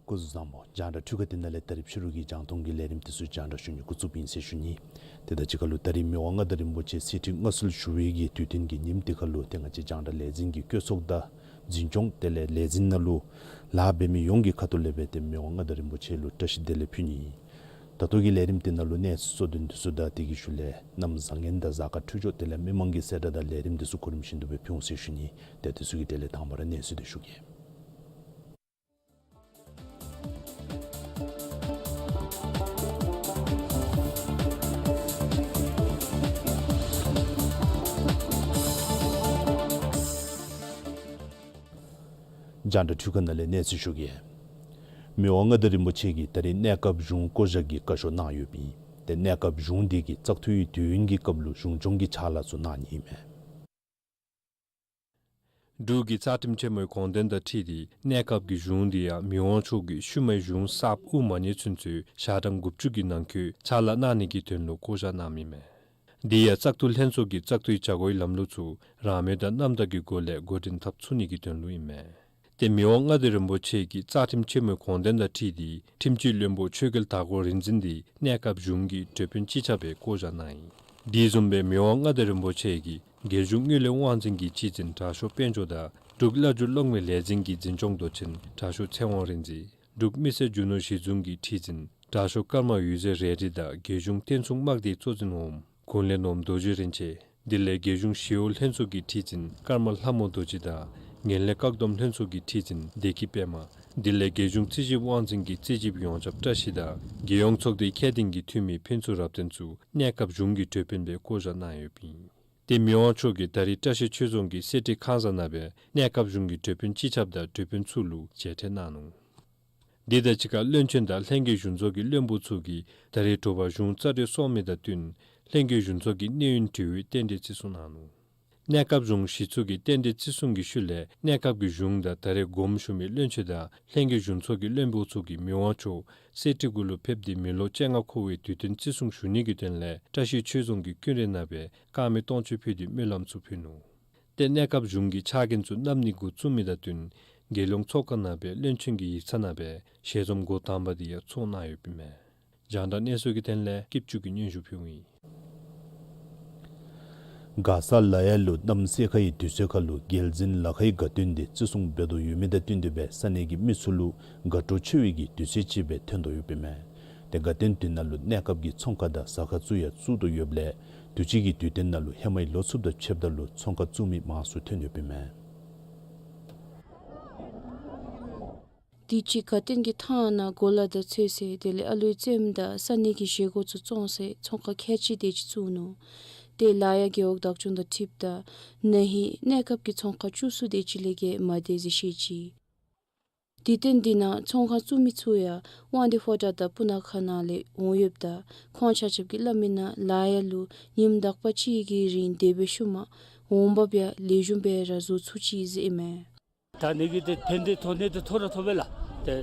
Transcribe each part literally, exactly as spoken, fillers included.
སྐུ་གཟུགས་བཟང་པོ། རྒྱང་བསྒྲགས་འཕྲུལ་ཁང་འདི་ནང་ལས་ད་རིས་ཕྱི་རུ་གི་རྒྱང་མཐོང་གི་ལས་རིམ་འདི་ཚུ་རྒྱང་བསྒྲགས་ཞུ་ནི་འགོ་བཙུགསཔ་ཨིན་ཟེར་ཞུ་ནི། དེ་དང་གཅིག་ཁར་ལུ་ད་རིས་མི་དབང་མངའ་བདག་རིན་པོ་ཆེ་གསེར་ཁྲི་མངའ་གསོལ་ཞུ་བའི་གི་དུས་སྟོན་གྱི་ཉིནམ་འདི་ཁར་ལུ་ཏེ་ང་བཅས་རྒྱང་བསྒྲགས་ལས་འཛིན་གྱི་བཀོད་ཚོགས་དང་འཛིན་སྐྱོང་དེ་ལས་ལས་འཛིན་ནང་ལུ་ལཱ་འབད་མི་ཡོངས་ཀྱི་ཁ་ཐུག་ལས་སྦེ་ཏེ་མི་དབང་མངའ་བདག་རིན་པོ་ཆེ་ལུ་བཀྲ་ཤིས་བདེ་ལེགས་ཕུལ་ནི། ད་ལྟོ་གི་ལས་རིམ་འདི་ནང་ལུ་གནས་ཚུལ་གཙོ་དོན་འདི་ཚུ་དང་དེ་གི་ཤུལ་ལས་གནམ་བཟང་ངན་དང་གཟའ་སྐར་འཕྲོད་སྦྱོར་དེ་ལས་མི་མང་གི་གསལ་བསྒྲགས་དང་ལས་རིམ་འདི་ཚུ་གོ་རིམ་བཞིན་དུ་སྦེ་ཕུལ་འོང་ཟེར་ཞུ་ནི། ཏེ་འདི་ཚུ་གི་གྲས་ལས་དང་པ་ར་གནས་ཚུལ་འདི་ཞུ་གེ། རྒྱང་བསྒྲགས་འཕྲུལ་ཁང་ནང་ལས་གནས་ཚུལ་ཞུ་གེ། མི་དབང་མངའ་བདག་རིན་པོ་ཆེ་གིས་ད་རིས་གནས་སྐབས་གཞུང་བསྐོ་བཞག་གི་བཀའ་ཤོག་གནང་ཡོདཔ་ཨིན། ཏེ་གནས་སྐབས་གཞུང་འདི་གིས་བཙག་འཐུའི་དུས་ཡུན་གྱི་སྐབས་ལུ་གཞུང་སྐྱོང་གི་ཕྱག་ལཱ་ཚུ་གནང་ནི་ཨིན་མས། འབྲུག་གི་རྩ་ཁྲིམས་ཆེན་མོའི་དགོངས་དོན་དང་འཁྲིལ་ཏེ་གནས་སྐབས་ཀྱི་གཞུང་འདི་ཡང་མི་དབང་མཆོག་གིས་ཤུལ་མའི་གཞུང་གསརཔ་དབུ་མ་ཉེ་ཚུན་ཚོད་ཞག་གྲངས་དགུ་བཅུ་གི་ནང་འཁོད་ཕྱག་ལཱ་གནང་ནི་གི་དོན་ལུ་བསྐོ་བཞག་གནངམ་ཨིན་མས། འདི་ཡང་བཙག་འཐུ་ལྷན་ཚོགས་ཀྱིས་བཙག་འཐུའི་བྱ་སྒོའི་ལམ་ལུགས་ཚུ་རང་མོས་དང་རྣམ་དག་གི་སྒོ་ལས་འགོ་འདྲེན་འཐབ་ཚུགས་ནི་གི་དོན་ལུ་ཨིན་མས། ཏེ་མི་དབང་མངའ་བདག་རིན་པོ་ཆེ་གིས་རྩ་ཁྲིམས་ཆེན་མོའི་དགོངས་དོན་དང་འཁྲིལ་ཏེ་ཁྲིམས་སྤྱི་བློན་པོ་ཆོས་རྒྱལ་དར་ཀོ་རིག་འཛིན་འདི་གནས་སྐབས་གཞུང་གི་གྲོས་དཔོན་སྤྱི་ཁྱབ་སྦེ་བསྐོ་བཞག་གནང་ཡི། དེ་བཟུམ་སྦེ་མི་དབང་མངའ་བདག་རིན་པོ་ཆེ་གིས་རྒྱལ་གཞུང་དངུལ་ལས་དབང་འཛིན་གྱི་སྤྱི་འཛིན་དྲག་ཤོས་དཔལ་འབྱོར་དང་འབྲུག་བླ་སྒྲུབ་གློག་མེའི་ལས་འཛིན་གྱི་འཛིན་སྐྱོང་མདོ་ཆེན་དྲག་ཤོས་ཚེ་དབང་རིག་འཛིན། འབྲུག་མི་སེར་རྒྱུ་ནོར་གཞི་འཛིན་གྱི་ཁྲི་འཛིན་དྲག་ཤོས་ཀརྨ་འོད་ཟེར་རས་བྲིས་དང་རྒྱལ་གཞུང་རྟེན་སྲུང་དམག་སྡེའི་གཙོ་འཛིན་འོགམ་ཀུན་ལེགས་ནོར་བུ་རྡོ་རྗེ་རིན་ཆེན། དེ་ལས་རྒྱལ་གཞུང་ཞི་གཡོག་ལྷན་ཚོགས་ཀྱི་ཁྲི་འཛིན་ཀརྨ་ལྷ་མོ་རྡོ་རྗེ་དང་ངན་ལྷད་བཀག་སྡོམ་ལྷན་ཚོགས་ཀྱི་ཁྲི་འཛིན་བདེ་སྐྱིད་པདྨ། དེ་ལས་རྒྱལ་གཞུང་རྩིས་ཞིབ་དབང་འཛིན་གྱི་རྩིས་ཞིབ་ཡོངས་ཁྱབ་བཀྲ་ཤིས་དང་རྒྱལ་ཡོངས་ཚོགས་སྡེའི་ཁྱད་ལྡན་གྱི་འཐུས་མི་ཕུན་ཚོགས་རབ་བརྟན་ཚུ་གནས་སྐབས་གཞུང་གི་གྲོས་དཔོན་སྦེ་བསྐོ་བཞག་གནང་ཡོདཔ་ཨིན། ཏེ་མི་དབང་མཆོག་གིས་ད་རིས་བཀྲ་ཤིས་ཆོས་རྫོང་གི་གསེར་ཁྲི་ཁང་གསར་ནང་སྦེ་གནས་སྐབས་གཞུང་གི་གྲོས་དཔོན་སྤྱི་ཁྱབ་དང་གྲོས་དཔོན་ཚུ་ལུ་མཇལ་འཕྲད་གནང་ནུག། དེ་དང་གཅིག་ཁར་བློན་ཆེན་དང་ལྷན་རྒྱས་གཞུང་ཚོགས་ཀྱི་བློན་པོ་ཚུ་གིས་ད་རེས་དྲོ་པ་གཞུང་རྩ་གྲོལ་སོང་མི་དང་བསྟུན་ལྷན་རྒྱས་གཞུང་ཚོགས་ཀྱི་གནས་ཡུན་དྲི་བའི་རྟེན་འབྲེལ་བརྩི་སྲུང་གནང་ནུག། གནས་སྐབས་གཞུང་གཞི་བཙུགས་ཀྱི་རྟེན་འབྲེལ་བརྩི་སྲུང་གི་ཤུལ་ལས་གནས་སྐབས་ཀྱི་གཞུང་དང་ད་རེས་དགོངསམ་ཞུ་མི་བློན་ཆེན་དང་ལྷན་རྒྱས་གཞུང་ཚོགས་ཀྱི་བློན་པོ་ཚུ་གིས་མི་དབང་མཆོག་གསེར་ཁྲི་གུ་ལུ་ཕེབས་ཏེ་མི་ལོ་བཅོ་ལྔ་འཁོར་བའི་དུས་སྟོན་བརྩི་སྲུང་ཞུ་ནི་གི་དོན་ལས་བཀྲ་ཤིས་ཆོས་རྫོང་གི་ཀུན་ར་ནང་སྦེ་དཀར་མེ་སྟོང་མཆོད་ཕུལ་ཏེ་སྨོན་ལམ་ཚུ་ཕུལ་ནུག། ཏེ་གནས་སྐབས་གཞུང་གི་ཕྱག་འགན་ཚུ་བསྣམ་ནི་འགོ་བཙུགས་མི་དང་བསྟུན་རྒྱལ་ཡོངས་ཚོགས་ཁང་ནང་སྦེ་བློན་ཆེན་གྱི་ཡིག་ཚང་ནང་སྦེ་ཞལ་འཛོམས་འགོ་དང་པ་འདི་ཡང་ཚོགས་གནང་ཡོདཔ་ཨིན་མས། རྒྱང་བསྒྲགས་གནས་ཚུལ་གྱི་དོན་ལས་སྐྱིད་ཆུ་གིས་སྙན་ཞུ་ཕུལཝ་ཨིན། མགར་ས་ལ་ཡ་ལུ་གནམ་སེར་ཁའི་དུས་ཚོད་ཁར་ལུ་རྒྱལ་འཛིན་ལ་ཁའི་དགའ་སྟོན་འདི་བརྩི་སྲུང་འབད་དོ་ཡོད་མི་དང་བསྟུན་ཏེ་སྦེ་ས་གནས་ཀྱི་མི་ཚུ་ལུ་དགའ་སྤྲོ་ཆེ་བའི་གི་དུས་ཚོད་ཅིག་སྦེ་ཐོན་དོ་ཡོདཔ་ཨིན་མས། ཏེ་དགའ་སྟོན་དེ་ནང་ལུ་གནས་སྐབས་ཀྱི་ཚོང་ཁང་དང་ཟ་ཁང་ཚུ་ཡང་བཙུགས་དོ་ཡོདཔ་ལས་དུས་ཅི་གི་དུས་སྟོན་ནང་ལུ་ཧེ་མའི་ལོ་ཚུ་དང་ཕྱདཔ་ད་ལུ་ཚོང་ཁང་བཙུགས་མི་མང་སུ་ཐོན་ཡོདཔ་ཨིན་མས། དུས་ཅི་དགའ་སྟོན་གྱི་ཐང་ནང་གོ་ལ་དང་ཚོད་བསྲེ་དེ་ལས་ཨ་ལུའི་རྩེདམོ་དང་ས་གནས་ཀྱི་བཞེས་སྒོ་ཚུ་བཙོང་སའི་ཚོང་ཁང་ཁལ་གཅིག་དེ་ཅིག་བཙུགས་ནུག། ཏེ་ལ་ཡ་རྒེད་འོག་བདག་སྐྱོང་དང་འཁྲིལཝ་ད་ན་ཧིང་གནས་སྐབས་ཀྱི་ཚོང་ཁང་བཅུ་གསུམ་དེ་ཅིག་ལས་བརྒལ་མ་སྡོད་ཟེར་བཤད་ཅི། དུས་སྟོན་འདི་ནང་ཚོང་ཁང་བཙུགས་མི་ཚུ་ཡང་དབང་འདུས་ཕོ་བྲང་དང་སྤུ་ན་ཁ་ནང་ལས་འོང་ཡོདཔ་ད་ཁོང་ཆ་ཁྱབ་ཀྱིས་སླབ་མིའི་ནང་ལ་ཡ་ལུ་ཉིནམ་དག་པ་ཅིག་གི་རིང་སྡོད་པའི་ཤུལ་མ་འོང་འབབ་ཡང་ལེགས་ཤོམ་སྦེ་ར་བཟོ་ཚུགས་ཅི་ཟེར་ཨིན་མས། ད་ནི་གི་ཏེ་ཕན་བདེ་ཐོགས་ནི་དེ་ཐོབ་ར་ཐོབ་པས་ལགས། ཏེ་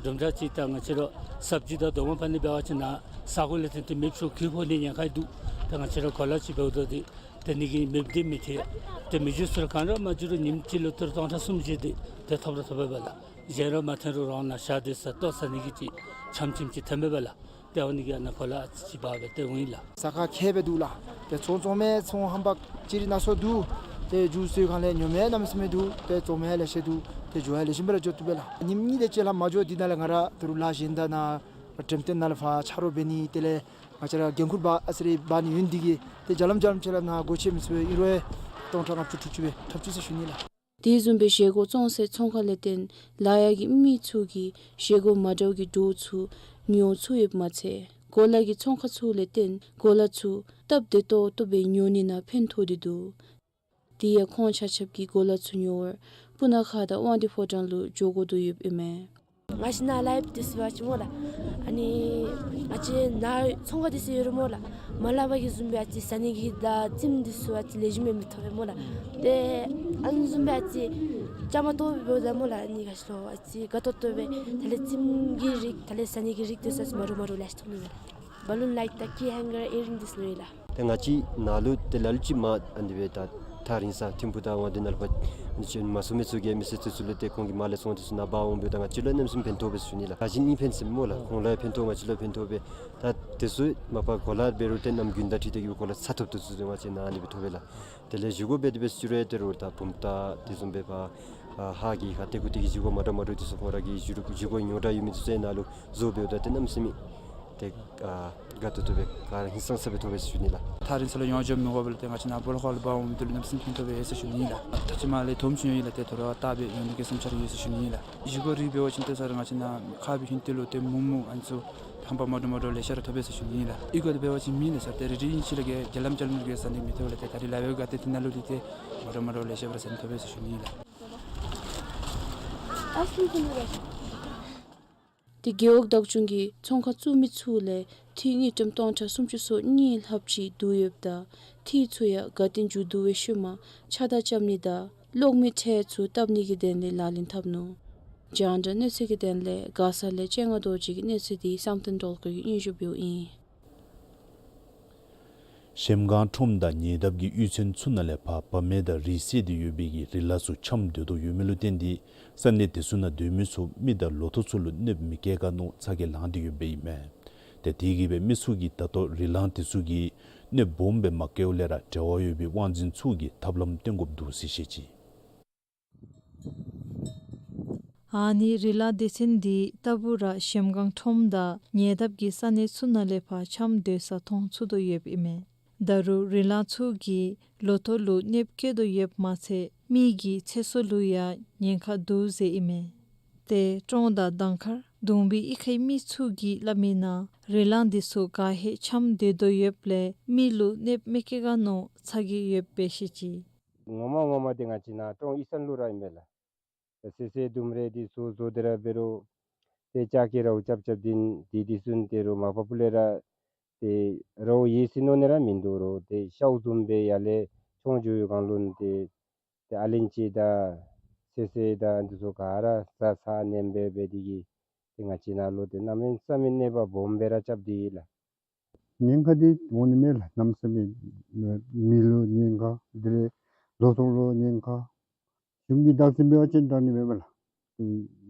འགྲུབ་འདྲ་ཅིག་ད་ང་བཅས་ར་སབ་ཇི་དང་རྡོག་མ་ཕར་ནི་འབད་བ་ཅིན་ནཱ་ས་གོ་ལས་བརྟེན་ཏེ་མེདཔ་ཚུ་གི་ཕོག་ནི་ཉེན་ཁ་འདུག། ཏེ་ང་བཅས་ར་གོ་ལ་ཅིག་འབདཝ་ད་འདི་ཏེ་ནི་གི་མེདཔ་འདི་མི་ཐེག། ཏེ་མི་འགྱོ་ས་ར་ག་ར་མ་འགྱོ་རུང་ཉིནམ་གཅིག་ལུ་ཏི་རུ་སྟོང་ཕྲག་གསུམ་བཞི་འདི་ཏེ་ཐོབ་ར་ཐོབ་པས་ལགས། གཞན་ར་མ་ཐོན་རུང་རང་ནཱ་ཞག་སྡོད་ས་ལྟོ་ཟ་ནི་གི་ཅིག་ཆམ་ཆིམ་ཅིག་ཐོན་པས་ལགས། ཏེ་ཨ་ནི་གིས་ཨ་ནཱ་གོ་ལ་ཅིག་འབག་སྦེ་ཏེ་འོང་ཡི་ལགས། ས་ཁ་ཁེ་སྦེ་འདུག་ལགས། ཏེ་ཚོང་བཙོང་མི་ཚོང་ཧམ་པ་ཅིག་ར་ན་སོ་འདུག། ཏེ་འགྱོ་སའི་སྒང་ལས་ཉོ་མི་གནམ་མེད་ས་མེད་འདུག། ཏེ་བཙོང་མི་ལེ་ཤ་འདུག། ཏེ་འགྱོ་ཡང་ལེགས་ཤོམ་སྦེ་ར་འགྱོ་བཏུབ་པས་ལགས། ཉིནམ་གཉིས་དེ་ཅིག་ལས་མ་འགྱོ། དེ་ནང་ལས་ང་ར་ད་རུང་ལཱ་གཞན་དང་ནཱ་འགྲེམས་སྟོན་ནང་ལས་ཕར་ཆ་རོགས་འབད་ནི་དེ་ལས་ང་བཅས་ར་འགན་ཁུར་འབག་ཨ་ཙི་རེ་འབག་ནི་ཡོད་ནི་དེ་གིས་ཏེ་རྒྱ་ལམ་རྒྱ་ལམ་ཅིག་ལས་ནཱ་སྒོ་ཕྱེ་མི་ཚུགས་པས། ཨིན་རུང་སྟོང་ཕྲག་ལྔ་བཅུ་དྲུག་ཅུ་སྦེ་འཐབ་ཅི་ཟེར་ཞུ་ནི་ལགས། དེ་བཟུམ་སྦེ་བཞེས་སྒོ་བཙོང་སའི་ཚོང་ཁང་ལས་བརྟེན་ལཱ་གཡོག་གི་མི་ཚུ་གིས་བཞེས་སྒོ་མ་འདྲཝ་གི་འབྲུ་ཚུ་ཉོ་ཚུགས་ཡོདཔ་མ་ཚད་གོ་ལ་གི་ཚོང་ཁང་ཚུ་ལས་བརྟེན་གོ་ལ་ཚུ་སྟབས་བདེ་ཏོག་ཏོ་སྦེ་ཉོ་ནི་ནང་ཕན་ཐོགས་ཏེ་འདུག། དེ་ཡང་ཁོང་ཆ་ཁྱབ་ཀྱིས་གོ་ལ་ཚུ་ཉོ་བར་སྤུ་ན་ཁ་དང་དབང་འདུས་ཕོ་བྲང་ལུ་འགྱོ་དགོ་དོ་ཡོདཔ་ཨིན་མས། ང་བཅས་ནཱ་ལཱ་འབདཝ་ད་ཟེར་བ་ཅིན་སྨོ་ལགས། ཨ་ནི་ང་བཅས་ནཱ་ཚོང་ཁང་འདི་ཚུ་ཡོད་རུང་སྨོ་ལགས། མ་ལས་ཕར་གྱི་བཟུམ་སྦེ་ཨ་ཙི་ཟ་ནི་གི་དང་བཙེམ་འདི་ཚུ་ཨ་ཙི་ལེགས་ཤོམ་སྦེ་མི་ཐོབ་པས་སྨོ་ལགས། ཏེ་ཨ་ནི་བཟུམ་སྦེ་ཨ་ཙི་བཅའ་མར་གཏོགས་སྦེ་འབདཝ་ད་སྨོ་ལགས། ཨ་ནི་ག་ཅི་ལོ་ཨ་ཙི་དགའ་ཏོག་ཏོ་སྦེ་དེ་ལས་བཙེམ་གྱི་རིགས་དེ་ལས་ཟ་ནི་གི་རིགས་འདི་ཚུ་ཨ་ཙི་མ་འདྲཝ་མ་འདྲཝ་ལེ་ཤ་ཐོབ་ནི་མས་ལགས། བ་ལུན་ལའིཊ་དང་ཀི་ཧེང་གར་ཨི་རིང་འདི་ཚུ་ཡོད་ལགས། ཏེ་ང་བཅས་ནཱ་ལུ་ཏེ་ལ་ལུ་ཅིག་མར་ཨ་ནི་སྦེ་ད་ཐག་རིང་ས་ཐིམ་ཕུག་དང་དབང་འདུས་ནང་ལུ་ཕར་ཨ་ནི་ཅིག་མ་སོང་མི་ཚུ་གིས་མི་སེར་ཚུ་ཚུ་ལུ་ཏེ་ཁོང་གི་མར་ལས་ཚོང་འདི་ཚུ་ནཱ་འབག་འོང་འབདཝ་ད་ང་བཅས་ལུ་གནམ་མེད་ས་མེད་ཕན་ཐོགས་པས་ཟེར་ཞུ་ནི་ལགས། ད་གཞི་ནི་ཕན་སེམས་སྨོ་ལགས། ཁོང་ལུ་ཡང་ཕན་ཐོགས་ང་བཅས་ལུ་ཡང་ཕན་ཐོགས་པས། ད་དེ་ཚུ་མ་པ་གོ་ལ་འབད་རུང་ཏེ་གནམ་དགུན་ཟླ་འཁྲིལ་ཏེ་གི་གོ་ལ་ཚ་ཐོབ་ཏོག་ཏོ་ཚུ་ང་བཅས་ནཱ་ཨ་ནི་སྦེ་ཐོབ་པས་ལགས། དེ་ལས་བཞེས་སྒོ་འབད་དེ་འབད་ཟེར་རུང་ཏེ་རུང་ད་བུམ་ཐང་དེ་བཟུམ་སྦེ་ཕར་ཨ་ཧཱ་གི་ཁ་ཏེ་ཁུ་ཏེ་གི་བཞེས་སྒོ་མ་འདྲཝ་མ་འདྲཝ་འདི་ཚུ་ཁོང་ར་གི་བཞེས་སྒོ་ཉོ་འདྲ་ཡོད་མི་འདི་ཚུ་ནཱ་ལུ་བཟོ་འབདཝ་ད་ཏེ་གནམ་མེད་ས་མེད་ཏེ་ཨ་དགའ་ཏོག་ཏོ་སྦེ་ག་ར་ཧིང་སངས་ས་སྦེ་ཐོབ་པས་ཟེར་ཞུ་ནི་ལགས། ཐག་རིང་ས་ལུ་ཡོང་འགྱོ་མི་དགོ་པར་ལུ་ཏེ་ང་བཅས་ནཱ་སྦོ་ལོགས་ཁ་ལུ་འབག་འོང་མི་འདི་ལུ་གནམ་མེད་ས་མེད་ཕན་ཐོགས་པས་ཟེར་ཞུ་ནི་ལགས། ད་ཅི་མ་ལས་དོ་རུང་ཅིག་ཡོད་ལགས། ཏེ་དོ་རུང་བལྟ་སྦེ་ཡོད་ནི་གི་བསམ་འཆར་ཡོད་ཟེར་ཞུ་ནི་ལགས། བཞེས་སྒོ་རིགས་འབད་བ་ཅིན་ཏེ་ས་ར་ང་བཅས་ནཱ་ཁ་བའི་ཧིང་ཏེ་ལུ་ཏེ་མུག་མུག་ཨ་ནི་ཚུ་ཧམ་པ་མ་འདྲཝ་མ་འདྲཝ་ལེ་ཤ་ར་ཐོབ་པས་ཟེར་ཞུ་ནི་ལགས། ཨི་གོ་འདི་འབད་བ་ཅིན་མི་ལེ་ཤ་ཏེ་རེ་རེ་ཨིན་ཅི་ལགས་ཀྱི་རྒྱ་ལམ་རྒྱ་ལམ་གྱི་ས་འདི་མི་ཐོབ་ལགས། ཏེ་ད་རེས་ལཱ་འབད་བའི་སྒང་ཏེ་དེ་ནང་ལུ་འདི་ཏེ་མ་འདྲཝ་མ་འདྲཝ་ལེ་ཤ་ར་ས་འདི་ཐོབ་པས་ཟེར་ཞུ་ནི་ལགས། ཏེ་རྒེད་འོག་བདག་སྐྱོང་གིས་ཚོང་ཁང་བཙུགས་མི་ཚུ་ལས་ཐིག་དངུལ་ཀྲམ་སྟོང་ཕྲག་སུམ་ཅུ་སོ་གཉིས་ལྷགཔ་ཅིག་བསྡུ་ཡོདཔ་ད་ཐིག་ཚུ་ཡང་དགའ་སྟོན་མཇུག་བསྡུ་བའི་ཤུལ་མ་ཕྱགས་བདར་རྐྱབ་ནི་དང་གློག་མེའི་ཁྲལ་ཚུ་བཏབ་ནི་གི་དོན་ལས་ལག་ལེན་འཐབ་ནུག། རྒྱང་བསྒྲགས་གནས་ཚུལ་གྱི་དོན་ལས་མགར་ས་ལས་སྤྱན་སྔ་རྡོ་རྗེ་གི་གནས་ཚུལ་འདི་བསམ་གཏན་སྒྲོལ་དཀར་གྱིས་སྙན་ཞུ་འབདཝ་ཨིན། གཞལམ་སྒང་ཁྲོམ་དང་ཉེ་འདབས་ཀྱི་གཡུས་ཚན་ཚུ་ནང་ལས་ཕར་བ་མེན་དང་རིགས་སད་དེ་ཡོད་པའི་གི་རི་ལ་ཚུ་ཆམ་སྡོད་དོ་ཡོད་མི་ལུ་བརྟེན་ཏེ་ས་གནས་དེ་ཚུ་ནང་སྡོད་མི་ཚུ་མི་དང་ལོ་ཐོག་ཚུ་ལུ་གནོདཔ་མི་བཀལ་ག་མནོ་ཚ་གྱང་ལངས་ཏེ་ཡོདཔ་ཨིན་མས། ཏེ་དེ་གིས་སྦེ་མི་ཚུ་གིས་ད་ལྟོ་རི་ལང་དེ་ཚུ་གིས་གནོདཔ་སྦོམ་སྦེ་མ་བཀལཝ་ལས་ར་འབྲེལ་བ་ཡོད་པའི་དབང་འཛིན་ཚུ་གིས་ཐབས་ལམ་སྟོན་དགོཔ་འདུག་ཟེར་བཤད་ཅི། ཨ་ནི་རི་ལང་སྡེ་ཚན་འདི་ལྟ་བུ་ར་གཞལམ་སྒང་ཁྲོམ་དང་ཉེ་འདབས་ཀྱི་ས་གནས་ཚུ་ནང་ལས་ཕར་ཆམ་སྡོད་ས་མཐོང་ཚུགས་དོ་ཡོདཔ་ཨིན་མས། ད་རུང་རི་ལང་ཚུ་གིས་ལོ་ཐོག་ལུ་གནོདཔ་བཀལ་དོ་ཡོདཔ་མ་ཚད་མི་གི་ཚེ་སྲོག་ལུ་ཡང་ཉེན་ཁ་འདུག་ཟེར་ཨིན་མས། ཏེ་ཀྲོང་དང་དང་མཁར་གདུང་བི་གཡུས་ཁའི་མི་ཚུ་གིས་སླབ་མིའི་ནང་རི་ལང་འདི་ཚུ་ག་ཧེ་ཆམ་སྡོད་དོ་ཡོདཔ་ལས་མི་ལུ་གནོདཔ་མི་བཀལ་ག་མནོ་ཚ་གྱང་ཡོདཔ་སྦེ་བཤད་ཅི། ངོ་མ་ངོ་མ་འདི་ང་བཅས་ནཱ་ཀྲོང་གཡུས་ཚན་ལུ་ར་ཨིན་མས་ལགས། སོ་སོའི་ལྡུམ་རའི་འདི་ཚུ་བཟོ་སྟེ་ར་འབད་རུང་ཏེ་ལྕགས་ཀྱི་རཝ་རྐྱབ་རྐྱབ་འདི་འདི་འདི་ཚུ་ཏེ་རུང་མ་པ་ཕུ་ལས་ར་ཏེ་རཝ་ཡལ་སོ་ནི་ར་མིན་འདུག་རུང་ཏེ་ཤཝ་བཟུམ་སྦེ་ཡར་ལས་མཆོང་འགྱོ་བའི་སྒང་ལུ་ཏེ་ཏེ་ཨ་ལན་ཅི་དང་སེ་སེ་དང་འདི་ཚུ་ག་ར་ས་ས་ནེམ་སྦེ་འབད་དེ་གིས་ཏེ་ང་བཅས་ནཱ་ལུ་ཏེ་གནམ་མེད་ས་མེད་གནོད་པ་སྦོམ་སྦེ་ར་རྐྱབ་སྟེ་ཡོད་ལགས། ཉེན་ཁ་འདི་འོང་ནི་མས་ལགས། གནམ་མེད་ས་མེད་མི་ལུ་ཉེན་ཁ་དེ་ལས་ལོ་ཐོག་ལུ་ཉེན་ཁ། གཞུང་གི་བདག་འཛིན་འབད་བ་ཅིན་དྲག་ནི་མས་ལགས།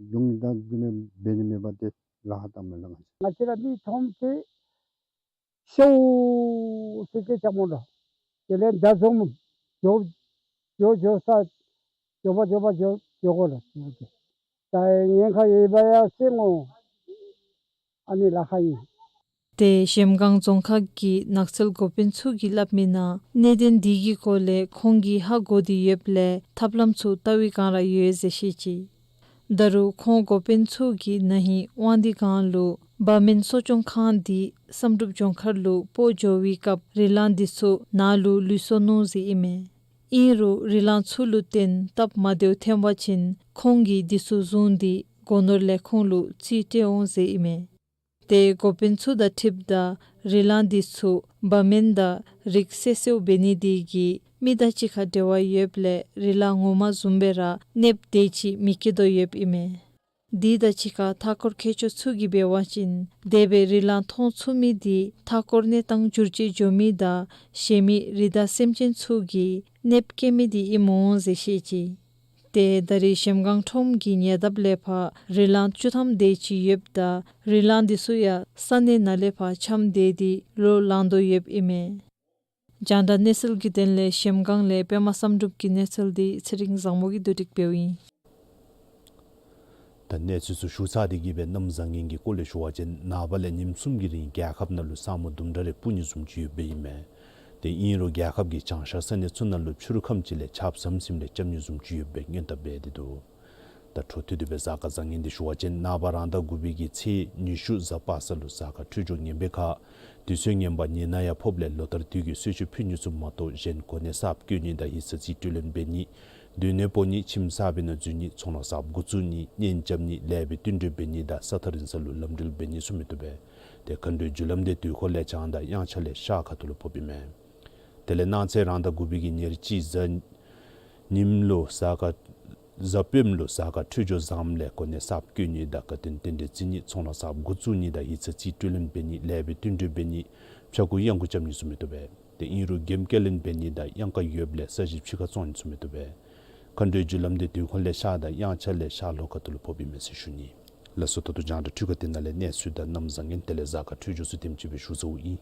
གཞུང་གི་བདག་འཛིན་འབད་ནི་མེད་པ་ཏེ་ལཱ་ཁག་བཏངམ་མས་ལགས། ང་བཅས་ར་མི་ཐོནམ་ཏེ་ཤཝ་སེ་ཀེ་ཆ་མོ་ལུ་དེ་ལས་མདའ་བཟུམ་འགྱོ་འགྱོ་འགྱོ་ས་འགྱོ་བ་འགྱོ་བ་འགྱོ་འགྱོ་དགོ་ལགས། ད་ཉེན་ཁ་ཡོད་པ་ཡང་སེམས་ངོ་ཨ་ནི་ལཱ་ཁག་ཨིན། ཏེ་གཞལམ་སྒང་རྫོང་ཁག་གི་ནགས་ཚལ་འགོ་དཔོན་ཚུ་གིས་སླབ་མིའི་ནང་གནད་དོན་འདི་གི་སྐོར་ལས་ཁོང་གིས་ཧ་གོ་སྟེ་ཡོདཔ་ལས་ཐབས་ལམ་ཚུ་བལྟ་བའི་བསྒང་ར་ཡོད་ཟེར་བཤད་ཅི། ད་རུང་ཁོང་འགོ་དཔོན་ཚུ་གིས་ན་ཧིང་དབང་འདུས་སྒང་ལུ་བ་མེན་གསོ་སྐྱོང་ཁང་འདི་བསམ་གྲུབ་ལྗོངས་མཁར་ལུ་སྤོ་འགྱོ་བའི་སྐབས་རི་ལང་འདི་ཚུ་ནཱ་ལུ་ལུས་སོ་ནུག་ཟེར་ཨིན་མས། ཨིན་རུང་རི་ལང་ཚུ་ལུ་བརྟེན་སྟབས་མ་བདེཝ་ཐོན་པ་ཅིན་ཁོང་གིས་འདི་ཚུ་བཟུང་སྟེ་སྒོ་ནོར་ལས་ཁུངས་ལུ་རྩིས་སྤྲོད་འོང་ཟེར་ཨིན་མས། ཏེ་འགོ་དཔོན་ཚུ་དང་འཁྲིལཝ་ད་རི་ལང་འདི་ཚུ་བ་མེན་དང་རིགས་སད་སདཝ་འབད་ནི་དེ་གིས་མི་དང་གཅིག་ཁར་འབྲེལ་བ་ཡོདཔ་ལས་རི་ལང་ངོ་མ་བཟུམ་སྦེ་ར་གནོདཔ་དེ་ཅིག་མི་བཀལ་དོ་ཡོདཔ་ཨིན་མས། འདི་དང་གཅིག་ཁར་མཐའ་འཁོར་མཁས་མཆོག་ཚུ་གིས་འབད་བ་ཅིན་དེ་སྦེ་རི་ལང་མཐོང་ཚུགས་མི་འདི་མཐའ་འཁོར་གནས་སྟངས་འགྱུར་བཅོས་འགྱོ་མི་དང་གཞན་མི་རི་དྭགས་སེམས་ཅན་ཚུ་གིས་གནོདཔ་བཀལ་མི་འདི་ཨིན་སྨོ་ཟེར་བཤད་ཅི། ཏེ་ད་རེས་གཞལམ་སྒང་ཁྲོམ་གྱི་ཉེ་འདབས་ལས་ཕར་རི་ལང་བཅུ་ཐམ་དེ་ཅིག་ཡོདཔ་ད་རི་ལང་འདི་ཚུ་ཡང་ས་གནས་ནང་ལས་ཕར་འཁྱམས་སྡོད་དེ་ལོ་ལང་དོ་ཡོདཔ་ཨིན་མས། རྒྱང་བསྒྲགས་གནས་ཚུལ་གྱི་དོན་ལས་གཞལམ་སྒང་ལས་པདྨ་བསམ་གྲུབ་ཀྱི་གནས་ཚུལ་འདི་ཚེ་རིང་བཟང་མོ་གིས་བསྡུ་སྒྲིག་འབདཝ་ཨིན། ད་གནས་ཚུལ་ཚུ་ཞུ་ཚར་ཏེ་གི་སྦེ་གནམ་བཟང་ངན་གྱི་སྐོར་ལས་ཞུ་བ་ཅིན་ནངས་པ་ལས་ཉིནམ་གསུམ་གྱི་རིང་རྒྱལ་ཁབ་ནང་ལུ་ས་སྨུག་དུམ་གྲ་རེ་སྤུབ་ནི་བཟུམ་ཅིག་ཡོདཔ་ཨིན་མས། དེ་ཨིན་རུང་རྒྱལ་ཁབ་ཀྱི་བྱང་ཤར་ས་གནས་ཚུ་ནང་ལུ་ཕྱི་རུ་ཁམས་ཅིག་ལས་ཆརཔ་ཟམ་ཟིམ་རེ་རྐྱབ་ནི་བཟུམ་ཅིག་ཡོདཔ་སྦེ་སྔོན་བརྡ་འབད་དེ་འདུག། ད་འཕྲོ་མཐུད་དེ་སྦེ་གཟའ་སྐར་བཟང་ངན་འདི་ཞུ་བ་ཅིན་ནངས་པ་རང་ཟླ་དགུ་པའི་གི་ཚེས་ཉི་ཤུ་གཟའ་པ་སངས་ལུ་གཟའ་སྐར་འཕྲོད་སྦྱོར་ངན་པའི་ཁར་དུས་ཚོད་ངན་པ་ཉེ་ན་ཡང་ཕོགཔ་ལས་ལོ་ལྟར་དུས་ཀྱི་གསོལ་མཆོད་ཕུལ་ནི་ཚུ་མ་གཏོགས་གཞན་གོ་གནས་གསརཔ་བསྐོ་ནི་དང་ཡིག་ཚང་རྩིས་སྤྲོད་ལེན་འབད་ནི། སྡོད་གནས་སྤོ་ནི། ཁྱིམ་གསར་པའི་ནང་འཛུལ་ནི། ཚོང་ལཱ་གསརཔ་འགོ་བཙུགས་ནི། གཉེན་རྐྱབ་ནི། ལེགས་པའི་བསྟུན་གྲོས་འབད་ནི་དང་ས་ཐག་རིང་ས་ལུ་ལམ་འགྲུལ་འབད་ནི་ཚུ་མི་བཏུབ་པས། དེ་མཁའ་འགྲོའི་རྒྱུ་ལམ་འདི་དུས་འཁོར་ལས་བྱང་དང་དབྱངས་འཆར་ལས་ཤར་ཁ་ཐུག་ལུ་ཕོགཔ་ཨིན་མས། དེ་ལས་གནངས་ཚེ་རང་ཟླ་དགུ་པའི་གི་ཉེར་གཅིག་གཟའ་ཉིམ་ལུ་གཟའ་སྐར་གཟའ་སྤེནམ་ལུ་གཟའ་སྐར་འཕྲོད་སྦྱོར་བཟངམ་ལས་གོ་གནས་གསརཔ་བསྐོ་ནི་དང་དགའ་སྟོན་རྟེན་འབྲེལ་བརྩི་ནི། ཚོང་ལཱ་གསརཔ་འགོ་བཙུགས་ནི་དང་ཡིག་ཚང་རྩིས་སྤྲོད་ལེན་འབད་ནི། ལེགས་པའི་བསྟུན་གྲོས་འབད་ནི། ཕྱྭ་འགུགས་གཡང་འགུགས་རྐྱབ་ནི་ཚུ་མི་བཏུབ་པས། དེ་ཨིན་རུང་འགེམས་སྐྱེལ་ལེན་འབད་ནི་དང་གཡང་ཁ་ཡོདཔ་ལས་ས་གཞི་ཕྱི་ཁར་བཙོང་ནི་ཚུ་མི་བཏུབ་པས། མཁའ་འགྲོའི་རྒྱུ་ལམ་འདི་དུས་འཁོར་ལས་ཤར་དང་དབྱངས་འཆར་ལས་ཤར་ལྷོ་ཁ་ཐུག་ལུ་ཕོགཔ་ཨིན་མས་ཟེར་ཞུ་ནི། ལགས་སོ། ད་ལྟོ་རྒྱང་བསྒྲགས་འཕྲུལ་ཁང་འདི་ནང་ལས་གནས་ཚུལ་དང་གནམ་བཟང་ངན་དེ་ལས་གཟའ་སྐར་འཕྲོད་སྦྱོར་ཚུ་དེམ་ཅིག་སྦེ་ཞུ་ཚརཝ་ཨིན།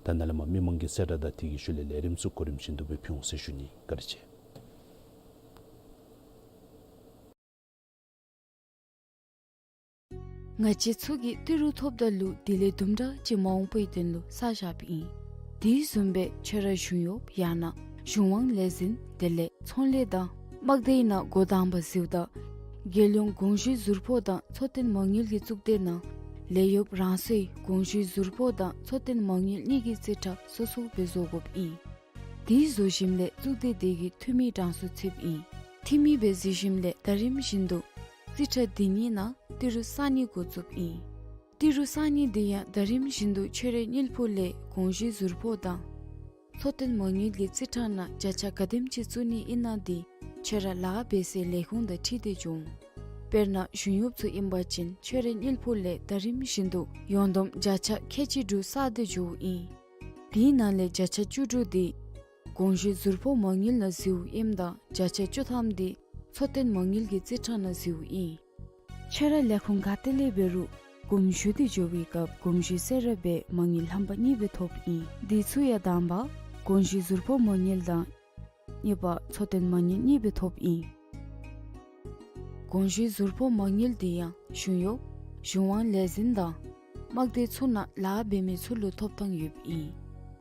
ད་ནཱ་ལས་མར་མི་མང་གི་གསལ་བསྒྲགས་དང་དེ་གི་ཤུལ་ལས་ལས་རིམ་ཚུ་གོ་རིམ་བཞིན་དུ་སྦེ་ཕུལ་འོང་ཟེར་ཞུ་ནི། བཀའ་དྲིན་ཆེ། ང་བཅས་ཚུ་གིས་ཏི་རུ་ཐོབ་ད་ལུ་དེ་ལས་དུམ་གྲ་ཅིག་མ་འོངས་པའི་དོན་ལུ་བསགས་བཞགཔ་ཨིན། དེ་བཟུམ་སྦེ་ཁྱོད་ར་གཞུང་གཡོགཔ་ཡང་ན་གཞུང་དབང་ལས་འཛིན་དེ་ལས་ཚོང་ལས་དང་དམག་སྡེའི་ནང་འགོ་དང་པ་འཛུལཝ་ད་རྒྱལ་ཡོངས་དགོངས་ཞུའི་ཟུར་ཕོགས་དང་འཚོ་རྟེན་མ་དངུལ་གྱི་གཙུག་སྡེ་ནང་ལས་གཡོགཔ་རང་སོའི་དགོངས་ཞུའི་ཟུར་ཕོགས་དང་འཚོ་རྟེན་མ་དངུལ་གཉིས་ཀྱི་རྩིས་ཁྲ་སོ་སོ་སྦེ་བཟོ་དགོཔ་ཨིན། དེ་བཟོ་ཞིནམ་ལས་གཙུག་སྡེ་དེ་གི་འཐུས་མིའི་གྲངས་སུ་ཚུདཔ་ཨིན། འཐུས་མི་སྦེ་གཟིགས་ཞིནམ་ལས་ཟླ་རིམ་བཞིན་དུ་རྩིས་ཁྲ་དེ་གཉིས་ནང་ཏི་རུ་བསགས་ནི་འགོ་བཙུགསཔ་ཨིན། ཏི་རུ་བསགས་ནི་དེ་ཡང་ཟླ་རིམ་བཞིན་དུ་ཁྱོད་རའི་དངུལ་ཕོགས་ལས་དགོངས་ཞུའི་ཟུར་ཕོགས་དང་འཚོ་རྟེན་མ་དངུལ་གྱི་རྩིས་ཁྲ་ནང་བརྒྱ་ཆ་ག་དེམ་ཅིག་བཙུགས་ནི་ཨིན་ན་དེ་ཁྱོད་ར་ལཱ་འབད་སའི་ལས་ཁུངས་དང་འཁྲིལ་ཏེ་འགྱོ་འོང་། དཔེར་ན་གཞུང་གཡོགཔ་ཚུ་ཨིན་པ་ཅིན་ཁྱོད་རའི་དངུལ་ཕོགས་ལས་ཟླ་རིམ་བཞིན་དུ་ཡོངས་བསྡོམས་བརྒྱ་ཆ་ཁལ་གཅིག་དྲུག་བསགས་ཏེ་འགྱོཝ་ཨིན། དེའི་ནང་ལས་བརྒྱ་ཆ་བཅུ་དྲུག་དེ་དགོངས་ཞུའི་ཟུར་ཕོགས་མ་དངུལ་ནང་བཙུགསཔ་ཨིནམ་ད་བརྒྱ་ཆ་བཅུ་ཐམ་དེ་འཚོ་རྟེན་མ་དངུལ་གྱི་རྩིས་ཁྲ་ནང་བཙུགསཔ་ཨིན། ཁྱོད་ར་ལས་ཁུངས་ག་ཏེ་ལས་འབད་རུང་དགོངས་ཞུ་སྟེ་འགྱོ་བའི་སྐབས་དགོངས་ཞུ་གསོལ་རས་སྦེ་མ་དངུལ་ལྷམ་པ་གཉིས་སྦེ་ཐོབ་ཨིན། དེ་ཚུ་ཡང་དང་པ་དགོངས་ཞུའི་ཟུར་ཕོགས་མ་དངུལ་དང་གཉིས་པ་འཚོ་རྟེན་མ་དངུལ་གཉིས་སྦེ་ཐོབ་ཨིན། དགོངས་ཞུའི་ཟུར་ཕོགས་མ་དངུལ་དེ་ཡང་གཞུང་གཡོགཔ་གཞུང་དབང་ལས་འཛིན་དང་དམག་སྡེ་ཚུ་ནང་ལཱ་འབད་མི་ཚུ་ལུ་ཐོབ་ཐངས་ཡོདཔ་ཨིན།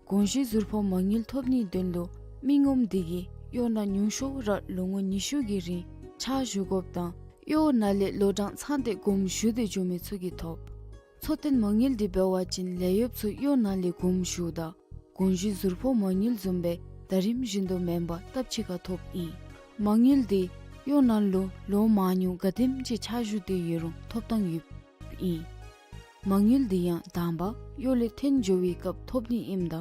དགོངས་ཞུའི་ཟུར་ཕོགས་མ་དངུལ་ཐོབ་ནིའི་དོན་ལུ་མི་ངོམ་དེ་གིས་གཡོག་ནང་ཉུང་ཤོས་ར་ལོ་ངོ་ཉི་ཤུ་གི་རིང་ཕྱག་ཞུ་དགོཔ་དང་གཡོག་ནང་ལས་ལོ་གྲངས་ཚང་སྟེ་དགོངས་ཞུ་སྟེ་འགྱོ་མི་ཚུ་གིས་ཐོབ། འཚོ་རྟེན་མ་དངུལ་དེ་འབད་བ་ཅིན་ལས་གཡོགཔ་ཚུ་གཡོག་ནང་ལས་དགོངས་ཞུཝ་ད་དགོངས་ཞུའི་ཟུར་ཕོགས་མ་དངུལ་བཟུམ་སྦེ་ཟླ་རིམ་བཞིན་དུ་མེན་པར་སྟབས་གཅིག་ཁར་ཐོབ་ཨིན། མ་དངུལ་དེ་གཡོག་ནང་ལུ་ལོ་མང་ཉུང་ག་དེམ་ཅིག་ཕྱག་ཞུ་སྟེ་ཡོད་རུང་ཐོབ་ཐངས་ཡོདཔ་ཨིན། མ་དངུལ་དེ་ཡང་དང་པ་གཡོག་ལས་འཐོན་འགྱོ་བའི་སྐབས་ཐོབ་ནི་ཨིནམ་ད་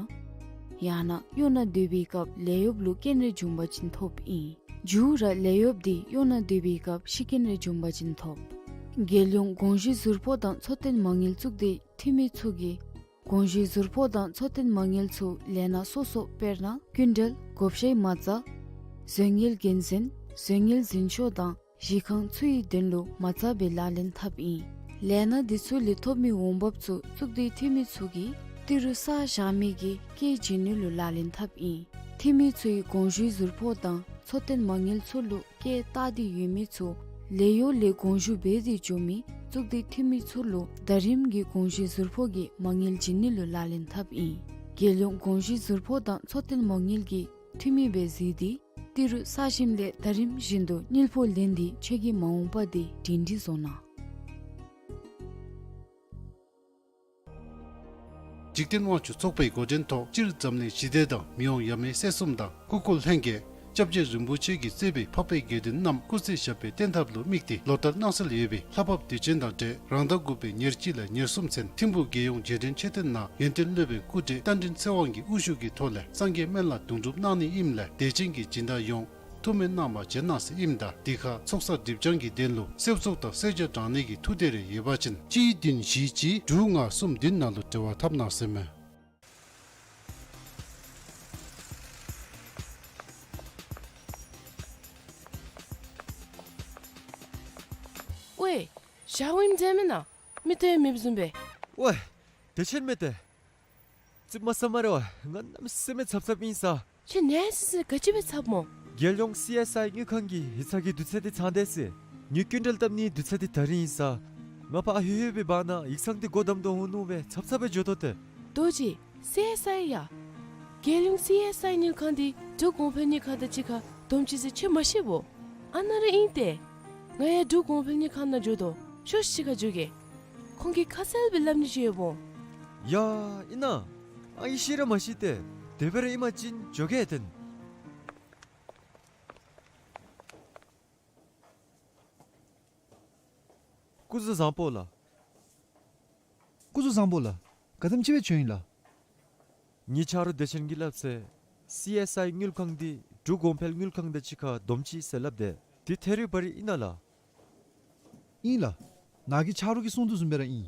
ཡང་ན་གཡོག་ནང་སྡོད་པའི་སྐབས་ལས་གཡོགཔ་ལུ་རྐྱེན་རེ་བྱུང་པ་ཅིན་ཐོབ་ཨིན། མཇུག་ར་ལས་གཡོགཔ་དེ་གཡོག་ནང་སྡོད་པའི་སྐབས་ཤི་རྐྱེན་རེ་བྱུང་པ་ཅིན་ཐོབ། རྒྱལ་ཡོངས་དགོངས་ཞུའི་ཟུར་ཕོགས་དང་འཚོ་རྟེན་མ་དངུལ་གཙུག་སྡེའི་འཐུས་མི་ཚུ་གིས་དགོངས་ཞུའི་ཟུར་ཕོགས་དང་འཚོ་རྟེན་མ་དངུལ་ཚུ་ལས་སྣ་སོ་སོ་དཔེར་ན་སྐྱིན་འགྲུལ་བགོ་བཤའི་མ་རྩ་བཟོ་དངུལ་འགན་འཛིན་བཟོ་དངུལ་འཛིན་ཤོག་དང་གཞི་ཁང་ཚུ་ཡི་དོན་ལུ་མ་རྩ་སྦེ་ལག་ལེན་འཐབ་ཨིན། ལས་སྣ་དེ་ཚུ་ལས་ཐོབ་མི་འོང་འབབ་ཚུ་གཙུག་སྡེའི་འཐུས་མི་ཚུ་གིས་ཏི་རུ་བསགས་བཞག་མི་གི་སྐྱེད་བྱིན་ནི་ལུ་ལག་ལེན་འཐབ་ཨིན། འཐུས་མི་ཚུ་ཡིས་དགོངས་ཞུའི་ཟུར་ཕོགས་དང་འཚོ་རྟེན་མ་དངུལ་ཚུ་ལུ་སྐྱེད་བཏགས་ཏེ་ཡོད་མི་ཚུ་ལས་གཡོག་ལས་དགོངས་ཞུ་འབད་དེ་འགྱོ་མི་གཙུག་སྡེའི་འཐུས་མི་ཚུ་ལུ་ཟླ་རིམ་གྱི་དགོངས་ཞུའི་ཟུར་ཕོགས་ཀྱི་མ་དངུལ་བྱིན་ནི་ལུ་ལག་ལེན་འཐབ་ཨིན། རྒྱལ་ཡོངས་དགོངས་ཞུའི་ཟུར་ཕོགས་དང་འཚོ་རྟེན་མ་དངུལ་གྱི་འཐུས་མི་སྦེ་གཟིགས་ཏེ་ཏི་རུ་བསགས་ཞིནམ་ལས་ཟླ་རིམ་བཞིན་དུ་དངུལ་ཕོགས་ལེན་ཏེ་ཁྱོད་ཀྱི་མ་འོངས་པ་དེ་སྒྲིང་སྒྲི་བཟོ་གནང་། འཇིག་རྟེན་དབང་ཕྱུག་ཚོགས་པའི་འགོ་འདྲེན་ཐོག་སྤྱིར་འཛམ་གླིང་ཞི་བདེ་དང་མི་དབང་ཡབ་མེས་སྲས་གསུམ་དང་སྐུ་འཁོར་ལྷན་རྒྱས་སྐྱབས་རྗེ་རིན་པོ་ཆེ་གིས་གཙོས་པའི་འཕགས་པའི་དགེ་འདུན་རྣམས་སྐུ་ཚེ་ཞབས་པད་བརྟན་ཐབས་ལུ་དམིགས་ཏེ་ལོ་ལྟར་གནང་སྲོལ་ཡོད་པའི་ལྷ་བབས་དུས་ཆེན་དང་འབྲེལ་རང་ཟླ་དགུ་པའི་ཉེར་གཅིག་ལས་ཉེར་གསུམ་ཚུན་ཐིམ་ཕུག་རྒྱལ་ཡོངས་རྗེས་དྲན་མཆོད་རྟེན་ནང་ཡོན་ཏན་སློབ་དཔོན་སྐུ་བགྲེས་རྟ་མགྲིན་ཚེ་དབང་གིས་དབུ་བཞུགས་ཀྱི་ཐོག་ལས་སངས་རྒྱས་སྨན་བླ་དུང་སྒྲུབ་གནང་ནི་ཨིནམ་ལས་དད་ཅན་གྱི་སྦྱིན་བདག་ཡོངས་ ཐུགས་སྨོན་གནང་བར་བྱོན་གནང་ཟེར་ཨིནམ་ད། དེ་ཁར་ཚོགས་བསགས་སྒྲིབ་སྦྱང་གི་དོན་ལུ་གསོལ་ཚོགས་དང་གསོལ་ཇ་དྲང་ནི་གི་ཐུགས་འདོད་རེ་ཡོད་པ་ཅིན་གཅིག་བདུན་བཞི་གཅིག་དྲུག་ལྔ་གསུམ་བདུན་ནང་ལུ་འབྲེལ་བ་འཐབ་གནང་ཟེར་མས། ཝའེ། ཞརཝ་ཨིནམ་འདྲས་མེན་ན། མིག་ཏོ་ཡང་མེདཔ་བཟུམ་སྦེ། ཝའེ། བདེ་ཆེན་མས་ཏེ། ཙིགཔ་མ་ཟ་སྨ་རེ་ཝའེ། ང་གནམ་མེད་ས་མེད་འཚབ་འཚབ་ཨིན་ས། ཁྱོད་ནད་ཟེར་ས་ག་ཅི་སྦེ་འཚབ་སྨོ། རྒྱལ་ཡོངས་སི་ཨེསི་ཨའི་དངུལ་ཁང་གི་ཡིག་ཚང་གི་དུས་ཚོད་འདི་ཚང་དེས་ཟེར། ངེའི་སྐྱིན་འགྲུལ་བཏབ་ནིའི་དུས་ཚོད་འདི་ད་རིས་ཨིན་ས། ང་ཕར་ཨ་ཧོད་ཧོད་པའི་བར་ན་ཡིག་ཚང་འདི་སྒོ་བསྡམ་དོ་འོང་མནོ་སྦེ་འཚབ་འཚབ་སྦེ་འགྱོ་དོ་ཏེ། རྡོ་རྗེ། སི་ཨེསི་ཨའི་ཡ། རྒྱལ་ཡོངས་སི་ཨེསི་ཨའི་དངུལ་ཁང་འདི་འབྲུག་གོང་འཕེལ་དངུལ་ཁང་དང་གཅིག་ཁར་བསྡོམས་ཅི་ཟེར་ཁྱོད་མ་ཤེས་བོ། ཨ་ནཱ་ར་ཨིན་ཏེ། ང་ཡང་འབྲུག་གོང་འཕེལ་དངུལ་ཁང་ནང་འགྱོ་དོ། ཤོག་ཤིག་གཅིག་ཁར་འགྱོ་གེ། ཁོང་གིས་ཁ་གསལ་སྦེ་སླབ་ནི་ཅིག་ཡོདཔ་འོང་། ཡ་ཨིན་ན། ཨ་ངེ་ཤེས་ར་མ་ཤེས་ཏེ། དེ་སྦེ་ར་ཨིན་པ་ཅིན་འགྱོ་གེ་ཨ་ཏེན། སྐུ་གཟུགས་བཟང་པོ་ལགས། སྐུ་གཟུགས་བཟང་པོ་ལགས། ག་དེམ་ཅིག་སྦེ་བྱོན་ཡི་ལགས། ངེའི་ཆ་རོགས་བདེ་ཆེན་གྱིས་སླབ་ཚེ་སི་ཨེསི་ཨའི་དངུལ་ཁང་འདི་འབྲུག་གོང་འཕེལ་དངུལ་ཁང་དང་གཅིག་ཁར་བསྡོམས་ཅི་ཟེར་སླབ་དེས། འདི་ཐད་རི་བ་རི་ཨིན་ན་ལགས། ཨིན་ལགས། ནཱ་གི་ཆ་རོགས་ཀྱིས་གསུང་དོ་བཟུམ་སྦེ་ར་ཨིན།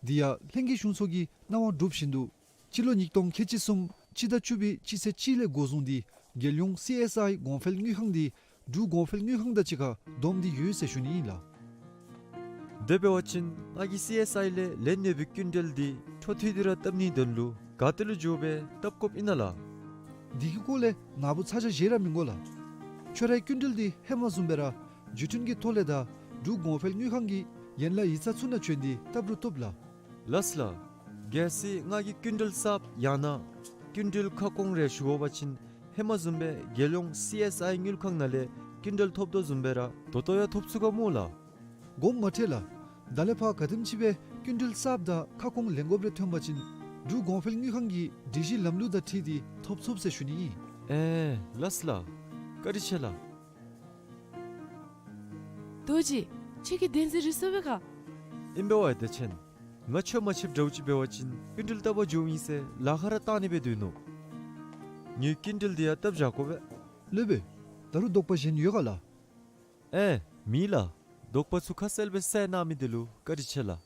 འདི་ཡང་ལྷན་རྒྱས་གཞུང་ཚོགས་ཀྱི་གནང་བ་གྲུབ་བཞིན་དུ་སྤྱི་ལོ་ཉིས་སྟོང་ཁལ་གཅིག་གསུམ་སྤྱི་ཟླ་བཅུ་པའི་སྤྱི་ཚེས་གཅིག་ལས་འགོ་བཟུང་སྟེ་རྒྱལ་ཡོངས་སི་ཨེསི་ཨའི་གོང་འཕེལ་དངུལ་ཁང་འདི་འབྲུག་གོང་འཕེལ་དངུལ་ཁང་དང་གཅིག་ཁར་བསྡོམས་ཏེ་ཡོད་ཟེར་ཞུ་ནི་ཨིན་ལགས། དེ་འབད་བ་ཅིན་ང་གིས་སི་ཨེསི་ཨའི་ལས་ལེན་ནི་ཡོད་པའི་སྐྱིན་འགྲུལ་འདི་འཕྲོ་མཐུད་དེ་ར་བཏབ་ནིའི་དོན་ལུ་ག་ཏེ་ལུ་འགྱོ་སྦེ་བཏབ་དགོཔ་ཨིན་ན་ལགས། འདི་གི་སྐོར་ལས་ནཱ་བུ་ཚ་གྱང་བཞེས་ར་མི་དགོ་ལགས། ཁྱོད་རའི་སྐྱིན་འགྲུལ་འདི་ཧེ་མ་བཟུམ་སྦེ་ར་བརྒྱུད་འཕྲིན་གྱི་ཐོག་ལས་དང་འབྲུག་གོང་འཕེལ་དངུལ་ཁང་གི་ཡན་ལག་ཡིག་ཚང་ཚུ་ནང་བྱོན་ཏེ་བཏབ་རུང་བཏུབ་ལགས། ལགས་ལགས། གལ་སྲིད་ང་གིས་སྐྱིན་འགྲུལ་གསརཔ་ཡང་ན་སྐྱིན་འགྲུལ་ཁ་སྐོང་རེ་ཞུ་དགོ་པ་ཅིན་ཧེ་མ་བཟུམ་སྦེ་རྒྱལ་ཡོངས་སི་ཨེསི་ཨའི་དངུལ་ཁང་ནང་ལས་སྐྱིན་འགྲུལ་ཐོབ་དོ་བཟུམ་སྦེ་ར་ད་ལྟོ་ཡང་ཐོབ་ཚུགས་ག་སྨོ་ལགས། དགོངསམ་མ་ཁྲེལ་ལགས། ད་ལས་ཕར་ག་དེམ་ཅིག་སྦེ་སྐྱིན་འགྲུལ་གསརཔ་དང་ཁ་སྐོང་ལེན་དགོཔ་རེ་ཐོན་པ་ཅིན་འབྲུག་གོང་འཕེལ་དངུལ་ཁང་གི་སྒྲིག་གཞི་ལམ་ལུགས་དང་འཁྲིལ་ཏེ་ཐོབ་ཚུགས་ཟེར་ཞུ་ནི་ཨིན། ཨེ་ལགས་ལགས། བཀའ་དྲིན་ཆེ་ལགས། རྡོ་རྗེ། ཁྱོད་ཀྱིས་བདེན་འཛིན་རེ་སོང་པས་ག། ཨིན་པས་ཝའེ་བདེ་ཆེན། ང་ཁྱོད་མ་ཕྱདཔ་འདྲཝ་ཅིག་འབད་བ་ཅིན་སྐྱིན་འགྲུལ་བཏབ་པར་འགྱོཝ་ཨིན་ཟེར་ལཱ་ཁག་ར་བཏང་ནི་སྦེ་སྡོད་ནུག། ངེའི་སྐྱིན་འགྲུལ་འདི་ཡང་བཏབ་བཞག་དགོ་པས། སློབ་དཔོན། ད་རུང་དོགས་པ་གཞན་ཡོད་ག་ལགས། ཨེ་མེད་ལགས། དོགས་པ་ཚུ་ཁ་གསལ་སྦེ་བསལ་གནང་མི་འདི་ལུ་བཀའ་དྲིན་ཆེ་ལགས།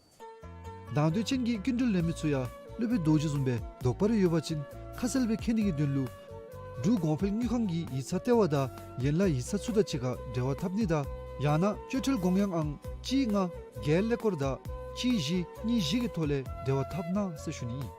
དང་འདོད་ཅན་གྱི་སྐྱིན་འགྲུལ་ལེན་མི་ཚུ་ཡང་སློབ་དཔོན་རྡོ་རྗེ་བཟུམ་སྦེ་དོགས་པ་རེ་ཡོད་པ་ཅིན་ཁ་གསལ་སྦེ་མཁྱེན་ནི་གི་དོན་ལུ་འབྲུག་གོང་འཕེལ་དངུལ་ཁང་གི་ཡིག་ཚང་ལྟེ་བ་དང་ཡན་ལག་ཡིག་ཚང་ཚུ་དང་གཅིག་ཁར་འབྲེལ་བ་འཐབ་ནི་དང་ཡང་ན་སྤྱོད་ཁྲལ་དགོངས་ཡངས་ཨང་གཅིག་ལྔ་བརྒྱད་ཀླད་ཀོར་དང་གཅིག་བཞི་གཉིས་བཞི་གི་ཐོག་ལས་འབྲེལ་བ་འཐབ་གནང་ཟེར་ཞུ་ནི་ཨིན།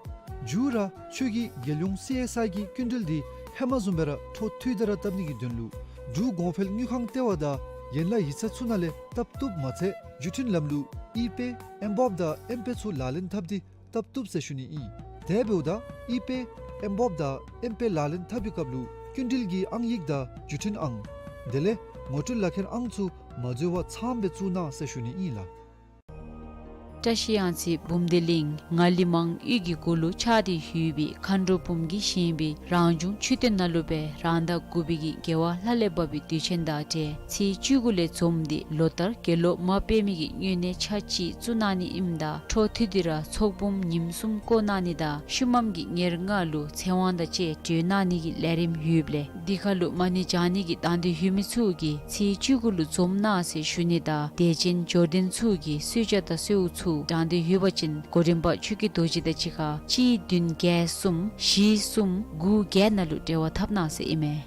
མཇུག་ར་ཁྱོད་ཀྱིས་རྒྱལ་ཡོངས་སི་ཨེསི་ཨའི་གི་སྐྱིན་འགྲུལ་འདི་ཧེ་མ་བཟུམ་སྦེ་ར་འཕྲོ་མཐུད་དེ་ར་བཏབ་ནི་གི་དོན་ལུ་འབྲུག་གོང་འཕེལ་དངུལ་ཁང་ལྟེ་བ་དང་ཡན་ལག་ཡིག་ཚང་ཚུ་ནང་ལས་བཏབ་བཏུབ་མ་ཚད་བརྒྱུད་འཕྲིན་ལམ་ལུགས་ཨི་པེ་ཨེམ་བོབ་དང་ཨེམ་པེ་ཚུ་ལག་ལེན་འཐབ་སྟེ་བཏབ་བཏུབ་ཟེར་ཞུ་ནི་ཨིན། དེ་འབདཝ་ད་ཨི་པེ་ཨེམ་བོབ་དང་ཨེམ་པེ་ལག་ལེན་འཐབ་པའི་སྐབས་ལུ་སྐྱིན་འགྲུལ་གྱི་ཨང་ཡིག་དང་བརྒྱུད་འཕྲིན་ཨང་དེ་ལས་ངོ་སྤྲོད་ལག་ཁྱེར་ཨང་ཚུ་མ་འཛོལ་བར་ཚངམ་སྦེ་བཙུགས་གནང་ཟེར་ཞུ་ནི་ཨིན་ལགས། བཀྲ་ཤིས་གཡང་རྩེ་འབུམ་སྡེ་གླིང་ངང་ལི་མང་གཡུས་ཀྱི་གུ་ལུ་ཆགས་ཏེ་ཡོད་པའི་མཁའ་འགྲོ་འབུམ་གྱིས་བཞེངས་པའི་རང་བྱུང་མཆོད་རྟེན་ནང་ལུ་སྦེ་རང་ཟླ་དགུ་པའི་གི་རྒྱལ་བ་ལྷ་ལས་བབས་པའི་དུས་ཆེན་དང་འབྲེལ་ཚེས་བཅུ་དགུ་ལས་འཛོམས་ཏེ་ལོ་ལྟར་དགེ་སློབ་མ་དཔེ་མེད་ཀྱི་སྨྱུང་གནས་ཆ་གཅིག་བཙུགས་གནང་ནི་ཨིནམ་ད་འཕྲོ་མཐུད་དེ་ར་ཚོགས་འབུམ་ཉིནམ་གསུམ་བསྐོར་གནང་ནི་དང་ཤུལ་མམ་གྱི་ཉེར་ལྔ་ལུ་ཚེ་དབང་དང་བཅས་གྲོལ་གནང་ནི་གི་ལས་རིམ་ཡོདཔ་ལས་འདི་ཁར་ལུ་མ་ཎི་བགྱང་ནི་གི་དང་འདོད་ཡོད་མི་ཚུ་གིས་ཚེས་བཅུ་དགུ་ལུ་འཛོམས་གནང་ཟེར་ཞུ་ནི་དང་དད་ཅན་འབྱོར་ལྡན་ཚུ་གིས་གསོལ་ཇ་དང་གསོལཝ་ཚུ་དྲང་འདོད་ཡོད་པ་ཅིན་འགོ་འདྲེན་པ་ཆོས་ཀྱི་རྡོ་རྗེ་དང་གཅིག་ཁར་གཅིག་བདུན་བརྒྱད་གསུམ་བཞི་གསུམ་དགུ་བརྒྱད་ནང་ལུ་འབྲེལ་བ་འཐབ་གནང་ཟེར་ཨིན་མས།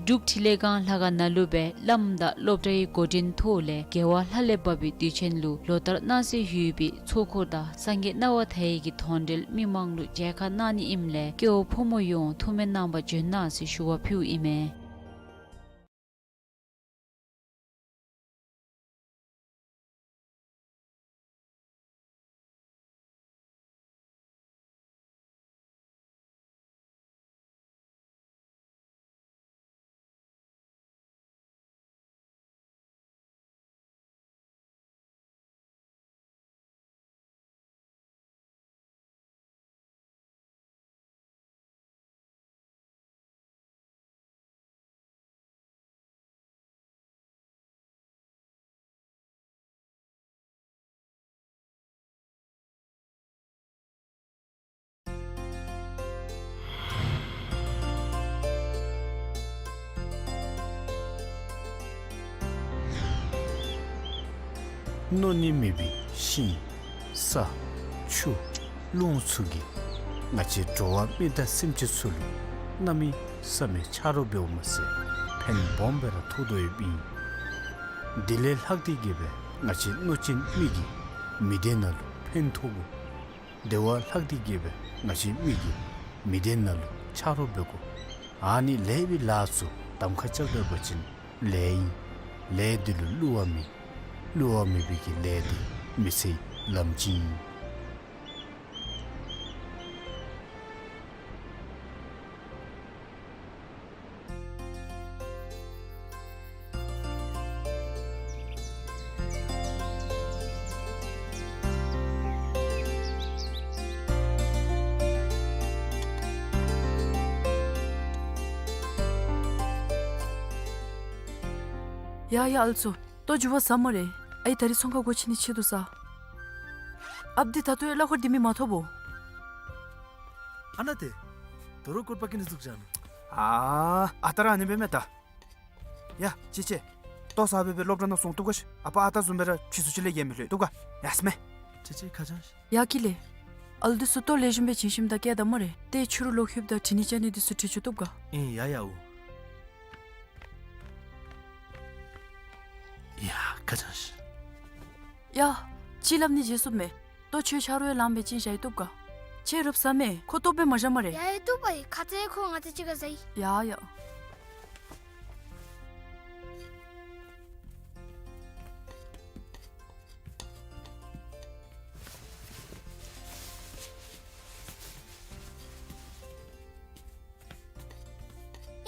འབྲུག་འཕྲིན་ལས་ཁང་ལྷ་ཁང་ནང་ལུ་སྦེ་བླམ་དང་སློབ་གྲྭའི་འགོ་འདྲེན་ཐོག་ལས་རྒྱལ་བ་ལྷ་ལས་བབས་པའི་དུས་ཆེན་ལུ་ལོ་ལྟར་གནང་སྲོལ་ཡོད་པའི་ཚོགས་འཁོར་དང་སངས་རྒྱས་སྣང་བ་མཐའ་ཡས་ཀྱི་དོན་འགྲེལ་མི་མང་ལུ་མཇལ་ཁ་གནང་ནི་ཨིནམ་ལས་སྐྱེ་བོ་ཕོ་མོ་ཡོངས་ཐུགས་སྨོན་གནང་བར་བྱོན་གནང་ཟེར་ཞུ་བ་ཕུལཝ་ཨིན་མས། མནོ་ནི་མེད་པའི་ཤིང་ས་ཆུ་རླུང་ཚུ་གིས་ང་བཅས་འགྲོ་བ་མི་དང་སེམས་ཅན་ཚུ་ལུ་གནམ་མེད་ས་མེད་ཆ་རོགས་འབདཝ་མ་ཚད་ཕན་སྦོམ་སྦེ་ར་ཐོགས་དོ་ཡོདཔ་ཨིན། དེ་ལས་ལྷག་སྟེ་གིས་སྦེ་ང་བཅས་མནོ་ཅན་མི་གི་མི་སྡེ་ནང་ལུ་ཕན་ཐོགས་དགོ། དེ་བ་ལྷག་སྟེ་གིས་སྦེ་ང་བཅས་མི་གི་མི་སྡེ་ནང་ལུ་ཆ་རོགས་འབད་དགོ། ཨ་ནི་ལེགས་པའི་ལཱ་ཚུ་གདམ་ཁ་རྐྱབ་ད་པ་ཅིན་ལེགས་ཨིན། ལས་འདི་ལུ་བསླུ་བ་མེད། བསླུ་བ་མེད་པའི་གི་ལས་འདི་མི་ཚེའི་ལམ་སྤྱི་ཨིན། ཡ་ཡ་ཨ་ལུ་ཚུ། ལྟོ་འགྱོ་བ་ཟ་སྨ་རེ། ཨའི་ད་རིས་ཚོང་ཁང་སྒོ་ཕྱེ་ནི་ཆེད་དུ་ས། ཨཔ་འདི་ད་ལྟོ་ཡང་གླ་འཁོར་འདི་མི་མ་ཐོབ་བོ། ཨ་ནཱ་ཏེ། དོ་རུང་སྐོར་པ་ཀི་ནི་འཛུགས་བཞག་ནུག། ཨ་ཨ་རྟག་ར་ཨ་ནི་འབད་མས་ད། ཡ་ཅི་ཅི། ལྟོ་ཟ་སྦེ་སྦེ་སློབ་གྲྭ་ནང་སོང་བཏུབ་ག་ཤིག། ཨ་པ་ཨ་རྟག་བཟུམ་སྦེ་ར་ཕྱི་སུ་ཅིག་ལས་ཡང་མི་ལྷོད་བཏུབ་ག། ཡ་སྨས། ཅི་ཅི་ཁ་བྱང་ཤིག། ཡ་ཀི་ལེ། ཨ་ལུ་འདི་ཚུ་ལྟོ་ལེགས་ཤོམ་སྦེ་བྱིན་ཞིནམ་ད་བསྐྱལ་ད་སྨ་རེ། ཏེ་ཕྱི་རུ་ལོག་ལྷོདཔ་ད་དྲི་ནི་བཅར་ནི་འདི་ཚུ་དྲི་བཅུག་བཏུབ་ག། ཨིན་ཡ་ཡ་འོ། ཡ་ཁ་བྱང་ཤིག། ཡ། ཅིག་སླབ་ནི་བརྗེད་སོང་མས། ལྟོ་ཁྱོད་ཆ་རོགས་ཡང་ལངམ་སྦེ་བྱིན་བཞག་ཡི་བཏུབ་ག། ཁྱོད་རུབ་ཟ་མས། ཁོ་ལྟོ་སྦེ་མ་བཞག་སྨ་རེ། ཡ་ཡ་བཏུབ་པ་ཨིན། ཁ་ཙ་ཁོ་ང་བཅས་གཅིག་ཁར་ཟ་ཡི། ཡ་ཡ།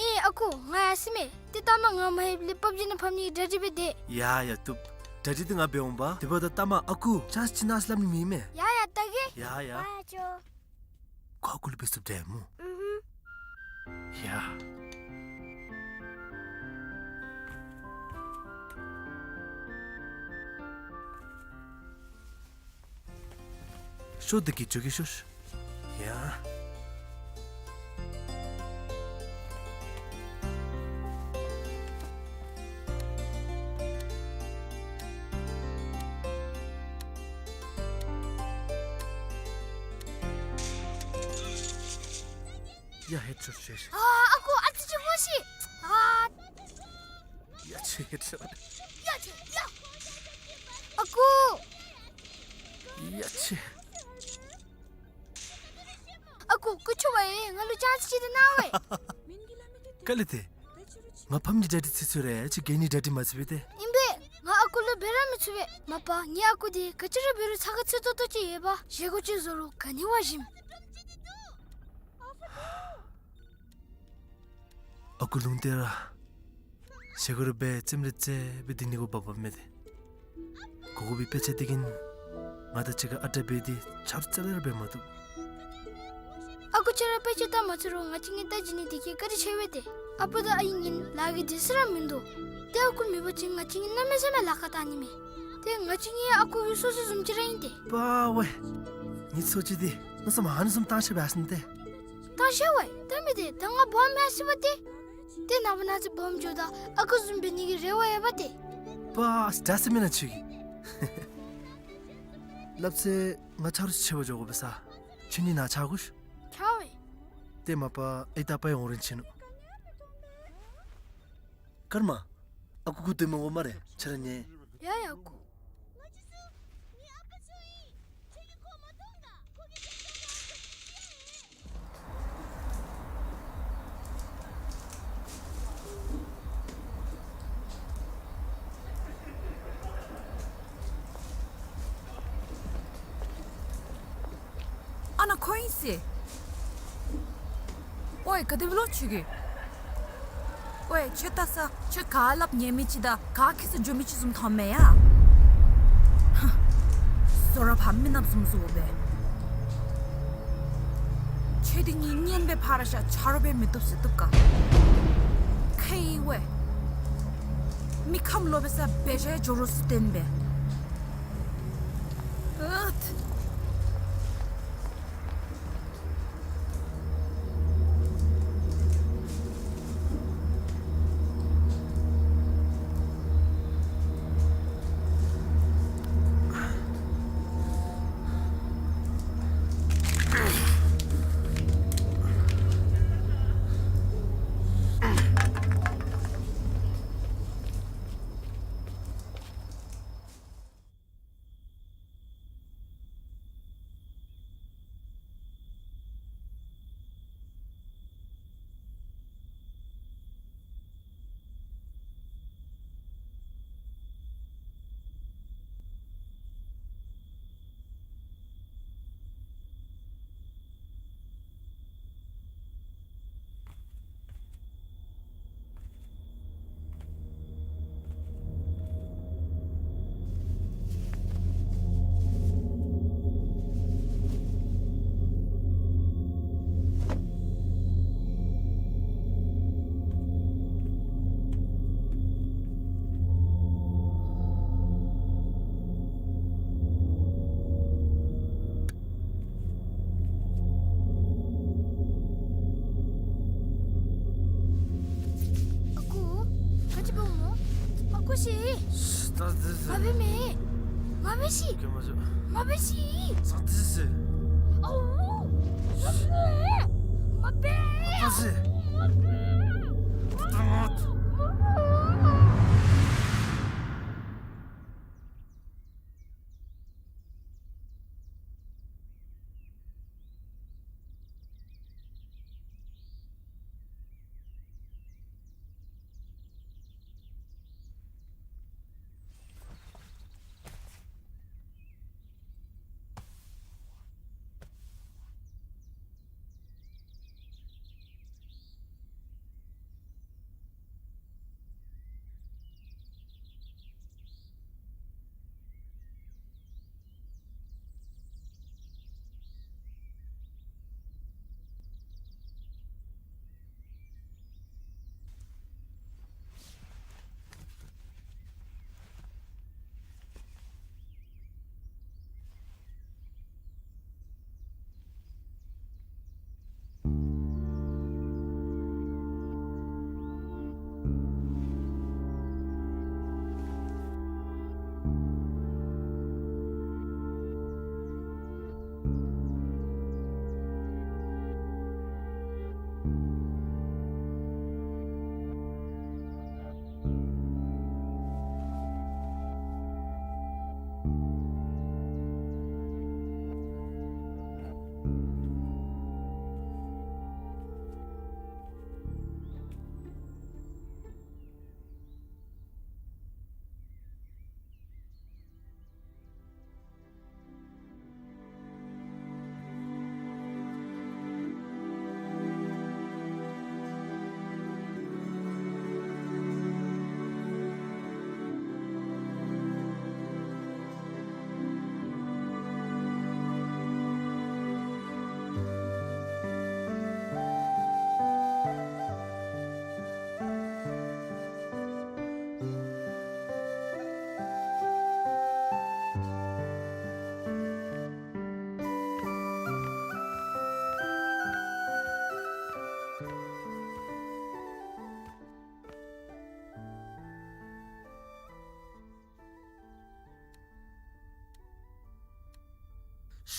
ཨེ་ཨ་ཁུ་ང་ཡར་སོ་མས། ཏེ་ལྟ་མ་ང་མ་ལྷོདཔ་ལས་པབ་ཇི་ནང་ཕབ་ནི་གི་གྲ་སྒྲིག་འབད་དེས། ཡ་ཡ་བཏུབ། གྲ་སྒྲིག་འདི་ང་འབད་འོང་པ། དེ་འབདཝ་ད་ལྟ་མ་ཨ་ཁུ་ཅཱནསི་ཅིག་གནང་ཟེར་སླབ་ནི་མེད་མས། ཡ་ཡ་ལྟ་གེ། ཡ་ཡ། ཨ་ཅོ། ཁོ་ཨ་ཁུ་ལུ་འབད་ཚུགསཔ་འདྲས་སྨོ། ཨུ་ཧུམ། ཡ། ཤོག་འདི་གིས་འགྱོ་གེ་ཤོག། ཡ། ཡ་ཧེད་ཤོག་ཤོག་ཤོག། ཨ་ཨ་ཁུ་ཨ་ཙི་ཅིག་སྨོ་ཤིག། ཨ། ཡ་ཆེ་ཧེད་ཤོག། ཡ་ཆེ་ཡ། ཨ་ཁུ། ཡ་ཆེ། ཨ་ཁུ་སྐུ་མཁྱེན་པ་ཡིས་ང་ལུ་ཅཱནསི་ཅིག་ཏེ་གནང་བས། ག་ལས་ཏེ། ང་ཕམ་གྱི་གྲ་སྒྲིག་ཚུད་ཚུད་རེ་ཅིག་གེ་ནི་གྲ་སྒྲིག་མ་ཚུད་པས་ཏེ། ཨིན་པས། ང་ཨ་ཁུ་ལུ་འབད་ར་མི་ཚུགས་པས། མ་པ་ངེའི་ཨ་ཁུ་འདི་ག་ཅི་ར་འབད་རུང་ཚ་ཁ་ཚུད་ཏོག་ཏོ་ཅིག་ཡོད་པ། བཞེས་སྒོ་ཅིག་བཟོ་རུང་ག་ནི་བ་ཞིམ། ཨ་ཁུ་ལུང་བསྟན་ར། བཞེས་སྒོ་ར་འབད་རྩེདམོ་ར་རྩེ་སྦེ་སྡོད་ནི་གུ་བབ་བབ་མས་ཏེ། གོ་གོ་བའི་དཔེ་ཆ་འདི་གིས་ང་དང་གཅིག་ཁར་ཨ་རྟག་འབད་དེ་ཆ་རོགས་རྩ་ལས་ར་འབད་མ་བཏུབ། ཨ་ཁུ་ཁྱོད་ར་དཔེ་ཆ་ལྟ་མ་ཚུགས་རུང་ང་བཅས་གཉིས་ལྟ་བྱིན་ནི་འདི་གིས་བཀའ་དྲིན་ཆེ་བས་ཏེ། ཨ་པ་དང་ཨའི་གཉིས་ལཱ་གི་དུས་ཚོད་ར་མིན་འདུག། ཏེ་ཨ་ཁུ་མེད་པ་ཅིན་ང་བཅས་གཉིས་གནམ་མེད་ས་མེད་ལཱ་ཁག་བཏང་ནི་མས། ཏེ་ང་བཅས་གཉིས་ཨ་ཁུ་གི་སོ་སོ་བཟུམ་ཅིག་ར་ཨིན་ཏེ། པ་ཝེ། ངེའི་ཚོ་ཅིག་འདི་མནོ་བསམ་ཨ་ནི་བཟུམ་བཏང་ཤེས་པས་ཟེར་ནི་ཏེ། བཏང་ཤེས་ཝེ། ད་མི་དེ་ད་ང་སྦོམ་མས་ཟེར་བ་ཏེ། ཏེ་ནངས་པ་གནངས་ཚེ་སྦོམ་འགྱོཝ་ད་ཨ་ཁུ་བཟུམ་འབད་ནི་གི་རེ་བ་ཡོད་པ་ཏེ། པ་ཨ་ཙི་ད་ཟེར་མེན་ན་ཁྱོད་ཀྱིས། སླབ་ཚེ་ང་ཆ་རོགས་ཆེ་བ་འགྱོ་དགོ་པས་ས། ཁྱོད་གཉིས་ནཱ་ཆ་དགོ་ཤིག། ཆ་ཝེ། ཏེ་མ་པ་ཨའི་ད་པ་ཡང་འོང་རན་ཆི་ནུག། ཀརྨ། ཨ་ཁུ་ཁུ་སྡོད་མ་དགོ་སྨ་རེ། ཁྱོད་ར་ཉལ། ཡ་ཡ་ཨ་ཁུ། ཨ་ནཱ་ཁོ་ཨིན་ཟེར། ཝའེ་ག་དེ་སྦེ་ལོ་ཁྱོད་ཀྱིས། ཝའེ་ཁྱོད་ལྟ་ས་ཁྱོད་ག་སླབ་ཉན་མི་ཅིག་དང་ག་ཁྱད་གསོད་འགྱོ་མི་ཅིག་བཟུམ་མཐོངམ་མས་ཡ། ཧ། བཟོ་ར་ཕམ་མི་ནགཔ་བཟུམ་བཟོ་སྦེ། ཁྱོད་འདི་གཉིས་གཉེན་སྦེ་ཕར་བཞག་ཆ་རོགས་སྦེ་མི་བཏུབ་ཟེར་བཏུབ་ག། ཁེ་ཝའེ། མི་ཁམས་ལོག་པའི་ས་འབད་བཞག་འགྱོ་རོགས་ཟེར་བསྟན་པས། ཨུད། ཤི། ད་ཟེར་ཟེར། ང་འབད་མེན། ང་འབད་ཤི། སྐྱོན་མ་བརྗོད། ང་འབད་ཤི། ད་ཟེར་ཟེར། ཨོ། ང་འབད་མེན། ང་འབད། ད་ཟེར། ང་འབད། ད་ང་།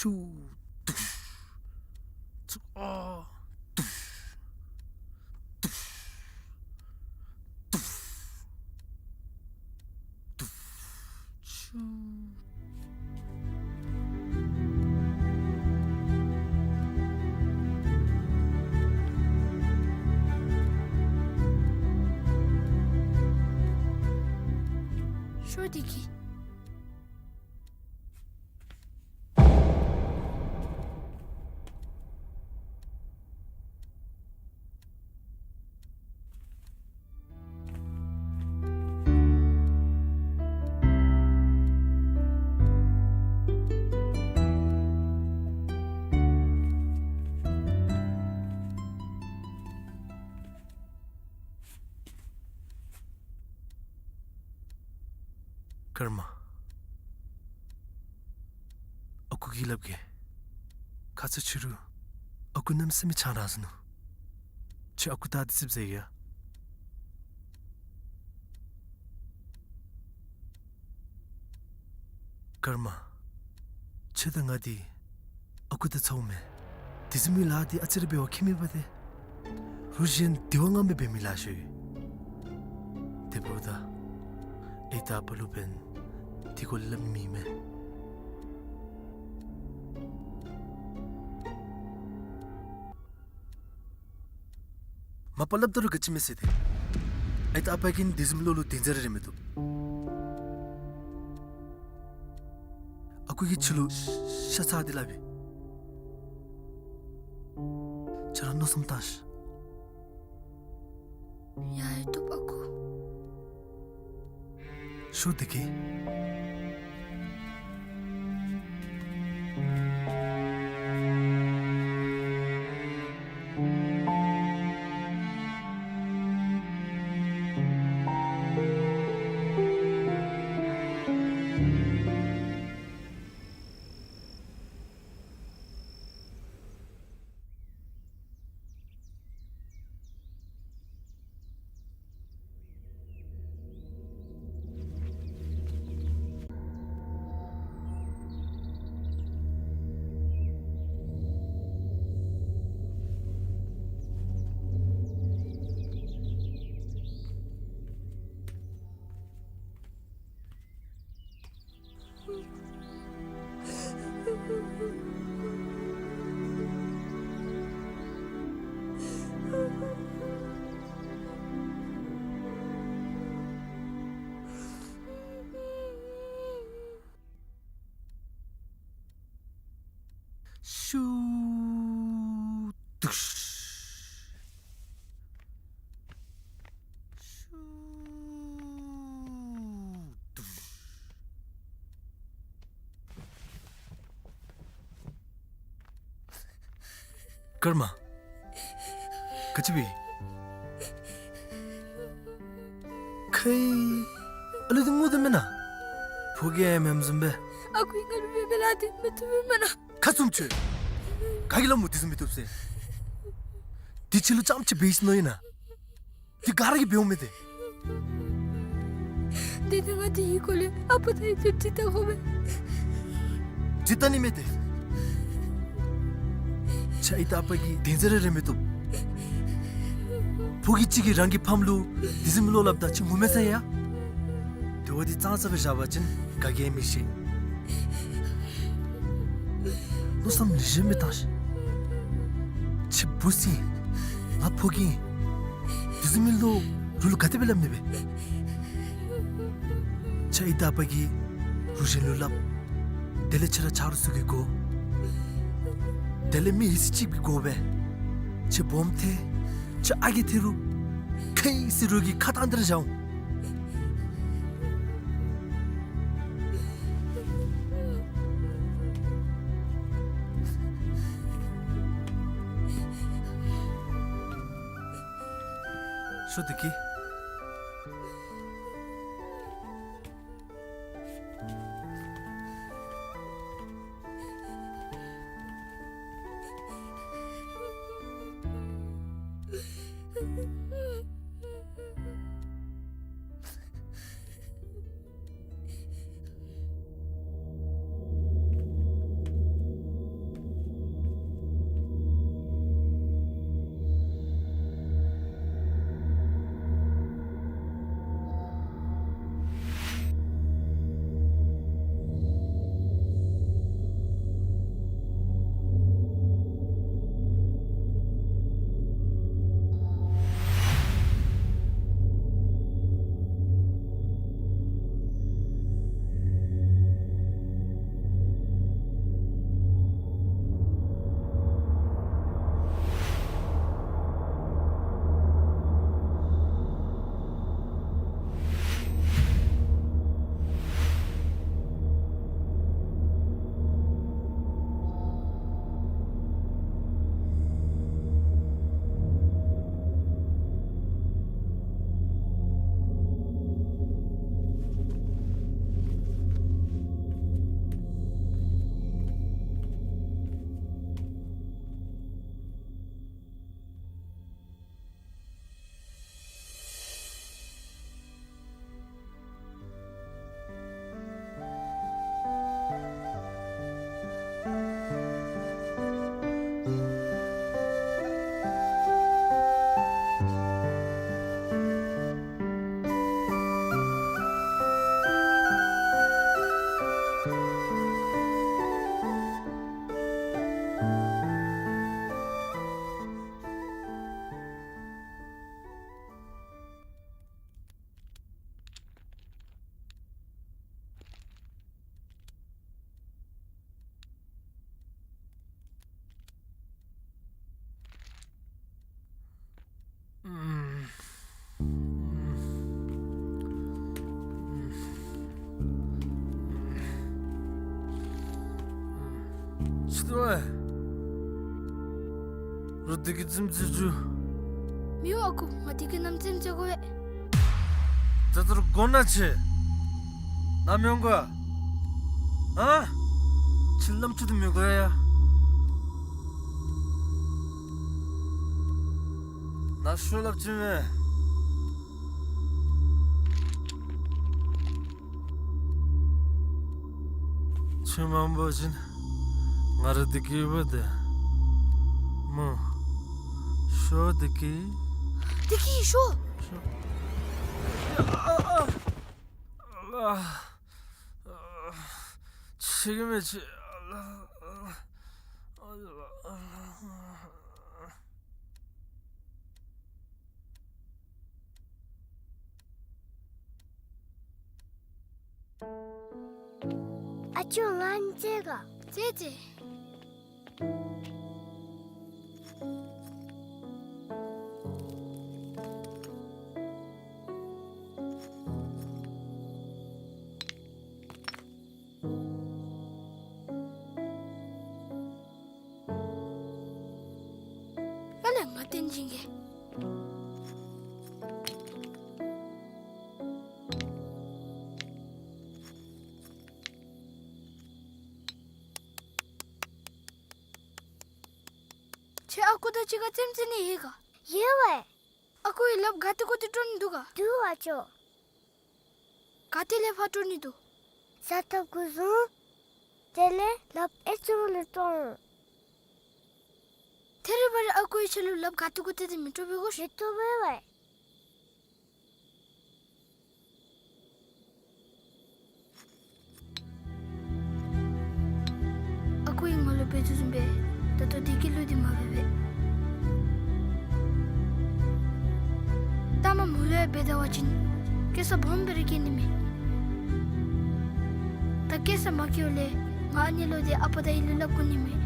ཤུ། དུཤ། ཚུ། ཨ། དུཤ། དུཤ། དུཤ། དུཤ། ཤུ། ཤོ་དེ་གི། ཀརྨ། ཨ་ཁུ་གིས་སླབ་གེ། ཁ་ཙ་ཕྱི་རུ་ཨ་ཁུ་གནམ་མེད་ས་མེད་ཆང་རག་ཟ་ནུག། ཁྱོད་ཨ་ཁུ་ད་འདི་ཙིགཔ་ཟ་ཡི་ཡ། ཀརྨ། ཁྱོད་དང་ང་འདི་ཨ་ཁུ་དང་ཚ་བོ་མེན། དེ་ཚུ་མི་ལཱ་འདི་ཨ་ཙི་རེ་འབད་བ་ཁྱད་མེད་པ་ཏེ། རུ་གཞན་དེ་བ་ང་མི་འབད་མི་ལཱ་ཤོས་ཡོད། དེ་འབདཝ་ད་ཨའི་དང་ཨ་པ་ལུ་འབདན་དེ་གུ་སླབ་མི་མེད། མ་པ་སླབ་ད་རུང་ག་ཅི་མེད་ཟེར་ཏེ། ཨའི་དང་ཨ་པ་གིས་དེ་བཟུམ་བློ་ལུ་དེ་ཟེར་རེ་མི་བཏུབ། ཨ་ཁུ་གིས་ཁྱོད་ལུ་ཤ་ཚ་འདི་སླབ་ཨིན། ཁྱོད་ར་མནོ་བསམ་བཏང་ཤིག། ཡ་ཡ་བཏུབ་ཨ་ཁུ། ཤོ་དེ་གི། ཀརྨ། ག་ཅི་འབད། ཁའི་ཨ་ལུ་འདི་ངུ་དོ་མེན་ན། ཕོ་རྒྱས་ཡང་མེནམ་བཟུམ་སྦེ། ཨ་ཁུ་ང་ལུ་མི་མི་ལ་འདི་མི་བཏུབ་མེན་ན། ཁ་བཙུམ་ཁྱོད། ག་གིས་སླབ་སྨོ་འདི་བཟུམ་མི་བཏུབ་ཟེར། འདི་ཁྱོད་ལུ་རྐྱངམ་ཅིག་འབད་ཡི་ཟེར་མནོ་ཡི་ན། འདི་ག་ར་གིས་འབདཝ་མས་ཏེ། དེ་ནི་ང་འདི་གི་སྐོར་ལས་ཨ་པ་དང་ཡུམ་ཅིག་འདྲི་བལྟ་དགོ་པས། འདྲི་བལྟ་ནི་མས་ཏེ། ཁྱོད་ཨའི་དང་ཨ་པ་གི་དོན་ཟེར་ར་རེ་མི་བཏུབ། ཕོ་རྒྱས་ཅིག་གིས་རང་གི་ཕམ་ལུ་འདི་བཟུམ་མའི་བློ་སླབ་ད་ཁྱོད་ངུ་མས་ཟེར་ཡ། དེ་བ་འདི་ཙང་ཙ་སྦེ་བཞག་པ་ཅིན་ག་གིས་ཡང་མི་ཤེས། མནོ་བསམ་ལེགས་ཤོམ་སྦེ་བཏང་ཤིག། ཁྱོད་བུ་ཅིག་ཨིན། ང་ཕོ་རྒྱས་ཨིན། འདི་བཟུམ་མའི་བློ་རོགས་ལུ་ག་དེ་སྦེ་སླབ་ནི་སྦེ། ཁྱོད་ཨའི་དང་ཨ་པ་གིས་རོགས་གཞན་ལུ་སླབ། དེ་ལས་ཁྱོད་ར་ཆ་རོགས་ཚུ་གིས་གོ། དེ་ལས་མི་ཡི་སྲིད་ཅིག་གིས་གོ་སྦེ། ཁྱོད་སྦོམ་ཐལ། ཁྱོད་ཨ་རྒས་ཐལ་རུང་། ཁའི་ཟེར་རོགས་ཀྱིས་ཁ་བཏང་སྟེ་ར་བཞག་འོང་། ཤོག་བདེ་སྐྱིད། ཅི་འདུག་པས། རོགས་བདེ་སྐྱིད་རྩེདམོ་རྩེ་བཅུག། མི་འོང་ཨ་ཁུ། ང་བདེ་སྐྱིད་རྣམ་རྩེདམོ་རྩེ་དགོ་པས། ད་ལྟོ་ར་དགོ་ན་ཆེ། ནམ་ཡོང་ག། ཨ། ཁྱོད་རྣམ་ཅོ་འདི་མི་དགོ་ཡ། ན་ཤོ་སླབ་ཅི་མེད། ཁྱོད་མ་འབོ་ཅིན་ང་ར་བདེ་སྐྱིད་འབོ་དེ་སྨོ། ཤོ་བདེ་སྐྱིད། བདེ་སྐྱིད་ཤོ། ཤོ། ཨ་ཨ་ཨ། ཨ་ཨ། ཤེས་ཀྱི་མེད་ཅི། ཨ་ཨ། ཨ་ཅོ་ང་རྩེད་ག། རྩེད་རྩེད། བསྟན་སྦྱིན་གྱིས། ཁྱོད་ཨ་ཁུ་དང་གཅིག་ཁར་རྩེདམོ་རྩེ་ནི་ཡོད་ག། ཡོད་པས། ཨ་ཁུ་གིས་ལགཔ་ག་ཏེ་གོ་ཏེ་དཀྲོག་ནི་འདུག་ག། འདུག་པ་ཅོ། ག་ཏེ་ལས་ཕར་དཀྲོག་ནི་འདུག། ས་ཐོབ་གུ་བཟུང་། དེ་ལས་ལགཔ་ཨེ་ཙུམ་ལུ་དཀྲོག་འོང་། ཐད་རི་བ་རི་ཨ་ཁུ་གིས་ཁྱོད་ལུ་ལགཔ་ག་ཏེ་གོ་ཏེ་དེ་མི་དཀྲོག་པས་གོ། མི་དཀྲོག་པས་པ། ཨ་ཁུ་གིས་ང་ལུ་འབད་དོ་བཟུམ་སྦེ་ད་ལྟོ་བདེ་སྐྱིད་ལུ་འདི་མ་འབད་པས། ལྟ་མ་མོ་ལུ་ཡང་འབད་ད་བ་ཅིན་སྐྱེ་ས་སྦོམ་སྦེ་ར་སྐྱེ་ནི་མས། ད་སྐྱེ་ས་མ་སྐྱེཝ་ལས་ང་ཨ་ནི་ལུ་འདི་ཨ་པ་དང་ཨའི་ལུ་སླབ་དགོ་ནི་མས། ཡ།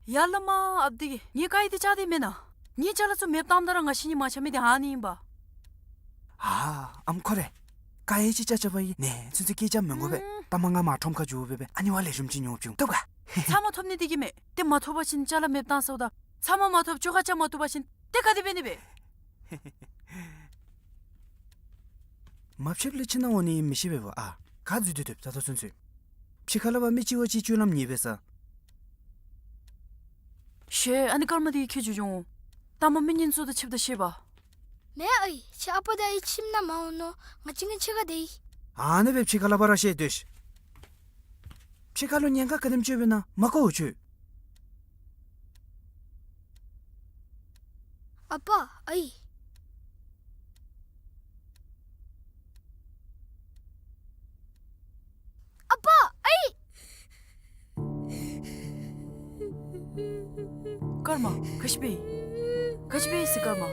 ཡ་བླ་མ་ཨཔ་དེ་གིས་ངེའི་དཀར་ཡོལ་འདི་བཅག་སྟེ་མེན་ན། ངེའི་ཅ་ལ་ཚུ་མེདཔ་བཏངམ་ད་ར་ང་བཤལ་ནི་མ་ཆགས་མི་འདི་ཨ་ནི་ཨིན་པ། ཨ་ཨམ་ཁོ་རེ། དཀར་ཡོལ་ཅིག་བཅག་བཅགཔ་ཨིན་ནི་ཚུན་ཚོད་སྐད་རྐྱབ་མི་དགོ་པས། ཨུམ། ལྟ་མ་ང་མར་ཁྲོམ་ཁར་འགྱོ་སྦེ་སྦེ་ཨ་ནི་བ་ལེགས་ཤོམ་ཅིག་ཉོ་བཅུག་ཐོབ་ག། ཚབ་མ་ཐོབ་ནི་འདི་གིས་མས། ཏེ་མ་ཐོབ་པ་ཅིན་ཅ་ལ་མེདཔ་བཏང་ཟེརཝ་ད། ཚབ་མ་མ་ཐོབ་ཅོག་ཁ་རྐྱབ་མ་བཏུབ་པ་ཅིན་ཏེ་ག་དེ་འབད་ནི་སྦེ། མ་ཕྱདཔ་ལས་ཁྱིམ་ནང་འོང་ནི་མི་ཤེས་པས་པ། ཨ་ག་འཛུལ་ཏེ་སྡོདཔ་ད་ལྟོ་ཚུན་ཚོད། ཕྱི་ཁར་ལས་ཕར་མི་གཅིག་བ་གཅིག་སྤྱོད་ལམ་ཉེས་པས་ས། ཤེས། ཨ་ནི་སྐར་མ་འདི་ཁྱོད་ཁྱོད་འགྱོ་འོང་། ལྟ་མ་མི་ངན་ཚུ་དང་ཕྱདཔ་ད་ཤེས་པ། མེན་ཨའི། ཁྱོད་ཨ་པ་དང་ཨའི་ཁྱིམ་ནང་མ་འོང་ནོ། ང་གཅིག་ངེའི་ཕྱི་ཁར་སྡོད་ཡི། ཨ་ནི་སྦེ་ཕྱི་ཁར་ལས་ཕར་ར་བཤལ་སྡོད་ཤིག། ཕྱི་ཁར་ལུ་ཉེན་ཁ་ག་དེམ་ཅིག་ཡོདཔ་ཨིན་ན་མ་གོ་འོང་ཁྱོད། ཨ་པ་ཨའི། ཨ་པ་ཨའི། སྐར་མ་ག་ཅི་འབད་ཡི། ག་ཅི་འབད་ཡི་ཟེར་སྐར་མ།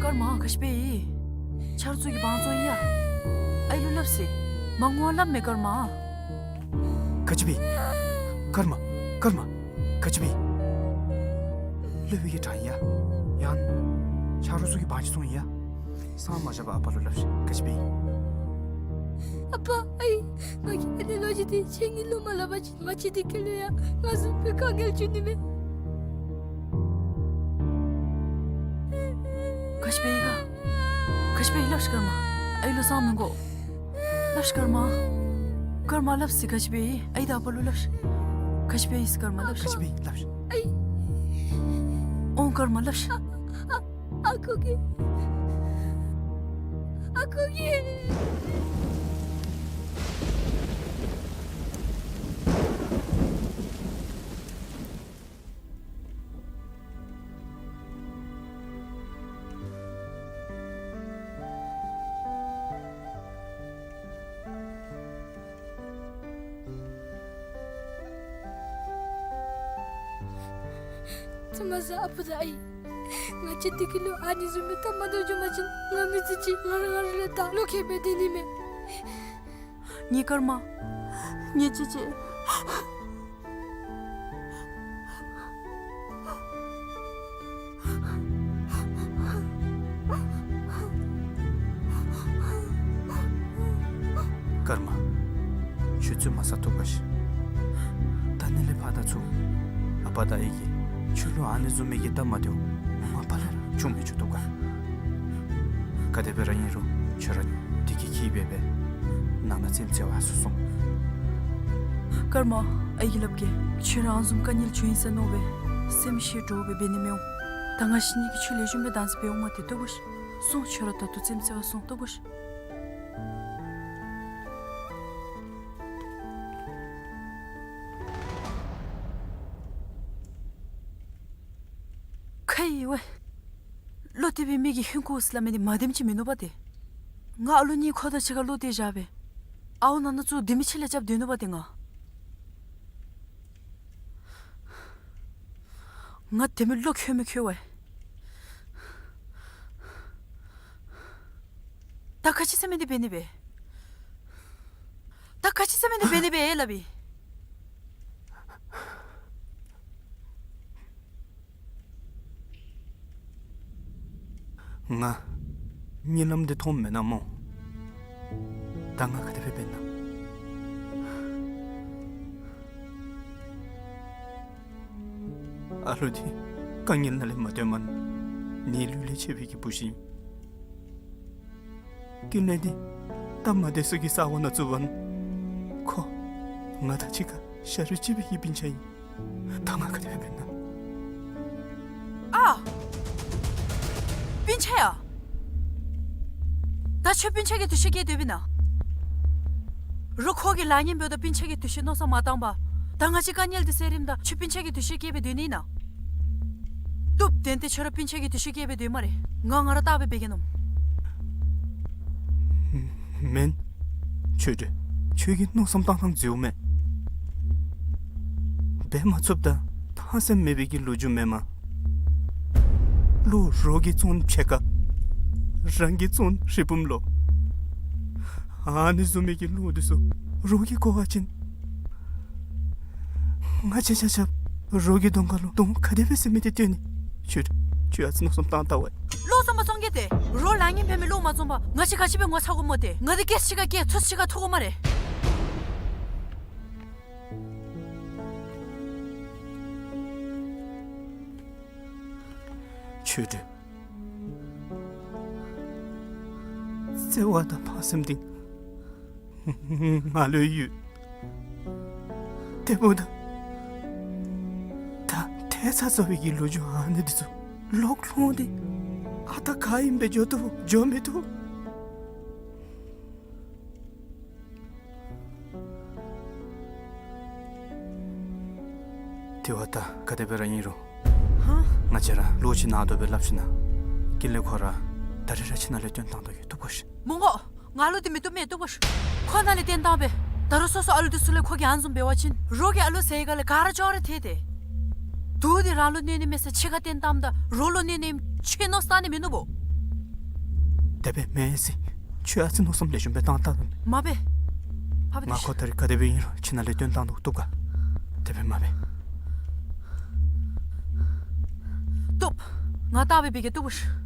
སྐར་མ་ག་ཅི་འབད་ཡི། ཆ་རོགས་ཚུ་གིས་བང་བཙོང་ཡི་ཡ། ཨའི་ལུ་སླབ་ཟེར། མ་ངུ་བར་སླབ་མས་སྐར་མ། ག་ཅི་འབད་ཡི། སྐར་མ། སྐར་མ། ག་ཅི་འབད་ཡི། སློབ་དཔོན་གྱིས་དྲངས་ཡི་ཡ། ཡང་ཆ་རོགས་ཚུ་གིས་བང་ཅིག་བཙོང་ཡི་ཡ། སངས་མ་རྒྱས་པར་ཨ་པ་ལུ་སླབ་ཤིག། ག་ཅི་འབད་ཡི། ཨ་པ་ཨའི། ང་གིས་ཨ་ནི་ལོ་རྒྱུས་འདི་ཁྱེད་གཉིས་ལུ་མ་སླབ་པ་ཅིན་ང་བཅས་འདི་ཁ་ལུ་ཡང་ང་བཟུམ་སྦེ་དཀའ་ངལ་འབྱུང་ནི་མས། ག་ཅི་འབད་ཡི་ག། ག་ཅི་འབད་ཡི་སླབ་ཤིག་སྐར་མ། ཨའི་ལུ་སངས་མི་དགོ། སླབ་ཤིག་སྐར་མ། སྐར་མ་སླབ་ཟེར། ག་ཅི་འབད་ཡི། ཨའི་དང་ཨ་པ་ལུ་སླབ་ཤིག། ག་ཅི་འབད་ཡི་ཟེར་སྐར་མ་སླབ་ཤིག། ག་ཅི་འབད་ཡི་སླབ་ཤིག། ཨའི། འོང་སྐར་མ་སླབ་ཤིག། ཨ་ཨ་ཁུ་གིས། ཨ་ཁུ་གིས། ཐུ་མ་ཟ་ཨ་པ་དང་ཨའི། ང་བཅས་འདི་གི་ལུ་ཨ་ནི་བཟུམ་མའི་སྟབས་མ་བདེཝ་བྱུང་པ་ཅིན་ང་མི་ཚུ་གཅིག་ཁར་ར་ར་ད་བློ་ཁེལ་སྦེ་སྡོད་ནི་མས། ངེའི་སྐར་མ། ངེའི་ཅེ་ཅེ། སྐར་མ། ཁྱོད་ཚུ་མ་ཟ་ཐུབ་ག་ཤིག། ད་ནི་ལས་ཕར་ད་ཚུར་ཨ་པ་དང་ཨའི་གིས་ཁྱོད་ལུ་ཨ་ནི་བཟུམ་མའི་གི་སྟབས་མ་བདེཝ་མ་པ་ལས་ར་བྱུང་མི་བཅུག་ཐུབ་ག། ག་དེ་སྦེ་ར་ཨིན་རུང་ཁྱོད་ར་བདེ་སྐྱིད་འཁྱིད་སྦེ་སྦེ་ནང་ན་རྩེདམོ་རྩེ་བར་ཚུར་སོང་། སྐར་མ། ཨའི་གིས་སླབ་གེ། ཁྱོད་ར་ཨ་ནི་བཟུམ་དཀའ་ངལ་བྱུང་ཡི་ཟེར་མནོ་སྦེ་སེམས་ཤོར་འདྲོག་སྦེ་འབད་ནི་མི་འོང་། ད་ང་བཤལ་ནི་གི་ཆོས་ལེགས་ཤོམ་སྦེ་བདག་འཛིན་འབད་འོང་མ་སྟེར་བཏུབ་ག་ཤིག། སོང་ཁྱོད་ར་ད་ལྟོ་རྩེདམོ་རྩེ་བར་སོང་བཏུབ་ག་ཤིག། ཁ་ཡི་ཝའི། བློ་གཏད་པའི་མི་གིས་ཧིང་ཁུ་ཟེར་སླབ་མི་འདི་མ་བདེནམ་ཅིག་མིན་ནུག་པ་ཏེ། ང་ཨ་ལོ་གཉིས་ཁོ་དང་གཅིག་ཁར་བློ་གཏད་བཞག་སྦེ་ཨརཝ་ནང་ན་ཚུར་སྡོད་མི་ཅིག་ལས་རྐྱབ་སྡོད་ནུག་པ་ཏེ་ང་། ང་དེ་མི་བློ་ཁོལ་མི་ཁོལ་ཝའི། ད་ག་ཅི་ཟེར་མི་འདི་འབད་ནི་སྦེ། ད་ག་ཅི་ཟེར་མི་འདི་འབད་ནི་སྦེ་སླབ་ཨིན། ང་གཉིད་ལམ་འདི་མཐོངམ་མེན་ན་སྨོ། ད་ང་ག་དེ་སྦེ་འབད་ན། ཨ་ལུ་འདི་དཀའ་ངལ་ནང་ལས་མ་བཏོན་མ་ནི་ལུས་ལས་ཆད་པའི་གི་བུ་ཅིག་ཨིན། ཀུན་ལེགས་འདི་སྟབས་མ་བདེ་ས་གི་ས་གོ་ནང་བཙུགས་པ་ནི་ཁོ་ང་དང་གཅིག་ཁར་ཤ་རུས་གཅིག་པའི་གི་སྤུན་ཆ་ཨིན། ད་ང་ག་དེ་སྦེ་འབད་ན། ཨ། སྤུན་ཆ་ཡ། ད་ཁྱོད་སྤུན་ཆ་གི་འདུ་ཤེས་བསྐྱེད་སྡོདཔ་ཨིན་ན། རོགས་ཁོ་གི་ལཱ་གཉེན་འབདཝ་ད་སྤུན་ཆ་གི་འདུ་ཤེས་མནོ་བསམ་མ་བཏང་པར། ད་ང་བཅས་དཀའ་ངལ་འདི་སེལ་རནམ་ད་ཁྱོད་སྤུན་ཆ་གི་འདུ་ཤེས་བསྐྱེད་སྦེ་སྡོད་ནི་ཨིན་ན། བཏུབ། དེ་འདི་ཁྱོད་ར་སྤུན་ཆ་གི་འདུ་ཤེས་བསྐྱེད་སྦེ་སྡོད་སྨ་རེ། ང་ང་ར་བལྟ་སྦེ་འབད་གེ་མནོཝ། མེན། ཆོས་སྒྲོན། ཁྱོད་ཀྱིས་མནོ་བསམ་བཏང་ཐངས་འཛོལཝ་མས། འབད་མ་ཚུགསཔ་ད་ཕངས་སེམས་མེད་པའི་གི་ལོ་རྒྱུས་མེན་མས། བློ་རོགས་ཀྱིས་བཙོང་ཕྱེད་ཀ། རང་གིས་བཙོང་རི་བུམ་ལོ། ཨ་ནི་བཟུམ་མའི་གི་བློ་འདི་ཚུ་རོགས་ཀྱིས་གོ་བ་ཅིན། ང་བཅས་ཆ་ཁྱབ་རོགས་ཀྱི་གདོང་ཁ་ལུ་གདོང་ག་དེ་སྦེ་ཟེར་མི་འདི་སྟོན་ནི། ཁྱོད་ཁྱོད་ཨ་ཙི་མནོ་བསམ་བཏང་བལྟ་ཝའི། བློ་བཟང་པོ་བཙོང་གེ་ཏེ། རོགས་ལཱ་གཉེན་འབད་མི་བློ་མ་བཟང་པར་ང་བཅས་ག་ཅི་སྦེ་ངོ་ཚ་དགོ་སྨོ་ཏེ། ང་འདི་སྐད་ཅིག་ཁར་སྐད་ཚུར་ཅིག་ཁར་ཐུག་དགོ་སྨ་རེ། ཆོས་སྒྲོན། བརྩེ་བ་དང་ཕངས་སེམས་འདི་ང་ལུ་ཡོད། དེ་འབདཝ་ད་ད་ཐལ་ཚ་ཚ་བའི་གི་ལོ་རྒྱུས་ཨ་ནི་འདི་ཚུ་ལོག་ལྷོང་སྟེ་ཨ་རྟག་ག་ཨིནམ་སྦེ་འགྱོ་བཏུབ་འགྱོ་མི་བཏུབ། དེ་བ་ད་ག་དེ་སྦེ་ར་ཨིན་རུང་། ཧ། ང་བཅས་ར་ལོག་ཅིག་ནང་དོག་སྦེ་སླབ་ཞིན་ན་ཀུན་ལེགས་ཁོ་ར་ད་རིས་ར་ཁྱིམ་ནང་ལས་བཏོན་བཏང་དོ་གི། བཏུབ་ག་ཤིག། མི་དགོ། ང་ལུ་འདི་མི་བཏུབ་མས། བཏུབ་ག་ཤིག། ཁོ་ནཱ་ལས་བཏོན་བཏངམ་སྦེ། ད་རུང་སོ་སོ་ཨ་ལུ་འདི་ཚུ་ལས་ཁོ་གིས་ཨ་ནི་བཟུམ་འབད་བ་ཅིན་རོགས་ཀྱི་ཨ་ལུ་ཟེར་ག་ལས་ག་ར་ཅོག་ར་ཐལ་ཏེ། དུག་འདི་རང་ལུ་གནོད་ནི་མས་ཟེར་ཕྱི་ཁར་བཏོན་བཏངམ་ད་རོགས་ལུ་གནོད་ནི་ཨིནམ་ཁྱོད་མནོ་བསམ་བཏང་ནི་མིན་ནུག་པོ། དེ་སྦེ་མེན་ཟེར། ཁྱོད་ཨ་ཙི་མནོ་བསམ་ལེགས་ཤོམ་སྦེ་བཏང་བལྟ་ད། མ་འབད། ཕ་བི་ང་ཁོ་ད་རིས་ག་དེ་སྦེ་ཨིན་རུང་ཁྱིམ་ནང་ལས་བཏོན་བཏང་དོ། བཏུབ་ག། དེ་སྦེ་མ་འབད། བཏུབ། ང་བལྟ་སྦེ་འབད་གེ། བཏུབ་ག་ཤིག།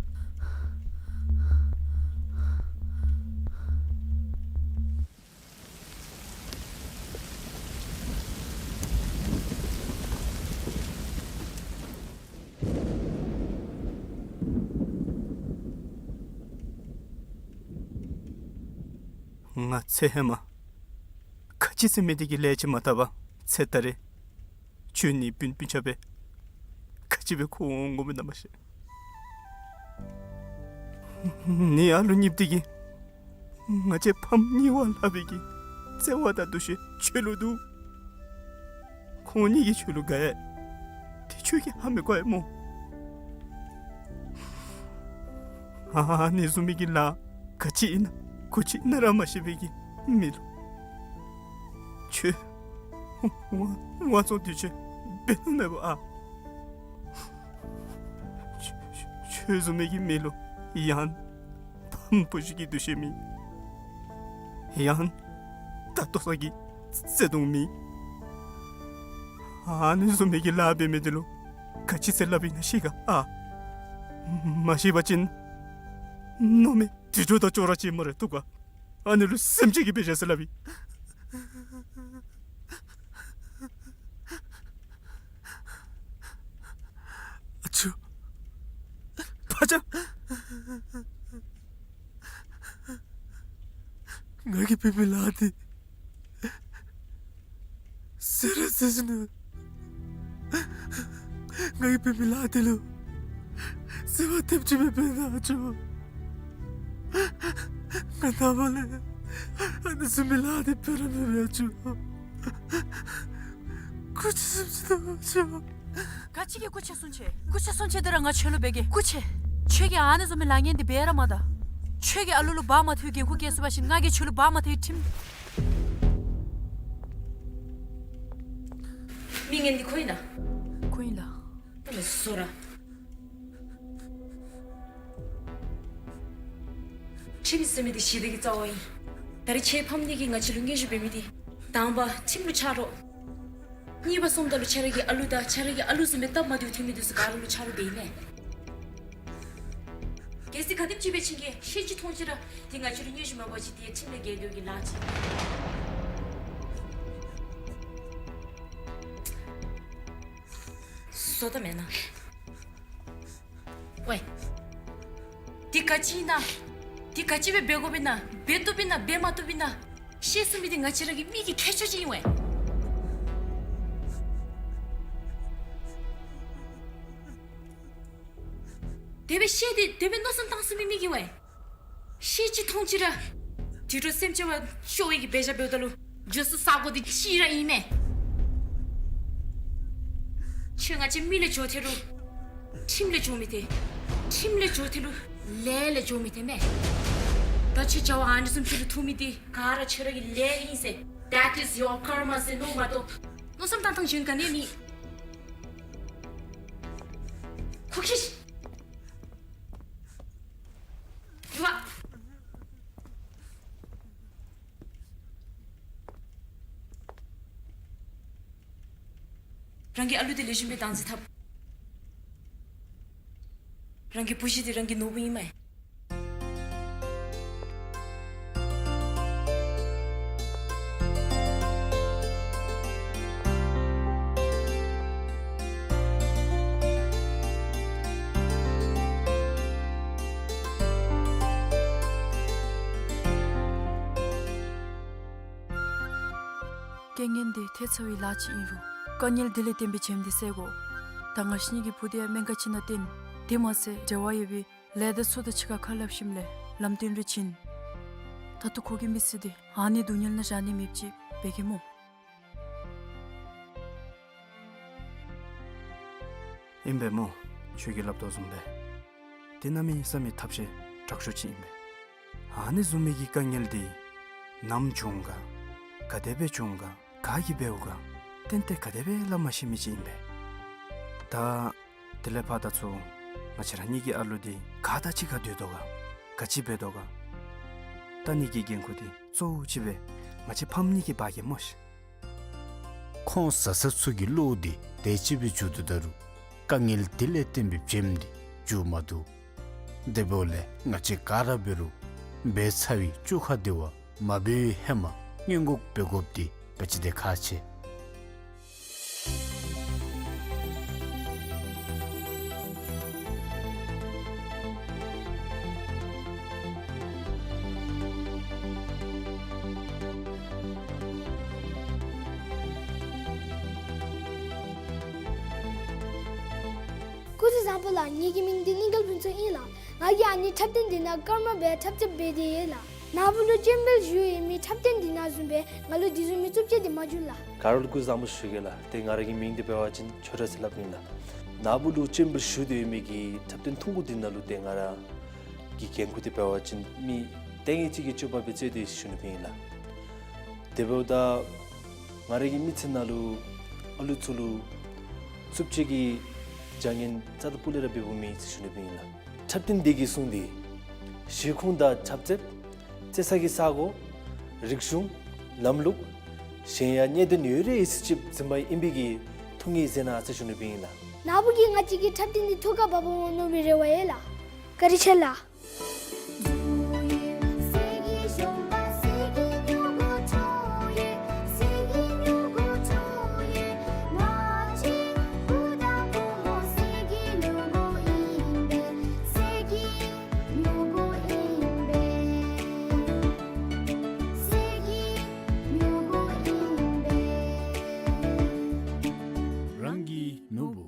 ང་ཚེ་ཧེ་མ་ག་ཅི་ཟེར་མི་འདི་གི་ལས་ཅིག་མ་བཏབ་པར་ཚེ་ད་རེས་ཁྱོད་ནི་སྤུན་སྤུན་ཆ་སྦེ་ག་ཅི་སྦེ་འཁོར་འོང་འོང་མི་ན་མ་ཤེས། ནི་ཨ་ལུ་གཉིསཔོ་འདི་གིས་ང་བཅས་ཕམ་གཉིས་པ་ལྷག་པའི་གི་བརྩེ་བ་དང་འདུ་ཤེས་ཁྱོད་ལུ་འདུག། ཁོང་གཉིས་ཀྱིས་ཁྱོད་ལུ་དགའ་ཡི། དེ་ཁྱོད་ཀྱིས་ཧ་མི་གོ་ཡི་སྨོ། ཨ་ནི་བཟུམ་མའི་གི་ལཱ་ག་ཅི་ཨིན་ན་གུ་ཅི་ཨིན་ན་ར་མ་ཤེས་པའི་གི་མི་ལུ་ཁྱོད་དབང་དབང་བཙོང་འདི་ཚུ་འབད་ནི་མེད་པ་ཨ། ཁྱོད་ཁྱོད་བཟུམ་མའི་གི་མི་ལུ་ཡང་ཕམ་བུ་གཞི་གི་འདུ་ཤེས་མེད། ཡང་ད་ལྟོ་ས་གི་བརྩེ་དུང་མེད། ཨ་ནི་བཟུམ་མའི་གི་ལཱ་འབད་མི་འདི་ལུ་ག་ཅི་ཟེར་སླབ་ཨིན་ན་ཤེས་ག་ཨ། མ་ཤེས་པ་ཅིན་མནོ་མེད་དུད་འགྲོ་དང་ཅོག་ར་ཅིག་སྨ་རེ། བཏུབ་ག། ཨ་ནི་ལུ་སེམས་ཅན་གྱི་དཔེ་བཞག་ཟེར་སླབ་ཨིན། ཨ་ཅོ། ཕ་ཅག། ང་གིས་འབད་མི་ལཱ་འདི་ཟེར་ར་ཟེར་ཞིན་ན་ང་གིས་འབད་མི་ལཱ་འདི་ལུ་བརྩེ་བ་ཐེབས་ཅིག་མེད་པས་ན་ཨ་ཅོ། ང་ནངས་པ་ལས་ཨ་ནི་བཟུམ་མའི་ལཱ་འདི་འབད་ར་མི་འབད་ཨ་ཅོ། སྐུ་མཁྱེན་སུན་ཅི་ད་ཨ་ཅོ། ག་ཅི་གི་སྐུ་མཁྱེན་སུན་ཅི། སྐུ་མཁྱེན་སུན་ཅི་འདི་ར་ང་ཁྱོད་ལུ་འབད་གེ། སྐུ་མཁྱེན། ཁྱོད་ཀྱིས་ཨ་ནི་བཟུམ་མའི་ལཱ་ངན་འདི་འབད་ར་མ་ད། ཁྱོད་ཀྱིས་ཨ་ལུ་ལུ་བ་མ་ཐོབ་པའི་འགན་ཁུར་བཀལ་ཚུགས་པ་ཅིན་ང་གིས་ཁྱོད་ལུ་བ་མ་ཐོབ་པའི་ཁྲིམས། མི་ངན་འདི་ཁོ་ཨིན་ན། ཁོ་ཨིན་ལགས། ད་ལས་སོ་ར། ཁྲིམས་ཟེར་མི་འདི་ཞི་བདེ་གི་རྩ་བ་ཨིན། ད་རེས་ཁྱོད་ཕམ་འདི་གིས་ང་བཅས་ལུ་བརྙས་བཅོས་འབད་མི་འདི་དང་པ་ཁྲིམས་ལུ་ཆ་རོགས། གཉིས་པ་སོངམ་ད་ལུ་ཁྱོད་ར་གི་ཨ་ལུ་དང་ཁྱོད་ར་གི་ཨ་ལུ་བཟུམ་མའི་སྟབས་མ་བདེཝ་ཐོན་མི་འདི་ཚུ་ག་ར་ལུ་ཆ་རོགས་འབད་ཨིན་མས། གལ་སྲིད་ག་དེམ་ཅིག་སྦེ་ཁྱེད་ཀྱིས་ཤེས་ཀྱི་མཐོང་ཅི་ར་དེ་ང་བཅས་ར་མངོན་ཤེས་མ་འབད་བ་ཅིན་དེ་ཁྲིམས་ལས་འགལ་དོ་གི་ལཱ་ཅིག། བཟོ་ལྟ་མེན་ན། ཝའེ། དེ་ག་ཅི་ཨིན་ན། དེ་ག་ཅི་སྦེ་འབད་དགོཔ་ཨིན་ན། འབད་བཏུབ་ཨིན་ན། འབད་མ་བཏུབ་ཨིན་ན། ཤེས་ཚུགས་མི་དེ་ང་བཅས་ར་གི་མི་གི་ཁྱད་ཆོས་ཅིག་ཨིན་ཝའེ། དེ་སྦེ་ཤེས་ཏེ་དེ་སྦེ་མནོ་བསམ་བཏང་ཚུགས་མི་མི་གིས་ཝའེ། ཤེས་ཀྱི་མཐོང་ཅི་ར་དུད་འགྲོ་སེམས་ཅན་བ་ཤོར་བའི་གི་འབད་བཞག་འབདཝ་ད་ལུ་འགྱོ་ས་ས་གོ་དེ་གཅིག་ར་ཨིན་མས། ཁྱོད་ང་བཅས་མི་ལས་འགྱོ་ཐལ་རུང་ཁྲིམས་ལས་འགྱོ་མི་ཐལ། ཁྲིམས་ལས་འགྱོ་ཐལ་རུང་ལས་ལས་འགྱོ་མི་ཐལ་མས། ད་ཁྱོད་བྱ་བ་ཨ་ནི་བཟུམ་ཅིག་ལུ་ཐུག་མི་དེ་ག་ར་ཁྱོད་ར་གི་ལས་ཨིན་ཟེར། That is your karma ཟེར་མནོ་མ་གཏོགས་མནོ་བསམ་བཏང་ཐངས་གཞན་ག་ནི་མེད། ཁོ་ཤེས། ཡུ་བ། རང་གི་ཨ་ལུ་དེ་ལེགས་ཤོམ་སྦེ་བདག་འཛིན་འཐབ། རང་གི་བུ་གཞི་དེ་རང་གི་ནོར་བུ་ཨིན་མས། རྐྱེན་ངན་དེ་ཐལ་ཚར་བའི་ལཱ་ཅིག་ཨིན་རུང་དཀའ་ངལ་དེ་ལས་བརྟེན་པའི་བྱེམ་དེ་བསལ་དགོ། ད་ང་བཅས་གཉིས་ཀྱི་བུ་དེ་ཡང་སྨན་ཁང་ཅིག་ནང་བཏོན། དེ་མ་ཚད་འབྲེལ་བ་ཡོད་པའི་ལས་དང་ཚོགས་དང་ཕྱི་ཁར་ཁ་སླབ་ཞིནམ་ལས་ལམ་སྟོན་རེ་བྱིན། ད་ལྟོ་ཁོ་གི་མི་ཚེ་འདི་ཨ་ནི་སྡུག་བསྔལ་ནང་བཞག་ནི་མེདཔ་ཅིག་འབད་གེ་སྨོ། ཨིན་པས་སྨོ། ཁྱོད་ཀྱིས་སླབ་དོ་བཟུམ་སྦེ་དེ་གནམ་མེད་ས་མེད་ཐབས་ཤེས་དྲག་ཤོས་ཅིག་ཨིན་པས། ཨ་ནི་བཟུམ་མའི་གི་དཀའ་ངལ་འདི་ནམ་བྱུང་ག་ག་དེ་སྦེ་བྱུང་ག་ག་གིས་འབདཝ་ག་ཏན་ཏན་ག་དེ་སྦེ་སླབ་མ་ཤེས་མི་ཅིག་ཨིན་པས། ད་དེ་ལས་ཕར་ད་ཚུར་ང་བཅས་ར་གཉིས་ཀྱི་ཨ་ལུ་འདི་ག་དང་གཅིག་ཁར་སྡོད་དོ་ག་ག་ཅི་འབད་དོ་ག་ལྟ་ནི་གི་འགན་ཁུར་འདི་གཙོ་བོ་ཅིག་སྦེ་ང་བཅས་ཕམ་གཉིས་ཀྱིས་འབག་གེ་སྨོ་ཤིག། ཁོང་བཟའ་ཚང་ཚུ་གི་བློ་འདི་དེ་ཅིག་སྦེ་འགྱོ་དོ་ད་རུང་དཀའ་ངལ་དེ་ལས་བརྟེན་པའི་བྱེམ་འདི་འགྱོ་མ་བཏུབ། དེ་འབདཝ་ལས་ང་བཅས་ག་ར་འབད་རུང་འབད་ཚར་བའི་བཅོ་ཁ་དེ་བ་མ་འབད་བའི་ཧེ་མ་སྔོན་འགོག་འབད་དགོཔ་འདི་ག་ཅི་དེ་ཁག་ཆེ། སྐུ་གཟུགས་བཟང་པོ་ལགས། ངེ་གི་མིང་འདི་གླིང་དཀར་ཕུན་ཚོགས་ཨིན་ལགས། ང་གིས་ཨ་ནི་འཁྲབ་སྟོན་འདི་ནང་ཀརྨ་སྦེ་འཁྲབ་རྩེདཔ་འབད་དེ་ཡོད་ལགས། ནཱ་བུ་ལུ་ཅེམ་བེལ་ཞུ་ཡོད་མི་འཁྲབ་སྟོན་འདི་ནང་བཟུམ་སྦེ་ང་ལུ་དེ་བཟུམ་མའི་རྩུབ་སྤྱོད་འདི་མ་བྱུང་ལགས། ག་ར་ལུ་སྐུ་གཟུགས་བཟང་པོ་ཞུ་གེ་ལགས། ཏེ་ང་ར་གི་མིང་འདི་འབད་བ་ཅིན་ཆོས་གྲགས་ཟེར་སླབ་ཨིན་ལགས། ནཱ་བུ་ལུ་ཅེམ་བེལ་ཞུ་སྟེ་ཡོད་མི་གི་འཁྲབ་སྟོན་ཐུང་ཀུ་འདི་ནང་ལུ་ཏེ་ང་ར་གི་འགན་ཁུར་འདི་འབད་བ་ཅིན་མི་ལྟས་ངན་ཅིག་གི་སྤྱོད་པ་སྦེ་རྩེ་སྟེ་ཞུ་ནི་སྦེ་ཨིན་ལགས། དེ་འབདཝ་ད་ང་ར་གི་མི་ཚེ་ནང་ལུ་ཨ་ལུ་ཚུ་ལུ་རྩུབ་སྤྱོད་ཀྱི་བྱ་ངན་རྩ་དང་སྤུ་ལས་ར་འབདཝ་མེད་ཟེར་ཞུ་ནི་སྦེ་ཨིན་ལགས། འཁྲབ་སྟོན་འདི་གིས་གསུངས་ཏེ་གཞིས་ཁོངས་དང་འཁྲབ་རྩེདཔ་རྩེ་ས་གི་ས་གོ་རིག་གཞུང་ལམ་ལུགས་གཞན་ཡང་གནད་དོན་ཡོད་རིགས་ཅིག་འཛིན་པ་ཨིན་པའི་གི་ཐུགས་ངེས་མཛད་གནང་ཟེར་ཞུ་ནི་སྦེ་ཨིན་ལགས། ནཱ་བུ་གིས་ང་བཅས་ཀྱི་འཁྲབ་སྟོན་འདི་ཐུགས་ཁར་བབ་འོང་མནོ་བའི་རེ་བ་ཡོད་ལགས། བཀའ་དྲིན་ཆེ་ལགས། རང་གི་ནོར་བུ།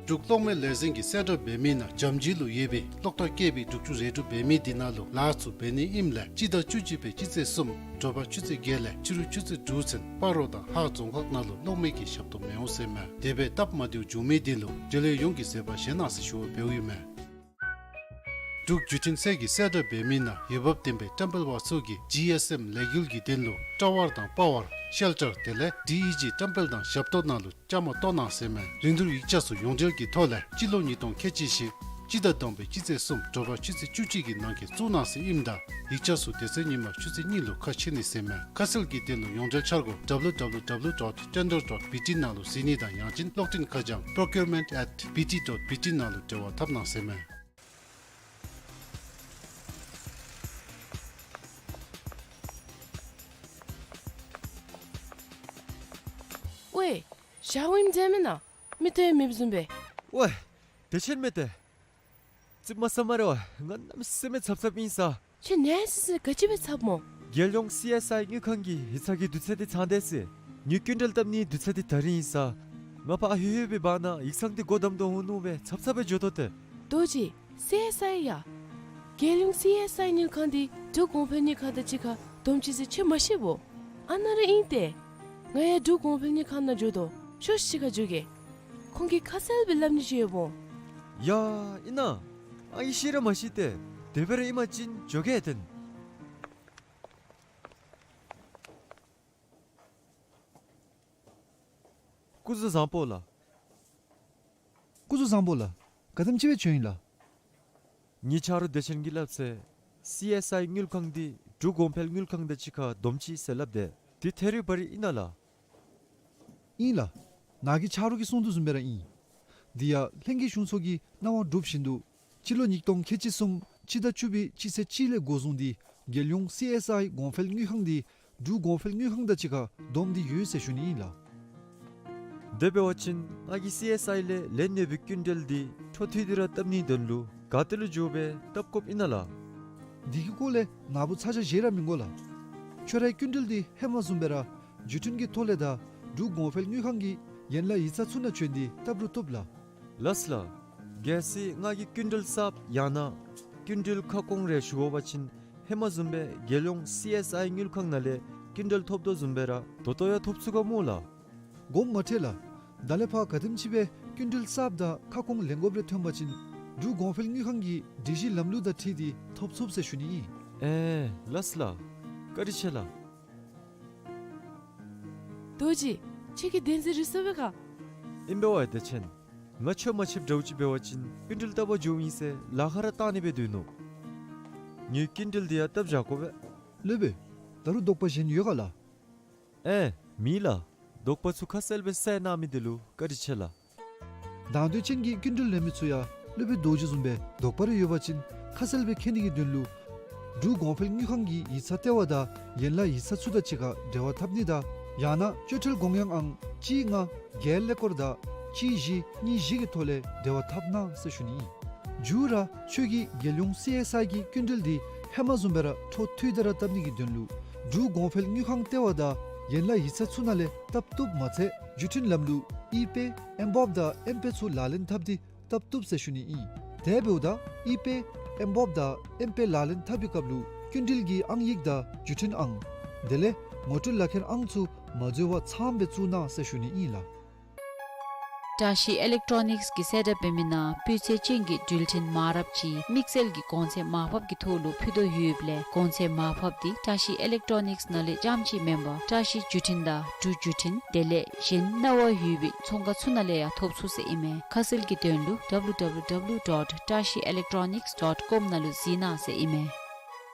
འབྲུག་གློག་མེ་ལས་འཛིན་གྱིས་གསལ་བསྒྲགས་འབད་མི་ནང་འཇམ་ཅིག་ལུ་ཡོད་པའི་གློག་ཐག་བཀལ་བའི་འབྲུག་ཆུ་རེག་དྲུག་འབད་མི་འདི་ནང་ལུ་ལཱ་ཚུ་འབད་ནི་ཨིནམ་ལས་སྤྱི་ཟླ་བཅུ་གཅིག་པའི་སྤྱི་ཚེས་གསུམ་དྲོ་པ་ཆུ་ཚོད་བརྒྱད་ལས་ཕྱི་རུ་ཆུ་ཚོད་དྲུག་ཚུན་སྤ་རོ་དང་ཧཱ་རྫོང་ཁག་ནང་ལུ་གློག་མེ་གི་ཞབས་ཏོག་མི་འོང་ཟེར་མས། དེ་སྦེ་སྟབས་མ་བདེཝ་བྱུང་མི་འདི་ལུ་འབྲེལ་ཡོད་ཡོངས་ཀྱིས་བཟོད་པ་བཞེས་གནང་ཟེར་ཞུ་བ་འབདཝ་ཨིན་མས། འབྲུག་བརྒྱུད་འཕྲིན་ཚད་ཀྱིས་གསལ་བསྒྲགས་འབད་མི་ནང་འོས་འབབ་ལྡན་པའི་བཀྲམ་སྤེལ་པ་ཚུ་གིས་ཇི་ཨེསི་ཨེམ་ལས་འགུལ་གྱི་དོན་ལུ་ཊ་ཝར་དང་པ་ཝར་ཤེལ་ཊར་དེ་ལས་ཌི་ཨི་ཇི་བཀྲམ་སྤེལ་དང་ཞབས་ཏོག་ནང་ལུ་བཅའ་མར་གཏོགས་གནང་ཟེར་མས། རིན་བསྡུར་ཡིག་ཆ་ཚུ་ཡོངས་འབྲེལ་གྱི་ཐོག་ལས་སྤྱི་ལོ་ཉིས་སྟོང་ཁལ་གཅིག་བཞི་སྤྱི་ཟླ་བདུན་པའི་སྤྱི་ཚེས་གསུམ་དྲོ་པ་ཆུ་ཚོད་བཅུ་གཅིག་གི་ནང་འཁོད་བཙུགས་གནང་ཟེར་ཨིནམ་ད་ཡིག་ཆ་ཚུ་དེ་ཚེ་ཉིན་མ་ཆུ་ཚོད་གཉིས་ལུ་ཁ་ཕྱེ་ནི་ཟེར་མས། ཁ་གསལ་གྱི་དོན་ལུ་ཡོངས་འབྲེལ་འཆར་སྒོ་W W W dot tender dot B T ནང་ལུ་གཟིགས་ནི་དང་ཡང་ཅིན་གློག་འཕྲིན་ཁ་བྱང་procurement at B T dot B T ནང་ལུ་འབྲེལ་བ་འཐབ་གནང་ཟེར་མས། ཝའེ། ཞག་ཝིམ་མཛད་མེན་ན། མི་ལྟོས་མེདཔ་བཟུམ་སྦེ། ཝའེ། བདེ་ཆེན་མས་ཏེ། ཙིགཔ་མ་ཟ་སྨ་རེ་ཝའེ། ང་གནམ་མེད་ས་མེད་འཚབ་འཚབ་ཨིན་ས། ཁྱོད་ནད་སི་སི་ག་ཅི་སྦེ་འཚབ་སྨོ། རྒྱལ་ཡོངས་སི་ཨེསི་ཨའི་དངུལ་ཁང་གི་ཡིག་ཚང་གི་དུས་ཚོད་འདི་ཚང་དེས་ཟེར། ངེའི་སྐྱིན་འགྲུལ་བཏབ་ནིའི་དུས་ཚོད་འདི་ད་རིས་ཨིན་ས། ང་ཕར་ལྷོད་ལྷོད་པའི་བར་ན་ཡིག་ཚང་འདི་སྒོ་བསྡམ་དོ་འོང་མནོ་སྦེ་འཚབ་འཚབ་སྦེ་འགྱོ་དོ་ཏེ། རྡོ་རྗེ། སི་ཨེསི་ཨའི་ཡ། རྒྱལ་ཡོངས་སི་ཨེསི་ཨའི་དངུལ་ཁང་འདི་འབྲུག་གོང་འཕེལ་དངུལ་ཁང་དང་གཅིག་ཁར་བསྡོམས་ཅི་ཟེར་ཁྱོད་མ་ཤེས་བོ། ཨ་ནཱ་ར་ཨིན་ཏེ། ང་ཡང་འབྲུག་གོང་འཕེལ་དངུལ་ཁང་ནང་འགྱོ་དོ། ཤོག་ཤིག་ཁར་འགྱོ་གེ། ཁོང་གིས་ཁ་གསལ་སྦེ་སླབ་ནི་ཅིག་ཡོད་བོ། ཡ་ཨིན་ན། ཨ་ཡི་ཤེས་ར་མ་ཤེས་ཏེ། དེ་སྦེ་ར་ཨིན་པ་ཅིན་འགྱོ་གེ་ཏེ། སྐུ་གཟུགས་བཟང་པོ་ལགས། སྐུ་གཟུགས་བཟང་པོ་ལགས། ག་དེམ་ཅིག་སྦེ་བྱོན་ཡི་ལགས། ངེའི་ཆ་རོགས་བདེ་ཆེན་གྱིས་སླབ་ཚེ་སི་ཨེསི་ཨའི་དངུལ་ཁང་འདི་འབྲུག་གོང་འཕེལ་དངུལ་ཁང་དང་གཅིག་ཁར་བསྡོམས་ཅི་ཟེར་སླབ་དེས། འདི་ཐད་རི་བ་རི་ཨིན་ན་ལགས། ཨིན་ལགས། ནཱ་གི་ཆ་རོགས་ཀྱིས་གསུངས་དོ་བཟུམ་སྦེ་ར་ཨིན། འདི་ཡང་ལྷན་རྒྱས་གཞུང་ཚོགས་ཀྱི་གནང་བ་གྲུབ་བཞིན་དུ་སྤྱི་ལོ་ཉིས་སྟོང་ཁལ་གཅིག་གསུམ་སྤྱི་ཟླ་བཅུ་པའི་སྤྱི་ཚེས་གཅིག་ལས་འགོ་བཟུང་སྟེ་རྒྱལ་ཡོངས་སི་ཨེསི་ཨའི་གོང་འཕེལ་དངུལ་ཁང་འདི་འབྲུག་གོང་འཕེལ་དངུལ་ཁང་དང་གཅིག་ཁར་བསྡོམས་ཏེ་ཡོད་ཟེར་ཞུ་ནི་ཨིན་ལགས། དེ་འབད་བ་ཅིན་ང་གིས་སི་ཨེསི་ཨའི་ལས་ལེན་ནི་སྦེ་སྐྱིན་འགྲུལ་འདི་འཕྲོ་མཐུད་དེ་ར་བཏབ་ནིའི་དོན་ལུ་ག་ཏེ་ལུ་འགྱོ་སྦེ་བཏབ་དགོཔ་ཨིན་ན་ལགས། འདི་གི་སྐོར་ལས་ནཱ་བུ་ཚ་གྱང་བཞེས་ར་མི་དགོ་ལགས། ཁྱོད་རའི་སྐྱིན་འགྲུལ་འདི་ཧེ་མ་བཟུམ་སྦེ་ར་བརྒྱུད་འཕྲིན་གྱི་ཐོག་ལས་དང་འབྲུག་གོང་འཕེལ་དངུལ་ཁང་གི་ཡན་ལག་ཡིག་ཚང་ཚུ་ནང་བྱོན་ཏེ་བཏབ་རུང་བཏུབ་ལགས། ལགས་ལགས། གལ་སྲིད་ང་གིས་སྐྱིན་འགྲུལ་གསརཔ་ཡང་ན་སྐྱིན་འགྲུལ་ཁ་སྐོང་རེ་ཞུ་དགོ་པ་ཅིན་ཧེ་མ་བཟུམ་སྦེ་རྒྱལ་ཡོངས་སི་ཨེསི་ཨའི་དངུལ་ཁང་ནང་ལས་སྐྱིན་འགྲུལ་ཐོབ་དོ་བཟུམ་སྦེ་ར་ད་ལྟོ་ཡང་ཐོབ་ཚུགས་ག་སྨོ་ལགས། དགོངསམ་མ་ཁྲེལ་ལགས། ད་ལས་ཕར་ག་དེམ་ཅིག་སྦེ་སྐྱིན་འགྲུལ་གསརཔ་དང་ཁ་སྐོང་ལེན་དགོཔ་རེ་ཐོན་པ་ཅིན་འབྲུག་གོང་འཕེལ་དངུལ་ཁང་གི་སྒྲིག་གཞི་ལམ་ལུགས་དང་འཁྲིལ་ཏེ་ཐོབ་ཚུགས་ཟེར་ཞུ་ནི་ཨིན། ཨེ་ལགས་ལགས། བཀའ་དྲིན་ཆེ་ལགས། རྡོ་རྗེ། ཁྱོད་ཀྱིས་བདེན་འཛིན་རེ་སོང་པས་ག། ཨིན་པས་ཝའེ་བདེ་ཆེན། ང་ཁྱོད་མ་ཕྱདཔ་འདྲཝ་ཅིག་འབད་བ་ཅིན་སྐྱིན་འགྲུལ་བཏབ་པར་འགྱོཝ་ཨིན་ཟེར་ལཱ་ཁག་ར་བཏང་ནི་སྦེ་སྡོད་ནུག། ངེའི་སྐྱིན་འགྲུལ་འདི་ཡང་བཏབ་བཞག་དགོ་པས། སློབ་དཔོན། ད་རུང་དོགས་པ་གཞན་ཡོད་ག་ལགས། ཨེ་མེད་ལགས། དོགས་པ་ཚུ་ཁ་གསལ་སྦེ་བསལ་གནང་མི་འདི་ལུ་བཀའ་དྲིན་ཆེ་ལགས། དང་འདོད་ཅན་གྱི་སྐྱིན་འགྲུལ་ལེན་མི་ཚུ་ཡང་སློབ་དཔོན་རྡོ་རྗེ་བཟུམ་སྦེ་དོགས་པ་རེ་ཡོད་པ་ཅིན་ཁ་གསལ་སྦེ་མཁྱེན་ནི་གི་དོན་ལུ་འབྲུག་གོང་འཕེལ་དངུལ་ཁང་གི་ཡིག་ཚང་ལྟེ་བ་དང་ཡན་ལག་ཡིག་ཚང་ཚུ་དང་གཅིག་ཁར་འབྲེལ་བ་འཐབ་ནི་དང་ཡང་ན་སྤྱོད་ཁྲལ་དགོངས་ཡངས་ཨང་གཅིག་ལྔ་བརྒྱད་ཀླད་ཀོར་དང་གཅིག་བཞི་གཉིས་བཞི་གི་ཐོག་ལས་འབྲེལ་བ་འཐབ་གནང་ཟེར་ཞུ་ནི་ཨིན། མཇུག་ར་ཁྱོད་ཀྱིས་རྒྱལ་ཡོངས་སི་ཨེསི་ཨའི་གི་སྐྱིན་འགྲུལ་འདི་ཧེ་མ་བཟུམ་སྦེ་ར་འཕྲོ་མཐུད་དེ་ར་བཏབ་ནི་གི་དོན་ལུ་འབྲུག་གོང་འཕེལ་དངུལ་ཁང་ལྟེ་བ་དང་ཡན་ལག་ཡིག་ཚང་ཚུ་ནང་ལས་བཏབ་བཏུབ་མ་ཚད་བརྒྱུད་འཕྲིན་ལམ་ལུགས་ཨི་པེ་ཨེམ་བོབ་དང་ཨེམ་པེ་ཚུ་ལག་ལེན་འཐབ་སྟེ་བཏབ་བཏུབ་ཟེར་ཞུ་ནི་ཨིན། དེ་འབདཝ་ད་ཨི་པེ་ཨེམ་བོབ་དང་ཨེམ་པེ་ལག་ལེན་འཐབ་པའི་སྐབས་ལུ་སྐྱིན་འགྲུལ་གྱི་ཨང་ཡིག་དང་བརྒྱུད་འཕྲིན་ཨང་དེ་ལས་ངོ་སྤྲོད་ལག་ཁྱེར་ཨང་ཚུ་མ་འཛོལ་བར་ཚངམ་སྦེ་བཙུགས་གནང་ཟེར་ཞུ་ནི་ཨིན་ལགས། བཀྲ་ཤིས་ཨི་ལེག་ཊོ་ནིགསི་གིས་གསལ་བསྒྲགས་འབད་མི་ནང་སྤུས་ཚད་ཅན་གྱི་འགྲུལ་འཕྲིན་མ་འདྲཝ་ཅིག་དམིགས་བསལ་གྱི་གོང་ཚད་མར་ཕབ་ཀྱི་ཐོག་ལུ་ཕུལ་དོ་ཡོདཔ་ལས་གོང་ཚད་མར་ཕབ་འདི་བཀྲ་ཤིས་ཨི་ལེག་ཊོ་ནིགསི་ནང་ལས་རྐྱངམ་ཅིག་མེན་པར་བཀྲ་ཤིས་བརྒྱུད་འཕྲིན་དང་འབྲུག་བརྒྱུད་འཕྲིན་དེ་ལས་གཞན་གནང་བ་ཡོད་པའི་ཚོང་ཁང་ཚུ་ནང་ལས་ཡང་ཐོབ་ཚུགས་ཟེར་ཨིན་མས། ཁ་གསལ་གྱི་དོན་ལུ་W W W dot trashielectronics dot com ནང་ལུ་གཟིགས་གནང་ཟེར་ཨིན་མས།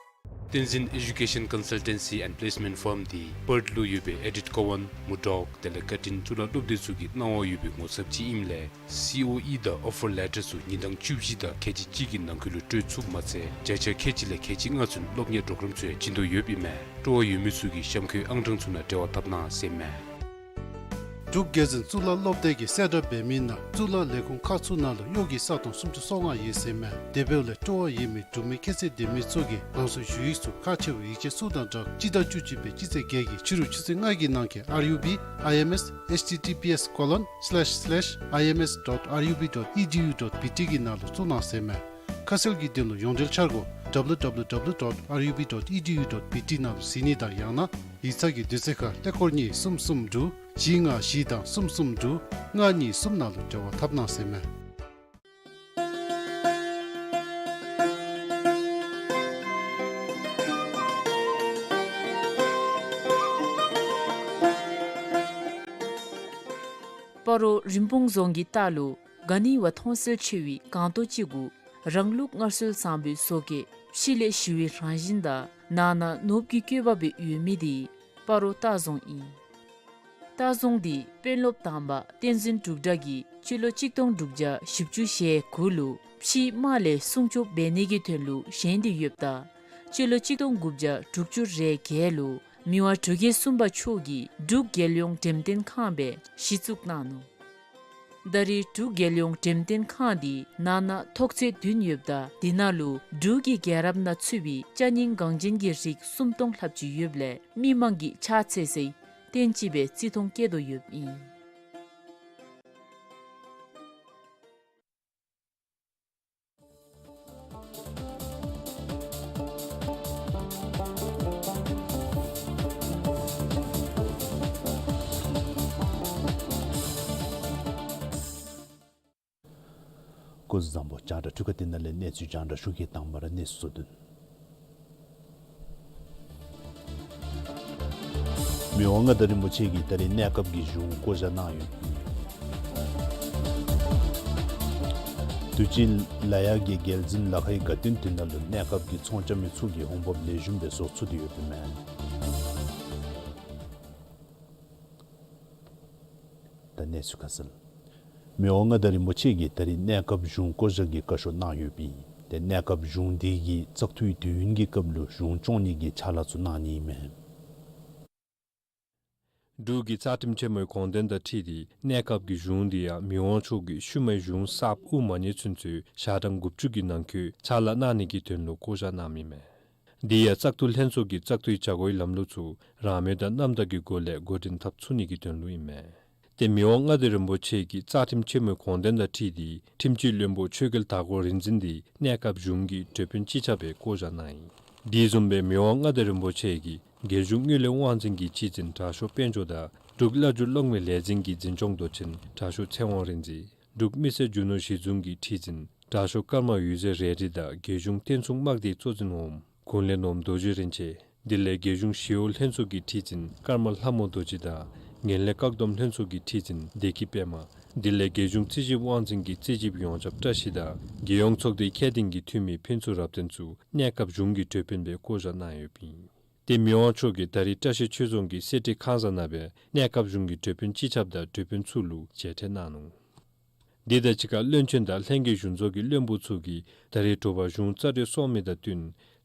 བསྟན་འཛིན་Education Consultancy and Placement Firm འདི་པརཐ་ལུ་ཡོད་པའི་ཨེ་ཌིཐ་ཀོ་ཝན་མུར་ཌོག་དེ་ལས་ཀར་ཊིན་གཙུག་ལག་སློབ་སྡེ་ཚུ་གིས་གནང་བ་ཡོད་པའི་ངོ་ཚབ་ཅིག་ཨིནམ་ལས་སི་ཨོ་ཨི་དང་ཨོ་ཕར་ལེ་ཊར་ཚུ་ཉིན་གྲངས་བཅུ་བཞི་དང་ཁལ་གཅིག་གཅིག་གི་ནང་འཁོད་ལུ་སྤྲོད་ཚུགསཔ་མ་ཚད་བརྒྱ་ཆ་ཁལ་གཅིག་ལས་ཁལ་གཅིག་ལྔ་ཚུན་སློབ་གཉེར་གྲོགས་རམ་ཚུ་ཡང་བྱིན་དོ་ཡོདཔ་ཨིན་མས། སྤྲོ་བ་ཡོད་མི་ཚུ་གིས་གཤམ་འཁོད་ཨང་གྲངས་ཚུ་ནང་འབྲེལ་བ་འཐབ་གནང་ཟེར་ཨིན་མས། འབྲུག་རྒྱལ་འཛིན་གཙུག་ལག་སློབ་སྡེ་གིས་གསལ་བསྒྲགས་འབད་མི་ནང་གཙུག་ལག་ལས་ཁུངས་ཁག་ཚུ་ནང་ལུ་གཡོག་གི་ས་སྟོང་སུམ་ཅུ་སོ་ལྔ་ཡོད་ཟེར་མས། དེ་འབདཝ་ལས་སྤྲོ་བ་ཡོད་མི་འབྲུག་མི་ཁྱད་ཚད་ལྡན་མི་ཚུ་གིས་རང་སོའི་ཞུ་ཡིག་ཚུ་ཁག་ཆེ་བའི་ཡིག་ཆ་ཚུ་དང་སྦྲགས་སྤྱི་ཟླ་བཅུ་གཅིག་པའི་སྤྱི་ཚེས་བརྒྱད་ཀྱི་ཕྱི་རུ་ཆུ་ཚོད་ལྔ་གི་ནང་འཁོད་R U B I M S H T T P S colon slash slash I M S dot R U B dot E D U dot B T གི་ནང་ལུ་བཙུགས་གནང་ཟེར་མས། ཁ་གསལ་གྱི་དོན་ལུ་ཡོངས་འབྲེལ་འཆར་སྒོ་W W W dot R U B dot E D U dot B T ནང་ལུ་གཟིགས་ནི་དང་ཡང་ན་ཡིག་ཚང་གི་དུས་ཚོད་ཁར་ཀླད་ཀོར་གཉིས་གསུམ་གསུམ་དྲུག་བཞི་ལྔ་བཞི་དང་གསུམ་གསུམ་དྲུག་ལྔ་གཉིས་གསུམ་ནང་ལུ་འབྲེལ་བ་འཐབ་གནང་ཟེར་མས། སྤ་རོ་རིན་སྤུངས་རྫོང་གི་ལྟག་ལུ་ག་ནི་བ་མཐོང་གསལ་ཆེ་བའི་སྒང་ཏོག་ཅིག་གུ་རང་ལུགས་སྔར་སྲོལ་བཟང་པོའི་བཟོ་བཀོད་ཕྱི་ལས་ཞི་བའི་རང་བཞིན་དང་ནང་ན་ནོར་བུ་གི་བཀོད་པ་སྦེ་ཡོད་མི་དེ་སྤ་རོ་ལྟ་རྫོང་ཨིན། ལྟ་རྫོང་འདི་དཔོན་སློབ་དང་པ་བསྟན་འཛིན་འབྲུག་གྲགས་ཀྱིས་སྤྱི་ལོ་གཅིག་སྟོང་དྲུག་བརྒྱ་བཞི་བཅུ་ཞེ་དགུ་ལུ་ཕྱིའི་དམག་ལས་སྲུང་སྐྱོབ་འབད་ནི་གི་དོན་ལུ་བཞེངས་ཏེ་ཡོདཔ་ད་སྤྱི་ལོ་གཅིག་སྟོང་དགུ་བརྒྱ་དྲུག་ཅུ་རེ་བརྒྱད་ལུ་མི་དབང་འབྲུག་རྒྱལ་གསུམ་པ་མཆོག་གིས་འབྲུག་རྒྱལ་ཡོངས་འགྲེམས་སྟོན་ཁང་སྦེ་གཞི་བཙུགས་གནང་ནུག། ད་རེས་འབྲུག་རྒྱལ་ཡོངས་འགྲེམས་སྟོན་ཁང་འདི་ནང་ན་ཐོག་ཚད་བདུན་ཡོདཔ་ད་དེ་ནང་ལུ་འབྲུག་གི་རྒྱལ་རབས་ནང་ཚུད་པའི་ཅ་རྙིང་འགངས་ཅན་གྱི་རིགས་སུམ་སྟོང་ལྷགཔ་ཅིག་ཡོདཔ་ལས་མི་མང་གིས་ཕྱག་འཚལ་སའི་རྟེན་ཅིག་སྦེ་བརྩི་མཐོང་བསྐྱེད་དོ་ཡོདཔ་ཨིན། སྐུ་གཟུགས་བཟང་པོ། རྒྱང་བསྒྲགས་འཕྲུལ་ཁང་འདི་ནང་ལས་གནས་ཚུལ་རྒྱང་བསྒྲགས་ཞུ་གེ། དང་པ་ར་གནས་ཚུལ་གཙོ་དོན། མི་དབང་མངའ་བདག་རིན་པོ་ཆེ་གིས་ད་རེས་གནས་སྐབས་ཀྱི་གཞུང་བསྐོ་བཞག་གནང་ཡོད། དུས་ཅི་ལ་ཡ་གི་རྒྱལ་འཛིན་ལ་ཁའི་དགའ་སྟོན་དེ་ནང་ལུ་གནས་སྐབས་ཀྱི་ཚོང་རྐྱབ་མི་ཚུ་གིས་འོང་འབབ་ལེགས་ཤོམ་སྦེ་བཟོ་ཚུགས་ཏེ་ཡོདཔ་ཨིན་མས། ད་གནས་ཚུལ་ཁ་གསལ། མི་དབང་མངའ་བདག་རིན་པོ་ཆེ་གིས་ད་རེས་གནས་སྐབས་གཞུང་བསྐོ་བཞག་གི་བཀའ་ཤོག་གནང་ཡོདཔ་ཨིན། ཏེ་གནས་སྐབས་གཞུང་འདི་གིས་བཙག་འཐུའི་དུས་ཡུན་གྱི་སྐབས་ལུ་གཞུང་སྐྱོང་ནི་གི་ཕྱག་ལཱ་ཚུ་གནང་ནི་ཨིན་མས། འབྲུག་གི་རྩ་ཁྲིམས་ཆེན་མོའི་དགོངས་དོན་དང་འཁྲིལ་ཏེ་གནས་སྐབས་ཀྱི་གཞུང་འདི་ཡང་མི་དབང་མཆོག་གིས་ཤུལ་མའི་གཞུང་གསརཔ་དབུ་མ་ཉེ་ཚུན་ཚོད་ཞག་གྲངས་དགུ་བཅུ་གི་ནང་འཁོད་ཕྱག་ལཱ་གནང་ནི་གི་དོན་ལུ་བསྐོ་བཞག་གནངམ་ཨིན་མས། འདི་ཡང་བཙག་འཐུ་ལྷན་ཚོགས་ཀྱི་བཙག་འཐུའི་བྱ་སྒོའི་ལམ་ལུགས་ཚུ་རང་མོས་དང་རྣམ་དག་གི་སྒོ་ལས་འགོ་འདྲེན་འཐབ་ཚུགས་ནི་གི་དོན་ལུ་ཨིན་མས། ཏེ་མི་དབང་མངའ་བདག་རིན་པོ་ཆེ་གི་རྩ་ཁྲིམས་ཆེན་མོའི་དགོངས་དོན་དང་འཁྲིལ་ཏེ་ཁྲིམས་སྤྱི་བློན་པོ་ཆོས་རྒྱལ་དྭགས་པོ་རིག་འཛིན་འདི་གནས་སྐབས་གཞུང་གི་འབྲེལ་དཔོན་སྤྱི་ཁྱབ་སྦེ་བསྐོ་བཞག་གནང་ཡི། དེ་བཟུམ་སྦེ་མི་དབང་མངའ་བདག་རིན་པོ་ཆེ་གིས་རྒྱལ་གཞུང་དངུལ་ལས་དབང་འཛིན་གྱི་སྤྱི་འཛིན་དྲག་ཤོས་དཔལ་འབྱོར་དང་འབྲུག་བླ་སྒྱུར་གློག་མེ་ལས་འཛིན་གྱི་འཛིན་སྐྱོང་མདོ་ཆེན་དྲག་ཤོས་ཚེ་དབང་རིག་འཛིན། འབྲུག་མི་སེར་རྒྱུ་ནོར་གཞི་བཟུང་གི་ཁྲི་འཛིན་དྲག་ཤོས་ཀརྨ་འོད་ཟེར་རེ་ལྡེ་དང་རྒྱལ་གཞུང་རྟེན་ཚུགས་དམག་སྡེའི་གཙོ་འཛིན་འོགམ་གུང་ལས་ནོར་བུ་རྡོ་རྗེ་རིན་ཆེན། དེ་ལས་རྒྱལ་གཞུང་ཞི་གཡོག་ལྷན་ཚོགས་ཀྱི་ཁྲི་འཛིན་ཀརྨ་ལྷ་མོ་རྡོ་རྗེ་དང་ངན་ལྷད་བཀག་སྡོམ་ལྷན་ཚོགས་ཀྱི་ཁྲི་འཛིན་བདེ་སྐྱིད་པདྨ། དེ་ལས་རྒྱལ་གཞུང་རྩིས་ཞིབ་དབང་འཛིན་གྱི་རྩིས་ཞིབ་ཡོངས་ཁྱབ་བཀྲ་ཤིས་དང་རྒྱལ་ཡོངས་ཚོགས་སྡེའི་ཁྱད་ལྡན་གྱི་འཐུས་མི་ཕུན་ཚོགས་རབ་བརྟན་ཚུ་གནས་སྐབས་གཞུང་གི་འབྲེལ་དཔོན་སྦེ་བསྐོ་བཞག་གནང་ཡོདཔ་ཨིན། ཏེ་མི་དབང་མཆོག་གིས་ད་རེས་བཀྲ་ཤིས་ཆོས་རྫོང་གི་གསེར་ཁྲི་ཁང་བཟང་ནང་སྦེ་གནས་སྐབས་གཞུང་གི་འབྲེལ་དཔོན་སྤྱི་ཁྱབ་དང་འབྲེལ་དཔོན་ཚུ་ལུ་མཇལ་འཕྲད་གནང་ནུག། དེ་དང་གཅིག་ཁར་བློན་ཆེན་དང་ལྷན་རྒྱས་གཞུང་ཚོགས་ཀྱི་བློན་པོ་ཚུ་གིས་ད་རེས་དྲོ་པ་གཞུང་རྩ་གྲོལ་སོང་མི་དང་བསྟུན་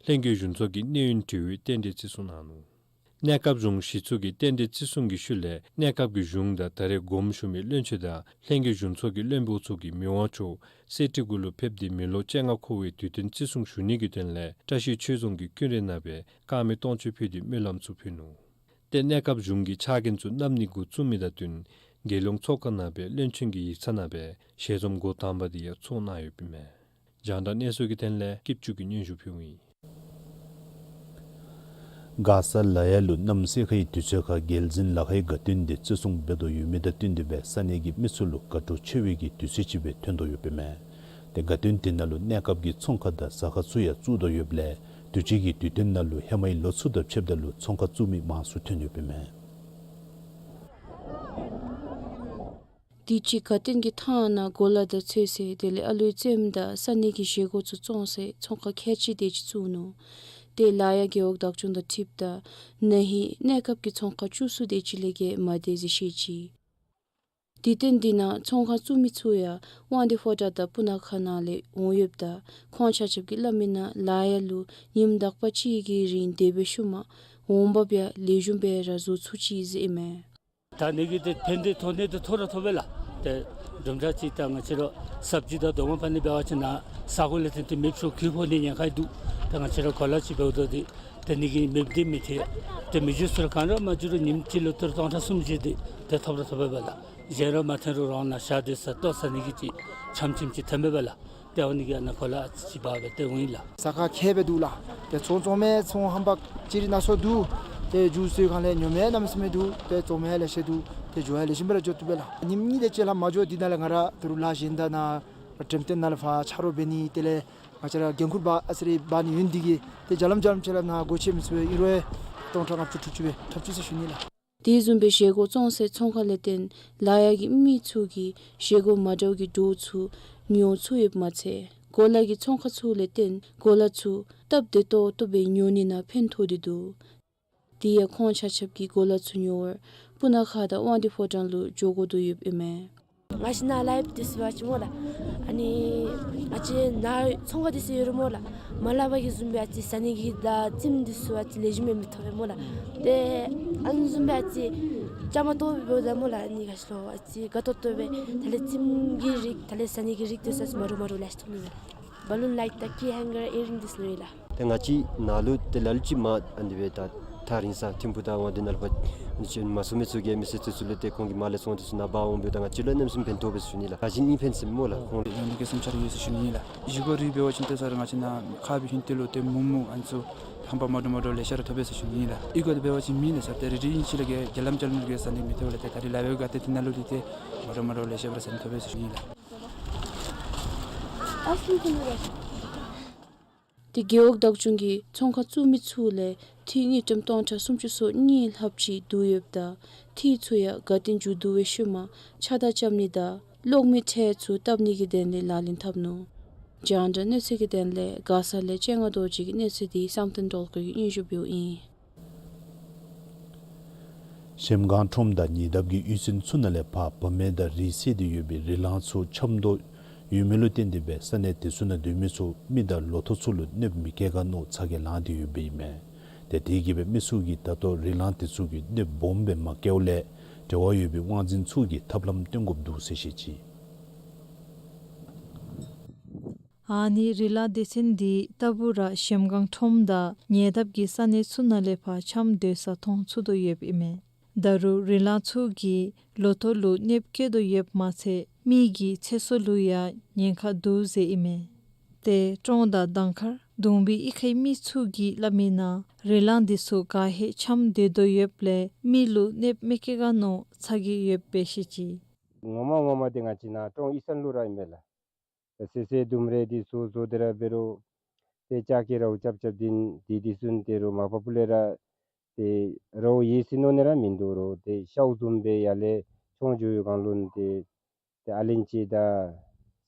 ལྷན་རྒྱས་གཞུང་ཚོགས་ཀྱི་གནས་ཡུན་དྲི་བའི་རྟེན་འབྲེལ་བརྩི་སྲུང་གནང་ནུག། གནས་སྐབས་གཞུང་གཞི་བཙུགས་ཀྱི་རྟེན་འབྲེལ་བརྩི་སྲུང་གི་ཤུལ་ལས་གནས་སྐབས་ཀྱི་གཞུང་དང་ད་རེས་དགོངསམ་ཞུ་མི་བློན་ཆེན་དང་ལྷན་རྒྱས་གཞུང་ཚོགས་ཀྱི་བློན་པོ་ཚུ་གིས་མི་དབང་མཆོག་གསེར་ཁྲི་གུ་ལུ་ཕེབས་ཏེ་མི་ལོ་བཅོ་ལྔ་འཁོར་བའི་དུས་སྟོན་བརྩི་སྲུང་ཞུ་ནི་གི་དོན་ལས་བཀྲ་ཤིས་ཆོས་རྫོང་གི་ཀུན་ར་ནང་སྦེ་དཀར་མེ་སྟོང་མཆོད་ཕུལ་ཏེ་སྨོན་ལམ་ཚུ་ཕུལ་ནུག། ཏེ་གནས་སྐབས་གཞུང་གི་ཕྱག་འགན་ཚུ་བསྣམ་ནི་འགོ་བཙུགས་མི་དང་བསྟུན་རྒྱལ་ཡོངས་ཚོགས་ཁང་ནང་སྦེ་བློན་ཆེན་གྱི་ཡིག་ཚང་ནང་སྦེ་ཞལ་འཛོམས་འགོ་དང་པ་དེ་ཡང་ཚོགས་གནང་ཡོདཔ་ཨིན་མས། རྒྱང་བསྒྲགས་གནས་ཚུལ་གྱི་དོན་ལས་སྐྱིད་ཆུ་གིས་སྙན་ཞུ་ཕུལཝ་ཨིན། མགར་ས་ལ་ཡ་ལུ་གནམ་སེར་ཁའི་དུས་ཚོད་ཁར་རྒྱལ་འཛིན་ལ་ཁའི་དགའ་སྟོན་དེ་བརྩི་སྲུང་འབད་དོ་ཡོད་མི་དང་བསྟུན་ཏེ་སྦེ་ས་གནས་ཀྱི་མི་ཚུ་ལུ་དགའ་སྤྲོ་ཆེ་བའི་གི་དུས་ཚོད་ཅིག་སྦེ་ཐོན་དོ་ཡོདཔ་ཨིན་མས། ཏེ་དགའ་སྟོན་དེ་ནང་ལུ་གནས་སྐབས་ཀྱི་ཚོང་ཁང་དང་ཟ་ཁང་ཚུ་ཡང་བཙུགས་དོ་ཡོདཔ་ལས་དུས་ཅི་གི་དུས་སྟོན་ནང་ལུ་ཧེ་མའི་ལོ་ཚུ་དང་ཕྱདཔ་ད་ལུ་ཚོང་ཁང་བཙུགས་མི་མང་སུ་ཐོན་ཡོདཔ་ཨིན་མས། དུས་ཅི་དགའ་སྟོན་གྱི་ཐང་ནང་གོ་ལ་དང་ཚོད་བསྲེ་དེ་ལས་ཨ་ལུའི་རྩེདམོ་དང་ས་གནས་ཀྱི་བཞེས་སྒོ་ཚུ་བཙོང་སའི་ཚོང་ཁང་ཁལ་གཅིག་དེ་ཅིག་བཙུགས་ནུག། ཏེ་ལ་ཡ་རྒེད་འོག་བདག་སྐྱོང་དང་འཁྲིལཝ་ད་ན་ཧིང་གནས་སྐབས་ཀྱི་ཚོང་ཁང་བཅུ་གསུམ་དེ་ཅིག་ལས་བརྒལ་མ་སྡོད་ཟེར་བཤད་ཅི། དུས་སྟོན་འདི་ནང་ཚོང་ཁང་བཙུགས་མི་ཚུ་ཡང་དབང་འདུས་ཕོ་བྲང་དང་སྤུ་ན་ཁ་ནང་ལས་འོང་ཡོདཔ་ད་ཁོང་ཆ་ཁྱབ་ཀྱིས་སླབ་མི་ནང་ལ་ཡ་ལུ་ཉིནམ་དག་པ་ཅིག་གི་རིང་སྡོད་པའི་ཤུལ་མ་འོང་འབབ་ཡང་ལེགས་ཤོམ་སྦེ་ར་བཟོ་ཚུགས་ཅི་ཟེར་ཨིན་མས། ད་ཨ་ནི་གིས་ཏེ་ཕན་བདེ་ཐོགས་ནི་དེ་ཐོབ་ར་ཐོབ་པས་ལགས། ཏེ་དུམ་གྲ་ཅིག་ད་ང་བཅས་ར་སབ་ཇི་དང་རྡོག་མ་ཕར་ནི་འབད་བ་ཅིན་ནཱ་ས་གོ་ལས་བརྟེན་ཏེ་མེདཔ་ཚུ་གྱོང་ཕོག་ནི་ཉེན་ཁ་འདུག། ཏེ་ང་བཅས་ར་གོ་ལ་ཅིག་འབདཝ་ད་ཏེ་ཏེ་ཨ་ནི་གིས་མེདཔ་འདི་མི་ཐོན། ཏེ་མི་འགྱོ་ས་ར་གང་ར་མ་འགྱོ་རུང་ཉིནམ་གཅིག་ལུ་ཏི་རུ་སྟོང་ཕྲག་སུམ་བརྒྱ་དེ་ཏེ་ཐོབ་ར་ཐོབ་པས་ལགས། གཞན་ར་མ་ཐོན་རུང་རང་ནཱ་བཞག་སྡོད་ས་ལྟོ་ཟ་ནི་གི་ཅིག་ཆམ་ཆིམ་ཅིག་ཐོནམ་མས་ལགས། ཏེ་ཨ་ནི་གིས་ཨ་ནཱ་གོ་ལ་ཅིག་འབག་སྦེ་ཏེ་འོང་ཡི་ལགས། ས་ཁར་ཁེ་སྦེ་འདུག་ལགས། ཏེ་ཚོང་བཙོང་མི་ཚོང་ཧམ་པ་ཅིག་ར་ནང་སོ་འདུག། ཏེ་མཇུག་སོང་གང་ལས་ཉོ་མི་གནམ་མེད་ས་མེད་འདུག། ཏེ་བཙོང་མི་ཡང་ལེ་ཤ་འདུག། ཏེ་འགྱོ་ཡང་ལེགས་ཤོམ་སྦེ་ར་འགྱོ་བཏུབ་པས་ལགས། ཉིནམ་གཉིས་དེ་ཅིག་ལྷག་མ་འགྱོ་དེ་ནང་ལས་ང་ར་ཏི་རུ་ལཱ་གཞན་དང་ནཱ་འགྲེམས་སྟོན་ནང་ལས་ཕར་ཆ་རོགས་འབད་ནི་དེ་ལས་ང་བཅས་ར་འགན་ཁུར་འབག་ཨ་ཙི་རེ་འབག་ནི་ཡོད་ནི་དེ་གིས་ཏེ་བརྒྱ་ལམ་བརྒྱ་ལམ་ཅིག་ར་ནཱ་སྒོ་ཕྱེ་མི་ཚུགས་པས། ཨིན་རུང་སྟོང་ཕྲག་ལྔ་བཅུ་དྲུག་ཅུ་སྦེ་འཐབ་བཅུག་ཟེར་ཞུ་ནི་ལགས། དེ་བཟུམ་སྦེ་བཞེས་སྒོ་བཙོང་སའི་ཚོང་ཁང་ལས་བརྟེན་ལཱ་གཡོག་གི་མི་ཚུ་གིས་བཞེས་སྒོ་མ་འདྲཝ་གི་བྲོཝ་ཚུ་ཉོ་ཚུགས་ཡོདཔ་མ་ཚད་གོ་ལ་གི་ཚོང་ཁང་ཚུ་ལས་བརྟེན་གོ་ལ་ཚུ་སྟབས་བདེ་ཏོག་ཏོ་སྦེ་ཉོ་ནི་ནང་ཕན་ཐོགས་ཏེ་འདུག། དེ་ཡང་ཁོང་ཆ་ཁྱབ་ཀྱིས་གོ་ལ་ཚུ་ཉོ་བར་སྤུ་ན་ཁ་དང་དབང་འདུས་ཕོ་བྲང་ལུ་འགྱོ་དགོ་དོ་ཡོདཔ་ཨིན་མས། ང་བཅས་ནཱ་ལཱ་འབད་དེ་ཚུ་འབད་བ་ཅིན་སྨོ་ལགས། ཨ་ནི་ང་བཅས་ནཱ་ཚོང་ཁང་དེ་ཚུ་ཡོད་རུང་སྨོ་ལགས། མ་སླབ་པ་གི་བཟུམ་སྦེ་ཨ་ཙི་ཟ་ནི་གི་དང་རྩེདམོ་དེ་ཚུ་ཨ་ཙི་ལེགས་ཤོམ་སྦེ་མི་ཐོབ་པས་སྨོ་ལགས། ཏེ་ཨ་ནི་བཟུམ་སྦེ་ཨ་ཙི་བཅའ་མར་གཏོགས་སྦེ་འབདཝ་ད་སྨོ་ལགས། ཨ་ནི་ག་ཅི་ལོ་ཨ་ཙི་དགའ་ཏོག་ཏོ་སྦེ་དེ་ལས་རྩེདམོ་གི་རིགས་དེ་ལས་ཟ་ནི་གི་རིགས་དེ་ཚུ་ཨ་ཙི་མ་འདྲཝ་མ་འདྲཝ་ལེ་ཤ་ཐོབ་ནི་མས་ལགས། བ་ལུན་ལའིཊ་དང་ཀི་ཧེང་གར་ཨི་རིང་དེ་ཚུ་ལུ་ཡོད་ལགས། ཏེ་ང་བཅས་ནཱ་ལུ་ཏེ་ལ་ལུ་ཅིག་མ་ཨ་ནི་སྦེ་ད་ཐག་རིང་ས་ཐིམ་ཕུག་དང་དབང་འདུས་ནང་ལུ་ཕར་ཨ་ནི་ཅིག་མ་སོང་མི་ཚུ་གིས་མི་སེར་ཚུ་ཚུ་ལུ་ཏེ་ཁོང་གི་མར་ལས་ཚོང་དེ་ཚུ་ནཱ་འབག་འོང་འབདཝ་ད་ང་བཅས་ལུ་གནམ་མེད་ས་མེད་ཕན་ཐོགས་པས་ཟེར་ཞུ་ནི་ལགས། ད་གཞི་ནི་ཕན་སེམས་སྨོ་ལགས། ཁོང་ལུ་ཡང་ནི་གེ་སེམས་ཆ་ར་ཡོད་ཟེར་ཞུ་ནི་ལགས། བཞེས་སྒོ་རིགས་འབད་བ་ཅིན་ཏེ་ས་ར་ང་བཅས་ནཱ་ཁ་སྦེ་ཧིང་ཏེ་ལུ་ཏེ་མུག་མུག་ཨ་ནི་ཚུ་ཧམ་པ་མ་འདྲཝ་མ་འདྲཝ་ལེ་ཤ་ར་ཐོབ་པས་ཟེར་ཞུ་ནི་ལགས། ཨི་གོ་དེ་འབད་བ་ཅིན་མི་ལེ་ཤ་ཏེ་རེ་རེ་ཨིན་ཅི་ལགས་གི་བརྒྱ་ལམ་བརྒྱ་ལམ་གི་ཟ་ནི་མི་ཐོབ་ལགས། ཏེ་ད་རིས་ལཱ་འབད་བའི་སྒང་ཏེ་དེ་ནང་ལུ་ཏེ་མ་འདྲཝ་མ་འདྲཝ་ལེ་ཤ་ར་ཟ་ནི་ཐོབ་པས་ཟེར་ཞུ་ནི་ལགས། ཏེ་རྒེད་འོག་བདག་སྐྱོང་གིས་ཚོང་ཁང་བཙུགས་མི་ཚུ་ལས་འཐུས་དངུལ་ཀྲམ་སྟོང་ཕྲག་སུམ་ཅུ་སོ་གཉིས་ལྷགཔ་ཅིག་བསྡུ་ཡོདཔ་ད་འཐུས་ཚུ་ཡང་དགའ་སྟོན་མཇུག་བསྡུ་བའི་ཤུལ་མ་ཕྱགས་བདའ་རྐྱབ་ནི་དང་གློག་མེའི་ཁྲལ་ཚུ་བཏབ་ནི་གི་དོན་ལས་ལག་ལེན་འཐབ་ནུག། རྒྱང་བསྒྲགས་གནས་ཚུལ་གྱི་དོན་ལས་མགར་ས་ལས་སྤྱན་སྔ་རྡོ་རྗེ་གི་གནས་ཚུལ་འདི་བསམ་གཏན་སྒྲོལ་དཀར་གྱིས་སྙན་ཞུ་འབདཝ་ཨིན། གཞལམ་སྒང་ཁྲོམ་དང་ཉེ་འདབས་ཀྱི་གཡུས་ཚན་ཚུ་ནང་ལས་ཕར་བ་མེན་དང་རིགས་སད་དེ་ཡོད་པའི་རི་ལང་ཚུ་ཆམ་དོ་ཡོད་མི་ལུ་བརྟེན་ཏེ་སྦེ་ས་གནས་དེ་ཚུ་ནང་སྡོད་མི་ཚུ་མི་དང་ལོ་ཐོག་ཚུ་ལུ་གནོདཔ་མི་བཀལ་ག་མནོ་ཚ་གྱང་ལང་སྟེ་ཡོདཔ་ཨིན་མས། ཏེ་དེ་གིས་སྦེ་མི་ཚུ་གིས་ད་ལྟོ་རི་ལང་དེ་ཚུ་གི་གནོདཔ་སྦོམ་སྦེ་མ་བཀལཝ་ལས་འབྲེལ་བ་ཡོད་པའི་དབང་འཛིན་ཚུ་གིས་ཐབས་ལམ་སྟོན་དགོཔ་འདུག་ཟེར་བཤད་ཅི། ཨ་ནི་རི་ལང་སྡེ་ཚན་འདི་ལྟ་བུ་ར་གཞལམ་སྒང་ཁྲོམ་དང་ཉེ་འདབས་ཀྱི་ས་གནས་ཚུ་ནང་ལས་ཕར་ཆམ་སྡོད་ས་མཐོང་ཚུགས་དོ་ཡོདཔ་ཨིན་མས། ད་རུང་རི་ལང་ཚུ་གིས་ལོ་ཐོག་ལུ་གནོདཔ་བཀལ་དོ་ཡོདཔ་མ་ཚད་མི་གི་ཚེ་སྲོག་ལུ་ཡང་ཉེན་ཁ་འདུག་ཟེར་ཨིན་མས། ཏེ་ཀྲོང་དང་གདང་ཁར་གདུང་བི་གཡུས་ཁའི་མི་ཚུ་གིས་སླབ་མིའི་ནང་རི་ལང་འདི་ཚུ་ག་ཧེ་ཆམ་སྡོད་དོ་ཡོདཔ་ལས་མི་ལུ་གནོདཔ་མི་བཀལ་ག་མནོ་ཚ་གྱང་ཡོདཔ་སྦེ་བཤད་ཅི། ངོ་མ་ངོ་མ་འདི་ང་བཅས་ནཱ་ཀྲོང་གཡུས་ཚན་ལུ་ར་ཨིན་མས་ལགས། ད་སེར་སེར་ལྡུམ་ར་འདི་ཚུ་བཟོ་སྟེ་ར་འབད་རུང་ཏེ་ལྕགས་ཀྱི་རཝ་རྐྱབ་རྐྱབ་འདི་འདི་འདི་ཚུ་ཏེ་རུང་མ་པ་ཕུ་ལས་ར་ཏེ་རཝ་ཡོད་ཟེར་མནོ་ནི་ར་མིན་འདུག། རོགས་ཏེ་ཤཝ་བཟུམ་སྦེ་ཡར་ལས་མཆོང་འགྱོ་བའི་སྒང་ལུ་ཏེ་ཏེ་ཨ་ལན་ཅི་དང་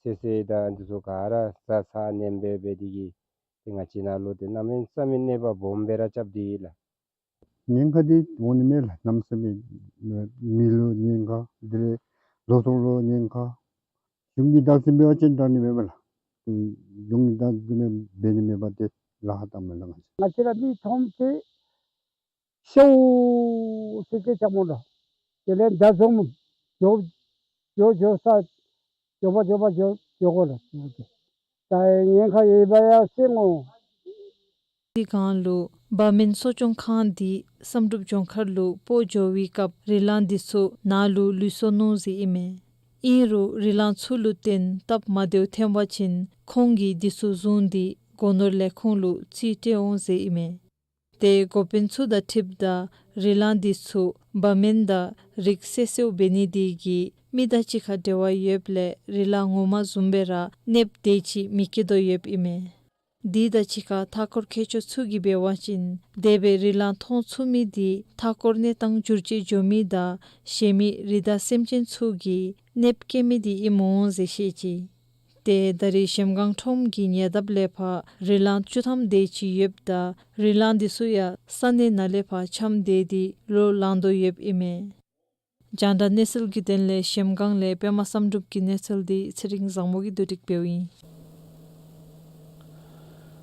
སེར་སེར་དང་འདི་ཚུ་ག་ར་ཟ་ཚར་ནེམ་སྦེ་འབད་དེ་གིས་ཏེ་ང་བཅས་ནཱ་ལུ་ཏེ་གནམ་མེད་ས་མེད་གནོད་པ་སྦོམ་སྦེ་ར་རྐྱབ་སྟེ་ཡོད་ལགས། ཉེན་ཁ་འདི་འོང་ནི་མས་ལགས། གནམ་མེད་ས་མེད་མི་ལུ་ཉེན་ཁ་དེ་ལས་ལོ་ཐོག་ལུ་ཉེན་ཁ། གཞུང་གི་བདག་འཛིན་འབད་བ་ཅིན་དྲག་ནི་མེད་པས་ལགས། གཞུང་གི་བདག་འཛིན་འབད་ནི་མེད་པ་འདི་ལཱ་ཁག་བཏངམ་མས་ལགས། ང་བཅས་ར་འདི་ཁྲོམ་དེ་ཤཝ་སེར་སྐྱ་ཆ་མོ་ལགས། དེ་ལས་མདའ་བཟུམ་འགྱོ་འགྱོ་འགྱོ་ས་འགྱོ་བ་འགྱོ་བ་འགྱོ་འགྱོ་དགོ་ལགས། ད་ཉེན་ཁ་ཡོདཔ་ཡང་སེམས་འོང་། དེ་སྒང་ལུ་བ་མེན་གསོ་སྐྱོང་ཁང་འདི་བསམ་གྲུབ་ལྗོངས་མཁར་ལུ་སྤོ་འགྱོ་བའི་སྐབས་རི་ལང་འདི་ཚུ་ནཱ་ལུ་ལུས་སོ་ནུག་ཟེར་ཨིན་མས། ཨིན་རུང་རི་ལང་ཚུ་ལུ་བརྟེན་སྟབས་མ་བདེཝ་ཐོན་པ་ཅིན་ཁོང་གིས་འདི་ཚུ་བཟུང་སྟེ་སྒོ་ནོར་ལས་ཁུངས་ལུ་རྩིས་སྤྲོད་འོང་ཟེར་ཨིན་མས། ཏེ་འགོ་དཔོན་ཚུ་དང་འཁྲིལཝ་ད་རི་ལང་འདི་ཚུ་བ་མེན་དང་རིགས་སད་སད་འབད་ནི་དེ་གིས་མི་དང་གཅིག་ཁར་འབྲེལ་བ་ཡོདཔ་ལས་རི་ལང་ངོ་མ་བཟུམ་སྦེ་ར་གནོདཔ་དེ་ཅིག་མི་བཀལ་དོ་ཡོདཔ་ཨིན་མས། དེ་དང་གཅིག་ཁར་མཐའ་འཁོར་མཁས་མཆོག་ཚུ་གིས་འབད་བ་ཅིན་དེ་སྦེ་རི་ལང་མཐོང་ཚུགས་མི་དེ་མཐའ་འཁོར་གནས་སྟངས་འགྱུར་བཅོས་འགྱོ་མི་དང་གཞན་མི་རི་དྭགས་སེམས་ཅན་ཚུ་གིས་གནོདཔ་བཀལ་མི་དེ་ཨིནམ་འོང་ཟེར་བཤད་ཅི། ཏེ་ད་རེས་གཞལམ་སྒང་ཁྲོམ་གྱི་ཉེ་འདབས་ལས་ཕར་རི་ལང་བཅུ་ཐམ་དེ་ཅིག་ཡོདཔ་ད་རི་ལང་འདི་ཚུ་ཡང་ས་གནས་ནང་ལས་ཕར་ཆམ་སྡོད་དེ་ལོག་ལང་དོ་ཡོདཔ་ཨིན་མས། རྒྱང་བསྒྲགས་གནས་ཚུལ་གྱི་དོན་ལས་གཞལམ་སྒང་ལས་པདྨ་བསམ་གྲུབ་ཀྱི་གནས་ཚུལ་འདི་ཚེ་རིང་བཟང་མོ་གིས་བསྡུ་སྒྲིག་འབདཝ་ཨིན།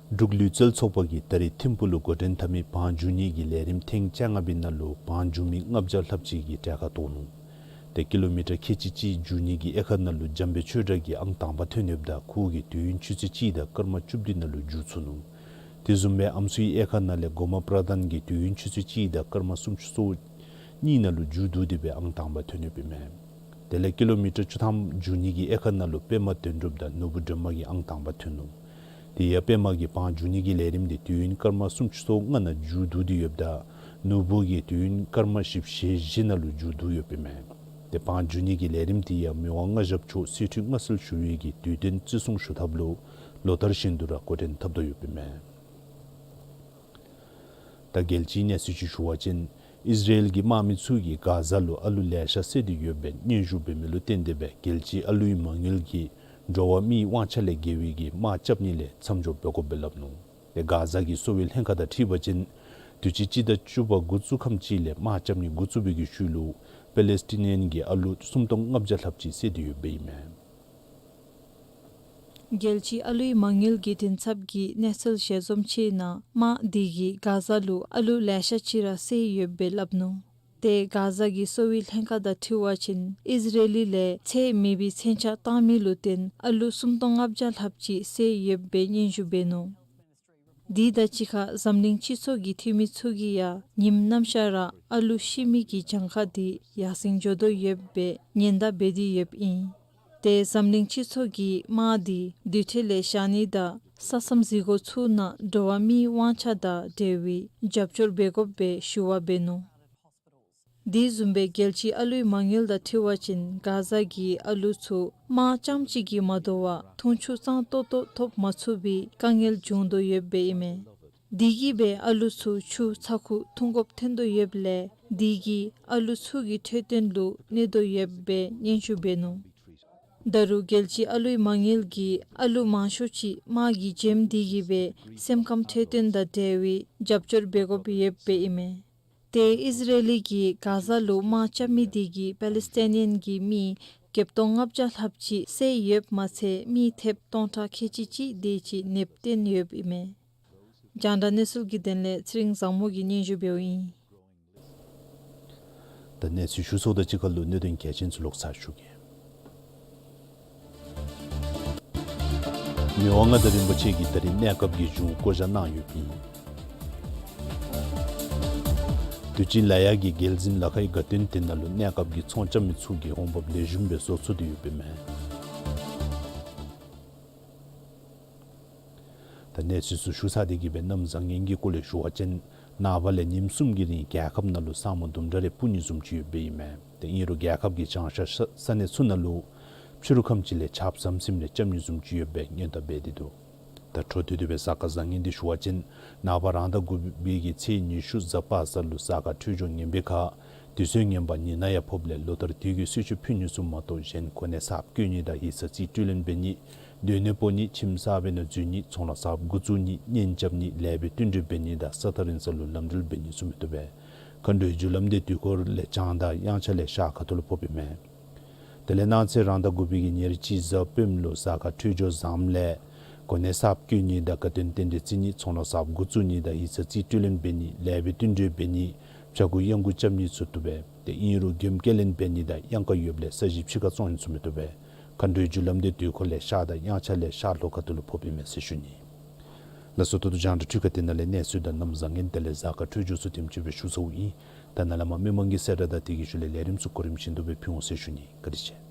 འབྲུག་ལུས་རྩལ་ཚོགས་པ་གིས་ད་རིས་ཐིམ་ཕུག་ལུ་འགོ་འདྲེན་འཐབ་མི་བང་རྒྱུག་ནི་གི་ལས་རིམ་ཐེངས་བཅོ་ལྔ་པའི་ནང་ལུ་བང་རྒྱུག་མི་ལྔ་བརྒྱ་ལྷགཔ་ཅིག་གིས་གྲལ་ཁར་གཏོགས་ནུག། ཏེ་ཀི་ལོ་མི་ཊར་ཁལ་གཅིག་གཅིག་རྒྱུག་ནི་གི་དབྱེ་ཁག་ནང་ལུ་འཇམ་དཔལ་ཆོས་གྲགས་ཀྱིས་ཨང་དང་པ་ཐོན་ཡོདཔ་ད་ཁོ་གིས་དུས་ཡུན་ཆུ་ཚོད་གཅིག་དང་སྐར་མ་བཅུ་བདུན་ནང་ལུ་རྒྱུག་ཚུགས་ནུག། དེ་བཟུམ་སྦེ་ཨམ་སྲུའི་དབྱེ་ཁག་ནང་ལས་གོ་མ་པྲ་དཱན་གྱིས་དུས་ཡུན་ཆུ་ཚོད་གཅིག་དང་སྐར་མ་སུམ་ཅུ་སོ་གཉིས་ནང་ལུ་རྒྱུག་བསྡུ་སྟེ་སྦེ་ཨང་དང་པ་ཐོན་ཡོདཔ་ཨིན་མས། དེ་ལས་ཀི་ལོ་མི་ཊར་བཅུ་ཐམ་རྒྱུག་ནི་གི་དབྱེ་ཁག་ནང་ལུ་པདྨ་དོན་གྲུབ་དང་ནོར་བུ་སྒྲོལ་མ་གིས་ཨང་དང་པ་ཐོན་ནུག། དེ་ཡང་པདྨ་གིས་བང་རྒྱུག་ནི་གི་ལས་རིམ་དེ་དུས་ཡུན་སྐར་མ་སུམ་ཅུ་སོ་ལྔ་ནང་མཇུག་བསྡུ་སྟེ་ཡོདཔ་ད་ནོར་བུ་གིས་དུས་ཡུན་སྐར་མ་བཞི་བཅུ་ཞེ་བཞི་ནང་ལུ་མཇུག་བསྡུ་ཡོདཔ་ཨིན་མས། ཏེ་བང་རྒྱུག་ནི་གི་ལས་རིམ་དེ་ཡང་མི་དབང་མངའ་ཞབས་མཆོག་སྲིད་བྱུས་མངའ་གསོལ་ཞུ་བའི་གི་དུས་སྟོན་བརྩི་སྲུང་ཞུ་ཐབས་ལུ་ལོ་ལྟར་བཞིན་དུ་ར་འགོ་འདྲེན་འཐབ་དོ་ཡོདཔ་ཨིན་མས། ད་རྒྱལ་སྤྱིའི་གནས་ཚུལ་ཅིག་ཞུ་བ་ཅིན་ཨིས་ར་ཨེལ་གྱི་དམག་མི་ཚུ་གིས་ག་ཟ་ལུ་ཨ་ལུ་ལེ་ཤ་བསད་དེ་ཡོད་པའི་སྙན་ཞུ་འབད་མི་ལུ་བརྟེན་ཏེ་སྦེ་རྒྱལ་སྤྱིའི་ཨ་ལུའི་མ་དངུལ་གྱིས་འགྲོ་བ་མིའི་དབང་ཆ་ལས་འགལ་བའི་གི་དམག་རྐྱབ་ནི་ལས་མཚམས་འཇོག་འབད་དགོཔ་སྦེ་སླབ་ནུག། ཏེ་ག་ཟ་གི་གསོ་བའི་ལྷན་ཁག་དང་འཁྲིལ་བ་ཅིན་དུས་ཅི་སྤྱི་ཟླ་བཅུ་པ་འགོ་བཙུགས་ཁམས་ཅིག་ལས་དམག་རྐྱབ་ནི་འགོ་བཙུགས་པའི་གི་ཤུལ་ལུ་པེ་ལེ་སི་ཊི་ནི་ཡཱན་གྱི་ཨ་ལུ་སུམ་སྟོང་ལྔ་བརྒྱ་ལྷགཔ་ཅིག་བསད་དེ་ཡོདཔ་ཨིན་མས། རྒྱལ་སྤྱིའི་ཨ་ལུའི་མ་དངུལ་གྱི་མགྲིན་ཚབ་ཀྱིས་གནས་ཚུལ་ཞལ་འཛོམས་ཅིག་ནང་དམག་དེ་གིས་ག་ཟ་ལུ་ཨ་ལུ་ལེ་ཤ་ཅིག་ར་བསད་ཡོདཔ་སྦེ་སླབ་ནུག། ཏེ་ག་ཟ་གི་གསོ་བའི་ལྷན་ཁག་དང་འཁྲིལ་བ་ཅིན་ཨིས་ར་ཨེལ་ལས་ཚད་མེད་པའི་མཚོན་ཆ་བཏང་མི་ལུ་བརྟེན་ཨ་ལུ་སུམ་སྟོང་ལྔ་བརྒྱ་ལྷགཔ་ཅིག་བསད་ཡོདཔ་སྦེ་སྙན་ཞུ་འབད་ནུག། དེ་དང་གཅིག་ཁར་འཛམ་གླིང་སྤྱི་ཚོགས་ཀྱི་འཐུས་མི་ཚུ་གིས་ཡང་ཉིནམ་ནམ་ཞག་ར་ཨ་ལུ་ཤི་མི་གི་གྱངས་ཁ་དེ་ཡར་སེང་འགྱོ་དོ་ཡོདཔ་སྦེ་ཉེན་བརྡ་འབད་དེ་ཡོདཔ་ཨིན། ཏེ་འཛམ་གླིང་སྤྱི་ཚོགས་ཀྱིས་དམག་དེ་དུས་ཐོག་ལས་བཞག་ནི་དང་ས་མཚམས་འཛིན་སྒོ་ཚུ་ནང་འགྲོ་བ་མིའི་དབང་ཆ་དང་འབྲེལ་བའི་རྒྱབ་སྐྱོར་འབད་དགོཔ་སྦེ་ཞུ་བ་འབད་ནུག། དེ་བཟུམ་སྦེ་རྒྱལ་སྤྱིའི་ཨ་ལུའི་མ་དངུལ་དང་འཁྲིལ་བ་ཅིན་ག་ཟ་གི་ཨ་ལུ་ཚུ་དམག་རྐྱངམ་ཅིག་གིས་མ་དོ་བར་འཐུང་ཆུ་གཙང་ཏོག་ཏོ་ཐོབ་མ་ཚུགས་པའི་དཀའ་ངལ་བྱུང་དོ་ཡོདཔ་སྦེ་ཨིན་མས། དེ་གིས་སྦེ་ཨ་ལུ་ཚུ་ཆུ་ཚ་ཁུ་འཐུང་དགོཔ་ཐོན་དོ་ཡོདཔ་ལས་དེ་གིས་ཨ་ལུ་ཚུ་གི་འཕྲོད་བསྟེན་ལུ་གནོད་དོ་ཡོདཔ་སྦེ་སྙན་ཞུ་འབད་ནུག། ད་རུང་རྒྱལ་སྤྱིའི་ཨ་ལུའི་མ་དངུལ་གྱིས་ཨ་ལུ་མང་ཤོས་ཅིག་དམག་གི་བྱེམ་དེ་གིས་སྦེ་སེམས་ཁམས་འཕྲོད་བསྟེན་དང་འབྲེལ་བའི་རྒྱབ་སྐྱོར་འབད་དགོཔ་ཡོདཔ་སྦེ་ཨིན་མས། ཏེ་ཨིས་ར་ཨེལ་གྱིས་ག་ཟ་ལུ་དམག་རྐྱབ་མི་དེ་གིས་པེ་ལེ་སི་ཊི་ནི་ཡཱན་གྱི་མི་བརྒྱད་སྟོང་ལྔ་བརྒྱ་ལྷགཔ་ཅིག་བསད་ཡོདཔ་མ་ཚད་མི་ཐེབས་སྟོང་ཕྲག་ཁལ་གཅིག་གཅིག་དེ་ཅིག་ནདཔ་བཏོན་ཡོདཔ་ཨིན་མས། རྒྱང་བསྒྲགས་གནས་ཚུལ་གྱི་དོན་ལས་ཚེ་རིང་བཟང་མོ་གིས་སྙན་ཞུ་འབདཝ་ཨིན། ད་གནས་ཚུལ་ཞུ་ཚརཝ་དང་གཅིག་ཁར་ལུ་གནད་དོན་གལ་ཆེན་ཚུ་ལོག་ཚར་ཞུ་གེ། མི་དབང་མངའ་བདག་རིན་པོ་ཆེ་གིས་ད་རིས་གནས་སྐབས་ཀྱི་གཞུང་བསྐོ་བཞག་གནང་ཡོདཔ་ཨིན། དུས་ཅི་ལ་ཡ་གི་རྒྱལ་གཟིམ་ལ་ཁའི་དགའ་སྟོན་དེ་ནང་ལུ་གནས་སྐབས་ཀྱི་ཚོང་རྐྱབ་མི་ཚུ་གིས་འོང་འབབ་ལེགས་ཤོམ་སྦེ་བཟོ་ཚུགས་ཏེ་ཡོདཔ་ཨིན་མས། ད་གནས་ཚུལ་ཚུ་ཞུ་ཚར་ཏེ་གི་སྦེ་གནམ་བཟང་ངན་གྱི་སྐོར་ལས་ཞུ་བ་ཅིན་ནངས་པ་ལས་ཉིནམ་གསུམ་གྱི་རིང་རྒྱལ་ཁབ་ནང་ལུ་ས་སྨུག་དུམ་གྲ་རེ་སྤུབ་ནི་བཟུམ་ཅིག་ཡོདཔ་ཨིན་མས། ཏེ་ཨིན་རུང་རྒྱལ་ཁབ་ཀྱི་བྱང་ཤར་ས་ས་གནས་ཚུ་ནང་ལུ་ཕྱི་རུ་ཁམས་ཅིག་ལས་ཆརཔ་ཟམ་ཟིམ་རེ་རྐྱབ་ནི་བཟུམ་ཅིག་ཡོདཔ་སྦེ་སྔོན་བརྡ་འབད་དེ་འདུག། ད་འཕྲོ་མཐུད་དེ་སྦེ་གཟའ་སྐར་བཟང་ངན་འདི་ཞུ་བ་ཅིན་ནངས་པ་རང་ཟླ་དགུ་པའི་གི་ཚེས་ཉི་ཤུ་གཟའ་པ་སངས་ལུ་གཟའ་སྐར་འཕྲོད་སྦྱོར་ངན་པའི་ཁར་དུས་ཚོད་ངན་པ་ཉི་ནག་ཡང་ཕོགཔ་ལས་ལོ་ལྟར་དུས་ཀྱི་གསོལ་མཆོད་ཕུལ་ནི་ཚུ་མ་གཏོགས་གཞན་གོ་གནས་གསརཔ་བསྐོ་ནི་དང་ཡིག་ཚང་རྩིས་སྤྲོད་ལེན་འབད་ནི་སྡོད་གནས་སྤོ་ནི་ཁྱིམ་གསར་པའི་ནང་འཛུལ་ནི་ཚོང་ལཱ་གསརཔ་འགོ་བཙུགས་ནི་གཉེན་རྐྱབ་ནི་ལེགས་པའི་བསྟུན་གྲོས་འབད་ནི་དང་ས་ཐག་རིང་ས་ལུ་ལམ་འགྲུལ་འབད་ནི་ཚུ་མི་བཏུབ་པས། མཁའ་འགྲོའི་རྒྱུ་ལམ་འདི་དུས་འཁོར་ལས་བྱང་དང་དབྱངས་འཆར་ལས་ཤར་ཁ་ཐུག་ལུ་ཕོགཔ་ཨིན་མས། དེ་ལས་གནངས་ཚེ་རང་ཟླ་དགུ་པའི་གི་ཉེར་གཅིག་གཟའ་སྤེནམ་ལུ་གཟའ་སྐར་འཕྲོད་སྦྱོར་བཟངམ་ལས་གོ་གནས་གསརཔ་བསྐོ་ནི་དང་དགའ་སྟོན་རྟེན་འབྲེལ་བརྩི་ནི་ཚོང་ལཱ་གསརཔ་འགོ་བཙུགས་ནི་དང་ཡིག་ཚང་རྩིས་སྤྲོད་ལེན་འབད་ནི་ལེགས་པའི་བསྟུན་གྲོས་འབད་ནི་བྱ་སྒོ་གཡང་འགུགས་རྐྱབ་ནི་ཚུ་བཏུབ་པས། ཏེ་ཨིན་རུང་མགྱོནམ་སྐྱེལ་ལེན་འབད་ནི་དང་གཡང་ཁ་ཡོདཔ་ལས་ས་གཞི་ཕྱི་ཁར་བཙོང་ནི་ཚུ་མི་བཏུབ་པས། མཁའ་འགྲོའི་རྒྱུ་ལམ་འདི་དུས་འཁོར་ལས་ཤར་དང་དབྱངས་འཆར་ལས་ཤར་ལྷོ་ཁ་ཐུག་ལུ་ཕོགཔ་ཨིན་མས་ཟེར་ཞུ་ནི། ལགས་སོ། ད་ལྟོ་རྒྱང་བསྒྲགས་འཕྲུལ་ཁང་འདི་ནང་ལས་གནས་ཚུལ་དང་གནམ་བཟང་ངན་དེ་ལས་གཟའ་སྐར་འཕྲོད་སྦྱོར་ཚུ་དེམ་ཅིག་སྦེ་ཞུ་ཚརཝ་ཨིན། ད་ནཱ་ལས་མར་མི་མང་གི་གསལ་བསྒྲགས་དང་དེ་གི་ཤུལ་ལས་ལས་རིམ་ཚུ་གོ་རིམ་བཞིན་དུ་སྦེ་ཕུལ་འོང་ཟེར་ཞུ་ནི། བཀའ་དྲིན་ཆེ།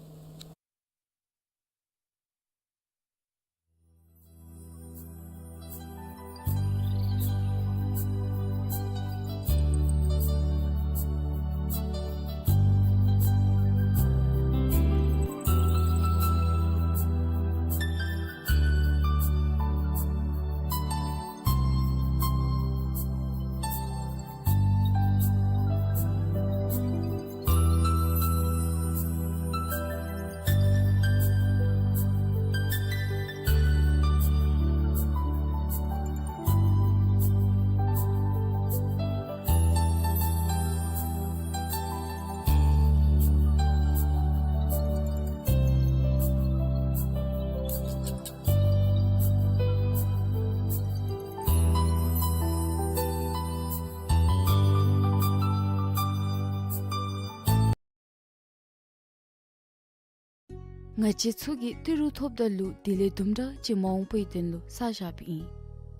ང་བཅས་ཚུ་གིས་ཏི་རུ་ཐོབ་ད་ལུ་དེ་ལས་དུམ་གྲ་ཅིག་མ་འོངས་པའི་དོན་ལུ་བསགས་བཞགཔ་ཨིན།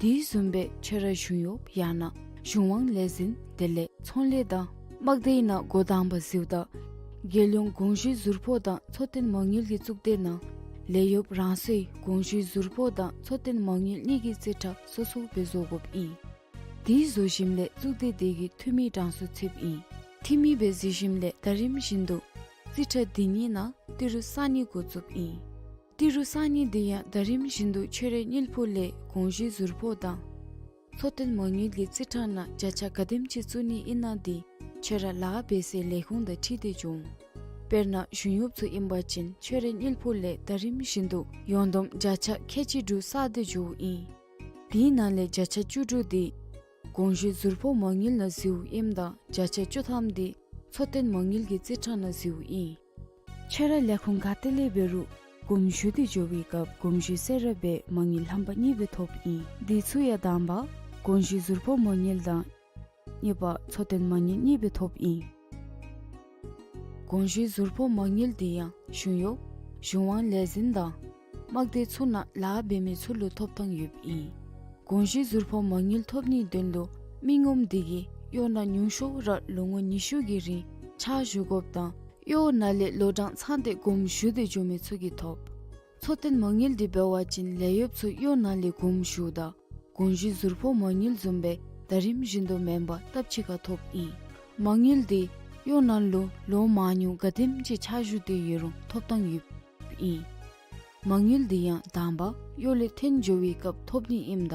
དེ་བཟུམ་སྦེ་ཁྱོད་ར་གཞུང་གཡོགཔ་ཡང་ན་གཞུང་དབང་ལས་འཛིན་དེ་ལས་ཚོང་ལས་དང་དམག་སྡེའི་ནང་འགོ་དང་པ་འཛུལཝ་ད་རྒྱལ་ཡོངས་དགོངས་ཞུའི་ཟུར་ཕོགས་དང་འཚོ་རྟེན་མ་དངུལ་གྱི་གཙུག་སྡེ་ནང་ལས་གཡོགཔ་རང་སོའི་དགོངས་ཞུའི་ཟུར་ཕོགས་དང་འཚོ་རྟེན་མ་དངུལ་གཉིས་ཀྱི་རྩིས་ཁྲ་སོ་སོ་སྦེ་བཟོ་དགོཔ་ཨིན། དེ་བཟོ་ཞིནམ་ལས་གཙུག་སྡེ་དེ་གི་འཐུས་མི་གྲངས་སུ་ཚུདཔ་ཨིན། འཐུས་མི་སྦེ་བཟོ་ཞིནམ་ལས་ཟླ་རིམ་བཞིན་དུ་རྩིས་ཁྲ་དེ་གཉིས་ནང་ཏི་རུ་བསགས་ནི་འགོ་བཙུགསཔ་ཨིན། ཏི་རུ་བསགས་ནི་དེ་ཡང་ཟླ་རིམ་བཞིན་དུ་ཁྱོད་རའི་དངུལ་ཕོགས་ལས་དགོངས་ཞུའི་ཟུར་ཕོགས་དང་འཚོ་རྟེན་མ་དངུལ་གྱི་རྩིས་ཁྲ་ནང་བརྒྱ་ཆ་ག་དེམ་ཅིག་བཙུགས་ནི་ཨིན་ན་དེ་ཁྱོད་ར་ལཱ་འབད་སའི་ལས་ཁུངས་དང་འཁྲིལ་ཏེ་འགྱོ་འོང་། དཔེར་ན་གཞུང་གཡོགཔ་ཚུ་ཨིན་པ་ཅིན་ཁྱོད་རའི་དངུལ་ཕོགས་ལས་ཟླ་རིམ་བཞིན་དུ་ཡོངས་བསྡོམས་བརྒྱ་ཆ་ཁལ་གཅིག་དྲུག་བསགས་ཏེ་འགྱོཝ་ཨིན། དེའི་ནང་ལས་བརྒྱ་ཆ་བཅུ་དྲུག་དེ་དགོངས་ཞུའི་ཟུར་ཕོགས་མ་དངུལ་ནང་བཟོཝ་ཨིནམ་ད་བརྒྱ་ཆ་བཅུ་ཐམ་དེ་འཚོ་རྟེན་མ་དངུལ་གྱི་རྩིས་ཁྲ་ནང་བཟོཝ་ཨིན། ཁྱོད་ར་ལས་ཁུངས་ག་ཏེ་ལས་འབད་རུང་དགོངས་ཞུ་སྟེ་འགྱོ་བའི་སྐབས་དགོངས་ཞུ་གསོལ་རས་སྦེ་མ་དངུལ་ལྷམ་པ་གཉིས་སྦེ་ཐོབ་ཨིན། དེ་ཚུ་ཡང་དང་པ་དགོངས་ཞུའི་ཟུར་ཕོགས་མ་དངུལ་དང་གཉིས་པ་འཚོ་རྟེན་མ་དངུལ་གཉིས་སྦེ་ཐོབ་ཨིན། དགོངས་ཞུའི་ཟུར་ཕོགས་མ་དངུལ་དེ་ཡང་གཞུང་གཡོགཔ་གཞུང་དབང་ལས་འཛིན་དང་དམག་སྡེ་ཚུ་ནང་ལཱ་འབད་མི་ཚུ་ལུ་ཐོབ་ཐངས་ཡོདཔ་ཨིན། དགོངས་ཞུའི་ཟུར་ཕོགས་མ་དངུལ་ཐོབ་ནིའི་དོན་ལུ་མི་ངོམ་དེ་གིས་གཡོག་ནང་ཉུང་ཤོས་ར་ལོ་ངོ་ཉི་ཤུ་གི་རིང་ཕྱག་ཞུ་དགོཔ་དང་གཡོག་ནང་ལས་ལོ་གྲངས་ཚང་སྟེ་དགོངས་ཞུ་སྟེ་འགྱོ་མི་ཚུ་གིས་ཐོབ། འཚོ་རྟེན་མ་དངུལ་དེ་འབད་བ་ཅིན་ལས་གཡོགཔ་ཚུ་གཡོག་ནང་ལས་དགོངས་ཞུཝ་ད་དགོངས་ཞུའི་ཟུར་ཕོགས་མ་དངུལ་བཟུམ་སྦེ་ཟླ་རིམ་བཞིན་དུ་མེན་པར་སྟབས་གཅིག་ཁར་ཐོབ་ཨིན། མ་དངུལ་དེ་གཡོག་ནང་ལུ་ལོ་མང་ཉུང་ག་དེམ་ཅིག་ཕྱག་ཞུ་སྟེ་ཡོད་རུང་ཐོབ་ཐངས་ཡོདཔ་ཨིན། མ་དངུལ་དེ་ཡང་དང་པ་གཡོག་ལས་འཐོན་འགྱོ་བའི་སྐབས་ཐོབ་ནི་ཨིནམ་ད་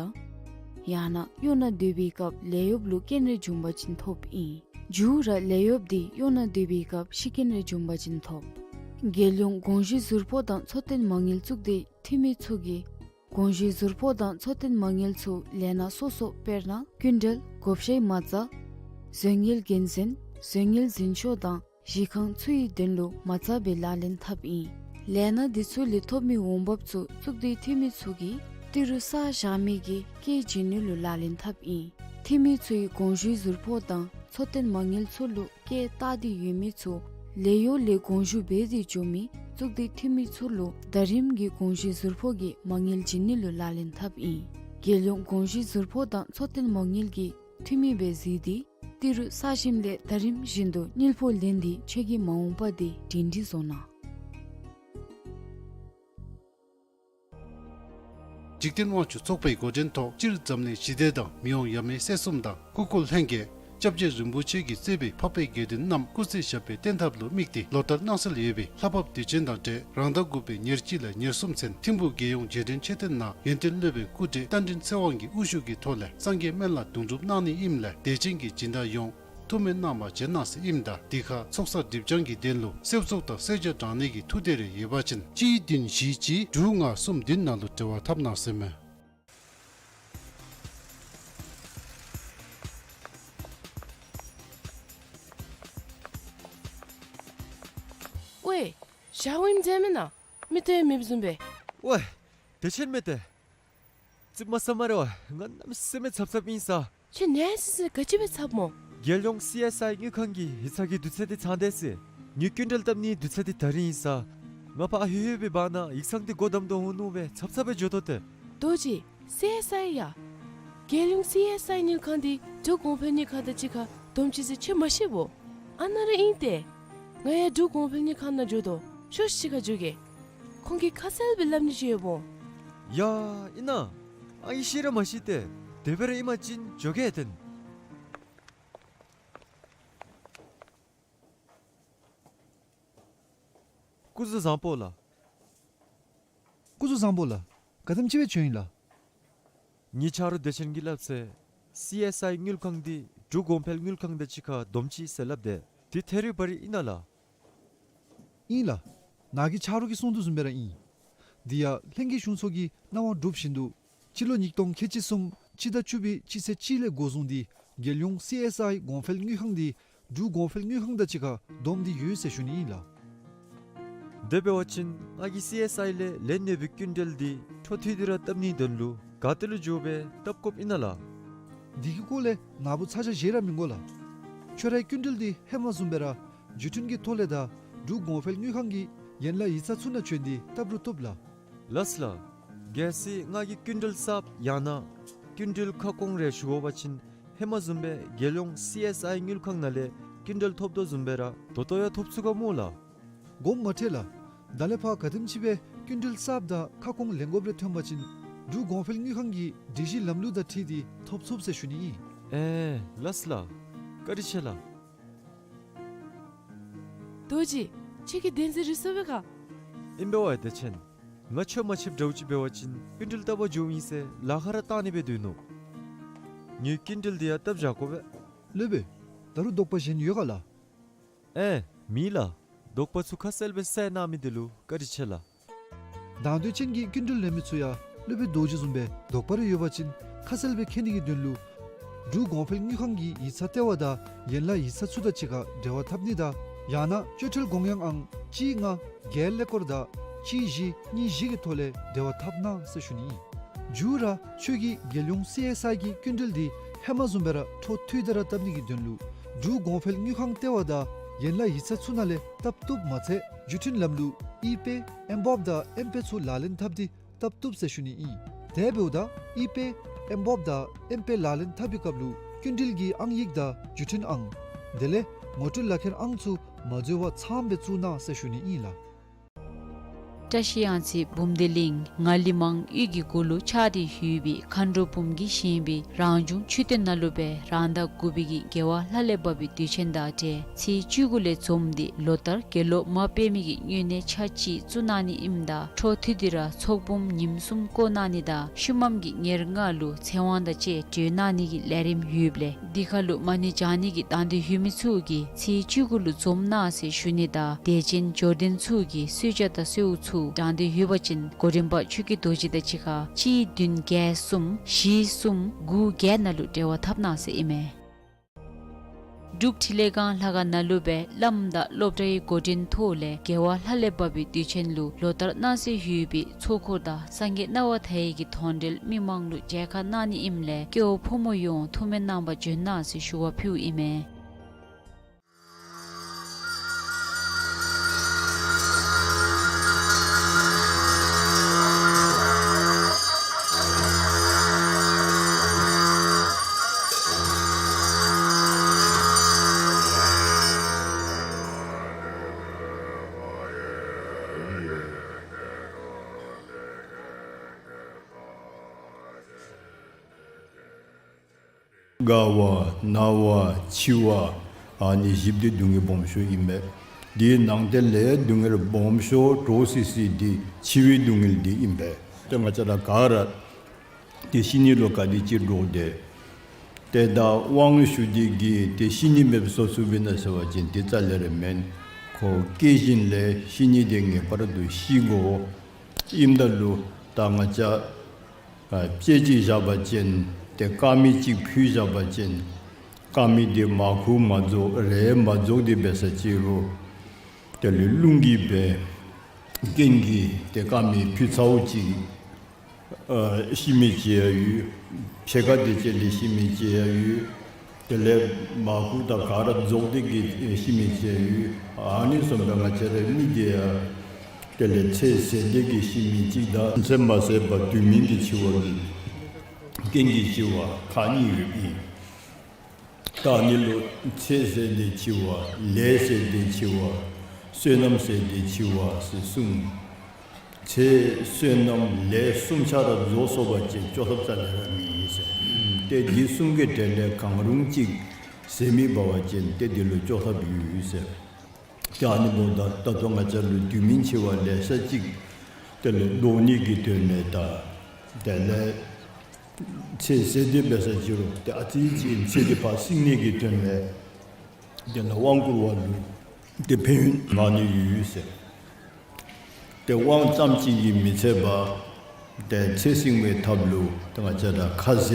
ཡང་ན་གཡོག་ནང་སྡོད་པའི་སྐབས་ལས་གཡོགཔ་ལུ་རྐྱེན་རེ་བྱུང་པ་ཅིན་ཐོབ་ཨིན། མཇུག་ར་ལས་གཡོགཔ་དེ་གཡོག་ནང་སྡོད་པའི་སྐབས་ཤི་རྐྱེན་རེ་བྱུང་པ་ཅིན་ཐོབ། རྒྱལ་ཡོངས་དགོངས་ཞུའི་ཟུར་ཕོགས་དང་འཚོ་རྟེན་མ་དངུལ་གཙུག་སྡེའི་འཐུས་མི་ཚུ་གིས་དགོངས་ཞུའི་ཟུར་ཕོགས་དང་འཚོ་རྟེན་མ་དངུལ་ཚུ་ལས་སྣ་སོ་སོ་དཔེར་ན་སྐྱིན་འགྲུལ་བགོ་བཤའི་མ་རྩ་བཟོ་དངུལ་དགེ་མཚན་བཟོ་དངུལ་འཛིན་ཤོག་དང་གཞི་ཁང་ཚུའི་དོན་ལུ་མ་རྩ་སྦེ་ལག་ལེན་འཐབ་ཨིན། ལས་སྣ་དེ་ཚུ་ལས་ཐོབ་མི་འོང་འབབ་ཚུ་གཙུག་སྡེའི་འཐུས་མི་ཚུ་གིས་ཏི་རུ་བསགས་བཞག་མི་གི་སྐྱེད་བྱིན་ནི་ལུ་ལག་ལེན་འཐབ་ཨིན། འཐུས་མི་ཚུ་གིས་དགོངས་ཞུའི་ཟུར་ཕོགས་དང་འཚོ་རྟེན་མ་དངུལ་ཚུ་ལུ་སྐྱེད་བཏགས་ཏེ་ཡོད་མི་ཚུ་ལས་གཡོག་ལས་དགོངས་ཞུ་འབད་དེ་འགྱོ་མི་གཙུག་སྡེའི་འཐུས་མི་ཚུ་ལུ་ཟླ་རིམ་གྱི་དགོངས་ཞུའི་ཟུར་ཕོགས་ཀྱི་མ་དངུལ་བྱིན་ནི་ལུ་ལག་ལེན་འཐབ་ཨིན། རྒྱལ་ཡོངས་དགོངས་ཞུའི་ཟུར་ཕོགས་དང་འཚོ་རྟེན་མ་དངུལ་གྱི་འཐུས་མི་སྦེ་གཟིགས་ཏེ་ཏི་རུ་བསགས་ཞིནམ་ལས་ཟླ་རིམ་བཞིན་དུ་དངུལ་ཕོགས་ལེན་ཏེ་ཁྱོད་ཀྱི་མ་འོངས་པ་དེ་སྒྲིང་སྒྲིང་བཟོ་གནང་། འཇིག་རྟེན་དབང་ཕྱུག་ཚོགས་པའི་འགོ་འདྲེན་ཐོག་སྤྱིར་འཛམ་གླིང་ཞི་བདེ་དང་མི་དབང་ཡབ་མེས་སྲས་གསུམ་དང་སྐུ་འཁོར་ལྷན་རྒྱས་སྐྱབས་རྗེ་རིན་པོ་ཆེ་གིས་གཙོས་པའི་འཕགས་པའི་དགེ་འདུན་རྣམས་སྐུ་ཚེ་ཞབས་པད་བརྟན་ཐབས་ལུ་དམིགས་ཏེ་ལོ་ལྟར་གནང་སྲོལ་ཡོད་པའི་ལྷ་བབས་དུས་ཆེན་དང་འབྲེལ་རང་ཟླ་དགུ་པའི་ཉེར་གཅིག་ལས་ཉེར་གསུམ་ཚུན་ཐིམ་ཕུག་རྒྱལ་ཡོངས་རྗེས་དྲན་མཆོད་རྟེན་ནང་ཡོན་ཏན་སློབ་དཔོན་སྐུ་བགྲེས་རྟ་མགྲིན་ཚེ་དབང་གི་དབུ་བཞུགས་ཀྱི་ཐོག་ལས་སངས་རྒྱས་སྨན་བླ་དུང་སྒྲུབ་གནང་ནི་ཨིནམ་ལས་དད་ཅན་གྱི་སྦྱིན་བདག་ཡོངས་ཐུགས་སྨོན་གནང་བར་བྱོན་གནང་ཟེར་ཨིནམ་ད་འདི་ཁར་ཚོགས་བསགས་སྒྲིབ་སྦྱང་གི་དོན་ལུ་གསོལ་ཚོགས་དང་གསོལ་ཇ་དྲང་ནི་གི་ཐུགས་འདོད་རེ་ཡོད་པ་ཅིན་གཅིག་བདུན་བཞི་གཅིག་དྲུག་ལྔ་གསུམ་བདུན་ནང་ལུ་འབྲེལ་བ་འཐབ་གནང་ཟེར་མས། ཝའེ། ཞག་འོང་མཛད་མེན་ན། མི་ཏེ་མེདཔ་བཟུམ་སྦེ། ཝའེ། དེ་ཅིན་མི་ཏེ། ཙིགཔ་མ་ཟ་སྨ་རེ་ཝའེ། ང་གནམ་མེད་ས་མེད་འཚབ་འཚབ་ཨིན་ས། ཁྱོད་ནད་ཟེར་ཟེར་ག་ཅི་སྦེ་འཚབ་སྨོ། རྒྱལ་ཡོངས་སི་ཨེསི་ཨའི་དངུལ་ཁང་གི་ཡིག་ཚང་གི་དུས་ཚོད་འདི་ཚང་དེས་ཟེར། ངེའི་སྐྱིན་འགྲུལ་བཏབ་ནིའི་དུས་ཚོད་འདི་ད་རིས་ཨིན་ས། ང་ཕར་ཨ་ཧེ་ཧེ་སྦེ་འབག་ནཱ་ཡིག་ཚང་འདི་སྒོ་བསྡམ་དོ་འོང་མནོ་སྦེ་འཚབ་འཚབ་སྦེ་འགྱོ་དོ་ཏེ། རྡོ་རྗེ། སི་ཨེསི་ཨའི་ཡ། རྒྱལ་ཡོངས་སི་ཨེསི་ཨའི་དངུལ་ཁང་འདི་འབྲུག་གོང་འཕེལ་དངུལ་ཁང་དང་གཅིག་ཁར་བསྡོམས་ཅི་ཟེར་ཁྱོད་མ་ཤེས་བོ། ཨ་ནཱ་ར་ཨིན་ཏེ། ང་ཡང་འབྲུག་གོང་འཕེལ་དངུལ་ཁང་ནང་འགྱོ་དོ། ཤོག་ཤིག་གཅིག་ཁར་འགྱོ་གེ། ཁོང་གིས་ཁ་གསལ་སྦེ་སླབ་ནི་ཅིག་ཡོདཔ་འོང་། ཡ་ཨིན་ན། ཨ་ངེ་ཤེས་ར་མ་ཤེས་ཏེ། དེ་སྦེ་ར་ཨིན་པ་ཅིན་འགྱོ་གེ་ཏེ། སྐུ་གཟུགས་བཟང་པོ་ལགས། སྐུ་གཟུགས་བཟང་པོ་ལགས། ག་དེམ་ཅིག་སྦེ་བྱོན་ཡི་ལགས། ངེའི་ཆ་རོགས་བདེ་ཆེན་གྱིས་སླབ་ཚེ་སི་ཨེསི་ཨའི་དངུལ་ཁང་འདི་འབྲུག་གོང་འཕེལ་དངུལ་ཁང་དང་གཅིག་ཁར་བསྡོམས་ཅི་ཟེར་སླབ་དེས། འདི་ཐད་རི་བ་རི་ཨིན་ན་ལགས། ཨིན་ལགས། ནཱ་གི་ཆ་རོགས་ཀྱིས་གསུངས་དོ་བཟུམ་སྦེ་ར་ཨིན། འདི་ཡང་ལྷན་རྒྱས་གཞུང་ཚོགས་ཀྱི་གནང་བ་གྲུབ་བཞིན་དུ་སྤྱི་ལོ་ཉིས་སྟོང་ཁལ་གཅིག་གསུམ་སྤྱི་ཟླ་བཅུ་པའི་སྤྱི་ཚེས་གཅིག་ལས་འགོ་བཟུང་སྟེ་རྒྱལ་ཡོངས་སི་ཨེསི་ཨའི་གོང་འཕེལ་དངུལ་ཁང་འདི་འབྲུག་གོང་འཕེལ་དངུལ་ཁང་དང་གཅིག་ཁར་བསྡོམས་ཏེ་ཡོད་ཟེར་ཞུ་ནི་ཨིན་ལགས། དེ་འབད་བ་ཅིན་ང་གིས་སི་ཨེསི་ཨའི་ལས་ལེན་ནི་ཡོད་པའི་སྐྱིན་འགྲུལ་འདི་འཕྲོ་མཐུད་དེ་ར་བཏབ་ནིའི་དོན་ལུ་ག་ཏེ་ལུ་འགྱོ་སྦེ་བཏབ་དགོཔ་ཨིན་ན་ལགས། འདི་གི་སྐོར་ལས་ནཱ་བུ་ཚ་གྱང་བཞེས་ར་མི་དགོ་ལགས། ཁྱོད་རའི་སྐྱིན་འགྲུལ་འདི་ཧེ་མ་བཟུམ་སྦེ་ར་བརྒྱུད་འཕྲིན་གྱི་ཐོག་ལས་དང་འབྲུག་གོང་འཕེལ་དངུལ་ཁང་གི་ ཡན་ལག་ཡིག་ཚང་ཚུ་ནང་བྱོན་ཏེ་བཏབ་རུང་བཏུབ་ལགས། ལགས་ལགས། གལ་སྲིད་ང་གིས་སྐྱིན་འགྲུལ་གསརཔ་ཡང་ན་སྐྱིན་འགྲུལ་ཁ་སྐོང་རེ་ཞུ་དགོ་པ་ཅིན་ཧེ་མ་བཟུམ་སྦེ་རྒྱལ་ཡོངས་སི་ཨེསི་ཨའི་དངུལ་ཁང་ནང་ལས་སྐྱིན་འགྲུལ་ཐོབ་དོ་བཟུམ་སྦེ་ར་ད་ལྟོ་ཡང་ཐོབ་ཚུགས་ག་སྨོ་ལགས། དགོངསམ་མ་ཁྲེལ་ལགས། ད་ལས་ཕར་ག་དེམ་ཅིག་སྦེ་སྐྱིན་འགྲུལ་གསརཔ་དང་ཁ་སྐོང་ལེན་དགོཔ་རེ་ཐོན་པ་ཅིན་འབྲུག་གོང་འཕེལ་དངུལ་ཁང་གི་སྒྲིག་གཞི་ལམ་ལུགས་དང་འཁྲིལ་ཏེ་ཐོབ་ཚུགས་ཟེར་ཞུ་ནི་ཨིན། ཨེ་ལགས་ལགས། བཀའ་དྲིན་ཆེ་ལགས། རྡོ་རྗེ། ཁྱོད་ཀྱིས་བདེན་འཛིན་རེ་སོང་པས་ག། ཨིན་པས་ཝའེ་བདེ་ཆེན། ང་ཆོས་མ་ཁྱབ་འདྲཝ་ཅིག་འབད་བ་ཅིན་སྐྱིན་འགྲུལ་བཏབ་པར་འགྱོཝ་ཨིན་ཟེར་ལཱ་ཁག་ར་བཏང་ནི་སྦེ་སྡོད་ནུག། ངེའི་སྐྱིན་འགྲུལ་འདི་ཡང་བཏབ་བཞག་དགོ་པས། སློབ་དཔོན། ད་རུང་དོགས་པ་གཞན་ཡོད་ག་ལགས། ཨེ་མེད་ལགས། དོགས་པ་ཚུ་ཁ་གསལ་སྦེ་བསལ་གནང་མི་འདི་ལུ་བཀའ་དྲིན་ཆེ་ལགས། དང་འདོད་ཅན་གྱི་སྐྱིན་འགྲུལ་ལེན་མི་ཚུ་ཡང་སློབ་དཔོན་རྡོ་རྗེ་བཟུམ་སྦེ་དོགས་པ་རེ་ཡོད་པ་ཅིན་ཁ་གསལ་སྦེ་མཁྱེན་ནི་གི་དོན་ལུ་འབྲུག་གོང་འཕེལ་དངུལ་ཁང་གི་ཡིག་ཚང་ལྟེ་བ་དང་ཡན་ལག་ཡིག་ཚང་ཚུ་དང་གཅིག་ཁར་འབྲེལ་བ་འཐབ་ནི་དང་ཡང་ན་སྤྱོད་ཁྲལ་དགོངས་ཡངས་ཨང་གཅིག་ལྔ་བརྒྱད་ཀླད་ཀོར་དང་གཅིག་བཞི་གཉིས་བཞི་གི་ཐོག་ལས་འབྲེལ་བ་འཐབ་གནང་ཟེར་ཞུ་ནི་ཨིན། མཇུག་ར་ཁྱོད་ཀྱིས་རྒྱལ་ཡོངས་སི་ཨེསི་ཨའི་གི་སྐྱིན་འགྲུལ་འདི་ཧེ་མ་བཟུམ་སྦེ་ར་འཕྲོ་མཐུད་དེ་ར་བཏབ་ནི་གི་དོན་ལུ་འབྲུག་གོང་འཕེལ་དངུལ་ཁང་ལྟེ་བ་དང་ཡན་ལག་ཡིག་ཚང་ཚུ་ནང་ལས་བཏབ་བཏུབ་མ་ཚད་བརྒྱུད་འཕྲིན་ལམ་ལུགས་ཨི་པེ་ཨེམ་བོབ་དང་ཨེམ་པེ་ཚུ་ལག་ལེན་འཐབ་སྟེ་བཏབ་བཏུབ་ཟེར་ཞུ་ནི་ཨིན། དེ་འབདཝ་ད་ཨི་པེ་ཨེམ་བོབ་དང་ཨེམ་པེ་ལག་ལེན་འཐབ་པའི་སྐབས་ལུ་སྐྱིན་འགྲུལ་གྱི་ཨང་ཡིག་དང་བརྒྱུད་འཕྲིན་ཨང་དེ་ལས་ངོ་སྤྲོད་ལག་ཁྱེར་ཨང་ཚུ་མ་འཛོལ་བར་ཚངམ་སྦེ་བཙུགས་གནང་ཟེར་ཞུ་ནི་ཨིན་ལགས། བཀྲ་ཤིས་གཡང་རྩེ་འབུམ་སྡེ་གླིང་ངང་ལི་མང་ཡུལ་གྱི་གུ་ལུ་ཆགས་ཏེ་ཡོད་པའི་མཁའ་འགྲོ་འབུམ་གྱིས་བཞེངས་པའི་རང་བྱུང་མཆོད་རྟེན་ནང་ལུ་སྦེ་རང་ཟླ་དགུ་པའི་གི་རྒྱལ་བ་ལྷ་ལས་བབས་པའི་དུས་ཆེན་དང་འབྲེལ་ཚེས་བཅུ་དགུ་ལས་འཛོམས་ཏེ་ལོ་ལྟར་དགེ་སློབ་མ་དཔེ་མེད་ཀྱི་སྨྱུང་གནས་ཆ་གཅིག་བཙུགས་གནང་ནི་ཨིནམ་ད་འཕྲོ་མཐུད་དེ་ར་ཚོགས་འབུམ་ཉིནམ་གསུམ་བསྐོར་གནང་ནི་དང་ཤུལ་མམ་གྱི་ཉེར་ལྔ་ལུ་ཚེ་དབང་དང་བཅས་གྲོལ་གནང་ནི་གི་ལས་རིམ་ཡོདཔ་ལས་འདི་ཁར་ལུ་མ་ཎི་བགྱང་ནི་གི་དང་འདོད་ཡོད་མི་ཚུ་གིས་ཚེས་བཅུ་དགུ་ལུ་འཛོམས་གནང་ཟེར་ཞུ་ནི་དང་དད་ཅན་འབྱོར་ལྡན་ཚུ་གིས་གསོལ་ཇ་དང་གསོལཝ་ཚུ་དྲང་འདོད་ཡོད་པ་ཅིན་འགོ་འདྲེན་པ་ཆོས་ཀྱི་རྡོ་རྗེ་དང་གཅིག་ཁར་གཅིག་བདུན་བརྒྱད་གསུམ་བཞི་གསུམ་དགུ་བརྒྱད་ནང་ལུ་འབྲེལ་བ་འཐབ་གནང་ཟེར་ཨིན་མས། འབྲུག་འཕྲིན་ལས་ཁང་ལྷ་ཁང་ནང་ལུ་སྦེ་བླམ་དང་སློབ་གྲྭའི་འགོ་འདྲེན་ཐོག་ལས་རྒྱལ་བ་ལྷ་ལས་བབས་པའི་དུས་ཆེན་ལུ་ལོ་ལྟར་གནང་སྲོལ་ཡོད་པའི་ཚོགས་འཁོར་དང་སངས་རྒྱས་སྣང་བ་མཐའ་ཡས་ཀྱི་མཐོང་གྲོལ་མི་མང་ལུ་མཇལ་ཁ་གནང་ནི་ཨིནམ་ལས་སྐྱེ་བོ་ཕོ་མོ་ཡོངས་ཐུགས་སྨོན་གནང་བར་འབྱོན་གནང་ཟེར་ཞུ་བ་ཕུལཝ་ཨིན་མས། དགའ་བ་ན་བ་འཆི་བ་ཨ་ནི་བཞི་འདི་སྡུག་བསྔལ་སྦོམ་ཤོས་ཨིན་པས། དེའི་ནང་དེ་ལས་སྡུག་བསྔལ་སྦོམ་ཤོས་འདྲོག་སི་སི་འདི་འཆི་བའི་སྡུག་བསྔལ་འདི་ཨིན་པས། ཏེ་ང་བཅས་ར་ག་ར་ཏེ་ཤི་ནི་ལུ་ག་དེ་ཅིག་འདྲོག་དེས། ཏེ་ད་དབང་ཞུ་སྟེ་གིས་ཏེ་ཤི་ནི་མེདཔ་བཟོ་ཚུགསཔ་ཨིན་ན་ཟེར་བ་ཅིན་དེ་རྩ་ལས་ར་མེན། ཁོ་སྐྱེ་བཞིན་ལས་ཤི་ནི་དེ་ངེས་པར་དུ་ཤི་དགོ། ཨིནམ་ད་ལུ་ད་ང་བཅས་ཨ་དཔེ་ཅིག་བཞག་པ་ཅིན་ཏེ་དཀར་མེ་ཅིག་ཕུལ་བཞག་པ་ཅིན་དཀར་མེ་དེ་མར་ཁུ་མ་རྫོགས་རེག་མ་རྫོགས་དེ་འབད་ས་ཅིག་རུང་དེ་ལས་རླུང་གིས་འབད་རྐྱེན་གྱིས་ཏེ་དཀར་མེ་ཕུལ་ཚརཝ་ཅིག་ཨ་ཤི་མི་ཅིག་ཡང་ཡོད། ཕྱེད་ཀ་དེ་ཅིག་ལས་ཤི་མི་ཅིག་ཡང་ཡོད། དེ་ལས་མར་ཁུ་དང་ག་ར་རྫོགས་ཏེ་གིས་ཤི་མི་ཅིག་ཡང་ཡོད། ཨ་ནི་བཟུམ་སྦེ་ང་བཅས་རའི་མི་དེ་ཡང་དེ་ལས་ཚེ་ཟད་དེ་གིས་ཤི་མི་ཅིག་དང་ཚེ་མ་ཟད་པར་དུས་མིན་གྱི་འཆི་བ་གི་རྐྱེན་གྱིས་འཆི་བ་ཁག་གཉིས་ཡོདཔ་ཨིན། ད་ཨ་ནི་ལུ་ཚེ་ཟད་དེ་འཆི་བ་ལས་ཟད་དེ་འཆི་བ་བསོད་ནམས་ཟད་དེ་འཆི་བ་ཟེར་གསུངས། ཚེ་བསོད་ནམས་ལས་གསུམ་ཆ་ར་རྫོགས་སོང་པ་ཅིན་སྐྱོབ་ཐབས་རྩ་ལས་ར་མེད་ཟེར། ཏེ་འདི་གསུམ་གྱི་གྲས་ལས་གང་རུང་ཅིག་ཟད་མི་འབད་བ་ཅིན་ཏེ་འདི་ལུ་སྐྱོབ་ཐབས་ཡོད་ཟེར། ཏེ་ཨ་ནི་འབདཝ་ད་ད་ལྟོ་ང་བཅས་ལུ་དུས་མིན་འཆི་བ་ལེ་ཤ་ཅིག་དེ་ལས་བཟློག་ནི་གི་དོན་ལས་དང་དེ་ལས་ཚེ་ཟད་དེ་འབད་ས་ཅིག་རུང་ཏེ་ཨ་ཙི་ཅིག་ཚེ་འདི་ཕར་བསྲིང་ནི་གི་དོན་ལས་དེ་ལས་དབང་བསྐུར་བ་ལུ་ཏེ་ཕན་ཡོན་མང་ནི་ཡོད་ཟེར། ཏེ་དབང་ཙམ་ཅིག་གིས་མི་ཚད་པར་ཏེ་ཚེ་བསྲིང་བའི་ཐབས་ལུ་ཏེ་ང་བཅས་ར་ཁ་ཟས་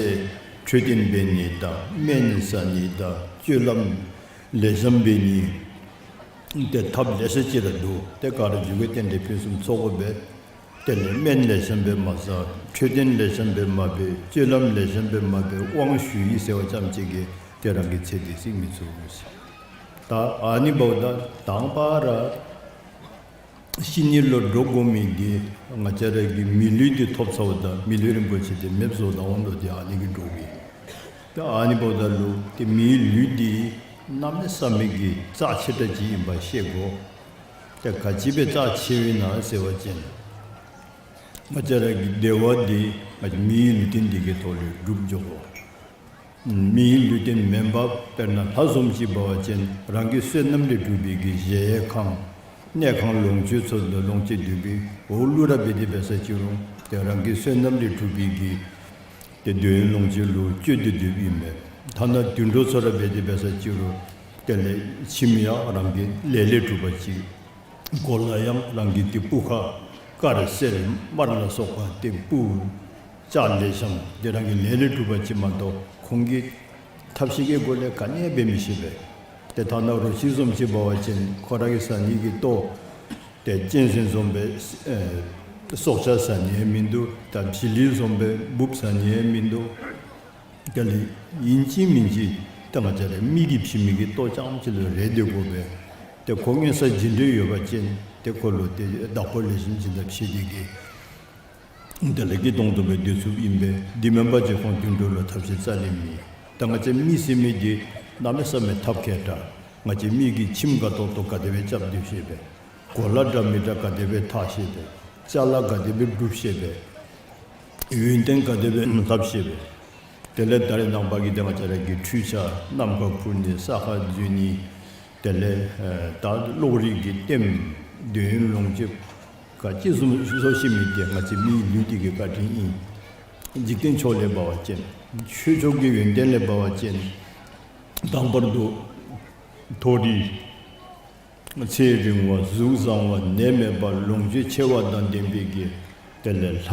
འཕྲོད་བསྟེན་འབད་ནི་དང་སྨན་ཟ་ནི་དང་སྤྱོད་ལམ་ལེགས་ཤོམ་འབད་ནི་ཏེ་ཐབས་ལེ་ཤ་ཅིག་ར་འདུག། ཏེ་ག་ར་འཇུག་པའི་རྟེན་འབྲེལ་ཕུན་སུམ་ཚོགས་པ་སྦེ་དེ་ལས་སྨན་ལེགས་ཤོམ་སྦེ་མ་ཟ། འཕྲོད་བསྟེན་ལེགས་ཤོམ་སྦེ་མ་འབད། སྤྱོད་ལམ་ལེགས་ཤོམ་སྦེ་མ་འབད། དབང་ཞུ་ཡི་ཟེར་བ་ཙམ་ཅིག་གིས་ཏེ་རང་གི་ཚེ་འདི་བསྲིང་མི་ཚུགས་ཟེར། ད་ཨ་ནི་འབདཝ་ད་དང་པ་ར་ ཤི་ནི་ལུ་འདྲོག་དགོ་མི་འདི་ང་བཅས་ར་གི་མི་ལུས་འདི་ཐོབ་ཚརཝ་ད་མི་ལུས་རིན་པོ་ཆེ་འདི་མེདཔ་བཟོ་ད་འོང་དོ། ཏེ་ཨ་ནི་གིས་འདྲོག་གི། ཏེ་ཨ་ནི་འབདཝ་ད་ལུ་ཏེ་མིའི་ལུས་འདི་གནམ་མེད་ས་མེད་ཀྱི་རྩ་ཆེ་དྲགས་ཅིག་ཨིནམ་ཤེས་དགོ། ཏེ་ག་ཅི་སྦེ་རྩ་ཆེཝ་ཨིན་ན་ཟེར་བ་ཅིན་ང་བཅས་ར་གི་བདེ་བ་འདི་ང་བཅས་མིའི་ལུས་རྟེན་འདི་གི་ཐོག་ལས་སྒྲུབ་འགྱོ་དགོ། མིའི་ལུས་རྟེན་མེན་པར་དཔེར་ན་ལྷ་བཟུམ་ཅིག་འབད་བ་ཅིན་རང་གི་བསོད་ནམས་ལས་གྲུབ་པའི་གི་གཞལ་ཡས་ཁང་གནས་ཁང་ལོངས་སྤྱོད་ཚུ་ལུ་ལོངས་སྤྱོད་སྡོད་པའི་འོག་ལུ་ར་འབད་དེ་འབད་ས་ཅིག་རུང་ཏེ་རང་གི་བསོད་ནམས་ལས་གྲུབ་པའི་གི་ཏེ་འདོད་ཡོན་ལོངས་སྤྱོད་ལུ་སྤྱོད་དེ་སྡོདཔ་ཨིན་མས། ཐ་ན་དུད་འགྲོ་ཚུ་ར་འབད་དེ་འབད་ས་ཅིག་རུང་དེ་ལས་ཁྱིམ་ཡང་རང་གི་ལས་ལས་གྲུབ་པ་ཅིག། གོ་ལ་ཡང་རང་གི་ཏེ་སྤུ་ཁ་དཀར་སེར་དམར་ལ་སོགས་པ་ཏེ་སྤུ་ལྕགས་ལེགས་ཤོམ་ཏེ་རང་གི་ལས་ལས་གྲུབ་པ་ཅིག་མ་གཏོགས་ཁོང་གིས་ཐབས་ཤེས་ཀྱི་སྒོ་ལས་ག་ནི་ཡང་འབད་མི་ཤེས་པས། ཏེ་ཐ་ན་རོ་ཁྱི་བཟུམ་ཅིག་འབད་བ་ཅིན་ཁོ་ར་གིས་ཟ་ནི་གི་ལྟོ་ཏེ་གཅན་གཟན་བཟུམ་སྦེ་ཨེ་སྲོག་ཆགས་ཟ་ནི་ཡང་མིན་འདུག། ད་བྱི་ལི་བཟུམ་སྦེ་འབུཔ་ཟ་ནི་ཡང་མིན་འདུག། དེ་ལས་ཨིན་ཅི་མིན་ཅི་ད་ང་བཅས་ར་མི་གིས་བྱིན་མི་གི་ལྟོ་རྐྱངམ་ཅིག་ལུ་རེ་སྡོད་དགོ་པས། ཏེ་ཁོ་དངོས་སུ་བྱིན་འདོད་ཡོད་པ་ཅིན་ཏེ་ཁོ་ལུ་ཏེ་བདག་པོ་ལེགས་ཤོམ་བྱིན་ད་ཕྱེ་སྟེ་གི་དེ་ལས་སྐྱིད་ཏོང་ཏོ་སྦེ་སྡོད་ཚུགསཔ་ཨིན་པས། དེ་མེན་པ་ཅིན་ཁོང་དུད་འགྲོ་ལུ་ཐབས་ཤེས་རྩ་ལས་མེད། ད་ང་བཅས་མི་ཟེར་མི་འདི་གནམ་མེད་ས་མེད་ཐབས་མཁས་དྲགས། ང་བཅས་མི་གིས་ཁྱིམ་དགའ་ཏོག་ཏོ་ག་དེ་སྦེ་རྐྱབ་སྡོད་ཤེས་པས། གོ་ལ་འདྲ་མི་འདྲ་ག་དེ་སྦེ་འཐག་ཤེས་པས། ཅ་ལ་ག་དེ་སྦེ་སྒྲུབ་ཤེས་པས། ཡོན་ཏན་ག་དེ་སྦེ་ལྷབ་ཤེས་པས། དེ་ལས་ད་རེས་ནངས་པ་གི་ཏེ་ང་བཅས་ར་གི་འཕྲུལ་ཆས་ནམ་མཁའ་འཕུར་ནི་ས་ཁར་འཛུལ་ནི་དེ་ལས་ཨེ་ད་གློག་རིག་གི་ལྟདམོ་འདོད་ཡོན་ལོངས་སྤྱོད་ག་ཅི་བཟུམ་བཟོ་ཤེས་མི་འདི་ང་བཅས་མིའི་ལུས་འདི་གི་བཀའ་དྲིན་ཨིན། འཇིག་རྟེན་ཕྱོགས་ལས་འབད་བ་ཅིན་ཆོས་ཕྱོགས་ཀྱི་ཡོན་ཏན་ལས་འབད་བ་ཅིན་དང་པར་དུ་མཐོ་རིས་ཚེ་རིང་བ་གཟུགས་བཟང་བ་ནད་མེད་པ་ལོངས་སྤྱོད་ཆེ་བ་དང་ལྡན་པའི་གི་དེ་ལས་ལྷ་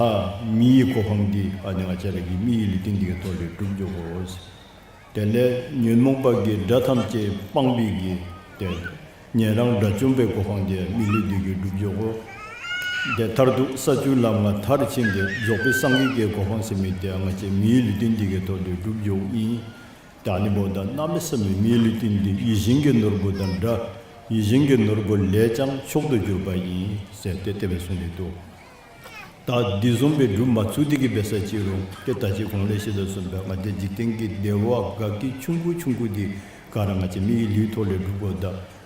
མིའི་གོ་འཕང་འདི་ཨ་ནི་ང་བཅས་ར་གི་མིའི་ལུས་རྟེན་འདི་གི་ཐོག་ལས་སྒྲུབ་འགྱོ་དགོ། དེ་ལས་ཉོན་མོངས་པ་གི་དགྲ་ཐམས་ཅད་སྤངས་པའི་གི་དེ་ཉན་རང་དགྲ་བཅོམ་པའི་གོ་འཕང་འདི་མི་ལུས་འདི་གིས་སྒྲུབ་འགྱོ་དགོ། དེ་མཐར་ཐུག་ས་བཅུ་ལམ་ལྔ་མཐར་ཕྱིན་ཏེ་རྫོགས་པའི་སངས་རྒྱས་ཀྱི་གོ་འཕང་ཟེར་མི་འདི་ང་བཅས་མིའི་ལུས་རྟེན་འདི་གི་ཐོག་ལས་སྒྲུབ་འགྱོཝ་ཨིན། ད་ཨ་ནི་འབདཝ་ད་གནམ་མེད་ས་མེད་མིའི་ལུས་རྟེན་འདི་ཡིད་བཞིན་གྱི་ནོར་བུ་དང་འདྲ། ཡིད་བཞིན་གྱི་ནོར་བུ་ལས་ཀྱང་མཆོག་ཏུ་གྱུར་པ་ཡིན་ཟེར་ཏེ་དེ་སྦེ་གསུངས་ཏེ་འདུག། ད་འདི་བཟུམ་སྦེ་སྒྲུབ་མ་ཚུགས་ཏེ་གི་འབད་ས་ཅིག་རུང་ཏེ་ད་ཅི་གོང་ལས་ཞུ་དོ་བཟུམ་སྦེ་ང་བཅས་འཇིག་རྟེན་གྱི་བདེ་བ་དགའ་སྐྱིད་ཆུང་ཀུ་ཆུང་ཀུ་འདི་ག་ར་ང་བཅས་མིའི་ལུས་ཐོག་ལས་སྒྲུབ་དགོཔ་ད་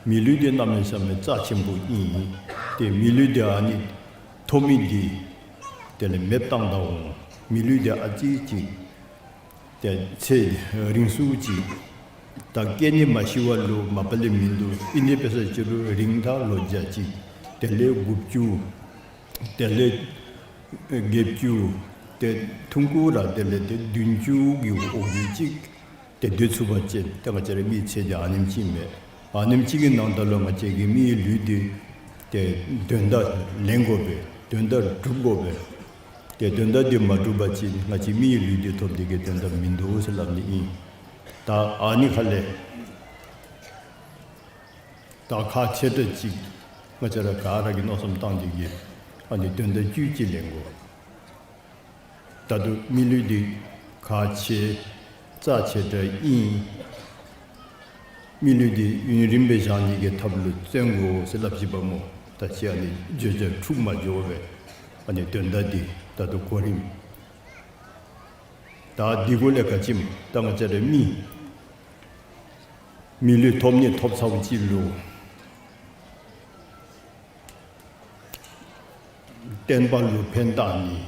མི་ལུས་འདི་གནམ་མེད་ས་མེད་རྩ་ཆེན་པོ་ཨིན། ཏེ་མི་ལུས་འདི་ཨ་ནི་ཐོབ་མི་འདི་དེ་ལས་མེདཔ་བཏང་ད་འོང་། མི་ལུས་འདི་ཨ་ཙི་ཅིག་ཏེ་ཚེ་རིང་སུ་ཅིག་ད་སྐྱེ་ནི་མ་ཤི་བ་ལུ་མ་པ་ལས་མིན་འདུག། ཨིན་ཏེ་འབད་ས་ཅིག་རུང་རིང་མཐའ་ལོ་བརྒྱ་ཅིག་དེ་ལས་དགུ་བཅུ་དེ་ལས་བརྒྱད་ཅུ་ཏེ་ཐུང་ཀུ་ར་དེ་ལས་ཏེ་བདུན་ཅུ་གི་འོག་ལུ་ཅིག་ཏེ་སྡོད་ཚུགས་པ་ཅིན་ཏེ་ང་བཅས་ར་མིའི་ཚེ་འདི་ཨ་ནེམ་ཅིག་མས། ཨ་ནེམ་ཅིག་གི་ནང་ད་ལུ་ང་བཅས་ཀྱི་མིའི་ལུས་འདི་ཏེ་དོན་དག་ལེན་དགོ་པས། དོན་དག་སྒྲུབ་དགོ་པས། ཏེ་དོན་དག་འདི་མ་སྒྲུབ་པ་ཅིན་ང་བཅས་མིའི་ལུས་འདི་ཐོབ་སྟེ་གི་དོན་དག་མིན་འདུག་ཟེར་སླབ་ནི་ཨིན། ད་ཨ་ནི་ཁ་ལས་ད་ཁག་ཆེ་དྲགས་ཅིག་ང་བཅས་ར་ག་ར་གིས་མནོ་བསམ་བཏང་སྟེ་གི་ཨ་ནི་དོན་དག་བཅུད་ཅིག་ལེན་དགོ། ད་ལྟོ་མི་ལུས་འདི་ཁག་ཆེ་རྩ་ཆེ་དྲགས་ཨིན། མི་ལུས་འདི་ཡུན་རིངམོ་སྦེ་བཞག་ནི་གི་ཐབས་ལུ་བརྩོན་དགོ་ཟེར་སླབ་ཅི་པ་སྨོ། ད་ཅི་ཨ་ནི་བརྗོད་བྱ་འཁྲུགས་མ་འགྱོ་བས། ཨ་ནི་དོན་དག་འདི་ད་ལྟོ་གོ་རིམ་ད་འདི་གུ་ལས་ག་ཅི་སྨོ། ད་ང་བཅས་ར་མི་མི་ལུས་ཐོབ་ནི་ཐོབ་ཚརཝ་ཅིག་ལུ་བསྟན་པ་ལུ་ཕན་བཏགས་ནི།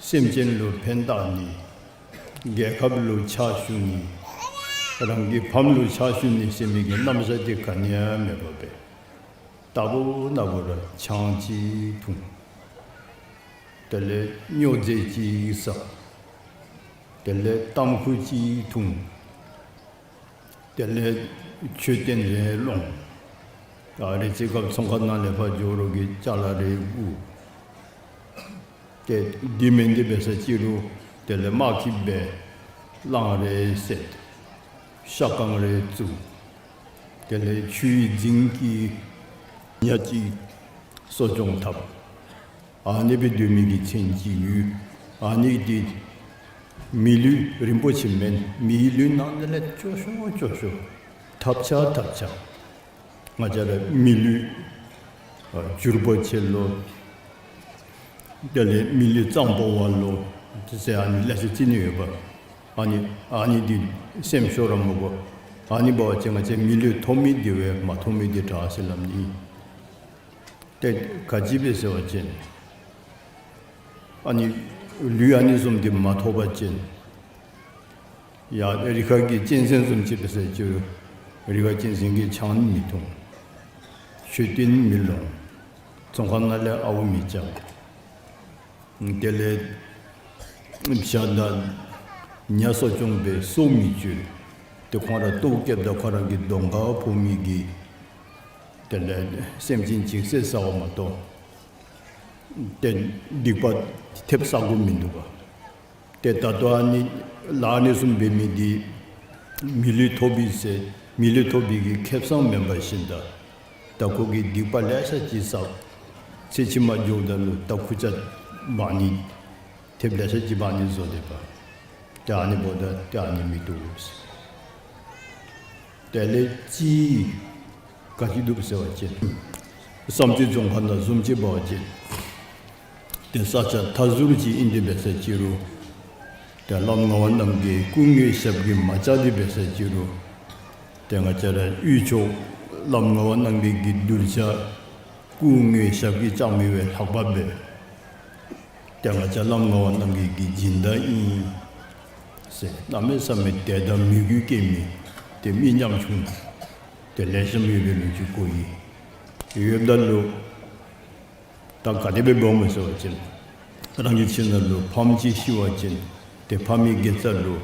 སེམས་ཅན་ལུ་ཕན་བཏགས་ནི། རྒྱལ་ཁབ་ལུ་ཕྱག་ཞུ་ནི། རང་གི་ཕམ་ལུ་ཕྱག་ཞུ་ནི་ཟེར་མི་གི་རྣམ་གཞག་འདི་ག་ནི་ཡང་མེད་པར་སྦེ་རྟག་བུ་ན་བུ་ར་ཆང་ཅིག་འཐུང་། དེ་ལས་སྨྱོ་རྫས་ཅིག་ཟ། དེ་ལས་ཏམ་ཁུ་ཅིག་འཐུང་། དེ་ལས་མཆོད་རྟེན་རེ་སློང་། ཨ་རེ་ཅིག་སྐབས་ཚོང་ཁང་ནང་ལས་ཕར་འགྱོ་རོགས་ཀྱི་ཅ་ལ་རེ་བསྐུར། ཏེ་འདི་མེན་ཏེ་འབད་ས་ཅིག་རུང་དེ་ལས་དམག་གི་སྦེ་གླང་རེ་བསད། ཤ་རྐང་རེ་བཙུགས། དེ་ལས་ཆུའི་རྫིང་གི་ཉ་ཅིག་གསོ་སྐྱོང་འཐབ། ཨ་ནི་སྦེ་སྡོད་མི་གི་ཚེ་ཅིག་ཡོད། ཨ་ནི་འདི་མི་ལུས་རིན་པོ་ཆེ་མེན། མིའི་ལུས་ནང་དེ་ལས་སྐྱོ་ཤོས་སྐྱོ་ཤོས། ཐབས་ཆག་ཐབས་ཆག། ང་བཅས་ར་མི་ལུས་ ཨ་འགྱུར་བ་ཆེ་ལོ། དེ་ལས་མི་ལུས་གཙང་པོ་བ་ལོ། དེ་ཟེར་ཨ་ནི་ལེ་ཤ་ཅིག་ནི་ཡོདཔ། ཨ་ནི་ཨ་ནི་འདི་སེམས་ཤོར་ར་མི་དགོ། ཨ་ནི་འབད་བ་ཅིན་ང་བཅས་མི་ལུས་ཐོབ་མི་འདི་བས་མ་ཐོབ་མི་འདི་དྲག་ཟེར་སླབ་ནི། ཏེ་ག་ཅི་སྦེ་ཟེར་བ་ཅིན་ཨ་ནི་ལུས་ཨ་ནི་བཟུམ་འདི་མ་ཐོབ་པ་ཅིན་ཡ་རི་ཁ་གི་གཅན་གཟན་བཟུམ་ཅིག་འབད་ཟེར་ཅི་རུང་རི་ཁ་གཅན་གཟན་གྱིས་ཆང་མི་འཐུང་། མཆོད་རྟེན་མི་ལོངས། ཚོང་ཁང་ནང་ལས་ཨརཝ་མི་རྐྱབ། དེ་ལས་བྱ་དང་ཉ་གསོ་སྐྱོང་འབད་སྲོག་མི་གཅོད། ཏེ་ཁོང་ར་ལྟོཝ་བཀྱེསཔ་ད་ཁོང་ར་གི་གདོང་ཁར་ཕོག་མི་གི་དེ་ལས་སེམས་ཅན་ཅིག་བསད་ཟཝ་མ་གཏོགས་ཏེ་སྡིག་པ་ཐེབས་ཟ་དགོཔ་མིན་འདུག་པ། ཏེ་ད་ལྟོ་ཨ་ནི་ལཱ་ཨ་ནི་བཟུམ་འབད་མི་འདི་མི་ལུས་ཐོབ་པའི་ཟེར་མི་ལུས་ཐོབ་པའི་གི་ཁེ་སང་མེན་པར་ཞིནམ་ད་ད་ཁོ་གིས་སྡིག་པ་ལེ་ཤ་ཅིག་བསགས། ཚེ་ཕྱི་མ་འགྱོཝ་ད་ལུ་ད་ཁུར་ཆ་འབག་ནི་ཐེབས་ལེ་ཤ་ཅིག་འབག་ནི་བཟོ་དེས་པ། ཏེ་ཨ་ནི་འབདཝ་ད་ཏེ་ཨ་ནི་མི་བཏུབ་ཟེར། དེ་ལས་ཅིག་ག་ཅི་འདུག་ཟེར་བ་ཅིན་བསམ་རྩེ་རྫོང་ཁག་ནང་བཟུམ་ཅིག་འབད་བ་ཅིན་ཏེ་ས་ཆ་མཐའ་ཟུར་ཅིག་ཨིན་ཏེ་འབད་ཟེར་ཅི་རུང་ཏེ་བླམ་ངག་དབང་རྣམ་རྒྱལ་སྐུ་དངོས་ཞབས་ཀྱིས་མ་བཅགས་ཏེ་འབད་ཟེར་ཅི་རུང་ཏེ་ང་བཅས་ར་དབུས་ཕྱོགས་བླམ་ངག་དབང་རྣམ་རྒྱལ་གྱི་གདུལ་བྱ་སྐུ་དངོས་ཞབས་ཀྱིས་བཅགས་མི་བས་ལྷག་པ་འབད། ཏེ་ང་བཅས་བླམ་ངག་དབང་རྣམ་རྒྱལ་གྱི་སྦྱིན་བདག་ཨིན་ཟེར་གནམ་མེད་ས་མེད་དད་དང་མོས་གུས་བསྐྱེད་མི་ཏེ་མི་ཉམ་ཆུང་ཏེ་ལེགས་ཤོམ་ཡོད་པའི་ལོ་རྒྱུས་གོ་ཡི། ཡོདཔ་ད་ལུ་ད་ག་དེ་སྦེ་འབདཝ་སྨོ་ཟེར་བ་ཅིན་རང་གི་ཁྱིམ་ནང་ལུ་ཕམ་ཅིག་ཤི་བ་ཅིན་ཏེ་ཕམ་གྱི་དགེ་རྩ་ལུ་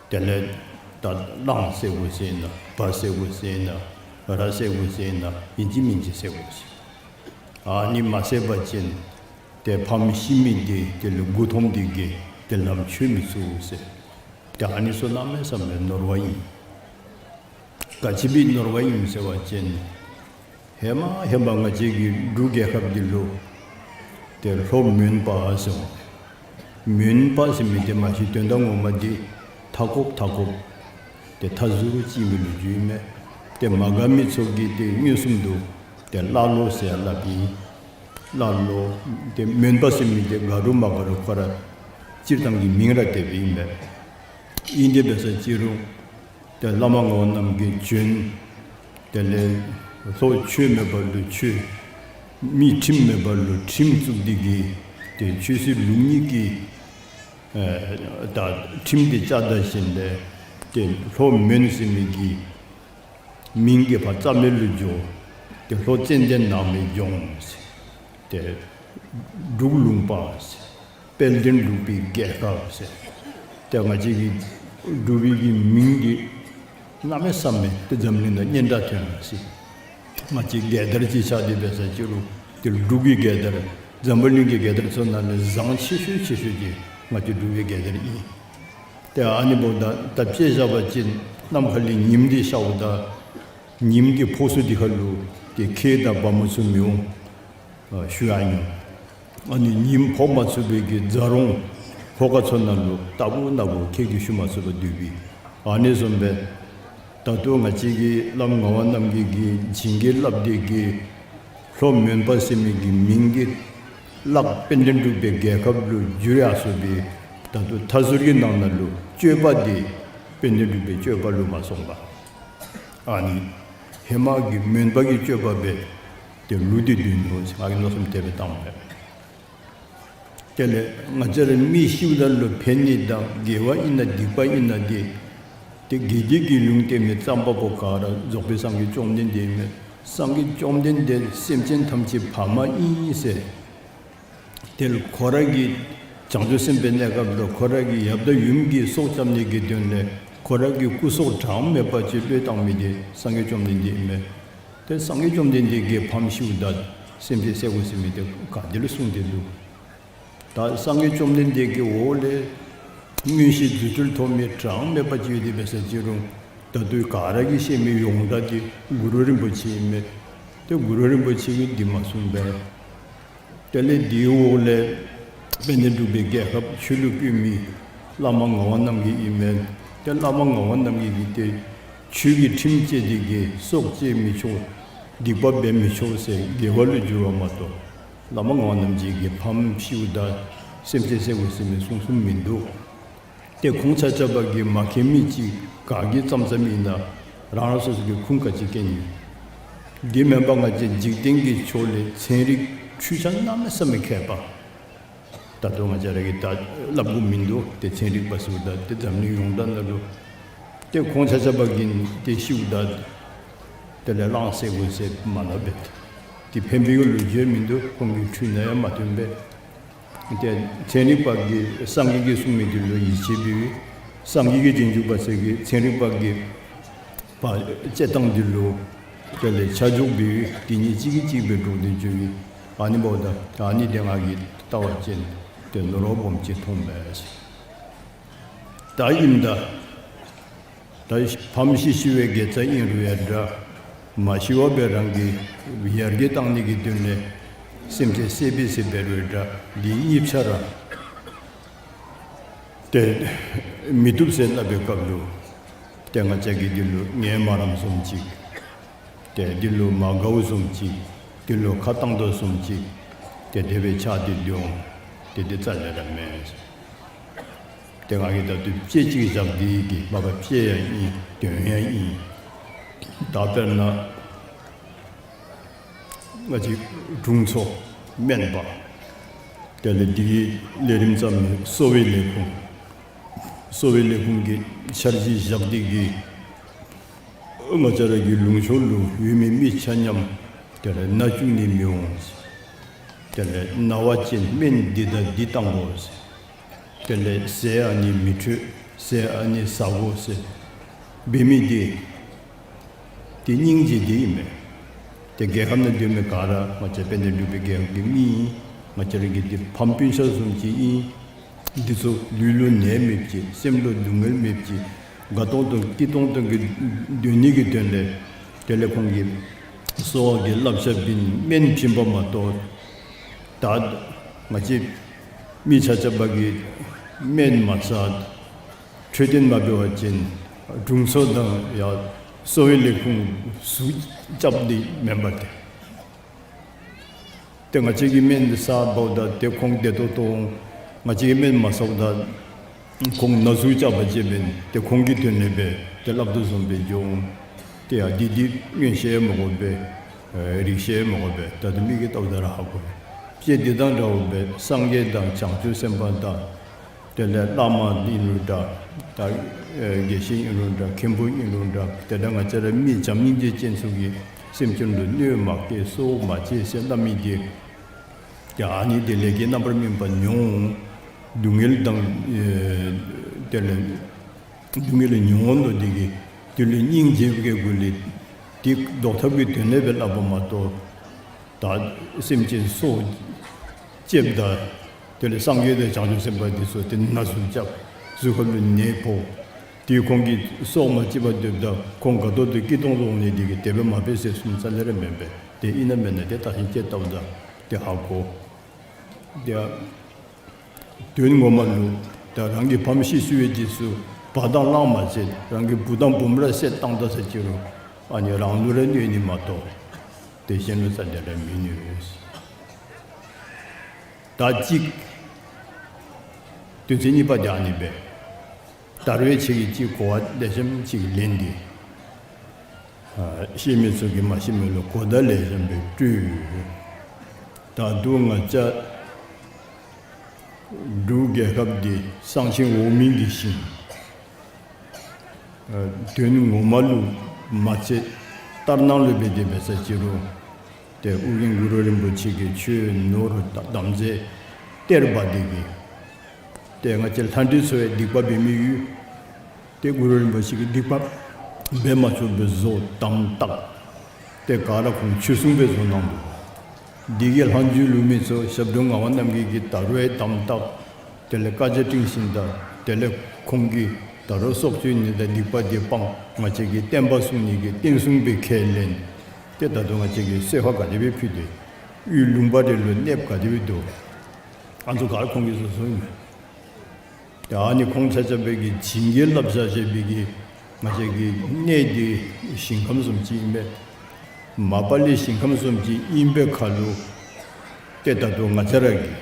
དེ་ལས་ད་གླང་བསད་དགོ་ཟེར་ན་བ་བསད་དགོ་ཟེར་ན་ར་བསད་དགོ་ཟེར་ན་ཨིན་ཅི་མིན་ཅི་བསད་དགོ་ཟེར། ཨ་ནི་མ་བསད་པ་ཅིན་ཏེ་ཕམ་ཤི་མི་འདི་དེ་ལུ་མགུ་འཐོམས་ཏེ་གིས་ཏེ་ལམ་ཆོད་མི་ཚུགས་ཟེར། ཏེ་ཨ་ནི་ཚུ་གནམ་མེད་ས་མེད་ནོར་བ་ཨིན། ག་ཅི་སྦེ་ནོར་བ་ཨིན་ཟེར་བ་ཅིན་ཧེ་མ་ཧེ་མ་ང་བཅས་ཀྱི་འབྲུག་རྒྱལ་ཁབ་འདི་ལུ་ཏེ་ལྷོ་མོན་པ་ཟེར་མོན་པ་ཟེར་མི་འདི་མ་གཞི་དོན་དག་ངོ་མ་འདི་མཐའ་འཁོབ་མཐའ་འཁོབ་ཏེ་མཐའ་ཟུར་ཅིག་ཨིན་པའི་ལོ་རྒྱུས་ཨིན་མས། ཏེ་མ་དགའ་མི་ཚུ་གིས་ཏེ་མངོན་སུམ་དུ་ཏེ་ཀླ་ཀློ་ཟེར་སླབ་ཨིན། ཀླ་ཀློ་ཏེ་མོན་པ་ཟེར་མི་འདི་དགའ་རུང་མ་དགའ་རུང་ཁོ་ར་སྤྱིར་བཏང་གི་མིང་ར་དེ་སྦེ་ཨིན་མས། ཨིན་ཏེ་འབད་ཟེར་ཅི་རུང་ཏེ་བླ་མ་ངག་དབང་རྣམ་རྒྱལ་བྱོན། དེ་ལས་ལྷོ་ཆོས་མེད་པ་ལུ་ཆོས། མི་ཁྲིམས་མེད་པ་ལུ་ཁྲིམས་བཙུགས་ཏེ་གིས་ཏེ་ཆོས་སྲིད་ལུགས་གཉིས་ཀྱི་ཨེ་ད་ཁྲིམས་འདི་བཅའ་ད་ཞིནམ་ལས་ཏེ་ལྷོ་མོན་ཟེར་མི་གི་མིང་གི་ཕར་རྩ་མེད་ལུ་འགྱོ། ཏེ་ལྷོ་ཙན་དན་ནགས་མའི་ལྗོངས་ཟེར། ཏེ་འབྲུག་ལུང་པ་ཟེར། དཔལ་ལྡན་འབྲུག་པའི་རྒྱལ་ཁབ་ཟེར། ཏེ་ང་བཅས་ཀྱི་འབྲུག་པའི་གི་མིང་འདི་གནམ་མེད་ས་མེད་ཏེ་འཛམ་གླིང་ནང་སྙན་གྲགས་ཐོན་ཡི་ཟེར། ང་བཅས་རྒྱལ་དར་ཅིག་ཆགས་ཏེ་འབད་ཟེར་ཅི་རུང་ཏེ་འབྲུག་གི་རྒྱལ་དར་འཛམ་བུ་གླིང་གི་རྒྱལ་དར་ཚུ་ནང་ལས་བཟང་ཆེ་ཤོས་ཆེ་ཤོས་འདི་ང་བཅས་འབྲུག་པའི་རྒྱལ་དར་ཨིན། ཏེ་ཨ་ནི་འབདཝ་ད་ད་དཔེ་བཞག་པ་ཅིན་ནམ་མཁའ་ལས་ཉིམ་འདི་ཤརཝ་ད་ཉིམ་གྱི་ཕོ་སུ་འདི་ཁ་ལུ་ཏེ་ཁྱི་དང་བ་མོ་ཚུ་མི་འོང་ཨ་ཞུ་ཡང་འོང་། ཨ་ནི་ཉིམ་ཕོག་མ་ཚུགས་པའི་གི་རྫ་རོང་ལྷོ་ཁ་ཚུ་ནང་ལུ་ལྟ་བུ་ན་བུ་ཁྱི་གིས་ཞུ་མ་ཚུགས་པར་སྡོད་པའི། ཨ་ནི་བཟུམ་སྦེ་ད་ལྟོ་ང་བཅས་ཀྱི་བླམ་ངག་དབང་རྣམ་རྒྱལ་གྱིས་བྱིན་གྱིས་བརླབས་ཏེ་གིས་ལྷོ་མོན་པ་ཟེར་མི་གི་མིང་འདི་གླགས་དཔལ་ལྡན་འབྲུག་པའི་རྒྱལ་ཁབ་ལུ་བསྒྱུར་ཡར་སོ་སྦེ་ད་ལྟོ་མཐའ་ཟུར་གྱི་ནང་ན་ལུ་སྤྱོད་པ་འདི་དཔལ་ལྡན་འབྲུག་པའི་སྤྱོད་པ་ལུ་མ་སོང་པར་ཨ་ནི་ཧེ་མ་གི་མོན་པ་གི་སྤྱོད་པ་སྦེ་ཏེ་ལུས་ཏེ་སྡོད་ནུག་ཟེར་ང་གིས་མནོ་བསམ་དེ་སྦེ་བཏངམ་མས། དེ་ལས་ང་བཅས་ར་མི་ཤིཝ་ད་ལུ་ཕན་ནི་དང་དགེ་བ་ཨིན་ན་སྡིག་པ་ཨིན་ན་འདི་ཏེ་དགེ་སྡིག་གི་ལུང་བསྟན་མི་རྩོམ་པ་པོ་ག་ར་རྫོགས་པའི་སངས་རྒྱས་བཅོམ་ལྡན་འདས་ཨིན་མས། སངས་རྒྱས་བཅོམ་ལྡན་འདས་སེམས་ཅན་ཐམས་ཅད་ཕ་མ་ཨིན་ཟེར། དེ་ལུ་ཁོ་ར་གི་བྱང་ཆུབ་སེམས་དཔའི་གནས་སྐབས་ལུ་ཁོ་ར་གི་ཡབ་དང་ཡུམ་གྱི་སྲོག་སྐྱབ་ནི་གི་དོན་ལས་ཁོ་ར་གི་སྐུ་སྲོག་གྲངས་མེད་པ་ཅིག་བློས་བཏང་མི་འདི་སངས་རྒྱས་བཅོམ་ལྡན་འདས་ཨིན་མས། ཏེ་སངས་རྒྱས་བཅོམ་ལྡན་འདས་ཀྱིས་ཕམ་ཤིཝ་ད་སེམས་ཅན་བསད་དགོ་ཟེར་མི་འདི་ག་ཏེ་ལུ་གསུངས་ཏེ་འདུག། ད་སངས་རྒྱས་བཅོམ་ལྡན་འདས་ཀྱི་འོག་ལས་མངོན་ཤེས་རྫུ་འཕྲུལ་ཐོབ་མི་གྲངས་མེད་པ་ཅིག་ཡོད་དེ་འབད་ཟེར་ཅི་རུང་ད་ལྟོ་ག་ར་གིས་ཤེས་མི་ཡོངས་གྲགས་འདི་གུ་རུ་རིན་པོ་ཆེ་ཨིན་མས། ཏེ་གུ་རུ་རིན་པོ་ཆེ་གིས་འདི་མ་གསུངས་པས། དེ་ལས་དེའི་འོག་ལས་དཔལ་ལྡན་འབྲུག་པའི་རྒྱལ་ཁབ་ཆོས་ལུ་བཀོད་མི་བླ་མ་ངག་དབང་རྣམ་རྒྱལ་ཨིན་མས། ཏེ་བླ་མ་ངག་དབང་རྣམ་རྒྱལ་གྱིས་ཏེ་ཆོས་ཀྱི་ཁྲིམས་བཅས་ཏེ་གིས་སྲོག་བཅད་མི་ཆོག། སྡིག་པ་འབད་མི་ཆོག་ཟེར་དགེ་བ་ལུ་བསྒྱུར་བ་མ་གཏོགས་བླ་མ་ངག་དབང་རྣམ་རྒྱལ་གྱིས་ཕམ་ཤིཝ་ད་སེམས་ཅན་གསད་དགོ་ཟེར་མི་གསུངས་གསུངསམ་མིན་འདུག། ཏེ་ཁོང་ཆ་ཁྱབ་ཀྱིས་མ་མཁྱེན་མི་ཅིག་ག་གིས་བརྩམ་བརྩམ་ཨིན་ན་རང་རང་སོ་སོ་གི་ཁུངས་ག་ཅི་བཀལ་ནི། འདི་མེན་པར་ང་བཅས་འཇིག་རྟེན་གྱི་ཕྱོགས་ལས་ཚན་རིག་འཕྲུལ་ཆས་གནམ་མེད་ས་མེད་མཁས་པ། ད་ལྟོ་ང་བཅས་ར་གིས་ད་སླབ་དགོཔ་མིན་འདུག། ཏེ་ཚན་རིག་པ་ཟེརཝ་ད་ཏེ་འཛམ་གླིང་ཡོངས་གྲགས་ནང་ལུ་ཏེ་ཁོང་ཆ་ཁྱབ་ཀྱིས་ཏེ་ཤིཝ་ད་དེ་ལས་གླང་བསད་དགོ་ཟེར་མ་སླབ་པས། ཏེ་ཕན་པའི་ལོ་རྒྱུས་མིན་འདུག། ཁོང་གི་འཕྲུལ་ནང་ཡང་མ་ཐོན་པས། ཏེ་ཚན་རིག་པ་གིས་སངས་རྒྱས་ཀྱིས་གསུངས་མི་འདི་ལུ་ཡིད་ཆེས་འབད་བའི་སངས་རྒྱས་ཀྱི་རྗེས་འཇུག་པ་ཚུ་གིས་ཚན་རིག་པ་གི་བ་དཔྱད་སྟངས་འདི་ལུ་དེ་ལས་ཆ་འཇོག་འབད་བའི་དེ་གཉིས་གཅིག་གིས་གཅིག་སྦེ་འགྲོགས་ཏེ་འགྱོ་བའི་ཨ་ནི་འབདཝ་ད་ཨ་ནི་དེ་ང་གིས་ལྟ་བ་ཅིན་ཏེ་ནོར་བ་སྦོམ་ཅིག་མཐོངམ་མས། ད་ཨིནམ་ད་ད་ཕམ་ཤི་ཤི་བའི་དགེ་རྩ་ཨིན་རུང་ཡང་འདྲ། མ་ཤི་བར་སྦེ་རང་གི་ཡར་རྒྱས་བཏང་ནི་གི་དོན་ལས་སེམས་ཅན་བསད་པས་ཟེར་འབད་རུང་འདྲ། འདི་གཉིས་ཆ་ར་ཏེ་མི་བཏུབ་ཟེར་སླབ་པའི་སྐབས་ལུ་ཏེ་ང་བཅས་ཀྱིས་འདི་ལུ་ངལ་མ་རངསམ་བཟུམ་ཅིག། ཏེ་འདི་ལུ་མ་དགའཝ་བཟུམ་ཅིག། འདི་ལུ་ཁ་བཏང་དོ་བཟུམ་ཅིག། ཏེ་དེ་སྦེ་ཆགས་ཏེ་འདུག། ཏེ་འདི་རྩ་ལས་ར་མེན། ཏེ་ང་གིས་ད་ལྟོ་དཔེ་ཅིག་བཞག་སྟེ་གི་མ་པ་དཔེ་ཡང་ཨིན། དོན་ཡང་ཨིན། ད་དཔེར་ན་ང་བཅས་དྲུང་འཚོ་སྨན་པ་དེ་ལས་འདི་གི་ལས་རིམ་བརྩམ་མི་གསོ་བའི་ལས་ཁུངས་གསོ་བའི་ལས་ཁུངས་ཀྱི་འཆར་གཞི་བཞག་སྟེ་གི་ང་བཅས་ར་གི་ལུང་ཕྱོགས་ལུ་ཡོད་མི་མི་ཆ་མཉམ་དེ་ལས་ན་བཅུག་ནི་མི་འོང་། དེ་ལས་ན་བ་ཅིན་སྨན་འདི་དང་འདི་བཏང་དགོ་ཟེར། དེ་ལས་ཟས་ཨ་ནི་མི་འཕྲོད་ཟས་ཨ་ནི་ཟ་དགོ་ཟེར་འབད་མི་འདི་ཏེ་སྙིང་རྗེ་འདི་ཨིན་མས། ཏེ་རྒྱལ་ཁབ་ནང་སྡོད་མི་ག་ར་ང་བཅས་དཔལ་ལྡན་འབྲུག་པའི་རྒྱལ་ཁབ་ཀྱི་མི་ཨིན། ང་བཅས་ར་གི་འདི་ཕམ་སྤུན་ཆ་བཟུམ་ཅིག་ཨིན། འདི་ཚུ་ལུས་ལུ་ནད་མེདཔ་ཅིག་སེམས་ལུ་སྡུག་བསྔལ་མེདཔ་ཅིག་དགའ་ཏོང་ཏོ་སྐྱིད་ཏོང་ཏོ་གི་སྡོད་ནི་གི་དོན་ལས་དེ་ལས་ཁོང་གིས་གསོ་བ་གི་བསླབ་བྱ་བྱིན་སྨན་བྱིན་པ་མ་གཏོགས་ད་ང་བཅས་མི་ཆ་ཁྱབ་ཀྱིས་སྨན་མ་ཟ་འཕྲོད་བསྟེན་མ་འབད་བ་ཅིན་དྲུང་འཚོ་དང་ཡང་གསོ་བའི་ལས་ཁུངས་ཟུག་རྐྱབ་སྟེ་མེན་པར་ཏེ། ཏེ་ང་བཅས་ཀྱིས་སྨན་ཟཝ་ད་ཏེ་ཁོང་བདེ་ཏོག་ཏོ་འོང་། ང་བཅས་ཀྱིས་སྨན་མ་ཟཝ་ད་ཁོང་ན་ཟུག་རྐྱབ་པ་ཅིན་ཏེ་ཁོང་གི་དོན་ལས་སྦེ་ཏེ་སླབ་དོ་བཟུམ་སྦེ་འགྱོ་འོང་། ཏེ་ཡ་འདི་འདི་མངོན་ཤེས་མ་དགོ་པས། རིག་ཤེས་མ་དགོ་པས། ད་ལྟོ་མི་གིས་བལྟཝ་ད་ར་ཧ་གོ། དཔེ་འདི་དང་འདྲཝ་སྦེ་སངས་རྒྱས་དང་བྱང་ཆུབ་སེམས་དཔའ་དང་དེ་ལས་བླ་མ་ཨིན་རུང་འདྲ། ད་དགེ་བཤེས་ཨིན་རུང་འདྲ། མཁན་པོ་ཨིན་རུང་འདྲ། དེ་འདྲ་ང་བཅས་ར་མི་བྱམས་སྙིང་རྗེ་ཅན་ཚུ་གིས་སེམས་ཅན་ལུ་གནོད་མ་བསྐྱལ་སྲོག་མ་བཅད་ཟེར་སླབ་མི་འདི་ཡང་ཨ་ནི་དེ་ལས་ཀྱི་རྣམ་པར་སྨིན་པ་མྱོང་། སྡུག་བསྔལ་དང་ཨེ་དེ་ལས་སྡུག་བསྔལ་མྱོང་ནུག། དེ་གིས་དེ་ལུ་སྙིང་རྗེ་གི་སྒོ་ལས་དེ་བཟློག་ཐབས་ཀྱི་དོན་ལས་སྦེ་སླབ་པ་མ་གཏོགས། ད་སེམས་ཅན་སྲོག་བཅདཔ་ད་དེ་ལས་སངས་རྒྱས་དང་བྱང་ཆུབ་སེམས་དཔའ་འདི་ཚུ་ཏེ་ན་ཟུག་རྐྱབ། གཟུགས་ཁམས་ལུ་ནད་ཕོག། དེ་ཁོང་གིས་སྲོག་མ་བཅད་པར་སྡོདཔ་ད་ཁོང་དགའ་ཏོག་ཏོ་སྐྱིད་ཏོང་ཏོ་འོང་ནི་དེ་གིས་དེ་སྦེ་མ་འབད་ཟེར་གསུངས་ས་ལས་ར་མེན་པས། དེ་ཨིན་ན་མེན་ན་དེ་བརྟག་ཞིབ་དཔྱད་བལྟཝ་ད་དེ་ཧ་གོ། དེ་དོན་ངོ་མ་ལུ་ད་རང་གི་ཕམ་ཤི་ཤི་བའི་རྗེས་སུ་བ་དང་གླང་མ་བསད། རང་གི་བུ་དང་བུམོ་ར་བསད་བཏང་ད་ཟེར་ཅི་རུང་ཨ་ནི་རང་ལུ་ར་གནོད་ནི་མ་གཏོགས་ཏེ་གཞན་ལུ་རྩ་ལས་ར་མི་གནོད། ད་གཅིག་དོན་ཚན་གཉིས་པ་དེ་ཨ་ནི་སྦེ། ད་རུང་ཁྱེད་ཀྱིས་གཅིག་གོ་བ་ལེགས་ཤོམ་ཅིག་ལེན་ཏེ། ཨ་ཤེས་མི་ཚུ་གིས་མ་ཤེས་མི་ལུ་གོ་བརྡ་ལེགས་ཤོམ་སྦེ་སྤྲོད། ད་རུང་ང་བཅས་འབྲུག་རྒྱལ་ཁབ་འདི་གསང་ཆེན་འོག་མིན་གྱི་ཞིང་། ཨ་དོན་ངོ་མ་ལུ་མ་ཚད་ལྟར་སྣང་ལུ་འབད་དེ་འབད་ས་ཅི་རུང་ཏེ་ཨོ་རྒྱན་གུ་རུ་རིན་པོ་ཆེ་གིས་ཆོས་ནོར་དམ་རྫས་གཏེར་སྦ་སྟེ་གི་ཏེ་ང་བཅས་ལྷ་འདྲེ་ཚུ་ཡང་སྡིག་པ་འབད་མི་ཡོད། ཏེ་གུ་རུ་རིན་པོ་ཆེ་གིས་སྡིག་པ་འབད་མ་ཆོགཔ་སྦེ་བཟོ་དམ་བཏགས། ཏེ་ག་ར་ཁོང་ཆོས་སྲུང་སྦེ་བཟོ་གནང་འདུག། འདི་གི་ལྷག་མཇུག་ལུ་མི་ཚུ་ཞབས་དྲུང་ངག་དབང་རྣམ་རྒྱལ་གྱིས་ད་རུང་ཡང་དམ་བཏགས། དེ་ལས་བཀའ་རྒྱ་སྒྲིང་ཞིནམ་ད་དེ་ལས་ཁོང་གིས་ད་རུང་སྲོག་གཅོད་ནི་དང་སྡིག་པ་འདི་སྤང་། ང་བཅས་ཀྱི་བསྟན་པ་སྲུང་ནི་གི་བསྟན་སྲུང་སྦེ་ཁས་ལེན། ཏེ་ད་རུང་ང་བཅས་ཀྱིས་གསོལ་ཁ་ག་དེ་སྦེ་ཕུལ་ཏེ་དབུས་ལུང་པ་རེ་ལུ་གནསཔ་ག་དེ་སྦེ་འདུག། ཨ་ནི་ཚུ་ག་ར་ཁོང་གིས་བཟོ་བཟོཝ་ཨིན་མས། ད་ཨ་ནི་ཁོང་ཆ་ཁྱབ་ཀྱིས་བྱིན་གྱིས་བརླབས་བཞག་བཞག་པའི་གི་ང་བཅས་ཀྱི་གནས་འདི་ཞིང་ཁམས་བཟུམ་ཅིག་ཨིན་པས། མ་པ་ལས་ཞིང་ཁམས་བཟུམ་ཅིག་ཨིན་པའི་ཁར་ལུ་ཏེ་ད་ལྟོ་ང་བཅས་ར་གིས་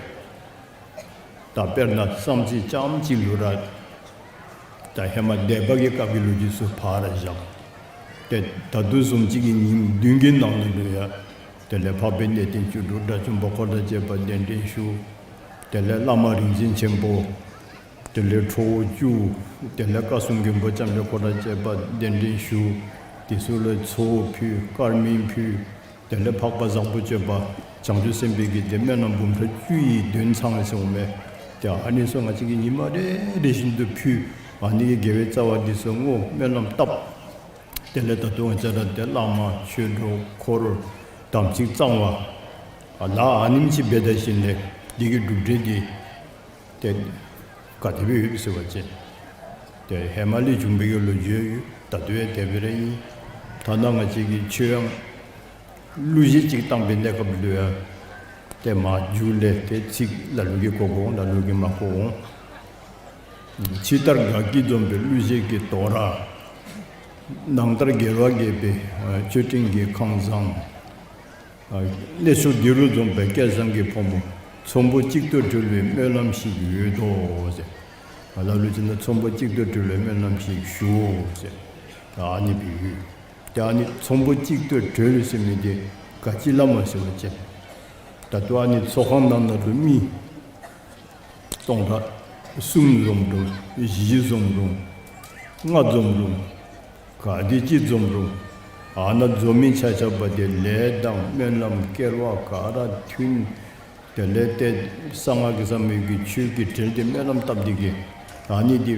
ད་དཔེར་ན་བསམ་རྩེ་རྐྱངམ་ཅིག་ལུ་ར་ད་ཧེ་མ་སྡེ་པ་གི་སྐབས་ཀྱི་ལོ་རྒྱུས་ཚུ་ཕར་བཞག། ཏེ་ད་ལྟོ་བཟུམ་ཅིག་གི་ཉིནམ་བདུན་གྱི་ནང་ན་ལུ་ཡང་དེ་ལས་འཕགས་པའི་གནས་བརྟན་བཅུ་དྲུག་དགྲ་བཅོམ་པ་འཁོར་དང་བཅས་པ་གདན་འདྲེན་ཞུ། དེ་ལས་བླ་མ་རིག་འཛིན་ཆེན་པོ། དེ་ལས་ཁྲོ་བོ་བཅུ། དེ་ལས་བཀའ་སྲུང་མགོན་པོ་ལྕམ་དྲལ་འཁོར་དང་བཅས་པ་གདན་འདྲེན་ཞུ། དེ་ཚུ་ལུ་ཚོགས་ཕུལ་དཀར་མེ་ཕུལ། དེ་ལས་འཕགས་པ་བཟང་པོ་སྤྱོད་པ་བྱང་ཆུབ་སེམས་དཔའི་གི་ཏེ་སྨོན་ལམ་འབུམ་ཕྲག་བཅུ་ཡི་འདོན་ཚང་ཟེར་འོང་མས། ཏེ་ཨ་ནི་ཚུ་ང་བཅས་ཀྱིས་ཉི་མ་རེ་རེ་བཞིན་དུ་ཕུལ། ཨ་ནི་གི་དགེ་བའི་རྩ་བ་འདི་ཚུ་བསྔོ་སྨོན་ལམ་བཏབ། དེ་ལས་ད་ལྟོ་ང་བཅས་ར་ཏེ་བླ་མ་ཆོས་གྲོགས་འཁོར་དམ་ཚིག་གཙང་བ་ཨ་ལ་ཨ་ནེམ་ཅིག་འབད་ད་ཞིནམ་ལས་འདི་གི་གྲུབ་འབྲས་འདི་ཏེ་ག་དེ་སྦེ་ཡོདཔ་ཟེར་བ་ཅིན་ཏེ་ཧེ་མ་ལས་བྱུང་བའི་གི་ལོ་རྒྱུས་ཡོད། ད་ལྟོ་ཡང་དེ་སྦེ་ར་ཨིན། ཐ་ན་ང་བཅས་ཀྱི་ཆོས་དབྱངས་གླུ་གཞས་ཅིག་བཏང་བའི་གནས་སྐབས་ལུ་ཡང་ཏེ་མ་མཇུག་ལས་ཏེ་ཚིག་ལ་ལུ་གིས་གོ་དགོ་འོང་། ལ་ལུ་གིས་མ་གོ་འོང་། ཕྱི་ལྟར་དགའ་སྐྱིད་འཛོམས་པའི་གླུ་གཞས་ཀྱི་དོ་ར། ནང་ལྟར་དགེ་བ་རྒྱས་པའི་མཆོད་སྤྲིན་གྱི་ཁང་བཟང་། གནས་མཆོག་འདི་རུ་འཛོམས་པའི་སྐལ་བཟང་གི་ཕོ་མོ། ཚོམ་བུ་གཅིག་ཏུ་གྲོལ་བའི་སྨོན་ལམ་ཞིག་ཡོད་དོ་ཟེར། ལ་ལུ་ཅིག་ནང་ཚོམ་བུ་གཅིག་ཏུ་གྲོལ་བའི་སྨོན་ལམ་ཞིག་ཞུའོ་ཟེར། ཨ་ནི་སྦེ་ཡོད། ཏེ་ཨ་ནི་ཚོམ་བུ་གཅིག་ཏུ་གྲོལ་ཟེར་མི་འདི་ག་ཅི་སླབ་མས་ཟེར་བ་ཅིན་ད་ལྟོ་ཨ་ནི་ཚོགས་ཁང་ནང་ན་ལུ་མི་སྟོང་ཕྲག་གསུམ་འཛོམས་རུང་བཞི་འཛོམས་རུང་ལྔ་འཛོམས་རུང་ག་དེ་ཅིག་འཛོམས་རུང་ཨ་ནཱ་འཛོམས་མི་ཆ་ཁྱབ་འདི་ལས་དང་སྨོན་ལམ་སྐལ་བ་ག་ར་མཐུན། དེ་ལས་ཏེ་གསང་སྔགས་ཀྱི་ཟབ་མོའི་གི་ཆོས་ཀྱི་གྲལ་ཏེ་སྨོན་ལམ་བཏབ་སྟེ་གི་ཨ་ནི་འདི་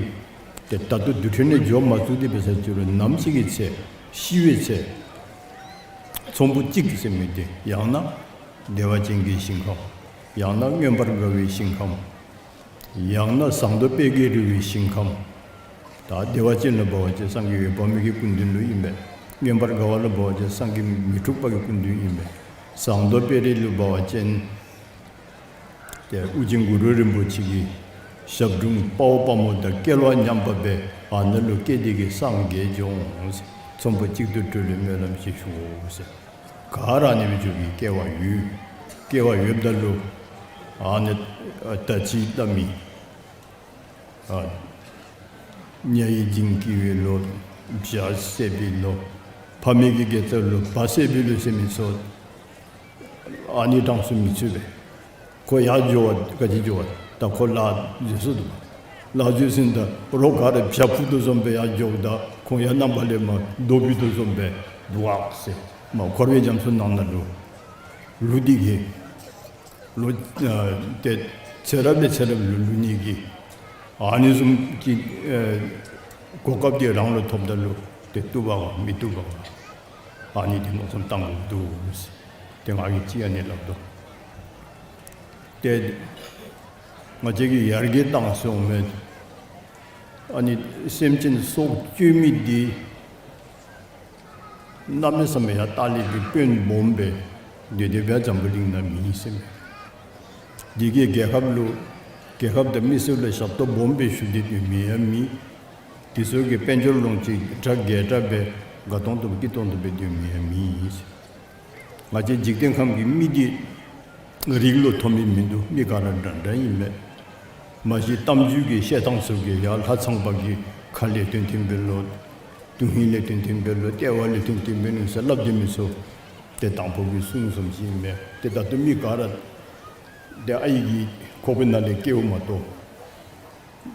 ཏེ་ད་ལྟོ་དུས་ཁྲོད་ནས་འགྱོ་མ་ཚུགས་ཏེ་འབད་ས་ཅིག་རུང་ནམ་ཞིག་གི་ཚེ་ཤི་བའི་ཚེ་ཚོམ་བུ་གཅིག་ཟེར་མི་འདི་ཡང་ན་བདེ་བ་ཅན་གྱི་ཞིང་ཁམས། ཡང་ན་མངོན་པར་དགའ་བའི་ཞིང་ཁམས། ཡང་ན་ཟངས་མདོག་དཔལ་གྱིས་རི་བོའི་ཞིང་ཁམས། ད་བདེ་བ་ཅན་ལུ་འབད་བ་ཅིན་སངས་རྒྱས་འོད་དཔག་མེད་ཀྱི་སྐུ་མདུན་ལུ་ཨིན་པས། མངོན་པར་དགའ་བ་ལུ་འབད་བ་ཅིན་སངས་རྒྱས་མི་འཁྲུགས་པ་གི་སྐུ་མདུན་ཨིན་པས། ཟངས་མདོག་དཔལ་རི་ལུ་འབད་བ་ཅིན་ཏེ་ཨོ་རྒྱན་གུ་རུ་རིན་པོ་ཆེ་གི་ཞབས་དྲུང་དཔའ་བོ་དཔའ་མོ་དང་སྐལ་བ་མཉམ་པ་སྦེ་ཨ་ནཱ་ལུ་སྐྱེས་ཏེ་གི་སངས་རྒྱས་འགྱོ་འོང་ཟེར། ཚོམ་བུ་གཅིག་ཏུ་གྲོལ་བའི་སྨོན་ལམ་ཞིག་ཞུའོ་ཟེར། ག་ར་ཨ་ནི་སྦེ་འགྱོ་བའི་སྐལ་བ་ཡོད། སྐལ་བ་ཡོདཔ་ད་ལུ་ཨ་ནི་ད་ཅི་སླབ་མི་ཨ་ཉ་ཡི་འཇིང་སྐྱིད་པའི་ལོ། བྱ་བསད་པའི་ལོ། ཕ་མེས་ཀྱི་དགེ་རྩ་ལུ་བ་བསད་པའི་ལོ་ཟེར་མི་ཚུ་ཨ་ནི་གྲངས་སུ་མི་ཚུད་པས། ཁོ་ཡར་འགྱོ་བ་ག་ཅི་འགྱོ་བ་ད་ཁོ་ལཱ་འཛོལ་སོ་ནུག། ལཱ་འཛོལ་སོ་ནུག། ད་རོགས་ག་ར་བྱ་འཕུར་དོ་བཟུམ་སྦེ་ཡར་འགྱོཝ་ད་ཁོང་ཡང་རྣམ་པ་ལས་མར་རྡོ་འཕུར་དོ་བཟུམ་སྦེ་འདུག་ཟེར། མར་འཁོར་བའི་རྒྱ་མཚོ་ནང་ན་ལུ་ལུ་སྟེ་གི་ལོ་ཨ་ཏེ་ཚེ་རབས་ལས་ཚེ་རབས་ལུ་ལུ་ནི་གི་ཨ་ནི་བཟུམ་གྱི་ཨ་གོ་སྐབས་འདི་རང་ལུ་ཐོབ་ད་ལུ་ཏེ་བཏུབ་པ་ག་མི་བཏུབ་པ་ག་ཨ་ནི་འདི་མནོ་བསམ་བཏང་དགོཔ་འདུག་ཟེར། ཏེ་ང་གིས་ཅིག་ཨ་ནི་སླབ་དོ། ཏེ་ང་བཅས་ཀྱིས་ཡར་རྒྱས་བཏང་སོང་མས། ཨ་ནི་སེམས་ཅན་སྲོག་གཅོད་མི་འདི་གནམ་མེད་ས་མེད་ཡར་ལྟག་ལས་ཀྱི་དཔོན་སྦོམ་སྦེ་སྡོད་དེ་སྦེ་འཛམ་བུ་གླིང་ནང་མེད་ཟེར་མས། འདི་གིས་རྒྱལ་ཁབ་ལུ་རྒྱལ་ཁབ་དང་མི་སེར་ལུ་ཞབས་ཏོག་སྦོམ་སྦེ་ཞུ་སྟེ་སྡོད་མི་ཡང་མེད། དེ་ཚུ་གིས་དཔལ་འབྱོར་ལོངས་སྤྱོད་གྲ་རྒྱས་དྲགས་སྦེ་དགའ་ཏོང་ཏོ་སྐྱིད་ཏོང་ཏོ་སྦེ་སྡོད་མི་ཡང་མེད་ཟེར། ང་བཅས་འཇིག་རྟེན་ཁམས་ཀྱི་མི་འདི་རིགས་ལུ་མཐོ་དམན་མིན་འདུག། མི་ག་ར་འདྲ་འདྲ་ཨིན་མས། མ་གཞི་གཏམ་རྒྱུད་ཀྱི་བཤད་ཐངས་ཚུ་གིས་ཡར་ལྷ་ཚངས་པ་གི་ཁ་ལས་ཐོན་ཐོན་སྦེ་ལོ། དོན་ཧིང་ལས་ཐོན་ཐོན་སྦེ་ལོ། ལྟེ་བ་ལས་ཐོན་ཐོན་སྦེ་ནུག་ཟེར་སླབ་སྡོད་མི་ཚུ་ཏེ་དང་ཕུ་གི་གསུང་བཟུམ་ཅིག་ཨིན་མས། ཏེ་ད་ལྟོ་མི་ག་ར་ཏེ་ཨའི་གི་ཁོག་པའི་ནང་ལས་སྐྱེཝ་མ་གཏོགས་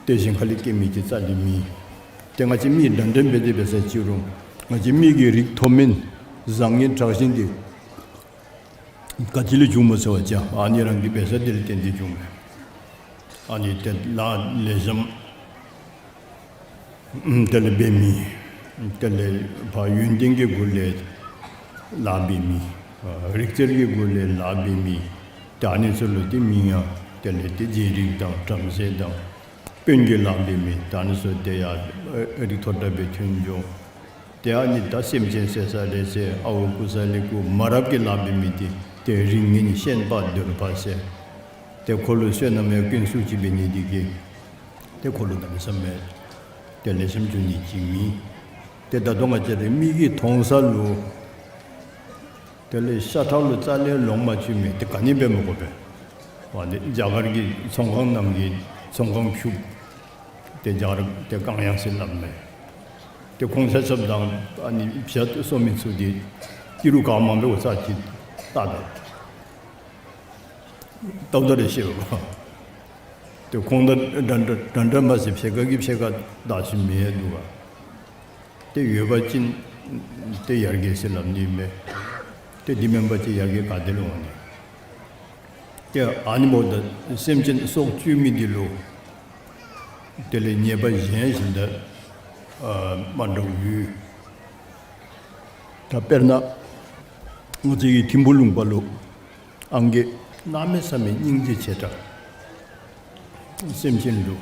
ཏེ་གཞན་ཁ་ལས་སྐྱེ་མི་ཅིག་རྩ་ལས་མེད། ཏེ་ང་བཅས་མི་འདྲ་འདྲ་འབད་དེ་འབད་ས་ཅིག་རུང་ང་བཅས་མི་གི་རིགས་མཐོ་དམན་བཟང་ངན་དྲག་ཞན་འདི་ག་ཅི་ལས་བྱུངམ་སྨོ་ཟེར་བ་ཅིན་ཨ་ནི་རང་གི་འབད་ས་འདི་ལས་བརྟེན་ཏེ་བྱུངམ་མས། ཨ་ནི་ཏེ་ལཱ་ལེགས་ཤོམ་དེ་ལས་འབད་མི་དེ་ལས་ཕར་ཡོན་ཏན་གྱི་སྒོ་ལས་ལཱ་འབད་མི་རིག་རྩལ་གྱི་སྒོ་ལས་ལཱ་འབད་མི་ཏེ་ཨ་ནི་ཚུ་ལུ་ཏེ་མིང་ཡང་དེ་ལས་ཏེ་རྗེ་རིགས་དང་བྲམ་ཟེ་དང་དཔོན་གྱི་ལཱ་འབད་མི་ཏེ་ཨ་ནི་ཚུ་ཏེ་ཡར་རིགས་མཐོ་དྲགས་སྦེ་ཐོན་འགྱོ། ཏེ་ཨ་ནི་ད་སེམས་ཅན་བསད་ས་ལས་བསད་ཨརཝ་རྐུ་ས་ལས་རྐུ་མ་རབས་ཀྱི་ལཱ་འབད་མི་འདི་ཏེ་རིགས་ངན་ཤན་པ་གདོལ་པ་ཟེར། ཏེ་ཁོ་ལུ་བསོད་ནམས་ཡང་སྐྱོན་ཚུ་ཅིག་འབད་ནི་འདི་གིས་ཏེ་ཁོ་ལུ་གནམ་མེད་ས་མེད་ཏེ་ལེགས་ཤོམ་འགྱོ་ནི་ཅིག་མེད། ཏེ་ད་ལྟོ་ང་བཅས་ར་མིག་གིས་མཐོང་ས་ལུ་ དེ་ལས་ཤ་ཁྲག་ལུ་རྩ་ལས་ལོང་མ་བཅུག་མི་དེ་ག་ནི་འབད་མི་དགོ་པས། ཨ་ནི་རྒྱ་གར་གྱི་ཚོང་ཁང་ནང་གི་ཚོང་ཁང་ཕྱུགཔོ་དེ་རྒྱ་གར་དེ་གང་ཡང་ཟེར་སླབ་མས། དེ་ཁོང་ཆ་ཁྱབ་དང་ཨ་ནི་བྱ་སོ་མི་ཚུ་དེ་ཨིན་རུང་ག་མང་པོ་ཚར་གཅིག་བལྟ་ད། ཏག་ཏག་རེ་ཤེས་པ། དེ་ཁོང་དང་འདྲ་འདྲ་འདྲ་འདྲ་མ་ཟེར་ཕྱེད་ཀ་གིས་ཕྱེད་ཀ་བདའ་ཞིནམ་མི་འདུག་ག། དེ་ཡོད་པ་ཅིན་དེ་ཡར་རྒྱས་ཟེར་སླབ་ནི་མས། དེ་འདི་མེན་པ་ཅིན་ཡར་རྒྱས་ག་ཏེ་ལུ་འོང་ནི། དེ་ཨ་ནི་འབདཝ་ད་སེམས་ཅན་སྲོག་གཅོད་མི་འདི་ལུ་དེ་ལས་ཉེས་པ་གཞན་ཞིག་ད་ཨ་མ་འདྲཝ་ཡོད། ད་དཔེར་ན་ང་བཅས་ཀྱི་ཐིམ་ཕུ་ལུང་པ་ལུ་ཨང་རྒས་གནམ་མེད་ས་མེད་སྙིང་རྗེ་ཆེ་དྲགས། སེམས་ཅན་ལུ་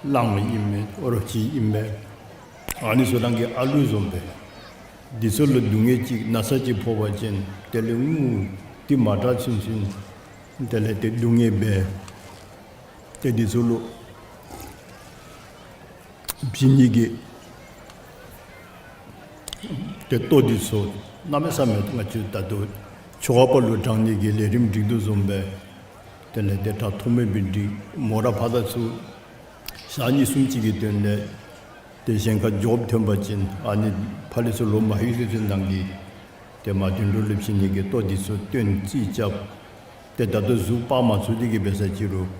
གླང་ཨིན་མས། རོ་ཁྱི་ཨིན་མས། ཨ་ནི་ཚུ་རང་གི་ཨ་ལུ་བཟུམ་སྦེ། འདི་ཚུ་ལུ་སྡུག་བསྔལ་ཅིག་ན་ཚ་ཅིག་ཕོག་པ་ཅིན་དེ་ལས་ངུ་དེ་མ་དྲག་ཚུན་ཚུན་དེ་ལས་དེ་སྡུག་བསྔལ་འབད། དེ་འདི་ཚུ་ལུ་བྱིན་ནི་གི་དེ་ལྟོ་འདི་ཚུ་གནམ་མེད་ས་མེད་ང་བཅས་ད་ལྟོ་ཆོ་ག་པ་ལུ་དྲང་ནི་གི་ལས་རིམ་སྒྲིག་དོ་བཟུམ་སྦེ། དེ་ལས་དེ་དྲག་ཐོགས་མེད་སྦེ་སྒྲིག། མོ་ར་ཕར་དང་ཚུར་ཞག་གཉིས་གསུམ་ཅིག་གི་དོན་ལས་དེ་གཞན་ཁར་འགྱོ་ཐོན་པ་ཅིན་ཨ་ནི་ཕར་ལས་ཚུར་ལོག་མ་ལྷོད་ཚུན་ཚོད་ནང་གི་དེ་མ་དུད་འགྲོ་ལུ་བྱིན་ནི་གི་ལྟོ་འདི་ཚུ་སྟོན་རྩིས་རྐྱབ། དེ་ད་ལྟོ་གཟུགས་སྤར་མ་ཚུགས་དེ་གིས་འབད་ས་ཅིག་རུང་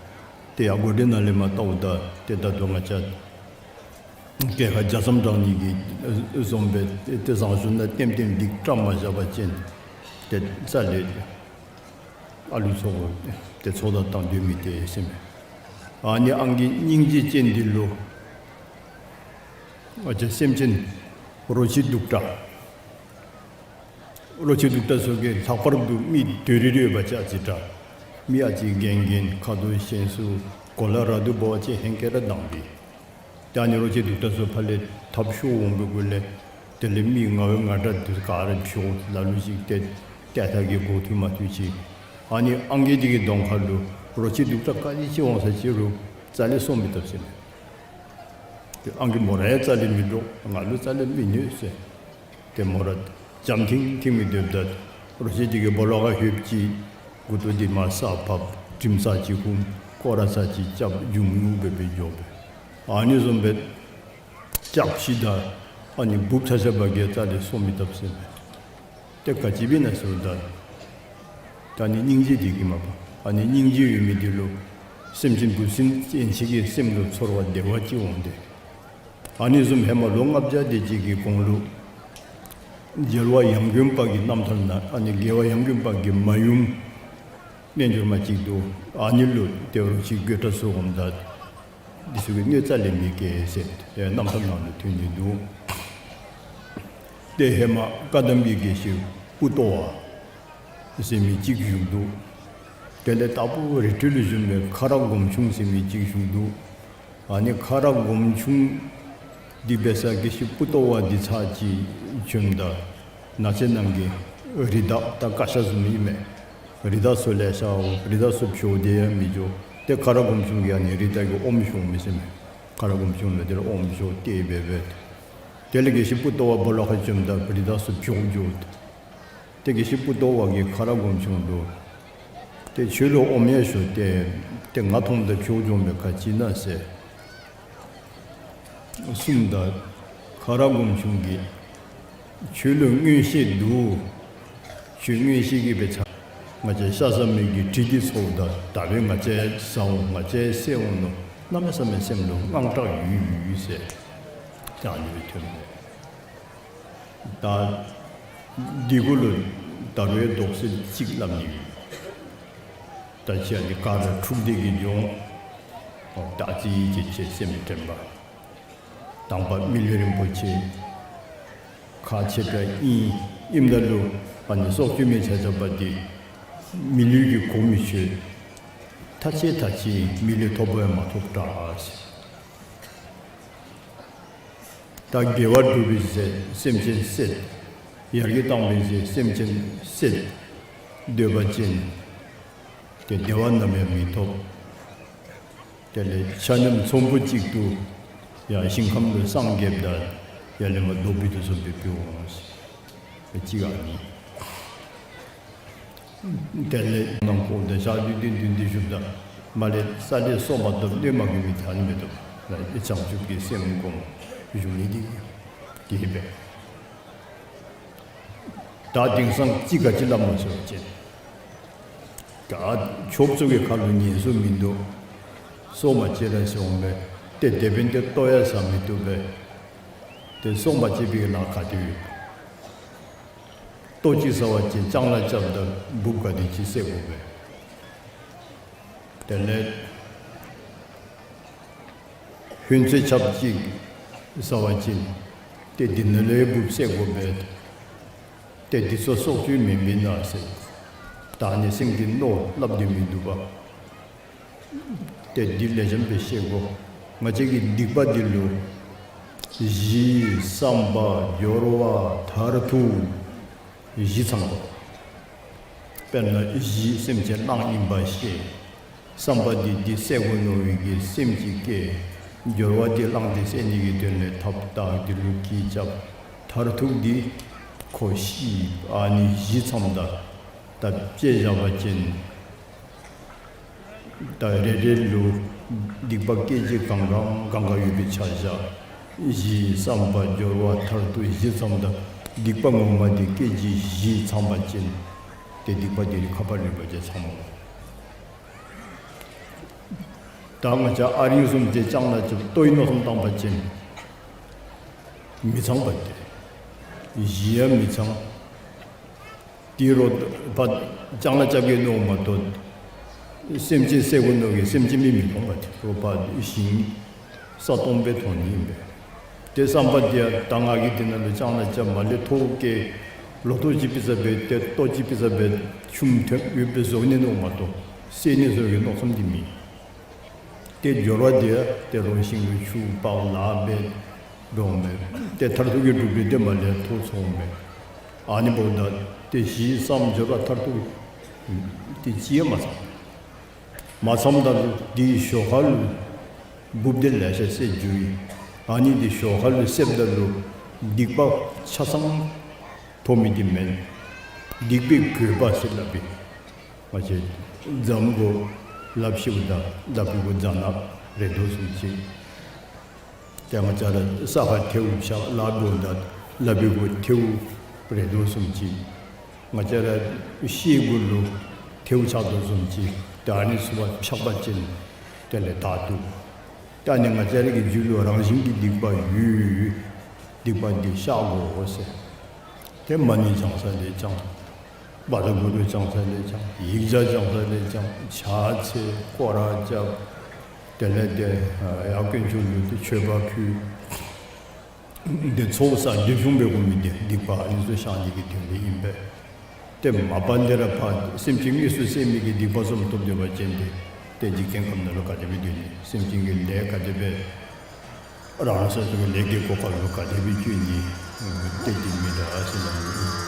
དེ་ཡང་སྒོ་འདི་ནང་ལས་མར་བལྟཝ་ད་དེ་ད་ལྟོ་ང་བཅས་གྱལ་ཁ་རྒྱ་མཚམས་དྲང་ནི་གི་བཟུམ་སྦེ་དེ་བཟང་ཤོས་ནང་ལྟེམ་ལྟེམ་སྒྲིག་བཀྲམ་མ་བཞག་པ་ཅིན་དེ་རྩ་ལས་ཨ་ལུ་ཚུ་དེ་ཚོགས་བདའ་བཏང་སྡོད་མི་དེ་ཟེར་མས། ཨ་ནི་ཨང་རྒས་སྙིང་རྗེ་ཅན་འདི་ལུ་ང་བཅས་སེམས་ཅན་རོ་ཁྱི་གདུག་དྲགས། རོ་ཁྱི་གདུག་དྲགས་ཚུ་གིས་ལྷག་པར་དུ་མི་དོ་རི་རི་ཡོད་པ་ཅིན་ཨ་ཙི་དྲག། མི་ཨ་ཙི་རྒན་རྒན་ཁ་དོག་ཞན་སུ་གོ་ལ་ར་དུ་འབད་བ་ཅིན་ཧེང་སྐལ་ར་དྭངས་པས། ད་ཨ་ནི་རོ་ཁྱི་གདུག་དྲགས་ཚུ་ཕར་ལས་འཐབ་ཤོར་འོང་པའི་གུ་ལས་དེ་ལས་མི་ང་བའི་ང་དྲག་འདི་ག་ར་འཕྱོག། ལ་ལུ་ཅིག་ཏེ་ཏེ་ཐ་གི་འགོ་ཐུག་མ་ཐུག་ཅིག། ཨ་ནི་ཨང་རྒས་འདི་གི་གདོང་ཁ་ལུ་རོ་ཁྱི་གདུག་དྲགས་ག་ཅི་ཅིག་འོང་ས་ཅིག་རུང་རྩ་ལས་སོང་མི་བཏུབ་ཟེར་མས། ཏེ་ཨང་རྒས་མོ་ར་ཡང་རྩ་ལས་མི་འདྲོག། ང་ལུ་རྩ་ལས་མི་གནོད་ཟེར། ཏེ་མོ་ར་འཇམ་ཐིང་ཐིང་སྦེ་སྡོདཔ་ད་རོ་ཁྱི་འདི་གིས་སྦོ་ལོགས་ཁར་ལྷོདཔ་ཅིག་མགུ་ཏོ་འདི་མར་ས་ཕབ། དྲིམ་ཚར་ཅིག་ཧུམ། སྐོར་ར་ཚར་ཅིག་རྐྱབ། འཇུམ་ཉུག་སྦེ་སྦེ་འགྱོ་བས། ཨ་ནི་བཟུམ་སྦེ་ལྕགས་ཕྱེ་དང་ཨ་ནི་འབུཔ་ཆ་ཆ་བ་གིས་རྩ་ལས་སོང་མི་བཏུབ་ཟེར་མས། ཏེ་ག་ཅི་འབད་ན་ཟེརཝ་ད་ད་ཨ་ནི་སྙིང་རྗེ་འདི་གིས་མ་པ། ཨ་ནི་སྙིང་རྗེ་ཡོད་མི་འདི་ལུ་སེམས་ཅན་འབུ་སྲིན་ཡན་ཆད་ཀྱི་སེམས་ལུ་ཚོར་བ་བདེ་བ་ཅིག་འོང་སྟེ། ཨ་ནི་བཟུམ་ཧེ་མ་ལོ་ལྔ་བརྒྱ་དེ་ཅིག་གི་གོང་ལུ་རྒྱལ་བ་ཡང་དགོན་པ་གི་རྣམ་ཐར་ནང་ཨ་ནི་རྒྱལ་བ་ཡང་དགོན་པ་གི་མ་ཡུམ་རྣལ་འབྱོར་མ་ཅིག་འདུག། ཨ་ནི་ལུ་ཏེ་རོ་ཁྱི་རྒོད་དྲགས་ཚུ་འོངམ་ད་འདི་ཚུ་གིས་གནོད་རྩ་ལས་མི་བཀལ་ཟེར་ཏེ་རྣམ་ཐར་ནང་ལུ་ཐོན་ནི་འདུག། ཏེ་ཧེ་མ་བཀའ་གདམས་ཀྱི་དགེ་བཤེས་པུ་ཏོ་བ་ཟེར་མི་ཅིག་བཞུགས་འདུག། དེ་ལས་ལྟ་བུ་རི་ཁྲོད་ལུ་བཞུགས་པའི་ཁ་རག་སྒོམ་ཆུང་ཟེར་མི་ཅིག་བཞུགས་འདུག། ཨ་ནི་ཁ་རག་སྒོམ་ཆུང་འདི་འབད་ས་དགེ་བཤེས་པུ་ཏོ་བ་འདི་ཚར་ཅིག་བྱོནམ་ད་ནགས་ཚལ་ནང་གི་རི་དྭགས་ད་ཀ་ཤ་བཟུམ་ཨིན་མས། རི་དྭགས་ཚུ་ལེ་ཤ་འོང་། རི་དྭགས་ཚུ་འཕྱོག་སྟེ་ཡང་མི་འགྱོ། ཏེ་ཁ་རག་སྒོམ་ཆུང་གིས་ཨ་ནི་རི་དྭགས་ཀྱི་ཨོམ་ཤོང་མི་ཟེར་མས། ཁ་རག་སྒོམ་ཆུང་ལུ་དེ་ལས་ཨོམ་ཤོང་སྟེ་འབད་འབད། དེ་ལས་དགེ་བཤེས་པུ་ཏོ་བ་སྦོ་ལོགས་ཁར་བྱོནམ་ད་རི་དྭགས་ཚུ་འཕྱོག་འགྱོ། ཏེ་དགེ་བཤེས་པུ་ཏོ་བ་གིས་ཁ་རག་སྒོམ་ཆུང་ལུ་ཏེ་ཁྱོད་ལུ་ཨོམ་ཡང་ཤོར་ཏེ་ཏེ་ང་མཐོངམ་ད་འཕྱོག་འགྱོ་མི་ག་ཅི་ཨིན་ན་ཟེར་གསུངམ་ད་ཁ་རག་སྒོམ་ཆུང་གིས་ཁྱོད་ལུ་མངོན་ཤེས་འདུག། ཁྱོད་མངོན་ཤེས་ཀྱིས་འབད་ཚར། ང་བཅས་ཤ་ཟ་མི་གི་དྲི་འདི་ཚོརཝ་ད་ད་འབདན་ང་བཅས་ཟ་འོང་། ང་བཅས་བསད་འོང་མནོ། གནམ་མེད་ས་མེད་སེམས་ལུ་དངངས་སྐྲག་ཡོད་ཡོད་ཟེར་ད་ཨ་ནི་སྦེ་ཐོན་མས། ད་འདི་གུ་ལུ་ད་རུང་ཡང་དོགས་སེལ་ཅིག་སླབ་ནི་ཡོད། ད་ཅི་ཨ་ནི་ག་ར་འཁྲུགས་ཏེ་གི་འགྱོ་འོང་། ད་ཅི་ཅི་ཅི་སེམས་དྲན་པ། དང་པ་མི་ལུས་རིན་པོ་ཆེ་ཁག་ཆེ་དྲགས་ཨིན། ཨིནམ་ད་ལུ་ཨ་ནི་སྲོག་གཅོད་མི་ཆ་ཁྱབ་འདི་མི་ལུས་ཀྱིས་གོ་མི་ཆོད། ཐ་ཆད་ཐ་ཆད་མི་ལུས་ཐོབ་པ་ཡང་མ་ཐོབ་དྲགས། ད་དགེ་བ་སྒྲུབ་པའི་ཚེ་སེམས་ཅན་བསད། ཡར་རྒྱས་བཏང་བའི་ཚེ་སེམས་ཅན་བསད། སྡོད་པ་ཅིན་ཏེ་བདེ་བ་ནམ་ཡང་མི་ཐོབ། དེ་ལས་ཆ་མཉམ་ཚོམ་བུ་གཅིག་ཏུ་ཡང་ཞིང་ཁམས་ལུ་སངས་རྒྱསཔ་ད་ཡར་ལས་མར་རྡོ་སྦིས་དོ་བཟུམ་སྦེ་འབད་འོང་། ཅིག་ཨ་ནི། དེ་ལས་ནང་ཁོ་དེ་ཞག་བདུན་བདུན་བདུན་བདུན་བཞུགསཔ་ད་མར་ལས་ས་ལས་སོ་མ་བཏབ་གནོད་མ་གྱུར་མི་ཐ་ནི་མེད་དོ། ལ་བྱང་ཆུབ་ཀྱི་སེམས་སྒོམ་བཞུགས་ནི་འདི་དེ་སྦེ། ད་དེང་སང་ཅི་ག་ཅི་སླབ་མོ་ཟེར་བ་ཅིན། ད་ཆོསཔ་ཚུ་གི་ཁ་ལུ་ཉན་སུ་མིན་འདུག། སྲོག་མ་བཅད་ར་ཟེར་འོང་པས། ཏེ་དེ་འབདན་ཏེ་ལྟོ་ཡང་ཟ་མི་བཏུབ་པས། ཏེ་སྲོག་མ་བཅད་པའི་ལཱ་ག་ཏེ་ཡོད། ལྟོ་ཅིག་ཟ་བ་ཅིན་ལྕང་ལཱ་རྐྱབ་ད་འབུཔ་ག་དེ་ཅིག་བསད་དགོ་པས། དེ་ལས་ཧོན་ཚོད་ཆབ་ཅིག་ཟ་བ་ཅིན་ཏེ་འདི་ནང་ལས་འབུཔ་བསད་དགོ་པས། ཏེ་འདི་ཚུ་སྲོག་གཅོད་མེན་པས་ན་ཟེར། ད་ནི་སེམས་ཀྱི་མནོ་སླབ་སྟེ་མི་འདུག་པ། ཏེ་འདི་ལེགས་ཤོམ་སྦེ་ཤེས་དགོ། ང་བཅས་ཀྱི་སྡིག་པ་འདི་ལུ་གཞི་བསམ་པ་སྦྱོར་བ་མཐར་ཐུག་བཞི་ཚང་དགོ། དཔེར་ན་གཞི་སེམས་ཅན་གླང་ཨིན་པ་ཤེས། བསམ་པ་འདི་འདི་བསད་དགོ་མནོ་བའི་གི་སེམས་ཅིག་སྐྱེ། སྦྱོར་བ་འདི་གླང་འདི་བསད་ནི་གི་དོན་ལས་ཐབས་དང་འདི་ལུ་གྱི་རྐྱབ། མཐར་ཐུག་འདི་ཁོ་ཤི། ཨ་ནི་བཞི་ཚངམ་ད་ད་དཔྱེ་བཞག་པ་ཅིན་ད་རེ་རེ་ལུ་སྡིག་པ་སྐད་ཅིག་གང་གང་གང་གང་ཡོད་པའི་ཆ་བཞག། གཞི་བསམ་པ་སྦྱོར་བ་མཐར་ཐུག་བཞི་ཚངམ་ད་སྡིག་པ་ངོ་མ་འདི་སྐད་ཅིག་བཞི་ཚང་པ་ཅིན་ཏེ་སྡིག་པ་འདི་ནི་ཁ་པར་རིག་པ་ཅིན་ཚང་མོ། ད་ང་བཅས་ཨ་རིང་བཟུམ་ཅིག་ལྕང་ལཱ་རྐྱབ་ལྟོའི་མནོ་བསམ་བཏང་པ་ཅིན་མི་ཚང་པ་ཏེ། གཞི་ཡང་མི་ཚང་། དེ་རུ་ཕར་ལྕང་ལཱ་རྐྱབ་གེ་མནོཝ་མ་གཏོགས་སེམས་ཅན་བསད་དགོ་མནོ་གི་སེམས་ཅན་མི་མི་མཐོང་པ་ཏེ། རོགས་ཕར་ཞིང་ས་སྟོང་སྦེ་མཐོང་ནི་ཨིན་པས། ཏེ་བསམ་པ་འདི་ཡང་ད་ང་གིས་འདི་ནང་ལུ་ལྕང་ལཱ་རྐྱབ་མ་ལས་ཐོག་ཀེ་ལོ་ཐོག་ཅིག་ཕུལ་ས་སྦེ་ཏེ་ལྟོ་ཅིག་ཕུལ་ས་སྦེ་ཆུམ་ཐོན་ཡོད་པའི་བཟོ་ནི་མནོཝ་མ་གཏོགས་བསད་ནི་བཟོ་གི་མནོ་བསམ་འདི་མེད། ཏེ་སྦྱོར་བ་འདི་ཡང་ཏེ་རོགས་ཞིང་ལུ་ཆུ་ཕར་ལཱ་འབད་འགྱོཝ་མས། ཏེ་མཐར་ཐུག་གི་གྲུབ་འབྲས་འདི་མ་ལས་ཐོག་ཚོགས་མས། ཨ་ནི་འབདཝ་ད་ཏེ་གཞི་བསམ་སྦྱོར་བ་མཐར་ཐུག་ཏེ་ཅི་ཡང་མ་ཚང་། མ་ཚངམ་ད་ལུ་འདི་ཞོར་ཁ་ལུ་འབུཔ་འདི་ལེ་ཤ་བསད་འགྱོ་ཡི། ཨ་ནི་འདི་ཞོར་ཁ་ལུ་བསདཔ་ད་ལུ་སྡིག་པ་ཆ་ཚང་ཕོག་མི་འདི་མེན། སྡིག་པའི་གོས་པ་ཟེར་སླབ་པས། ང་བཅས་རྫམ་གུ་ལགཔ་བཤེད་པ་ད་ལགཔ་གུ་རྫ་ནག་རེག་དོ་བཟུམ་ཅིག། ཏེ་ང་བཅས་ར་ས་ཁར་ཐལཝ་བཞག་ལཱ་འབདཝ་ད་ལགཔ་གུ་ཐལཝ་རེག་དོ་བཟུམ་ཅིག། ང་བཅས་ར་ཤེལ་གུ་ལུ་ཐལཝ་ཆགས་དོ་བཟུམ་ཅིག། ད་ཨ་ནི་ཚུ་ཕར་འཕྱག་པ་ཅིན་དེ་ལས་བདའ་བཏུབ། ད་ཨ་ནི་ང་བཅས་ར་གི་རྒྱུད་ལུ་རང་བཞིན་གྱི་སྡིག་པ་ཡོད། སྡིག་པ་འདི་བཤགས་དགོ་ཟེར། ཏེ་མ་ཎི་བགྱང་ས་ལས་བགྱང་། བཛྲ་གུ་རུ་བགྱང་ས་ལས་བགྱང་། ཡིག་བརྒྱ་བགྱང་ས་ལས་བགྱང་། ཕྱག་འཚལ་སྐོར་ར་རྐྱབ། དེ་ལས་ཏེ་ཡར་དཀོན་མཆོག་ལུ་ཏེ་མཆོད་པ་ཕུལ། ཏེ་ཚོགས་བསགས་འདི་བྱུང་བའི་དགོ་མི་འདི་སྡིག་པ་ཨ་ནི་ཚུ་བཤགས་ནི་གི་དོན་ལས་ཨིན་པས། ཏེ་མ་པ་ལས་ར་ཕར་སེམས་ཅན་དངོས་སུ་བསད་མི་གི་སྡིག་པ་བཟུམ་ཐོབ་སྡོད་པ་ཅིན་ཏེ་ཏེ་འཇིག་རྟེན་ཁམས་ནང་ལུ་ག་དེ་སྦེ་སྡོད་ནི། སེམས་ཅན་གྱི་ལས་ག་དེ་སྦེ་རང་སོ་སོ་གི་ལས་ཀྱི་གོ་སྐབས་ལུ་ག་དེ་སྦེ་བཅུག་ནི། ཏེ་འདི་མི་འདྲ་ཟེར་ན།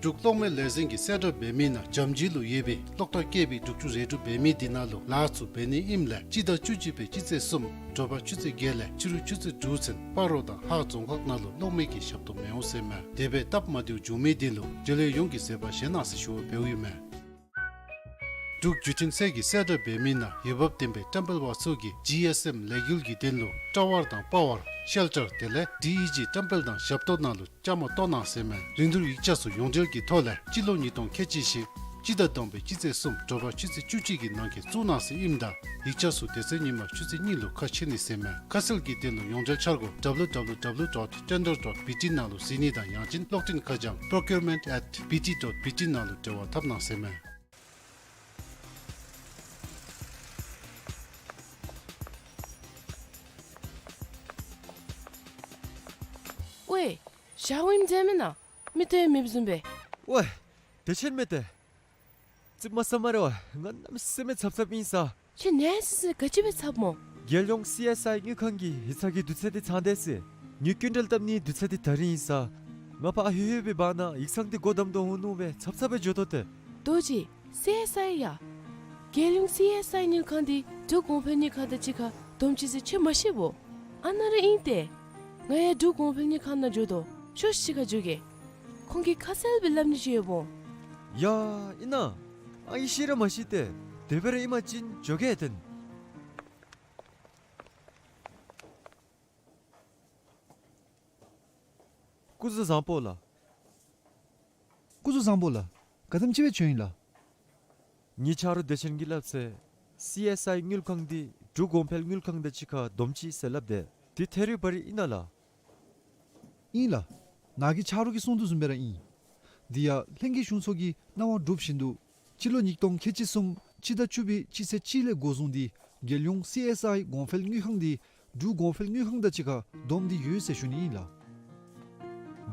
འབྲུག་གློག་མེ་ལས་འཛིན་གྱིས་གསལ་བསྒྲགས་འབད་མི་ནང་འཇམ་ཅིག་ལུ་ཡོད་པའི་གློག་ཐག་བཀལ་བའི་འབྲུག་ཆུ་རས་གྲུ་འབད་མི་འདི་ནང་ལུ་ལཱ་ཚུ་འབད་ནི་ཨིནམ་ལས་སྤྱི་ཟླ་བཅུ་གཅིག་པའི་སྤྱི་ཚེས་གསུམ་དྲོ་པ་ཆུ་ཚོད་བརྒྱད་ལས་ཕྱི་རུ་ཆུ་ཚོད་དྲུག་ཚུན་སྤ་རོ་དང་ཧཱ་རྫོང་ཁག་ནང་ལུ་གློག་མེ་གི་ཞབས་ཏོག་མི་འོང་ཟེར་མས། དེ་སྦེ་སྟབས་མ་བདེཝ་བྱུང་མི་འདི་ལུ་འབྲེལ་ཡོད་ཡོངས་ཀྱིས་བཟོད་པ་བཞེས་གནང་ཟེར་ཞུ་བ་འབདཝ་ཨིན་མས། འབྲུག་བརྒྱུད་འཕྲིན་ཚད་ཀྱིས་གསལ་བསྒྲགས་འབད་མི་ནང་འོས་འབབ་ལྡན་པའི་བཀྲམ་སྤེལ་པ་ཚུ་གིས་ཇི་ཨེསི་ཨེམ་ལས་འགུལ་གྱི་དོན་ལུ་ཊ་ཝར་དང་པ་ཝར་ཤེལ་ཊར་དེ་ལས་ཌི་ཨི་ཇི་བཀྲམ་སྤེལ་དང་ཞབས་ཏོག་ནང་ལུ་བཅའ་མར་གཏོགས་གནང་ཟེར་མས། རིན་བསྡུར་ཡིག་ཆ་ཚུ་ཡོངས་འབྲེལ་གྱི་ཐོག་ལས་སྤྱི་ལོ་ཉིས་སྟོང་ཁལ་གཅིག་བཞི་སྤྱི་ཟླ་བདུན་པའི་སྤྱི་ཚེས་གསུམ་དྲོ་པ་ཆུ་ཚོད་བཅུ་གཅིག་གི་ནང་འཁོད་བཙུགས་གནང་ཟེར་ཨིནམ་ད་ཡིག་ཆ་ཚུ་དེ་ཚེ་ཉིན་མ་ཆུ་ཚོད་གཉིས་ལུ་ཁ་ཕྱེ་ནི་ཟེར་མས། ཁ་གསལ་གྱི་དོན་ལུ་ཡོངས་འབྲེལ་འཆར་སྒོ་W W W dot tender dot B T ནང་ལུ་གཟིགས་ནི་དང་ཡང་ཅིན་གློག་འཕྲིན་ཁ་བྱང་procurement at B T dot B T ནང་ལུ་འབྲེལ་བ་འཐབ་གནང་ཟེར་མས། ཝའེ། ཞག་ཝིམ་མཛད་མེན་ན། མི་སྟོན་མེདཔ་བཟུམ་སྦེ། ཝའེ། བདེ་ཆེན་མས་ཏེ། ཙིགཔ་མ་ཟ་སྨ་རེ་ཝའེ། ང་གནམ་མེད་ས་མེད་འཚབ་འཚབ་ཨིན་ས། ཁྱོད་ནད་སི་སི་ག་ཅི་སྦེ་འཚབ་སྨོ། རྒྱལ་ཡོངས་སི་ཨེསི་ཨའི་དངུལ་ཁང་གི་ཡིག་ཚང་གི་དུས་ཚོད་འདི་ཚང་སྟེ་ཟེར། ངེའི་སྐྱིན་འགྲུལ་བཏབ་ནིའི་དུས་ཚོད་འདི་ད་རིས་ཨིན་ས། ང་ཕར་ཨ་ཧུ་ཧུ་སྦེ་འབག་ནི་ཡིག་ཚང་འདི་སྒོ་བསྡམ་དོ་འོང་མནོ་སྦེ་འཚབ་འཚབ་སྦེ་འགྱོ་དོ་ཏེ། རྡོ་རྗེ། སི་ཨེསི་ཨའི་ཡ། རྒྱལ་ཡོངས་སི་ཨེསི་ཨའི་དངུལ་ཁང་འདི་འབྲུག་གོང་འཕེལ་དངུལ་ཁང་དང་གཅིག་ཁར་བསྡོམས་ཅི་ཟེར་ཁྱོད་མ་ཤེས་བོ། ཨ་ནཱ་ར་ཨིན་ཏེ། ང་ཡང་འབྲུག་གོང་འཕེལ་དངུལ་ཁང་ནང་འགྱོ་དོ། ཤོག་ཤིག་ཁར་འགྱོ་གེ། ཁོང་གིས་ཁ་གསལ་སྦེ་སླབ་ནི་ཅིག་ཡོདཔ་འོང་། ཡ། ཨིན་ན། ཨ་ངེ་ཤེས་ར་མ་ཤེས་ཏེ། དེ་སྦེ་ར་ཨིན་པ་ཅིན་འགྱོ་གེ་ཏེ། སྐུ་གཟུགས་བཟང་པོ་ལགས། སྐུ་གཟུགས་བཟང་པོ་ལགས། ག་དེམ་ཅིག་སྦེ་བྱོན་ཡི་ལགས། ངེའི་ཆ་རོགས་བདེ་ཆེན་གྱིས་སླབ་ཚེ་སི་ཨེསི་ཨའི་དངུལ་ཁང་འདི་འབྲུག་གོང་འཕེལ་དངུལ་ཁང་དང་གཅིག་ཁར་བསྡོམས་ཅི་ཟེར་སླབ་སྟེ། འདི་ཐད་རི་བ་རི་ཨིན་ན་ལགས། ཨིན་ལགས། ནཱ་གི་ཆ་རོགས་ཀྱིས་གསུངས་དོ་བཟུམ་སྦེ་ར་ཨིན། འདི་ཡང་ལྷན་རྒྱས་གཞུང་ཚོགས་ཀྱིས་གནང་བ་གྲུབ་བཞིན་དུ་སྤྱི་ལོ་ཉིས་སྟོང་ཁལ་གཅིག་གསུམ་སྤྱི་ཟླ་བཅུ་པའི་སྤྱི་ཚེས་གཅིག་ལས་འགོ་བཟུང་སྟེ་རྒྱལ་ཡོངས་སི་ཨེསི་ཨའི་གོང་འཕེལ་དངུལ་ཁང་འདི་འབྲུག་གོང་འཕེལ་དངུལ་ཁང་དང་གཅིག་ཁར་བསྡོམས་ཏེ་ཡོད་ཟེར་ཞུ་ནི་ཨིན་ལགས།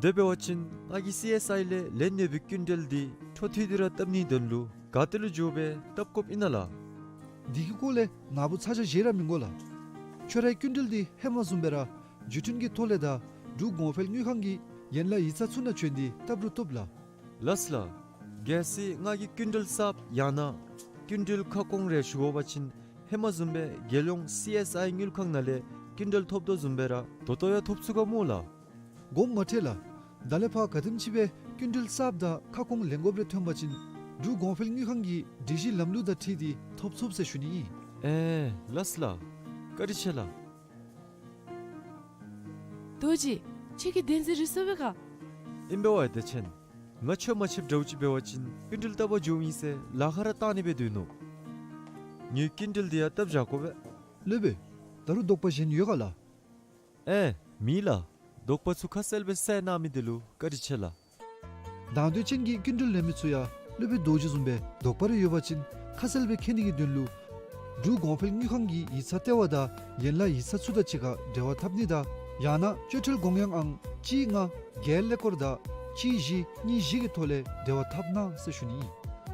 དེ་འབད་བ་ཅིན་ང་གིས་སི་ཨེསི་ཨའི་ལས་ལེན་ཡོད་པའི་སྐྱིན་འགྲུལ་འདི་འཕྲོ་མཐུད་དེ་ར་བཏབ་ནིའི་དོན་ལུ་ག་ཏེ་ལུ་འགྱོ་སྦེ་བཏབ་དགོཔ་ཨིན་ན་ལགས། འདི་གི་སྐོར་ལས་ནཱ་བུ་ཚ་གྱང་བཞེས་ར་མི་དགོ་ལགས། ཁྱོད་རའི་སྐྱིན་འགྲུལ་འདི་ཧེ་མ་བཟུམ་སྦེ་ར་བརྒྱུད་འཕྲིན་གྱི་ཐོག་ལས་དང་འབྲུག་གོང་འཕེལ་དངུལ་ཁང་གི་ཡན་ལག་ཡིག་ཚང་ཚུ་ནང་བྱོན་ཏེ་བཏབ་རུང་བཏུབ་ལགས། ལགས་ལགས། གལ་སྲིད་ང་གིས་སྐྱིན་འགྲུལ་གསརཔ་ཡང་ན་སྐྱིན་འགྲུལ་ཁ་སྐོང་རེ་ཞུ་དགོ་པ་ཅིན་ཧེ་མ་བཟུམ་སྦེ་རྒྱལ་ཡོངས་སི་ཨེསི་ཨའི་དངུལ་ཁང་ནང་ལས་སྐྱིན་འགྲུལ་ཐོབ་དོ་བཟུམ་སྦེ་ར་ད་ལྟོ་ཡང་ཐོབ་ཚུགས་ག་སྨོ་ལགས། དགོངསམ་མ་ཁྲེལ་ལགས། ད་ལས་ཕར་ག་དེམ་ཅིག་སྦེ་སྐྱིན་འགྲུལ་གསརཔ་དང་ཁ་སྐོང་ལེན་དགོཔ་རེ་ཐོན་པ་ཅིན་འབྲུག་གོང་འཕེལ་དངུལ་ཁང་གི་སྒྲིག་གཞི་ལམ་ལུགས་དང་འཁྲིལ་ཏེ་ཐོབ་ཚུགས་ཟེར་ཞུ་ནི་ཨིན། ཨེ་ལགས་ལགས། བཀའ་དྲིན་ཆེ་ལགས། རྡོ་རྗེ། ཁྱོད་ཀྱིས་བདེན་འཛིན་རེ་སོང་པས་ག། ཨིན་པས་ཝའེ་བདེ་ཆེན། ང་ཁྱོད་མ་ཕྱདཔ་འདྲཝ་ཅིག་འབད་བ་ཅིན་སྐྱིན་འགྲུལ་བཏབ་པར་འགྱོཝ་ཨིན་ཟེར་ལཱ་ཁག་ར་བཏང་ནི་སྦེ་སྡོད་ནུག། ངེའི་སྐྱིན་འགྲུལ་འདི་ཡང་བཏབ་བཞག་དགོ་པས། སློབ་དཔོན། ད་རུང་དོགས་པ་གཞན་ཡོད་ག་ལགས། ཨེ་མེད་ལགས། དོགས་པ་ཚུ་ཁ་གསལ་སྦེ་བསལ་གནང་མི་འདི་ལུ་བཀའ་དྲིན་ཆེ་ལགས། དང་འདོད་ཅན་གྱི་སྐྱིན་འགྲུལ་ལེན་མི་ཚུ་ཡང་སློབ་དཔོན་རྡོ་རྗེ་བཟུམ་སྦེ་དོགས་པ་རེ་ཡོད་པ་ཅིན་ཁ་གསལ་སྦེ་མཁྱེན་ནི་གི་དོན་ལུ་འབྲུག་གོང་འཕེལ་དངུལ་ཁང་གི་ཡིག་ཚང་ལྟེ་བ་དང་ཡན་ལག་ཡིག་ཚང་ཚུ་དང་གཅིག་ཁར་འབྲེལ་བ་འཐབ་ནི་དང་ཡང་ན་སྤྱོད་ཁྲལ་དགོངས་ཡངས་ཨང་གཅིག་ལྔ་བརྒྱད་ཀླད་ཀོར་དང་གཅིག་བཞི་གཉིས་བཞི་གི་ཐོག་ལས་འབྲེལ་བ་འཐབ་གནང་ཟེར་ཞུ་ནི་ཨིན།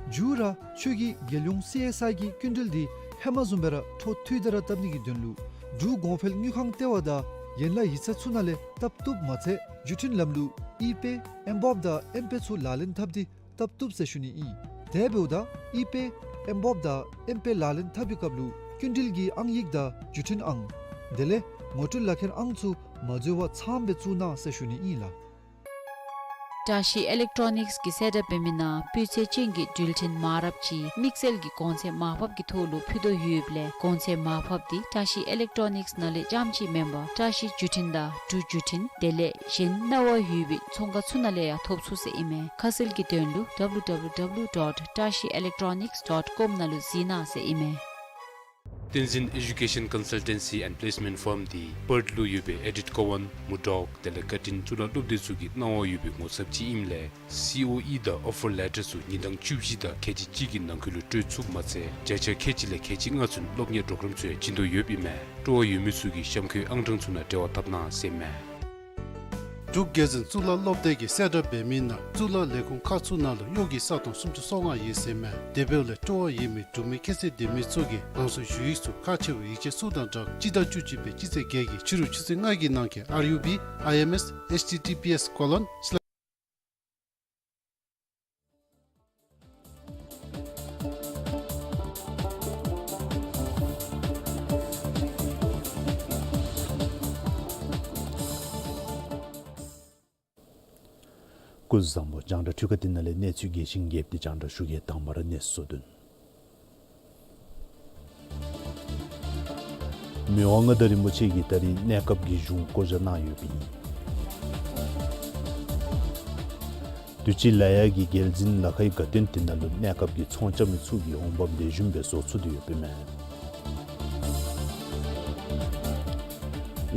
མཇུག་ར་ཁྱོད་ཀྱིས་རྒྱལ་ཡོངས་སི་ཨེསི་ཨའི་གི་སྐྱིན་འགྲུལ་འདི་ཧེ་མ་བཟུམ་སྦེ་ར་འཕྲོ་མཐུད་དེ་ར་བཏབ་ནི་གི་དོན་ལུ་འབྲུག་གོང་འཕེལ་དངུལ་ཁང་ལྟེ་བ་དང་ཡན་ལག་ཡིག་ཚང་ཚུ་ནང་ལས་བཏབ་བཏུབ་མ་ཚད་བརྒྱུད་འཕྲིན་ལམ་ལུགས་ཨི་པེ་ཨེམ་བོབ་དང་ཨེམ་པེ་ཚུ་ལག་ལེན་འཐབ་སྟེ་བཏབ་བཏུབ་ཟེར་ཞུ་ནི་ཨིན། དེ་འབདཝ་ད་ཨི་པེ་ཨེམ་བོབ་དང་ཨེམ་པེ་ལག་ལེན་འཐབ་པའི་སྐབས་ལུ་སྐྱིན་འགྲུལ་གྱི་ཨང་ཡིག་དང་བརྒྱུད་འཕྲིན་ཨང་དེ་ལས་ངོ་སྤྲོད་ལག་ཁྱེར་ཨང་ཚུ་མ་འཛོལ་བར་ཚངམ་སྦེ་བཙུགས་གནང་ཟེར་ཞུ་ནི་ཨིན་ལགས། བཀྲ་ཤིས་ཨི་ལེག་ཊོ་ནིགསི་གིས་གསལ་བསྒྲགས་འབད་མི་ནང་སྤུས་ཚད་ཅན་གྱི་འགྲུལ་འཕྲིན་མ་འདྲཝ་ཅིག་དམིགས་བསལ་གྱི་གོང་ཚད་མར་ཕབ་ཀྱི་ཐོག་ལུ་ཕུལ་དོ་ཡོདཔ་ལས་གོང་ཚད་མར་ཕབ་འདི་བཀྲ་ཤིས་ཨི་ལེག་ཊོ་ནིགསི་ནང་ལས་རྐྱངམ་གཅིག་མེན་པར་བཀྲ་ཤིས་བརྒྱུད་འཕྲིན་དང་འབྲུག་བརྒྱུད་འཕྲིན་དེ་ལས་གཞན་གནང་བ་ཡོད་པའི་ཚོང་ཁང་ཚུ་ནང་ལས་ཡང་ཐོབ་ཚུགས་ཟེར་ཨིན་མས། ཁ་གསལ་གྱི་དོན་ལུ་W W W dot tashi electronics dot com ནང་ལུ་གཟིགས་གནང་ཟེར་ཨིན་མས། བསྟན་འཛིན་Education Consultancy and Placement Firm འདི་པརཐ་ལུ་ཡོད་པའི་ཨེ་ཌིཐ་ཀོ་ཝཱན་མུར་ཌོག་དེ་ལས་ཀར་ཊིན་གཙུག་ལག་སློབ་སྡེ་ཚུ་གིས་གནང་བ་ཡོད་པའི་ངོ་ཚབ་ཅིག་ཨིནམ་ལས་སི་ཨོ་ཨི་དང་ཨོ་ཕར་ལེ་ཊར་ཚུ་ཉིན་གྲངས་བཅུ་བཞི་དང་ཁལ་གཅིག་གཅིག་གི་ནང་འཁོད་ལུ་སྤྲོད་ཚུགསཔ་མ་ཚད་བརྒྱ་ཆ་ཁལ་གཅིག་ལས་ཁལ་གཅིག་ལྔ་ཚུན་སློབ་གཉེར་པོརོ་གརམ་ཚུ་ཡང་བྱིན་དོ་ཡོདཔ་ཨིན་མས། སྤྲོ་བ་ཡོད་མི་ཚུ་གིས་གཤམ་འཁོད་ཨང་གྲངས་ཚུ་ནང་འབྲེལ་བ་འཐབ་གནང་ཟེར་མས། འབྲུག་རྒྱལ་འཛིན་གཙུག་ལག་སློབ་སྡེ་གིས་གསལ་བསྒྲགས་འབད་མི་ནང་གཙུག་ལག་ལས་ཁུངས་ཁག་ཚུ་ནང་ལུ་གཡོག་གི་ས་སྟོང་སུམ་ཅུ་སོ་ལྔ་ཡོད་ཟེར་མས། དེ་འབདཝ་ལས་སྤྲོ་བ་ཡོད་མི་འབྲུག་མི་ཁྱད་ཚད་ལྡན་མི་ཚུ་གིས་རང་སོའི་ཞུ་ཡིག་ཚུ་ཁག་ཆེ་བའི་ཡིག་ཆ་ཚུ་དང་སྦྲགས་སྤྱི་ཟླ་བཅུ་གཅིག་པའི་སྤྱི་ཚེས་བརྒྱད་ཀྱི་ཕྱི་རུ་ཆུ་ཚོད་ལྔ་གི་ནང་འཁོད་R U B I M S H T T P S colon slash སྐུ་གཟུགས་བཟང་པོ། རྒྱང་བསྒྲགས་འཕྲུལ་ཁང་འདི་ནང་ལས་གནས་ཚུལ་རྒྱས་ཤིང་རྒྱསཔ་འདི་རྒྱང་བསྒྲགས་ཞུ་གེ། དང་པ་ར་གནས་ཚུལ་བསྡུ་ནི། མི་དབང་མངའ་བདག་རིན་པོ་ཆེ་གིས་ད་རིས་གནས་སྐབས་ཀྱི་གཞུང་བསྐོ་བཞག་གནང་ཡོདཔ་ཨིན། དུས་ཅི་ལ་ཡ་གི་རྒྱལ་འཛིན་ལ་ཁའི་དགའ་སྟོན་དེ་ནང་ལུ་གནས་སྐབས་ཀྱི་ཚོང་རྐྱབ་མི་ཚུ་གིས་འོང་འབབ་ལེགས་ཤོམ་སྦེ་བཟོ་ཚུགས་ཏེ་ཡོདཔ་ཨིན་མས།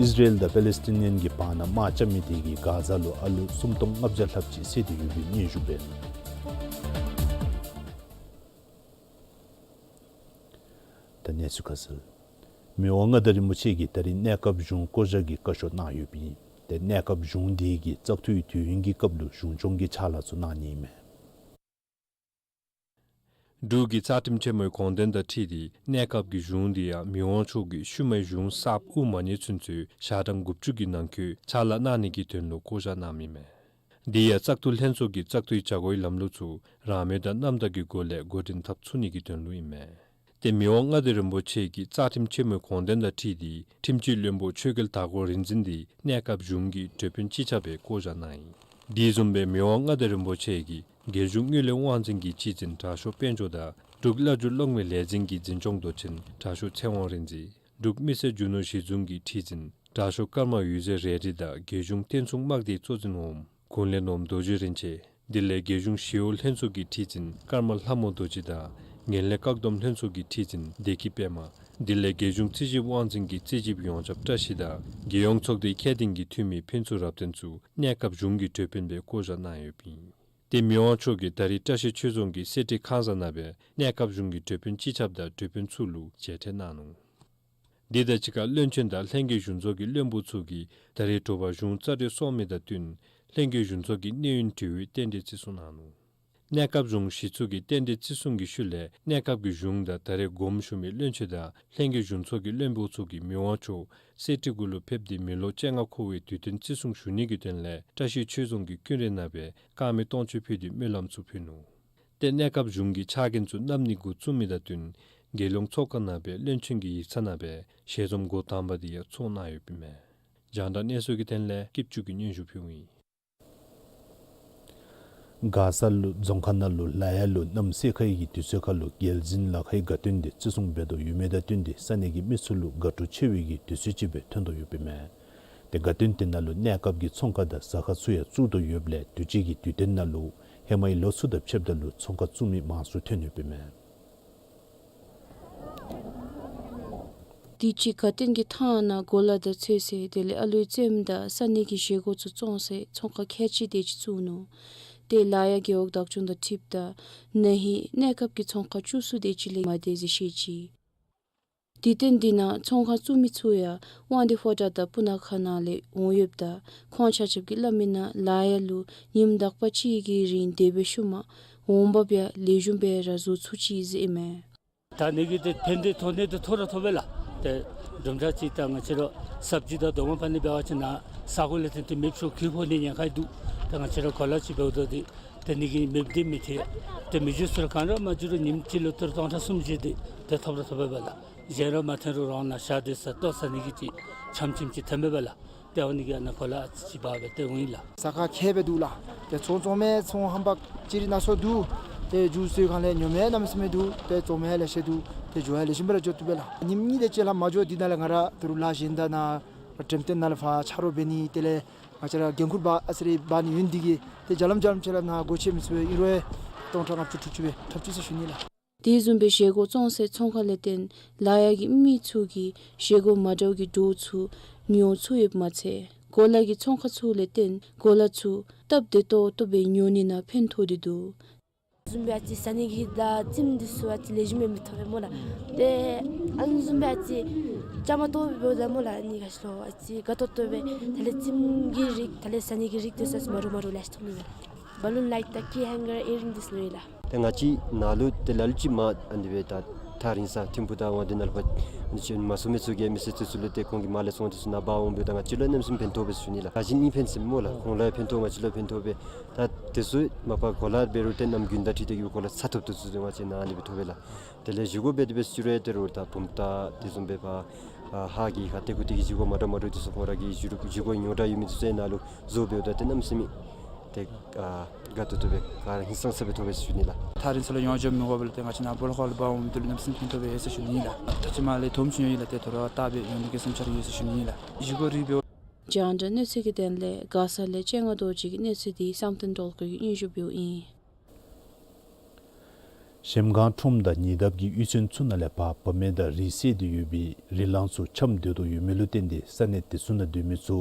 ཨིས་ར་ཨེལ་དང་པེ་ལེ་སི་ཐི་ནི་ཡཱན་གྱི་བར་ན་དམག་རྐྱབ་མི་དེ་གིས་ག་ཟ་ལུ་ཨ་ལུ་སུམ་སྟོང་ལྔ་བརྒྱ་ལྷགཔ་ཅིག་བསད་དེ་ཡོད་པའི་སྙན་ཞུ་འབད་ནུག། ད་གནས་ཚུལ་ཁ་གསལ། མི་དབང་མངའ་བདག་རིན་པོ་ཆེ་གིས་ད་རིས་གནས་སྐབས་གཞུང་བསྐོ་བཞག་གི་བཀའ་ཤོག་གནང་ཡོདཔ་ཨིན། ཏེ་གནས་སྐབས་གཞུང་དེ་གིས་བཙག་འཐུའི་དུས་ཡུན་གྱི་སྐབས་ལུ་གཞུང་སྐྱོང་གི་ཕྱག་ལཱ་ཚུ་གནང་ནི་ཨིན་མས། འབྲུག་གི་རྩ་ཁྲིམས་ཆེན་མོའི་དགོངས་དོན་དང་འཁྲིལ་ཏེ་གནས་སྐབས་ཀྱི་གཞུང་དེ་ཡང་མི་དབང་མཆོག་གིས་ཤུལ་མའི་གཞུང་གསརཔ་དབུ་མ་ཉེས་ཚུན་ཚོད་ཞག་གྲངས་དགུ་བཅུ་གི་ནང་འཁོད་ཕྱག་ལཱ་གནང་ནི་གི་དོན་ལུ་བསྐོ་བཞག་གནངམ་ཨིན་མས། དེ་ཡང་བཙག་འཐུ་ལྷན་ཚོགས་ཀྱིས་བཙག་འཐུའི་བྱ་སྒོའི་ལམ་ལུགས་ཚུ་རང་མོས་དང་རྣམ་དག་གི་སྒོ་ལས་འགོ་འདྲེན་འཐབ་ཚུགས་ནི་གི་དོན་ལུ་ཨིན་མས། ཏེ་མི་དབང་མངའ་བདག་རིན་པོ་ཆེ་གིས་རྩ་ཁྲིམས་ཆེན་མོའི་དགོངས་དོན་དང་འཁྲིལ་ཏེ་ཁྲིམས་སྤྱི་བློན་པོ་ཆོས་རྒྱལ་དར་ཀོ་རིག་འཛིན་དེ་གནས་སྐབས་གཞུང་གི་གྲོས་དཔོན་སྤྱི་ཁྱབ་སྦེ་བསྐོ་བཞག་གནང་ཡི། དེ་བཟུམ་སྦེ་མི་དབང་མངའ་བདག་རིན་པོ་ཆེ་གིས་རྒྱལ་གཞུང་དངུལ་ལས་དབང་འཛིན་གྱི་སྤྱི་འཛིན་དྲག་ཤོས་དཔལ་འབྱོར་དང་འབྲུག་བླ་སྒྱུར་གློག་མེའི་ལས་འཛིན་གྱི་འཛིན་སྐྱོང་མདོ་ཆེན་དྲག་ཤོས་ཚེ་དབང་རིག་འཛིན། འབྲུག་མི་སེར་རྒྱུ་ནོར་གཞི་བཟུང་གི་ཁྲི་འཛིན་དྲག་ཤོས་ཀརྨ་འོད་ཟེར་རས་བྲིས་དང་རྒྱལ་གཞུང་བསྟན་སྲུང་དམག་སྡེའི་གཙོ་འཛིན་འོགམ་ཀུན་ལེགས་ནོར་བུ་རྡོ་རྗེ་རིན་ཆེན། དེ་ལས་རྒྱལ་གཞུང་ཞི་གཡོག་ལྷན་ཚོགས་ཀྱི་ཁྲི་འཛིན་ཀརྨ་ལྷ་མོ་རྡོ་རྗེ་དང་ངན་ལྷད་བཀག་སྡོམ་ལྷན་ཚོགས་ཀྱི་ཁྲི་འཛིན་བདེ་སྐྱིད་པདྨ། དེ་ལས་རྒྱལ་གཞུང་རྩིས་ཞིབ་དབང་འཛིན་གྱི་རྩིས་ཞིབ་ཡོངས་ཁྱབ་བཀྲ་ཤིས་དང་རྒྱལ་ཡོངས་ཚོགས་སྡེའི་ཁྱད་ལྡན་གྱི་འཐུས་མི་ཕུན་ཚོགས་རབ་བརྟན་ཚུ་གནས་སྐབས་གཞུང་གི་གྲོས་དཔོན་སྦེ་བསྐོ་བཞག་གནང་ཡོདཔ་ཨིན། ཏེ་མི་དབང་མཆོག་གིས་ད་རིས་བཀྲ་ཤིས་ཆོས་རྫོང་གི་གསེར་ཁྲི་ཁང་བཟང་ནང་སྦེ་གནས་སྐབས་གཞུང་གི་གྲོས་དཔོན་སྤྱི་ཁྱབ་དང་གྲོས་དཔོན་ཚུ་ལུ་མཇལ་ཕྲད་གནང་ནུག། དེ་དང་གཅིག་ཁར་བློན་ཆེན་དང་ལྷན་རྒྱས་གཞུང་ཚོགས་ཀྱི་བློན་པོ་ཚུ་གིས་ད་རེས་དྲོ་པ་གཞུང་རྩ་གྲོལ་སོང་མི་དང་བསྟུན་ལྷན་རྒྱས་གཞུང་ཚོགས་ཀྱི་གནས་ཡུན་དྲི་བའི་རྟེན་འབྲེལ་བརྩི་སྲུང་གནང་ནུག། གནས་སྐབས་གཞུང་གཞི་བཙུགས་ཀྱི་རྟེན་འབྲེལ་བརྩི་སྲུང་གི་ཤུལ་ལས་གནས་སྐབས་ཀྱི་གཞུང་དང་ད་རེས་དགོངསམ་ཞུ་མི་བློན་ཆེན་དང་ལྷན་རྒྱས་གཞུང་ཚོགས་ཀྱི་བློན་པོ་ཚུ་གིས་མི་དབང་མཆོག་གསེར་ཁྲི་གུ་ལུ་ཕེབས་ཏེ་མི་ལོ་བཅོ་ལྔ་འཁོར་བའི་དུས་སྟོན་བརྩི་སྲུང་ཞུ་ནི་གི་དོན་ལས་བཀྲ་ཤིས་ཆོས་རྫོང་གི་ཀུན་རའི་ནང་སྦེ་དཀར་མེ་སྟོང་མཆོད་ཕུལ་ཏེ་སྨོན་ལམ་ཚུ་ཕུལ་ནུག། ཏེ་གནས་སྐབས་གཞུང་གི་ཕྱག་འགན་ཚུ་བསྣམ་ནི་འགོ་བཙུགས་མི་དང་བསྟུན་རྒྱལ་ཡོངས་ཚོགས་ཁང་ནང་སྦེ་བློན་ཆེན་གྱི་ཡིག་ཚང་ནང་སྦེ་ཞལ་འཛོམས་འགོ་དང་པ་དེ་ཡང་ཚོགས་གནང་ཡོདཔ་ཨིན་མས། རྒྱང་བསྒྲགས་གནས་ཚུལ་གྱི་དོན་ལས་སྐྱིད་ཆུ་གིས་སྙན་ཞུ་ཕུལཝ་ཨིན། མགར་ས་ལུ་རྫོང་ཁག་ནང་ལུ་ལ་ཡ་ལུ་གནམ་སེར་ཁའི་གི་དུས་ཚོད་ཁར་ལུ་རྒྱལ་འཛིན་ལ་ཁའི་དགའ་སྟོན་དེ་བརྩི་སྲུང་འབད་དོ་ཡོད་མི་དང་བསྟུན་ཏེ་ས་གནས་ཀྱི་མི་ཚུ་ལུ་དགའ་སྤྲོ་ཆེ་བའི་གི་དུས་ཚོད་ཅིག་སྦེ་ཐོན་དོ་ཡོདཔ་ཨིན་མས། ཏེ་དགའ་སྟོན་དེ་ནང་ལུ་གནས་སྐབས་ཀྱི་ཚོང་ཁང་དང་ཟ་ཁང་ཚུ་ཡང་བཙུགས་དོ་ཡོདཔ་ལས་དུས་ཅི་གི་དུས་སྟོན་ནང་ལུ་ཧེ་མའི་ལོ་ཚུ་དང་ཕྱདཔ་ད་ལུ་ཚོང་ཁང་བཙུགས་མི་མང་སུ་ཐོན་ཡོདཔ་ཨིན་མས། དུས་ཅི་དགའ་སྟོན་གྱི་ཐང་ནང་གོ་ལ་དང་ཚོད་བསྲེ་དེ་ལས་ཨ་ལུའི་རྩེདམོ་དང་ས་གནས་ཀྱི་བཞེས་སྒོ་ཚུ་བཙོང་སའི་ཚོང་ཁང་ཁལ་གཅིག་དེ་ཅིག་བཙུགས་ནུག། ཏེ་ལ་ཡ་རྒེད་འོག་བདག་སྐྱོང་དང་འཁྲིལཝ་ད་ན་ཧིང་གནས་སྐབས་ཀྱི་ཚོང་ཁང་བཅུ་གསུམ་དེ་ཅིག་ལས་མ་འདས་ཟེར་བཤད་ཅི། དུས་སྟོན་དེ་ནང་ཚོང་ཁང་བཙུགས་མི་ཚུ་ཡང་དབང་འདུས་ཕོ་བྲང་དང་སྤུ་ན་ཁ་ནང་ལས་འོང་ཡོདཔ་ད་ཁོང་ཆ་ཁྱབ་ཀྱིས་སླབ་མིའི་ནང་ལ་ཡ་ལུ་ཉིནམ་དག་པ་ཅིག་གི་རིང་སྡོད་པའི་ཤུལ་མ་འོང་འབབ་ཡང་ལེགས་ཤོམ་སྦེ་ར་བཟོ་ཚུགས་ཅི་ཟེར་ཨིན་མས། ད་ནི་གི་ཏེ་ཕན་བདེ་ཐོན་ནི་དེ་ཐོབ་ར་ཐོབ་པས་ལགས། ཏེ་འགྲུབ་འདྲ་ཅིག་ད་ང་བཅས་ར་སབ་ཇི་དང་རྡོག་མ་ཕར་ནི་འབད་བ་ཅིན་ས་གོ་ལས་ཏེ་ཏེ་མེདཔ་ཤོར་གྱི་ཕོག་ནི་ཉེན་ཁ་འདུག། ད་ང་བཅས་ར་གོ་ལ་ཅིག་འབདཝ་ད་ཏེ་ཏེ་ནི་གི་མེདཔ་འདི་མི་ཐོན། ཏེ་མི་འགྱོ་ས་ར་གང་ར་མ་འགྱོ་རུང་ཉིནམ་གཅིག་ལུ་ཏེ་སྟོང་ཕྲག་སུམ་བརྒྱ་དེ་ཏེ་ཐོབ་ར་ཐོབ་པས་ལགས། གཞན་ར་མ་ཐོན་རུང་རང་ནང་ཤ་དེ་ཟ་ལྟོ་ཟ་ནི་གི་ཅིག་ཆམ་ཆིམ་ཅིག་ཐོན་པས་ལགས། ཏེ་ཨ་ནི་གི་ཨ་ནཱ་གོ་ལ་ཅིག་འབག་སྦེ་ཏེ་འོང་ཡི་ལགས། ཟ་ཁང་ཁེ་སྦེ་འདུག་ལགས། ཏེ་ཚོང་བཙོང་མི་ཚོང་ཧམ་པ་ཅིག་ར་ནང་སོ་འདུག། ཏེ་མཇུག་སོང་གང་ལས་ཉོ་མི་གནམ་མེད་ས་མེད་འདུག། ཏེ་བཙོང་མི་ལེ་ཤ་འདུག། ཏེ་འགྱོ་ཡང་ལེགས་ཤོམ་སྦེ་ར་འགྱོ་བཏུབ་པས་ལགས། ཉིནམ་གཉིས་དེ་ཅིག་ལྷག་མ་འགྱོ། དེ་ནང་ལས་ང་ར་ད་རུང་ལཱ་གཞན་དང་ནཱ་འགྲེམས་སྟོན་ནང་ལས་ཕར་ཆ་རོགས་འབད་ནི་དེ་ལས་ང་བཅས་ར་འགན་ཁུར་འབག་ཨ་ཙི་རེ་འབག་ནི་ཡོད་ནི་དེ་གིས་ཏེ་རྒྱ་ལམ་རྒྱ་ལམ་ཅིག་ལས་ནཱ་སྒོ་ཕྱེ་མི་ཚུགས་པས། ཨིན་རུང་སྟོང་ཕྲག་ལྔ་བཅུ་དྲུག་ཅུ་སྦེ་འཐབ་ཅི་ཟེར་ཞུ་ནི་ལགས། དེ་བཟུམ་སྦེ་བཞེས་སྒོ་བཙོང་སའི་ཚོང་ཁང་ལས་བརྟེན་ལ་ཡ་གི་མི་ཚུ་གིས་བཞེས་སྒོ་མ་འདྲཝ་གི་བྲོཝ་ཚུ་ཉོ་ཚུགས་ཡོདཔ་མ་ཚད་གོ་ལ་གི་ཚོང་ཁང་ཚུ་ལས་བརྟེན་གོ་ལ་ཚུ་སྟབས་བདེ་ཏོག་ཏོ་སྦེ་ཉོ་ནི་ནང་ཕན་ཐོགས་ཏེ་འདུག། བཟུམ་སྦེ་ཨ་ཙི་ཟ་ནི་གི་དང་རྩེདམོ་འདི་ཚུ་ཨ་ཙི་ལེགས་ཤོམ་སྦེ་མི་ཐོབ་པས་སྨོ་ལགས། ཏེ་ཨ་ནི་བཟུམ་སྦེ་ཨ་ཙི་བཅའ་མར་གཏོགས་སྦེ་འབདཝ་ད་སྨོ་ལགས། ཨ་ནི་ག་ཅི་ལོ་ཨ་ཙི་དགའ་ཏོག་ཏོ་སྦེ་དེ་ལས་རྩེདམོ་གི་རིགས་དེ་ལས་ཟ་ནི་གི་རིགས་དེ་ཚུ་ཨ་ཙི་མ་འདྲཝ་མ་འདྲཝ་ལེ་ཤ་ཐོབ་ནི་མས་ལགས། བ་ལུན་ལའིཊ་དང་ཀི་ཧེང་གར་ཨི་རིང་འདི་ཚུ་ལུ་ཡོད་ལགས། ཏེ་ང་བཅས་ནཱ་ལུ་ཏེ་ལ་ལུ་ཅིག་མར་ཨ་ནི་སྦེ་ད་ཐག་རིང་ས་ཐིམ་ཕུག་དང་དབང་འདུས་ནང་ལུ་ཕར་ཨ་ནི་ཅིག་མ་སོང་མི་ཚུ་གིས་མི་སེར་ཚུ་ཚུ་ལུ་ཏེ་ཁོང་གི་མར་ལས་སོང་སྟེ་ཚུ་ནཱ་འབག་འོང་འབདཝ་ད་ང་བཅས་ལུ་གནམ་མེད་ས་མེད་ཕན་ཐོགས་པས་ཟེར་ཞུ་ནི་ལགས། ད་ཅི་ཨིན་ཕན་ཚུན་སྨོ་ལགས། ཁོང་ལུ་ཡང་ཕན་ཐོགས་ང་བཅས་ལུ་ཡང་ཕན་ཐོགས་པས། ད་དེ་ཚུ་མ་པ་གོ་ལ་འབད་རུང་ཏེ་གནམ་དགུན་ཟླ་འཁྲིལ་ཏེ་གི་གོ་ལ་ཚ་ཐུབ་ཐུབ་ཚུ་ཏེ་ང་བཅས་ནཱ་ཨ་ནི་སྦེ་ཐོབ་པས་ལགས། དེ་ལས་བཞེས་སྒོ་འབད་དེ་འབད་ཟེར་རུང་ཏེ་རུང་ད་བུམ་ཐང་དེ་བཟུམ་སྦེ་ཕར་ཨ་ཧཱ་གི་ཁ་ཏེ་ཁུ་ཏེ་གི་བཞེས་སྒོ་མ་འདྲཝ་མ་འདྲཝ་དེ་ཚུ་ཁོང་ར་གི་བཞེས་སྒོ་བཞེས་སྒོ་ཉོ་འདྲ་ཡོད་མི་དེ་ཚུ་ཡང་ནཱ་ལུ་བཟོ་འབདཝ་ད་ཏེ་གནམ་མེད་ས་མེད་ ཏེ་ཨ་དགའ་ཏོག་ཏོ་སྦེ་ག་ར་ཧིང་སངས་ས་སྦེ་ཐོབ་པས་ཟེར་ཞུ་ནི་ལགས། ཐག་རིང་ས་ལུ་ཡོང་འགྱོ་མི་དགོ་པས་ལགས། ཏེ་ང་བཅས་ནཱ་སྦོ་ལོགས་ཁ་ལུ་འབག་འོང་མི་འདི་ལུ་གནམ་མེད་ས་མེད་ཕན་ཐོགས་སྦེ་ཡོད་ཟེར་ཞུ་ནི་ལགས། ད་ཅི་མ་ལས་དོ་རུང་ཅིག་ཡོད་ལགས། ཏེ་དོ་རུང་བལྟ་སྦེ་ཡོད་ནི་གི་སེམས་འཆར་ཡོད་ཟེར་ཞུ་ནི་ལགས། བཞེས་སྒོ་རིལ་བས། རྒྱང་བསྒྲགས་གནས་ཚུལ་གྱི་དོན་ལས་མགར་ས་ལས་སྤྱན་སྔ་རྡོ་རྗེ་གི་གནས་ཚུལ་འདི་བསམ་གཏན་སྒྲོལ་དཀར་གྱིས་སྙན་ཞུ་འབདཝ་ཨིན། གཞལམ་སྒང་ཁྲོམ་དང་ཉེ་འདབས་ཀྱི་གཡུས་ཚན་ཚུ་ནང་ལས་ཕར་བ་མེན་དང་རི་བསད་དེ་ཡོད་པའི་རི་གླང་ཚུ་ཆམ་སྡོད་དོ་ཡོད་མི་ལུ་བརྟེན་ཏེ་ས་གནས་དེ་ཚུ་ནང་སྡོད་མི་ཚུ་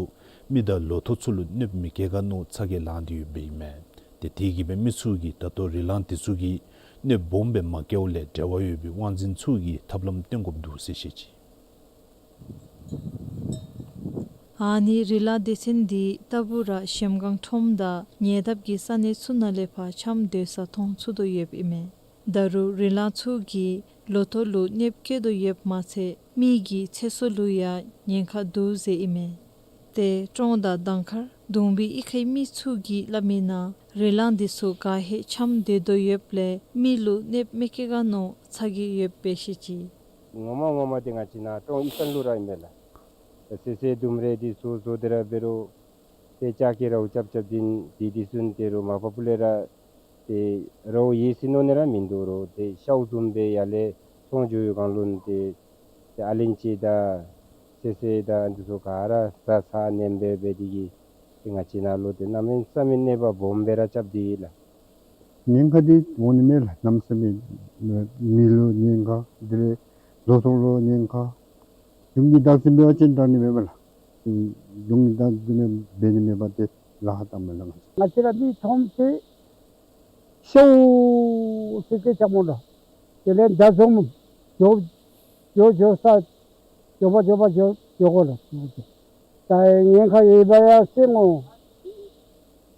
མི་དང་ལོ་ཐོག་ཚུ་ལུ་གནོདཔ་མི་བཀལ་ག་མནོ་ཚ་གྱང་ལངས་ཏེ་ཡོདཔ་ཨིན་མས། ཏེ་དེ་གིས་སྦེ་མི་ཚུ་གིས་ད་ལྟོ་རི་གླང་དེ་ཚུ་གིས་གནོདཔ་སྦོམ་སྦེ་མ་བཀལཝ་ལས་འབྲེལ་བ་ཡོད་པའི་དབང་འཛིན་ཚུ་གིས་ཐབས་ལམ་སྟོན་དགོཔ་འདུག་ཟེར་བཤད་ཅི། ཨ་ནི་རི་གླང་སྡེ་ཚན་འདི་ལྟ་བུ་ར་གཞལམ་སྒང་ཁྲོམ་དང་ཉེ་འདབས་ཀྱི་ས་གནས་ཚུ་ནང་ལས་ཕར་ཆམ་སྡོད་ས་མཐོང་ཚུགས་དོ་ཡོདཔ་ཨིན་མས། ད་རུང་རི་གླང་ཚུ་གིས་ལོ་ཐོག་ལུ་གནོདཔ་བཀལ་དོ་ཡོདཔ་མ་ཚད་མི་གི་ཚེ་སྲོག་ལུ་ཡང་ཉེན་ཁ་འདུག་ཟེར་ཨིན་མས། ཏེ་ཀྲོང་དང་གདང་དཀར་གདུང་བི་གཡུས་ཁའི་མི་ཚུ་གིས་སླབ་མིའི་ནང་རི་གླང་འདི་ཚུ་ག་ཧེ་ཆམ་སྡོད་དོ་ཡོདཔ་ལས་མི་ལུ་གནོདཔ་མི་བཀལ་ག་མནོ་ཚ་གྱང་ཡོདཔ་སྦེ་བཤད་ཅི། ངོ་མ་ངོ་མ་འདི་ང་བཅས་ནཱ་ཀྲོང་གཡུས་ཚན་ལུ་ར་ཨིན་མས་ལགས། ཏེ་སེ་སེ་ལྡུམ་ར་འདི་ཚུ་བཟོ་སྟེ་ར་འབད་རུང་ཏེ་ལྕགས་ཀྱི་རཝ་རྐྱབ་རྐྱབ་ཅིན་འདི་འདི་ཚུ་ཏེ་རུང་མ་པ་པུ་ལས་ར་ཏེ་རཝ་ཡོད་ཟེར་མནོ་ནི་ར་མིན་འདུག། རོགས་ཏེ་ཤཝ་བཟུམ་སྦེ་ཡར་ལས་ཚོང་འགྱོ་བའི་སྒང་ལུ་ཏེ་ཏེ་ཨ་ལིན་ཅི་དང་སེ་སེ་དང་འདི་ཚུ་ག་ར་ཟ་ས་མནོ་སྦེ་འབད་དེ་གིས་ཏེ་ང་བཅས་ནཱ་ལུ་ཏེ་གནམ་མེད་ས་མེད་གནོད་པ་སྦོམ་སྦེ་ར་རྐྱབ་སྟེ་ཡོད་ལགས། ཉེན་ཁ་འདི་འོང་ནི་མས་ལགས། གནམ་མེད་ས་མེད་མི་ལུ་ཉེན་ཁ་དེ་ལས་ལོ་ཐོག་ལུ་ཉེན་ཁ། ཡུམ་གྱི་བདག་འཛིན་འབད་བ་ཅིན་དྲག་ནི་མེད་པས་ལགས། ཡུམ་གྱི་བདག་འཛིན་འབད་ནི་མེད་པ་དེ་ལཱ་ཁག་བཏངམ་མས་ལགས། ང་བཅས་ར་མི་ཐོནམ་ཅིག་ཤཝ་ཟེར་ཏེ་ཆ་མོ་འདྲ། དེ་ལས་མདའ་འཛོམས་འགྱོ་འགྱོ་འགྱོ་ས་འགྱོ་བ་འགྱོ་བ་འགྱོ་འགྱོ་དགོ་ལགས། ད་ཉེན་ཁ་ཡོད་པ་ཡང་སེམས་ངོ་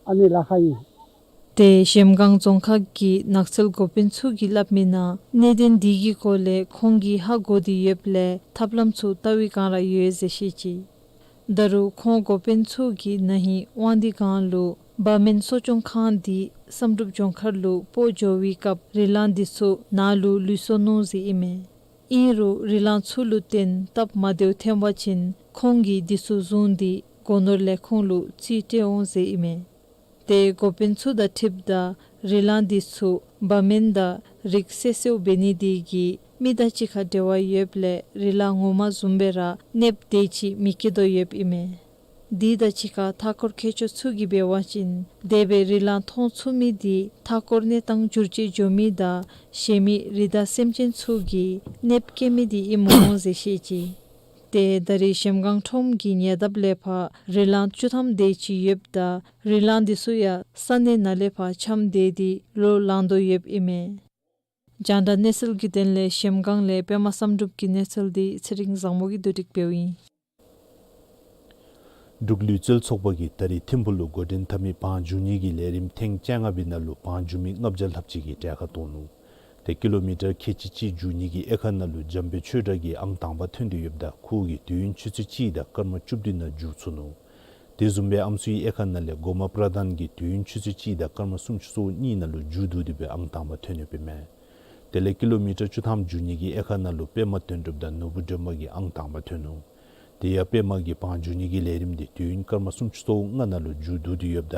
ཨ་ནི་ལཱ་ཁག་ཨིན། ཏེ་གཞལམ་སྒང་རྫོང་ཁག་གི་ནགས་ཚལ་འགོ་དཔོན་ཚུ་གིས་སླབ་མིའི་ནང་གནད་དོན་འདི་གི་སྐོར་ལས་ཁོང་གིས་ཧ་གོ་སྟེ་ཡོདཔ་ལས་ཐབས་ལམ་ཚུ་བལྟ་བའི་བསྒང་ར་ཡོད་ཟེར་བཤད་ཅི། ད་རུང་ཁོང་འགོ་དཔོན་ཚུ་གིས་ན་ཧིང་དབང་འདུས་སྒང་ལུ་བ་མེན་གསོ་སྐྱོང་ཁང་འདི་བསམ་གྲུབ་ལྗོངས་མཁར་ལུ་སྤོ་འགྱོ་བའི་སྐབས་རི་གླང་འདི་ཚུ་ནཱ་ལུ་ལུས་སོ་ནུག་ཟེར་ཨིན་མས། ཨིན་རུང་རི་གླང་ཚུ་ལུ་བརྟེན་སྟབས་མ་བདེཝ་ཐོན་པ་ཅིན་ཁོང་གིས་འདི་ཚུ་བཟུང་སྟེ་སྒོ་ནོར་ལས་ཁུངས་ལུ་རྩིས་སྤྲོད་འོང་ཟེར་ཨིན་མས། ཏེ་འགོ་དཔོན་ཚུ་དང་འཁྲིལཝ་ད་རི་གླང་འདི་ཚུ་བ་མེན་དང་རིགས་བསྲེ་སོར་འབད་ནི་དེ་གིས་མི་དང་གཅིག་ཁར་འབྲེལ་བ་ཡོདཔ་ལས་རི་གླང་ངོ་མ་བཟུམ་སྦེ་ར་གནོདཔ་དེ་ཅིག་མི་བཀལ་དོ་ཡོདཔ་ཨིན་མས། དེ་དང་གཅིག་ཁར་མཐའ་འཁོར་མཁས་མཆོག་ཚུ་གིས་འབད་བ་ཅིན་དེ་སྦེ་རི་གླང་མཐོང་ཚུགས་མི་དེ་མཐའ་འཁོར་གནས་སྟངས་འགྱུར་བཅོས་འགྱོ་མི་དང་གཞན་མི་རི་དྭགས་སེམས་ཅན་ཚུ་གིས་གནོདཔ་བཀལ་མི་དེ་ཨིན་མས་ཟེར་བཤད་ཅི། ཏེ་ད་རེས་གཞལམ་སྒང་ཁྲོམ་གྱི་ཉེ་འདབས་ལས་ཕར་རི་གླང་བཅུ་ཐམ་དེ་ཅིག་ཡོདཔ་ད་རི་གླང་འདི་ཚུ་ཡང་ས་གནས་ནང་ལས་ཕར་ཆམ་སྡོད་དེ་ལོག་ལང་དོ་ཡོདཔ་ཨིན་མས། རྒྱང་བསྒྲགས་གནས་ཚུལ་གྱི་དོན་ལས་གཞལམ་སྒང་ལས་པདྨ་བསམ་གྲུབ་ཀྱི་གནས་ཚུལ་འདི་ཚེ་རིང་བཟང་མོ་གིས་བསྡུ་སྒྲིག་འབདཝ་ཨིན། འབྲུག་ལུས་རྩལ་ཚོགས་པ་གིས་ད་རིས་ཐིམ་ཕུག་ལུ་འགོ་འདྲེན་འཐབ་མི་བང་རྒྱུག་ནི་གི་ལས་རིམ་ཐེངས་བཅོ་ལྔ་པའི་ནང་ལུ་བང་རྒྱུག་མི་ལྔ་བརྒྱ་ལྷགཔ་ཅིག་གིས་གྲལ་ཁར་གཏོགས་ནུག། ཏེ་ཀི་ལོ་མི་ཊར་ཁལ་གཅིག་གཅིག་རྒྱུག་ནི་གི་དབྱེ་ཁག་ནང་ལུ་འཇམ་དཔལ་ཆོས་གྲགས་ཀྱིས་ཨང་དང་པ་ཐོན་ཏེ་ཡོདཔ་ད་ཁོ་གིས་དུས་ཡུན་ཆུ་ཚོད་གཅིག་དང་སྐར་མ་བཅུ་བདུན་ནང་རྒྱུག་ཚུགས་ནུག། དེ་བཟུམ་སྦེ་ཨམ་སྲུའི་དབྱེ་ཁག་ནང་ལས་གོ་མ་པྲ་དཱན་གྱིས་དུས་ཡུན་ཆུ་ཚོད་གཅིག་དང་སྐར་མ་སུམ་ཅུ་སོ་གཉིས་ནང་ལུ་རྒྱུག་བསྡུ་སྟེ་སྦེ་ཨང་དང་པ་ཐོན་ཡོདཔ་ཨིན་མས། དེ་ལས་ཀི་ལོ་མི་ཊར་བཅུ་ཐམ་རྒྱུག་ནི་གི་དབྱེ་ཁག་ནང་ལུ་པདྨ་དོན་གྲུབ་དང་ནོར་བུ་སྒྲོལ་མ་གིས་ཨང་དང་པ་ཐོན་ནུག། དེ་ཡང་པདྨ་གིས་བང་རྒྱུག་ནི་གི་ལས་རིམ་འདི་དུས་ཡུན་སྐར་མ་སུམ་ཅུ་སོ་ལྔ་ནང་ལུ་མཇུག་བསྡུ་སྟེ་ཡོདཔ་ད་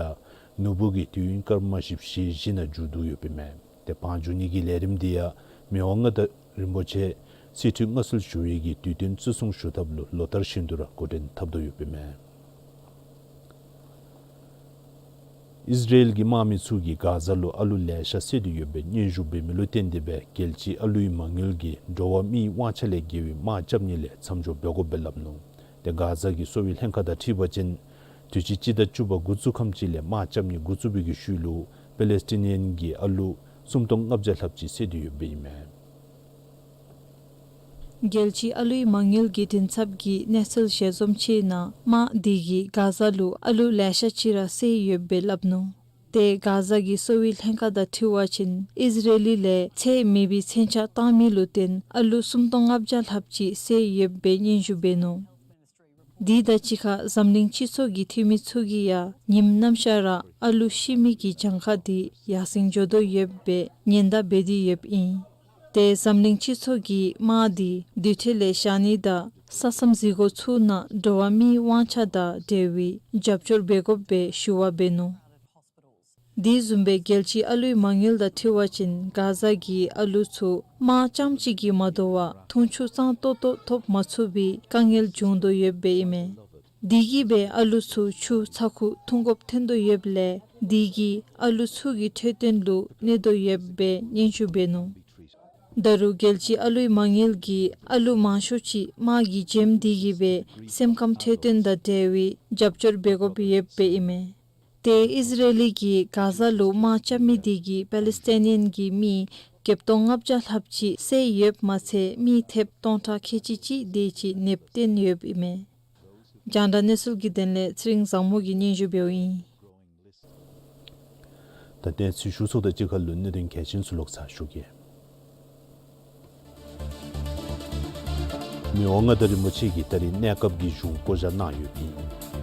ནོར་བུ་གིས་དུས་ཡུན་སྐར་མ་བཞི་བཅུ་ཞེ་བཞི་ནང་མཇུག་བསྡུ་ཡོདཔ་ཨིན་མས། ཏེ་བང་རྒྱུག་ནི་གི་ལས་རིམ་འདི་ཡང་མི་དབང་མངའ་བདག་རིན་པོ་ཆེ་སྲིད་བྱུས་མངའ་གསོལ་ཞུ་བའི་གི་དུས་སྟོན་བརྩི་སྲུང་ཞུ་ཐབས་ལུ་ལོ་ལྟར་བཞིན་དུ་ར་འགོ་འདྲེན་འཐབ་དོ་ཡོདཔ་ཨིན་མས། ཨིས་ར་ཨེལ་གྱི་དམག་མི་ཚུ་གིས་གྷ་ཛ་ལུ་ཨ་ལུ་ལེ་ཤ་བསད་དེ་ཡོད་པའི་སྙན་ཞུ་འབད་མི་ལུ་བརྟེན་ཏེ་སྦེ་རྒྱལ་སྤྱི་ཨ་ལུའི་མ་དངུལ་གྱིས་འགྲོ་བ་མིའི་དབང་ཆ་ལས་བརྒལ་བའི་དམག་རྐྱབ་ནི་ལས་མཚམས་འཇོག་འབད་དགོཔ་སྦེ་སླབ་ནུག། ཏེ་གྷ་ཛ་གི་གསོ་བའི་ལྷན་ཁག་དང་འཁྲིལ་བ་ཅིན་དུས་ཅི་སྤྱི་ཟླ་བཅུ་པ་འགོ་བཙུགས་ཁམས་ཅིག་ལས་དམག་རྐྱབ་ནི་འགོ་བཙུགས་པའི་གི་ཤུལ་ལུ་པེ་ལེ་སི་ཊི་ནི་ཡཱན་གྱི་ཨ་ལུ་སུམ་སྟོང་ལྔ་བརྒྱ་ལྷགཔ་ཅིག་བསད་དེ་ཡོདཔ་ཨིན་མས། རྒྱལ་སྤྱི་ཨ་ལུའི་མ་དངུལ་གྱི་མགྲིན་ཚབ་ཀྱིས་གནས་ཚུལ་ཞལ་འཛོམས་ཅིག་ནང་དམག་དེ་གིས་གྷ་ཛ་ལུ་ཨ་ལུ་ལེ་ཤ་ཅིག་ར་བསད་ཡོདཔ་སྦེ་སླབ་ནུག། ཏེ་གྷ་ཛ་གི་གསོ་བའི་ལྷན་ཁག་དང་འཁྲིལ་བ་ཅིན་ཨིས་ར་ཨེལ་ལས་ཚོད་མེད་པའི་མཚོན་ཆ་བཏང་མི་ལུ་བརྟེན་ཨ་ལུ་སུམ་སྟོང་ལྔ་བརྒྱ་ལྷགཔ་ཅིག་བསད་ཡོདཔ་སྦེ་སྙན་ཞུ་འབད་ནུག། དེ་དང་གཅིག་ཁར་འཛམ་གླིང་སྤྱི་ཚོགས་ཀྱི་འཐུས་མི་ཚུ་གིས་ཡང་ཉིནམ་ནམ་ཞག་ར་ཨ་ལུ་ཤི་མི་གི་གྱངས་ཁ་དེ་ཡར་སེང་འགྱོ་དོ་ཡོདཔ་སྦེ་ཉེན་བརྡ་འབད་དེ་ཡོདཔ་ཨིན། ཏེ་འཛམ་གླིང་སྤྱི་ཚོགས་ཀྱིས་དམག་དེ་དུས་ཐོག་ལས་བཞག་ནི་དང་ས་མཚམས་འཛུལ་སྒོ་ཚུ་ནང་འགྲོ་བ་མིའི་དབང་ཆ་དང་འབྲེལ་བའི་རྒྱབ་སྐྱོར་འབད་དགོཔ་སྦེ་ཞུ་བ་འབད་ནུག། དེ་བཟུམ་སྦེ་རྒྱལ་སྤྱིའི་ཨ་ལུའི་མ་དངུལ་དང་འཁྲིལ་བ་ཅིན་གྷ་ཛ་གི་ཨ་ལུ་ཚུ་དམག་རྐྱངམ་ཅིག་གིས་མ་དོ་བར་འཐུང་ཆུ་གཙང་ཏོག་ཏོ་ཐོབ་མ་ཚུགས་པའི་དཀའ་ངལ་བྱུང་དོ་ཡོདཔ་སྦེ་ཨིན་མས། དེ་གིས་སྦེ་ཨ་ལུ་ཚུ་ཆུ་ཚ་ཁུ་འཐུང་དགོཔ་ཐོན་དོ་ཡོདཔ་ལས་དེ་གིས་ཨ་ལུ་ཚུ་གི་འཕྲོད་བསྟེན་ལུ་གནོད་དོ་ཡོདཔ་སྦེ་སྙན་ཞུ་འབད་ནུག། ད་རུང་རྒྱལ་སྤྱིའི་ཨ་ལུའི་མ་དངུལ་གྱིས་ཨ་ལུ་མང་ཤོས་ཅིག་དམག་གིས་འཇིམ་སྟེ་གིས་སྦེ་སེམས་ཁམས་འཕྲོད་བསྟེན་དང་འབྲེལ་བའི་རྒྱབ་སྐྱོར་འབད་དགོཔ་ཡོདཔ་སྦེ་ཨིན་མས། ཏེ་ཨིས་ར་ཨེལ་གྱིས་གྷ་ཛ་ལུ་དམག་རྐྱབ་མི་དེ་གིས་པ་ལི་སི་ཐན་ནི་ཡན་གྱི་མི་བརྒྱད་སྟོང་ལྔ་བརྒྱ་ལྷགཔ་ཅིག་བསད་ཡོདཔ་མ་ཚད་མི་ཐེབས་སྟོང་ཕྲག་ཁལ་གཅིག་ཅིག་དེ་ཅིག་ནདཔ་བཏོན་ཡོདཔ་ཨིན་མས། རྒྱང་བསྒྲགས་གནས་ཚུལ་གྱི་དོན་ལས་ཚེ་རིང་བཟང་མོ་གིས་སྙན་ཞུ་འབདཝ་ཨིན། ད་གནས་ཚུལ་ཞུ་ཚརཝ་དང་གཅིག་ཁར་ལུ་གནད་དོན་གལ་ཆེན་ཚུ་ལོག་ཚར་ཞུ་གེ། མི་དབང་མངའ་བདག་རིན་པོ་ཆེ་གིས་ད་རིས་གནས་སྐབས་ཀྱི་གཞུང་བསྐོ་བཞག་གནང་ཡོདཔ་ཨིན།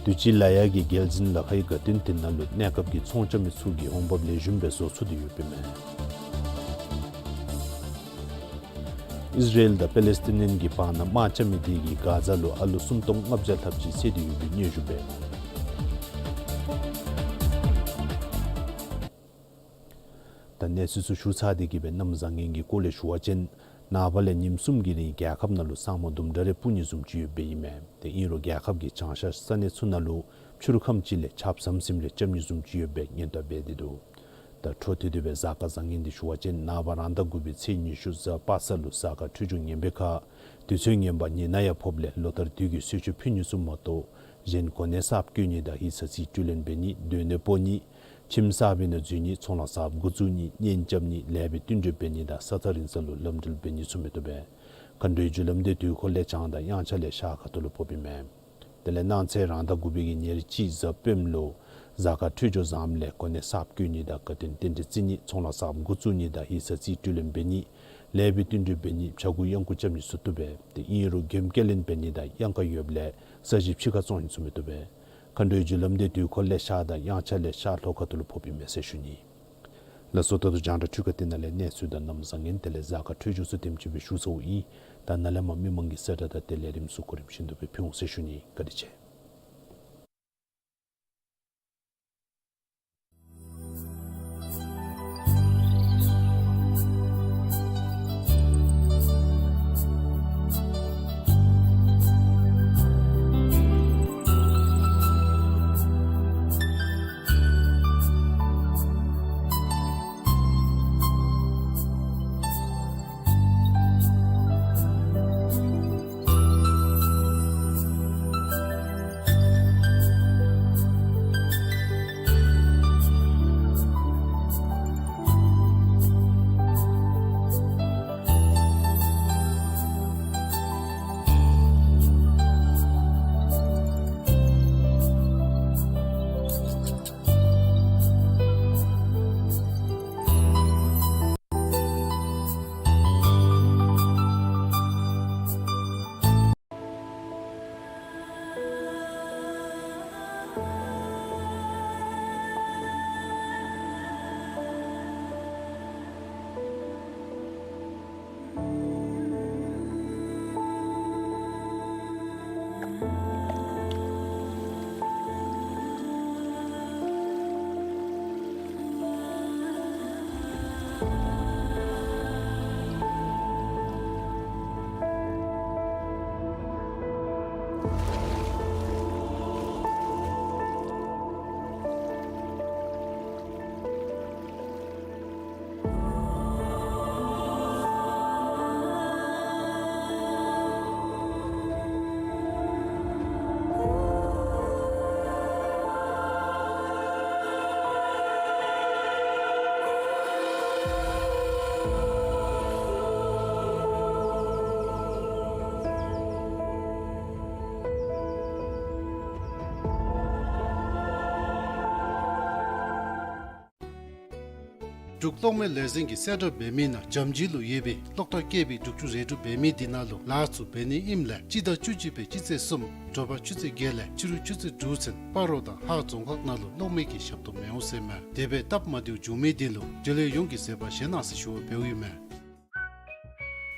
དུས་ཅི་ལ་ཡ་གི་རྒྱལ་འཛིན་ལ་ཁའི་དགའ་སྟོན་དེ་ནང་ལུ་གནས་སྐབས་ཀྱི་ཚོང་རྐྱབ་མི་ཚུ་གི་འོང་འབབ་ལེགས་ཤོམ་སྦེ་བཟོ་ཚུགས་ཏེ་ཡོདཔ་ཨིན་མས། ཨིས་ར་ཨེལ་དང་པ་ལི་སི་ཐན་ནི་ཡན་གྱི་བར་ན་དམག་རྐྱབ་མི་དེ་གིས་གྷ་ཛ་ལུ་ཨ་ལུ་སུམ་སྟོང་ལྔ་བརྒྱ་ལྷགཔ་ཅིག་བསད་དེ་ཡོད་པའི་སྙན་ཞུ་འབད། ད་གནས་ཚུལ་ཚུ་ཞུ་ཚར་ཏེ་གིས་སྦེ་གནམ་བཟང་ངན་གྱི་སྐོར་ལས་ཞུ་བ་ཅིན་ནངས་པ་ལས་ཉིནམ་གསུམ་གྱི་རིང་རྒྱལ་ཁབ་ནང་ལུ་ས་སྨུག་དུམ་གྲ་རེ་སྤུབ་ནི་བཟུམ་ཅིག་ཡོདཔ་ཨིན་མས། ཏེ་ཨིན་རུང་རྒྱལ་ཁབ་ཀྱི་བྱང་ཤར་ས་གནས་ཚུ་ནང་ལུ་ཕྱི་རུ་ཁམས་ཅིག་ལས་ཆརཔ་ཟམ་ཟིམ་རེ་རྐྱབ་ནི་བཟུམ་ཅིག་ཡོདཔ་སྦེ་སྙན་ཐོ་འབད་དེ་འདུག། ད་འཕྲོ་མཐུད་དེ་སྦེ་གཟའ་སྐར་བཟང་ངན་འདི་ཞུ་བ་ཅིན་ནངས་པ་རང་ཟླ་དགུ་པའི་ཚེས་ཉི་ཤུ་གཟའ་པ་སངས་ལུ་གཟའ་སྐར་འཕྲོད་སྦྱོར་ངན་པའི་ཁར་དུས་ཚོད་ངན་པ་ཉི་ནག་ཡང་ཕོགཔ་ལས་ལོ་ལྟར་དུས་ཀྱི་གསོལ་མཆོད་ཕུལ་ནི་ཚུ་མ་གཏོགས་གཞན་གོ་གནས་གསརཔ་བསྐོ་ནི་དང་ཡིག་ཚང་རྩིས་སྤྲོད་ལེན་འབད་ནི་སྡོད་གནས་སྤོ་ནི་ཁྱིམ་གསར་པའི་ནང་འཛུལ་ནི་ཚོང་ལཱ་གསརཔ་འགོ་བཙུགས་ནི་གཉེན་རྐྱབ་ནི་ལེགས་པའི་བསྟུན་གྲོས་འབད་ནི་དང་ས་ཐག་རིང་ས་ལུ་ལམ་འགྲུལ་འབད་ནི་ཚུ་མི་བཏུབ་པས། མཁའ་འགྲོའི་རྒྱུ་ལམ་འདི་དུས་འཁོར་ལས་བྱང་དང་དབྱངས་འཆར་ལས་ཤར་ཁ་ཐུག་ལུ་ཕོགཔ་ཨིན་མས། དེ་ལས་གནངས་ཚེ་རང་ཟླ་དགུ་པའི་གི་ཉེར་གཅིག་གཟའ་སྤེནམ་ལུ་གཟའ་སྐར་འཕྲོད་སྦྱོར་བཟངམ་ལས་གོ་གནས་གསརཔ་བསྐོ་ནི་དང་དགའ་སྟོན་རྟེན་འབྲེལ་བརྩི་ནི་ཚོང་ལཱ་གསརཔ་འགོ་བཙུགས་ནི་དང་ཡིག་ཚང་རྩིས་སྤྲོད་ལེན་འབད་ནི་ལེགས་པའི་བསྟུན་གྲོས་འབད་ནི་ཕྱྭ་འགུགས་གཡང་འགུགས་རྐྱབ་ནི་ཚུ་བཏུབ་པས། ཏེ་ཨིན་རུང་མགྱོནམ་སྐྱེལ་ལེན་འབད་ནི་དང་གཡང་ཁ་ཡོདཔ་ལས་ས་གཞི་ཕྱི་ཁར་བཙོང་ནི་ཚུ་མི་བཏུབ་པས། མཁའ་འགྲོའི་རྒྱུ་ལམ་འདི་དུས་འཁོར་ལས་ཤར་དང་དབྱངས་འཆར་ལས་ཤར་ལྷོ་ཁ་ཐུག་ལུ་ཕོགཔ་ཨིན་མས་ཟེར་ཞུ་ནི། ལགས་སོ། ད་ལྟོ་རྒྱང་བསྒྲགས་འཕྲུལ་ཁང་འདི་ནང་ལས་གནས་ཚུལ་དང་གནམ་བཟང་ངན་དེ་ལས་གཟའ་སྐར་འཕྲོད་སྦྱོར་ཚུ་དེམ་ཅིག་སྦེ་ཞུ་ཚརཝ་ཨིན། ད་ནཱ་ལས་མར་མི་མང་གི་གསལ་བསྒྲགས་དང་དེ་ལས་རིམ་བསུ་གོ་རིམ་བཞིན་དུ་སྦེ་ཕུལ་འོང་ཟེར་ཞུ་ནི། བཀའ་དྲིན་ཆེ། འབྲུག་གློག་མེ་ལས་འཛིན་གྱིས་གསལ་བསྒྲགས་འབད་མི་ནང་འཇམ་སྦྱིས་ལུ་ཡོད་པའི་གློག་ཐག་སྐྱེས་པའི་འབྲུག་ཆུ་རལ་གྲི་འབད་མི་འདི་ནང་ལུ་ལཱ་ཚུ་འབད་ནི་ཨིནམ་ལས་སྤྱི་ཟླ་བཅུ་གཅིག་པའི་སྤྱི་ཚེས་གསུམ་དྲོ་པ་ཆུ་ཚོད་བརྒྱད་ལས་ཕྱི་རུ་ཆུ་ཚོད་དྲུག་ཚུན་སྤ་རོ་དང་ཧཱ་རྫོང་ཁག་ནང་ལུ་གློག་མེ་གི་ཞབས་ཏོག་མི་འོང་ཟེར་མས། དེ་སྦེ་སྟབས་མ་བདེཝ་བྱུང་མི་འདི་ལུ་འབྲེལ་ཡོད་ཡོངས་ཀྱིས་བཟོད་པ་བཞེས་གནང་ཟེར་ཞུ་བ་འབདཝ་ཨིན་མས།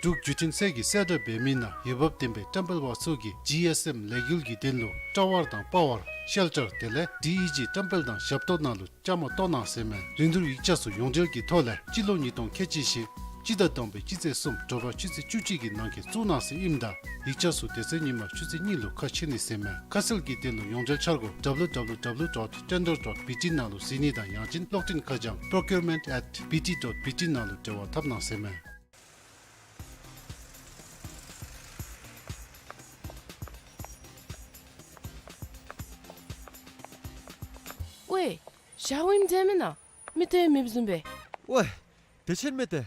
འབྲུག་བརྒྱུད་འཕྲིན་ཚད་ཀྱིས་གསལ་བསྒྲགས་འབད་མི་ནང་འོས་འབབ་ལྡན་པའི་བཀྲམ་སྤེལ་པ་ཚུ་གིས་ཇི་ཨེསི་ཨེམ་ལས་འགུལ་གྱི་དོན་ལུ་ཊ་ཝར་དང་པ་ཝར་ ཤེལ་ཊར་དེ་ལས་ཌི་ཨི་ཇི་བཀྲམ་སྤེལ་དང་ཞབས་ཏོག་ནང་ལུ་བཅའ་མར་གཏོགས་གནང་ཟེར་མས། རིན་བསྡུར་ཡིག་ཆ་ཚུ་ཡོངས་འབྲེལ་གྱི་ཐོག་ལས་སྤྱི་ལོ་ཉིས་སྟོང་ཁལ་གཅིག་བཞི་སྤྱི་ཟླ་དང་པའི་སྤྱི་ཚེས་གསུམ་དྲོ་པ་ཆུ་ཚོད་བཅུ་གཅིག་གི་ནང་འཁོད་བཙུགས་གནང་ཟེར་ཨིནམ་ད་ཡིག་ཆ་ཚུ་དེ་ཚེ་ཉིན་མ་ཆུ་ཚོད་གཉིས་ལུ་ཁ་ཕྱེ་ནི་ཟེར་མས། ཁ་གསལ་གྱི་དོན་ལུ་ཡོངས་འབྲེལ་འཆར་སྒོ་W W W dot tender dot B T ནང་ལུ་གཟིགས་ནི་དང་ཡང་ཅིན་གློག་འཕྲིན་ཁ་བྱང་procurement at B T dot B T ནང་ལུ་འབྲེལ་བ་འཐབ་གནང་ཟེར་མས། ཝའེ། ཞརཝ་ཨིནམ་འདྲས་མེན་ན། མི་དེ་མེདཔ་བཟུམ་སྦེ། ཝའེ། བདེ་ཆེན་མས་ཏེ།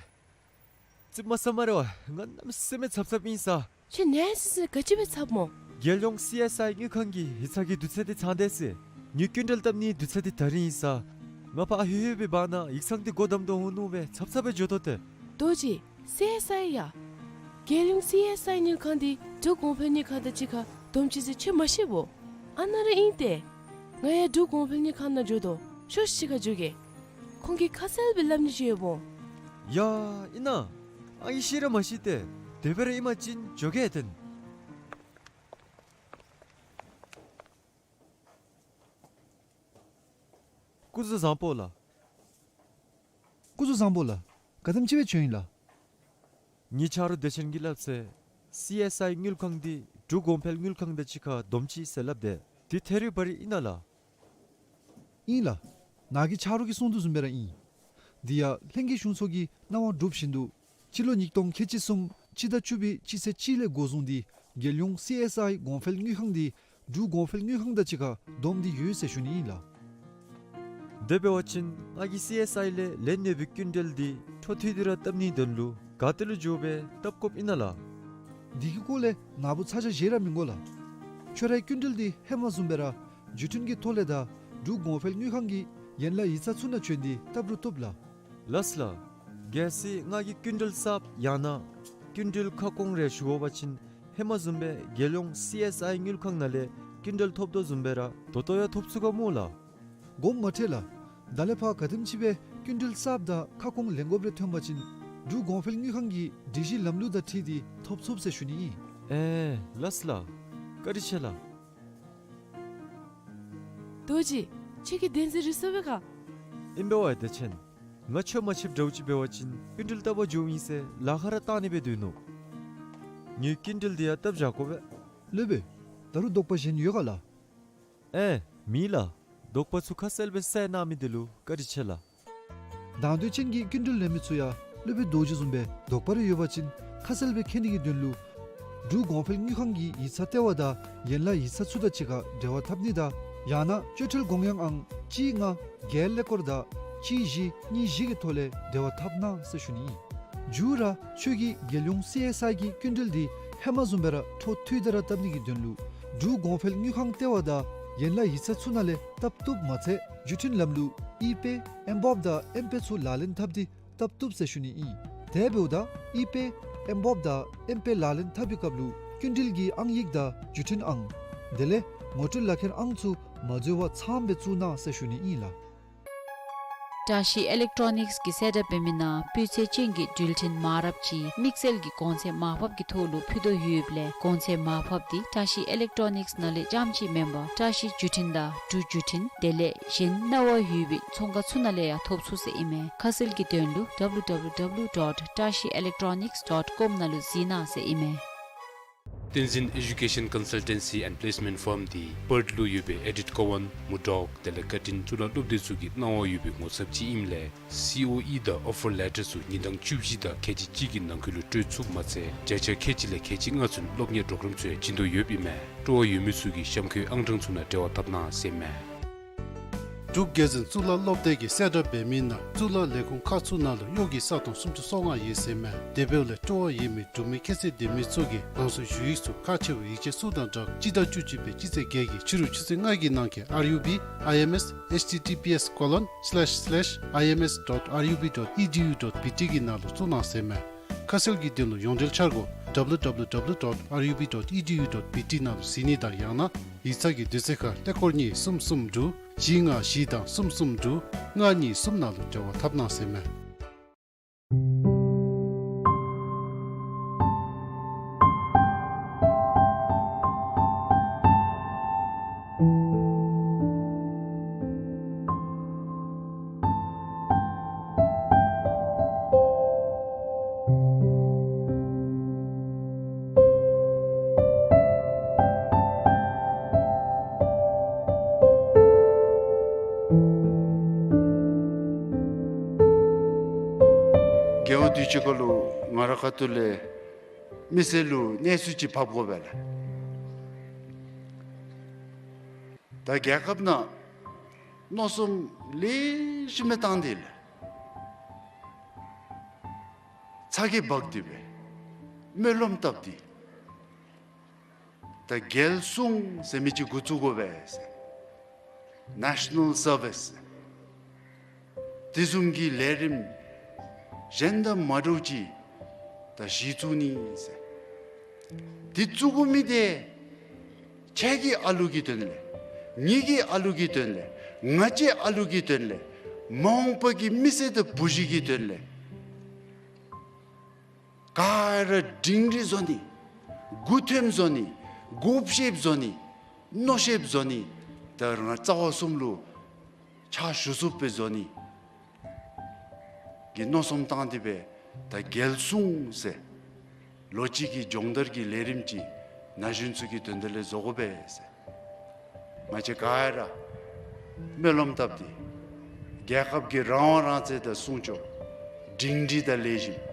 ཙིགཔ་མ་ཟ་སྨ་རེ་ཝའེ། ང་གནམ་མེད་ས་མེད་འཚབ་འཚབ་ཨིན་ས། ཁྱོད་ནད་སི་སི་ག་ཅི་སྦེ་འཚབ་སྨོ། རྒྱལ་ཡོངས་སི་ཨེསི་ཨའི་དངུལ་ཁང་གི་ཡིག་ཚང་གི་དུས་ཚོད་འདི་ཚང་སྟེ་ཟེར། ངེའི་སྐྱིན་འགྲུལ་བཏབ་ནིའི་དུས་ཚོད་འདི་ད་རིས་ཨིན་ས། ང་ཕར་ཨ་ཧོད་ཧོད་པའི་བར་ན་ཡིག་ཚང་འདི་སྒོ་བསྡམ་དོ་འོང་མནོ་སྦེ་འཚབ་འཚབ་སྦེ་འགྱོ་དོ་ཏེ། རྡོ་རྗེ། སི་ཨེསི་ཨའི་ཡ། རྒྱལ་ཡོངས་སི་ཨེསི་ཨའི་དངུལ་ཁང་འདི་འབྲུག་གོང་འཕེལ་དངུལ་ཁང་དང་གཅིག་ཁར་བསྡོམས་ཅི་ཟེར་ཁྱོད་མ་ཤེས་བོ། ཨ་ནཱ་ར་ཨིན་ཏེ། ང་ཡང་འབྲུག་གོང་འཕེལ་དངུལ་ཁང་ནང་འགྱོ་དོ། ཤོག་ཤིག་གཅིག་ཁར་འགྱོ་གེ། ཁོང་གིས་ཁ་གསལ་སྦེ་སླབ་ནི་ཅིག་ཡོདཔ་འོང་། ཡ། ཨིན་ན། ཨ་ཨིན་ཤེས་ར་མ་ཤེས་ཏེ། དེ་སྦེ་ར་ཨིན་པ་ཅིན་འགྱོ་གེ་ཏེ། སྐུ་གཟུགས་བཟང་པོ་ལགས། སྐུ་གཟུགས་བཟང་པོ་ལགས། ག་དེམ་ཅིག་སྦེ་བྱོན་ཡི་ལགས། ངེའི་ཆ་རོགས་བདེ་ཆེན་གྱིས་སླབ་ཚེ་སི་ཨེསི་ཨའི་དངུལ་ཁང་འདི་འབྲུག་གོང་འཕེལ་དངུལ་ཁང་དང་གཅིག་ཁར་བསྡོམས་ཅི་ཟེར་སླབ་དེས། འདི་ཐད་རི་བ་རི་ཨིན་ན་ལགས། ཨིན་ལགས། ནཱ་གི་ཆ་རོགས་ཀྱིས་གསུངས་དོ་བཟུམ་སྦེ་ར་ཨིན། འདི་ཡང་ལྷན་རྒྱས་གཞུང་ཚོགས་ཀྱི་གནང་བ་གྲུབ་བཞིན་དུ་སྤྱི་ལོ་ཉིས་སྟོང་ཁལ་གཅིག་གསུམ་སྤྱི་ཟླ་བཅུ་པའི་སྤྱི་ཚེས་གཅིག་ལས་འགོ་བཟུང་སྟེ་རྒྱལ་ཡོངས་སི་ཨེསི་ཨའི་གོང་འཕེལ་དངུལ་ཁང་འདི་འབྲུག་གོང་འཕེལ་དངུལ་ཁང་དང་གཅིག་ཁར་བསྡོམས་ཏེ་ཡོད་ཟེར་ཞུ་ནི་ཨིན་ལགས། དེ་འབད་བ་ཅིན་ང་གིས་སི་ཨེསི་ཨའི་ལས་ལེན་ནི་ཡོད་པའི་སྐྱིན་འགྲུལ་འདི་འཕྲོ་མཐུད་དེ་ར་བཏབ་ནིའི་དོན་ལུ་ག་ཏེ་ལུ་འགྱོ་སྦེ་བཏབ་དགོཔ་ཨིན་ན་ལགས། འདི་གི་སྐོར་ལས་ནཱ་བུ་ཚ་གྱང་བཞེས་ར་མི་དགོ་ལགས། ཁྱོད་རའི་སྐྱིན་འགྲུལ་འདི་ཧེ་མ་བཟུམ་སྦེ་ར་བརྒྱུད་འཕྲིན་གྱི་ཐོག་ལས་དང་འབྲུག་གོང་འཕེལ་དངུལ་ཁང་གི་ཡན་ལག་ཡིག་ཚང་ཚུ་ནང་བྱོན་ཏེ་བཏབ་རུང་བཏུབ་ལགས། ལགས་ལགས། གལ་སྲིད་ང་གིས་སྐྱིན་འགྲུལ་གསརཔ་ཡང་ན་སྐྱིན་འགྲུལ་ཁ་སྐོང་རེ་ཞུ་དགོ་པ་ཅིན་ཧེ་མ་བཟུམ་སྦེ་རྒྱལ་ཡོངས་སི་ཨེསི་ཨའི་དངུལ་ཁང་ནང་ལས་སྐྱིན་འགྲུལ་ཐོབ་དོ་བཟུམ་སྦེ་ར་ད་ལྟོ་ཡང་ཐོབ་ཚུགས་ག་སྨོ་ལགས། དགོངསམ་མ་ཁྲེལ་ལགས། ད་ལས་ཕར་ག་དེམ་ཅིག་སྦེ་སྐྱིན་འགྲུལ་གསརཔ་དང་ཁ་སྐོང་ལེན་དགོཔ་རེ་ཐོན་པ་ཅིན་འབྲུག་གོང་འཕེལ་དངུལ་ཁང་གི་སྒྲིག་གཞི་ལམ་ལུགས་དང་འཁྲིལ་ཏེ་ཐོབ་ཚུགས་ཟེར་ཞུ་ནི་ཨིན། ཨེ་ལགས་ལགས། བཀའ་དྲིན་ཆེ་ལགས། རྡོ་རྗེ། ཁྱོད་ཀྱིས་བདེན་འཛིན་རེ་སོང་པས་ག། ཨིན་པས་ཝའེ་བདེ་ཆེན། ང་ཁྱོད་མ་ཕྱདཔ་འདྲཝ་ཅིག་འབད་བ་ཅིན་སྐྱིན་འགྲུལ་བཏབ་པར་འགྱོཝ་ཨིན་ཟེར་ལཱ་ཁག་ར་བཏང་ནི་སྦེ་སྡོད་ནུག། ངེའི་སྐྱིན་འགྲུལ་འདི་ཡང་བཏབ་བཞག་དགོ་པས། སློབ་དཔོན། ད་རུང་དོགས་པ་གཞན་ཡོད་ག་ལགས། ཨེ་མེད་ལགས། དོགས་པ་ཚུ་ཁ་གསལ་སྦེ་བསལ་གནང་མི་འདི་ལུ་བཀའ་དྲིན་ཆེ་ལགས། དང་འདོད་ཅན་གྱི་སྐྱིན་འགྲུལ་ལེན་མི་ཚུ་ཡང་སློབ་དཔོན་རྡོ་རྗེ་བཟུམ་སྦེ་དོགས་པ་རེ་ཡོད་པ་ཅིན་ཁ་གསལ་སྦེ་མཁྱེན་ནི་གི་དོན་ལུ་འབྲུག་གོང་འཕེལ་དངུལ་ཁང་གི་ཡིག་ཚང་ལྟེ་བ་དང་ཡན་ལག་ཡིག་ཚང་ཚུ་དང་གཅིག་ཁར་འབྲེལ་བ་འཐབ་ནི་དང་ཡང་ན་སྤྱོད་ཁྲལ་དགོངས་ཡངས་ཨང་གཅིག་ལྔ་བརྒྱད་ཀླད་ཀོར་དང་གཅིག་བཞི་གཉིས་བཞི་གི་ཐོག་ལས་འབྲེལ་བ་འཐབ་གནང་ཟེར་ཞུ་ནི་ཨིན། མཇུག་ར་ཁྱོད་ཀྱིས་རྒྱལ་ཡོངས་སི་ཨེསི་ཨའི་གི་སྐྱིན་འགྲུལ་འདི་ཧེ་མ་བཟུམ་སྦེ་ར་འཕྲོ་མཐུད་དེ་ར་བཏབ་ནི་གི་དོན་ལུ་འབྲུག་གོང་འཕེལ་དངུལ་ཁང་ལྟེ་བ་དང་ཡན་ལག་ཡིག་ཚང་ཚུ་ནང་ལས་བཏབ་བཏུབ་མ་ཚད་བརྒྱུད་འཕྲིན་ལམ་ལུགས་ཨི་པེ་ཨེམ་བོབ་དང་ཨེམ་པེ་ཚུ་ལག་ལེན་འཐབ་སྟེ་བཏབ་བཏུབ་ཟེར་ཞུ་ནི་ཨིན། དེ་འབདཝ་ད་ཨི་པེ་ཨེམ་བོབ་དང་ཨེམ་པེ་ལག་ལེན་འཐབ་པའི་སྐབས་ལུ་སྐྱིན་འགྲུལ་གྱི་ཨང་ཡིག་དང་བརྒྱུད་འཕྲིན་ཨང་དེ་ལས་ངོ་སྤྲོད་ལག་ཁྱེར་ཨང་ཚུ་མ་འཛོལ་བར་ཚངམ་སྦེ་བཙུགས་གནང་ཟེར་ཞུ་ནི་ཨིན་ལགས། བཀྲ་ཤིས་ཨི་ལེག་ཊོ་ནིཀསི་གིས་གསལ་བསྒྲགས་འབད་མི་ནང་སྤུས་ཚད་ཅན་གྱི་འགྲུལ་འཕྲིན་མ་འདྲཝ་ཅིག་དམིགས་བསལ་གྱི་གོང་ཚད་མར་ཕབ་ཀྱི་ཐོག་ལུ་ཕུལ་དོ་ཡོདཔ་ལས་གོང་ཚད་མར་ཕབ་འདི་བཀྲ་ཤིས་ཨི་ལེག་ཊོ་ནིཀསི་ནང་ལས་རྐྱངམ་ཅིག་མེན་པར་བཀྲ་ཤིས་བརྒྱུད་འཕྲིན་དང་འབྲུག་བརྒྱུད་འཕྲིན་དེ་ལས་གཞན་གནང་བ་ཡོད་པའི་ཚོང་ཁང་ཚུ་ནང་ལས་ཡང་ཐོབ་ཚུགས་ཟེར་ཨིན་མས། ཁ་གསལ་གྱི་དོན་ལུ་W W W dot trashielectronics dot com ནང་ལུ་གཟིགས་གནང་ཟེར་ཨིན་མས། བསྟན་འཛིན་Education Consultancy and Placement Firm འདི་པརཐ་ལུ་ཡོད་པའི་ཨེ་ཌིཊ་ཀོ་ཝཱན་མུར་ཌོག་དེ་ལས་ཀར་ཊིན་གཙུག་ལག་སློབ་སྡེ་ཚུ་གིས་གནང་བ་ཡོད་པའི་ངོ་ཚབ་ཅིག་ཨིནམ་ལས་སི་ཨོ་ཨི་དང་ཨོ་ཕར་ལེ་ཊར་ཚུ་ཉིན་གྲངས་བཅུ་བཞི་དང་ཁལ་གཅིག་གཅིག་གི་ནང་འཁོད་ལུ་སྤྲོད་ཚུགསཔ་མ་ཚད་བརྒྱ་ཆ་ཁལ་གཅིག་ལས་ཁལ་གཅིག་ལྔ་ཚུན་སློབ་གཉེར་པོརོ་གརམ་ཚུ་ཡང་བྱིན་དོ་ཡོདཔ་ཨིན་མས། སྤྲོ་བ་ཡོད་མི་ཚུ་གིས་གཤམ་འཁོད་ཨང་གྲངས་ཚུ་ནང་འབྲེལ་བ་འཐབ་གནང་ཟེར་མས། འབྲུག་རྒྱལ་འཛིན་གཙུག་ལག་སློབ་སྡེ་གིས་གསལ་བསྒྲགས་འབད་མི་ནང་གཙུག་ལག་ལས་ཁུངས་ཁག་ཚུ་ནང་ལུ་གཡོག་གི་ས་སྟོང་སུམ་ཅུ་སོ་ལྔ་ཡོད་ཟེར་མས། དེ་འབདཝ་ལས་སྤྲོ་བ་ཡོད་མི་འབྲུག་མི་ཁྱད་ཚད་ལྡན་མི་ཚུ་གིས་རང་སོའི་ཞུ་ཡིག་ཚུ་ཁག་ཆེ་བའི་ཡིག་ཆ་ཚུ་དང་སྦྲགས་སྤྱི་ཟླ་བཅུ་གཅིག་པའི་སྤྱི་ཚེས་བརྒྱད་ཀྱི་ཕྱི་རུ་ཆུ་ཚོད་ལྔ་གི་ནང་འཁོད་R U B I M S H T T P S colon slash slash I M S dot R U B dot E D U dot B T གི་ནང་ལུ་བཙུགས་གནང་ཟེར་མས། ཁ་གསལ་གྱི་དོན་ལུ་ཡོངས་འབྲེལ་འཆར་སྒོ་W W W dot R U B dot E D U dot B T ནང་ལུ་གཟིགས་ནི་དང་ཡང་ན་ཡིག་ཚང་གི་དུས་ཚོད་ཁར་ཀླད་ཀོར་གཉིས་གསུམ་གསུམ་དྲུག་བཞི་ལྔ་བཞི་དང་གསུམ་གསུམ་དྲུག་ལྔ་གཉིས་གསུམ་ནང་ལུ་འབྲེལ་བ་འཐབ་གནང་ཟེར་མས། དུས་ཅི་ཁ་ལུ་ང་ར་ཁ་ཐུག་ལས་མི་སེར་ལུ་གནས་ཚུལ་ཅིག་ཕབ་དགོ་པས་ལགས། ད་རྒྱལ་ཁབ་ནང་མནོ་བསམ་ལེགས་ཤོམ་སྦེ་བཏང་སྟེ་ལགས། ཚ་གྱང་འབག་སྟེ་སྦེ་སྨོན་ལམ་བཏབ་སྟེ། ད་རྒྱལ་སྲུང་ཟེར་མི་ཅིག་འགོ་བཙུགས་དགོ་པས་ཟེར། National Service། དེ་བཟུམ་གྱི་ལས་རིམ་གཞན་དང་མ་འདྲཝ་ཅིག་ད་གཞི་བཙུགས་ནི་ཟེར། དེ་བཙུགས་དགོ་མི་དེ་ཁྱེད་ཀྱི་ཨ་ལུ་གི་དོན་ལས། ངེ་གི་ཨ་ལུ་གི་དོན་ལས། ང་བཅས་ཨ་ལུ་གི་དོན་ལས། མ་འོངས་པ་གི་མི་སེར་དང་བུ་གཞི་གི་དོན་ལས། ག་ར་སྒྲིང་སྒྲི་བཟོ་ནི། མགུ་འཐོམ་བཟོ་ནི། དགོཔ་ཤེསཔ་བཟོ་ནི། མནོ་ཤེསཔ་བཟོ་ནི། ད་རང་རྩ་བ་གསུམ་ལུ་ཕྱག་ཞུ་ཚུགསཔ་སྦེ་བཟོ་ནི་གི་མནོ་བསམ་བཏང་སྟེ་སྦེ་ད་རྒྱལ་སྲུང་ཟེར་ལོ་གཅིག་གི་སྦྱོང་བརྡར་གྱི་ལས་རིམ་ཅིག་ན་གཞོན་ཚུ་གི་དོན་དག་ལས་བཟོ་དགོ་པས་ཟེར། ང་བཅས་ག་ར་སྨོན་ལམ་བཏབ་སྟེ་རྒྱལ་ཁབ་ཀྱི་རང་དབང་རང་བཙན་དང་སྲུང་སྐྱོབ། སྒྲིང་སྒྲི་དང་ལེགས་ཤོམ།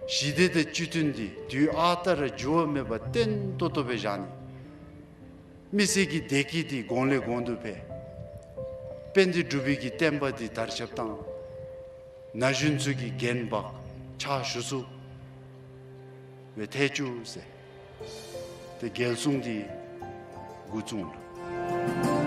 ཞི་བདེ་དང་བཅུད་མཐུན་འདི་དུས་ཨ་རྟག་ར་འགྱུར་བ་མེད་པར་བརྟན་ཏོག་ཏོ་སྦེ་བཞག་ནི། མི་སེར་གྱི་བདེ་སྐྱིད་འདི་གོང་ལས་གོང་དུ་འཕེལ། དཔལ་ལྡན་འབྲུག་པའི་གི་བསྟན་པ་འདི་དར་ཁྱབ་བཏང་། ན་གཞོན་ཚུ་གིས་འགན་འབག་ཕྱག་ཞུ་ཚུགསཔ་སྦེ་ཐལ་བཅུག་ཟེར། ཏེ་རྒྱལ་སྲུང་འདི་འགོ་བཙུགས་ལོ།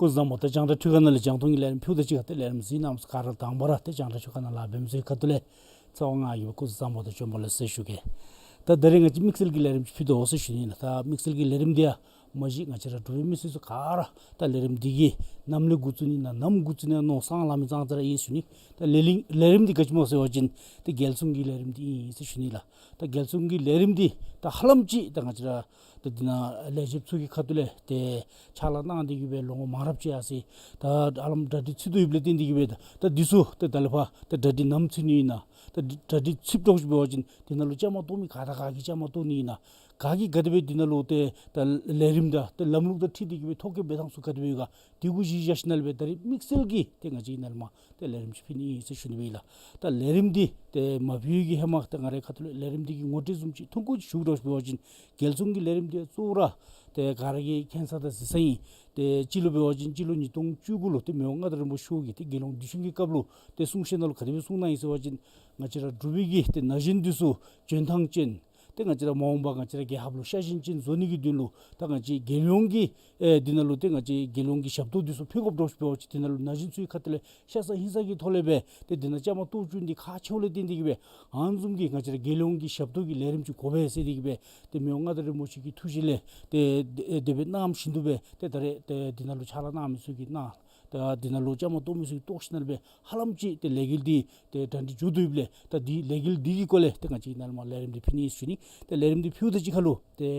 སྐུ་གཟུགས་བཟང་པོ། ད་རྒྱང་བསྒྲགས་ཁྲི་ཁ་ནང་ལས་རྒྱང་མཐོང་གི་ལས་རིམ་ཕུལཝ་ད་གཅིག་ཁར་ཏེ་ལས་རིམ་གཟིགས་གནང་མི་ག་ར་དང་པ་ར་ཏེ་རྒྱང་བསྒྲགས་ཁྲི་ཁ་ནང་ལཱ་འབད་མི་ཚུ་གི་ཁ་ཐུག་ལས་རྩ་བ་ང་གིས་སྐུ་གཟུགས་བཟང་པོ་དང་བྱོན་པ་ལེགས་སོ་ཟེར་ཞུ་གེ། ད་ད་རིས་ང་བཅས་དམིགས་བསལ་གྱི་ལས་རིམ་ཅིག་ཕུལ་དོ་ཟེར་ཞུ་ནི་ཨིན་ལགས། ད་དམིགས་བསལ་གྱི་ལས་རིམ་འདི་ཡང་མ་གཞི་ང་བཅས་ར་འབྲུག་པའི་མི་སེར་ཚུ་ག་ར་ད་ལས་རིམ་འདི་གི་ནམ་ལས་འགོ་བཙུགས་ནི་ཨིན་ན་ནམ་འགོ་བཙུགས་ནི་ཨིན་ན་མནོ་བསམ་ལང་མི་ཙང་ཙ་ར་ཨིན་ཟེར་ཞུ་ནི། ད་ལས་རིམ་ལས་རིམ་འདི་ག་ཅི་སྨོ་ཟེར་བ་ཅིན་ཏེ་རྒྱལ་སྲུང་གི་ལས་རིམ་འདི་ཨིན་ཟེར་ཞུ་ནི་ལགས། ད་རྒྱལ་སྲུང་གི་ལས་རིམ་འདི་ད་ཧ་ལམ་ཅིག་ད་ང་བཅས་ར་ད་འདི་ནང་ལས་བྱེདཔ་ཚུ་གི་ཁ་ཐུག་ལས་ཏེ་ཕྱག་ལཱ་གནང་སྟེ་གི་སྦེ་ལོ་ངོ་མང་རབས་ཅིག་ཡར་སོ་ཡི། ད་ཧ་ལམ་གྲ་སྒྲིག་ཚུད་དོ་ཡོདཔ་ལས་བརྟེན་ཏེ་གི་སྦེ་ད་ད་འདི་ཚུ་ད་ད་ལས་ཕར་ད་གྲ་སྒྲིག་ནམ་ཚུད་ནི་ཨིན་ན། ད་གྲ་སྒྲིག་ཚུདཔ་འདྲཝ་ཅིག་འབད་བ་ཅིན་འདི་ནང་ལུ་བཅའ་མར་གཏོགས་མི་ག་དང་ག་གིས་བཅའ་མར་གཏོགས་ནི་ཨིན་ན། ག་གིས་ག་དེ་སྦེ་འདི་ནང་ལུ་ཏེ་ད་ལས་རིམ་དང་ཏེ་ལམ་ལུགས་དང་འཁྲིལ་ཏེ་གི་སྦེ་ཐོ་བཀོད་འབད་ཐངས་ཚུ་ག་དེ་སྦེ་ཡོད་ག། དེ་གུ་གཞི་བཞག་ཞིནམ་ལས་སྦེ་ད་རིས་དམིགས་བསལ་གྱི་ཏེ་ང་བཅས་ནཱ་ལས་མར་ཏེ་ལས་རིམ་ཅིག་ཕུལ་ནི་ཨིན་ཟེར་ཞུ་ནི་སྦེ་ཨིན་ལགས། ད་ལས་རིམ་འདི་ཏེ་མ་ཕུལ་གི་ཧེ་མ་ཏེ་ང་རའི་ཁ་ཐུག་ལས་ལས་རིམ་འདི་གི་ངོ་སྤྲོད་བཟུམ་ཅིག་ཐུང་ཀུ་ཅིག་ཞུ་དགོཔ་འདྲཝ་ཅིག་འབད་བ་ཅིན་རྒྱལ་སྲུང་གི་ལས་རིམ་འདི་གཙོ་བོ་ར་ཏེ་ག་ར་གིས་མཁྱེན་ས་དང་གཟིགས་ས་ཨིན། ཏེ་སྤྱི་ལོ་འབད་བ་ཅིན་སྤྱི་ལོ་ཉིས་སྟོང་བཅུ་དགུ་ལུ་ཏེ་མི་དབང་མངའ་བདག་རིན་པོ་ཆེ་མཆོག་གིས་ཏེ་རྒྱལ་ཡོངས་དུས་ཆེན་གྱི་སྐབས་ལུ་ཏེ་གསུང་བཤད་ནང་ལུ་ག་དེ་སྦེ་གསུངས་གནང་ཡི་ཟེར་བ་ཅིན་ང་བཅས་ར་འབྲུག་པའི་གི་ཏེ་ན་གཞོན་འདི་ཚུ་འཇོན་ཐངས་ཅན་ཏེ་ང་བཅས་ར་མ་འོངས་པ་ང་བཅས་ར་རྒྱལ་ཁབ་ལུ་ཤ་ཞེན་ཅན་བཟོ་ནི་གི་དོན་ལུ་ད་ང་བཅས་རྒྱལ་ཡོངས་ཀྱི་ཨེ་འདི་ནང་ལུ་ཏེ་ང་བཅས་རྒྱལ་ཡོངས་ཀྱི་ཞབས་ཏོག་འདི་ཚུ་ཕུལ་དགོཔ་འདྲཝ་ཅིག་འབད་བ་ཅིན་འདི་ནང་ལུ་ན་གཞོན་ཚུ་གི་ཁ་ཐུག་ལས་ཤ་ཚ་ཧིང་ཚ་གི་ཐོག་ལས་སྦེ་ཏེ་འདི་ནང་བཅའ་མར་གཏོགས་བཅུག་ནི་འདི་ཁག་ཆེཝ་ལས་བརྟེན་ཏེ་གི་སྦེ་ཨ་ནི་བཟུམ་གྱི་ང་བཅས་ར་རྒྱལ་ཡོངས་ཀྱི་ཞབས་ཏོག་གི་ལས་རིམ་ཅིག་དགོ་པས་ཟེར་ཏེ་གི་སྦེ་ཏེ་མི་དབང་མངའ་བདག་རིན་པོ་ཆེ་གི་ཐུགས་བཞེད་ལས་ཏེ་ཏེ་དེ་སྦེ་གནངམ་བཞིན་དུ་སྦེ་ཏེ་ད་རེས་ཏེ་འདི་ནང་ལུ་ཕྱག་ལཱ་གནང་མི་ཚུ་གིས་གནང་། ད་འདི་ནང་ལུ་བཅའ་མར་གཏོགས་མི་ཚུ་གིས་གཏོགས་ཞིནམ་ལས་སྦེ་ཧ་ལམ་ཅིག་ཏེ་ལས་འགུལ་འདི་ཏེ་གྲ་སྒྲིག་མཇུག་བསྡུ་ཡོདཔ་ལས་ད་འདི་ལས་འགུལ་འདི་གི་སྐོར་ལས་ཏེ་ང་བཅས་ནཱ་ལས་མར་ལས་རིམ་འདི་ཕུལ་ནི་ཨིན་ཟེར་ཞུ་ནི། ཏེ་ལས་རིམ་འདི་ཕུལཝ་ད་གཅིག་ཁར་ལུ་ཏེ་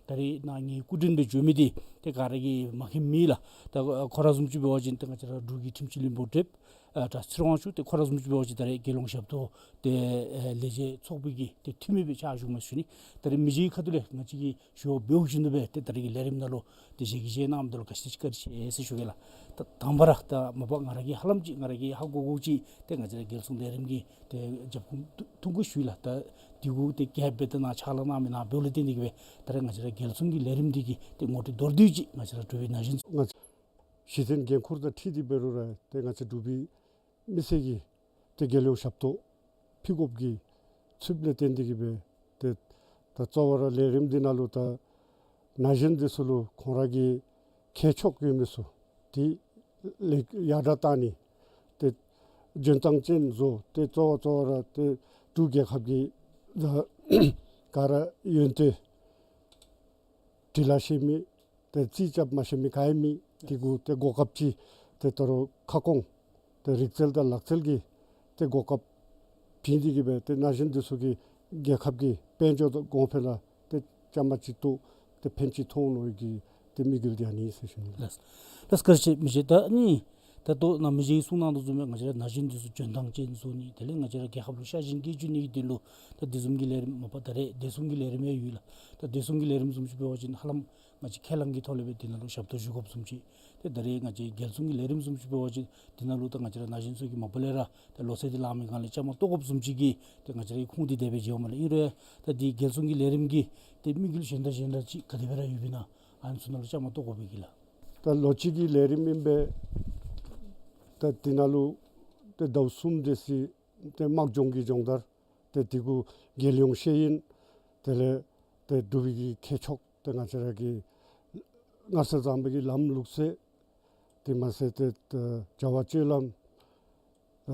ད་རིས་ནཱ་ངེའི་སྐུ་མགྲོན་སྦེ་འབྱོན་མི་འདི་ཏེ་ག་ར་གིས་མ་མཁྱེན་མེད་ལགས། ད་ཁོ་ར་བཟུམ་ཅིག་འབད་བ་ཅིན་ཏེ་ང་བཅས་ར་འབྲུག་གི་ཁྲིམས་སྤྱི་བློན་པོ་ཌོག་ཊར་ཨ་གྲྭ་ཚེ་རིང་དབང་ཕྱུག། ཏེ་ཁོ་ར་བཟུམ་ཅིག་འབད་བ་ཅིན་ད་རེས་རྒྱལ་ཡོངས་ཞབས་ཏོག་ཏེ་ཨེ་ལས་བྱེད་ཚོགས་པའི་གི་ཏེ་འཐུས་མི་སྦེ་ཕྱག་ཞུ་མི་ཞུ་ནི། ད་རིས་མི་རྗེ་གི་ཁ་ཐུག་ལས་ང་བཅས་ཀྱིས་ཞུ་བ་འབདཝ་བཞིན་དུ་སྦེ་ཏེ་ད་རིས་ཀྱི་ལས་རིམ་ནང་ལུ་ཏེ་ཞལ་གྱིས་བཞེས་གནང་མི་འདི་ལུ་ག་ཅི་དེ་ཅིག་བཀའ་དྲིན་ཆེ་ཟེར་ཞུ་གེ་ལགས། ད་དང་པ་ར་ད་མ་པ་ང་ར་གིས་ཧ་ལམ་ཅིག་ང་ར་གིས་ཧ་གོ་གོཝ་ཅིག་ཏེ་ང་བཅས་ར་རྒྱལ་སྲུང་ལས་རིམ་གྱི་ཏེ་རྒྱབ་ཁུངས་ཐུང་ཀུ་ཞུ་ཡི་ལགས། ད་འདི་གུ་ཏེ་རྒྱབ་སྦེ་ཏེ་ནཱ་ཕྱག་ལཱ་གནང་མི་ནཱ་འབདཝ་ལས་བརྟེན་ཏེ་གི་སྦེ་ད་རེས་ང་བཅས་ར་རྒྱལ་སྲུང་གི་ལས་རིམ་འདི་གི་ཏེ་ངོ་སྤྲོད་མདོར་བསྡུས་ཅིག་ང་བཅས་ར་འབྲུག་པའི་ན་གཞོན་ཚུ་གཞི་རྟེན་འགན་ཁུར་དང་འཁྲིལ་ཏེ་འབད་རུང་ར་ཏེ་ང་བཅས་འབྲུག་པའི་མི་སེར་གྱིས་ཏེ་རྒྱལ་ཡོངས་ཞབས་ཏོག་ཕུལ་དགོཔ་གི་ཚུདཔ་ལས་བརྟེན་ཏེ་གི་སྦེ་ཏེ་ད་གཙོ་བོ་ར་ལས་རིམ་འདི་ནང་ལུ་ད་ན་གཞོན་འདི་ཚུ་ལུ་ཁོང་ར་གི་མཁས་མཆོག་ཡོད་མི་ཚུ་ཏེ་ལེགས་ཡར་དྲག་བཏང་ནི་ཏེ་འཇོན་ཐང་ཅན་བཟོ། ཏེ་གཙོ་བོ་གཙོ་བོ་ར་ཏེ་འབྲུག་རྒྱལ་ཁབ་ཀྱི་ད་ག་ར་ཡོན་ཏན་འབྲི་ལ་ཤེས་མི་ཏེ་རྩིས་རྐྱབ་མ་ཤེས་མི་ག་ཡང་མེད། དེ་གུ་ཏེ་གོ་སྐབས་ཅིག་ཏེ་ད་རུང་ཁ་སྐོང་ཏེ་རིག་རྩལ་དང་ལག་རྩལ་གྱི་ཏེ་གོ་སྐབས་བྱིན་ཏེ་གི་སྦེ་ཏེ་ན་གཞོན་འདི་ཚུ་གིས་ རྒྱལ་ཁབ་ཀྱི་དཔལ་འབྱོར་དང་གོང་འཕེལ་ལུ་ཏེ་བཅའ་མར་ཅིག་གཏོགས་ཏེ་ཕན་ཅིག་ཐོགས་ནི་གི་ཏེ་དམིགས་ཡུལ་འདི་ཨ་ནི་ཟེར་ཞུ་ནི། ལགས། ལགས་བཀའ་དྲིན་ཆེ་མི་རྗེ། ད་ནི་ད་ལྟོ་ནཱ་མི་རྗེ་གིས་གསུང་གནང་དོ་བཟུམ་སྦེ་ང་བཅས་ར་ན་གཞོན་འདི་ཚུ་འཇོན་ཐང་ཅན་བཟོ་ནི་དེ་ལས་ང་བཅས་ར་རྒྱལ་ཁབ་ལུ་ཤ་ཞེན་སྐྱེ་བཅུག་ནི་གི་དོན་ལུ་ད་བདེ་སྲུང་གི་ལས་རིམ་མ་པ་ད་རེས་བདེ་སྲུང་གི་ལས་རིམ་ཡང་ཡོད་ལགས། ད་བདེ་སྲུང་གི་ལས་རིམ་བཟུམ་ཅིག་འབད་བ་ཅིན་ཧ་ལམ་ང་བཅས་ཁས་བླངས་ཀྱི་ཐོག་ལས་སྦེ་འདི་ནང་ལུ་ཞབས་ཏོག་ཞུ་དགོཔ་བཟུམ་ཅིག། ཏེ་ད་རེས་ང་བཅས་རྒྱལ་སྲུང་གི་ལས་རིམ་བཟུམ་ཅིག་འབད་བ་ཅིན་འདི་ནང་ལུ་ད་ང་བཅས་ར་ན་གཞོན་ཚུ་གིས་མ་པ་ལས་ར་ཏེ་ལོ་ཚད་འདི་ལང་མི་སྒང་ལས་བཅའ་མར་གཏོགས་དགོཔ་བཟུམ་ཅིག་གི་ཏེ་ང་བཅས་རའི་ཁུངས་འདི་དེ་སྦེ་མཇལཝ་མས་ལགས། ཨིན་རུང་ད་འདི་རྒྱལ་སྲུང་གི་ལས་རིམ་གྱི་ཏེ་དམིགས་ཡུལ་གཞན་དང་གཞན་དང་ཅིག་ག་དེ་སྦེ་ར་ཡོདཔ་ཨིན་ན་ཨ་ནི་ཚུ་ནང་ལུ་བཅའ་མར་གཏོགས་དགོ་པས་གི་ལགས། ད་ལོ་གཅིག་གི་ལས་རིམ་ཨིན་པས། ད་འདི་ནང་ལུ་ཏེ་ཟླཝ་གསུམ་དེ་ཅིག་ཏེ་དམག་སྦྱོང་གི་སྦྱོང་བརྡར། ཏེ་དེ་གུ་རྒྱལ་ཡོངས་ཤེས་ཡོན། དེ་ལས་ཏེ་འབྲུག་པའི་གི་ཁྱད་ཆོས། ཏེ་ང་བཅས་ར་གི་སྔར་སྲོལ་བཟང་པོའི་གི་ལམ་ལུགས་སྲོལ། དེ་མ་ཚད་ཏེ་ད་བྱ་བ་སྤྱོད་ལམ། ད་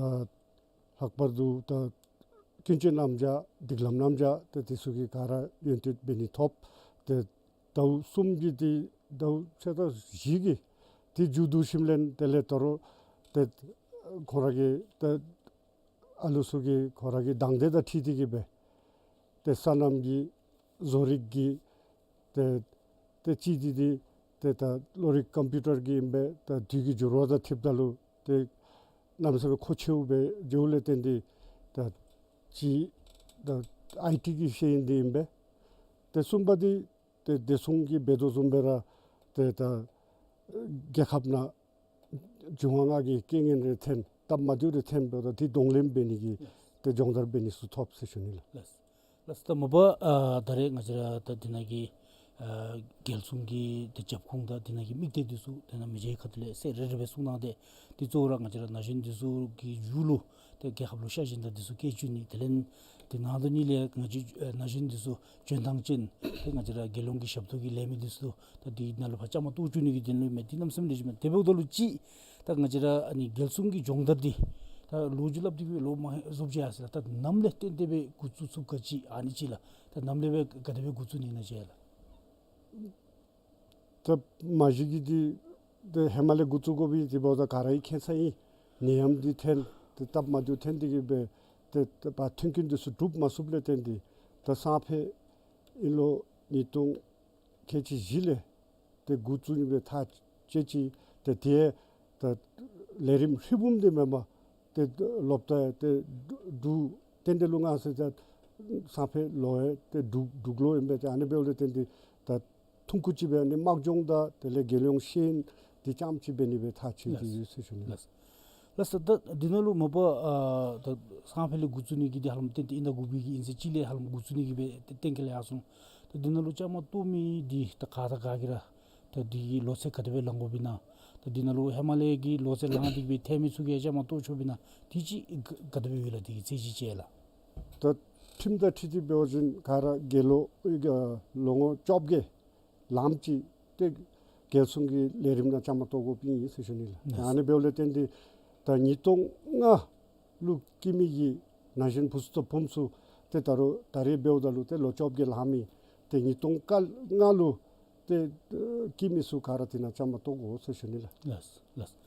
ལྷག་པར་དུ་ད་ཀུན་སྤྱོད་རྣམ་གཞག་སྒྲིག་ལམ་རྣམ་གཞག་ཏེ་དེ་ཚུ་གི་ག་ར་ཡོན་ཏན་འབད་ནི་ཐོབ། ཏེ་ཟླཝ་གསུམ་གྱི་ཏེ་ཟླཝ་ཕྱེད་དང་བཞི་གི་ཏེ་མཇུག་བསྡུ་ཞིནམ་ལས་དེ་ལས་ད་རུང་ཏེ་ཁོང་ར་གི་ཏེ་ཨ་ལུ་ཚུ་གིས་ཁོང་ར་གི་དང་འདོད་དང་འཁྲིལ་ཏེ་གི་སྦེ་ཏེ་སོ་ནམ་གྱི་བཟོ་རིག་གི་ཏེ་ཏེ་གཅིག་འདི་ཏེ་ཏེ་ད་གློག་རིག་ཀམ་པིའུ་ཊར་གྱི་ཨིན་པས། ད་དུས་ཀྱི་འགྱུར་བ་དང་འཁྲིལཝ་ད་ལུ་ཏེ་གནམ་མེད་ས་མེད་མཁོ་ཆེཝ་སྦེ་འགྱོཝ་ལས་བརྟེན་ཏེ་ད་གཅིག་ད་ཨའི་ཊི་གི་ཤེས་ཡོན་འདི་ཨིན་པས། ཏེ་གསུམ་པ་འདི་ཏེ་བདེ་སྲུང་གིས་འབད་དོ་བཟུམ་སྦེ་ར་ཏེ་ད་རྒྱལ་ཁབ་ནང་འབྱུང་བ་ལྔ་གི་རྐྱེན་ངན་རེ་ཐོན་སྟབས་མ་བདེཝ་རེ་ཐོན་འབདཝ་ད་དེ་གདོང་ལེན་འབད་ནི་གི་ཏེ་སྦྱོང་བརྡར་འབད་ནི་ཚུ་ཐོབ་ཟེར་ཞུ་ནི་ལགས། ལགས། ལགས་ད་མ་པ་ཨ་ད་རེས་ང་བཅས་ར་ད་འདི་ནང་གི་ཨ་རྒྱལ་སྲུང་གི་ཏེ་རྒྱབ་ཁུངས་དང་འདི་ནང་གི་དམིགས་གཏད་འདི་ཚུ་ཏེ་ནཱ་མི་རྗེ་ཁ་ཐུག་ལས་གསལ་རི་རི་སྦེ་གསུང་གནང་སྟེ་ཏེ་གཙོ་བོ་ར་ང་བཅས་ར་ན་གཞོན་འདི་ཚུ་གི་མཇུག་ལུ་ཏེ་རྒྱལ་ཁབ་ལུ་ཤ་ཞེན་དང་འདི་ཚུ་སྐྱེ་བཅུག་ནི། དེ་ལས་ཏེ་ནང་དོན་ཉིད་ལས་ང་བཅས་ཨ་ན་གཞོན་འདི་ཚུ་འཇོན་ཐང་ཅན་ཏེ་ང་བཅས་ར་རྒྱལ་ཡོངས་ཀྱི་ཞབས་ཏོག་གི་ལས་མི་འདི་ཚུ་ད་འདི་ནང་ལུ་ཕར་བཅའ་མར་གཏོགས་བཅུག་ནི་གི་དོན་ལུ་མས། འདི་གནམ་མེད་ས་མེད་ལེགས་ཤོམ་མས། དེ་འབདཝ་ད་ལུ་ཅིག་ད་ང་བཅས་ར་ཨ་ནི་རྒྱལ་སྲུང་གི་སྦྱོང་བརྡར་འདི་ད་ལོ་རྒྱུས་སླབ་སྟེ་གི་ལོ་མང་རྫོགས་ཅི་ཡར་སོ་ཡི་ལགས། ད་ནམ་ལས་བརྟེན་ཏེ་སྦེ་འགོ་བཙུགས་ཚུགས་ག་ཅི་ཨ་ནི་ཅིག་ལགས། ད་ནམ་ལས་སྦེ་ག་དེ་སྦེ་འགོ་བཙུགས་ནི་ཨིན་ན་ཅིག་ལགས། ད་མ་གཞི་གི་འདི་ཏེ་ཧེ་མ་ལས་འགོ་བཙུགས་དགོ་པའི་འདི་འབདཝ་ད་ག་ར་གིས་མཁྱེན་ས་ཨིན། ནད་ཡམས་འདི་ཐོན་ཏེ་སྟབས་མ་བདེཝ་ཐོན་ཏེ་གི་སྦེ་ཏེ་ཏེ་ཕར་མཐུན་རྐྱེན་འདི་ཚུ་གྲུབ་མ་ཚུགསཔ་ལས་བརྟེན་ཏེ་ད་སང་ཕོད་ཨིན་ལོ་ཉིས་སྟོང་ཁལ་གཅིག་བཞི་ལས་ཏེ་འགོ་བཙུགས་ནི་སྦེ་ཐག་བཅད་ཅི། ཏེ་དེ་ད་ལས་རིམ་ཧྲིལ་བུམ་འདི་མེན་པར་ཏེ་སློབ་གྲྭ་ཡང་ཏེ་འབྲུག་རྟེན་འབྲེལ་ལུ་མངའ་ཟེར་ད་སང་ཕོད་ལོ་ཡང་ཏེ་འབྲུག་འབྲུག་ལོ་ཨིན་པས། ཏེ་ཨ་ནི་འབདཝ་ལས་བརྟེན་ཏེ་ད་ཐུང་ཀུ་ཅིག་སྦེ་ཨ་ནི་དམག་སྦྱོང་དང་དེ་ལས་རྒྱལ་ཡོངས་ཤེས་ཡོན་འདི་རྐྱངམ་ཅིག་འབད་ནི་སྦེ་ཐག་བཅད་དེ་ཡོད་ཟེར་ཞུ་ནི་ལགས། ལགས། ལགས་སོ། ད་འདི་ནང་ལུ་མ་པ་ཨ་ད་སང་ཕོད་ལས་འགོ་བཙུགས་ནི་གི་འདི་ཧ་ལམ་ཏན་ཏན་ཨིན་ད་དགུ་པའི་གི་ཨིན་ཟེར་གཅིག་ལས་ཧ་ལམ་འགོ་བཙུགས་ནི་གི་སྦེ་ཏེ་གཏན་འཁེལ་ཡར་སོང་། ད་འདི་ནང་ལུ་བཅའ་མར་གཏོགས་མི་འདི་ད་ག་དང་ག་གིས་ར་ད་འདི་གི་ལོ་ཚད་ག་དེ་སྦེ་ལང་དགོཔ་ཨིན་ན། ད་འདི་ནང་ལུ་ཧེ་མ་ལས་ཀྱི་ལོ་ཚད་ལང་སྟེ་གི་སྦེ་ཐོན་མི་ཚུ་གིས་བཅའ་མར་གཏོགས་ཆོགཔ་ཨིན་ན། དེ་ཅིག་ག་ག་དེ་སྦེ་ཡོད་ལགས། དེ་གི་ཚད་གཞི་ཅིག་ལགས། ད་ཁྲིམས་དང་འཁྲིལ་ཏེ་འབད་བ་ཅིན་ག་ར་དགེ་སློང་ཨེ་ལོ་ངོ་བཅོ་བརྒྱད་ལངམ་ཅིག་ཏེ་རྒྱལ་སྲུང་གི་ལས་རིམ་ནང་བཅའ་མར་གཏོགས་དགོཔ་ཨིན་ཟེར་ཞུ་ནི་ལགས། ཨ་ནི་འབདཝ་ལས་བརྟེན་ཏེ་ད་ཉིས་སྟོང་ལྔ་ལུ་སྐྱེས་མི་གི་ན་གཞོན་བུ་ཚུ་དང་བུམོ་ཚུ་ཏེ་ད་རུང་ད་རེས་འབདཝ་ད་ལུ་ཏེ་ལོ་བཅོ་བརྒྱད་ལང་མི་ཏེ་ཉིས་སྟོང་ལྔ་ལུ་ཏེ་སྐྱེས་མི་ཚུ་ག་ར་འདི་ནང་བཅའ་མར་གཏོགས་དགོ་ཟེར་ཞུ་ནི་ལགས། ལགས་ལགས།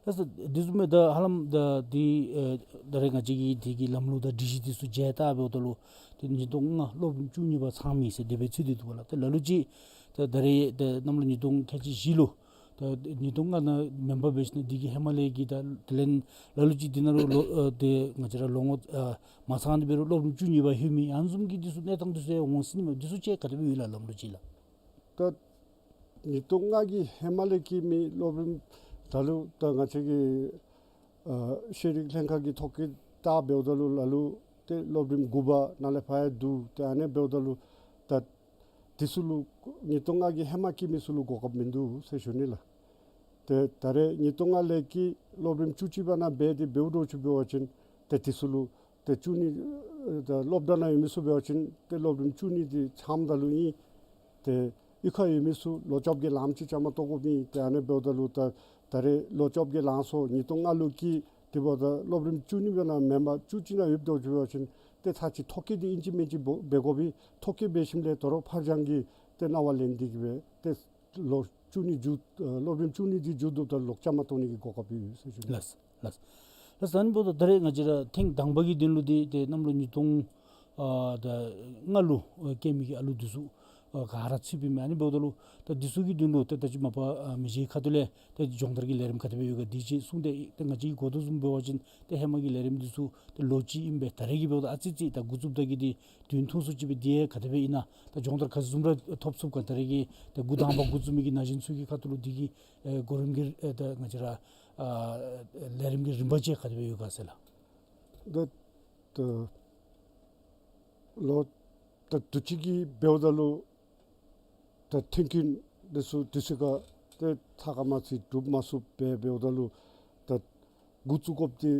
ལགས་སོ། དེ་བཟུམ་སྦེ་ད་ཧ་ལམ་ད་འདི་ཨེ་ད་རེས་ང་བཅས་ཀྱིས་འདི་གི་ལམ་ལུགས་དང་སྒྲིག་གཞི་འདི་ཚུ་མཇལ་བལྟ་འབདཝ་ད་ལུ་ཏེ་ཉིས་སྟོང་ལྔ་སློབ་རིམ་བཅུ་གཉིས་པ་ཚང་མི་ཟེར་དེ་སྦེ་ཚུད་དེ་འདུག་པ་ལགས། ཏེ་ལ་ལུ་ཅིག་ཏེ་ད་རེས་ཏེ་གནམ་ལོ་ཉིས་སྟོང་ཁལ་གཅིག་བཞི་ལུ་ད་ཉིས་སྟོང་ལྔ་ནང་མེན་པར་འབད་ཞིནམ་ལས་འདི་གི་ཧེ་མ་ལས་ཀྱི་ད་དེ་ལས་ལ་ལུ་ཅིག་འདི་ནང་ལུ་ལོ་ཨ་ཏེ་ང་བཅས་ར་ལོ་ངོ་ཨ་མ་ཚང་སྟེ་འབད་རུང་སློབ་རིམ་བཅུ་གཉིས་པ་ལྷོད་མི་ཨ་ནི་བཟུམ་གྱི་འདི་ཚུ་གནས་སྟངས་འདི་ཚུ་ཡང་འོང་སྲིད་ནི་མས། འདི་ཚུ་ཅིག་ག་དེ་སྦེ་ཡོད་ལགས་ལམ་ལུགས་ཅིག་ལགས། ད་ཉིས་སྟོང་ལྔ་གི་ཧེ་མ་ལས་སྐྱེས་མི་སློབ་རིམ་ད་ལུ་ད་ང་བཅས་ཀྱི་ཨ་ཤེས་རིག་ལྷན་ཁག་གི་ཐོ་བཀོད་བལྟ་འབདཝ་ད་ལུ་ལ་ལུ་ཏེ་སློབ་རིམ་དགུ་པ་ནང་ལས་ཕར་ཡང་བསྡུ་སྟེ་ཨ་ནི་འབདཝ་ད་ལུ་ད་འདི་ཚུ་ལུ་ཉིས་སྟོང་ལྔ་གི་ཧེ་མ་སྐྱེས་མི་ཚུ་ལུ་གོ་སྐབས་མིན་འདུག་ཟེར་ཞུ་ནི་ལགས། ཏེ་ད་རེས་ཉིས་སྟོང་ལྔ་ལས་ཀྱི་སློབ་རིམ་བཅུ་གཅིག་པ་ནང་འབད་དེ་འབདཝ་འདྲཝ་ཅིག་འབད་བ་ཅིན་ཏེ་འདི་ཚུ་ལུ་ཏེ་བཅུ་གཉིས་ཨེ་ད་སློབ་གྲྭ་ནང་ཡོད་མི་ཚུ་འབད་བ་ཅིན་ཏེ་སློབ་རིམ་བཅུ་གཉིས་འདི་ཚངམ་ད་ལུ་ཨིན། ཏེ་གཡུས་ཁར་ཡོད་མི་ཚུ་ལོ་བཅོ་བརྒྱད་ལངམ་ཅིག་བཅའ་མར་གཏོགས་དགོཔ་ཨིན། ཏེ་ཨ་ནི་འབདཝ་ད་ལུ་ད་ད་རེས་ལོ་བཅོ་བརྒྱད་ལང་སོང་། ཉིས་སྟོང་ལྔ་ལུ་སྐྱེས་དེ་འབདཝ་ད་སློབ་རིམ་བཅུ་གཉིས་པ་ནང་མེན་པར་བཅུ་གཅིག་ནང་ཡོདཔ་འདྲཝ་ཅིག་འབད་བ་ཅིན་ཏེ་ཚར་གཅིག་ཐོ་བཀོད་འདི་ཨིན་ཅི་མིན་ཅི་འབད་འབད་དགོ་པས། ཐོ་བཀོད་འབད་ཞིནམ་ལས་དོ་རུང་ཕར་འགྱངས་ཀྱི་ཏེ་གནང་བ་ལེན་ཏེ་གི་སྦེ་ཏེ་ལོ་བཅུ་གཉིས་མཇུག་ཨ་སློབ་རིམ་བཅུ་གཉིས་འདི་མཇུག་བསྡུཝ་ད་ལོག་བཅའ་མར་གཏོགས་ནི་གི་གོ་སྐབས་ཡོད་ཟེར་ཞུ་ནི། ལགས་ལགས། ལགས་ཨ་ནི་འབདཝ་ད་ད་རེས་ང་བཅས་ར་ཐེངས་དང་པ་གི་དོན་ལུ་འདི་ཏེ་གནམ་ལོ་ཉིས་སྟོང་ ཨ་ད་ལྔ་ལུ་ཨ་སྐྱེས་མི་གི་ཨ་ལུ་འདི་ཚུ་ཨ་ག་ར་ཚུདཔ་ཨིན་མས། ཨ་ནི་འབདཝ་ད་ལུ་ད་འདི་ཚུ་གི་དོན་ལུ་ད་ད་ཅི་མ་པ་ཨ་མི་རྗེ་ཁ་ཐུག་ལས་ད་སྦྱོང་བརྡར་གྱི་ལས་རིམ་ག་དེ་སྦེ་ཡོད་ག་འདི་ཅིག་གསུངས་ཏེ་ད་ང་བཅས་ཀྱིས་གོ་དོ་བཟུམ་འབད་བ་ཅིན་ཏེ་ཧེ་མ་གི་ལས་རིམ་འདི་ཚུ་ཏེ་ལོ་གཅིག་ཨིན་པས། ད་རེས་ཀྱི་འབདཝ་ད་ཨ་ཙི་ཙི་ད་འགོ་བཙུགསཔ་ད་གི་འདི་དུས་ཐུང་སུ་ཅིག་སྦེ་འདི་ཡང་ག་དེ་སྦེ་ཨིན་ན་ད་སྦྱོང་བརྡར་ག་ཅི་བཟུམ་ར་ཐོབ་ཚུགས་ག། ད་རེས་ཀྱི་ད་འགོ་དང་པ་འགོ་བཙུགས་མི་གི་ན་གཞོན་ཚུ་གི་ཁ་ཐུག་ལུ་འདི་གི་ཨེ་གོ་རིམ་གྱི་ཨེ་ད་ང་བཅས་ར་ཨ་ལས་རིམ་གྱི་རིམ་པ་ཅིག་ག་དེ་སྦེ་ཡོད་ག་ཟེར་ལགས། ད་ད་ལོ་ད་དུས་ཅི་གི་འབདཝ་ད་ལུ་ད་ཐོན་སྐྱེད་འདི་ཚུ་དུས་ཚོད་ཁར་ཏེ་ཚགས་ཁར་མ་ཚུད་གྲུབ་མ་ཚུགསཔ་སྦེ་འབདཝ་ད་ལུ་ད་འགོ་བཙུགས་དགོཔ་འདི་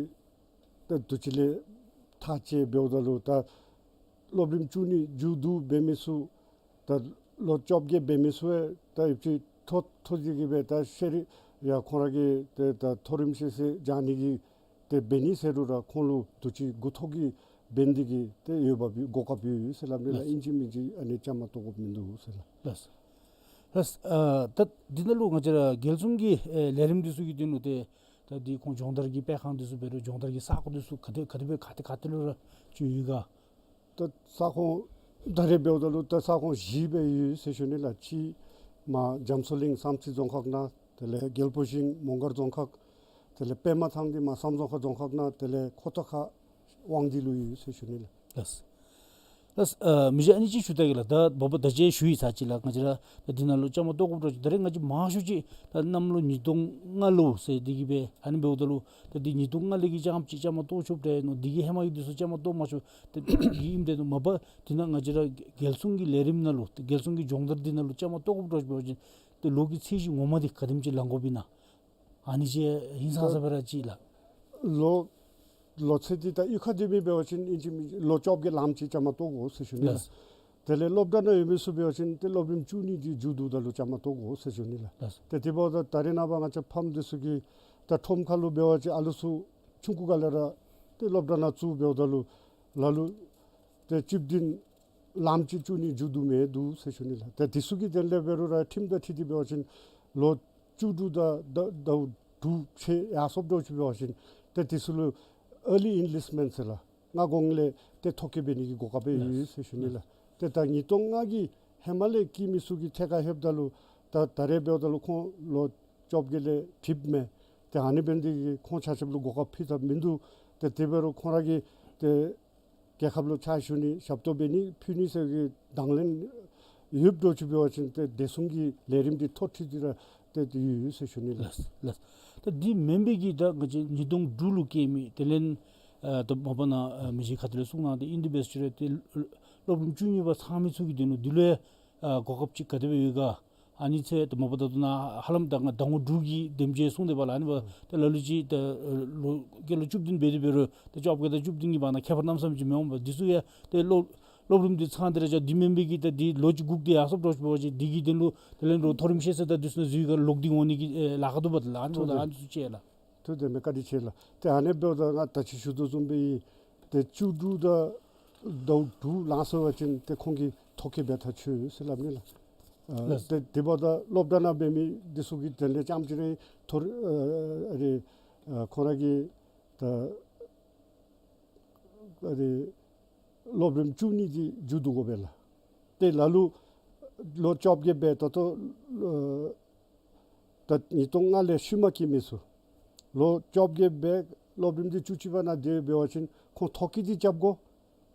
ད་དུས་ཅི་ལས་ཐག་བཅད་འབདཝ་ད་ལུ་ད་སློབ་རིམ་བཅུ་གཉིས་མཇུག་བསྡུ་འབད་མི་ཚུ་ད་ལོ་བཅོ་བརྒྱད་འབད་མི་ཚུ་ཡང་ད་ཡོདཔ་ཅིག་མཐོ་མཐོ་ཅིག་གི་སྦེ་ད་ཤེས་རིག་ཡང་ཁོང་ར་གི་ཏེ་ད་མཐོ་རིམ་ཤེས་ཚད་སྦྱང་ནི་གི་ཏེ་འབད་ནི་ཟེར་རུང་ར་ཁོང་ལུ་དུས་ཅི་འགོ་ཐོག་གི་འབད་ནི་གི་ཏེ་འོས་འབབ་གོ་སྐབས་ཡོད་ཟེར་སླབ་ནི་ལགས། ལགས། ཨིན་ཅི་མིན་ཅི་ཨ་ནི་བཅའ་མར་གཏོགས་དགོཔ་མིན་འདུག་ཟེར་ལགས། ལགས། ལགས། ཨ་ད་འདི་ནང་ལུ་ང་བཅས་ར་རྒྱལ་སྲུང་གི་ཨེ་ལས་རིམ་འདི་ཚུ་གི་དོན་ལུ་ཏེ་ད་འདི་ཁོང་སྦྱོང་བརྡར་གྱི་སྤེལ་ཁང་འདི་ཚུ་འབད་རུང་སྦྱོང་བརྡར་གྱི་ས་ཁོངས་འདི་ཚུ་ག་དེ་ག་དེ་སྦེ་ག་ཏེ་ག་ཏེ་ལུ་ར་ཅིག་ཡོད་ག། ད་ས་ཁོངས་ད་རེས་འབདཝ་ད་ལུ་ད་ས་ཁོངས་བཞི་སྦེ་ཡོད་ཟེར་ཞུ་ནི་ལགས། གཅིག་མར་རྒྱ་མཚོ་གླིང་བསམ་རྩེ་རྫོང་ཁག་ནང་དེ་ལས་རྒྱལ་པོ་ཤིང་མོང་སྒར་རྫོང་ཁག་དེ་ལས་པདྨ་ཐང་འདི་མར་བསམ་རྫོང་ཁག་རྫོང་ཁག་ནང་དེ་ལས་ཁོ་ཐང་ཁ་དབང་འདུས་ལུ་ཡོད་ཟེར་ཞུ་ནི་ལགས། ལགས། ལགས། ཨ་མི་རྗེ་ཨ་ནི་ཅིག་ཞུ་ད་གེ་ལགས། ད་འབདཝ་ད་ཅི་ཞུ་ཡི་ཚར་ཅིག་ལགས། ང་བཅས་ར་ད་འདི་ནང་ལུ་བཅའ་མར་གཏོགས་དགོཔ་འདྲཝ་ཅིག་ད་རེས་ང་བཅས་མང་ཤོས་ཅིག་ད་གནམ་ལོ་ཉིས་སྟོང་ལྔ་ལོ་ཟེར་འདི་གིས་སྦེ་ཨ་ནི་འབདཝ་ད་ལུ་ད་འདི་ཉིས་སྟོང་ལྔ་ལས་ཀྱི་རྐྱངམ་ཅིག་བཅའ་མར་གཏོགས་ཆོགཔ་འདྲཝ་ཨིན་ནོ། འདི་གི་ཧེ་མ་གི་འདི་ཚུ་བཅའ་མར་གཏོགས་མ་ཆོགཔ་ད་འདི་གིས་ཨིནམ་འདྲཝ་ཨིན་ནོ། མ་པ་འདི་ནང་ང་བཅས་ར་རྒྱལ་སྲུང་གི་ལས་རིམ་ནང་ལུ་ད་རྒྱལ་སྲུང་གི་སྦྱོང་བརྡར་འདི་ནང་ལུ་བཅའ་མར་གཏོགས་དགོཔ་འདྲཝ་ཅིག་འབད་བ་ཅིན་ད་ལོ་གི་ཚད་གཞི་ངོ་མ་འདི་ག་དེམ་ཅིག་ལང་དགོཔ་ཨིན་ན། ཨ་ནི་ཅིག་ཧིང་སངས་ས་སྦེ་ར་ཅིག་ལགས། ལོ་ལོ་ཚད་འདི་ད་གཡུས་ཁར་སྡོད་མི་འབད་བ་ཅིན་ཨིན་ཅི་མིན་ཅི་ལོ་བཅོ་བརྒྱད་ལངམ་ཅིག་བཅའ་མར་གཏོགས་དགོ་ཟེར་ཞུ་ནི་ལགས། ལགས། དེ་ལས་སློབ་གྲྭ་ནང་ཡོད་མི་ཚུ་འབད་བ་ཅིན་ཏེ་སློབ་རིམ་བཅུ་གཉིས་འདི་མཇུག་བསྡུཝ་ད་ལུ་བཅའ་མར་གཏོགས་དགོ་ཟེར་ཞུ་ནི་ལགས། ལགས། ཏེ་དེ་འབདཝ་ད་ད་རེས་ནངས་པ་ང་བཅས་ཕམ་འདི་ཚུ་གིས་ད་ཁྲོམ་ཁ་ལུ་འབད་བ་ཅིན་ཨ་ལུ་ཚུ་ཆུང་ཀུ་སྒང་ལས་ར་ཏེ་སློབ་གྲྭ་ནང་བཙུགས་འབདཝ་ད་ལུ་ལ་ལུ་ཏེ་བཅུ་བདུན་ལངམ་ཅིག་བཅུ་གཉིས་མཇུག་བསྡུ་མི་འདུག་ཟེར་ཞུ་ནི་ལགས། ཏེ་འདི་ཚུ་གི་དོན་ལས་འབད་རུང་ར་ཁྲིམས་དང་འཁྲིལ་ཏེ་འབད་བ་ཅིན་ལོ་བཅུ་དྲུག་དང་ཟླཝ་དྲུག་ཚུན་ཡར་སོངམ་འདྲཝ་ཅིག་འབད་བ་ཅིན་ཏེ་འདི་ཚུ་ལུ་early enlistment ཟེར་ལགས། སྔ་གོང་ལས་ཏེ་ཐོ་བཀོད་འབད་ནི་གི་གོ་སྐབས་ཡོད་ཟེར་ཞུ་ནི་ལགས། ཏེ་ད་ཉིས་སྟོང་ལྔ་གི་ཧེ་མ་ལས་སྐྱེས་མི་ཚུ་གི་ཐད་ཁར་ལྷོདཔ་ད་ལུ་ད་ད་རེས་འབདཝ་ད་ལུ་ཁོང་ལོ་བཅོ་བརྒྱད་ལས་འགྲིགས་མས། ཏེ་ཨ་ནི་འབད་ནི་འདི་གིས་ཁོང་ཆ་ཁྱབ་ལུ་གོ་སྐབས་ཕུལ་ཐབས་མིན་འདུག། ཏེ་དེ་འབད་རུང་ཁོང་ར་གིས་ཏེ་རྒྱལ་ཁབ་ལུ་ཕྱག་ཞུ་ནི་ཞབས་ཏོག་འབད་ནི་ཕུལ་ནི་ཟེར་གྱི་དང་ལེན་ཡོདཔ་འདྲཝ་ཅིག་འབད་བ་ཅིན་ཏེ་བདེ་སྲུང་གི་ལས་རིམ་འདི་མཐོ་འཁྲིད་དེ་ར་ཏེ་ཡོད་ཟེར་ཞུ་ནི་ལགས། ལགས། ལགས། ད་འདི་མེན་པའི་གི་ད་ང་བཅས་ཉིས་སྟོང་དྲུག་ལུ་སྐྱེས་མི་དེ་ལས་ཨ་ད་མ་པ་ནཱ་ཨ་མི་རྗེ་ཁ་ཐུག་ལས་གསུང་གནང་སྟེ་ཨིན་དེ་འབད་ཟེར་ཏེ་སློབ་རིམ་བཅུ་གཉིས་པ་ཚང་མི་ཚུ་གི་དོན་ལུ་འདི་ལུ་ཡང་ཨ་གོ་སྐབས་ཅིག་ག་དེ་སྦེ་ཡོད་ག། ཨ་ནི་ཚུ་ད་མ་པ་ད་ལྟོ་ནཱ་ཧ་ལམ་ད་ང་ཟླ་ངོ་དྲུག་གི་དེམ་ཅིག་གསུངས་ཏེ་འབདཝ་ལས་ཨ་ནི་འབདཝ་ད་ལ་ལུ་ཅིག་ད་ལོ་སྐྱེས་ལོ་བཅུ་བདུན་འབད་དེ་འབད་རུང་ད་བཅོ་བརྒྱད་དང་བཅུ་བདུན་གྱི་བར་ན་ཁྱད་པར་གནམ་མེད་ས་མེད་ཅིག་མི་འོང་པས། འདི་ཚུ་ཡང་ད་སློབ་སློབ་རིམ་འདི་ཚང་སྟེ་ར་ཅིག་འདི་མེན་པའི་གི་ད་འདི་ལོ་གཅིག་སྒུག་སྟེ་ཡར་སོངམ་འདྲཝ་ཅིག་འབད་བ་ཅིན་འདི་གི་དོན་ལུ་དེ་ལས་རོགས་མཐོ་རིམ་ཤེས་ཚད་དང་འདི་ཚུ་ནང་འཛུལ་ག་ལོག་སྟེ་འོང་ནི་གི་ཨེ་ལཱ་ཁག་འདུག་པ། ད་ལགས་ཨ་ནི་འབདཝ་ད་ཨ་ནི་ཚུ་ཅིག་ལགས། ཐུགས་དེ་མེད་བཀའ་དྲིན་ཆེ་ལགས། ཏེ་ཨ་ནི་འབདཝ་ད་ང་ད་ཅི་ཞུ་དོ་བཟུམ་སྦེ་ཏེ་བཅུ་དྲུག་དང་ཟླཝ་དྲུག་ལང་སོང་བ་ཅིན་ཏེ་ཁོང་གིས་ཐོ་བཀོད་འབད་ཐག་ཆོད་ཟེར་སླབ་ནི་ལགས། ཨ་ལགས། ཏེ་དེ་འབདཝ་ད་སློབ་གྲྭ་ནང་འབད་མི་འདི་ཚུ་གི་དོན་ལས་རྐྱངམ་ཅིག་རེ་ཐོ་རེ་ཨ་རེ་ཨ་ཁོང་ར་གི་ད་ཨ་རེ་སློབ་རིམ་བཅུ་གཉིས་འདི་མཇུག་བསྡུ་དགོ་པས་ལགས། ཏེ་ལ་ལུ་ལོ་བཅོ་བརྒྱད་འབད་ད་ལྟོ་ཨ་ད་ཉིས་སྟོང་ལྔ་ལས་ཤུལ་མ་སྐྱེས་མི་ཚུ་ལོ་བཅོ་བརྒྱད་འབད་སློབ་རིམ་འདི་བཅུ་གཅིག་པ་ནང་འདི་འབད་བ་ཅིན་ཁོང་ཐོ་བཀོད་འདི་རྐྱབ་དགོ།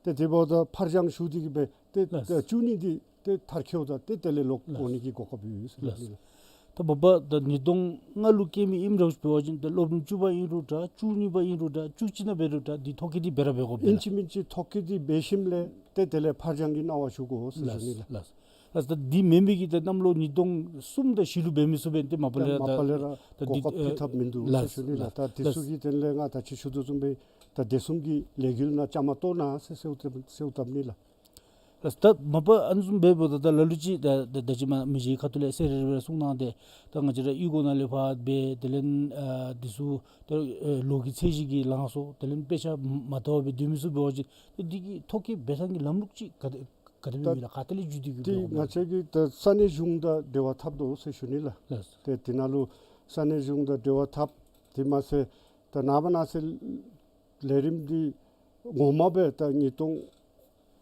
ཏེ་དེ་འབདཝ་ད་ཕར་འགྱངས་ཞུ་སྟེ་གི་སྦེ་ཏེ་ལགས། ད་བཅུ་གཉིས་འདི་ཏེ་མཐར་འཁྱོལཝ་ད་ཏེ་དེ་ལས་ལོག་ལགས། འོང་ནི་གི་གོ་སྐབས་ཡོད་ཟེར་ལགས། ལགས། ད་མ་པ་ད་ཉིས་སྟོང་ལྔ་ལུ་སྐྱེས་མི་ཨིནམ་འདྲཝ་ཅིག་འབད་བ་ཅིན་ད་སློབ་རིམ་བཅུ་པ་ཨིན་རུང་འདྲ་བཅུ་གཉིས་པ་ཨིན་རུང་འདྲ་བཅུ་གཅིག་ནང་འབད་རུང་འདྲ་འདི་ཐོ་བཀོད་འདི་འབད་ར་འབད་དགོ་པས་ལགས། ཨིན་ཅི་མིན་ཅི་ཐོ་བཀོད་འདི་འབད་ཞིནམ་ལས་ཏེ་དེ་ལས་ཕར་འགྱངས་ཀྱི་གནང་བ་ཞུ་དགོ་ཟེར་ཞུ་ནི་ལགས། ལགས། ལགས། ད་འདི་མེན་པའི་གི་ད་གནམ་ལོ་ཉིས་སྟོང་གསུམ་དང་བཞི་ལུ་འབད་མི་ཚུ་འབད་ཏེ་མ་པ་ལས་ར་མ་པ་ལས་ར་ད་གོ་འདི་སྐབས་ཨེ་ཕུལ་ཐབས་མིན་འདུག་ལགས། ཟེར་ཞུ་ནི་ལགས། ལགས། ད་འདི་ཚུ་གི་དོན་ལས་ང་ད་ཅི་ཞུ་དོ་བཟུམ་སྦེ་ད་བདེ་སྲུང་གི་ལས་འགུལ་ནང་བཅའ་མར་གཏོགས་གནང་ཟེར་ཟེརཝ་ད་ཟེརཝ་བཏབ་ནི་ལགས། ལགས། ད་མ་པ་ཨ་ནི་བཟུམ་འབད་འབདཝ་ད་ད་ལ་ལུ་ཅིག་ད་ད་ད་ཅི་མ་མི་རྗེ་ཁ་ཐུག་ལས་ཟེར་རེ་རེ་གསུང་གནང་སྟེ་ད་ང་བཅས་ར་གཡུས་སྒོ་ནང་ལས་ཕར་འབད་དེ་ལས་ཨ་འདི་ཚུ་ད་ཨེ་ལོ་གི་ཚད་གཞི་གིས་ལང་སོང་དེ་ལས་དཔེ་ཆ་མ་བལྟ་བར་སྦེ་སྡོད་མི་ཚུ་འབད་བ་ཅིན་ཏེ་འདི་གི་ཐོ་བཀོད་འབད་ཐངས་ཀྱི་ལམ་ལུགས་ཅིག་ག་དེ་ག་དེ་སྦེ་ད་ཡོད་ལགས། ག་ཏེ་ལས་བརྒྱུད་དེ་གི་འདི་འབད་འོང་ང་ལགས། བཅས་ཀྱིས་ད་ས་གནས་གཞུང་དང་འབྲེལ་བ་འཐབ་དོ་ཟེར་ཞུ་ནི་ལགས། ལགས། ཏེ་དེ་ནང་ལུ་ས་གནས་གཞུང་དང་འབྲེལ་བ་འཐབ། དེ་མ་ཚད་ད་ནངས་པ་གནངས་ཚེ་ལས་རིམ་འདི་ངོ་མ་སྦེ་ད་ཉིས་སྟོང་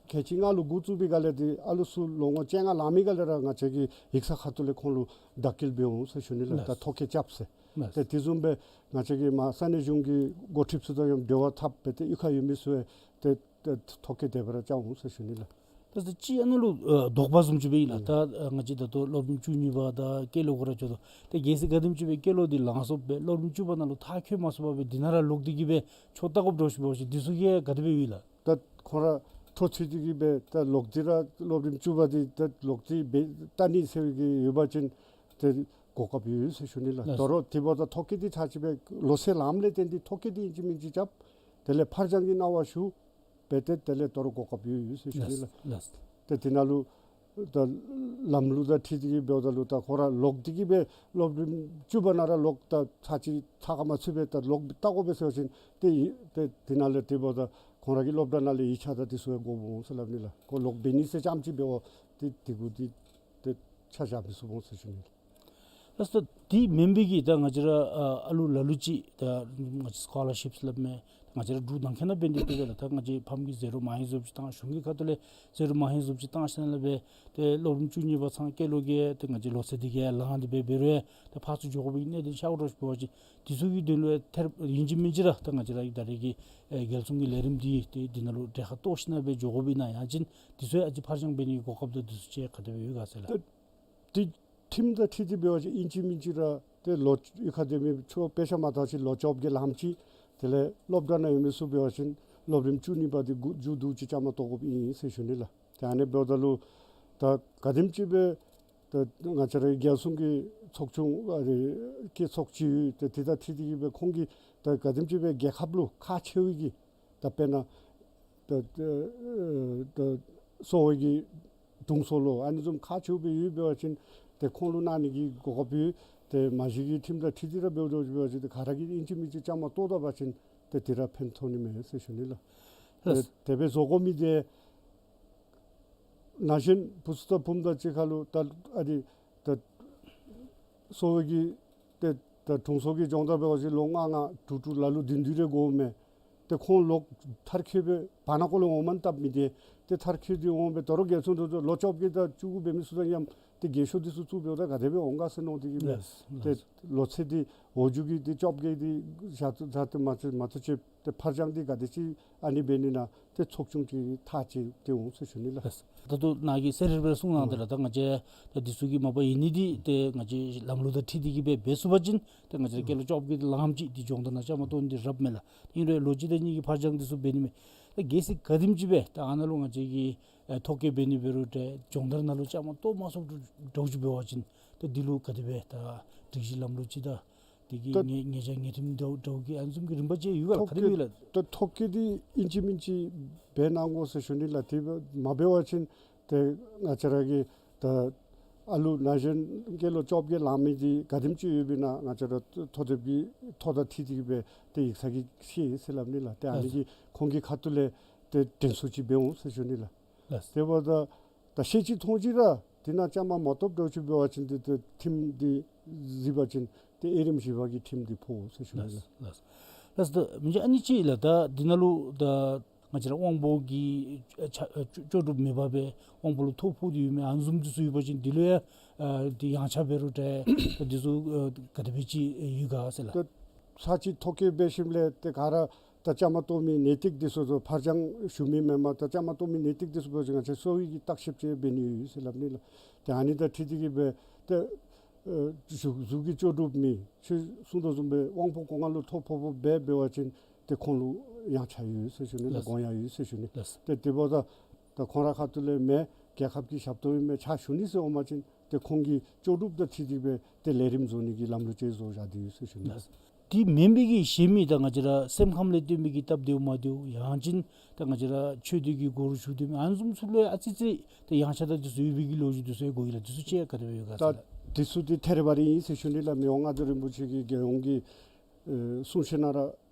ཁལ་གཅིག་ལྔ་ལུ་འགོ་བཙུགས་པའི་སྒང་ལས་ཏེ་ཨ་ལུ་ཚུ་ལོ་ངོ་བཅོ་ལྔ་ལང་མི་སྒང་ལས་ར་ང་བཅས་ཀྱིས་ཡིག་ཚང་ཁ་ཐུག་ལས་ཁོང་ལུ་བདག་སྐྱེལ་འབད་འོང་ཟེར་ཞུ་ནི་ལགས། ལགས། ད་ཐོ་བཀོད་རྐྱབ་ཟེར། ལགས། ཏེ་དེ་བཟུམ་སྦེ་ང་བཅས་ཀྱིས་མར་ས་གནས་གཞུང་གི་འགོ་ཁྲིདཔ་ཚུ་དང་ཡང་འབྲེལ་བ་འཐབ་སྦེ་ཏེ་གཡུས་ཁར་ཡོད་མི་ཚུ་ཡང་ཏེ་ཏེ་ཐོ་བཀོད་དེ་སྦེ་ར་རྐྱབ་འོང་ཟེར་ཞུ་ནི་ལགས། ད་ད་ཅི་ཨ་ནཱ་ལུ་ཨ་དོགས་པ་བཟུམ་ཅིག་སྦེ་ཨིན་ལགས། ཨུམ། ད་ཨ་ང་བཅས་ད་ལྟོ་སློབ་རིམ་བཅུ་གཉིས་པ་དང་སྐྱེས་ལོ་གུ་ར་འགྱོ་དོ། ཏེ་གལ་སྲིད་ག་དེམ་ཅིག་སྦེ་སྐྱེས་ལོ་འདི་ལང་སོངམ་སྦེ་སློབ་རིམ་བཅུ་པ་ནང་ལུ་མཐར་འཁྱོལ་མ་ཚུགས་པར་སྦེ་འདི་ནང་ར་ལོག་སྟེ་གི་སྦེ་ཕྱོགས་བལྟ་དགོཔ་འདྲཝ་ཅིག་འབད་བ་ཅིན་འདི་ཚུ་གིས་ག་དེ་སྦེ་ཡོད་ལགས། ད་ཁོང་ར་འཕྲོ་མཐུད་དེ་གི་སྦེ་ད་ལོག་སྟེ་ར་སློབ་རིམ་བཅུ་པ་འདི་ད་ལོག་སྟེ་སྦེ་བལྟ་ནི་ཟེར་བའི་གི་ཡོད་པ་ཅིན་ཏེ་གོ་སྐབས་ཡོད་ཟེར་ཞུ་ནི་ལགས། ལགས། དོ་རུང་དེ་འབདཝ་ད་ཐོ་བཀོད་འདི་ཚར་ཅིག་སྦེ་ལོ་ཚད་ལངམ་ལས་བརྟེན་ཏེ་ཐོ་བཀོད་འདི་ཨིན་ཅི་མིན་ཅི་རྐྱབ། དེ་ལས་ཕར་འགྱངས་ཀྱི་གནང་བ་ཞུ། འབད་དེ་དེ་ལས་དོ་རུང་གོ་སྐབས་ཡོད་ཡོད་ཟེར་ཞུ་ནི་ལགས། ལགས། ལགས། ཏེ་དེ་ནང་ལུ་ད་ལམ་ལུགས་དང་འཁྲིལ་ཏེ་གི་འབདཝ་ད་ལུ་ད་ཁོང་ར་ལོག་སྟེ་གི་སྦེ་སློབ་རིམ་བཅུ་པ་ནང་ར་ལོག་ད་ཚར་ཅིག་ཚར་ཁ་མ་ཚུད་པར་ད་ལོག་བལྟ་དགོ་པས་ཟེར་བ་ཅིན་ཏེ་ཡི་ཏེ་དེ་ནང་ལས་དེ་འབདཝ་ད་ཁོང་ར་གི་སློབ་གྲྭ་ནང་ལས་ཡིག་ཆ་དང་དེ་ཚུ་ཡང་དགོཔ་འོང་ཟེར་སླབ་ནི་ལགས། ཁོ་ལོག་འབད་ནི་ཟེར་རྐྱངམ་ཅིག་འབདཝ་ད་ཏེ་དེ་གུ་འདི་ཏེ་ཆ་བཞག་མི་ཚུགས་འོང་ཟེར་ཞུ་ནི། ལགས་སོ། དེ་མེན་པའི་གི་ད་ང་བཅས་ར་ཨ་ཨ་ལུ་ལ་ལུ་ཅིག་ད་ང་བཅས་སི་ཀོ་ལར་ཤིཔ་སླབ་མི་ད་ང་བཅས་ར་འབྲུག་ནང་འཁོད་ནང་འབད་ནི་འདི་འབད་ལགས། ད་ང་བཅས་ཕམ་གྱིས་ཟད་འགྲོ་མ་ཧེང་བཟུམ་ཅིག་བཏང་གཞུང་གི་ཁ་ཐུག་ལས་ཟད་འགྲོ་མ་ཧེང་བཟུམ་ཅིག་བཏང་ཞིནམ་ལས་འབད་ཏེ་སློབ་རིམ་བཅུ་གཉིས་པ་ཚང་སྐྱེས་ལོ་གིས་ཏེ་ང་བཅས་ལོ་ཚད་འདི་གིས་ལང་སྟེ་འབད་འབད་རུང་ཡང་ད་ཕར་ཚུར་འགྱོ་དགོ་པའི་གནད་དོན་ཤར་འགྱོ་འགྱོཝ་ཅིག་འདི་ཚུ་གི་དོན་ལུ་ཡང་ཐེར་ཨིན་ཅི་མིན་ཅི་ར་ད་ང་བཅས་ར་གི་ད་རེས་ཀྱི་ཨེ་རྒྱལ་སྲུང་གི་ལས་རིམ་འདི་ཏེ་འདི་ནང་ལུ་གྲལ་ཁར་གཏོགས་ཞིནམ་ལས་འབད་འགྱོ་དགོ་པས་ན་ཡང་ཅིན་འདི་ཚུ་ཡང་ཨ་ཙི་ཕར་འགྱངས་འབད་ནི་གི་གོ་སྐབས་དང་འདི་ཚུ་ཅིག་ག་དེ་སྦེ་ཡོད་ག་ཟེར་ལགས། ད་འདི་ཁྲིམས་དང་འཁྲིལ་ཏེ་འབད་བ་ཅིན་ཨིན་ཅི་མིན་ཅི་ར་ཏེ་ལོ་གཡུས་ཁར་སྡོད་མི་ཁྱོད་དཔེ་ཆ་མ་མཐོང་ཅིག་ལོ་བཅོ་བརྒྱད་ལངམ་ཅིག་དེ་ལས་སློབ་གྲྭ་ནང་ཡོད་མི་ཚུ་འབད་བ་ཅིན་སློབ་རིམ་བཅུ་གཉིས་པ་འདི་མགུ་མཇུག་བསྡུ་ཅིག་བཅའ་མར་གཏོགས་དགོཔ་ཨིན་ཟེར་ཞུ་ནི་ལགས། ཏེ་ཨ་ནི་འབདཝ་ད་ལུ་ད་ག་དེམ་ཅིག་སྦེ་ད་ང་བཅས་ར་རྒྱལ་སྲུང་གི་ཚོགས་ཆུང་ཨ་རེ་གི་ཚོགས་སྤྱི་ཡོད། ཏེ་དེ་དང་འཁྲིལ་ཏེ་གི་སྦེ་ཁོང་གིས་ད་ག་དེམ་ཅིག་སྦེ་རྒྱལ་ཁབ་ལུ་ཁག་ཆེ་བའི་གི་ད་དཔེར་ན་ད་ད་གསོ་བའི་གི་དྲུང་འཚོ་ལོ་ཨ་ནི་བཟུམ་ཁག་ཆེཝ་སྦེ་ཡོད་འབད་བ་ཅིན་ཏེ་ཁོང་ལུ་གནང་ནི་གི་གོ་སྐབས་ཡོད། ཏེ་མ་གཞི་གི་ཁྲིམས་དང་འཁྲིལ་ཏེ་ར་འབདཝ་འདྲཝ་ཅིག་འབད་བ་ཅིན་ཏེ་ག་ར་གིས་ཨིན་ཅི་མིན་ཅི་བཅའ་མར་གཏོགས་ད་པ་ཅིན་ཏེ་དེ་ར་ཕན་ཐོགས་ནི་མས་ཟེར་ཞུ་ནི་ལགས། ལགས། ཏེ་དེ་སྦེ་བཟོ་དགོ་མི་འདི་ན་གཞོན་བུ་ཚུ་དང་བུམོ་དང་གཅིག་ཁར་ལུ་ད་ཨ་ནི་ད་གསོ་བའི་གི་ཏེ་ད་དྲུང་འཚོ་གི་སྦྱོང་བརྡར་འབད་བ་ཅིན་ལོ་ལྔ་ལྔ་དྲུག་དྲུག་ལ་ལུ་བདུན་བདུན་རེ་དགོ་མས། ཏེ་ཁོང་ལོག་མཐར་འཁྱོལ་སྦེ་བར་ན་ཀོ་ལས་འོངམ་ད་མི་འདི་ཏེ་མཐར་འཁྱོལ་ཏེ་འོང་སྦེ་དོ་རུང་རྒྱལ་སྲུང་དྲུང་འཚོ་ལོ་བཅོ་བརྒྱད་དང་བཅུ་དགུ་འབད་མི་ཚུ་དང་མཉམ་ཏེ་རྒས་ཤོས་འདི་ཚུ་བཙུགས་འབདཝ་ད་ག་དེ་སྦེ་འོང་ག་ཟེར་མནོ་སྟེ་གི་སྦེ། ལགས། ཏེ་ལགས། ལོ་ཚད་འདི་འོག་འཇུག་གི་འདི་བཅོ་བརྒྱད་འདི་བཞག་ཏུ་བཞག་ཏུ་མ་ཚུད་མ་ཚུད་ཅིག་ཏེ་ཕར་འགྱངས་འདི་ག་དེ་ཅིག་ཨ་ནི་འབད་ནི་ན་ཏེ་ཚོགས་ཆུང་ཅིག་ཐག་བཅད་དེ་འོང་ཟེར་ཞུ་ནི་ལགས། ད་ལྟོ་ནཱ་གིས་གསལ་རི་རི་སྦེ་གསུངས་གནང་སྟེ་ལགས། ད་ང་བཅས་ད་འདི་ཚུ་གི་མ་པ་ཡོད་ནི་འདི་ཏེ་ང་བཅས་ལམ་ལུགས་དང་འཁྲིལ་ཏེ་གི་སྦེ་འབད་ཚུགས་པ་ཅིན་ཏེ་ང་བཅས་ར་སྐྱེས་ལོ་བཅོ་བརྒྱད་ལངམ་ཅིག་འདི་སྦྱོང་བརྡར་ནང་བཅའ་མར་གཏོགས་ནི་འདི་རབ་མས་ལགས། ཨིན་རུང་ལོ་གཅིག་དང་གཉིས་ཀྱི་ཕར་འགྱངས་འདི་ཚུ་འབད་ནི་མས། ད་གལ་སྲིད་ག་དེམ་ཅིག་སྦེ་ད་ཨ་ནཱ་ལུ་ང་བཅས་ཀྱིས་ཨེ་ཐོ་བཀོད་འབད་ནི་འབད་རུང་ཏེ་སྦྱོང་བརྡར་ནང་ལུ་བཅའ་མར་གཏོགས་མ་ཚུགསཔ་འདྲཝ་ཅིག་འབད་བ་ཅིན་ད་འདི་ལུ་ག་དེ་སྦེ་ད་སྒྲིག་གཞི་ལམ་ལུགས་ཅིག་དང་དེ་གི་ད་ཉེས་ཉེས་བྱ་ཉེས་ཁྲིམས་འདྲཝ་འདྲཝ་གི་ཨ་ནི་བཟུམ་གྱི་རིམ་པ་ཅིག་ཡོད་ག་ལགས། ག་དེ་སྦེ་ཡོད་ལགས། ད་ཐོ་བཀོད་འདི་ཨིན་ཅི་མིན་ཅི་འབད་གནང་དགོ་ཟེར་ཞུ་ནི་ལགས། དེ་མ་འབད་བ་ཅིན་ཏེ་ང་བཅས་ར་གི་ད་ཨ་ལུ་ན་གཞོན་སྐྱེས་ལོ་བཅོ་བརྒྱད་ལང་མི་འདི་ག་དེམ་ཅིག་ཡོདཔ་ཨིན་ན་ང་བཅས་ར་ཐོ་དེབ་ཀྱི་ཐོ་དང་འཁྲིལ་ཏེ་གི་སྦེ་ཏེ་ཡིག་ཚང་གིས་ཤེས་ཟེར་སླབ་ནི་ལགས། ཏེ་ཨ་ནི་གིས་ཁོང་གི་ཁ་ཐུག་ལས་ཏེ་དྲན་གསོ་ཅིག་འབད་འོང་ཟེར་ཞུ་ནི་ལགས། ལགས། དེ་འབདཝ་ད་ད་ཤེས་ཅི་མཐོང་ཅི་ར་འདི་ནང་བཅའ་མར་མ་གཏོགསཔ་འདྲཝ་ཅིག་འབད་བ་ཅིན་ཏེ་ཏེ་ཁྲིམས་འདི་གཟིགས་པ་ཅིན་ཏེ་དབྱེ་རིམ་བཞི་པ་གི་ཁྲིམས་འདི་ཕོག་ཟེར་ཞུ་ནི་ལགས། ལགས། ལགས། ལགས། ད་མི་རྗེ་ཨ་ནི་ཅིག་ལགས། ད་འདི་ནང་ལུ་ད་ང་བཅས་ར་དབང་པོ་གི་ཨ་ཆ་ཨ་ལྕོགས་ལྕོགས་གྲུབ་མེད་པར་སྦེ་དབང་པོ་ལུ་ཐོ་ཕོག་སྟེ་ཡོད་མི་ཨ་ནི་བཟུམ་འདི་ཚུ་ཡོད་པ་ཅིན་འདི་ལུ་ཡང་ཨ་འདི་ཡངས་ཆག་འབད་རུང་ཏེ་ད་འདི་ཚུ་ཨ་ག་དེ་སྦེ་ཅིག་ཡོད་ག་ཟེར་ལགས། ད་ཚར་ཅིག་ཐོ་བཀོད་འབད་ཞིནམ་ལས་ཏེ་ག་ར་ད་བཅའ་མར་གཏོགས་མི་ནན་ཏིག་འདི་ཚུ་ད་ཕར་འགྱངས་ཞུ་མི་མེན་པར་ད་བཅའ་མར་གཏོགས་མི་ནན་ཏིག་འདི་ཚུ་འབད་བ་ཅིན་ང་བཅས་གསོ་བའི་གི་བརྟག་ཞིབ་ཅིག་འབད་ནི་ཡོད་ཟེར་སླབ་ནི་ལགས། ཏེ་ཨ་ནི་དང་འཁྲིལ་ཏེ་གི་སྦེ་ཏེ་ཨ་གཟུགས་གཟུགས་ཀྱི་ལྕོགས་གྲུབ་མེད་ཁྱོད་གསུངས་དོ་བཟུམ་སྦེ་དབང་པོ་གོང་ཁ་ལུ་ཐོ་ཕོག་ཕོགཔ་སྦེ་འབད་བ་ཅིན་ཏེ་ཁོང་ལུ་ཡངས་ཆག་ཡོད་ཟེར་ཞུ་ནི་ལགས། ལགས། དགོངས་ཡངས་ཡོད་ཟེར་ཞུ་ནི། ལགས། ཏེ་དེ་འབདཝ་ད་ད་ཁོང་ར་ཁ་ཐུག་ལས་མེན་རྒྱལ་ཁབ་ཀྱི་ཞབས་ཏོག་ཨིན་མས་ཕྱག་ཞུ་ནི་ཟེར་འོང་པ་ཅིན་ཏེ་ཁོང་གི་ལྕོགས་གྲུབ་དང་འཁྲིལ་ཏེ་སྦེ་ཏེ་ལས་རིམ་བཟོ་ནི་གི་ལམ་ལུགས་ཅིག་བཟོ་བཞག་སྟེ་ཡོད་ཟེར་ཞུ་ནི། ལགས། དེ་མེན་པའི་གི་གཞན་མི་ད་ང་བཅས་ར་སེམས་ཁམས་ལས་བརྟེན་པའི་གི་སྟབས་བདེཝ་མ་བདེཝ་ཡང་ཅིན་ད་ང་བཅས་ར་ཆོས་སྡེ་གི་སྒོ་རུ་ཞུགས་སྡོད་མི་ཨ་ནི་བཟུམ་ཚུ་ལུ་ཨ་ཙི་ཙི་ད་ཡངས་ཆག་དང་འདི་ཚུ་ཡོད་པའི་གི་ལོ་རྒྱུས་འདི་ཚུ་ཡང་གོ་ཡི་ལགས། འདི་ཚུ་ཅིག་ག་དེ་སྦེ་ཡོད་ག་ཟེར་ལགས། ད་འདི་ཚུ་འདི་ཐད་རི་བ་རི་ཨིན་ཟེར་ཞུ་ནི་ལགས། མི་དབང་མངའ་བདག་རིན་པོ་ཆེ་གི་རྒྱལ་ཡོངས་ཀྱི་ཨེ་གསུང་བཤད་ནང་ར་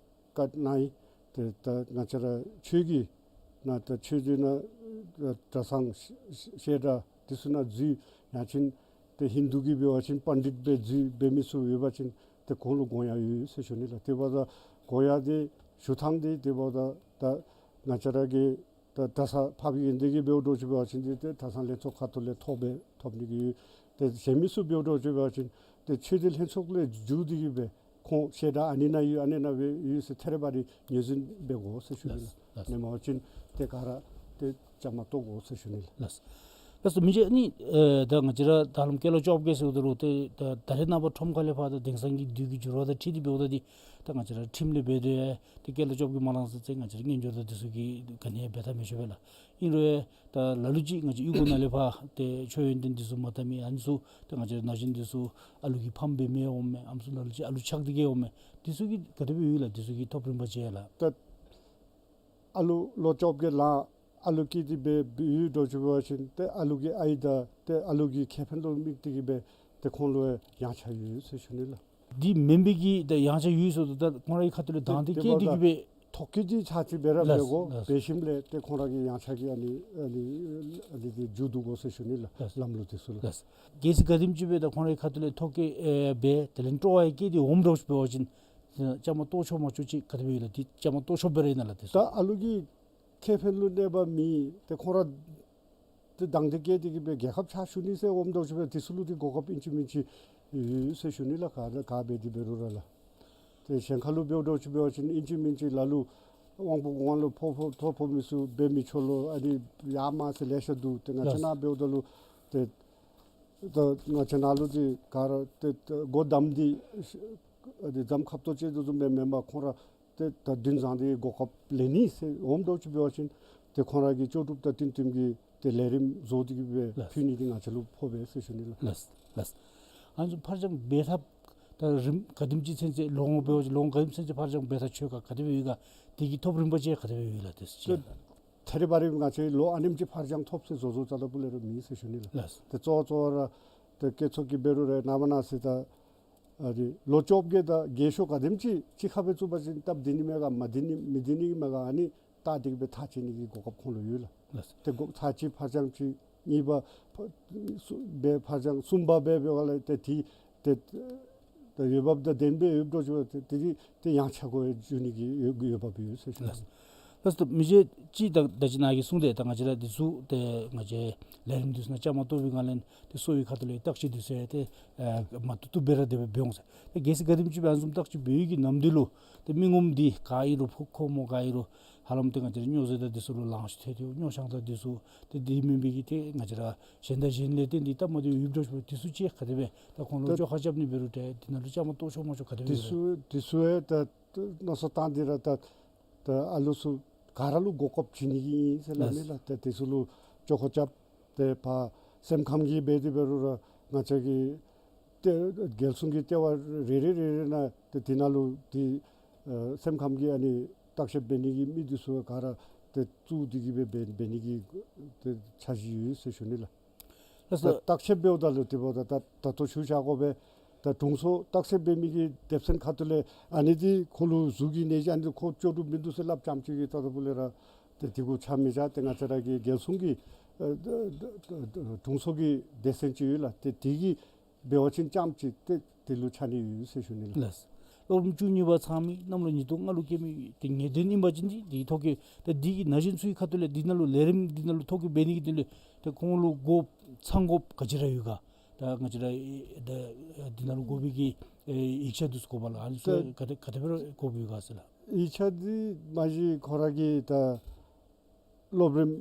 བཀའ་གནང་ཡི། ཏེ་ད་ང་བཅས་ར་ཆོས་ཀྱི་ནང་ད་ཆོས་སྡེ་ནང་གྲྭ་ཚང་བཤད་གྲྭ་འདི་ཚུ་ནང་འཛུལ་ཡང་ཅིན་ཏེ་ཧིན་དུ་གི་འབད་བ་ཅིན་པཎྜི་ཏ་སྦེ་འཛུལ་འབད་མི་ཚུ་ཡོད་པ་ཅིན་ཏེ་ཁོང་ལུ་དགོངས་ཡངས་ཡོད་ཟེར་ཞུ་ནི་ལགས། དེ་འབདཝ་ད་དགོངས་ཡངས་འདི་ཞུ་ཐངས་འདི་དེ་འབདཝ་ད་ད་ང་བཅས་ར་གི་ ད་གྲྭ་ཚང་ཕབ་ཡོན་ཏན་གྱི་འབདཝ་འདྲཝ་ཅིག་འབད་བ་ཅིན་ཏེ་ཏེ་གྲྭ་ཚང་ལྷན་ཚོགས་ཁ་ཐུག་ལས་ཐོབ་སྦེ་ཐོབ་ནི་གི་ཡོད། ཏེ་གཞན་མི་ཚུ་འབདཝ་འདྲཝ་ཅིག་འབད་བ་ཅིན་ཏེ་ཆོས་སྡེ་ལྷན་ཚོགས་ལས་བརྒྱུད་དེ་གི་སྦེ་ཁོང་བཤད་གྲྭ་ཨ་ནི་ནང་ཡོད་ཨ་ནི་ནང་སྦེ་ཡོད་ཟེར་ཐད་རི་བ་རི་ངོས་འཛིན་འབད་དགོ་ཟེར་ཞུ་ནི་ལགས། ལགས། ནེམ་མ་བ་ཅིན་ཏེ་ག་ར་ཏེ་བཅའ་མར་གཏོགས་དགོ་ཟེར་ཞུ་ནི་ལགས། ལགས། ལགས་སོ། མི་རྗེ་ནི་ཨེ་ད་ང་བཅས་ར་ད་ལམ་སྐྱེས་ལོ་བཅོ་བརྒྱད་ཟེརཝ་ད་ལུ་ཏེ་ད་ད་རེས་ནངས་པ་ཁྲོམ་ཁ་ལས་ཕར་ད་དེང་སང་གི་དུས་ཀྱི་འགྱུར་བ་དང་འཁྲིལ་ཏེ་འབདཝ་ད་འདི་ད་ང་བཅས་ར་ཁྲིམས་ལས་འབད་དེ་ཏེ་སྐྱེས་ལོ་བཅོ་བརྒྱད་མ་ལང་ཟེར་ཚེ་ང་བཅས་ར་དངུལ་འབྱོར་དང་འདི་ཚུ་གི་ག་ནི་འབད་ཐབས་མི་ཆོག་པས་ལགས། ཨིན་རུང་ད་ལ་ལུ་ཅིག་ང་བཅས་གཡུས་སྒོ་ནང་ལས་ཕར་ཏེ་ཆོས་ཡོན་ཏན་འདི་ཚུ་མ་བཏབ་མི་ཨ་ནི་ཚུ་ཏེ་ང་བཅས་ར་ན་གཞོན་འདི་ཚུ་ཨ་ལུ་གིས་ཕམ་འབད་མི་འོང་མས། ཨམ་སྲུ་ལ་ལུ་ཅིག་ཨ་ལུ་ཆགས་ཏེ་གི་འོང་མས། འདི་ཚུ་གི་ག་དེ་སྦེ་ཡོད་ལགས། འདི་ཚུ་གི་ཐོབ་རིམ་པ་ཅིག་ལགས། ད་ཨ་ལུ་ལོ་བཅོ་བརྒྱད་ལང་ཨ་ལུ་སྐྱེས་ཏེ་སྦེ་ཡོད་འདྲཝ་ཅིག་འབད་བ་ཅིན་ཏེ་ཨ་ལུ་གི་ཨའི་དང་ཏེ་ཨ་ལུ་གི་ཁེ་ཕན་ལུ་དམིགས་ཏེ་གི་སྦེ་ཏེ་ཁོང་ལུ་ཡང་ཆ་ཡོད་ཟེར་ཞུ་ནི་ལགས། འདི་མེན་པའི་གི་ད་ཡང་ཆ་ཡོད་ཟེརཝ་ད་ད་ཁོང་རའི་ཁ་ཐུག་ལས་དང་འདི་ཏེ་སྐྱེས་ཏེ་གི་སྦེ་ཐོ་བཀོད་ཅིག་ཆ་ཅིག་འབད་ར་ལགས། འབད་དགོ། ལགས། འབད་ཞིནམ་ལས་ཏེ་ཁོང་ར་གི་ཡང་ཆ་གི་ཨ་ནི་ཨ་ནི་ཨ་ནི་འདི་མཇུག་བསྡུ་དགོ་ཟེར་ཞུ་ནི་ལགས། ལགས། ལམ་ལུགས་འདི་ཚུ་ལགས། ལགས། གལ་སྲིད་ག་དེམ་ཅིག་སྦེ་ད་ཁོང་རའི་ཁ་ཐུག་ལས་ཐོ་བཀོད་ཨེ་འབད་དེ་ལས་སྤྲོ་བ་སྐྱེས་ཏེ་འོངམ་འདྲཝ་ཅིག་འབད་བ་ཅིན་བཅའ་མར་གཏོགས་ཆོག་མ་ཆོག་ཅིག་ག་དེ་སྦེ་ཡོད་ལགས། འདི་བཅའ་མར་གཏོགས་ཆོག་པ་ར་ཨིན་ན་ལགས། དེ་ད་ཚུ་ཨ་ལུ་གི་ཁེ་ཕན་ལུ་གནོད་པ་མེད། ཏེ་ཁོང་ར་ཏེ་དང་འདོད་བསྐྱེད་དེ་གི་སྦེ་རྒྱལ་ཁབ་ཕྱག་ཞུ་ནི་ཟེར་འོངམ་འདྲཝ་ཅིག་འབད་དེ་ཚུ་ལུ་ཏེ་གོ་སྐབས་ཨིན་ཅི་མིན་ཅི་ཡོད་ཟེར་ཞུ་ནི་ལགས། ག་ག་འབད་དེ་འབད་རུང་ར་ལགས། ཏེ་གཞན་ཁ་ལུ་འབདཝ་འདྲཝ་ཅིག་འབད་བ་ཅིན་ཨིན་ཅི་མིན་ཅི་ལ་ལུ་དབང་པོ་གོང་ལུ་ཕོག་ཕོག་ཐོ་ཕོག་མི་ཚུ་འབད་མི་ཆོག་ལོ་ཨ་ནི་ཡར་མར་ཟེར་ལེ་ཤ་འདུག། ཏེ་ང་བཅས་ནཱ་འབདཝ་ད་ལུ་ཏེ་ད་ང་བཅས་ནཱ་ལུ་ཏེ་ག་ར་ཏེ་ཏེ་སྒོ་བསྡམས་ཏེ་ཨ་ནི་རྫམ་ཁབ་ཏོ་ཅིག་འདི་བཟུམ་སྦེ་མེན་པར་ཁོང་ར་ཏེ་ད་འདུན་བཟང་སྟེ་གོ་སྐབས་ལེན་ནི་ཟེར་འོངམ་འདྲཝ་ཅིག་འབད་བ་ཅིན་ཏེ་ཁོང་ར་གི་ལྕོགས་གྲུབ་དང་བསྟུན་བསྟུན་གྱི་ཏེ་ལས་རིམ་བཟོ་སྟེ་གི་སྦེ་ལགས། ཕུལ་ནི་འདི་ང་བཅས་ལུ་ཕོག་པས་ཟེར་ཞུ་ནི་ལགས། ལགས། ལགས། ཨ་ནི་ཚུ་ཕར་འགྱངས་འབད་ཐབས་ད་རིམ་ག་དེམ་ཅིག་ཚུན་ཚོད་ལོ་ངོ་འབད་བ་ཅིན་ལོ་ངོ་ག་དེམ་ཅིག་ཚུན་ཚོད་ཕར་འགྱངས་འབད་ཐབས་ཆོག་ག་ག་དེ་སྦེ་ཡོད་ག། དེ་གི་ཐོབ་རིམ་པ་ཅིག་ག་དེ་སྦེ་ཡོད་ལགས། དེ་ཚུ་ཅིག་ལགས། ཐད་རི་བ་རི་ང་བཅས་ལོ་ཨ་ནེམ་ཅིག་ཕར་འགྱངས་ཐོབ་ཟེར་བཟོ་བཟོཝ་རྩ་ལས་སྤུ་ལས་ར་མེད་ཟེར་ཞུ་ནི་ལགས། ལགས། ཏེ་གཙོ་བོ་གཙོ་བོ་ར་ཏེ་སྐྱེད་ཚོགས་ཀྱི་འབད་རུང་ར་ནངས་པ་གནངས་ཚེ་ད་ཨ་ནི་ལོ་བཅོ་བརྒྱད་དང་རྒས་ཤོས་ག་དེམ་ཅིག་གཅིག་ཁར་སྦེ་བཙུགས་པ་ཅིན་སྟབས་བདེ་ནི་མས་ག་མ་བདེ་ནི་མི་བདེ་ནི་མས་ག་ཨ་ནི་བལྟ་སྟེ་གི་སྦེ་ཐག་བཅད་ནི་གི་གོ་སྐབས་ཁོང་ལུ་ཡོད་ལགས། ལགས། ཏེ་གོ་ཚར་གཅིག་ཕར་འགྱངས་ཅིག་གཉིས་པ་ཕ་གསུམ་སྦེ་ཕར་འགྱངས་གསུམ་པ་སྦེ་འབད་བ་ལས་ཏེ་དེ་ཏེ་ད་འོས་འབབ་དང་ལྡན་པའི་འོས་འབབ་ཅིག་ཏེ་དེ་ཏེ་ཡང་ཆ་གོ་འགྱོ་ནི་གི་འོས་འོས་འབབ་ཡོད་ཟེར་ཞུ་ནི། ལགས། ལགས་སོ། མི་རྗེ་ཅིག་ད་ད་ཅི་ནཱ་གིས་གསུངས་ཏེ་ད་ང་བཅས་ར་འདི་ཚུ་ཏེ་ང་བཅས་ལས་རིམ་འདི་ཚུ་ནང་བཅའ་མར་གཏོགས་པའི་སྒང་ལས་ཏེ་གསོ་བའི་ཁ་ཐུག་ལས་བརྟག་དཔྱད་འདི་ཚུ་ཡང་ཏེ་ཨ་མ་བཏུབ་བཏུབ་སྦེ་ར་དེ་སྦེ་འབད་འོང་ཟེར། ཏེ་གལ་སྲིད་ག་དེམ་ཅིག་སྦེ་ཨ་ནི་བཟུམ་བརྟག་དཔྱད་འབད་བའི་གི་ནམ་དུས་ལུ་ཏེ་མི་ངོམ་འདི་ག་ཨིན་རུང་ཕོ་ཁོག་མོ་ག་ཨིན་རུང་ཧ་ལམ་ཏེ་ང་བཅས་ར་སྨྱོ་རྫས་དང་འདི་ཚུ་ལུ་ལང་ཤོར་ཏེ་སྨྱོ་ཆང་དང་འདི་ཚུ་ཏེ་དེ་མེན་པའི་གི་ཏེ་ང་བཅས་ར་གཞན་དང་གཞན་ལས་བརྟེན་ཏེ་སྟབས་མ་བདེ་བའི་འགྱོཝ་འདི་ཚུ་ཅིག་ག་དེ་སྦེ་ད་ཁོང་ལུ་ད་བཅོ་ཁ་རྐྱབ་ནི་འབད་རུང་ཏེ་འདི་ནང་ལུ་བཅའ་མར་གཏོགས་ཆོག་མ་ཆོག་ག་དེ་སྦེ་འདི་ཡོད་ཚུ་འདི་ཚུ་ཡང་ད་མནོ་བསམ་བཏང་སྟེ་ར་ད་ད་ཨ་ལུ་ཚུ་ག་ར་ལུ་གོ་སྐབས་བྱིན་ནི་གི་ཨིན་ཟེར་སླབ་ནི་ལགས། ད་དེ་ཚུ་ལུ་བཅོ་ཁ་རྐྱབ་སྟེ་ཕར་སེམས་ཁམས་ཀྱི་འབད་དེ་འབད་རུང་ར་ང་བཅས་ཀྱི་ཏེ་རྒྱལ་སྲུང་གི་ལྟེ་བ་རེ་རེ་རེ་རེ་ནང་ཏེ་དེ་ནང་ལུ་ཏེ་ཨ་སེམས་ཁམས་ཀྱི་ཨ་ནི་བརྟག་དཔྱད་འབད་ནི་གི་མི་འདི་ཚུ་ག་ར་ཏེ་བཙུགས་ཏེ་གི་སྦེ་འབད་འབད་ནི་གི་ཏེ་འཆར་གཞི་ཡོད་ཟེར་ཞུ་ནི་ལགས། ལགས་སོ། ད་བརྟག་དཔྱད་འབདཝ་ད་ལུ་དེ་འབདཝ་ད་ད་ད་ལྟོ་ཞུ་བཞག་དགོ་པས། ད་དྲུང་འཚོ་བརྟག་དཔྱད་འབད་མི་གི་སྡེ་ཚན་ཁ་ཐུག་ལས་ཨ་ནི་འདི་ཁོ་ལུ་གཟུགས་ཀྱི་ནད་གཞི་ཨ་ནི་ཁོ་ལྕོགས་གྲུབ་མིན་འདུག་ཟེར་སླབ་ཙམ་ཅིག་གིས་ད་ལྟོ་ལས་ར་ཏེ་དེ་གུ་ཆ་མི་བཞག། ཏེ་ང་བཅས་ར་གི་རྒྱལ་སྲུང་གི་ཨ་ད་ད་ད་དྲུང་འཚོ་གི་སྡེ་ཚན་ཅིག་ཡོད་ལགས། ཏེ་དེ་གིས་འབད་བ་ཅིན་ཙམ་ཅིག་ཏེ་དེ་ལུ་ཆ་ནི་ཡོད་ཟེར་ཞུ་ནི་ལགས། ལགས། སློབ་རིམ་བཅུ་གཉིས་པ་ཚང་མི་གནམ་ལོ་ཉིས་སྟོང་ལྔ་ལུ་སྐྱེས་མི་ཏེ་ངེས་གཏན་ཨིན་པ་ཅིན་འདི་འདི་ཐོ་བཀོད་ད་འདི་གི་ན་གཞོན་ཚུའི་ཁ་ཐུག་ལས་འདི་ནང་ལུ་ལས་རིམ་འདི་ནང་ལུ་ཐོ་བཀོད་འབད་ནི་གི་དོན་ལས་ཏེ་ཁོང་ལུ་དགོཔ་ཚང་དགོཔ་ག་ཅི་ར་ཡོད་ག། ད་ང་བཅས་ར་ད་འདི་ནང་ལུ་དགོ་པའི་གི་ཨེ་ཡིག་ཆ་འདི་ཚུ་དགོ་པས་ལགས། ཨ་ནི་ཚུ་ད་ག་དེ་ག་དེ་སྦེ་ར་དགོཔ་ཡོད་ག་ཟེར་ལགས། ཡིག་ཆ་འདི་མ་གཞི་ཁོ་ར་གི་ད་སློབ་རིམ་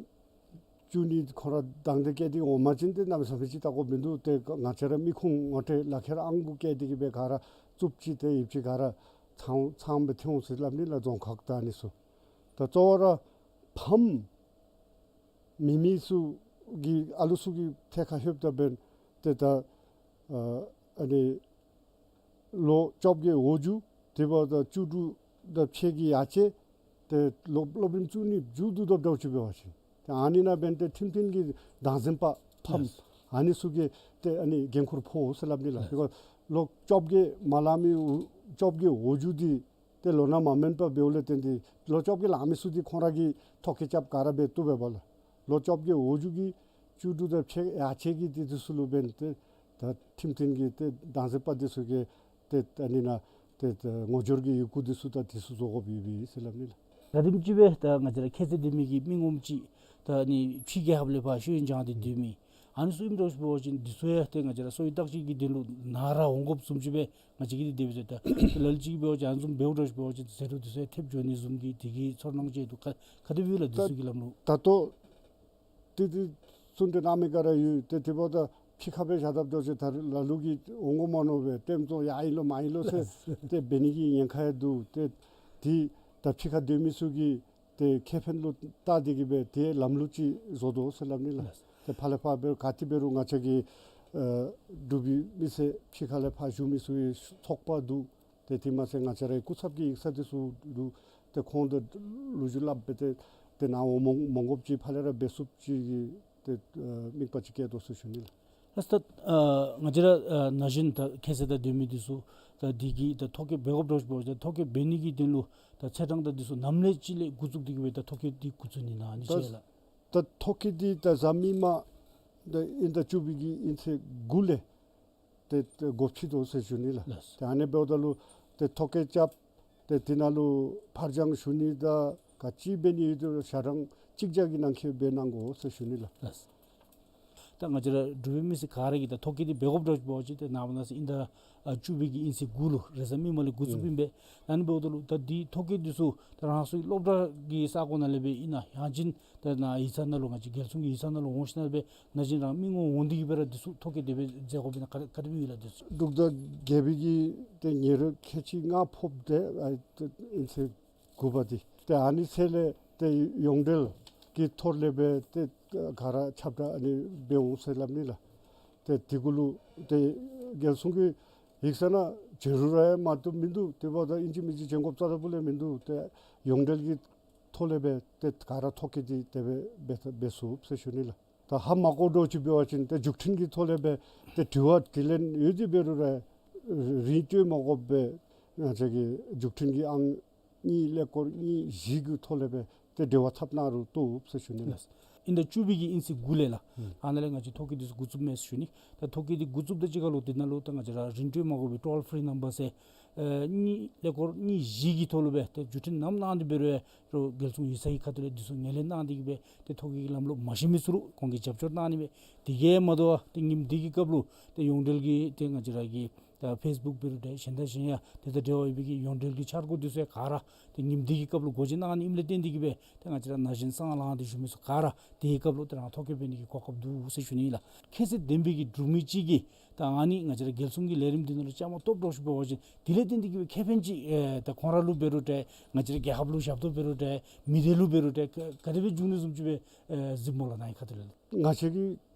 བཅུ་གཉིས་ཁོ་ར་དང་འདོད་བསྐྱེད་དེ་འོང་པ་ཅིན་ཏེ་གནམ་མེད་ས་མེད་ཅིག་བལྟ་དགོཔ་མིན་འདུག། ཏེ་ང་བཅས་ར་མི་ཁུངས་ངོ་སྤྲོད་ལག་ཁྱེར་ཨང་དགུ་བཀལ་ཏེ་གི་སྦེ་ག་ར་རྩུབ་ཅིག་ཏེ་ཡིབ་ཅིག་ག་ར་ཚང་ཚང་སྦེ་ཐོན་འོང་ཟེར་སླབ་ནི་ལགས། རྫོང་ཁག་དང་ཨ་ནི་ཚུ་ད་གཙོ་བོ་ར་ཕམ་མེད་མི་ཚུ་གི་ཨ་ལུ་ཚུ་གི་ཐད་ཁར་ལྷོདཔ་ད་འབདན་ཏེ་ད་ཨ་ཨ་ནི་ལོ་བཅོ་བརྒྱད་འོག་འཇུག་དེ་འབདཝ་ད་བཅུ་དྲུག་དང་ཕྱེད་ཀྱི་ཡར་བཅད་དེ་ལོ་སློབ་རིམ་བཅུ་གཉིས་མཇུག་བསྡུ་དོ་འདྲཝ་ཅིག་འབད་བ་ཅིན་ཏེ་ཨ་ནི་ནང་འབདན་ཏེ་ཁྲིམས་མཐུན་གྱི་བདག་འཛིན་པ་ཕམ་ལགས། ཨ་ནི་ཚུ་གིས་ཏེ་ཨ་ནི་འགན་ཁུར་ཕོག་ཟེར་སླབ་ནི་ལགས། ལགས། དེ་ཁར་ལོ་བཅོ་བརྒྱད་མ་ལང་མི་བཅོ་བརྒྱད་འོག་འཇུག་འདི་ཏེ་ལོ་ན་མ་མེན་པར་འབདཝ་ལས་བརྟེན་ཏེ་ལོ་བཅོ་བརྒྱད་ལང་མི་ཚུ་འདི་ཁོང་ར་གིས་ཐོ་བཀོད་རྐྱབ་ག་ར་འབད་བཏུབ་པས་པ་ལགས། ལོ་བཅོ་བརྒྱད་འོག་འཇུག་གི་བཅུ་དྲུག་དང་ཕྱེད་ཡར་བཅད་ཀྱི་འདི་འདི་ཚུ་ལུ་འབདན་ཏེ་ད་ཁྲིམས་མཐུན་གྱི་ཏེ་བདག་འཛིན་པ་འདི་ཚུ་གིས་ཏེ་ཨ་ནི་ནང་ཏེ་ཏེ་ངོ་སྦྱོར་གྱི་ཡི་གུ་འདི་ཚུ་དང་འདི་ཚུ་བཟོ་དགོཔ་ཡོདཔ་ཨིན་ཟེར་སླབ་ནི་ལགས། ག་དེམ་ཅིག་སྦེ་ད་ང་བཅས་ར་ཁྱད་ཚད་ལྡན་མི་གི་མི་ངོམ་ཅིག་ད་ནི་ཕྱི་རྒྱལ་ཁབ་ལས་ཕར་ཤེས་ཡོན་སྦྱང་སྟེ་སྡོད་མི་ཨ་ནི་ཚུ་ཨིནམ་འདྲཝ་ཅིག་འབད་བ་ཅིན་འདི་ཚུ་ཡང་ཏེ་ང་བཅས་ར་གསོ་བའི་བརྟག་དཔྱད་ཀྱི་དོན་ལུ་ནཱ་ར་འོང་དགོཔ་བཟུམ་ཅིག་སྦེ་ང་བཅས་ཀྱིས་འདི་འབད་ཟེར། ད་ལ་ལུ་ཅིག་འབད་བ་ཅིན་ཨ་ནི་བཟུམ་འབདཝ་འདྲཝ་ཅིག་འབད་བ་ཅིན་ཟད་འགྲོ་འདི་ཚུ་ཡང་ཐེབས་འགྱོ་ནི་བཟུམ་གྱི་དེ་གི་ཚོར་སྣང་ཅིག་འདུག། ག་ག་དེ་སྦེ་ལགས་འདི་ཚུ་གི་ལམ་ལུགས། ད་ལྟོ་ཏེ་ཏེ་གསུང་གྲོས་གནང་མི་ག་ར་ཡོད། ཏེ་དེ་འབདཝ་ད་ཕྱི་ཁར་སྦེ་བཞག་དཔ་འདྲཝ་ཅིག་ད་རེས་ལ་ལུ་གིས་འོང་དགོ་མ་མནོ་བར་ལྟདམོ་བཟོ་ཡར་ཨིན་ལོ་མར་ཨིན་ལོ་ཟེར་ཏེ་འབད་ནི་གི་ཉེན་ཁ་ཡང་འདུག། ཏེ་དེ་ད་ཕྱི་ཁར་སྡོད་མི་ཚུ་གི་ཏེ་ཁེ་ཕན་ལུ་བལྟ་སྟེ་གིས་སྦེ་ཏེ་ལམ་ལུགས་ཅིག་བཟོ་དོ་ཟེར་སླབ་ནི་ལགས། ཏེ་ཕར་ལས་ཕར་འབད་ག་ཏེ་འབད་རུང་ང་བཅས་ཀྱི་ཨ་འབྲུག་པའི་མི་སེར་ཕྱི་ཁ་ལས་ཕར་བཞུགས་མི་ཚུ་གི་ཚོགས་པ་འདུག། ཏེ་དེ་མ་ཚད་ང་བཅས་རའི་སྐུ་ཚབ་ཀྱི་ཡིག་ཚང་འདི་ཚུ་འདུག། ཏེ་ཁོང་དང་ལོ་རྒྱུས་སླབ་སྦེ་ཏེ་ཏེ་ནཱ་འོང་མ་འོང་དགོཔ་ཅིག་ཕར་ལས་ར་འབད་ཚུགསཔ་ཅིག་གི་ཏེ་ཨ་དམིགས་པ་ཅིག་བསྐྱེད་དོ་ཟེར་ཞུ་ནི་ལགས། ལགས། ད་ཨ་ང་བཅས་ར་ཨ་ན་གཞོན་ད་ཁྱད་ཚད་དང་ལྡན་མི་འདི་ཚུ་ད་འདི་གི་ད་ཐོ་བཀོད་འབད་དགོཔ་འདྲཝ་ཅིག་འབད་བ་ཅིན་ཐོ་བཀོད་འབད་ནི་གི་དོན་ལུ་ད་ཚེས་གྲངས་དང་འདི་ཚུ་ནམ་ལས་ཅིག་ལས་འགོ་བཙུགས་ཏེ་གིས་སྦེ་ད་ཐོ་བཀོད་འདི་འགོ་བཙུགས་ནི་ཨིན་ན་ཨ་ནི་ཅིག་ལགས། ད་ཐོ་བཀོད་འདི་ད་གཟའ་མིག་དམར་ད་དབྱིན་ཟླ་བཅུ་པའི་གི་དབྱིན་ཚེས་དགུ་ལས་ཏེ་ཏེ་འགོ་ཁྲིད་དོ་ཟེར་ཞུ་ནི་ལགས། ལགས། ཏེ་ཨ་ནི་འབདཝ་ད་ལུ་ཏེ་ཐོ་བཀོད་རྐྱབ་སྟེ་དེ་ནང་ལུ་ཕར་འགྱངས་ཞུ་ནི་དང་ག་ཅི་འབད་ནི་ཡོད་དེ་ཞག་གྲངས་གཅིག་བརྒྱ་གི་ནང་འཁོད་འབད་གནང་དགོ་ཟེར་ཞུ་ནི་ལགས། ལགས། ད་ང་བཅས་ར་འབྲུག་པའི་མི་སེར་ག་ར་གིས་ད་ཐོ་བཀོད་འདི་འབད་དགོཔ་འདྲཝ་ཅིག་འབད་བ་ཅིན་ཏེ་ནངས་པ་གནངས་ཚེ་དབྱིན་ཟླ་ཨ་བཅུ་པའི་གི་དབྱིན་ཚེས་དགུ་ལུ་རེས་གཟའ་མིག་དམར་ལས་འགོ་བཙུགསཔ་ཨིན་པས། ཨ་ནི་འབདཝ་ད་ལུ་ད་འདི་ཐོ་བཀོད་འདི་ཚུ་ད་རང་སོའི་སློབ་གྲྭ་གི་ས་གོ་ནང་ལས་སྦེ་ཨིན་ན་ཡང་ཅིན་ད་ནཱ་ཡིག་ཚང་ནང་ལུ་ང་བཅས་རྒྱལ་སྲུང་གི་ཡིག་ཚང་ནང་ལུ་འོང་ཞིནམ་ལས་སྦེ་ན་གཞོན་རང་མི་ངོམ་འོང་སྟེ་གིས་སྦེ་ར་འདི་ཚུ་ཐོ་བཀོད་འདི་སྦེ་མཛད་དགོཔ་ཨིན་ན་ག་ག་དེ་སྦེ་ཡོད་ལགས་འདི་ཚུ། འབྲུག་ཟླ་བརྒྱད་པའི་གི་ཏེ་ཉེ་རབས་ཁལ་གཅིག་ལྔ་ཕོགཔ་ཏེ་ཨ་ཏེ་དབྱིན་ཚེས་དགུ་པ་འདི་ཏེ་ཨ་ནི་ཚེ་ལས་ཏེ་ཡོངས་འབྲེལ་གྱི་ཐོག་ལས་སྦེ་ཏེ་ག་ར་ཁྱབ་བསྒྲགས་ཨ་ནི་འབད་འོང་ཟེར་སླབ་ནི་ལགས། ཏེ་དེ་གུ་ལུ་ཏེ་རྒྱལ་སྲུང་གི་ཡིག་ཚང་ནང་བྱིན་རུང་ར་མ་བཏུབ་མིན་འདུག། དེ་འབདཝ་ད་ཨིན་ཅི་མིན་ཅི་བྱིན་དགོཔ་རྩ་དང་སྤུ་ལས་མིན་འདུག། ཏེ་ཡོངས་འབྲེལ་གྱི་ཐོག་ལས་སྦེ་ཏེ་ག་ར་ཐོ་བཀོད་འདི་དེ་སྦེ་འབད་འབད་ཚུགས་ཟེར་ཞུ་ནི་ལགས། ད་ཧ་མ་གོ་འདྲཝ་ཅིག་འབད་བ་ཅིན་ཏེ་འཛུགས་སྐྲུན་གྱི་ཐོག་ལས་སྦེ་ཏེ་དྲི་བ་དྲིས་ལན་ཡོད་དེ་འབད་རུང་ར་རིན་སྤྲོད་མ་དགོཔ་སྦེ་ང་བཅས་ཀྱི་འཛུགས་སྐྲུན་གྱི་ཨང་གཉིས་ཀླད་ཀོར་གཉིས་བཞི་གི་ཐོག་ལས་སྦེ་ཏེ་འབྲེལ་བ་འཐབ་གནང་རུང་བཏུབ་ཟེར་ཞུ་ནི་ལགས། ལགས། དབྱིན་ཟླ་བཅུ་པའི་གི་དབྱིན་ཚེས་དགུ་ལས་ལགས། ཨ་ནཱ་ལས་ང་བཅས་ཐོ་བཀོད་འདི་ཚུ་འགོ་བཙུགསཔ་མས་ཟེར་ཞུ་ནི། ད་ཐོ་བཀོད་འདི་འགོ་བཙུགསཔ་དང་གཅིག་ཁར་ལུ་དེ་ནང་ལུ་ད་ང་བཅས་ར་རིན་སྤྲོད་མ་དགོ་པའི་ཊོལ་ཕི་རི་ནམ་བར་ཟེར་ཨེ་གཉིས་ཀླད་ཀོར་གཉིས་བཞི་གི་ཐོག་ལུ་སྦེ་ཏེ་བརྒྱུད་འཕྲིན་ནམ་གནང་སྟེ་འབད་རུང་རྒྱལ་སྲུང་ཡིག་ཚང་གི་ཁ་ཐུག་ལས་འདི་ཚུ་ངོས་ལེན་གནང་སྟེ་གིས་སྦེ་ཏེ་ཐོ་བཀོད་ཀྱི་ལམ་ལུགས་མ་ཤེས་མི་ཚུ་ལུ་ཁོང་གིས་རྒྱབ་སྐྱོར་གནང་ནི་མས། དེ་གིས་མ་དོ་བར་ཏེ་ཉིནམ་འདི་གི་སྐབས་ལུ་ཏེ་ཡོངས་འབྲེལ་གྱི་ཏེ་ང་བཅས་ར་གི་ད་ཕེསི་བུཀ་འབད་རུང་ཏེ་གཞན་དང་གཞན་ཡང་དེ་དང་འབྲེལ་བ་ཡོད་པའི་གི་ཡོངས་འབྲེལ་གྱི་འཆར་སྒོ་འདི་ཚུ་ཡང་ག་ར་ཏེ་ཉིནམ་འདི་གི་སྐབས་ལུ་སྒོ་འབྱེད་གནང་ནི་ཨིནམ་ལས་བརྟེན་ཏེ་གིས་སྦེ་ཏེ་ང་བཅས་ར་ན་གཞོན་སྲང་ལམ་འདི་བཞུགས་མི་ཚུ་ག་ར་དེའི་སྐབས་ལུ་ཏེ་རང་ཐོ་བཀོད་འབད་ནི་གི་གོ་སྐབས་འདུག་ཟེར་ཞུ་ནི་ལགས། ཁྱད་ཚད་ལྡན་པའི་གི་འབྲུག་མི་ཅིག་གིས་ད་ཨ་ནི་ང་བཅས་ར་རྒྱལ་སྲུང་གི་ལས་རིམ་འདི་ནང་ལུ་བཅའ་མར་གཏོགསཔ་འདྲཝ་ཅིག་འབད་བ་ཅིན་དེ་ལས་བརྟེན་ཏེ་གིས་སྦེ་ཁེ་ཕན་ཅིག་ཨེ་ད་ཁོང་ར་ལུ་འབད་རུང་ཏེ་ང་བཅས་ར་རྒྱལ་ཁབ་ལུ་ཞབས་ཏོག་འབད་རུང་ཏེ་མི་སྡེ་ལུ་འབད་རུང་ཏེ་ག་ག་དེ་སྦེ་འབྱུང་ནི་བཟུམ་ཅིག་སྦེ་ཨེ་གཟིགསཔ་སྨོ་ལགས་ནཱ་གི་ཁ་ཐུག་ལས། ང་བཅས་ཀྱི་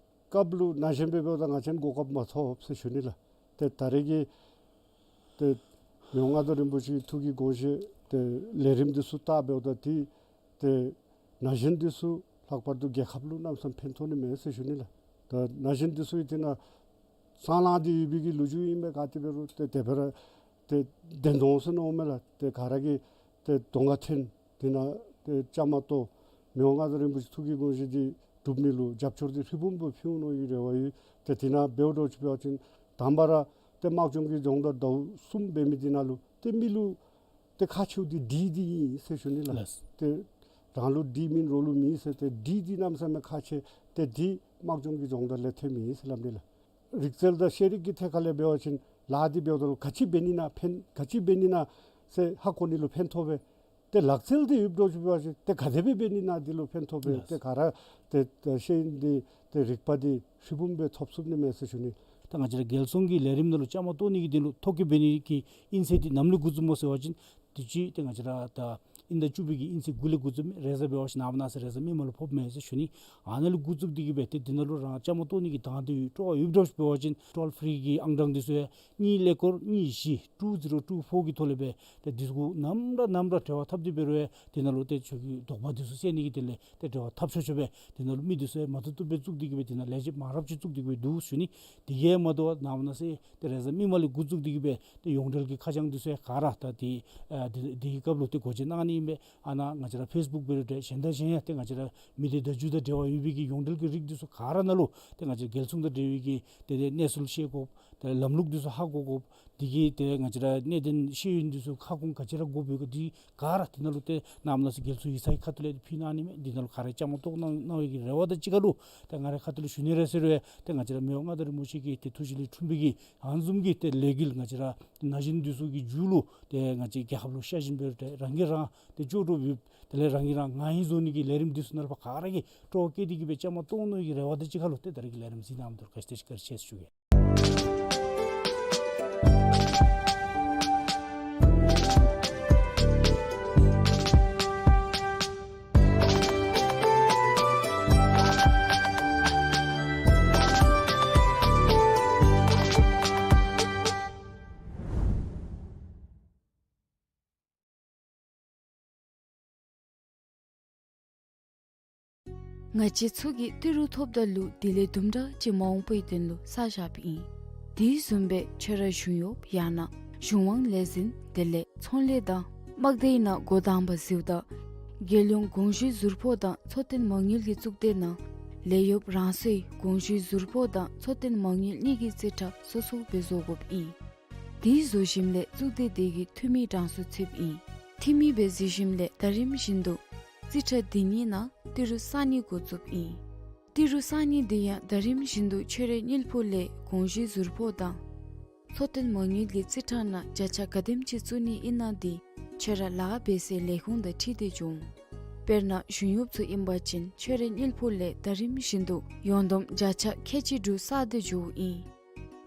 སྐབས་ལུ་ན་གཞོན་སྦེ་འབདཝ་ད་ང་བཅས་གོ་སྐབས་མ་ཐོབ་ཟེར་ཞུ་ནི་ལགས། ཏེ་ད་རེས་ཀྱི་ཏེ་མི་དབང་མངའ་བདག་རིན་པོ་ཆེའི་ཐུགས་ཀྱི་དགོངས་བཞེད་ཏེ་ལས་རིམ་འདི་ཚུ་བལྟ་འབདཝ་ད་ཏེ་ཏེ་ན་གཞོན་འདི་ཚུ་ལྷག་པར་དུ་རྒྱལ་ཁབ་ལུ་གནམ་མེད་ས་མེད་ཕན་ཐོགས་ནི་མས་ཟེར་ཞུ་ནི་ལགས། ད་ན་གཞོན་འདི་ཚུ་གི་དེ་ནང་སྲང་ལམ་འདི་ཡོད་པའི་གི་ལོ་རྒྱུས་ཨིན་མས། ག་ཏེ་འབད་རུང་ཏེ་དེ་སྦེ་ར་ཏེ་བདེན་དོན་ཟེར་མནོཝ་མས་ལགས། ཏེ་ག་ར་གིས་ཏེ་གདོང་ཁར་ཐོན་དེ་ནང་ཏེ་བཅའ་མར་གཏོགས་མི་དབང་མངའ་བདག་རིན་པོ་ཆེ་ཐུགས་ཀྱི་དགོངས་བཞེད་འདི་སྒྲུབ་ནི་ལུ་རྒྱབ་སྐྱོར་འདི་ཧྲིལ་བུམ་སྦེ་ཕུལ་འོང་མནོ་བའི་རེ་བ་ཡོད། ཏེ་དེ་ནང་འབདཝ་འདྲཝ་ཅིག་འབད་བ་ཅིན་དང་པ་ར་ཏེ་དམག་སྦྱོང་གི་སྦྱོང་བརྡར་ཟླཝ་གསུམ་འབད་མི་འདི་ནང་ལུ་ཏེ་མི་ལུ་ཏེ་ཁག་ཆེཝ་འདི་ཌི་འདི་ཨིན་ཟེར་ཞུ་ནི་ལགས། ལགས། ཏེ་རང་ལུ་ཌི་མེན་རོགས་ལུ་མེད་ཟེར། ཏེ་ཌི་འདི་གནམ་མེད་ས་མེད་ཁག་ཆེ། ཏེ་འདི་དམག་སྦྱོང་གི་སྦྱོང་བརྡར་ལས་ཐོན་མི་ཨིན་ཟེར་སླབ་ནི་ལགས། རིག་རྩལ་དང་ཤེས་རིག་གི་ཐད་ཁར་ལས་འབད་བ་ཅིན་ལཱ་འདི་འབདཝ་ད་ལུ་ག་ཅི་འབད་ནི་ན་ཕན་ག་ཅི་འབད་ནི་ན་ཟེར་ཧ་གོ་ནི་ལུ་ཕན་ཐོགས་པས། ཏེ་ལག་རྩལ་འདི་ཡོདཔ་འདྲཝ་ཅིག་འབད་བ་ཅིན་ཏེ་ག་དེ་སྦེ་འབད་ནི་ན་འདི་ལུ་ཕན་ཐོགས་པས། ལགས། ཏེ་ག་ར་ཏེ་ཤེས་ཡོན་འདི་ཏེ་རིག་པ་འདི་ཧྲིལ་བུམ་སྦེ་ཐོབ་ཚུགས་ནི་མས་ཟེར་ཞུ་ནི། ད་ང་བཅས་ར་རྒྱལ་སྲུང་གི་ལས་རིམ་ནང་ལུ་བཅའ་མར་གཏོགས་ནི་གི་དོན་ལུ་ཐོ་བཀོད་འབད་ནི་གི་དབྱིན་ཚེས་འདི་ནམ་ལས་འགོ་བཙུགསཔ་སྨོ་ཟེར་བ་ཅིན་དུས་ཅི་ཏེ་ང་བཅས་ར་ད་དབྱིན་ཟླ་བཅུ་པའི་གི་དབྱིན་ཚེས་དགུ་ལས་འགོ་བཙུགས་མི་རེས་གཟའ་འབད་བ་ཅིན་ནངས་པ་གནངས་ཚེ་རེས་གཟའ་མིག་དམར་ལུ་ཕོགཔ་མས་ཟེར་ཞུ་ནི། ཨ་ནཱ་ལས་འགོ་བཙུགས་ཏེ་གིས་སྦེ་ཏེ་འདི་ནང་ལུ་རང་བཅའ་མར་གཏོགས་ནི་གི་དང་འདོད་ཡོད་སྤྲོ་བ་ཡོདཔ་འདྲཝ་ཅིག་འབད་བ་ཅིན་ཊོལ་ཕི་རི་གི་ཨང་གྲངས་འདི་ཚུ་ཡང་གཉིས་ཀླད་ཀོར་གཉིས་བཞི་two zero two four གི་ཐོག་ལས་སྦེ་ཏེ་འདི་ཚུ་གུ་ནམ་ར་ནམ་ར་འབྲེལ་བ་འཐབ་སྟེ་འབད་རུང་ཡང་འདི་ནང་ལུ་ཏེ་ཁྱོད་ཀྱི་དོགས་པ་འདི་ཚུ་སེལ་ནི་གི་དོན་ལས་ཏེ་འབྲེལ་བ་འཐབ་ཆོག་ཆོག་སྦེ་འདི་ནང་ལུ་མི་འདི་ཚུ་ཡང་མ་བཏུབ་བཏུབ་སྦེ་བཙུགས་ཏེ་གིས་སྦེ་འདི་ནང་ལས་བྱེདཔ་མང་རབས་ཅིག་བཙུགས་ཏེ་གིས་སྦེ་འདུག་ཞུ་ནི། དེ་གིས་མ་དོ་བར་ནངས་པ་གནངས་ཚེ་ཏེ་རེས་གཟའ་མིག་དམར་ལས་འགོ་བཙུགས་ཏེ་གིས་སྦེ་ཏེ་ཡོངས་འབྲེལ་གྱི་ཁ་བྱང་འདི་ཚུ་ཡང་ག་ར་ད་ཏེ་ཨ་ཏེ་དེ་གི་སྐབས་ལུ་ཏེ་སྒོ་འབྱེད་གནང་ནི་ཨིན་པས། ཨ་ནཱ་ང་བཅས་ར་ཕེསི་བུཀ་འབད་རུང་ཏེ་གཞན་དང་གཞན་ཡང་ཏེ་ང་བཅས་ར་མི་སྡེ་བརྡ་བརྒྱུད་དང་འབྲེལ་བ་ཡོད་པའི་གི་ཡོངས་འབྲེལ་གྱི་རིགས་འདི་ཚུ་ག་ར་ནང་ལུ་ཏེ་ང་བཅས་རྒྱལ་སྲུང་དང་འབྲེལ་བའི་གི་ཏེ་ཏེ་གནས་ཚུལ་ཤེས་དགོཔ་ ལམ་ལུགས་འདི་ཚུ་ཧ་གོ་དགོཔ། དེ་གིས་ཏེ་ང་བཅས་ར་གནད་དོན་ཤེས་ཡོན་འདི་ཚུ་ཁ་སྐོང་ག་ཅི་ར་དགོཔ་ཡོད་ག་འདི་ག་ར་དེ་ནང་ལུ་ཏེ་གནམ་མེད་ས་མེད་རྒྱལ་ཚུ་ཡིག་ཚང་གི་ཁ་ཐུག་ལས་ཕུལ་གནང་ནི་མས། དེ་ནང་ལུ་ག་ར་བཅའ་མར་གཏོགས་གནང་གནང་བའི་གི་རེ་བ་དང་གཅིག་ཁར་ལུ་ཏེ་ང་རའི་ཁ་ཐུག་ལས་ཞུ་ནི་རེ་ཟེར་བས། ཏེ་ང་བཅས་ར་མི་དབང་མངའ་བདག་རིན་པོ་ཆེ་གི་ཏེ་ཐུགས་བཞེད་ལས་འཁྲུངས་པའི་གི་ཨ་ནི་བཟུམ་གྱི་ཏེ་ལས་འགུལ་ང་བཅས་ར་ན་གཞོན་འདི་ཚུ་གི་མཇུག་ལུ་ཏེ་ང་བཅས་རྒྱལ་ཁབ་ལུ་ཤ་ཞེན་འབད་རུང་ཏེ་རང་གིས་རང་ཏེ་ལྕོགས་གྲུབ་ཡོད། དེ་ལས་རང་གིས་རང་ང་ཨིན་བཟོ་ནི་གི་ལས་རིམ་འདི་ཚུ་ནང་ལུ་ཕར་ག་ར་གིས་སྤྲོ་བ་བསྐྱེད་དེ་གིས་སྦེ་བཅའ་མར་གཏོགས་གནང་བའི་གི་རེ་བ་དང་གཅིག་ཁར་ལུ་ཏེ་ད་རེས་ཀྱི་ལས་རིམ་གཟིགས་གནང་མི་འདི་ལུ་བཀའ་དྲིན་ཆེ་བཀའ་དྲིན་ཆེ་ཟེར་ཞུ་གེ། ང་བཅས་ཚུ་གིས་ཏི་རུ་ཐོབ་ད་ལུ་དེ་ལས་དུམ་གྲ་ཅིག་མ་འོངས་པའི་དོན་ལུ་བསགས་བཞགཔ་ཨིན། དེ་བཟུམ་སྦེ་ཁྱོད་ར་གཞུང་གཡོགཔ་ཡང་ན་གཞུང་དབང་ལས་འཛིན་དེ་ལས་ཚོང་ལས་དང་དམག་སྡེའི་ནང་འགོ་དང་པ་གཟིགསཔ་ད་རྒྱལ་ཡོངས་དགོངས་ཞུའི་ཟུར་ཕོགས་དང་འཚོ་རྟེན་མ་དངུལ་གྱི་གཙུག་སྡེ་ནང་ལས་གཡོགཔ་རང་སོའི་དགོངས་ཞུའི་ཟུར་ཕོགས་དང་འཚོ་རྟེན་མ་དངུལ་གཉིས་ཀྱི་རྩིས་ཁྲ་སོ་སོ་སྦེ་བཟོ་དགོཔ་ཨིན། དེ་བཟོ་ཞིནམ་ལས་གཙུག་སྡེ་དེ་གི་འཐུས་མི་གྲངས་སུ་ཚུདཔ་ཨིན། འཐུས་མི་སྦེ་གཟིགས་ཞིནམ་ལས་ད་རིམ་བཞིན་དུ་རྩིས་ཁྲ་དེ་གཉིས་ནང་ཏི་རུ་གསར་རྙིང་འགོ་བཙུགསཔ་ཨིན། ཏི་རུ་གསར་རྙིང་དེ་ཡང་ད་རིམ་བཞིན་དུ་ཁྱོད་རའི་དངུལ་ཕོགས་ལས་དགོངས་ཞུའི་ཟུར་ཕོགས་དང་འཚོ་རྟེན་མ་དངུལ་གྱི་རྩིས་ཁྲ་ནང་བརྒྱ་ཆ་ག་དེམ་ཅིག་བཙུགས་ནི་ཨིན་ན་དེ་ཁྱོད་ར་ལཱ་འབད་སའི་ལས་ཁུངས་དང་འཁྲིལ་ཏེ་འགྱོ་འོང་། དཔེར་ན་གཞུང་གཡོགཔ་ཚུ་ཨིན་པ་ཅིན་ཁྱོད་རའི་དངུལ་ཕོགས་ལས་ད་རིམ་བཞིན་དུ་ཡོངས་བསྡོམས་བརྒྱ་ཆ་ཁལ་གཅིག་དྲུག་བསགས་ཏེ་འགྱོཝ་ཨིན།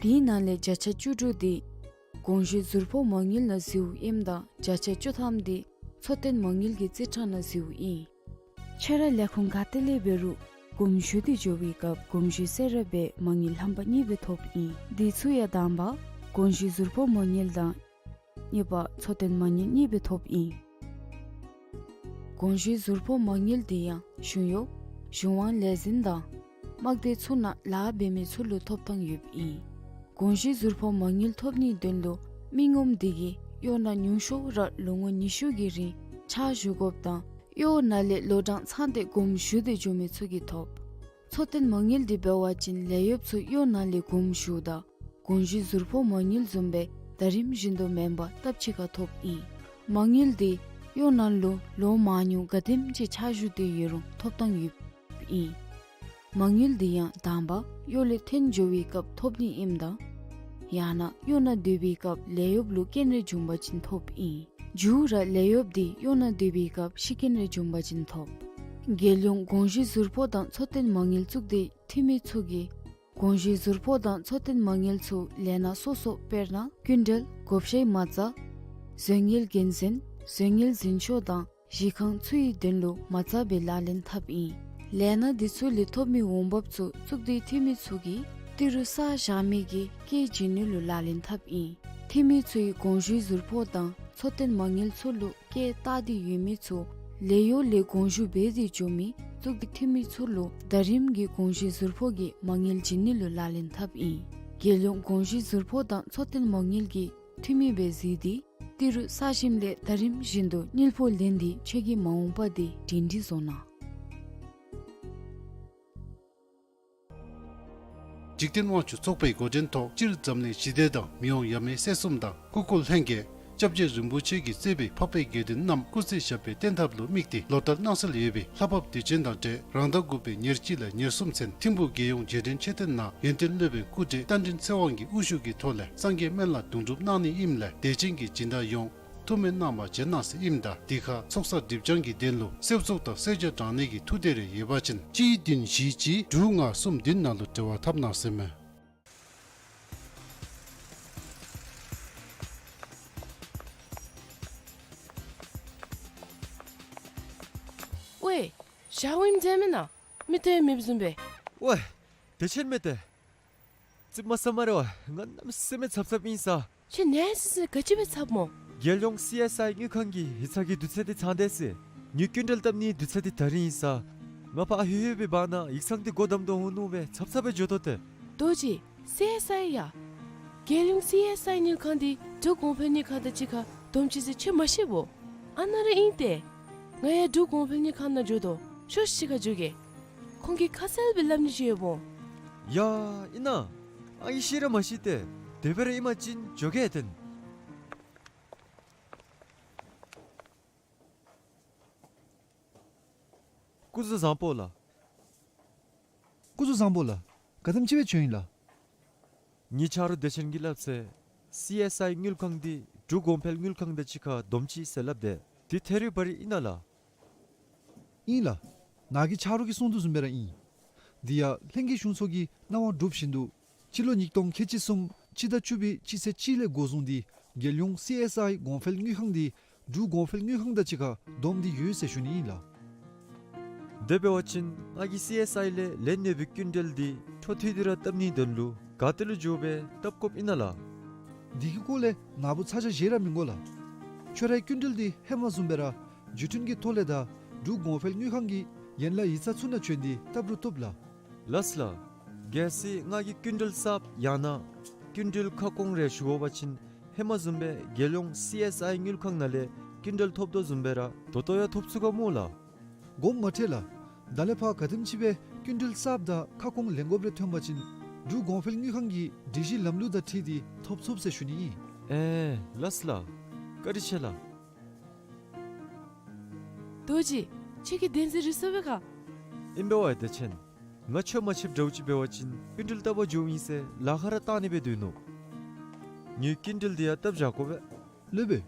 དེའི་ནང་ལས་བརྒྱ་ཆ་བཅུ་དྲུག་དེ་དགོངས་ཞུའི་ཟུར་ཕོགས་མ་དངུལ་ནང་གཟིགསཝ་ཨིནམ་ད་བརྒྱ་ཆ་བཅུ་ཐམ་དེ་འཚོ་རྟེན་མ་དངུལ་གྱི་རྩིས་ཁྲ་ནང་གཟིགསཝ་ཨིན། ཁྱོད་ར་ལས་ཁུངས་ག་ཏེ་ལས་འབད་རུང་དགོངས་ཞུ་སྟེ་འགྱོ་བའི་སྐབས་དགོངས་ཞུ་གསོལ་རས་སྦེ་མ་དངུལ་ལྷམ་པ་གཉིས་སྦེ་ཐོབ་ཨིན། དེ་ཚུ་ཡང་དང་པ་དགོངས་ཞུའི་ཟུར་ཕོགས་མ་དངུལ་དང་གཉིས་པ་འཚོ་རྟེན་མ་དངུལ་གཉིས་སྦེ་ཐོབ་ཨིན། དགོངས་ཞུའི་ཟུར་ཕོགས་མ་དངུལ་དེ་ཡང་གཞུང་གཡོགཔ་གཞུང་དབང་ལས་འཛིན་དང་དམག་སྡེ་ཚུ་ནང་ལཱ་འབད་མི་ཚུ་ལུ་ཐོབ་ཐངས་ཡོདཔ་ཨིན། དགོངས་ཞུའི་ཟུར་ཕོགས་མ་དངུལ་ཐོབ་ནིའི་དོན་ལུ་མི་ངོམ་དེ་གིས་གཡོག་ནང་ཉུང་ཤོས་ར་ལོ་ངོ་ཉི་ཤུ་གི་རིང་ཕྱག་ཞུ་དགོཔ་དང་གཡོག་ནང་ལས་ལོ་གྲངས་ཚང་སྟེ་དགོངས་ཞུ་སྟེ་འགྱོ་མི་ཚུ་གིས་ཐོབ། འཚོ་རྟེན་མ་དངུལ་འདི་འབད་བ་ཅིན་ལས་གཡོགཔ་ཚུ་གཡོག་ནང་ལས་དགོངས་ཞུཝ་ད་དགོངས་ཞུའི་ཟུར་ཕོགས་མ་དངུལ་བཟུམ་སྦེ་ད་རིམ་བཞིན་དུ་མེན་པར་སྟབས་གཅིག་ཁར་ཐོབ་ཨིན། མ་དངུལ་འདི་གཡོག་ནང་ལུ་ལོ་མང་ཉུང་ག་དེམ་ཅིག་ཕྱག་ཞུ་སྟེ་ཡོད་རུང་ཐོབ་ཐངས་ཡོདཔ་ཨིན། མ་དངུལ་འདི་ཡང་དང་པ་གཡོག་ལས་འཐོན་འགྱོ་བའི་སྐབས་ཐོབ་ནི་ཨིནམ་ད་ཡང་ན་གཡོག་ནང་སྡོད་པའི་སྐབས་ལས་གཡོགཔ་ལུ་རྐྱེན་རེ་བྱུང་པ་ཅིན་ཐོབ་ཨིན། མཇུག་ར་ལས་གཡོགཔ་འདི་གཡོག་ནང་སྡོད་པའི་སྐབས་ཤི་རྐྱེན་རེ་བྱུང་པ་ཅིན་ཐོབ། རྒྱལ་ཡོངས་དགོངས་ཞུའི་ཟུར་ཕོགས་དང་འཚོ་རྟེན་མ་དངུལ་གཙུག་སྡེའི་འཐུས་མི་ཚུ་གིས་དགོངས་ཞུའི་ཟུར་ཕོགས་དང་འཚོ་རྟེན་མ་དངུལ་ཚུ་ལས་སྣ་སོ་སོ་དཔེར་ན་སྐྱིན་འགྲུལ་བགོ་བཤའི་མ་རྩ་བཟོ་དངུལ་འགན་འཛིན་བཟོ་དངུལ་འཛིན་ཆོག་དང་གཞི་ཁང་ཚུ་ཡི་དོན་ལུ་མ་རྩ་སྦེ་ལག་ལེན་འཐབ་ཨིན། ལས་སྣ་འདི་ཚུ་ལས་ཐོབ་མི་འོང་འབབ་ཚུ་གཙུག་སྡེའི་འཐུས་མི་ཚུ་གིས་ཏི་རུ་བསགས་བཞག་མི་གི་སྐྱེད་བྱིན་ནི་ལུ་ལག་ལེན་འཐབ་ཨིན། འཐུས་མི་ཚུ་ཡིས་དགོངས་ཞུའི་ཟུར་ཕོགས་དང་འཚོ་རྟེན་མ་དངུལ་ཚུ་ལུ་སྐྱེད་བཏགས་ཏེ་ཡོད་མི་ཚུ་ལས་གཡོག་ལས་དགོངས་ཞུ་འབད་དེ་འགྱོ་མི་གཙུག་སྡེའི་འཐུས་མི་ཚུ་ལུ་ད་རིམ་གྱི་དགོངས་ཞུའི་ཟུར་ཕོགས་ཀྱི་མ་དངུལ་བྱིན་ནི་ལུ་ལག་ལེན་འཐབ་ཨིན། རྒྱལ་ཡོངས་དགོངས་ཞུའི་ཟུར་ཕོགས་དང་འཚོ་རྟེན་མ་དངུལ་གྱི་འཐུས་མི་སྦེ་གཟིགས་ཏེ་ཏི་རུ་བསགས་ཞིནམ་ལས་ད་རིམ་བཞིན་དུ་དངུལ་ཕོགས་ལེན་ཏེ་ཁྱོད་ཀྱི་མ་འོངས་པ་འདི་སྒྲིང་སྒྲིང་བཟོ་གནང་། འཇིག་རྟེན་དབང་ཕྱུག་ཚོགས་པའི་འགོ་འདྲེན་ཐོག་སྤྱིར་འཛམ་གླིང་ཞི་བདེ་དང་མི་དབང་ཡབ་མེས་སྲས་གསུམ་དང་སྐུ་འཁོར་ལྷན་རྒྱས་སྐྱབས་རྗེ་རིན་པོ་ཆེ་གིས་གཙོས་པའི་འཕགས་པའི་དགེ་འདུན་རྣམས་སྐུ་ཚེ་ཞབས་པད་བརྟན་ཐབས་ལུ་དམིགས་ཏེ་ལོ་ལྟར་གནང་སྲོལ་ཡོད་པའི་ལྷ་བབས་དུས་ཆེན་དང་འབྲེལ་རང་ཟླ་དགུ་པའི་ཉེར་གཅིག་ལས་ཉེར་གསུམ་ཚུན་ཐིམ་ཕུག་རྒྱལ་ཡོངས་རྗེས་དྲན་མཆོད་རྟེན་ནང་ཡོན་ཏན་སློབ་དཔོན་སྐུ་བགྲེས་རྟ་མགྲིན་ཚེ་དབང་གིས་དབུ་བཞུགས་ཀྱི་ཐོག་ལས་སངས་རྒྱས་སྨན་བླ་དུང་སྒྲུབ་གནང་ནི་ཨིནམ་ལས་དད་ཅན་གྱི་སྦྱིན་བདག་ཡོངས་ཐུགས་སྨོན་གནང་བར་བྱོན་གནང་ཟེར་ཨིནམ་ད་འདི་ཁར་ཚོགས་བསགས་སྒྲིབ་སྦྱང་གི་དོན་ལུ་གསོལ་ཚོགས་དང་གསོལ་ཇ་དྲང་ནི་གི་ཐུགས་འདོད་རེ་ཡོད་པ་ཅིན་གཅིག་བདུན་བཞི་གཅིག་དྲུག་ལྔ་གསུམ་བདུན་ནང་ལུ་འབྲེལ་བ་འཐབ་གནང་ཟེར་མས། ཝེ། ཞའོ་ཝིན་མཇལ་མེན་ན། མི་ཏེ་མེདཔ་བཟུམ་སྦེ། ཝེ། དེ་ཆེན་མེད་དེ། ཙིགཔ་མ་ཟ་སྨ་རེ་བ། ང་གནམ་མེད་ས་མེད་འཚབ་འཚབ་ཨིན་ས། ཁྱོད་ནད་སི་སི་ག་ཅི་སྦེ་འཚབ་སྨོ། རྒྱལ་ཡོངས་སི་ཨེསི་ཨའི་དངུལ་ཁང་གི་ཡིག་ཚང་གི་དུས་ཚོད་འདི་ཚང་སྟེ་ཟེར། ངེའི་སྐྱིན་འགྲུལ་བཏབ་ནིའི་དུས་ཚོད་འདི་ད་རིས་ཨིན་ས། ང་ཕར་ཨ་ཧོད་ཧོད་སྦེ་འབག་ནང་ཡིག་ཚང་འདི་སྒོ་བསྡམ་དོ་འོང་མནོ་སྦེ་འཚབ་འཚབ་སྦེ་འགྱོ་དོ་ཏེ། རྡོ་རྗེ། སི་ཨེསི་ཨའི་ཡ། རྒྱལ་ཡོངས་སི་ཨེསི་ཨའི་དངུལ་ཁང་འདི་འབྲུག་གོང་འཕེལ་དངུལ་ཁང་དང་གཅིག་ཁར་བསྡོམས་ཅི་ཟེར་ཁྱོད་མ་ཤེས་བོ། ཨ་ནཱ་ར་ཨིན་ཏེ། ང་ཡང་འབྲུག་གོང་འཕེལ་དངུལ་ཁང་ནང་འགྱོ་དོ། ཤོག་ཤིག་ཁར་འགྱོ་གེ། ཁོང་གིས་ཁ་གསལ་སྦེ་སླབ་ནི་ཅིག་ཡོདཔ་འོང་། ཡ་ཨིན་ན། ཨ་ཡི་ཤེས་ར་མ་ཤེས་ཏེ། དེ་སྦེ་ར་ཨིན་པ་ཅིན་འགྱོ་གེ་ཏེ། སྐུ་གཟུགས་བཟང་པོ་ལགས། སྐུ་གཟུགས་བཟང་པོ་ལགས། ག་དེམ་ཅིག་སྦེ་བྱོན་ཡི་ལགས། ངེའི་ཆ་རོགས་བདེ་ཆེན་གྱིས་སླབ་ཚེ་སི་ཨེསི་ཨའི་དངུལ་ཁང་འདི་འབྲུག་གོང་འཕེལ་དངུལ་ཁང་དང་གཅིག་ཁར་བསྡོམས་ཅི་ཟེར་སླབ་དེས། འདི་ཐད་རི་བ་རི་ཨིན་ན་ལགས། ཨིན་ལགས། ནཱ་གི་ཆ་རོགས་ཀྱིས་གསུང་དོ་བཟུམ་སྦེ་ར་ཨིན། འདི་ཡང་ལྷན་རྒྱས་གཞུང་ཚོགས་ཀྱི་གནང་བ་གྲུབ་བཞིན་དུ་སྤྱི་ལོ་ཉིས་སྟོང་ཁལ་གཅིག་གསུམ་སྤྱི་ཟླ་བཅུ་པའི་སྤྱི་ཚེས་གཅིག་ལས་འགོ་བཟུང་སྟེ་རྒྱལ་ཡོངས་སི་ཨེསི་ཨའི་གོང་འཕེལ་དངུལ་ཁང་འདི་འབྲུག་གོང་འཕེལ་དངུལ་ཁང་དང་གཅིག་ཁར་བསྡོམས་ཏེ་ཡོད་ཟེར་ཞུ་ནི་ཨིན་ལགས། དེ་འབད་བ་ཅིན་ང་གིས་སི་ཨེསི་ཨའི་ལས་ལེན་ནི་སྦེ་སྐྱིན་འགྲུལ་འདི་འཕྲོ་མཐུད་དེ་ར་བཏབ་ནིའི་དོན་ལུ་ག་ཏེ་ལུ་འགྱོ་སྦེ་བཏབ་དགོཔ་ཨིན་ན་ལགས། འདི་གི་སྐོར་ལས་ནཱ་བུ་ཚ་གྱང་བཞེས་ར་མི་དགོ་ལགས། ཁྱོད་རའི་སྐྱིན་འགྲུལ་འདི་ཧེ་མ་བཟུམ་སྦེ་ར་བརྒྱུད་འཕྲིན་གྱི་ཐོག་ལས་དང་འབྲུག་གོང་འཕེལ་དངུལ་ཁང་གི་ཡན་ལག་ཡིག་ཚང་ཚུ་ནང་བྱོན་ཏེ་བཏབ་རུང་བཏུབ་ལགས། ལགས་ལགས། གལ་སྲིད་ང་གིས་སྐྱིན་འགྲུལ་གསརཔ་ཡང་ན་སྐྱིན་འགྲུལ་ཁ་སྐོང་རེ་ཞུ་དགོ་པ་ཅིན་ཧེ་མ་བཟུམ་སྦེ་རྒྱལ་ཡོངས་སི་ཨེསི་ཨའི་དངུལ་ཁང་ནང་ལས་སྐྱིན་འགྲུལ་ཐོབ་དོ་བཟུམ་སྦེ་ར་ད་ལྟོ་ཡང་ཐོབ་ཚུགས་ག་སྨོ་ལགས། དགོངསམ་མ་ཁྲེལ་ལགས། ད་ལས་ཕར་ག་དེམ་ཅིག་སྦེ་སྐྱིན་འགྲུལ་གསརཔ་དང་ཁ་སྐོང་ལེན་དགོཔ་རེ་ཐོན་པ་ཅིན་འབྲུག་གོང་འཕེལ་དངུལ་ཁང་གི་སྒྲིག་གཞི་ལམ་ལུགས་དང་འཁྲིལ་ཏེ་ཐོབ་ཚུགས་ཟེར་ཞུ་ནི་ཨིན། ཨེ་ལགས་ལགས། བཀའ་དྲིན་ཆེ་ལགས། རྡོ་རྗེ། ཁྱོད་ཀྱིས་བདེན་འཛིན་རེ་སོང་པས་ག། ཨིན་པས་ཝའི་བདེ་ཆེན། ང་ཁྱོད་མ་ཕྱདཔ་འདྲཝ་ཅིག་འབད་བ་ཅིན་སྐྱིན་འགྲུལ་བཏབ་པར་འགྱོཝ་ཨིན་ཟེར་ལཱ་ཁག་ར་བཏང་ནི་སྦེ་སྡོད་ནུག། ངེའི་སྐྱིན་འགྲུལ་འདི་ཡང་བཏབ་བཞག་དགོ་པས། སློབ་དཔོན།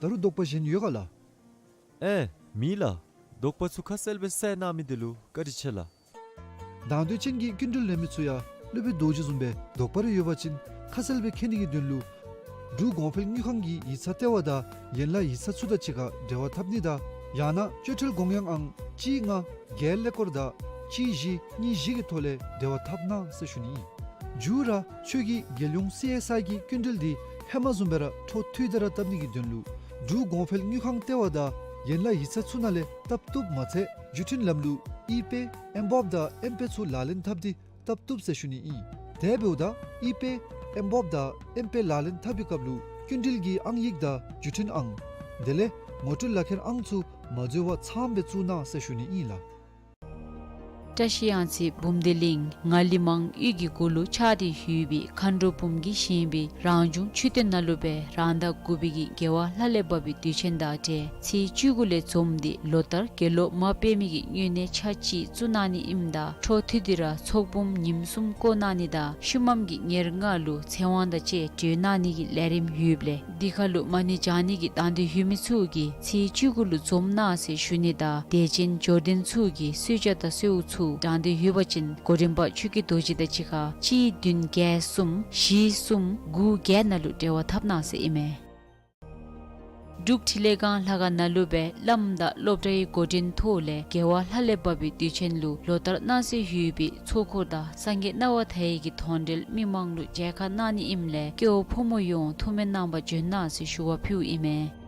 ད་རུང་དོགས་པ་གཞན་ཡོད་ག་ལགས། ཨེ་མེད་ལགས། དོགས་པ་ཚུ་ཁ་གསལ་སྦེ་བསལ་གནང་མི་འདི་ལུ་བཀའ་དྲིན་ཆེ་ལགས། དང་འདོད་ཅན་གྱི་སྐྱིན་འགྲུལ་ལེན་མི་ཚུ་ཡང་སློབ་དཔོན་རྡོ་རྗེ་བཟུམ་སྦེ་དོགས་པ་རེ་ཡོད་པ་ཅིན་ཁ་གསལ་སྦེ་མཁྱེན་ནི་གི་དོན་ལུ་འབྲུག་གོང་འཕེལ་དངུལ་ཁང་གི་ཡིག་ཚང་ལྟེ་བ་དང་ཡན་ལག་ཡིག་ཚང་ཚུ་དང་གཅིག་ཁར་འབྲེལ་བ་འཐབ་ནི་དང་ཡང་ན་སྤྱོད་ཁྲལ་དགོངས་ཡངས་ཨང་གཅིག་ལྔ་བརྒྱད་ཀླད་ཀོར་དང་གཅིག་བཞི་གཉིས་བཞི་གི་ཐོག་ལས་འབྲེལ་བ་འཐབ་གནང་ཟེར་ཞུ་ནི་ཨིན། མཇུག་ར་ཁྱོད་ཀྱིས་རྒྱལ་ཡོངས་སི་ཨེསི་ཨའི་གི་སྐྱིན་འགྲུལ་འདི་ཧེ་མ་བཟུམ་སྦེ་ར་འཕྲོ་མཐུད་དེ་ར་བཏབ་ནི་གི་དོན་ལུ་འབྲུག་གོང་འཕེལ་དངུལ་ཁང་ལྟེ་བ་དང་ཡན་ལག་ཡིག་ཚང་ཚུ་ནང་ལས་བཏབ་བཏུབ་མ་ཚད་བརྒྱུད་འཕྲིན་ལམ་ལུགས་ཨི་པེ་ཨེམ་བོབ་དང་ཨེམ་པེ་ཚུ་ལག་ལེན་འཐབ་སྟེ་བཏབ་བཏུབ་ཟེར་ཞུ་ནི་ཨིན། དེ་འབདཝ་ད་ཨི་པེ་ཨེམ་བོབ་དང་ཨེམ་པེ་ལག་ལེན་འཐབ་པའི་སྐབས་ལུ་སྐྱིན་འགྲུལ་གྱི་ཨང་ཡིག་དང་བརྒྱུད་འཕྲིན་ཨང་དེ་ལས་ངོ་སྤྲོད་ལག་ཁྱེར་ཨང་ཚུ་མ་འཛོལ་བར་ཚངམ་སྦེ་བཙུགས་གནང་ཟེར་ཞུ་ནི་ཨིན་ལགས། བཀྲ་ཤིས་གཡང་རྩེ་བུམ་སྡེ་གླིང་ངང་ལི་མང་གཡུས་ཀྱི་གུ་ལུ་ཆགས་ཏེ་ཡོད་པའི་མཁའ་འགྲོ་འབུམ་གྱིས་བཞེངས་པའི་རང་བྱུང་མཆོད་རྟེན་ནང་ལུ་སྦེ་རང་ཟླ་དགུ་པའི་གི་རྒྱལ་བ་ལྷ་ལས་བབས་པའི་དུས་ཆེན་དང་འབྲེལ་ཚེས་བཅུ་དགུ་ལས་འཛོམས་ཏེ་ལོ་ལྟར་དགེ་སློབ་མ་དཔེ་མེད་ཀྱི་སྨྱུང་གནས་ཆ་གཅིག་བཙུགས་གནང་ནི་ཨིནམ་ད་འཕྲོ་མཐུད་དེ་ར་ཚོགས་འབུམ་ཉིནམ་གསུམ་བསྐོར་གནང་ནི་དང་ཤུལ་མམ་གྱི་ཉེར་ལྔ་ལུ་ཚེ་དབང་དང་བཅས་གྲོལ་གནང་ནི་གི་ལས་རིམ་ཡོདཔ་ལས་འདི་ཁར་ལུ་མ་ཎི་བགྱང་ནི་གི་དང་འདོད་ཡོད་མི་ཚུ་གིས་ཚེས་བཅུ་དགུ་ལུ་འཛོམས་གནང་ཟེར་ཞུ་ནི་དང་དད་ཅན་འབྱོར་ལྡན་ཚུ་གིས་གསོལ་ཇ་དང་གསོལཝ་ཚུ་དང་འདོད་ཡོད་པ་ཅིན་གོ་རིམ་པ་ཆོས་ཀྱི་རྡོ་རྗེ་དང་གཅིག་ཁར་གཅིག་བདུན་བརྒྱད་གསུམ་བཞི་གསུམ་དགུ་བརྒྱད་ནང་ལུ་འབྲེལ་བ་འཐབ་གནང་ཟེར་ཨིན་མས། འབྲུག་འཕྲིན་ལས་ཁང་ལྷ་ཁང་ནང་ལུ་སྦེ་བླམ་དང་སློབ་གྲྭའི་འགོ་འདྲེན་ཐོག་ལས་རྒྱལ་བ་ལྷ་ལས་བབས་པའི་དུས་ཆེན་ལུ་ལོ་ལྟར་གནང་སྲོལ་ཡོད་པའི་ཚོགས་འཁོར་དང་སངས་རྒྱས་སྣང་བ་མཐའ་ཡས་ཀྱི་དོན་འབྲེལ་མི་མང་ལུ་མཇལ་ཁ་གནང་ནི་ཨིནམ་ལས་སྐྱེ་བོ་ཕོ་མོ་ཡོངས་ཐུགས་སྨོན་གནང་བར་བྱོན་གནང་ཟེར་ཞུ་བ་ཕུལཝ་ཨིན་མས།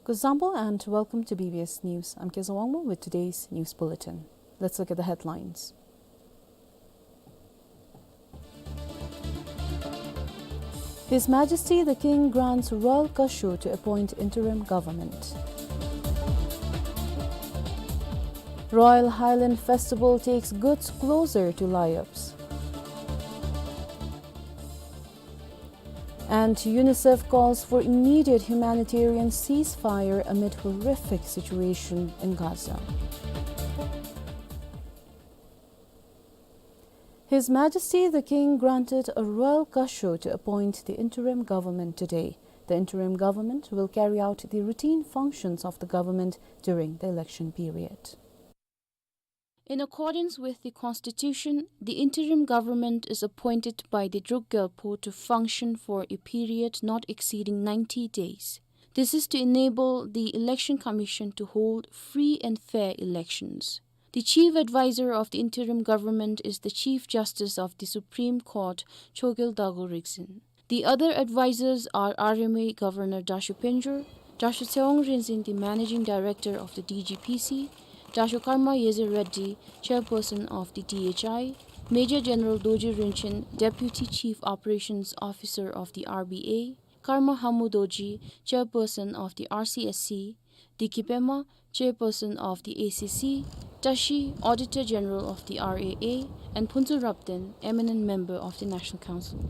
Kuzuzangpo and welcome to B B S News. I'm Keza Wangmo with today's news bulletin. Let's look at the headlines. His Majesty the King grants royal caution to appoint interim government. Royal Highland Festival takes goods closer to Layaps. And UNICEF calls for immediate humanitarian ceasefire amid horrific situation in Gaza. His Majesty the King granted a royal caution to appoint the interim government today. The interim government will carry out the routine functions of the government during the election period. In accordance with the Constitution, the interim government is appointed by the Druk Gyalpo to function for a period not exceeding ninety days. This is to enable the Election Commission to hold free and fair elections. The chief advisor of the interim government is the Chief Justice of the Supreme Court, Chogyal Dago Rikzin. The other advisors are R M A Governor Dasho Penjor, Dasho Tshewang Rinzin, the Managing Director of the D G P C, Tasho Karma Yeze Reddy, chairperson of the D H I, Major General Dorji Rinchen, Deputy Chief Operations Officer of the R B A, Karma Hamu Dorji, chairperson of the R C S C, Diki Pema, chairperson of the A C C, Tashi, Auditor General of the R A A, and Phuntsho Rapden, eminent member of the National Council.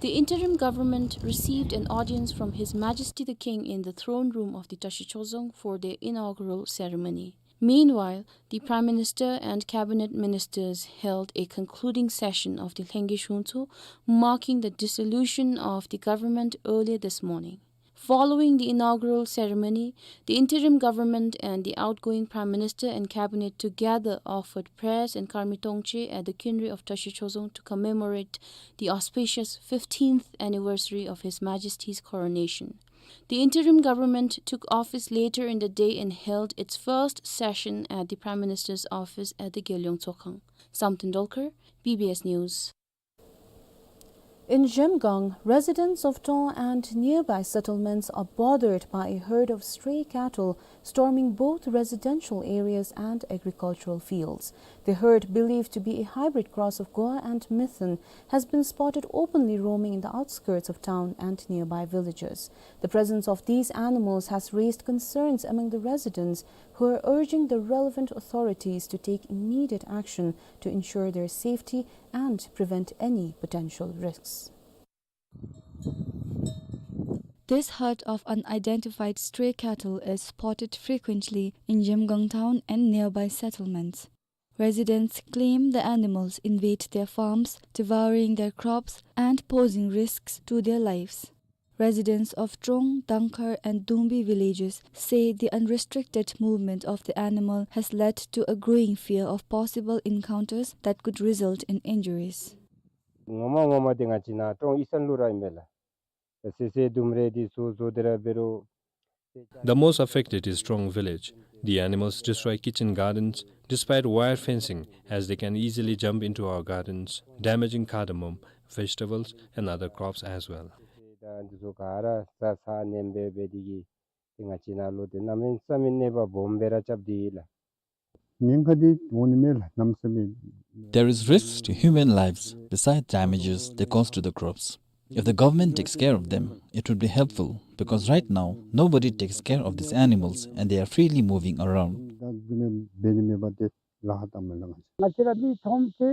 The interim government received an audience from His Majesty the King in the throne room of the Tashi Chozong for their inaugural ceremony. Meanwhile, the Prime Minister and cabinet ministers held a concluding session of the Lhengye Shungtso, marking the dissolution of the government earlier this morning. Following the inaugural ceremony, the interim government and the outgoing Prime Minister and cabinet together offered prayers in Karmi Tongche at the Khinri of Tashi Chozong to commemorate the auspicious fifteenth anniversary of His Majesty's coronation. The interim government took office later in the day and held its first session at the Prime Minister's office at the Gelyong Tsokhang. Samten Dolkar, B B S News. In Zhemgang, residents of Trong and nearby settlements are bothered by a herd of stray cattle storming both residential areas and agricultural fields. The herd, believed to be a hybrid cross of Goa and Mithun, has been spotted openly roaming in the outskirts of town and nearby villages. The presence of these animals has raised concerns among the residents, who are urging the relevant authorities to take immediate action to ensure their safety and prevent any potential risks. This herd of unidentified stray cattle is spotted frequently in Zhemgang town and nearby settlements. Residents claim the animals invade their farms, devouring their crops and posing risks to their lives. Residents of Trong, Dangkhar and Dumbi villages say the unrestricted movement of the animal has led to a growing fear of possible encounters that could result in injuries. ངོ་མ་ངོ་མ་འདི་ང་བཅས་ནཱ་ཀྲོང་ཨི་སན་ལུ་ར་ཨིན་མས་ལགས། སེ་སེ་ལྡུམ་ར་འདི་ཚུ་བཟོ་སྟེ་ར་འབད་རུང་། The most affected is Trong village. The animals destroy kitchen gardens despite wire fencing, as they can easily jump into our gardens, damaging cardamom, vegetables, and other crops as well. ད་འདི་ཚུ་ག་ར་ས་ས་ནེམ་སྦེ་འབད་དེ་གིས་ཏེ་ང་བཅས་ནཱ་ལུ་ཏེ་གནམ་མེད་ས་མེད་གནོད་པ་སྦོམ་སྦེ་ར་རྐྱབ་སྟེ་ཡོད་ལགས། ཉེན་ཁ་འདི་འོང་ནི་མས་ལགས། གནམ་མེད་ས་མེད། There is risks to human lives beside damages they cause to the crops. If the government takes care of them, it would be helpful, because right now nobody takes care of these animals and they are freely moving around. ད་འདི་ནི་འབད་ནི་མེད་པ་ཏེ་ལཱ་ཁག་བཏངམ་མས་ལགས། ང་བཅས་ར་མི་ཐོམ་ཏེ་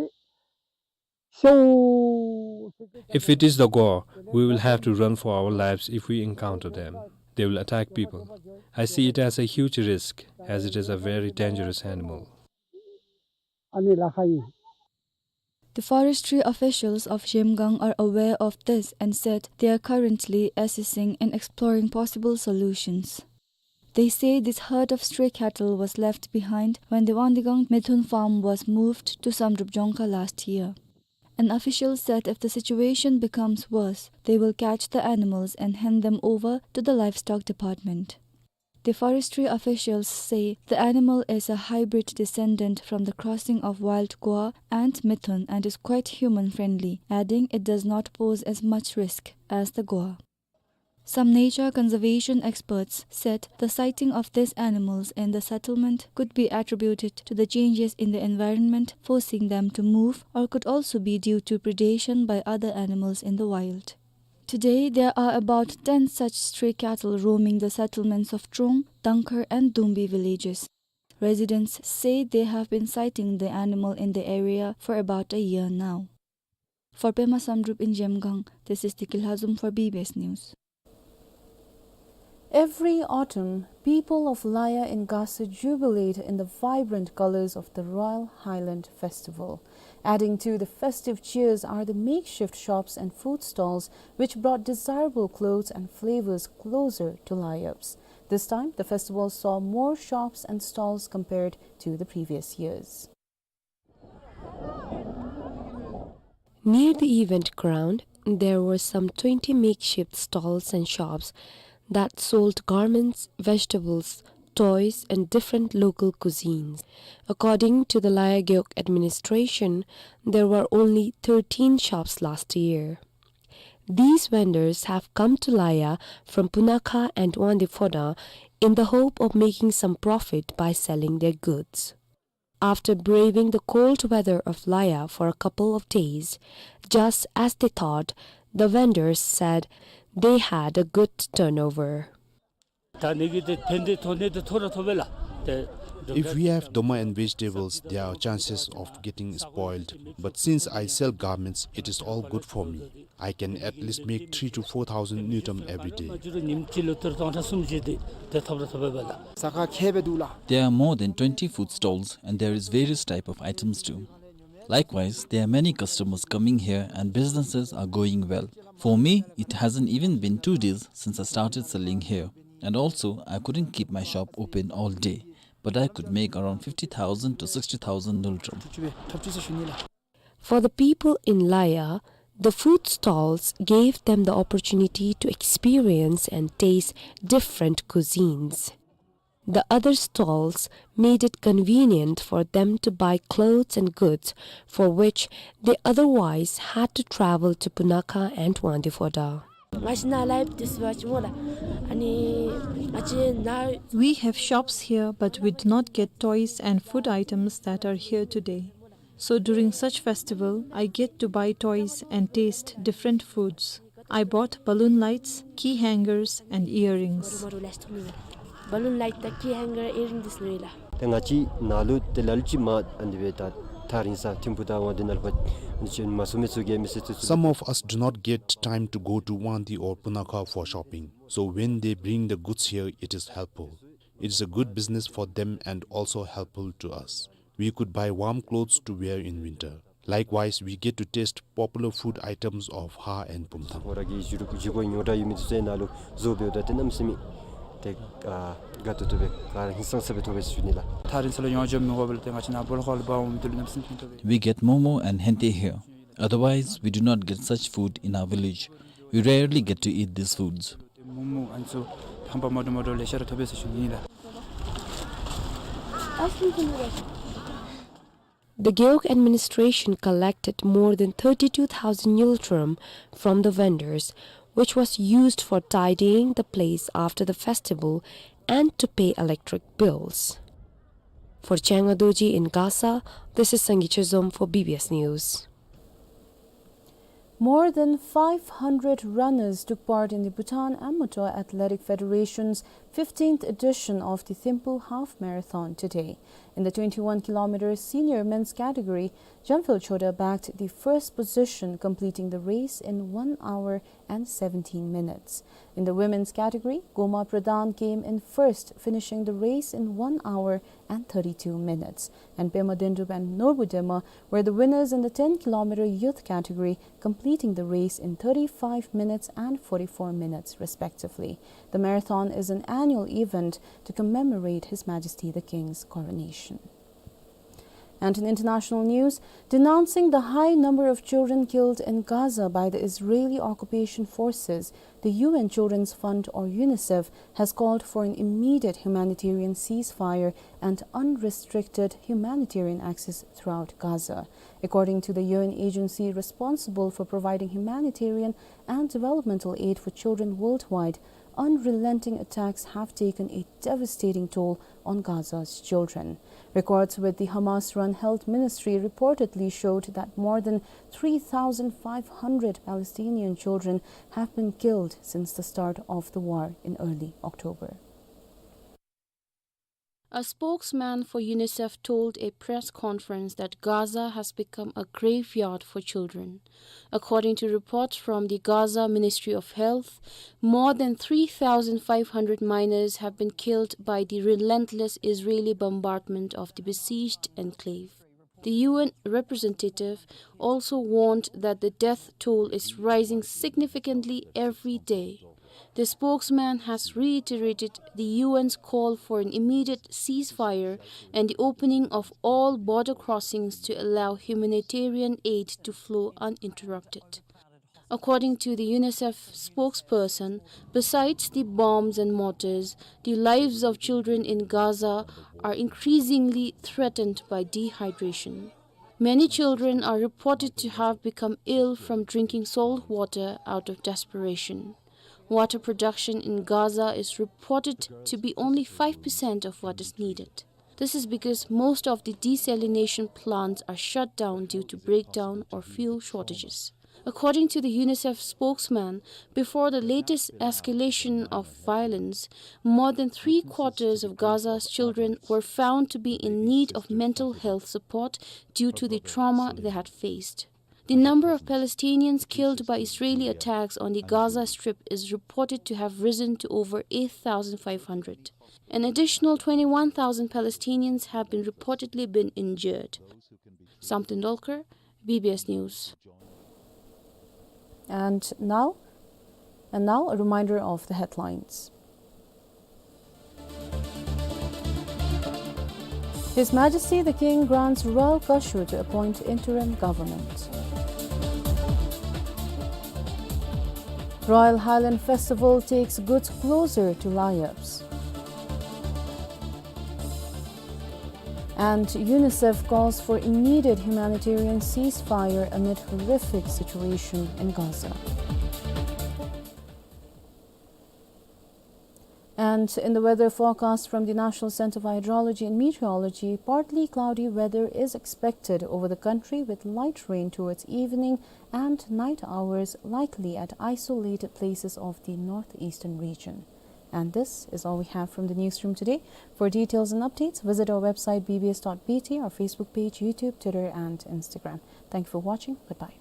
ཤོ། If it is the gaur, we will have to run for our lives if we encounter them. They will attack people. I see it as a huge risk, as it is a very dangerous animal. ཨ་ནི་ལཱ་ཁག་ཨིན། The forestry officials of Zhemgang are aware of this and said they are currently assessing and exploring possible solutions. They say this herd of stray cattle was left behind when the Wangdeigang Mithun farm was moved to Samdrup Dzongkha last year. An official said if the situation becomes worse, they will catch the animals and hand them over to the livestock department. The forestry officials say the animal is a hybrid descendant from the crossing of wild gaur and mithun and is quite human-friendly, adding it does not pose as much risk as the gaur. Some nature conservation experts said the sighting of these animals in the settlement could be attributed to the changes in the environment forcing them to move, or could also be due to predation by other animals in the wild. Today, there are about ten such stray cattle roaming the settlements of Trong, Dangkhar and Dumbi villages. Residents say they have been sighting the animal in the area for about a year now. For Pema Samdrup in Zhemgang, this is Diki Lhazom for B B S News. Every autumn, people of Laya in Gasa jubilate in the vibrant colors of the Royal Highland Festival. Adding to the festive cheers are the makeshift shops and food stalls, which brought desirable clothes and flavors closer to Layabs. This time, the festival saw more shops and stalls compared to the previous years. Near the event ground, there were some twenty makeshift stalls and shops that sold garments, vegetables, toys, and different local cuisines. According to the Laya Gewog administration, there were only thirteen shops last year. These vendors have come to Laya from Punakha and Wangdue Phodrang in the hope of making some profit by selling their goods. After braving the cold weather of Laya for a couple of days, just as they thought, the vendors said they had a good turnover. ད་ནི་གི་དེ་ཕན་བདེ་ཐོན་ནི་དེ་ཐོབ་ར་ཐོབ་པས་ལགས། དེ་If we have doma and vegetables, there are chances of getting spoiled. But since I sell garments, it is all good for me. I can at least make three to four thousand ngultrum every day. ཉིནམ་གཅིག་ལུ་ཏི་རུ་སྟོང་ཕྲག་གསུམ་བཞི་དེ་དེ་ཐོབ་ར་ཐོབ་པས་ལགས། ས་ཁ་མཁས་པས་འདུག་ལགས། There are more than twenty food stalls and there is various type of items too. Likewise, there are many customers coming here and businesses are going well. For me, it hasn't even been two days since I started selling here. And also, I couldn't keep my shop open all day, but I could make around fifty thousand to sixty thousand ngultrum. For the people in Laya, the food stalls gave them the opportunity to experience and taste different cuisines. The other stalls made it convenient for them to buy clothes and goods for which they otherwise had to travel to Punakha and Wangdue Phodrang. ང་ཞི་ན་ལའི་བུ་དེ་སུ་བ་ཅི་མོ་ལ། ཨ་ནི་ཨ་ཅེ་ན། We have shops here, but we do not get toys and food items that are here today. So during such festival, I get to buy toys and taste different foods. I bought balloon lights, key hangers, and earrings. Balloon light དང་key hanger, earring དེ་ཚུ་ནི་ལགས། ཏེ་ང་བཅས་ནཱ་ལུ་ཏེ་ལ་ལུ་ཅིག་མ་ཨ་ནི་སྦེ་ད་ཐག་རིང་ས་ཐིམ་ཕུག་དང་དབང་འདུས་ནང་ལུ་ཕར་ཨ་ནི་ཅིག་མ་སོང་མི་ཚུ་གིས་མི་སེར་ཚུ་ཚུ། Some of us do not get time to go to Wangdue or Punakha for shopping. So when they bring the goods here, it is helpful. It is a good business for them and also helpful to us. We could buy warm clothes to wear in winter. Likewise, we get to taste popular food items of Ha and Pumthang. ཁོང་ར་གི་བཞེས་སྒོ་ཉོ་འདྲ་ཡོད་མི་ཚུ་ནཱ་ལུ་བཟོ་སྦེ་ད་ཏེ་གནམ་མེད་ས་མེད་ཏེ་ཨ་དགའ་ཏོག་ཏོ་སྦེ་ག་ར་ཧིང་སངས་ས་སྦེ་ཐོབ་པས་ཟེར་ཞུ་ནི་ལགས། ཐག་རིང་ས་ལུ་ཡོང་འགྱོ་མི་དགོ་པས་ལགས། ཏེ་ང་བཅས་ནཱ་སྦོ་ལོགས་ཁ་ལུ་འབག་འོང་མི་དེ་ལུ་གནམ་མེད་ས་མེད་ཕན་ཐོགས་པས། We get momo and hente here. Otherwise, we do not get such food in our village. We rarely get to eat these foods. མོ་མོ་ཨ་ནི་ཚུ་ཧམ་པ་མ་འདྲཝ་མ་འདྲཝ་ལེ་ཤ་ར་ཐོབ་པས་ཟེར་ཞུ་ནི་ལགས། The Gewog administration collected more than thirty-two thousand ngultrum from the vendors, which was used for tidying the place after the festival and to pay electric bills. For Changa Dorji in Gasa, this is Sangi Chezom for B B S News. More than five hundred runners took part in the Bhutan Amateur Athletic Federation's fifteenth edition of the Thimphu Half Marathon today. In the twenty-one kilometer senior men's category, Jamphel Choda bagged the first position, completing the race in one hour and seventeen minutes. In the women's category, Goma Pradhan came in first, finishing the race in one hour and thirty-two minutes. And Pema Dendup and Norbu Dema were the winners in the ten kilometer youth category, completing the race in thirty-five minutes and forty-four minutes, respectively. The marathon is an annual event to commemorate His Majesty the King's coronation. And in international news, denouncing the high number of children killed in Gaza by the Israeli occupation forces, the U N Children's Fund, or UNICEF, has called for an immediate humanitarian ceasefire and unrestricted humanitarian access throughout Gaza. According to the U N agency responsible for providing humanitarian and developmental aid for children worldwide, unrelenting attacks have taken a devastating toll on Gaza's children. Records with the Hamas-run health ministry reportedly showed that more than three thousand five hundred Palestinian children have been killed since the start of the war in early October. A spokesman for UNICEF told a press conference that Gaza has become a graveyard for children. According to reports from the Gaza Ministry of Health, more than three thousand five hundred minors have been killed by the relentless Israeli bombardment of the besieged enclave. The U N representative also warned that the death toll is rising significantly every day. The spokesman has reiterated the U N's call for an immediate ceasefire and the opening of all border crossings to allow humanitarian aid to flow uninterrupted. According to the UNICEF spokesperson, besides the bombs and mortars, the lives of children in Gaza are increasingly threatened by dehydration. Many children are reported to have become ill from drinking salt water out of desperation. Water production in Gaza is reported to be only five percent of what is needed. This is because most of the desalination plants are shut down due to breakdown or fuel shortages. According to the UNICEF spokesman, before the latest escalation of violence, more than three quarters of Gaza's children were found to be in need of mental health support due to the trauma they had faced. The number of Palestinians killed by Israeli attacks on the Gaza Strip is reported to have risen to over eight thousand five hundred. An additional twenty-one thousand Palestinians have been reportedly been injured. Samten Dolkar, B B S News. And now, and now a reminder of the headlines. His Majesty the King grants royal caution to appoint interim government. Royal Highland Festival takes goods closer to Layaps. And UNICEF calls for immediate humanitarian ceasefire amid horrific situation in Gaza. And in the weather forecast from the National Center for Hydrology and Meteorology, partly cloudy weather is expected over the country with light rain towards evening and night hours, likely at isolated places of the northeastern region. And this is all we have from the newsroom today. For details and updates, visit our website B B S dot B T, our Facebook page, YouTube, Twitter, and Instagram. Thank you for watching. Goodbye.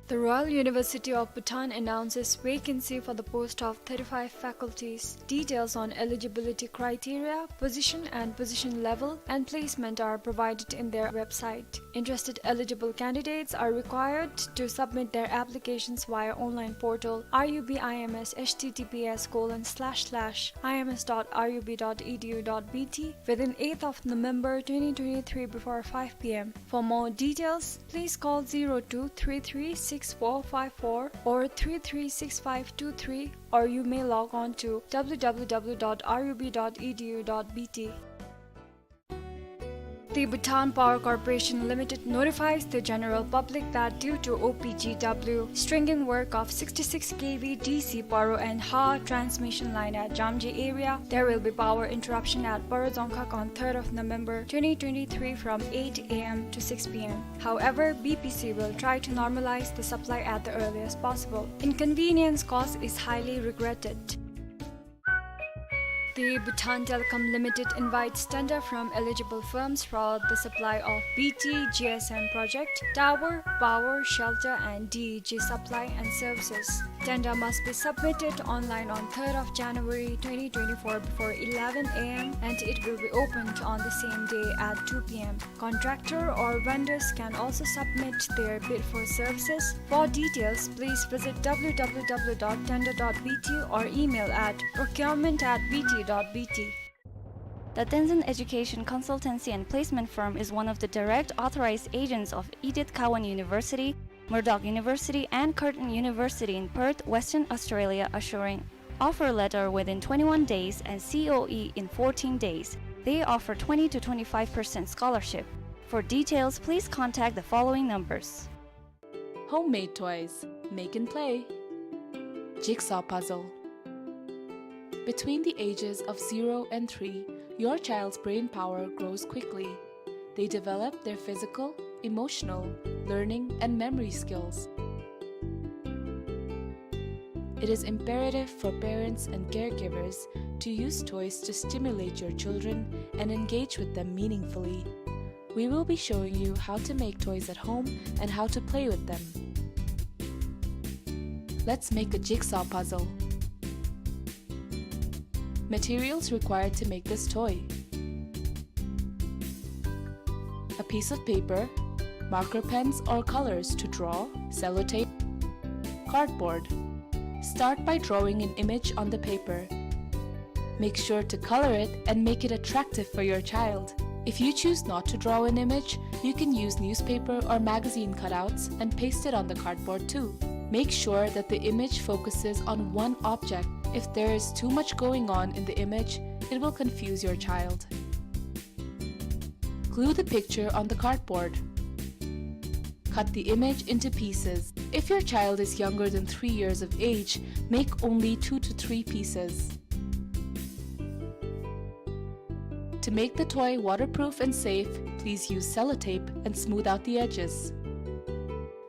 The Royal University of Bhutan announces vacancy for the post of thirty-five faculties. Details on eligibility criteria, position and position level, and placement are provided in their website. Interested eligible candidates are required to submit their applications via online portal R U B I M S H T T P S colon slash slash I M S dot R U B dot E D U dot B T within eighth of November twenty twenty-three before five P M. For more details, please call zero two three three six four five four or three three six five two three, or you may log on to W W W dot R U B dot E D U dot B T. The Bhutan Power Corporation Limited notifies the general public that due to O P G W stringing work of sixty-six K V D C Paro and Ha transmission line at Jamji area, there will be power interruption at Paro Dzongkhag on third of November twenty twenty-three from eight A M to six P M. However, B P C will try to normalize the supply at the earliest possible. Inconvenience caused is highly regretted. The Bhutan Telecom Limited invites tender from eligible firms for the supply of B T G S M project, tower, power, shelter, and D E G supply and services. Tender must be submitted online on third of January twenty twenty-four before eleven A M, and it will be opened on the same day at two P M. Contractor or vendors can also submit their bid for services. For details, please visit W W W dot tender dot B T or email at procurement at B T dot B T. The Tenzin Education Consultancy and Placement Firm is one of the direct authorized agents of Edith Cowan University, Murdoch University, and Curtin University in Perth, Western Australia, assuring offer letter within twenty-one days and C O E in fourteen days. They offer twenty to twenty-five percent scholarship. For details, please contact the following numbers. Homemade toys. Make and play. Jigsaw puzzle. Between the ages of zero and three, your child's brain power grows quickly. They develop their physical, emotional, learning, and memory skills. It is imperative for parents and caregivers to use toys to stimulate your children and engage with them meaningfully. We will be showing you how to make toys at home and how to play with them. Let's make a jigsaw puzzle. Materials required to make this toy: a piece of paper, marker pens or colors to draw, sellotape, cardboard. Start by drawing an image on the paper. Make sure to color it and make it attractive for your child. If you choose not to draw an image, you can use newspaper or magazine cutouts and paste it on the cardboard too. Make sure that the image focuses on one object. If there is too much going on in the image, it will confuse your child. Glue the picture on the cardboard. Cut the image into pieces. If your child is younger than three years of age, make only two to three pieces. To make the toy waterproof and safe, please use sellotape and smooth out the edges.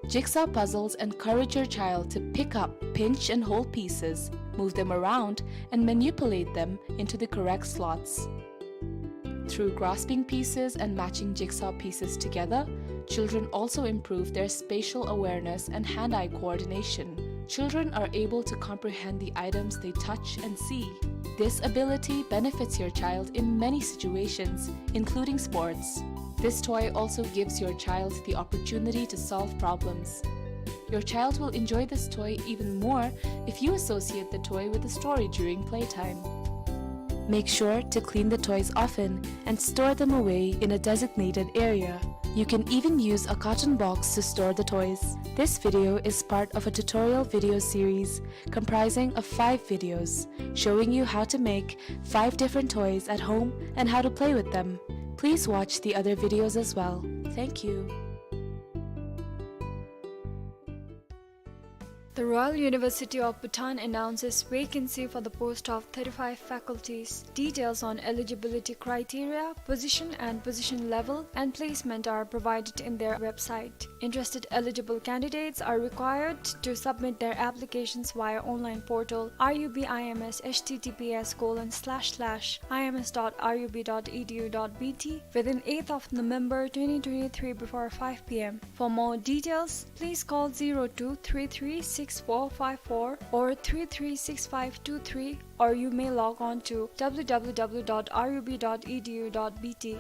Jigsaw puzzles encourage your child to pick up, pinch, and hold pieces, move them around, and manipulate them into the correct slots. Through grasping pieces and matching jigsaw pieces together, children also improve their spatial awareness and hand-eye coordination. Children are able to comprehend the items they touch and see. This ability benefits your child in many situations, including sports. This toy also gives your child the opportunity to solve problems. Your child will enjoy this toy even more if you associate the toy with a story during playtime. Make sure to clean the toys often and store them away in a designated area. You can even use a carton box to store the toys. This video is part of a tutorial video series comprising of five videos showing you how to make five different toys at home and how to play with them. Please watch the other videos as well. Thank you. The Royal University of Bhutan announces vacancy for the post of thirty-five faculties. Details on eligibility criteria, position and position level, and placement are provided in their website. Interested eligible candidates are required to submit their applications via online portal R U B I M S H T T P S colon slash slash I M S dot R U B dot E D U dot B T within eighth of November twenty twenty-three before five P M. For more details, please call zero two three three six four five four or three three six five two three, or you may log on to W W W dot R U B dot E D U dot B T.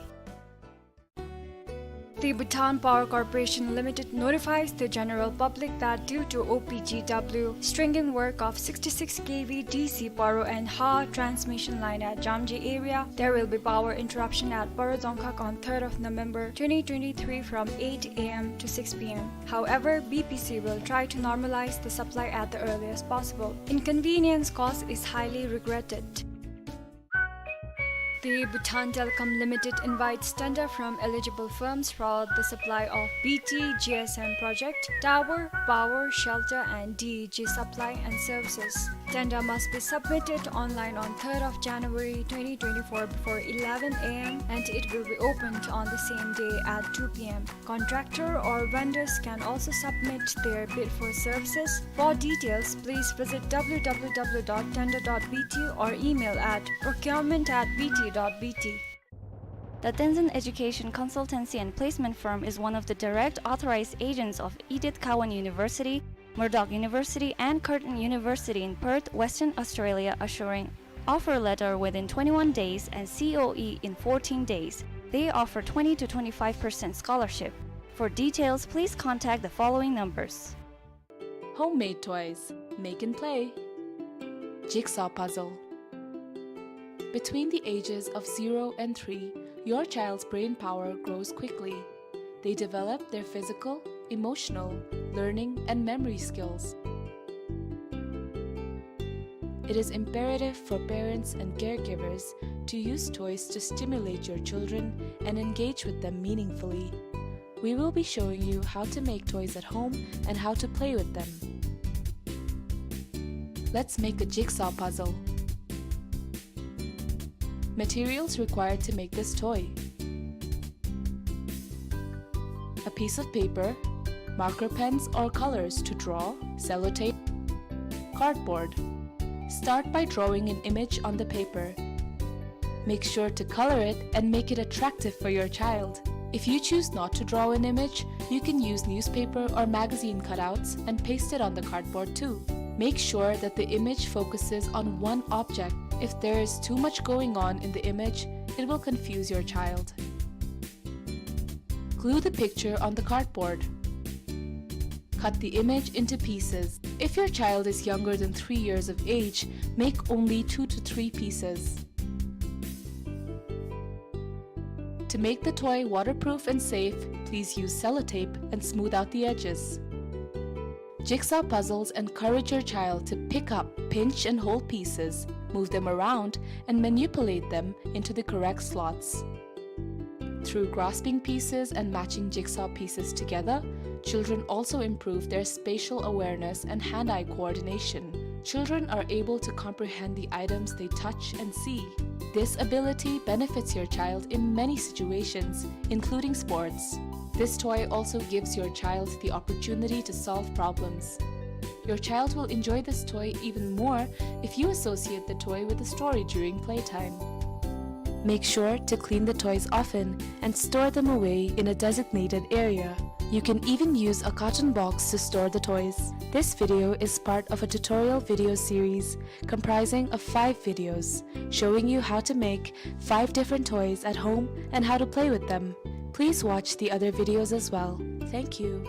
The Bhutan Power Corporation Limited notifies the general public that due to O P G W stringent work of sixty-six K V D C Paro and Ha transmission line at Jamji area, there will be power interruption at Paro Dzongkhag on third of November twenty twenty-three from eight A M to six P M. However, B P C will try to normalize the supply at the earliest possible. Inconvenience caused is highly regretted. The Bhutan Telecom Limited invites tender from eligible firms for the supply of B T G S M project, tower, power, shelter, and D E G supply and services. Tender must be submitted online on third of January twenty twenty-four before eleven A M, and it will be opened on the same day at two P M. Contractor or vendors can also submit their bid for services. For details, please visit W W W dot tender dot B T or email at procurement at B T dot B T. The Tenzin Education Consultancy and Placement Firm is one of the direct authorized agents of Edith Cowan University, Murdoch University, and Curtin University in Perth, Western Australia, assuring offer letter within twenty-one days and C O E in fourteen days. They offer twenty to twenty-five percent scholarship. For details, please contact the following numbers. Homemade toys. Make and play. Jigsaw puzzle. Between the ages of zero and three, your child's brain power grows quickly. They develop their physical, emotional, learning, and memory skills. It is imperative for parents and caregivers to use toys to stimulate your children and engage with them meaningfully. We will be showing you how to make toys at home and how to play with them. Let's make a jigsaw puzzle. Materials required to make this toy: a piece of paper, marker pens or colors to draw, sellotape, Cardboard. Start by drawing an image on the paper. Make sure to color it and make it attractive for your child. If you choose not to draw an image, you can use newspaper or magazine cutouts and paste it on the cardboard too. Make sure that the image focuses on one object. If there is too much going on in the image, it will confuse your child. Glue the picture on the cardboard. Cut the image into pieces. If your child is younger than three years of age, make only two to three pieces. To make the toy waterproof and safe, please use sellotape and smooth out the edges. Jigsaw puzzles encourage your child to pick up, pinch, and hold pieces, move them around, and manipulate them into the correct slots. Through grasping pieces and matching jigsaw pieces together, children also improve their spatial awareness and hand-eye coordination. Children are able to comprehend the items they touch and see. This ability benefits your child in many situations, including sports. This toy also gives your child the opportunity to solve problems. Your child will enjoy this toy even more if you associate the toy with a story during playtime. Make sure to clean the toys often and store them away in a designated area. You can even use a carton box to store the toys. This video is part of a tutorial video series comprising of five videos showing you how to make five different toys at home and how to play with them. Please watch the other videos as well. Thank you.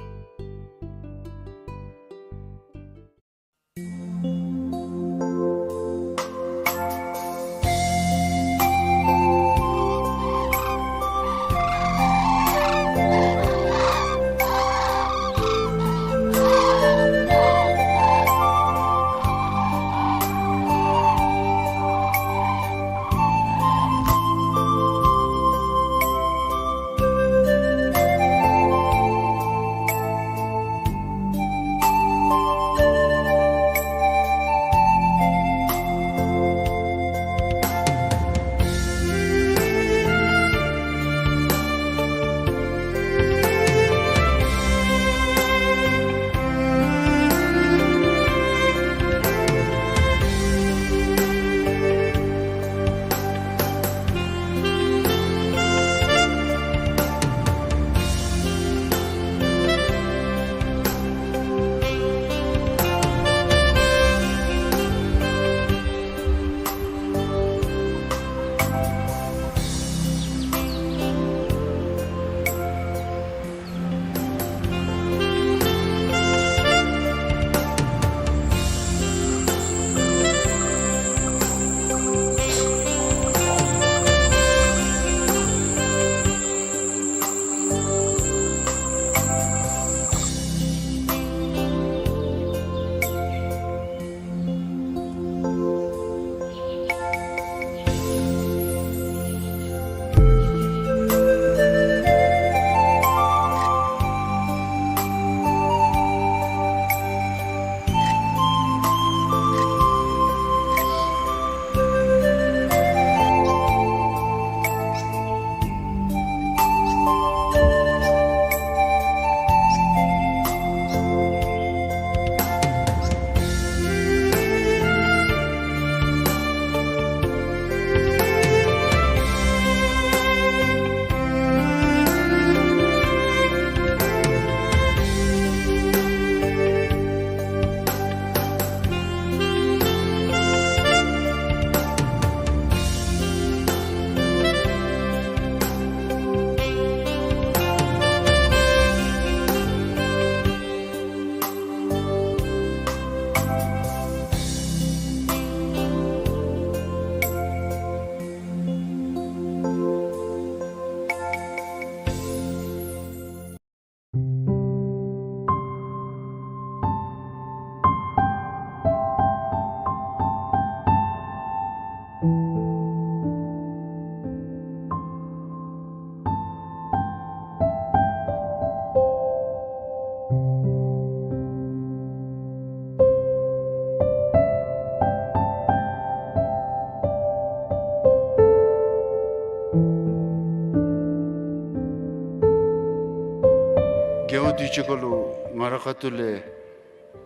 རྒེད་འོག་འདི་ཅིག་ཁར་ལུ་ང་རའི་ཁ་ཐུག་ལས་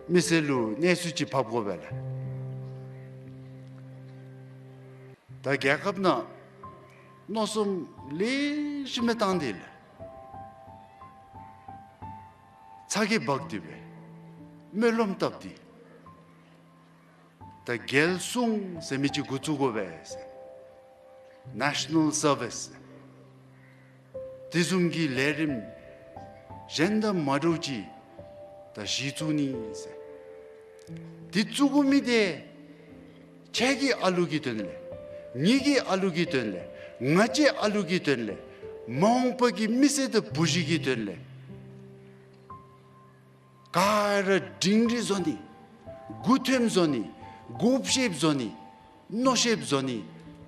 མི་སེར་ལུ་གནས་ཚུལ་ཅིག་ཕབ་དགོ་པས་ལགས། ད་རྒྱལ་ཁབ་ནང་མནོ་བསམ་ལེགས་ཤོམ་སྦེ་བཏང་སྟེ་ལགས། ཚ་གྱང་འབག་སྟེ་སྦེ་སྨོན་ལམ་བཏབ་སྟེ། ད་རྒྱལ་སྲུང་ཟེར་མི་ཅིག་འགོ་བཙུགས་དགོ་པས་ཟེར། National Service དེ་བཟུམ་གྱི་ལས་རིམ་གཞན་དང་མ་འདྲཝ་ཅིག་ད་གཞི་བཙུགས་ནི་ཟེར། དེ་བཙུགས་དགོ་མི་དེ་ཁྱེད་ཀྱི་ཨ་ལུ་གི་དོན་ལས། ངེ་གི་ཨ་ལུ་གི་དོན་ལས། ང་བཅས་ཨ་ལུ་གི་དོན་ལས། མ་འོངས་པ་གི་མི་སེར་དང་བུ་གཞི་གི་དོན་ལས། ག་ར་སྒྲིང་སྒྲི་བཟོ་ནི། མགུ་འཐོམ་བཟོ་ནི། མགུ་བཤེབ་བཟོ་ནི། མནོ་བཤེབ་བཟོ་ནི།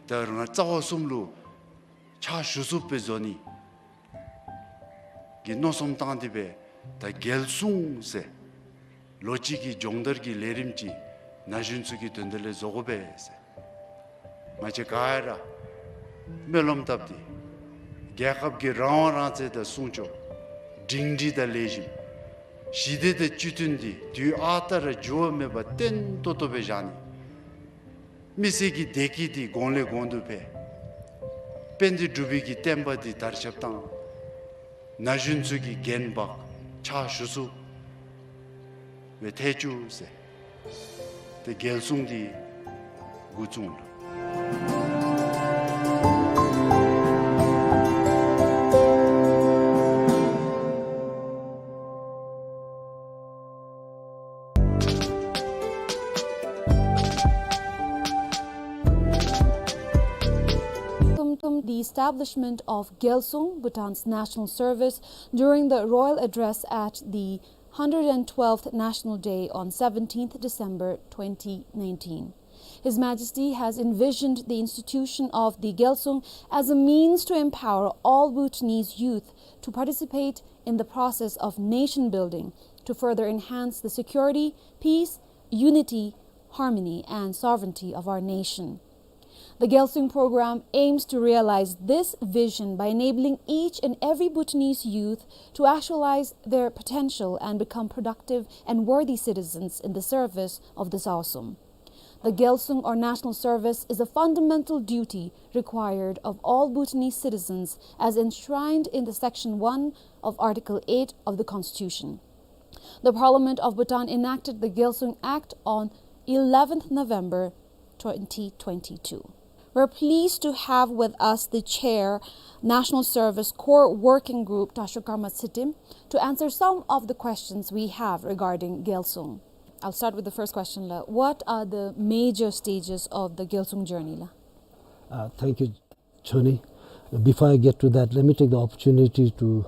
ད་རང་རྩ་བ་གསུམ་ལུ་ཕྱག་ཞུ་ཚུགསཔ་སྦེ་བཟོ་ནི་གི་མནོ་བསམ་བཏང་སྟེ་སྦེ་ད་རྒྱལ་སྲུང་ཟེར་ལོ་གཅིག་གི་སྦྱོང་བརྡར་གྱི་ལས་རིམ་ཅིག་ན་གཞོན་ཚུ་གི་དོན་དག་ལས་བཟོ་དགོ་པས་ཟེར། ང་བཅས་ག་ར་སྨོན་ལམ་བཏབ་སྟེ་རྒྱལ་ཁབ་ཀྱི་རང་དབང་རང་བཙན་དང་སྲུང་སྐྱོབ། སྒྲིང་སྒྲི་དང་ལེགས་ཤོམ། ཞི་བདེ་དང་བཅའ་མཐུན་འདི་དུས་ཨ་རྟག་ར་འགྱུར་བ་མེད་པར་བརྟན་ཏོག་ཏོ་སྦེ་བཞག་ནི། མི་སེར་གྱི་བདེ་སྐྱིད་འདི་གོང་ལས་གོང་དུ་འཕེལ། དཔལ་ལྡན་འབྲུག་པའི་གི་བསྟན་པ་འདི་དར་ཁྱབ་བཏང་། ན་གཞོན་ཚུ་གིས་འགན་འབག་ཕྱག་ཞུ་ཚུགསཔ་སྦེ་ཐལ་ཅུག་ཟེར། ཏེ་རྒྱལ་སྲུང་འདི་འགོ་བཙུགས་ལོ། The establishment of Gyalsung, Bhutan's national service, during the royal address at the hundred and twelfth National Day on seventeenth December twenty nineteen. His Majesty has envisioned the institution of the Gyalsung as a means to empower all Bhutanese youth to participate in the process of nation building, to further enhance the security, peace, unity, harmony, and sovereignty of our nation. The Gyalsung program aims to realize this vision by enabling each and every Bhutanese youth to actualize their potential and become productive and worthy citizens in the service of the Saosum. The Gyalsung, or national service, is a fundamental duty required of all Bhutanese citizens as enshrined in the Section one of Article eight of the Constitution. The Parliament of Bhutan enacted the Gyalsung Act on eleventh November twenty twenty-two. We're pleased to have with us the chair, National Service Core Working Group, Tasho Karma Tsitim, to answer some of the questions we have regarding Gyalsung. I'll start with the first question, la. What are the major stages of the Gyalsung journey, la? Uh, thank you, Choni. Before I get to that, let me take the opportunity to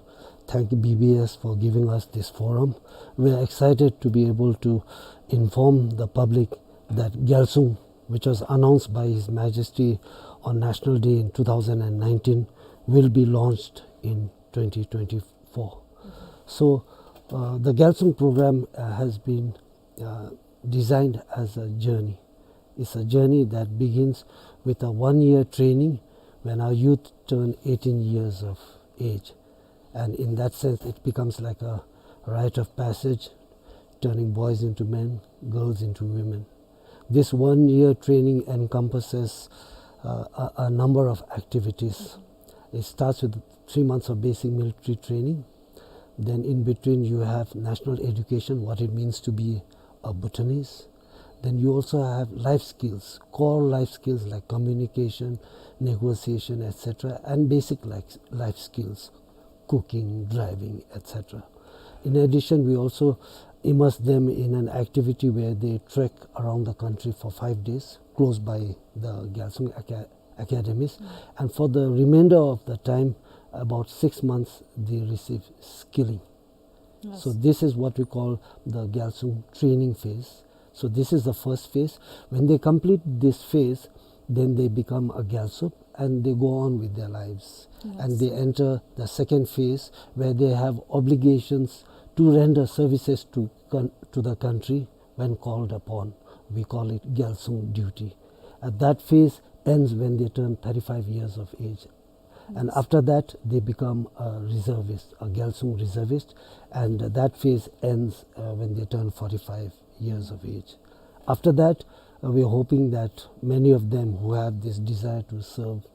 thank B B S for giving us this forum. We are excited to be able to inform the public that Gyalsung, which was announced by His Majesty on National Day in two thousand and nineteen, will be launched in twenty twenty-four. So, uh, the Gyalsung program, uh, has been, uh, designed as a journey. It's a journey that begins with a one-year training when our youth turn eighteen years of age. And in that sense, it becomes like a rite of passage, turning boys into men, girls into women. This one-year training encompasses, uh, a, a number of activities. It starts with three months of basic military training. Then in between, you have national education, what it means to be a Bhutanese. Then you also have life skills, core life skills like communication, negotiation, et cetera, and basic life, life skills, cooking, driving, et cetera. In addition, we also immerse them in an activity where they trek around the country for five days, close by the Gyalsung Aca-, academies. Mm. And for the remainder of the time, about six months, they receive skilling. Yes. So this is what we call the Gyalsung training phase. So this is the first phase. When they complete this phase, then they become a Gyalsuk and they go on with their lives. Yes. And they enter the second phase where they have obligations to render services to con-, to the country when called upon. We call it Gyalsung duty. And that phase ends when they turn thirty-five years of age. And, yes, after that, they become a reservist, a Gyalsung reservist, and that phase ends, uh, when they turn forty-five years of age. After that, uh, we are hoping that many of them who have this desire to serve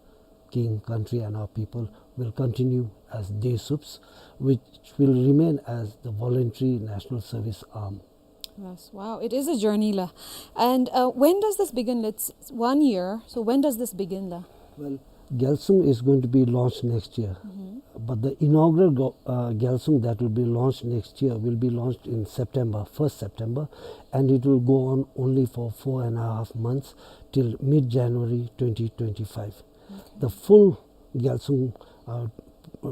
king, country, and our people will continue as Desubs, which will remain as the voluntary national service arm. Yes, wow, it is a journey la. And, uh, when does this begin? It's one year. So when does this begin la? Well, Gyalsung is going to be launched next year. Mm-hmm. But the inaugural go-, uh, Gyalsung that will be launched next year will be launched in September, first September, and it will go on only for four and a half months till mid-January twenty twenty-five. Okay. The full Gyalsung, uh,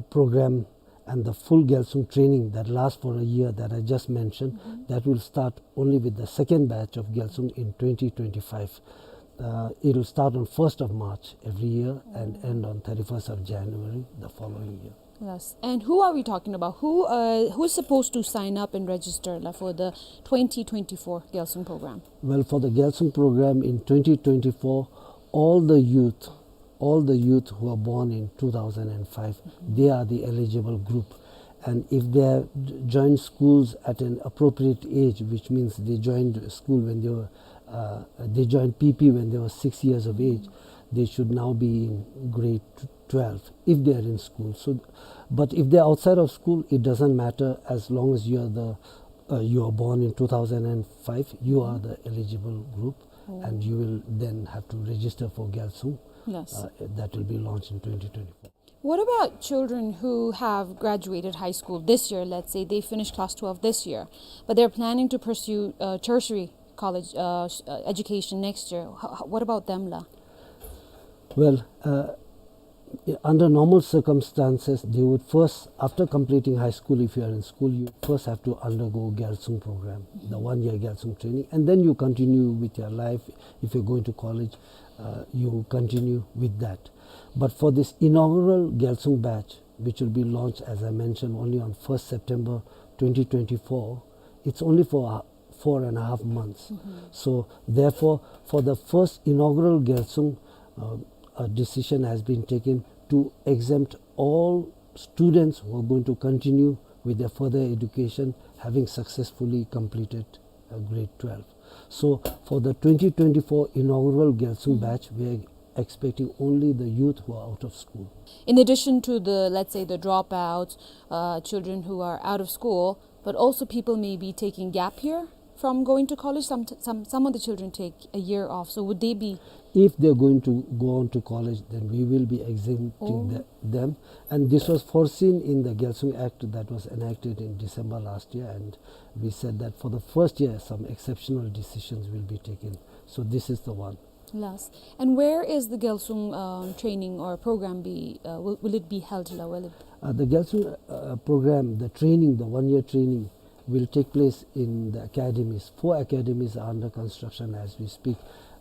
program and the full Gyalsung training that lasts for a year that I just mentioned, mm-hmm, that will start only with the second batch of Gyalsung in twenty twenty-five. Uh, it will start on first of March every year and, mm, end on thirty-first of January the following year. Yes. And who are we talking about? Who, uh, who's supposed to sign up and register la, for the twenty twenty-four Gyalsung program? Well, for the Gyalsung program in twenty twenty-four, all the youth all the youth who are born in two thousand and five, mm-hmm, they are the eligible group. And if they have j-, joined schools at an appropriate age, which means they joined school when they were, uh, they joined P P when they were six years of age, mm-hmm, they should now be in grade tw-, twelve, if they are in school. So, but if they are outside of school, it doesn't matter as long as you are the, uh, you are born in two thousand and five, you are, mm-hmm, the eligible group. Oh. And you will then have to register for Gyalsung. Yes. Uh, that will be launched in twenty twenty-four. What about children who have graduated high school this year? Let's say they finished class twelve this year, but they're planning to pursue, uh, tertiary college, uh, s-, uh, education next year. H-, h-, what about them la? Well, uh, under normal circumstances, they would first, after completing high school, if you are in school, you first have to undergo Gyalsung program, the, mm-hmm, one-year Gyalsung training, and then you continue with your life. If you're going to college, uh, you continue with that. But for this inaugural Gyalsung batch, which will be launched, as I mentioned, only on first September twenty twenty-four, it's only for a four and a half months. Mm-hmm. So, therefore, for the first inaugural Gyalsung, uh, a decision has been taken to exempt all students who are going to continue with their further education, having successfully completed, uh, grade twelve. So, for the twenty twenty-four inaugural Gyalsung, mm-hmm, batch, we are expecting only the youth who are out of school. In addition to the, let's say, the dropouts, uh, children who are out of school, but also people may be taking gap year from going to college. Some, some, some of the children take a year off. So would they be... If they're going to go on to college, then we will be exempting... Oh. The, them. And this was foreseen in the Gyalsung Act that was enacted in December last year, and we said that for the first year, some exceptional decisions will be taken. So this is the one. Yes. And where is the Gyalsung, uh, training or program be, uh, will, will it be held, la? Will it... Uh, the Gyalsung, uh, program, the training, the one-year training, will take place in the academies. Four academies are under construction as we speak,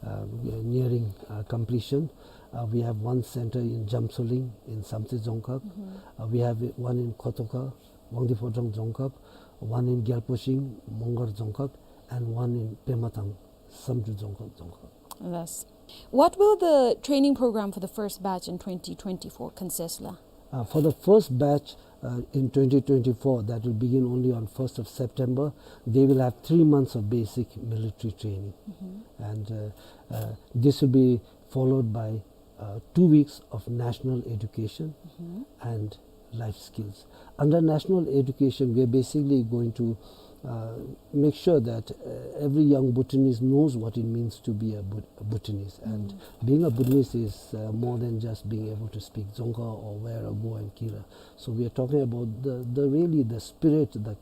uh, nearing, uh, completion. Uh, we have one center in Jamsoling, in Samtse Dzongkhag. Mm-hmm. Uh, we have one in Kotoka, Wangdue Phodrang Dzongkhag, one in Gyalposhing, Mongar Dzongkhag, and one in Pemathang, Samdru Dzongkhag, Dzongkhag. Yes. What will the training program for the first batch in twenty twenty-four consist, la? Uh, for the first batch, uh, in twenty twenty-four, that will begin only on first of September, they will have three months of basic military training. Mm-hmm. And, uh, uh, this will be followed by, uh, two weeks of national education, mm-hmm, and life skills. Under national education, we are basically going to, uh, make sure that, uh, every young Bhutanese knows what it means to be a Bhut-, a Bhutanese. And, mm, being a Bhutanese is, uh, more than just being able to speak Dzongkha or wear a go and kira. So we are talking about the, the really the spirit, the,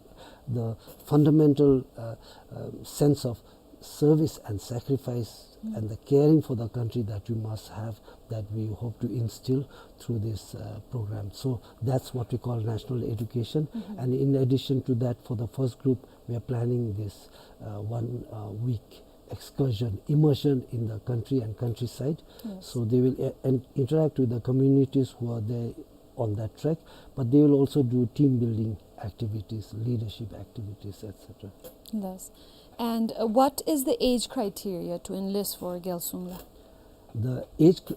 the fundamental, uh, uh, sense of service and sacrifice, mm, and the caring for the country that you must have, that we hope to instill through this, uh, program. So that's what we call national education. Mm-hmm. And in addition to that, for the first group, we are planning this, uh, one, uh, week excursion, immersion in the country and countryside. Yes. So they will, uh, and interact with the communities who are there on that track, but they will also do team building activities, leadership activities, et cetera. Yes. And, uh, what is the age criteria to enlist for Gyalsung, la? The age cr-,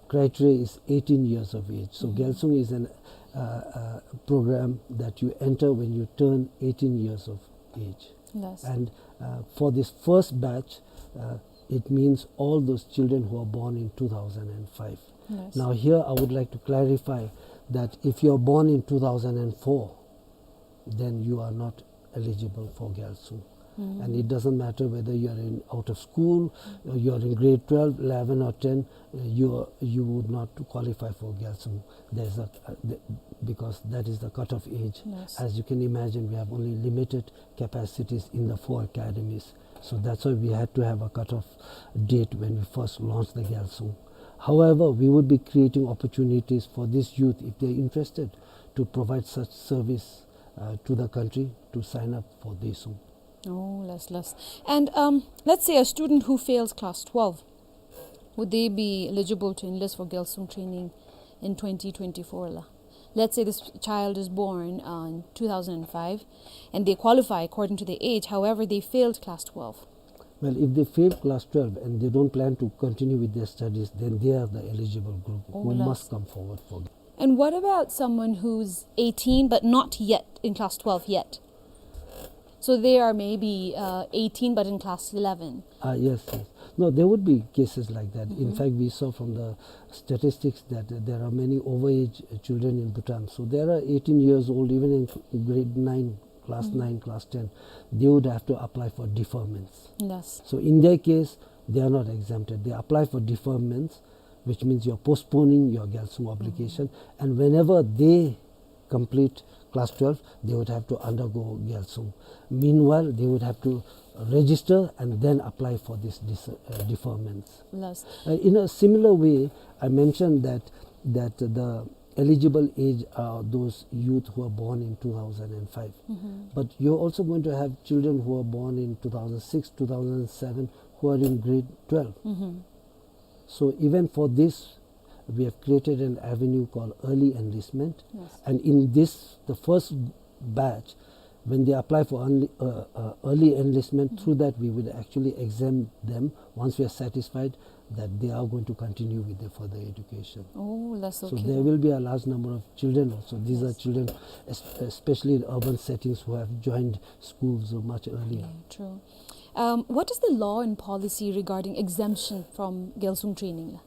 criteria is eighteen years of age. So, mm-hmm, Gyalsung is an, uh, uh, program that you enter when you turn eighteen years of age. Yes. And, uh, for this first batch, uh, it means all those children who are born in two thousand and five. Yes. Now, here I would like to clarify that if you are born in two thousand and four, then you are not eligible for Gyalsung. Mm. And it doesn't matter whether you are in, out of school, or you are in grade twelve, eleven or ten, uh, you are, you would not qualify for Gyalsung. There's a, uh, the, because that is the cutoff age. Yes. As you can imagine, we have only limited capacities in the four academies. So that's why we had to have a cutoff date when we first launched the Gyalsung. However, we would be creating opportunities for this youth, if they're interested, to provide such service, uh, to the country to sign up for Daesung. Oh, less, less. And, um, let's say a student who fails class twelve, would they be eligible to enlist for Gyalsung training in twenty twenty-four la? Let's say this child is born, uh, in two thousand and five, and they qualify according to their age. However, they failed class twelve. Well, if they fail class twelve and they don't plan to continue with their studies, then they are the eligible group who must come forward for. And what about someone who's eighteen but not yet in class twelve yet? So they are maybe, uh, eighteen but in class eleven. Ah, yes, yes. No, there would be cases like that. In fact, we saw from the statistics that there are many overage children in Bhutan. So there are eighteen years old, even in grade nine, class nine, class ten, they would have to apply for deferments. Yes. So in their case, they are not exempted. They apply for deferments, which means you're postponing your Gyalsung obligation. And whenever they complete class twelve, they would have to undergo Gyalsung. Meanwhile, they would have to register and then apply for this dis-, uh, deferments. Yes. Uh, in a similar way, I mentioned that, that the eligible age are those youth who are born in two thousand and five. But you're also going to have children who are born in two thousand six, two thousand seven, who are in grade twelve. So even for this, we have created an avenue called early enlistment. Yes. And in this, the first batch, when they apply for early, uh, uh, early enlistment, through that we would actually exempt them once we are satisfied that they are going to continue with their further education. Oh, that's okay. So there will be a large number of children also. These are children, es-, especially in urban settings, who have joined schools much earlier. Yeah, true. Um, what is the law and policy regarding exemption from Gyalsung training?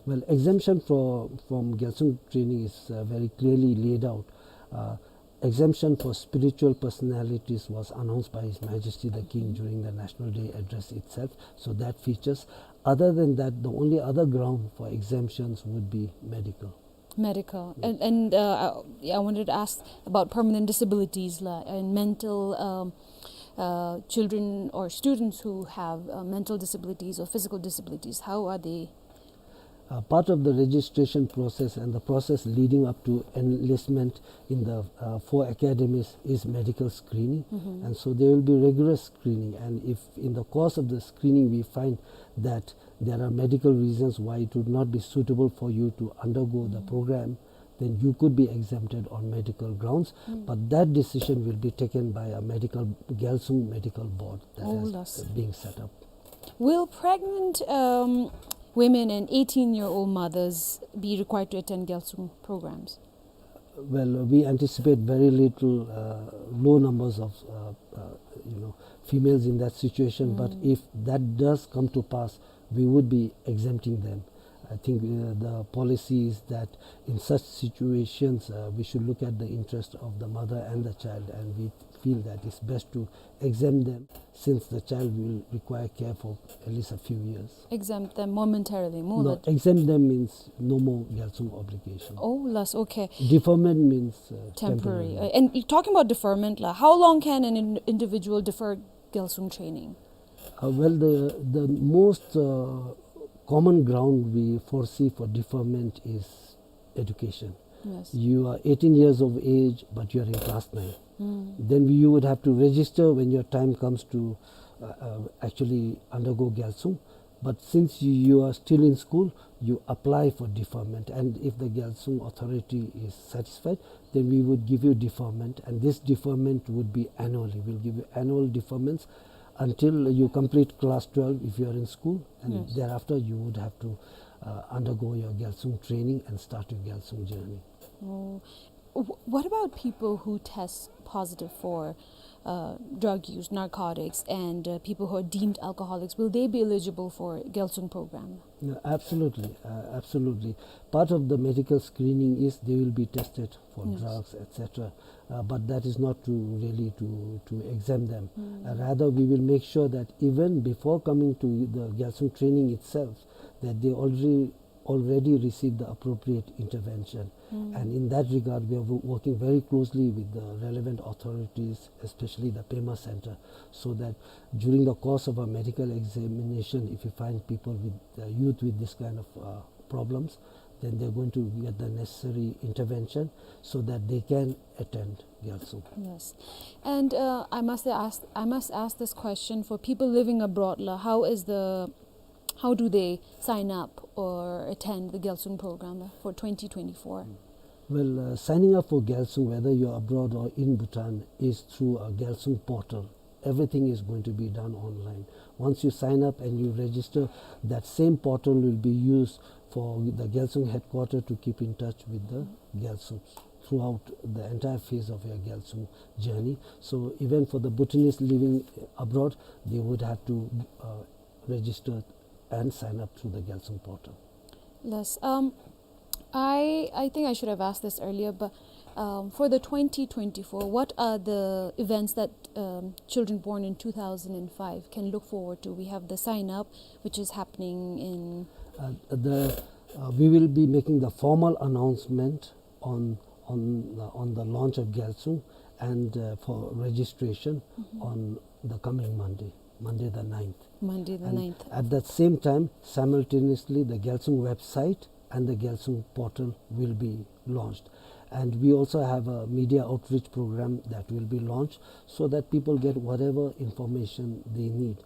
Well, exemption for, from Gyalsung training is, uh, very clearly laid out. Uh, exemption for spiritual personalities was announced by His Majesty the King during the National Day address itself. So that features. Other than that, the only other ground for exemptions would be medical. Medical. And, and, uh, I, I wanted to ask about permanent disabilities la, and mental, um, uh, children or students who have, uh, mental disabilities or physical disabilities. How are they? Uh, part of the registration process and the process leading up to enlistment in the, uh, four academies is medical screening. And so there will be rigorous screening. And if in the course of the screening we find that there are medical reasons why it would not be suitable for you to undergo the program, then you could be exempted on medical grounds. But that decision will be taken by a medical, Gyalsung medical board that is being set up. Will pregnant, um, women and eighteen-year-old mothers be required to attend Gyalsung programs? Well, we anticipate very little, uh, low numbers of, uh, uh, you know, females in that situation. But if that does come to pass, we would be exempting them. I think, uh, the policy is that in such situations, uh, we should look at the interest of the mother and the child, and we feel that it's best to exempt them, since the child will require care for at least a few years. Exempt them momentarily, more. No, exempt them means no more Gyalsung obligation. Oh, less, okay. Deferment means, uh, temporary. Temporary. Uh, and talking about deferment la, how long can an in-, individual defer Gyalsung training? Uh, well, the, the most, uh, common ground we foresee for deferment is education. Yes. You are eighteen years of age, but you are in class nine. Then you would have to register when your time comes to, uh, uh, actually undergo Gyalsung. But since you, you are still in school, you apply for deferment. And if the Gyalsung authority is satisfied, then we would give you deferment. And this deferment would be annually. We'll give you annual deferments until you complete class twelve if you are in school. And thereafter, you would have to, uh, undergo your Gyalsung training and start your Gyalsung journey. Oh. Wh- What about people who test positive for uh, drug use, narcotics, and uh, people who are deemed alcoholics? Will they be eligible for Gyalsung program? No, absolutely, uh, absolutely. Part of the medical screening is they will be tested for Yes. drugs, et cetera. Uh, but that is not to really to, to exempt them. Mm. Uh, rather, we will make sure that even before coming to the Gyalsung training itself, that they already already receive the appropriate intervention. Mm. And in that regard, we are wo- working very closely with the relevant authorities, especially the Pema Center, so that during the course of a medical examination, if you find people with, uh, youth with this kind of, uh, problems, then they're going to get the necessary intervention so that they can attend Gyalsung. Yes. And uh, I must ask, I must ask this question for people living abroad, la, how is the how do they sign up or attend the Gyalsung program for twenty twenty-four? Well, uh, signing up for Gyalsung, whether you're abroad or in Bhutan, is through a Gyalsung portal. Everything is going to be done online. Once you sign up and you register, that same portal will be used for the Gyalsung headquarter to keep in touch with the Gyalsungs throughout the entire phase of your Gyalsung journey. So even for the Bhutanese living abroad, they would have to uh, register and sign up through the Gyalsung portal. Yes. Um, I, I think I should have asked this earlier, but um, for the twenty twenty-four, what are the events that um, children born in two thousand five can look forward to? We have the sign up, which is happening in Uh, the, uh, we will be making the formal announcement on, on, uh, on the launch of Gyalsung and, uh, for registration Mhm. on the coming Monday, Monday the ninth. Monday the And ninth. At that same time, simultaneously, the Gyalsung website and the Gyalsung portal will be launched. And we also have a media outreach program that will be launched so that people get whatever information they need.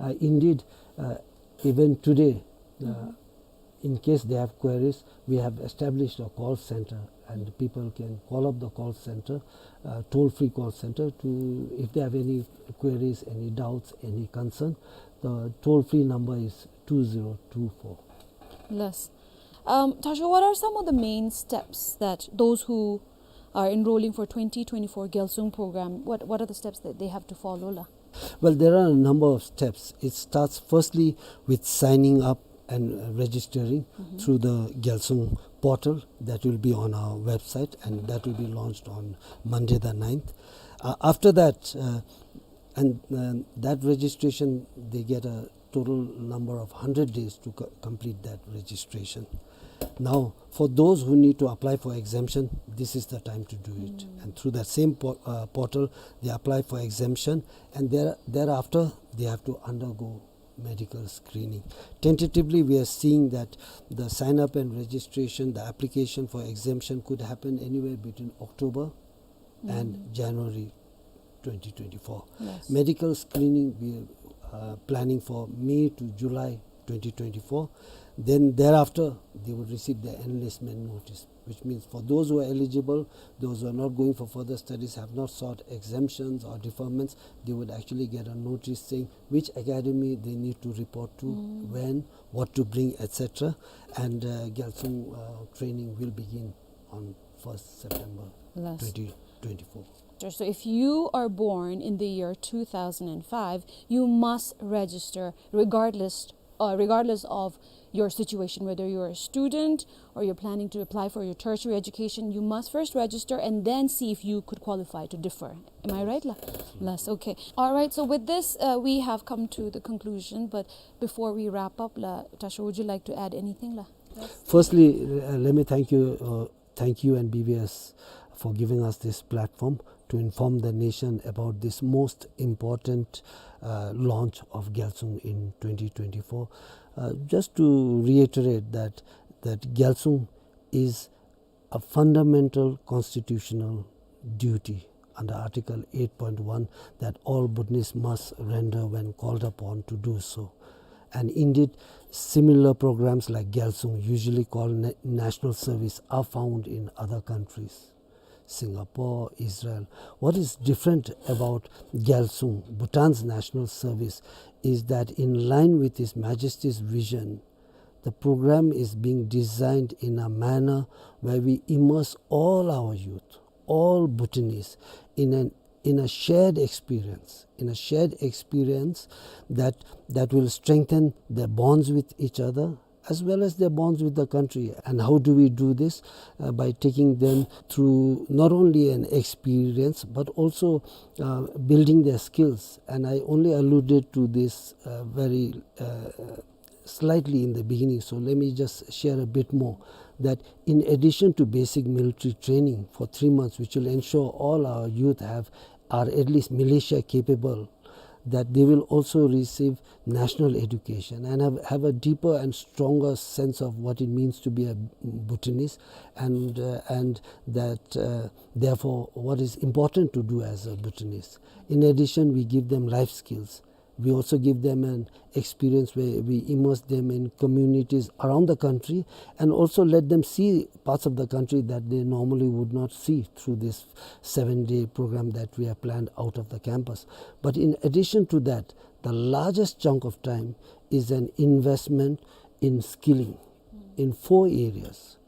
Uh, indeed, uh, even today, uh, Mhm. in case they have queries, we have established a call center, and people can call up the call center, uh, toll-free call center, to, if they have any queries, any doubts, any concern. The toll-free number is two zero two four. Yes. Um, Tashogyi, what are some of the main steps that those who are enrolling for twenty twenty-four Gyalsung program, what, what are the steps that they have to follow, la? Well, there are a number of steps. It starts firstly with signing up and, uh, registering Mhm. through the Gyalsung portal that will be on our website, and that will be launched on Monday the ninth. Uh, after that, uh, and, uh, that registration, they get a total number of hundred days to co- complete that registration. Now, for those who need to apply for exemption, this is the time to do it. Mm. And through that same po- uh, portal, they apply for exemption, and there- thereafter, they have to undergo medical screening. Tentatively, we are seeing that the sign up and registration, the application for exemption could happen anywhere between October and Mm. January twenty twenty-four. Yes. Medical screening, we are, uh, planning for May to July twenty twenty-four. Then thereafter, they will receive the enlistment notice, which means for those who are eligible, those who are not going for further studies, have not sought exemptions or deferments, they would actually get a notice saying which academy they need to report to, Mm. when, what to bring, et cetera. And, uh, Gyalsung, uh, training will begin on first September Yes. twenty twenty-four. So if you are born in the year two thousand five, you must register regardless, uh, regardless of your situation, whether you're a student or you're planning to apply for your tertiary education, you must first register and then see if you could qualify to defer. Am I right, la? Yes, okay. All right, so with this, uh, we have come to the conclusion, but before we wrap up, la, Tashogyi, would you like to add anything, la? Firstly, uh, let me thank you, uh, thank you and B B S for giving us this platform to inform the nation about this most important, uh, launch of Gyalsung in twenty twenty-four. Uh, just to reiterate that, that Gyalsung is a fundamental constitutional duty under Article eight point one that all Bhutanese must render when called upon to do so. And indeed, similar programs like Gyalsung, usually called na- national service, are found in other countries, Singapore, Israel. What is different about Gyalsung, Bhutan's national service, is that in line with His Majesty's vision, The program is being designed in a manner where we immerse all our youth, all Bhutanese, in an, in a shared experience, in a shared experience that, that will strengthen their bonds with each other, as well as their bonds with the country. And how do we do this? Uh, by taking them through not only an experience, but also, uh, building their skills. And I only alluded to this, uh, very, uh, slightly in the beginning, so let me just share a bit more, that in addition to basic military training for three months, which will ensure all our youth have, are at least militia capable, that they will also receive national education and have, have a deeper and stronger sense of what it means to be a Bhutanese, and, uh, and that, uh, therefore, what is important to do as a Bhutanese. In addition, we give them life skills. We also give them an experience where we immerse them in communities around the country and also let them see parts of the country that they normally would not see through this seven-day program that we have planned out of the campus. But in addition to that, the largest chunk of time is an investment in skilling in four areas.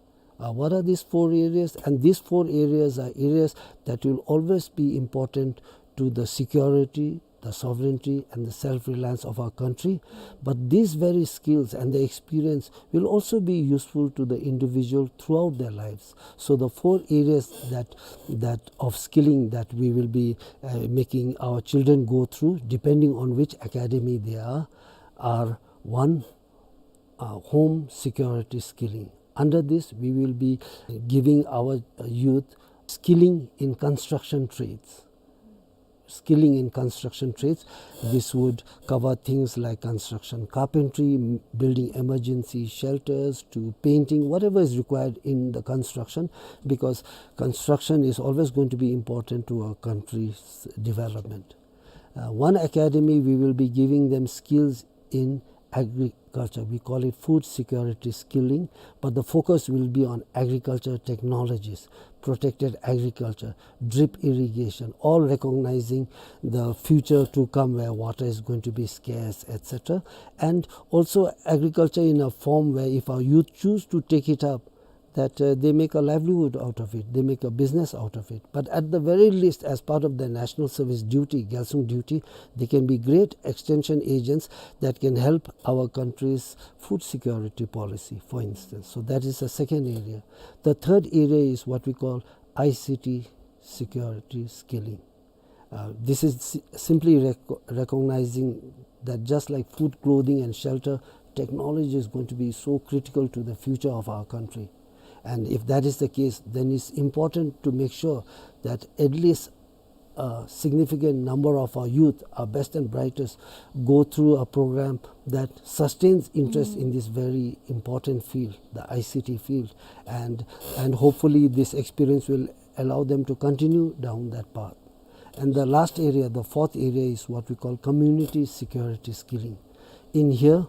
Uh, what are these four areas? And these four areas are areas that will always be important to the security, the sovereignty, and the self-reliance of our country. But these very skills and the experience will also be useful to the individual throughout their lives. So the four areas that, that of skilling that we will be, uh, making our children go through, depending on which academy they are, are one, uh, home security skilling. Under this, we will be giving our, uh, youth skilling in construction trades. Skilling in construction trades. This would cover things like construction carpentry, m-, building emergency shelters, to painting, whatever is required in the construction, because construction is always going to be important to our country's development. Uh, one academy, we will be giving them skills in agriculture. We call it food security skilling, but the focus will be on agriculture technologies, protected agriculture, drip irrigation, all recognizing the future to come where water is going to be scarce, et cetera. And also agriculture in a form where if our youth choose to take it up, that, uh, they make a livelihood out of it, they make a business out of it. But at the very least, as part of their national service duty, Gyalsung duty, they can be great extension agents that can help our country's food security policy, for instance. So that is the second area. The third area is what we call I C T security skilling. Uh, this is si-, simply rec-, recognizing that just like food, clothing, and shelter, technology is going to be so critical to the future of our country. And if that is the case, then it's important to make sure that at least a significant number of our youth, our best and brightest, go through a program that sustains interest in this very important field, the I C T field. And, and hopefully this experience will allow them to continue down that path. And the last area, the fourth area, is what we call community security skilling. In here,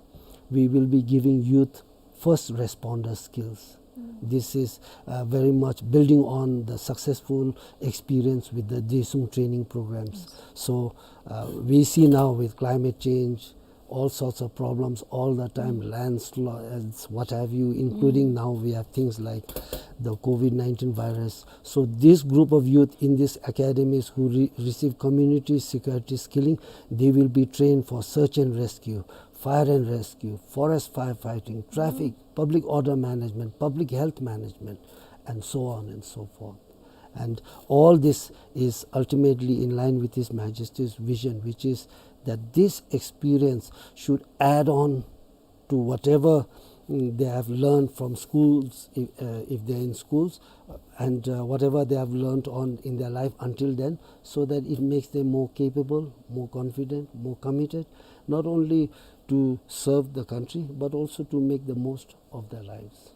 we will be giving youth first responder skills. This is, uh, very much building on the successful experience with the Desung training programs. So, uh, we see now with climate change, all sorts of problems all the time, landslides, what have you, including now we have things like the COVID nineteen virus. So this group of youth in these academies who re-, receive community security skilling, they will be trained for search and rescue, fire and rescue, forest firefighting, traffic, public order management, public health management, and so on and so forth. And all this is ultimately in line with His Majesty's vision, which is that this experience should add on to whatever, mm, they have learned from schools, if, uh, if they're in schools, uh, and, uh, whatever they have learned on in their life until then, so that it makes them more capable, more confident, more committed, not only to serve the country, but also to make the most of their lives.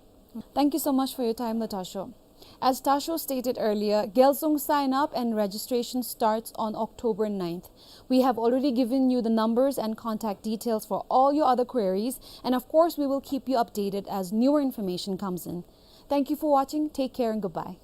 Thank you so much for your time, Latasho. As Tasho stated earlier, Gyalsung sign up and registration starts on October ninth. We have already given you the numbers and contact details for all your other queries, and of course, we will keep you updated as newer information comes in. Thank you for watching. Take care and goodbye.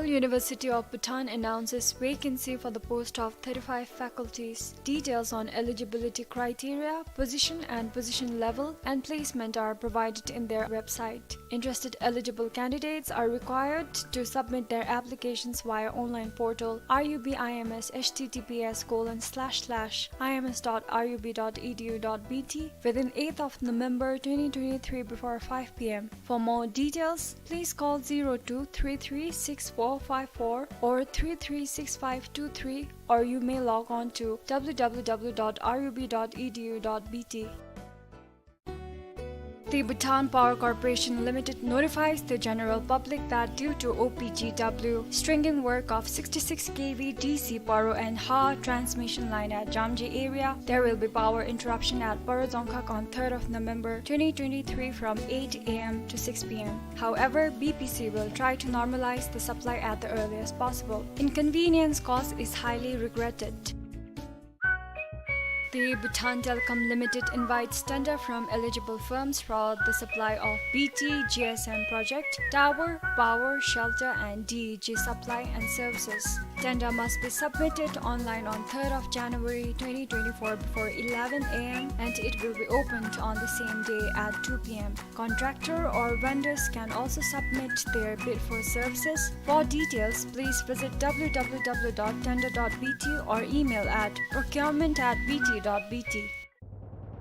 University of Bhutan announces vacancy for the post of thirty-five faculties. Details on eligibility criteria, position and position level, and placement are provided in their website. Interested eligible candidates are required to submit their applications via online portal R U B I M S H T T P S colon slash slash I M S dot R U B dot E D U dot B T within eighth of November twenty twenty-three before five P M. For more details, please call zero two three three six four five four or three three six five two three, or you may log on to W W W dot R U B dot E D U dot B T. The Bhutan Power Corporation Limited notifies the general public that due to O P G W stringing work of sixty-six K V D C Paro and Ha transmission line at Jamji area, there will be power interruption at Paro Dzongkhag on third of November twenty twenty-three from eight A M to six P M. However, B P C will try to normalize the supply at the earliest possible. Inconvenience caused is highly regretted. The Bhutan Telecom Limited invites tender from eligible firms for the supply of B T G S M project, tower, power, shelter, and D E G supply and services. Tender must be submitted online on third of January twenty twenty-four before eleven A M, and it will be opened on the same day at two P M. Contractor or vendors can also submit their bid for services. For details, please visit W W W dot tender dot B T or email at procurement at B T dot B T.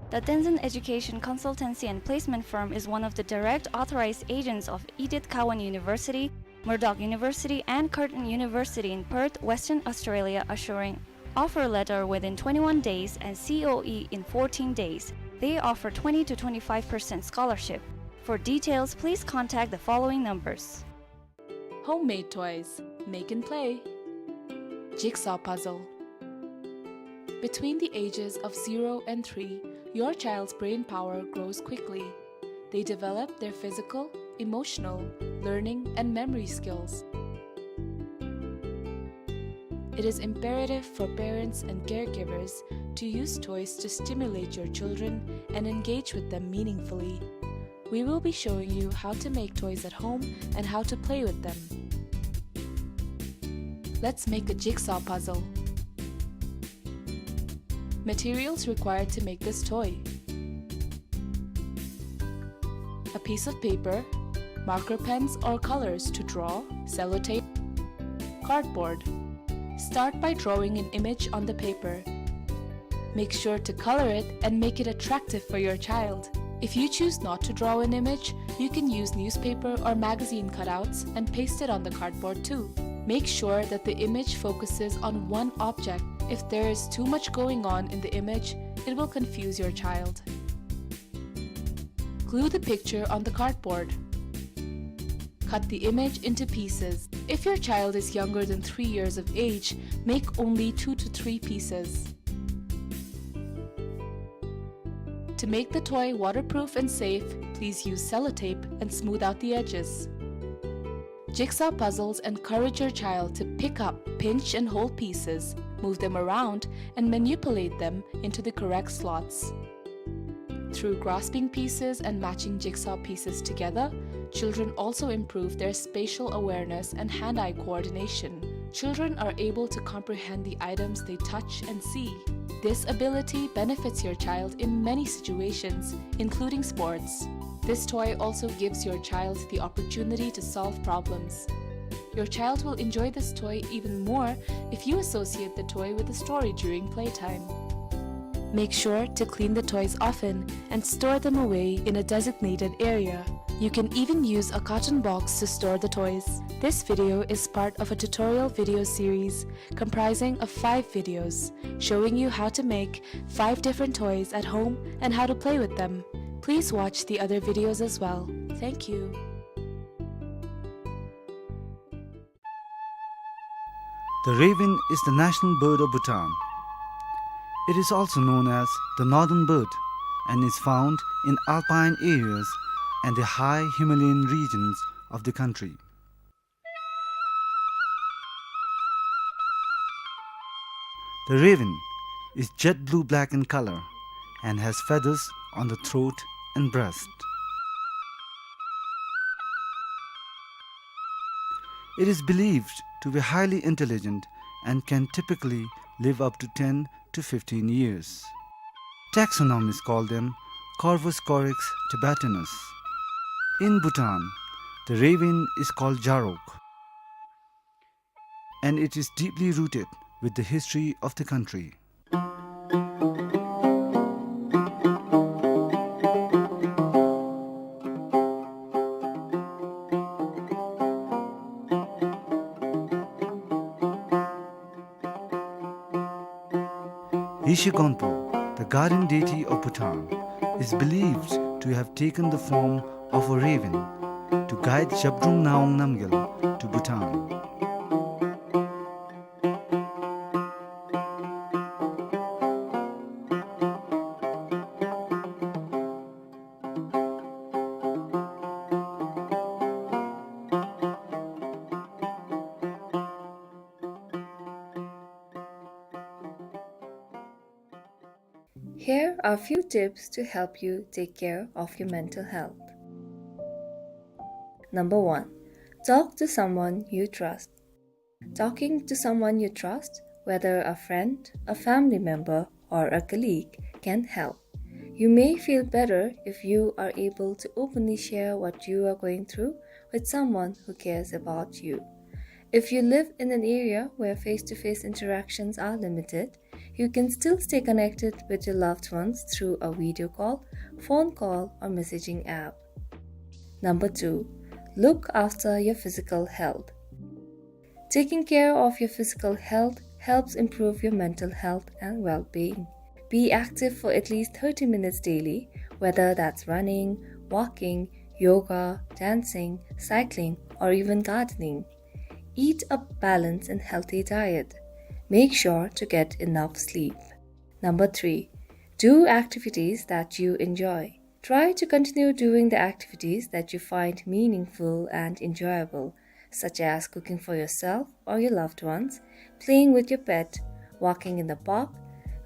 The Tenzin Education Consultancy and Placement Firm is one of the direct authorized agents of Edith Cowan University, Murdoch University, and Curtin University in Perth, Western Australia, assuring offer letter within twenty-one days and C O E in fourteen days. They offer twenty to twenty-five percent scholarship. For details, please contact the following numbers. Homemade toys. Make and play. Jigsaw puzzle. Between the ages of zero and three, your child's brain power grows quickly. They develop their physical, emotional, learning, and memory skills. It is imperative for parents and caregivers to use toys to stimulate your children and engage with them meaningfully. We will be showing you how to make toys at home and how to play with them. Let's make a jigsaw puzzle. Materials required to make this toy: a piece of paper, marker pens or colors to draw, sellotape, cardboard. Start by drawing an image on the paper. Make sure to color it and make it attractive for your child. If you choose not to draw an image, you can use newspaper or magazine cutouts and paste it on the cardboard too. Make sure that the image focuses on one object. If there is too much going on in the image, it will confuse your child. Glue the picture on the cardboard. Cut the image into pieces. If your child is younger than three years of age, make only two to three pieces. To make the toy waterproof and safe, please use sellotape and smooth out the edges. Jigsaw puzzles encourage your child to pick up, pinch, and hold pieces, move them around, and manipulate them into the correct slots. Through grasping pieces and matching jigsaw pieces together, children also improve their spatial awareness and hand-eye coordination. Children are able to comprehend the items they touch and see. This ability benefits your child in many situations, including sports. This toy also gives your child the opportunity to solve problems. Your child will enjoy this toy even more if you associate the toy with a story during playtime. Make sure to clean the toys often and store them away in a designated area. You can even use a carton box to store the toys. This video is part of a tutorial video series comprising of five videos showing you how to make five different toys at home and how to play with them. Please watch the other videos as well. Thank you. The raven is the national bird of Bhutan. It is also known as the northern bird and is found in alpine areas and the high Himalayan regions of the country. The raven is jet blue-black in color and has feathers on the throat and breast. It is believed to be highly intelligent and can typically live up to ten to fifteen years. Taxonomists call them Corvus corax tibetanus. In Bhutan, the raven is called Jarok, and it is deeply rooted with the history of the country. Yeshe Gonpo, the guardian deity of Bhutan, is believed to have taken the form of a raven to guide Zhabdrung Ngawang Namgyal to Bhutan. Here are few tips to help you take care of your mental health. Number one, talk to someone you trust. Talking to someone you trust, whether a friend, a family member, or a colleague, can help. You may feel better if you are able to openly share what you are going through with someone who cares about you. If you live in an area where face-to-face interactions are limited, you can still stay connected with your loved ones through a video call, phone call, or messaging app. Number two, look after your physical health. Taking care of your physical health helps improve your mental health and well-being. Be active for at least thirty minutes daily, whether that's running, walking, yoga, dancing, cycling, or even gardening. Eat a balanced and healthy diet. Make sure to get enough sleep. Number three, do activities that you enjoy. Try to continue doing the activities that you find meaningful and enjoyable, such as cooking for yourself or your loved ones, playing with your pet, walking in the park,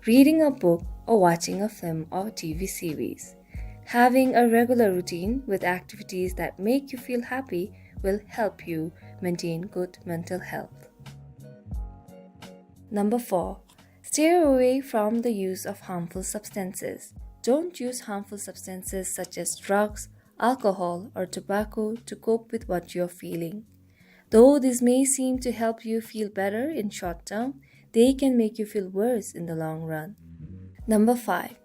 reading a book, or watching a film or T V series. Having a regular routine with activities that make you feel happy will help you maintain good mental health. Number four, steer away from the use of harmful substances. Don't use harmful substances such as drugs, alcohol, or tobacco to cope with what you're feeling. Though this may seem to help you feel better in short term, they can make you feel worse in the long run. Number five,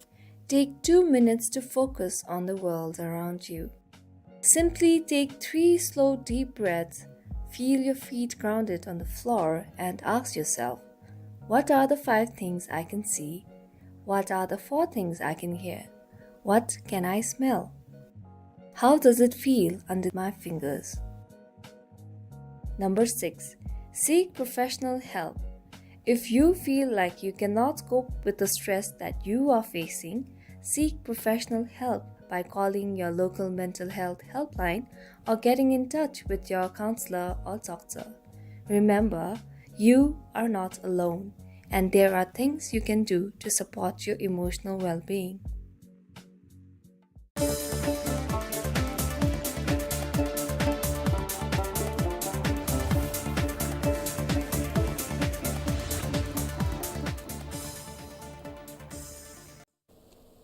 take two minutes to focus on the world around you. Simply take three slow, deep breaths, feel your feet grounded on the floor, and ask yourself, "What are the five things I can see? What are the four things I can hear? What can I smell? How does it feel under my fingers?" Number six, seek professional help. If you feel like you cannot cope with the stress that you are facing, seek professional help by calling your local mental health helpline or getting in touch with your counselor or doctor. Remember, you are not alone, and there are things you can do to support your emotional well-being.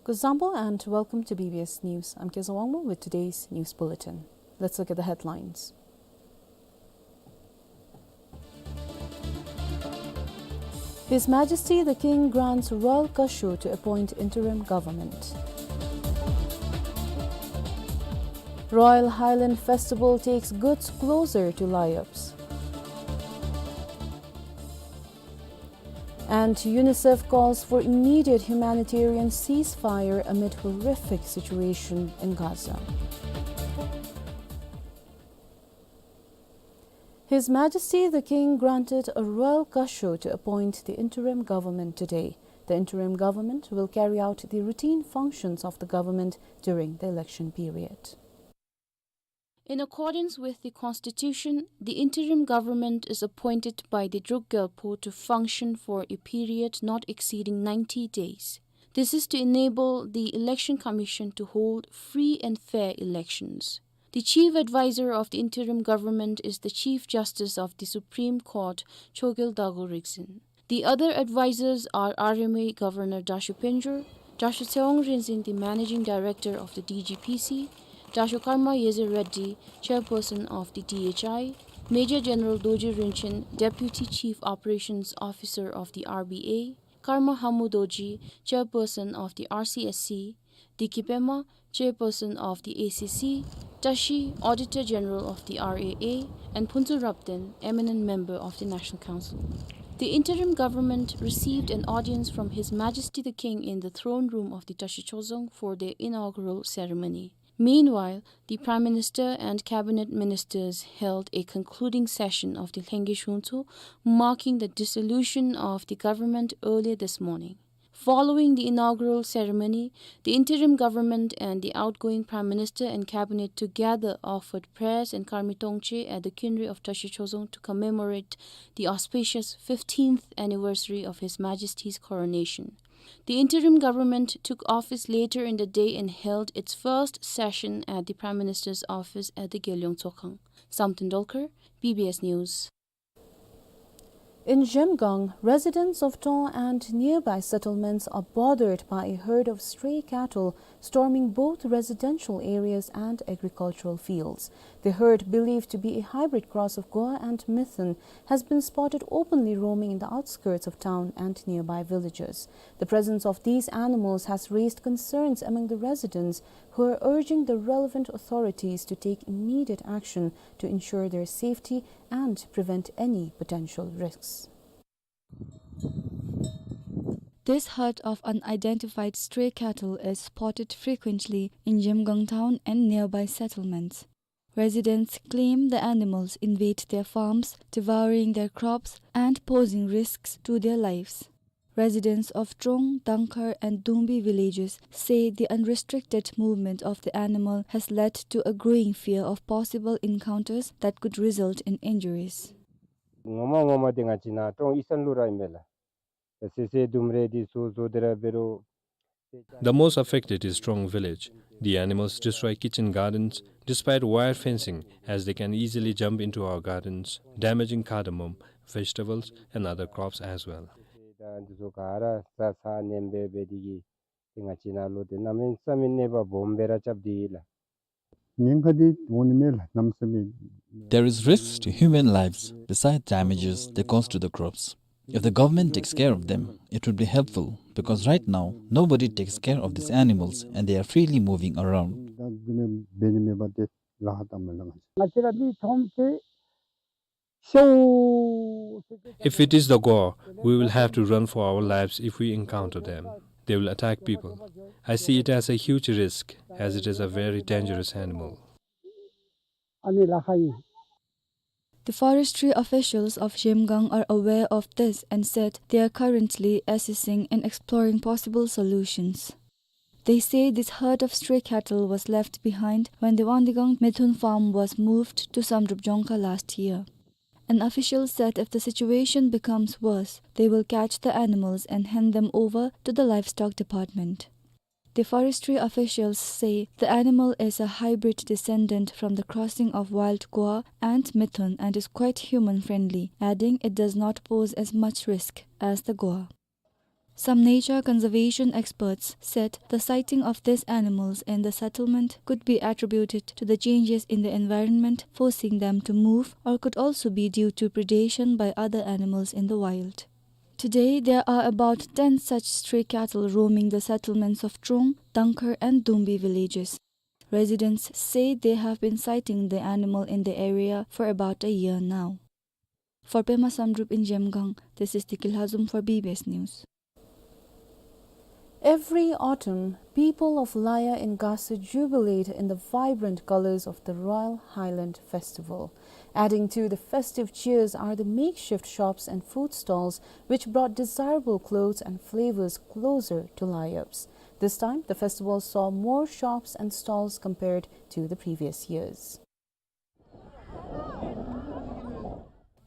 Kuzuzangpo and welcome to B B S News. I'm Keza Wangmo with today's news bulletin. Let's look at the headlines. His Majesty the King grants royal caution to appoint interim government. Royal Highland Festival takes goods closer to Layups. And UNICEF calls for immediate humanitarian ceasefire amid horrific situation in Gaza. His Majesty the King granted a royal caution to appoint the interim government today. The interim government will carry out the routine functions of the government during the election period. In accordance with the Constitution, the interim government is appointed by the Druk Gyalpo to function for a period not exceeding ninety days. This is to enable the Election Commission to hold free and fair elections. The chief advisor of the interim government is the Chief Justice of the Supreme Court, Chogyal Dago Rikzin. The other advisors are R M A Governor Dasho Penjor, Dasho Tsewang Rinzin, the Managing Director of the D G P C, Dasho Karma Yeze Reddy, Chairperson of the D H I, Major General Doji Rinchen, Deputy Chief Operations Officer of the R B A, Karma Hamu Doji, Chairperson of the R C S C, Diki Pema, Chairperson of the A C C, Tashi, Auditor General of the R A A, and Phuntsho Rapden, eminent member of the National Council. The interim government received an audience from His Majesty the King in the throne room of the Tashi Chozong for their inaugural ceremony. Meanwhile, the Prime Minister and cabinet ministers held a concluding session of the Lhengye Shungtso, marking the dissolution of the government earlier this morning. Following the inaugural ceremony, the interim government and the outgoing Prime Minister and cabinet together offered prayers and Karmi Tongche at the Khinri of Tashi Chozong to commemorate the auspicious fifteenth anniversary of His Majesty's coronation. The interim government took office later in the day and held its first session at the Prime Minister's office at the Gelyong Tsokhang. Samten Dolkar, B B S News. In Zhemgang, residents of Trong and nearby settlements are bothered by a herd of stray cattle storming both residential areas and agricultural fields. The herd, believed to be a hybrid cross of Goa and Mithun, has been spotted openly roaming in the outskirts of town and nearby villages. The presence of these animals has raised concerns among the residents, who are urging the relevant authorities to take immediate action to ensure their safety and prevent any potential risks. This herd of unidentified stray cattle is spotted frequently in Zhemgang town and nearby settlements. Residents claim the animals invade their farms, devouring their crops and posing risks to their lives. Residents of Trong, Dangkhar and Dungbi villages say the unrestricted movement of the animal has led to a growing fear of possible encounters that could result in injuries. ངོ་མ་ངོ་མ་འདི་ང་བཅས་ནཱ་ཀྲོང་ཨི་སན་ལུ་ར་ཨིན་མས་ལགས། ད་སི་སི་དུམ་རེ་འདི་ཚུ་བཟོ་སྟེ་ར་འབད་རུང་། The most affected is Trong village. The animals destroy kitchen gardens despite wire fencing, as they can easily jump into our gardens, damaging cardamom, vegetables, and other crops as well. ད་འདི་ཚུ་ག་ར་ས་ས་ནེམ་སྦེ་འབད་དེ་གིས་ཏེ་ང་བཅས་ནཱ་ལུ་ཏེ་གནམ་མེད་ས་མེད་གནོད་པ་སྦོམ་སྦེ་ར་རྐྱབ་སྟེ་ཡོད་ལགས། ཉེན་ཁ་འདི་འོང་ནི་མས་ལགས། གནམ་མེད་ས་མེད། There is risks to human lives besides damages they cause to the crops. If the government takes care of them, it would be helpful, because right now, nobody takes care of these animals and they are freely moving around. ད་འདི་ནི་འབད་ནི་མེད་པ་ཏེ་ལཱ་ཁག་བཏངམ་མས་ལགས། ང་བཅས་ར་མི་ཁྲོམ་ཏེ། If it is the Goa, we will have to run for our lives if we encounter them. They will attack people. I see it as a huge risk, as it is a very dangerous animal. ཨ་ནི་ལཱ་ཁག་ཨིན། The forestry officials of Zhemgang are aware of this and said they are currently assessing and exploring possible solutions. They say this herd of stray cattle was left behind when the Wandigang Mithun farm was moved to Samdrup Jongkha last year. An official said if the situation becomes worse, they will catch the animals and hand them over to the livestock department. The forestry officials say the animal is a hybrid descendant from the crossing of wild Goa and Mithun and is quite human-friendly, adding it does not pose as much risk as the Goa. Some nature conservation experts said the sighting of these animals in the settlement could be attributed to the changes in the environment forcing them to move, or could also be due to predation by other animals in the wild. Today, there are about ten such stray cattle roaming the settlements of Trong, Dangkhar and Dumbi villages. Residents say they have been sighting the animal in the area for about a year now. For Pema Samdrup in Zhemgang, this is Tiki Lhazom for B B S News. Every autumn, people of Laya in Gasu jubilate in the vibrant colors of the Royal Highland Festival. Adding to the festive cheers are the makeshift shops and food stalls, which brought desirable clothes and flavors closer to Layups. This time, the festival saw more shops and stalls compared to the previous years.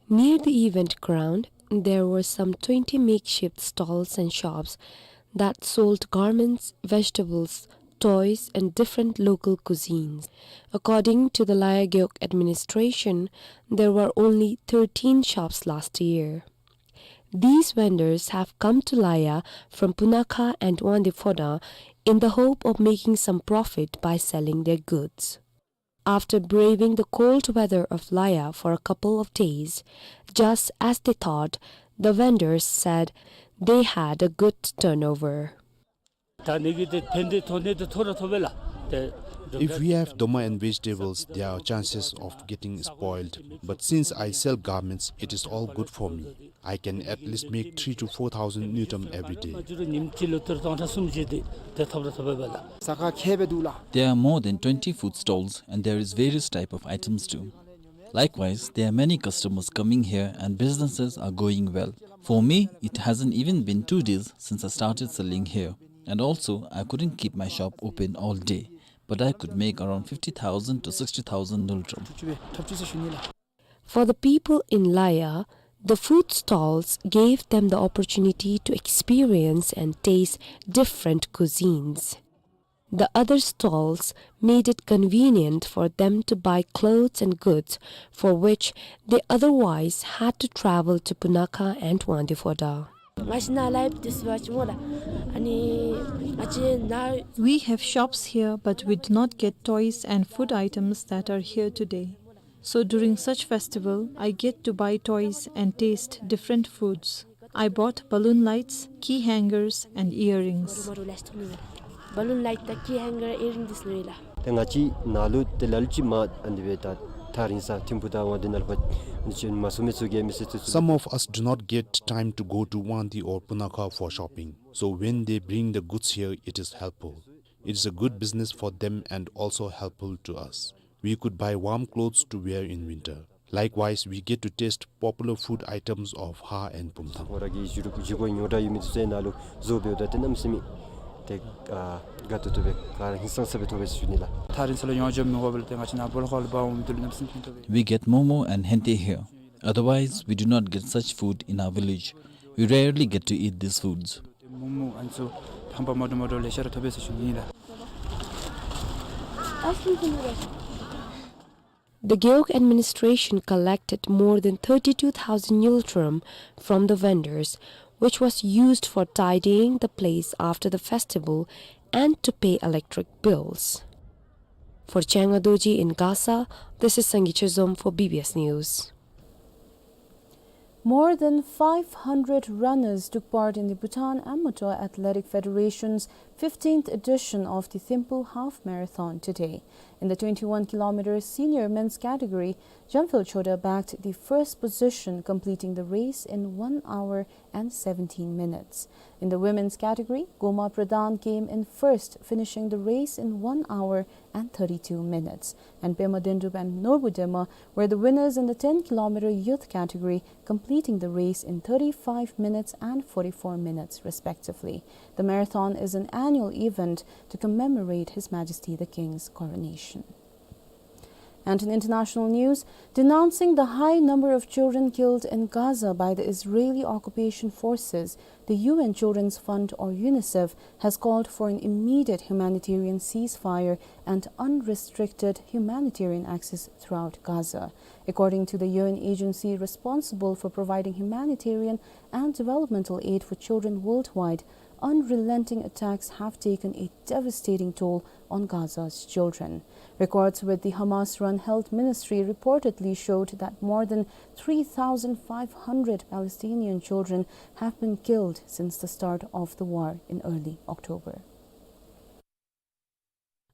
Near the event ground, there were some twenty makeshift stalls and shops that sold garments, vegetables, toys, and different local cuisines. According to the Laya Gewog administration, there were only thirteen shops last year. These vendors have come to Laya from Punakha and Wangdue Phodrang in the hope of making some profit by selling their goods. After braving the cold weather of Laya for a couple of days, just as they thought, the vendors said they had a good turnover. ད་ནི་གི་དེ་ཕན་བདེ་ཐོག་ནས་དེ་ཐོབ་ར་ཐོབ་པས་ལགས། དེ་If we have doma and vegetables, there are chances of getting spoiled. But since I sell garments, it is all good for me. I can at least make three to four thousand ngultrum every day. མ་གྱུར་ཉིནམ་གཅིག་ལུ་ད་རུང་སྟོང་ཕྲག་གསུམ་བཞི་དེ་དེ་ཐོབ་ར་ཐོབ་པས་ལགས། ས་ཁ་མཁས་པས་འདུག་ལགས། There are more than twenty food stalls and there is various type of items too. Likewise, there are many customers coming here and businesses are going well. For me, it hasn't even been two days since I started selling here. And also, I couldn't keep my shop open all day, but I could make around fifty thousand to sixty thousand ngultrum. For the people in Laya, the food stalls gave them the opportunity to experience and taste different cuisines. The other stalls made it convenient for them to buy clothes and goods for which they otherwise had to travel to Punakha and Wangdue Phodrang. ང་བཅས་ནཱ་ལཱ་འབད་དེ་ཟེར་བ་ཅིན་སྨོ་ལགས། ཨ་ནི་ང་བཅས་ནཱ། We have shops here, but we do not get toys and food items that are here today. So during such festival, I get to buy toys and taste different foods. I bought balloon lights, key hangers, and earrings. Balloon light དང་key hanger, earring འདི་ཚུ་ལེན་ཡི་ལགས། ཏེ་ང་བཅས་ནཱ་ལུ་ཏེ་ལ་ལུ་ཅིག་མ་ཨ་ནི་སྦེ་ད་ཐག་རིང་ས་ཐིམ་ཕུག་དང་ཝང་ཌི་ནང་ལུ་ཕར་ཨ་ནི་ཅིག་མ་སོང་མི་ཚུ་གིས་མི་སེར་ཚུ་ཚུ། Some of us do not get time to go to Wangdue or Punakha for shopping. So when they bring the goods here, it is helpful. It is a good business for them and also helpful to us. We could buy warm clothes to wear in winter. Likewise, we get to taste popular food items of Har and Pumthang. ཁོང་ར་གི་བཞེས་སྒོ་ཉོ་འདྲ་ཡོད་མི་ཚུ་ནཱ་ལུ་བཟོ་འབདཝ་ད་ཏེ་གནམ་མེད་ས་མེད་ཏེ་ཨ་དགའ་ཏོག་ཏོ་སྦེ་ག་ར་ཧིང་སངས་ས་སྦེ་ཐོབ་པས་ཟེར་ཞུ་ནི་ལགས། ཐག་རིང་ས་ལུ་ཡོང་འགྱོ་མི་དགོ་པར་ཏེ་ང་བཅས་ནཱ་སྦོ་ལོགས་ཁ་ལུ་འབག་འོང་མི་འདི་ལུ་གནམ་མེད་ས་མེད་ཕན་ཐོགས་པས། We get momo and hente here. Otherwise, we do not get such food in our village. We rarely get to eat these foods. མོག་མོག་ཨ་ནི་ཚུ་ཕམ་པ་མ་འདྲཝ་མ་འདྲཝ་ལེ་ཤ་ར་ཐོབ་པས་ཟེར་ཞུ་ནི་ལགས། The Gewog administration collected more than thirty-two thousand ngultrum from the vendors, which was used for tidying the place after the festival and to pay electric bills. For Changa Dorji in Gasa, this is Sangay Chezom for B B S News. More than five hundred runners took part in the Bhutan Amateur Athletic Federation's fifteenth edition of the Thimphu Half Marathon today. In the twenty-one kilometer senior men's category, Jamphel Choda bagged the first position, completing the race in one hour and seventeen minutes. In the women's category, Goma Pradhan came in first, finishing the race in one hour and thirty-two minutes. And Pema Dendup and Norbu Dema were the winners in the ten kilometer youth category, completing the race in thirty-five minutes and forty-four minutes, respectively. The marathon is an annual event to commemorate His Majesty the King's coronation. And in international news, denouncing the high number of children killed in Gaza by the Israeli occupation forces, the U N Children's Fund, or UNICEF, has called for an immediate humanitarian ceasefire and unrestricted humanitarian access throughout Gaza. According to the U N agency responsible for providing humanitarian and developmental aid for children worldwide, unrelenting attacks have taken a devastating toll on Gaza's children. Records with the Hamas-run health ministry reportedly showed that more than three thousand five hundred Palestinian children have been killed since the start of the war in early October.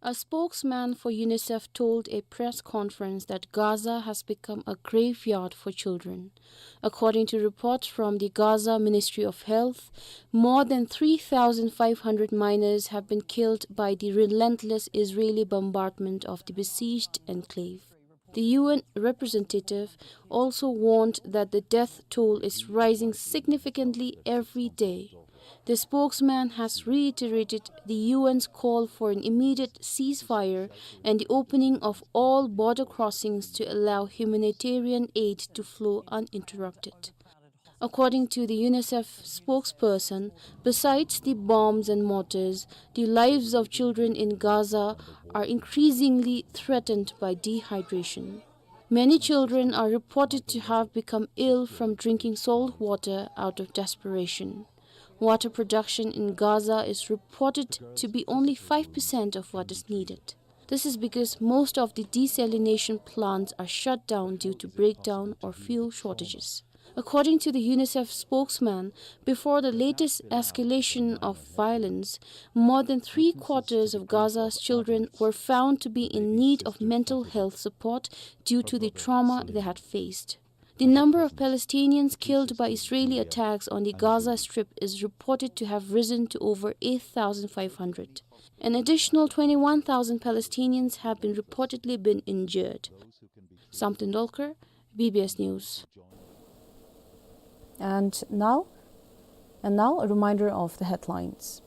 A spokesman for UNICEF told a press conference that Gaza has become a graveyard for children. According to reports from the Gaza Ministry of Health, more than three thousand five hundred minors have been killed by the relentless Israeli bombardment of the besieged enclave. The U N representative also warned that the death toll is rising significantly every day. The spokesman has reiterated the U N's call for an immediate ceasefire and the opening of all border crossings to allow humanitarian aid to flow uninterrupted. According to the UNICEF spokesperson, besides the bombs and mortars, the lives of children in Gaza are increasingly threatened by dehydration. Many children are reported to have become ill from drinking salt water out of desperation. Water production in Gaza is reported to be only five percent of what is needed. This is because most of the desalination plants are shut down due to breakdown or fuel shortages. According to the UNICEF spokesman, before the latest escalation of violence, more than three quarters of Gaza's children were found to be in need of mental health support due to the trauma they had faced. The number of Palestinians killed by Israeli attacks on the Gaza Strip is reported to have risen to over eight thousand five hundred. An additional twenty-one thousand Palestinians have been reportedly been injured. Samten Dolkar, B B S News. And now, and now a reminder of the headlines.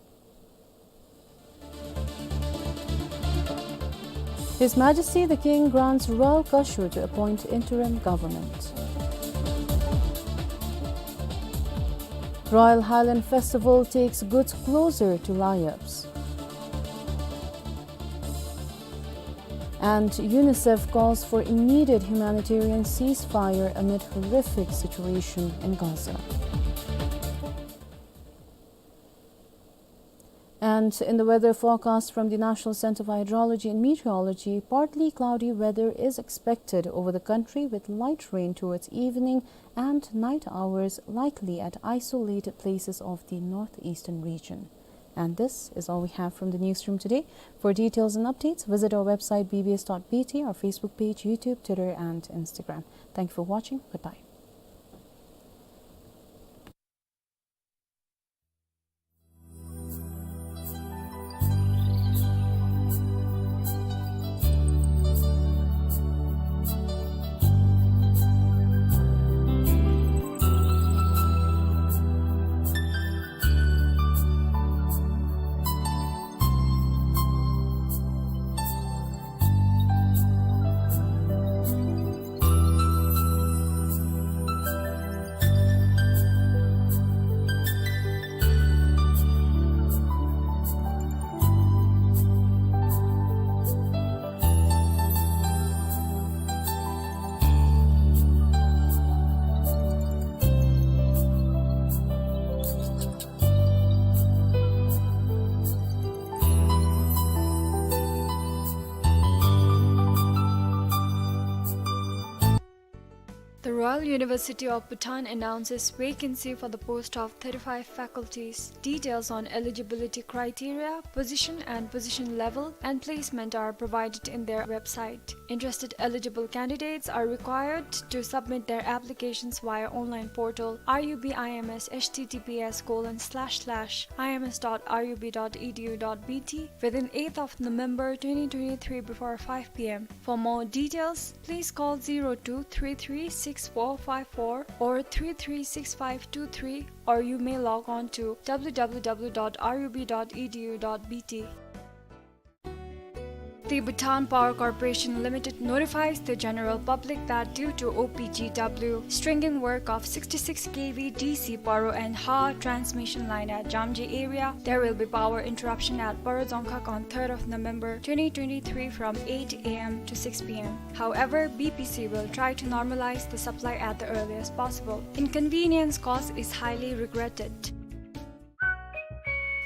His Majesty the King grants royal caution to appoint interim government. Royal Highland Festival takes goods closer to Layabs. And UNICEF calls for immediate humanitarian ceasefire amid horrific situation in Gaza. And in the weather forecast from the National Center for Hydrology and Meteorology, partly cloudy weather is expected over the country with light rain towards evening and night hours, likely at isolated places of the northeastern region. And this is all we have from the newsroom today. For details and updates, visit our website B B S dot B T, our Facebook page, YouTube, Twitter, and Instagram. Thank you for watching. Goodbye. The Royal University of Bhutan announces vacancy for the post of thirty-five faculties. Details on eligibility criteria, position and position level, and placement are provided in their website. Interested eligible candidates are required to submit their applications via online portal R U B I M S H T T P S colon slash slash I M S dot R U B dot E D U dot B T within eighth of November twenty twenty-three before five P M. For more details, please call zero two three three six four five four or three three six five two three, or you may log on to W W W dot R U B dot E D U dot B T. The Bhutan Power Corporation Limited notifies the general public that due to O P G W stringing work of sixty-six K V D C Paro and Ha transmission line at Jamji area, there will be power interruption at Paro Dzongkhag on third of November twenty twenty-three from eight A M to six P M. However, B P C will try to normalize the supply at the earliest possible. Inconvenience caused is highly regretted.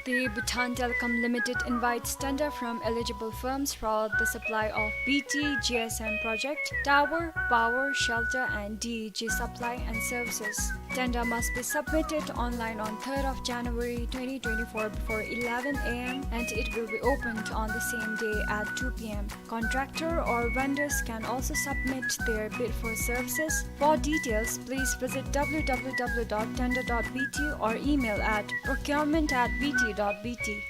The Bhutan Telecom Limited invites tender from eligible firms for the supply of B T G S M project, tower, power, shelter, and D E G supply and services. Tender must be submitted online on third of January twenty twenty-four before eleven A M, and it will be opened on the same day at two P M. Contractor or vendors can also submit their bid for services. For details, please visit W W W dot tender dot B T or email at procurement at B T dot B T.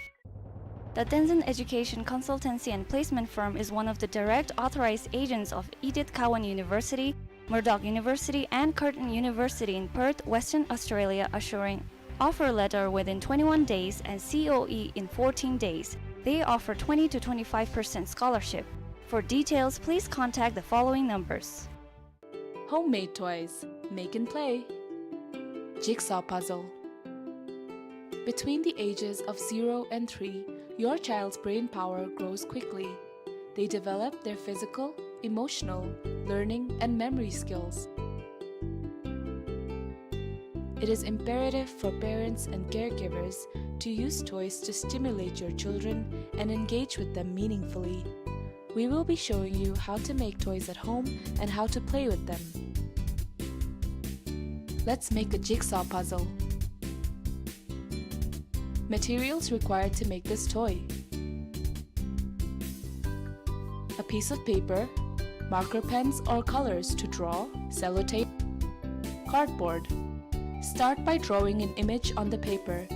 The Tenzin Education Consultancy and Placement Firm is one of the direct authorized agents of Edith Cowan University, Murdoch University, and Curtin University in Perth, Western Australia, assuring offer letter within twenty-one days and C O E in fourteen days. They offer twenty to twenty-five percent scholarship. For details, please contact the following numbers. Homemade toys. Make and play. Jigsaw puzzle. Between the ages of zero and three, your child's brain power grows quickly. They develop their physical, emotional, learning, and memory skills. It is imperative for parents and caregivers to use toys to stimulate your children and engage with them meaningfully. We will be showing you how to make toys at home and how to play with them. Let's make a jigsaw puzzle. Materials required to make this toy: a piece of paper, marker pens or colors to draw, sellotape, cardboard. Start by drawing an image on the paper.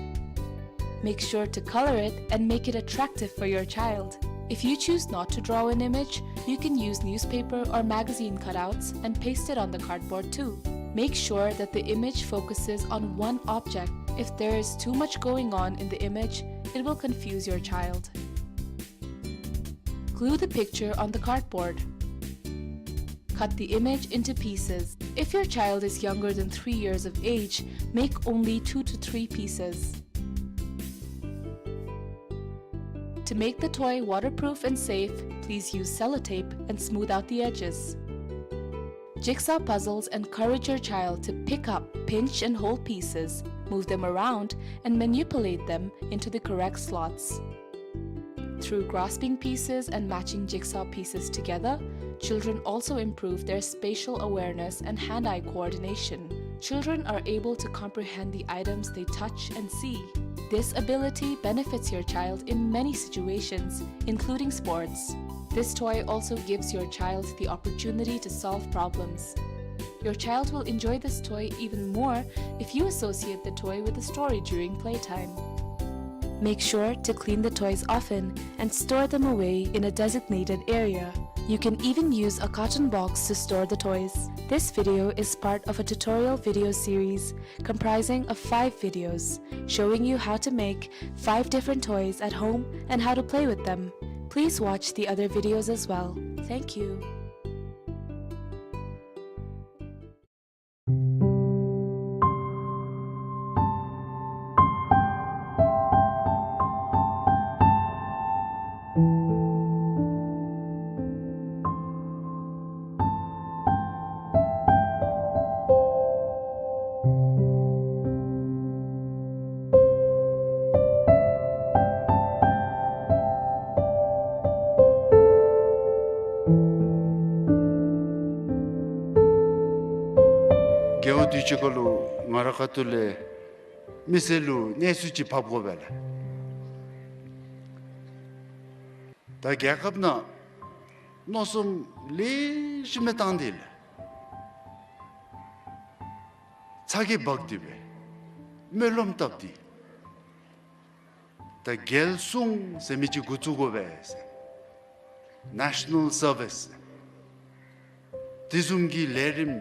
Make sure to color it and make it attractive for your child. If you choose not to draw an image, you can use newspaper or magazine cutouts and paste it on the cardboard too. Make sure that the image focuses on one object. If there is too much going on in the image, it will confuse your child. Glue the picture on the cardboard. Cut the image into pieces. If your child is younger than three years of age, make only two to three pieces. To make the toy waterproof and safe, please use sellotape and smooth out the edges. Jigsaw puzzles encourage your child to pick up, pinch, and hold pieces, move them around, and manipulate them into the correct slots. Through grasping pieces and matching jigsaw pieces together, children also improve their spatial awareness and hand-eye coordination. Children are able to comprehend the items they touch and see. This ability benefits your child in many situations, including sports. This toy also gives your child the opportunity to solve problems. Your child will enjoy this toy even more if you associate the toy with a story during playtime. Make sure to clean the toys often and store them away in a designated area. You can even use a carton box to store the toys. This video is part of a tutorial video series comprising of five videos showing you how to make five different toys at home and how to play with them. Please watch the other videos as well. Thank you. རྒེད་འོག་དུས་ཅི་ཁ་ལུ་ང་ར་ཁ་ཐུག་ལས་མི་སེར་ལུ་གནས་ཚུལ་ཅིག་ཕབ་དགོ་པས་ལགས། ད་རྒྱལ་ཁབ་ནང་མནོ་བསམ་ལེགས་ཤོམ་སྦེ་བཏང་སྟེ་ལགས། ཚ་གྱང་འབག་སྟེ་སྦེ་སྨོན་ལམ་བཏབ་སྟེ། ད་རྒྱལ་སྲུང་ཟེར་མི་ཅིག་འགོ་བཙུགས་དགོ་པས་ཟེར། National Service། དེ་བཟུམ་གྱི་ལས་རིམ་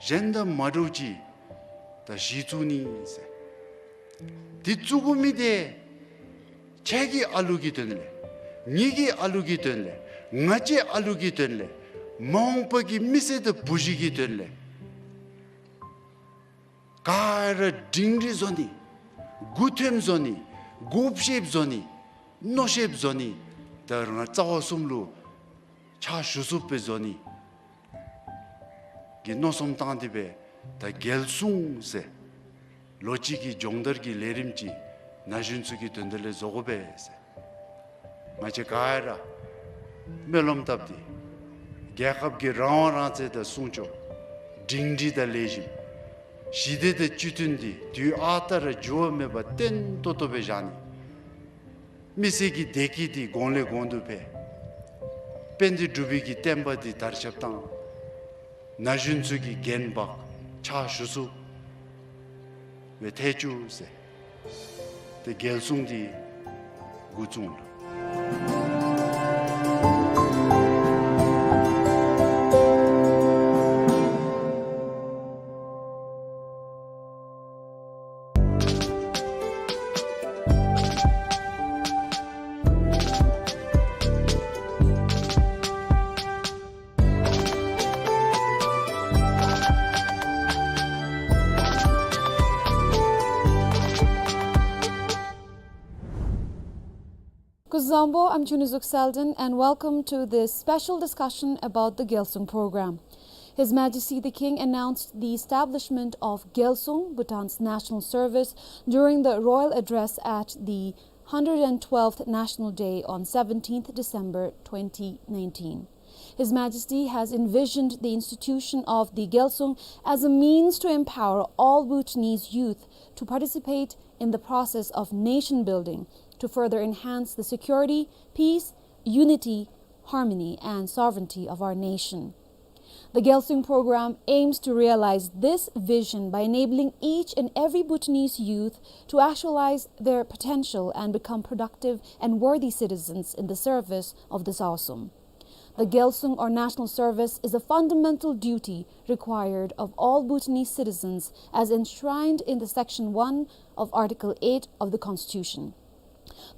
གཞན་དང་མ་འདྲཝ་ཅིག་ད་གཞི་བཙུགས་ནི་ཟེར། དེ་བཙུགས་དགོ་མི་དེ་ཁྱེད་ཀྱི་ཨ་ལུ་གི་དོན་ལས། ངེ་གི་ཨ་ལུ་གི་དོན་ལས། ང་བཅས་ཨ་ལུ་གི་དོན་ལས། མ་འོངས་པ་གི་མི་སེར་དང་བུ་གཞི་གི་དོན་ལས། ག་ར་སྒྲིང་སྒྲི་བཟོ་ནི། མགུ་འཐོམ་བཟོ་ནི། མགུ་བཤེབ་བཟོ་ནི། མནོ་བཤེབ་བཟོ་ནི། ད་རང་རྩ་བ་གསུམ་ལུ་ཕྱག་ཞུ་ཚུགསཔ་སྦེ་བཟོ་ནི་གི་མནོ་བསམ་བཏང་སྟེ་སྦེ་ད་རྒྱལ་སྲུང་ཟེར་ལོ་གཅིག་གི་སྦྱོང་བརྡར་གྱི་ལས་རིམ་ཅིག་ན་གཞོན་ཚུ་གི་དོན་དག་ལས་བཟོ་དགོ་པས་ཟེར། ང་བཅས་ག་ར་སྨོན་ལམ་བཏབ་སྟེ་རྒྱལ་ཁབ་ཀྱི་རང་དབང་རང་བཙན་དང་སྲུང་སྐྱོབ། སྒྲིང་སྒྲི་དང་ལེགས་ཤོམ། ཞི་བདེ་དང་བཅུད་མཐུན་འདི་དུས་ཨ་རྟག་ར་འགྱུར་བ་མེད་པར་བརྟན་ཏོག་ཏོ་སྦེ་བཞག་ནི། མི་སེར་གྱི་བདེ་སྐྱིད་འདི་གོང་ལས་གོང་དུ་འཕེལ། དཔལ་ལྡན་འབྲུག་པའི་གི་བསྟན་པ་འདི་དར་ཁྱབ་བཏང་། ན་གཞོན་ཚུ་གིས་འགན་འབག་ཕྱག་ཞུ་ཚུགསཔ་སྦེ་ཐལ་བཅུག་ཟེར། ཏེ་རྒྱལ་སྲུང་འདི་འགོ་བཙུགས་ལགས། Kuzuzangpo, I'm Chunizuk Selden, and welcome to this special discussion about the Gyalsung program. His Majesty the King announced the establishment of Gyalsung, Bhutan's national service, during the royal address at the hundred and twelfth National Day on seventeenth December twenty nineteen. His Majesty has envisioned the institution of the Gyalsung as a means to empower all Bhutanese youth to participate in the process of nation building, to further enhance the security, peace, unity, harmony, and sovereignty of our nation. The Gyalsung program aims to realize this vision by enabling each and every Bhutanese youth to actualize their potential and become productive and worthy citizens in the service of the Gyalsung. The Gyalsung, or national service, is a fundamental duty required of all Bhutanese citizens as enshrined in the Section one of Article eight of the Constitution.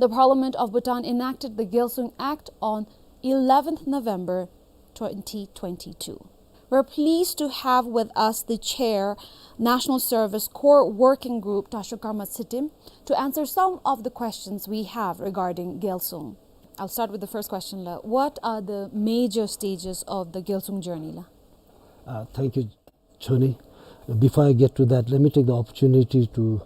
The Parliament of Bhutan enacted the Gyalsung Act on eleventh November twenty twenty-two. We're pleased to have with us the Chair, National Service Core Working Group, Tashok Karma Tshittim, to answer some of the questions we have regarding Gyalsung. I'll start with the first question la. What are the major stages of the Gyalsung journey la? Uh, thank you, Chuni. Before I get to that, let me take the opportunity to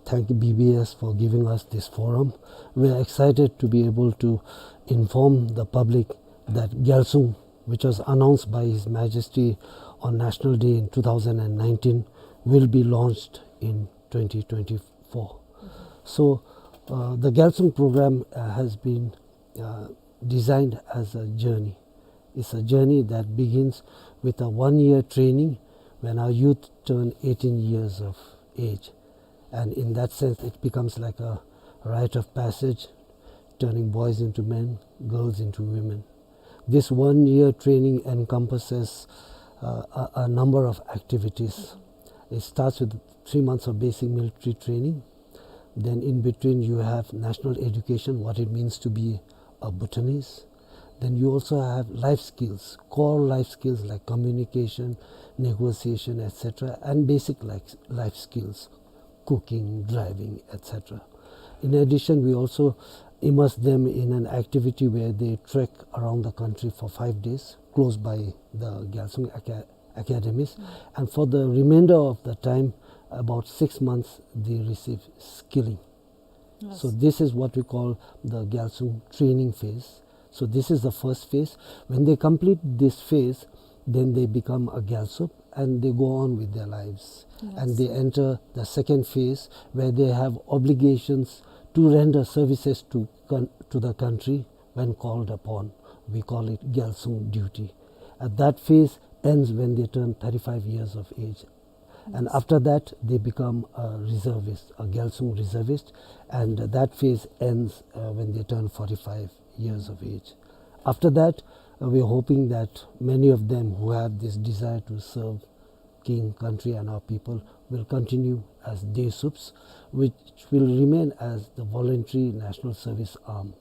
thank B B S for giving us this forum. We are excited to be able to inform the public that Gyalsung, which was announced by His Majesty on National Day in two thousand and nineteen, will be launched in twenty twenty-four. So, uh, the Gyalsung program, uh, has been, uh, designed as a journey. It's a journey that begins with a one-year training when our youth turn eighteen years of age. And in that sense, it becomes like a rite of passage, turning boys into men, girls into women. This one-year training encompasses, uh, a, a number of activities. It starts with three months of basic military training. Then in between you have national education, what it means to be a Bhutanese. Then you also have life skills, core life skills like communication, negotiation, et cetera, and basic life, life skills, cooking, driving, et cetera. In addition, we also immerse them in an activity where they trek around the country for five days, close by the Gyalsung Aca-, academies. Mm. And for the remainder of the time, about six months, they receive skilling. Yes. So this is what we call the Gyalsung training phase. So this is the first phase. When they complete this phase, then they become a Gyalsup and they go on with their lives. Yes. And they enter the second phase where they have obligations to render services to con-, to the country when called upon. We call it Gyalsung duty. And that phase ends when they turn thirty-five years of age. And, yes, after that, they become a reservist, a Gyalsung reservist, and that phase ends, uh, when they turn forty-five years of age. After that, uh, we are hoping that many of them who have this desire to serve king, country, and our people will continue as Desups, which will remain as the voluntary national service arm.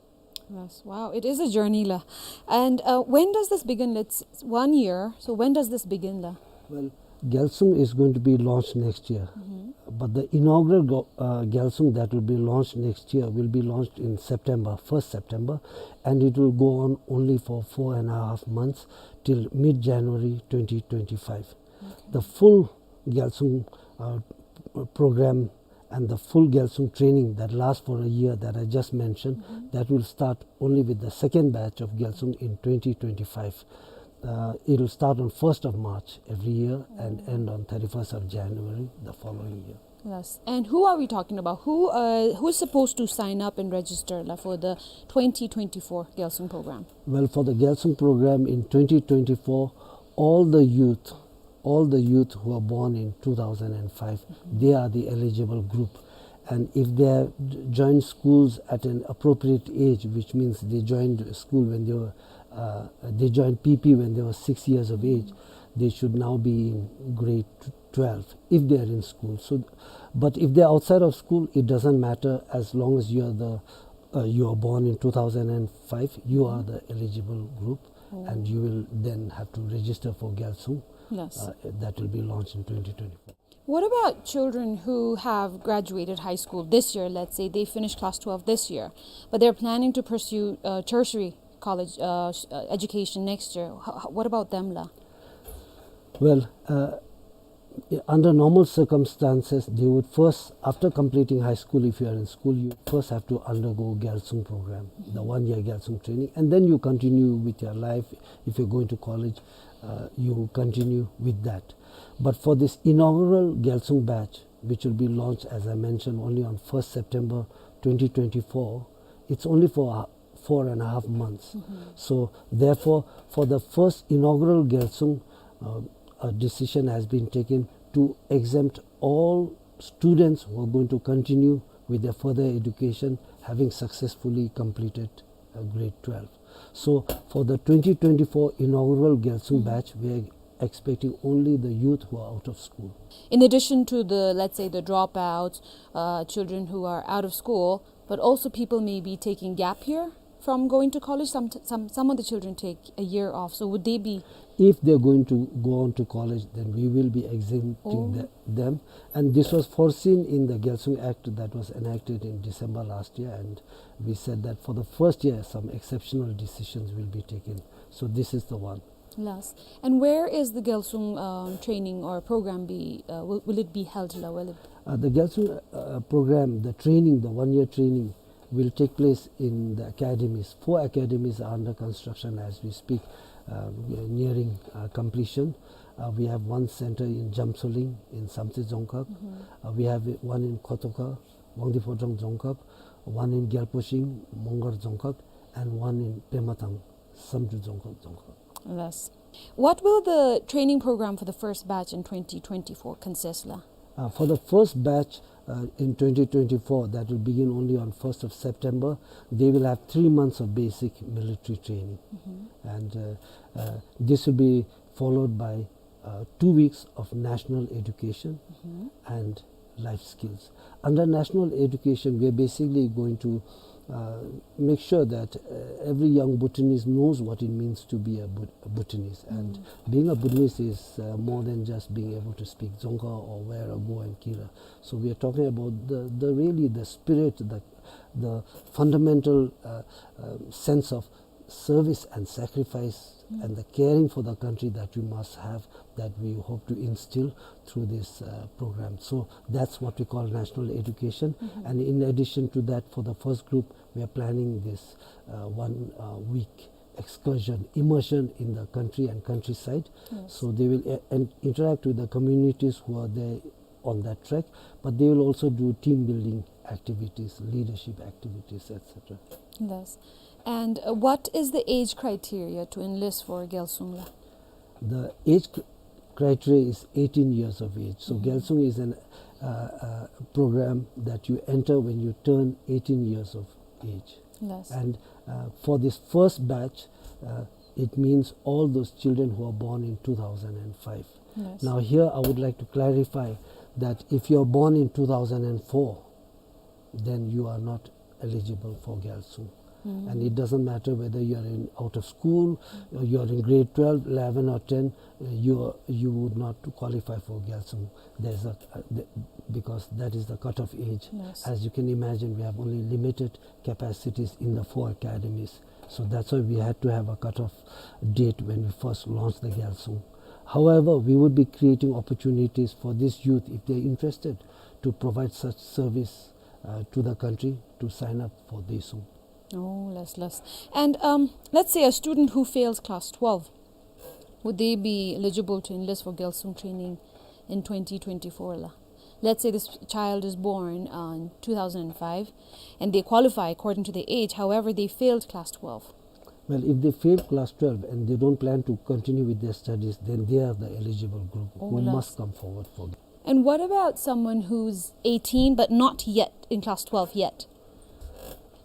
Yes, wow, it is a journey la. And, uh, when does this begin? It's one year, so when does this begin la? Well, Gyalsung is going to be launched next year. Mm-hmm. But the inaugural go-, uh, Gyalsung that will be launched next year will be launched in September, first September, and it will go on only for four and a half months till mid-January twenty twenty-five. Okay. The full Gyalsung, uh, program and the full Gyalsung training that lasts for a year that I just mentioned, mm-hmm, that will start only with the second batch of Gyalsung in twenty twenty-five. Uh, it will start on first of March every year and, mm, end on thirty-first of January the following year. Yes. And who are we talking about? Who, uh, who's supposed to sign up and register la, for the twenty twenty-four Gyalsung program? Well, for the Gyalsung program in twenty twenty-four, all the youth all the youth who are born in two thousand and five, mm-hmm, they are the eligible group. And if they have j-, joined schools at an appropriate age, which means they joined school when they were, uh, they joined P P when they were six years of age, mm-hmm, they should now be in grade tw-, twelve, if they are in school. So, but if they are outside of school, it doesn't matter, as long as you are the, uh, you are born in two thousand and five, you are, mm-hmm, the eligible group. Oh. And you will then have to register for Gyalsung. Yes. Uh, that will be launched in twenty twenty-four. What about children who have graduated high school this year? Let's say they finish class twelve this year, but they're planning to pursue uh, tertiary college uh, s- uh, education next year. How, what about them, la? Well, uh, under normal circumstances, they would first, after completing high school, if you are in school, you first have to undergo Gyalsung program, the one-year Gyalsung training, and then you continue with your life. If you're going to college, uh, you continue with that. But for this inaugural Gyalsung batch, which will be launched, as I mentioned, only on first September twenty twenty-four, it's only for four and a half months. So therefore, for the first inaugural Gyalsung, uh, a decision has been taken to exempt all students who are going to continue with their further education having successfully completed uh, grade twelve. So for the twenty twenty-four inaugural Gyalsung batch, we are expecting only the youth who are out of school. In addition to the, let's say, the dropouts, uh, children who are out of school, but also people may be taking gap year from going to college. Some, some, some of the children take a year off. So would they be? If they're going to go on to college, then we will be exempting the, them. And this was foreseen in the Gyalsung Act that was enacted in December last year, and we said that for the first year, some exceptional decisions will be taken. So this is the one. Yes. And where is the Gyalsung um, training or program be? Uh, will, will it be held, la? Will it? Uh, the Gyalsung uh, program, the training, the one-year training, will take place in the academies. Four academies are under construction as we speak, uh, nearing uh, completion. Uh, we have one center in Jamsoling, in Samtse Dzongkhag. Uh, we have one in Khotoka, Wangdue Phodrang Dzongkhag, one in Gyalposhing, Mongar Dzongkhag, and one in Pemathang, Samdru Dzongkhag, Dzongkhag. Yes. What will the training program for the first batch in twenty twenty-four consist, la? Uh, for the first batch uh, in twenty twenty-four, that will begin only on first of September, they will have three months of basic military training. And uh, uh, this will be followed by uh, two weeks of national education and life skills. Under national education, we are basically going to uh, make sure that uh, every young Bhutanese knows what it means to be a, Bhut- a Bhutanese. And being a Bhutanese is uh, more than just being able to speak Dzongkha or wear a go and kira. So we are talking about the, the really the spirit, the, the fundamental uh, uh, sense of service and sacrifice and the caring for the country that we must have, that we hope to instill through this uh, program. So that's what we call national education. And in addition to that, for the first group, we are planning this uh, one uh, week excursion, immersion in the country and countryside. So they will uh, and interact with the communities who are there on that track, but they will also do team building activities, leadership activities, et cetera. Yes. And uh, what is the age criteria to enlist for Gyalsung, la? The age cr- criteria is eighteen years of age. So Gyalsung is an uh, uh, program that you enter when you turn eighteen years of age. Yes. And uh, for this first batch, uh, it means all those children who are born in two thousand five. Yes. Now here I would like to clarify that if you are born in two thousand four, then you are not eligible for Gyalsung. And it doesn't matter whether you are in out of school, or you are in grade twelve, eleven or ten, uh, you are, you would not qualify for Gyalsung. There's a uh, the, because that is the cutoff age. Yes. As you can imagine, we have only limited capacities in the four academies. So that's why we had to have a cutoff date when we first launched the Gyalsung. However, we would be creating opportunities for this youth, if they're interested, to provide such service uh, to the country to sign up for Gyalsung. Oh, yes, yes. And um, let's say a student who fails class twelve, would they be eligible to enlist for Gyalsung training in twenty twenty-four, la? Let's say this child is born uh, in two thousand five and they qualify according to their age, however, they failed class twelve. Well, if they fail class twelve and they don't plan to continue with their studies, then they are the eligible group Oh, who yes. must come forward for. And what about someone who's eighteen but not yet in class twelve yet?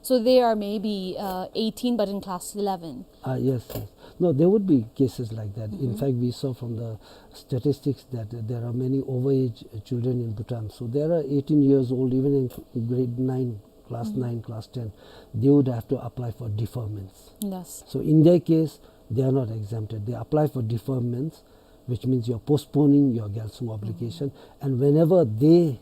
So they are maybe uh, eighteen but in class eleven. Ah, yes, yes. No, there would be cases like that. In fact, we saw from the statistics that uh, there are many overage uh, children in Bhutan. So there are eighteen years old, even in grade nine, class nine, class ten, they would have to apply for deferments. Yes. So in their case, they are not exempted. They apply for deferments, which means you're postponing your Gyalsung obligation. And whenever they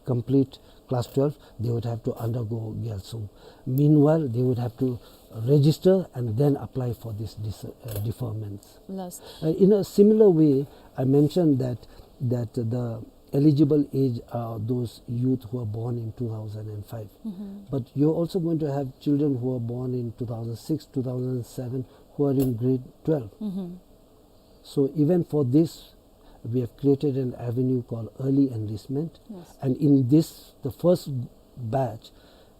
complete class twelve, they would have to undergo Gyalsung. Meanwhile, they would have to register and then apply for this dis-, uh, deferments. Yes. Uh, in a similar way, I mentioned that, that the eligible age are those youth who are born in two thousand five. But you're also going to have children who are born in two thousand six, two thousand seven, who are in grade twelve. So even for this, we have created an avenue called early enlistment. Yes. And in this, the first batch,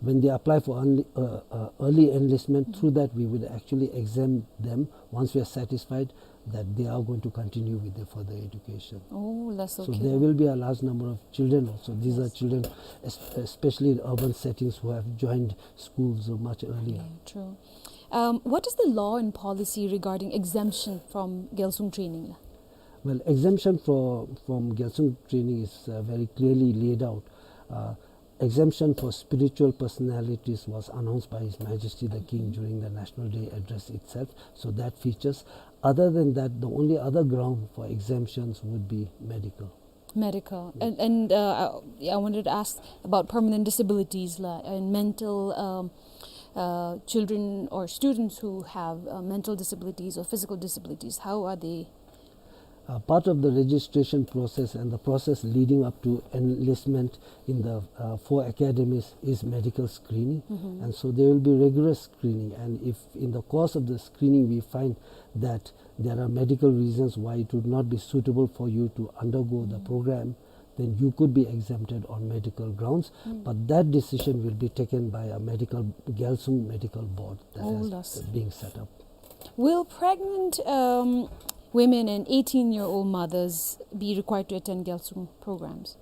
when they apply for early, uh, uh, early enlistment, through that we would actually exempt them once we are satisfied that they are going to continue with their further education. Oh, that's okay. So there will be a large number of children also. These are children, es-, especially in urban settings, who have joined schools much earlier. Yeah, true. Um, what is the law and policy regarding exemption from Gyalsung training? Well, exemption for, from Gyalsung training is, uh, very clearly laid out. Uh, exemption for spiritual personalities was announced by His Majesty the King during the National Day address itself. So that features. Other than that, the only other ground for exemptions would be medical. Medical. And, and, uh, I, I wanted to ask about permanent disabilities la, and mental, um, uh, children or students who have, uh, mental disabilities or physical disabilities. How are they? Uh, part of the registration process and the process leading up to enlistment in the, uh, four academies is medical screening. And so there will be rigorous screening. And if in the course of the screening we find that there are medical reasons why it would not be suitable for you to undergo the program, then you could be exempted on medical grounds. But that decision will be taken by a medical, Gyalsung medical board that is being set up. Will pregnant, um, women and eighteen-year-old mothers be required to attend Gyalsung programs?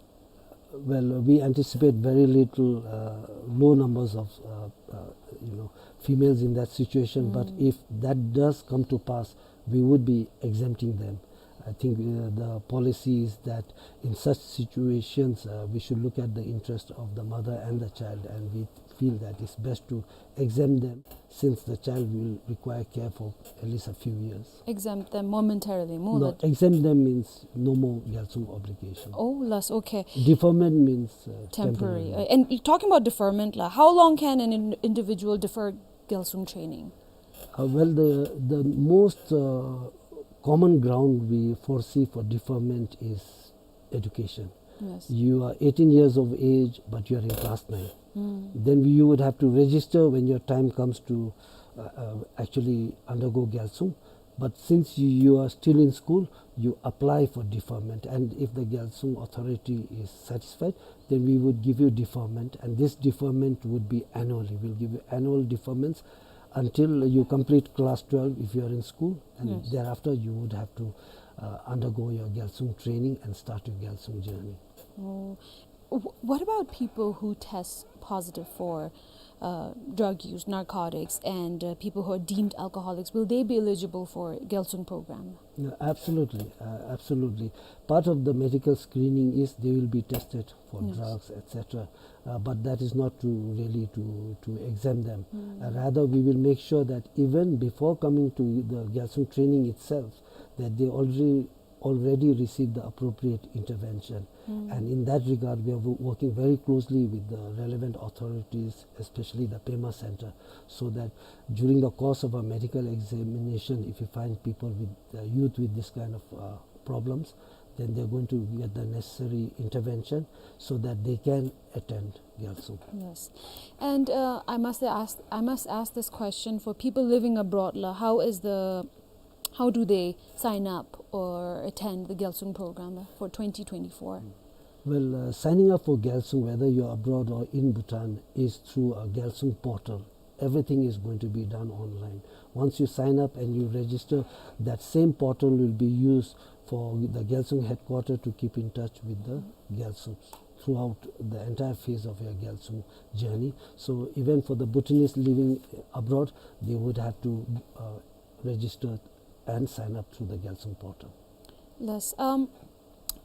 Well, we anticipate very little, uh, low numbers of, uh, uh, you know, females in that situation. But if that does come to pass, we would be exempting them. I think, uh, the policy is that in such situations, uh, we should look at the interest of the mother and the child, and we feel that it's best to exempt them, since the child will require care for at least a few years. Exempt them momentarily, more. No, that exempt them means no more Gyalsung obligation. Oh, last, okay. Deferment means, uh, temporary. Temporary. Uh, and talking about deferment la, how long can an in-, individual defer Gyalsung training? Uh, well, the, the most, uh, common ground we foresee for deferment is education. Yes. You are eighteen years of age, but you are in class nine. Then you would have to register when your time comes to, uh, uh, actually undergo Gyalsung. But since you, you are still in school, you apply for deferment. And if the Gyalsung authority is satisfied, then we would give you deferment. And this deferment would be annually. We'll give you annual deferments until you complete class twelve if you are in school. And thereafter you would have to, uh, undergo your Gyalsung training and start your Gyalsung journey. Oh. Wh-, what about people who test positive for, uh, drug use, narcotics, and, uh, people who are deemed alcoholics? Will they be eligible for Gyalsung program? No, absolutely, uh, absolutely. Part of the medical screening is they will be tested for drugs, et cetera. Uh, but that is not to really to, to exempt them. Uh, rather, we will make sure that even before coming to the Gyalsung training itself, that they already already received the appropriate intervention. And in that regard, we are wo-, working very closely with the relevant authorities, especially the Pema Center, so that during the course of a medical examination, if you find people with, uh, youth with this kind of, uh, problems, then they're going to get the necessary intervention so that they can attend Gyalsung. Yes. And, uh, I must ask, I must ask this question for people living abroad la, how is the How do they sign up or attend the Gyalsung program for twenty twenty-four? Well, uh, signing up for Gyalsung, whether you're abroad or in Bhutan, is through a Gyalsung portal. Everything is going to be done online. Once you sign up and you register, that same portal will be used for the Gyalsung headquarter to keep in touch with the Gyalsungs throughout the entire phase of your Gyalsung journey. So even for the Bhutanese living abroad, they would have to, uh, register and sign up through the Gyalsung portal. Yes. Um,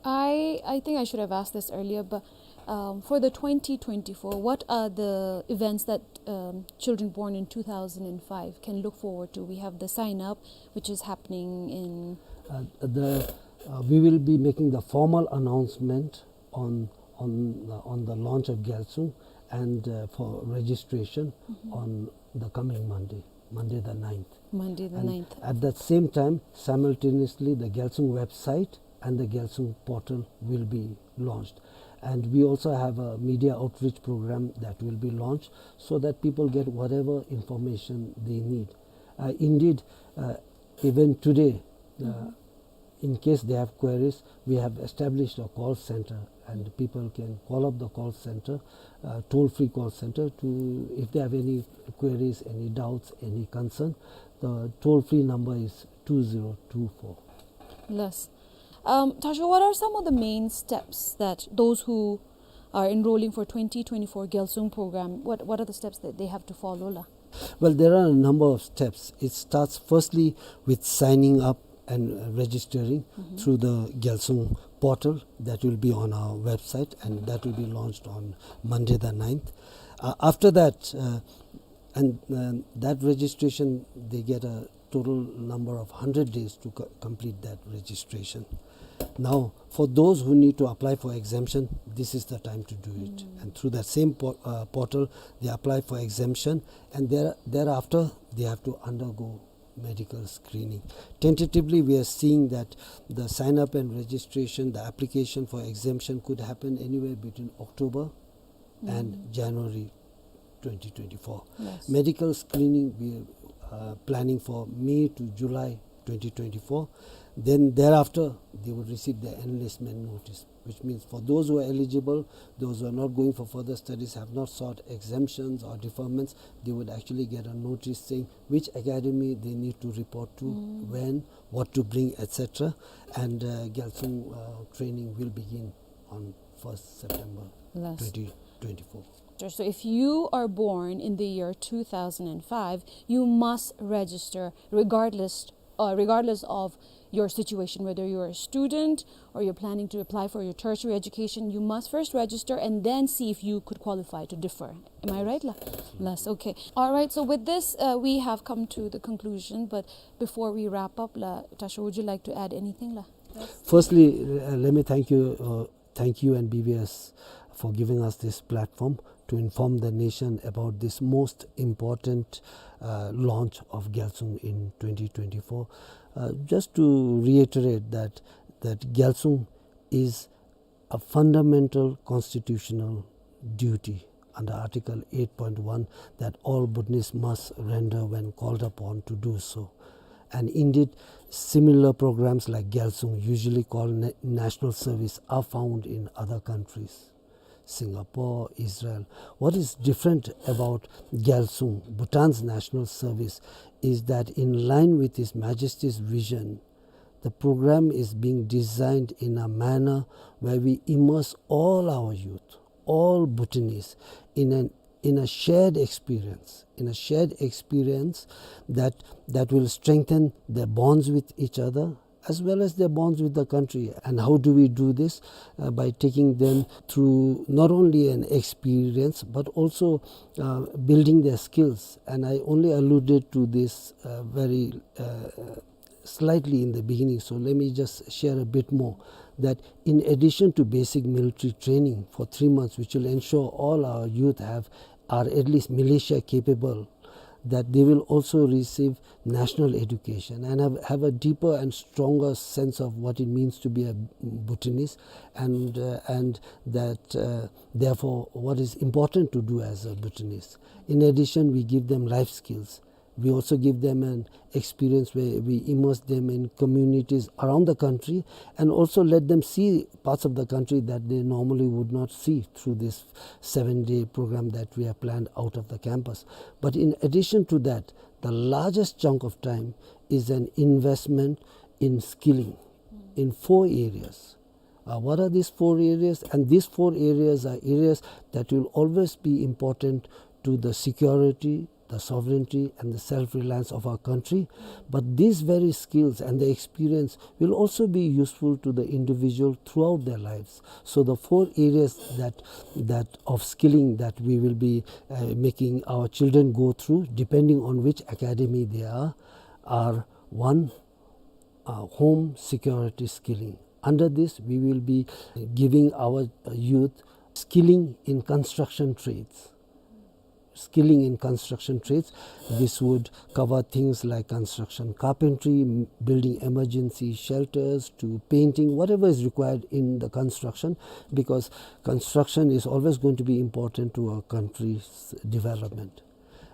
I, I think I should have asked this earlier, but, um, for the twenty twenty-four, what are the events that, um, children born in two thousand five can look forward to? We have the sign up, which is happening in Uh, the, Uh, we will be making the formal announcement on, on, uh, on the launch of Gyalsung and, uh, for registration on the coming Monday, Monday the ninth. Monday the And ninth. At that same time, simultaneously, the Gyalsung website and the Gyalsung portal will be launched. And we also have a media outreach program that will be launched so that people get whatever information they need. Uh, indeed, uh, even today, uh, in case they have queries, we have established a call center, and people can call up the call center, uh, toll-free call center, to, if they have any queries, any doubts, any concern. The toll-free number is two zero two four. Yes. Um, Tashogyi, what are some of the main steps that those who are enrolling for twenty twenty-four Gyalsung program, what, what are the steps that they have to follow, la? Well, there are a number of steps. It starts firstly with signing up and, uh, registering through the Gyalsung portal that will be on our website, and that will be launched on Monday the ninth. Uh, after that, uh, and, uh, that registration, they get a total number of hundred days to co-, complete that registration. Now, for those who need to apply for exemption, this is the time to do it. And through that same po-, uh, portal, they apply for exemption, and there, thereafter, they have to undergo medical screening. Tentatively, we are seeing that the sign-up and registration, the application for exemption could happen anywhere between October and January twenty twenty-four. Yes. Medical screening, we are, uh, planning for May to July twenty twenty-four. Then thereafter, they will receive the enlistment notice, which means for those who are eligible, those who are not going for further studies, have not sought exemptions or deferments, they would actually get a notice saying which academy they need to report to, when, what to bring, et cetera. And, uh, Gyalsung, uh, training will begin on first September Yes. twenty twenty-four. So if you are born in the year two thousand five, you must register regardless, uh, regardless of your situation, whether you're a student or you're planning to apply for your tertiary education, you must first register and then see if you could qualify to defer. Am I right, la? Yes, okay. All right, so with this, uh, we have come to the conclusion, but before we wrap up, la, Tashogyi, would you like to add anything, la? Firstly, uh, let me thank you, uh, thank you and B B S for giving us this platform to inform the nation about this most important, uh, launch of Gyalsung in twenty twenty-four. Uh, just to reiterate that, that Gyalsung is a fundamental constitutional duty under Article eight point one that all Bhutanese must render when called upon to do so. And indeed, similar programs like Gyalsung, usually called na-, national service, are found in other countries, Singapore, Israel. What is different about Gyalsung, Bhutan's national service, is that in line with His Majesty's vision, the program is being designed in a manner where we immerse all our youth, all Bhutanese, in an, in a shared experience, in a shared experience that, that will strengthen their bonds with each other as well as their bonds with the country. And how do we do this? Uh, by taking them through not only an experience, but also, uh, building their skills. And I only alluded to this, uh, very, uh, slightly in the beginning, so let me just share a bit more, that in addition to basic military training for three months, which will ensure all our youth have, are at least militia capable, that they will also receive national education and have, have a deeper and stronger sense of what it means to be a Bhutanese, and, uh, and that, uh, therefore, what is important to do as a Bhutanese. In addition, we give them life skills. We also give them an experience where we immerse them in communities around the country and also let them see parts of the country that they normally would not see through this seven-day program that we have planned out of the campus. But in addition to that, the largest chunk of time is an investment in skilling in four areas. Uh, what are these four areas? And these four areas are areas that will always be important to the security, the sovereignty, and the self-reliance of our country. But these very skills and the experience will also be useful to the individual throughout their lives. So the four areas that, that of skilling that we will be, uh, making our children go through, depending on which academy they are, are one, uh, home security skilling. Under this, we will be giving our, uh, youth skilling in construction trades. Skilling in construction trades. This would cover things like construction carpentry, m-, building emergency shelters, to painting, whatever is required in the construction, because construction is always going to be important to our country's development.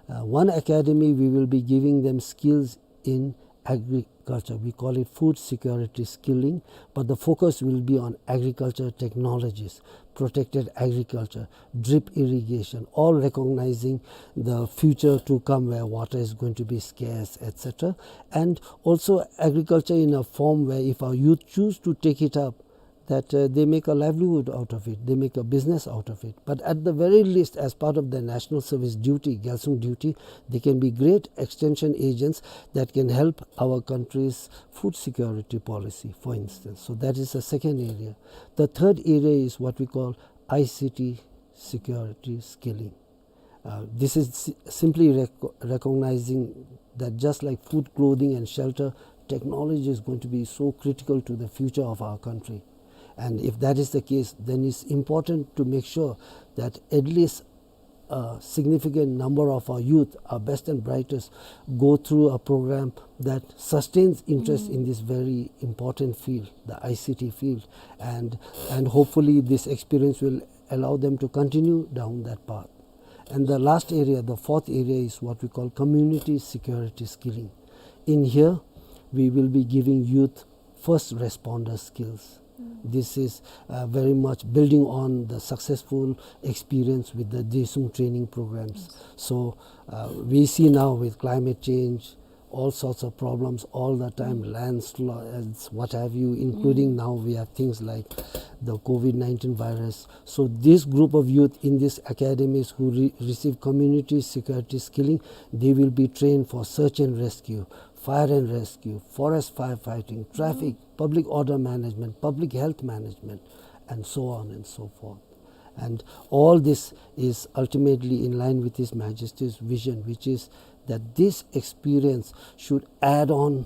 Uh, one academy, we will be giving them skills in agriculture. We call it food security skilling, but the focus will be on agriculture technologies, protected agriculture, drip irrigation, all recognizing the future to come where water is going to be scarce, et cetera. And also agriculture in a form where if our youth choose to take it up, that, uh, they make a livelihood out of it, they make a business out of it. But at the very least, as part of their national service duty, Gyalsung duty, they can be great extension agents that can help our country's food security policy, for instance. So that is the second area. The third area is what we call I C T security skilling. Uh, this is si-, simply rec-, recognizing that just like food, clothing, and shelter, technology is going to be so critical to the future of our country. And if that is the case, then it's important to make sure that at least a significant number of our youth, our best and brightest, go through a program that sustains interest in this very important field, the I C T field. And, and hopefully this experience will allow them to continue down that path. And the last area, the fourth area, is what we call community security skilling. In here, we will be giving youth first responder skills. This is, uh, very much building on the successful experience with the Daesung training programs. So, uh, we see now with climate change, all sorts of problems all the time, landslides, what have you, including now we have things like the COVID nineteen virus. So this group of youth in these academies who re-, receive community security skilling, they will be trained for search and rescue, fire and rescue, forest firefighting, traffic, public order management, public health management, and so on and so forth. And all this is ultimately in line with His Majesty's vision, which is that this experience should add on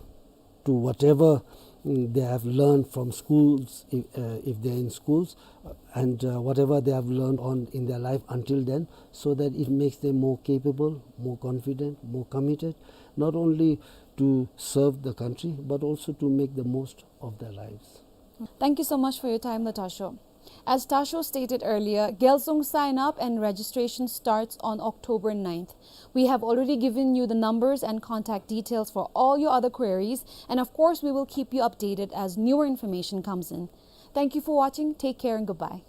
to whatever, mm, they have learned from schools, if, uh, if they're in schools, uh, and, uh, whatever they have learned on in their life until then, so that it makes them more capable, more confident, more committed, not only to serve the country, but also to make the most of their lives. Thank you so much for your time, Lhasho. As Lhasho stated earlier, Gyalsung sign-up and registration starts on October ninth. We have already given you the numbers and contact details for all your other queries, and of course, we will keep you updated as newer information comes in. Thank you for watching. Take care and goodbye.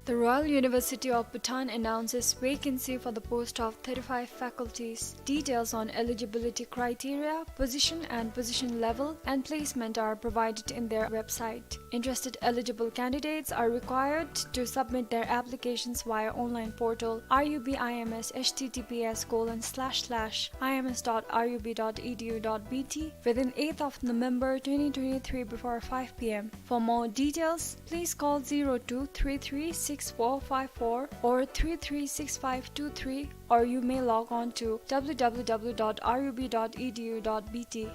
The Royal University of Bhutan announces vacancy for the post of thirty-five faculties. Details on eligibility criteria, position and position level, and placement are provided in their website. Interested eligible candidates are required to submit their applications via online portal R U B I M S H T T P S colon slash slash I M S dot R U B dot E D U dot B T within eighth of November twenty twenty-three before five P M. For more details, please call zero two three three six four five four or three three six five two three, or you may log on to W W W dot R U B dot E D U dot B T.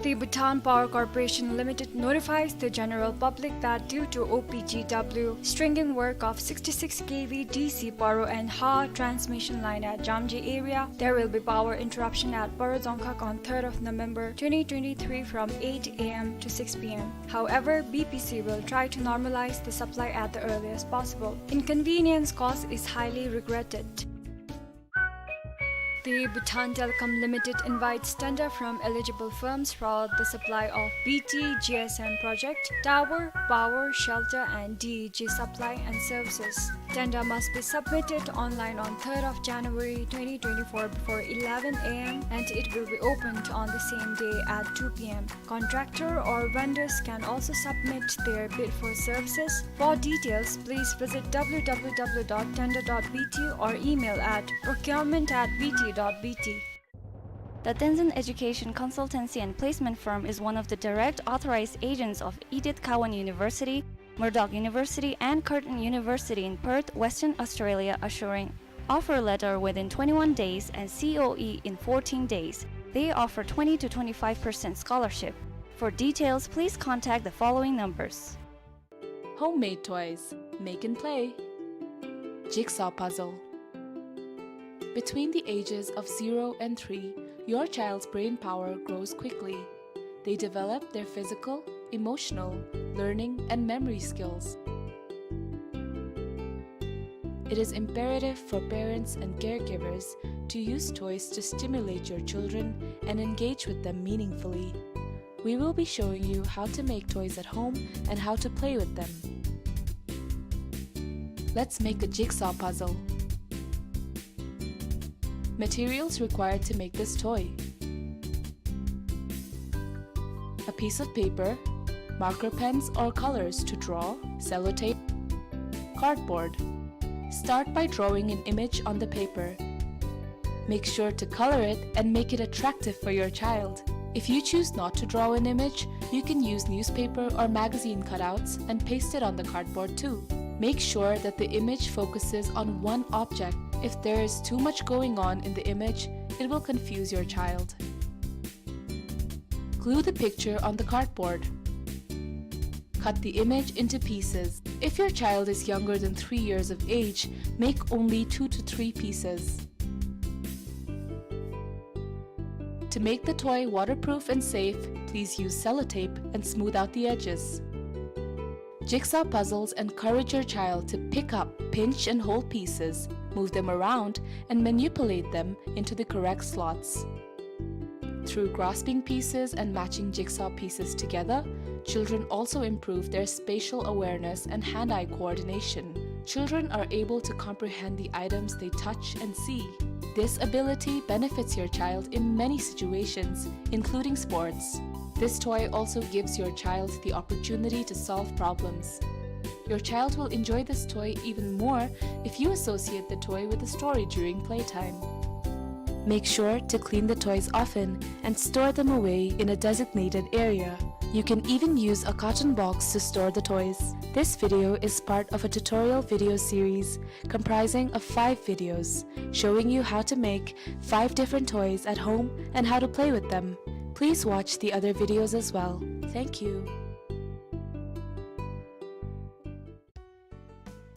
The Bhutan Power Corporation Limited notifies the general public that due to O P G W stringing work of sixty-six K V D C Paro and Ha transmission line at Jamji area, there will be power interruption at Paro Dzongkhag on third of November twenty twenty-three from eight A M to six P M. However, B P C will try to normalize the supply at the earliest possible. Inconvenience caused is highly regretted. The Bhutan Telecom Limited invites tender from eligible firms for the supply of B T G S M project, tower, power, shelter, and D E G supply and services. Tender must be submitted online on third of January twenty twenty-four before eleven A M, and it will be opened on the same day at two P M. Contractor or vendors can also submit their bid for services. For details, please visit W W W dot tender dot B T or email at procurement at B T dot B T. The Tenzin Education Consultancy and Placement Firm is one of the direct authorized agents of Edith Cowan University, Murdoch University, and Curtin University in Perth, Western Australia, assuring offer letter within twenty-one days and C O E in fourteen days. They offer twenty to twenty-five percent scholarship. For details, please contact the following numbers. Homemade toys. Make and play. Jigsaw puzzle. Between the ages of zero and three, your child's brain power grows quickly. They develop their physical, emotional, learning, and memory skills. It is imperative for parents and caregivers to use toys to stimulate your children and engage with them meaningfully. We will be showing you how to make toys at home and how to play with them. Let's make a jigsaw puzzle. Materials required to make this toy: a piece of paper, marker pens or colors to draw, sellotape, cardboard. Start by drawing an image on the paper. Make sure to color it and make it attractive for your child. If you choose not to draw an image, you can use newspaper or magazine cutouts and paste it on the cardboard too. Make sure that the image focuses on one object. If there is too much going on in the image, it will confuse your child. Glue the picture on the cardboard. Cut the image into pieces. If your child is younger than three years of age, make only two to three pieces. To make the toy waterproof and safe, please use sellotape and smooth out the edges. Jigsaw puzzles encourage your child to pick up, pinch, and hold pieces, move them around, and manipulate them into the correct slots. Through grasping pieces and matching jigsaw pieces together, children also improve their spatial awareness and hand-eye coordination. Children are able to comprehend the items they touch and see. This ability benefits your child in many situations, including sports. This toy also gives your child the opportunity to solve problems. Your child will enjoy this toy even more if you associate the toy with a story during playtime. Make sure to clean the toys often and store them away in a designated area. You can even use a carton box to store the toys. This video is part of a tutorial video series comprising of five videos showing you how to make five different toys at home and how to play with them. Please watch the other videos as well. Thank you.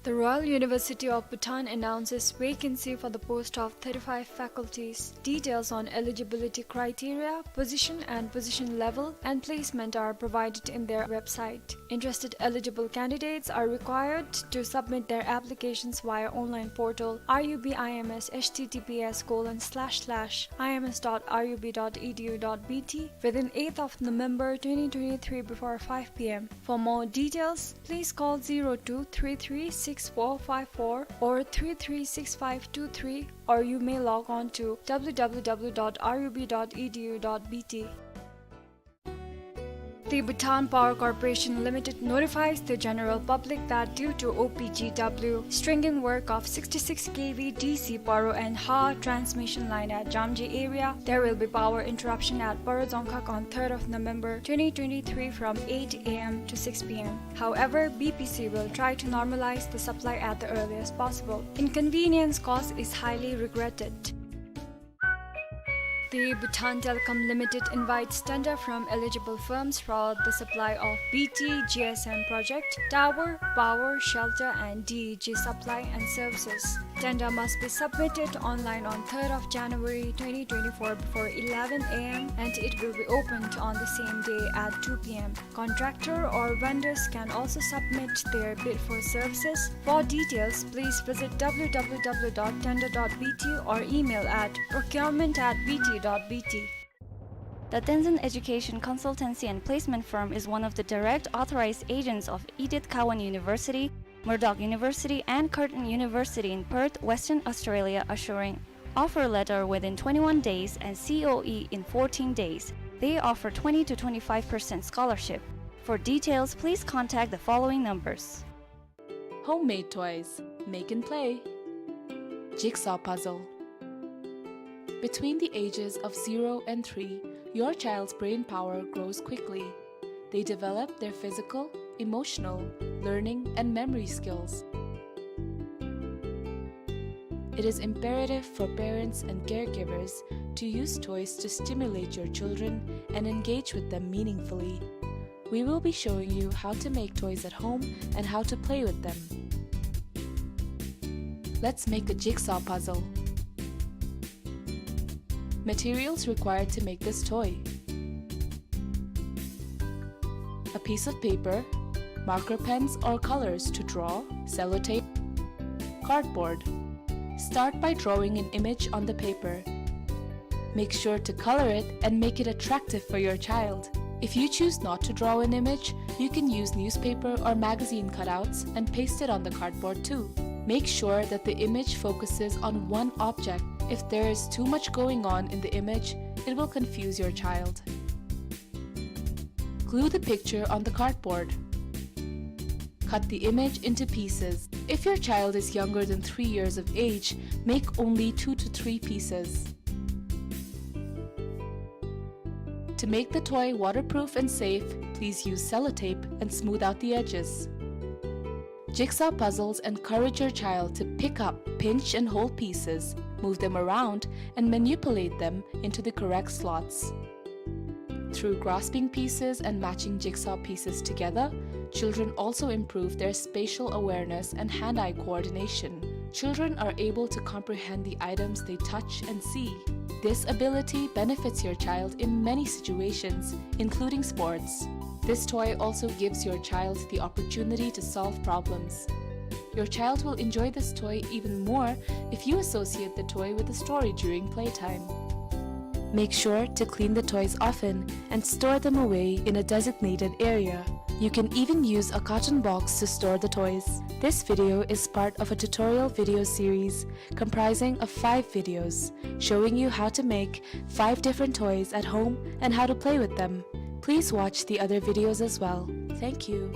The Royal University of Bhutan announces vacancy for the post of thirty-five faculties. Details on eligibility criteria, position and position level, and placement are provided in their website. Interested eligible candidates are required to submit their applications via online portal R U B I M S H T T P S colon slash slash I M S dot R U B dot E D U dot B T within eighth of November twenty twenty-three before five P M. For more details, please call zero two three three six four five four or three three six five two three, or you may log on to W W W dot R U B dot E D U dot B T. The Bhutan Power Corporation Limited notifies the general public that due to O P G W stringing work of sixty-six K V D C Paro and Ha transmission line at Jamji area, there will be power interruption at Paro Dzongkhag on third of November twenty twenty-three from eight A M to six P M. However, B P C will try to normalize the supply at the earliest possible. Inconvenience caused is highly regretted. The Bhutan Telecom Limited invites tender from eligible firms for the supply of B T G S M project, tower, power, shelter, and D E G supply and services. Tender must be submitted online on third of January twenty twenty-four before eleven a m and it will be opened on the same day at two p m. Contractor or vendors can also submit their bid for services. For details, please visit w w w dot tender dot b t or email at procurement at b t dot b t. The Tenzin Education Consultancy and Placement Firm is one of the direct authorized agents of Edith Cowan University, Murdoch University, and Curtin University in Perth, Western Australia, assuring offer letter within twenty-one days and C O E in fourteen days. They offer twenty to twenty-five percent scholarship. For details, please contact the following numbers. Homemade toys. Make and play. Jigsaw puzzle. Between the ages of zero and three, your child's brain power grows quickly. They develop their physical, emotional, learning, and memory skills. It is imperative for parents and caregivers to use toys to stimulate your children and engage with them meaningfully. We will be showing you how to make toys at home and how to play with them. Let's make a jigsaw puzzle. Materials required to make this toy: a piece of paper, marker pens or colors to draw, sellotape, cardboard. Start by drawing an image on the paper. Make sure to color it and make it attractive for your child. If you choose not to draw an image, you can use newspaper or magazine cutouts and paste it on the cardboard too. Make sure that the image focuses on one object. If there is too much going on in the image, it will confuse your child. Glue the picture on the cardboard. Cut the image into pieces. If your child is younger than three years of age, make only two to three pieces. To make the toy waterproof and safe, please use sellotape and smooth out the edges. Jigsaw puzzles encourage your child to pick up, pinch, and hold pieces, move them around, and manipulate them into the correct slots. Through grasping pieces and matching jigsaw pieces together, children also improve their spatial awareness and hand-eye coordination. Children are able to comprehend the items they touch and see. This ability benefits your child in many situations, including sports. This toy also gives your child the opportunity to solve problems. Your child will enjoy this toy even more if you associate the toy with a story during playtime. Make sure to clean the toys often and store them away in a designated area. You can even use a carton box to store the toys. This video is part of a tutorial video series comprising of five videos showing you how to make five different toys at home and how to play with them. Please watch the other videos as well. Thank you.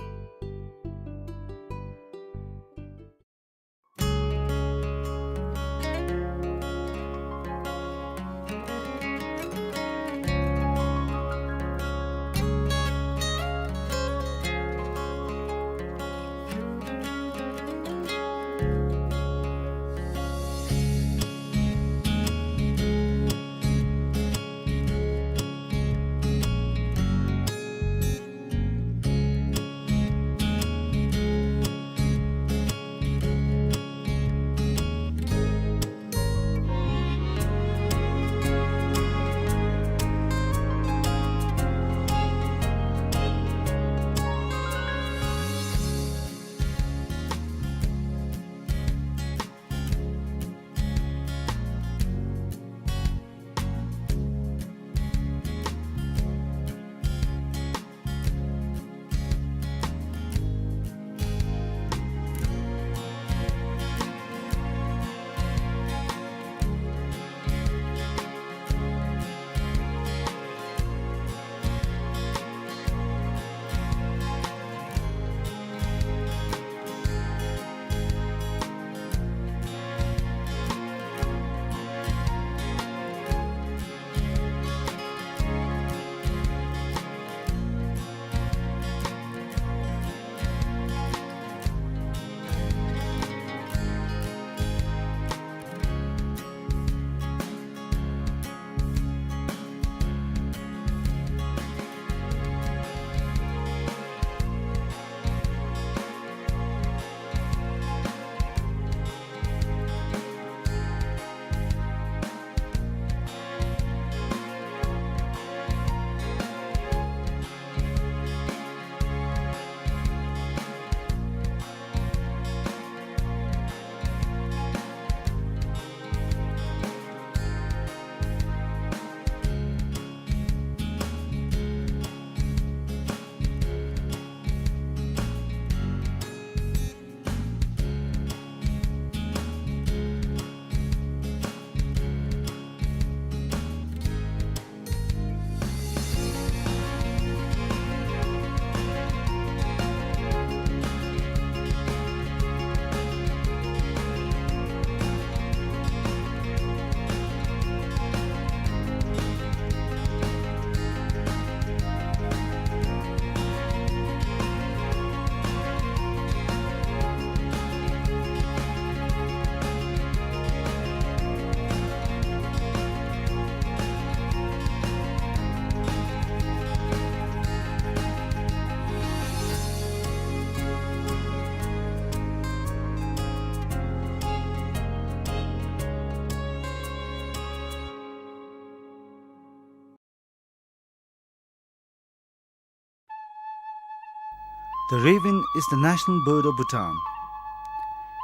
The raven is the national bird of Bhutan.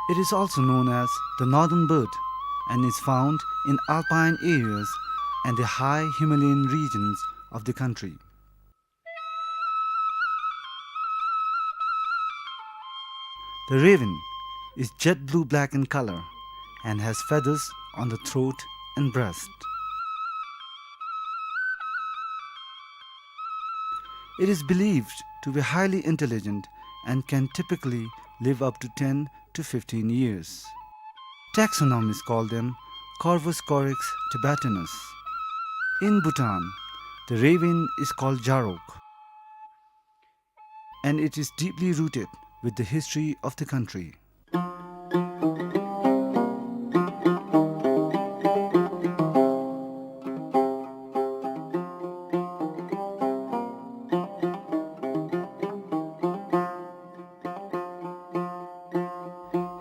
It is also known as the northern bird and is found in alpine areas and the high Himalayan regions of the country. The raven is jet blue-black in color and has feathers on the throat and breast. It is believed to be highly intelligent and can typically live up to ten to fifteen years. Taxonomists call them Corvus corax tibetanus. In Bhutan, the raven is called jarok, and it is deeply rooted with the history of the country.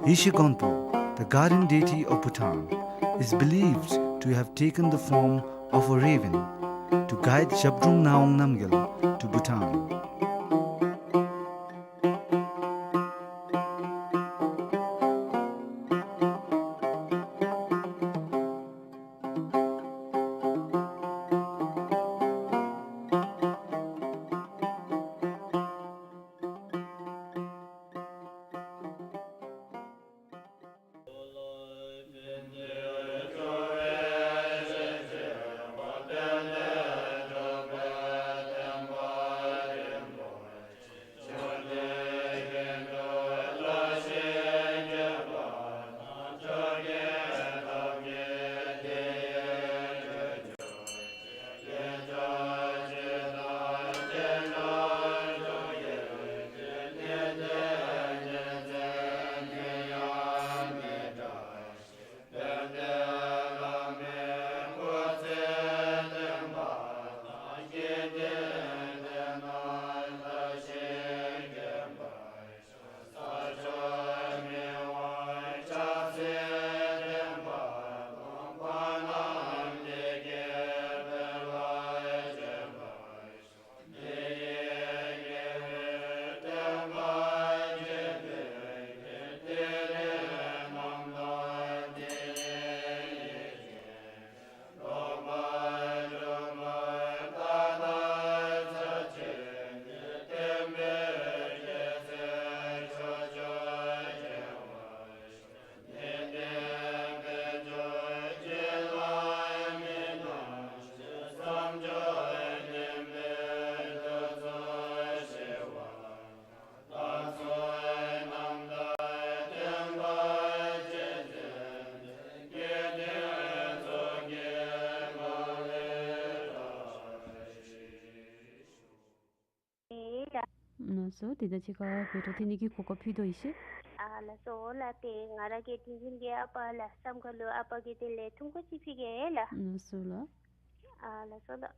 Yeshe Gonpo, the guardian deity of Bhutan, is believed to have taken the form of a raven to guide Zhabdrung Ngawang Namgyal to Bhutan. ལགས་སོ། དེ་དང་གཅིག་ཁར་བོད་ཐོག་འཐེན་ནི་གི་གོ་སྐབས་ཕུལ་དོ་ཡེ་ཤེས། ཨ་ལགས་སོ་ལགས། ཏེ་ང་ར་གི་དྲིན་ཅན་གྱི་ཨ་པ་ལགས་བསམ་ཁ་ལུ་ཨ་པ་གི་དོན་ལས་ཐུང་ཀུ་ཅིག་ཕུལ་གེ་ལགས། ལགས་སོ་ལགས། ཨ་ལགས་སོ་ལགས།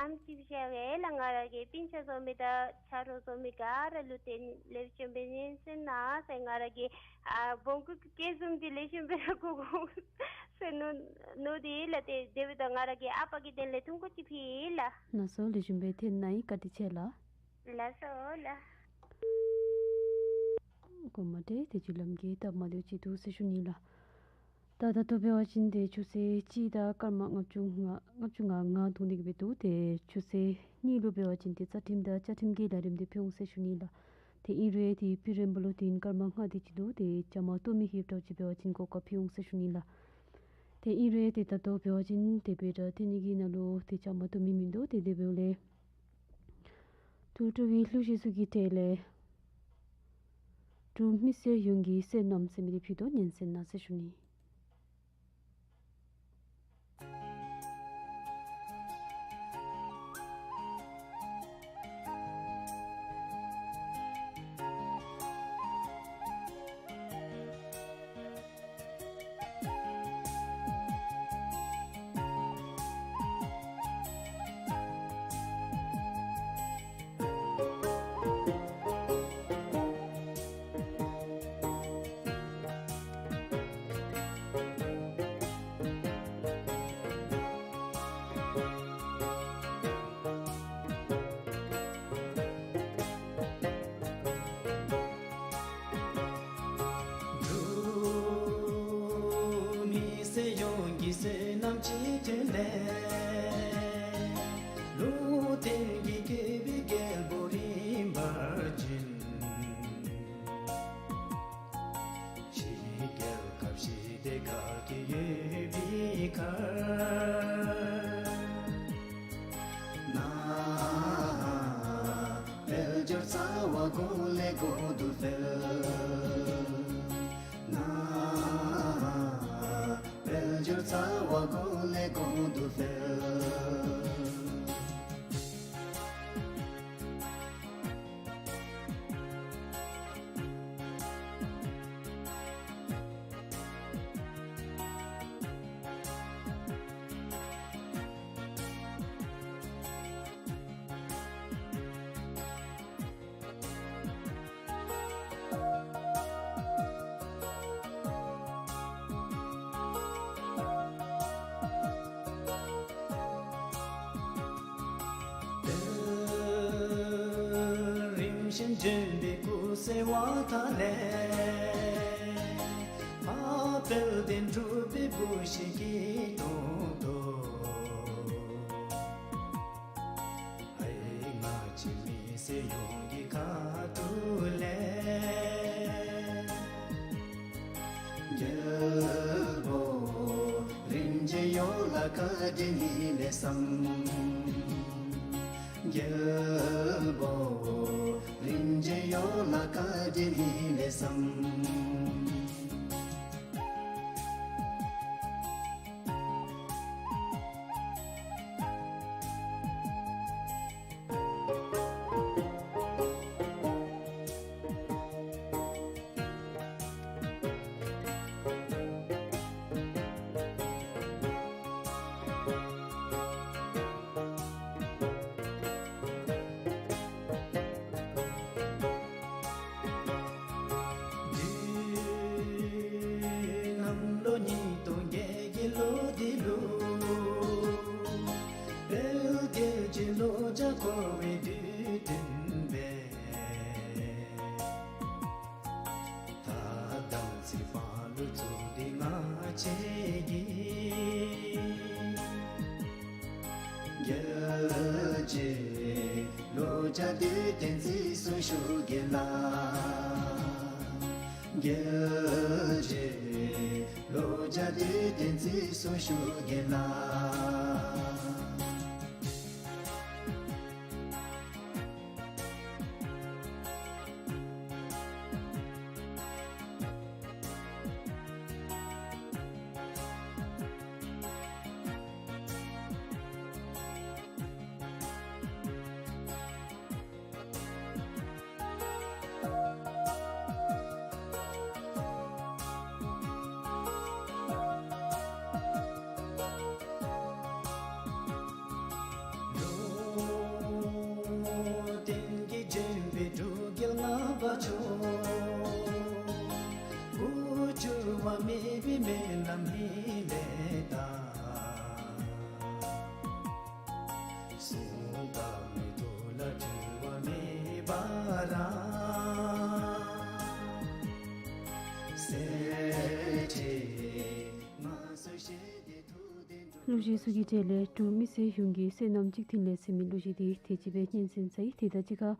ཨམ་ཅིག་བཤད་གེ་ལགས། ང་ར་གི་སྤུན་ཆ་ཚུ་མི་དང་ཆ་རོགས་ཚུ་མི་ག་ར་ལུ་ཏེ་ལེགས་ཤོམ་སྦེ་ཉན་གསན་གནང་ཟེར། ང་ར་གི་ཨ་བོང་ཀུ་གི་སྐད་གསུམ་འདི་ལེགས་ཤོམ་སྦེ་གོ་གོ་ཟེར་མནོ་མནོ་སྟེ་ལགས། ཏེ་དེ་འབདཝ་ད་ང་ར་གི་ཨ་པ་གི་དོན་ལས་ཐུང་ཀུ་ཅིག་ཕུལ་ལགས། ལགས་སོ། ལེགས་ཤོམ་སྦེ་འཐེན་གནང་ཡི། བཀའ་དྲིན་ཆེ་ལགས། ལགས་སོ་ལགས། གོ་མ་ཏེ་དེ་ཅིག་ལམ་གྱི་སྟབས་མ་བདེཝ་ཅིག་འདུག་ཟེར་ཞུ་ནི་ལགས། ད་ད་ལྟོ་འབད་བ་ཅིན་ཏེ་ཆུ་ཚོད་གཅིག་དང་སྐར་མ་ལྔ་བཅུ་ལྔ་ལྔ་བཅུ་ང་ལྔ་ཐོན་ཏེ་གི་འབད་འདུག། ཏེ་ཆུ་ཚོད་གཉིས་ལུ་འབད་བ་ཅིན་ཏེ་རྩ་ཁྲིམས་དང་བཅའ་ཁྲིམས་ཀྱི་ལས་རིམ་འདི་ཕུལ་འོང་ཟེར་ཞུ་ནི་ལགས། ཏེ་ཨིན་རུང་ཏེ་དཔེ་རིམ་པ་ལུ་ཏེ་སྐར་མ་ལྔ་དེ་ཅིག་འདུག། ཏེ་བཅའ་མར་གཏོགས་མི་ཧིབ་ཏོག་ཅིག་འབད་བ་ཅིན་གོ་སྐབས་ཕུལ་འོང་ཟེར་ཞུ་ནི་ལགས། ཏེ་ཨིན་རུང་ཏེ་ད་ལྟོ་འབད་བ་ཅིན་ཏེ་དཔེ་ར་ཏེ་ནི་གི་ནང་ལུ་ཏེ་བཅའ་མར་གཏོགས་མི་མིན་འདུག། ཏེ་དེ་འབདཝ་ལས་ཐུགས་སྤྲོ་བའི་གླུ་གཞས་ཚུ་གི་གྲས་ལས་འབྲུག་མི་སེར་ཡོངས་ཀྱི་བསོད་ནམས་ཟེར་མི་འདི་ཕུལ་དོ་ཉན་གསན་གནང་ཟེར་ཞུ་ནི། འབྲུག་མི་སེར་ཡོངས་ཀྱི་བསོད་ནམས་ཅིག་ཐོན་ལས། ལུང་བསྟན་གྱི་བཀོད་པའི་རྒྱལ་པོ་རིམ་པར་བྱོན། ཕྱི་རྒྱལ་ཁབ་ཞི་བདེ་དགའ་སྐྱིད་ཡོད་པའི་ཁར། ནཱ་དཔལ་འབྱོར་རྩ་བ་གོང་ལས་གོང་དུ་འཕེལ། ནཱ་དཔལ་འབྱོར་རྩ་བ་གོང་ལས་གོང་དུ་འཕེལ། རིམ་བཞིན་འདྲེན་པའི་སྐུ་གསལ་བ་དག་ལས། འཕགས་པའི་གདན་འབྲུག་པའི་བུ་ཞིག་གིས་སྟོན་ཏོ། ཨའི་ང་བཅས་མི་སེར་ཡོངས་ཀྱི་ཁ་ཐུག་ལས། རྒྱལ་པོ་རིན་ཆེན་ཡོངས་ལ་བཀའ་དྲིན་ལས་བསམ། རྒྱལ་པོ་རིན་ཆེན་ཡོངས་ལ་བཀའ་དྲིན་ལས་བསམ། དུས་གནམ་ལོ་ཉིས་སྟོང་བརྒྱད་ཀྱི་ལོ་འདི་ལུ། དཔལ་རྒྱལ་གྱི་ལོ་བརྒྱ་འཁོར་བའི་དུས་སྟོན་སྦེ། ད་དམ་ཚིག་བར་ལུ་བཙུགས་ཏེ་ང་བཅས་ཀྱིས། རྒྱལ་གྱི་ལོ་བརྒྱ་དུས་སྟོན་བརྩི་སྲུང་ཞུ་གེ་ལགས། རྒྱལ་གྱི་ལོ་བརྒྱ་དུས་སྟོན་བརྩི་སྲུང་ཞུ་གེ་ལགས། ལུང་བསྟན་གྱིས་བྱོན་པའི་འབྲུག་རྒྱལ་ལྔ་པ་མཆོག། དབུ་འགྱུར་བ་མེད་པའི་སྨོན་ལམ་ལས་དང་། གསུང་དང་མི་ཐུབ་ལ་འཁྲུལ་བ་མེད་པ་རང་། གསེར་ཁྲི་ གླུ་གཞས་ཚུ་གི་གྲས་ལས་འབྲུག་མི་སེར་གཞུང་གི་སོ་ནམ་གཅིག་མཐུན་ལས་ཟེར་མི་གླུ་གཞས་འདི་དེ་ཅིག་སྦེ་སྙན་གསན་ཚར་ཡི། དེ་དང་གཅིག་ཁར་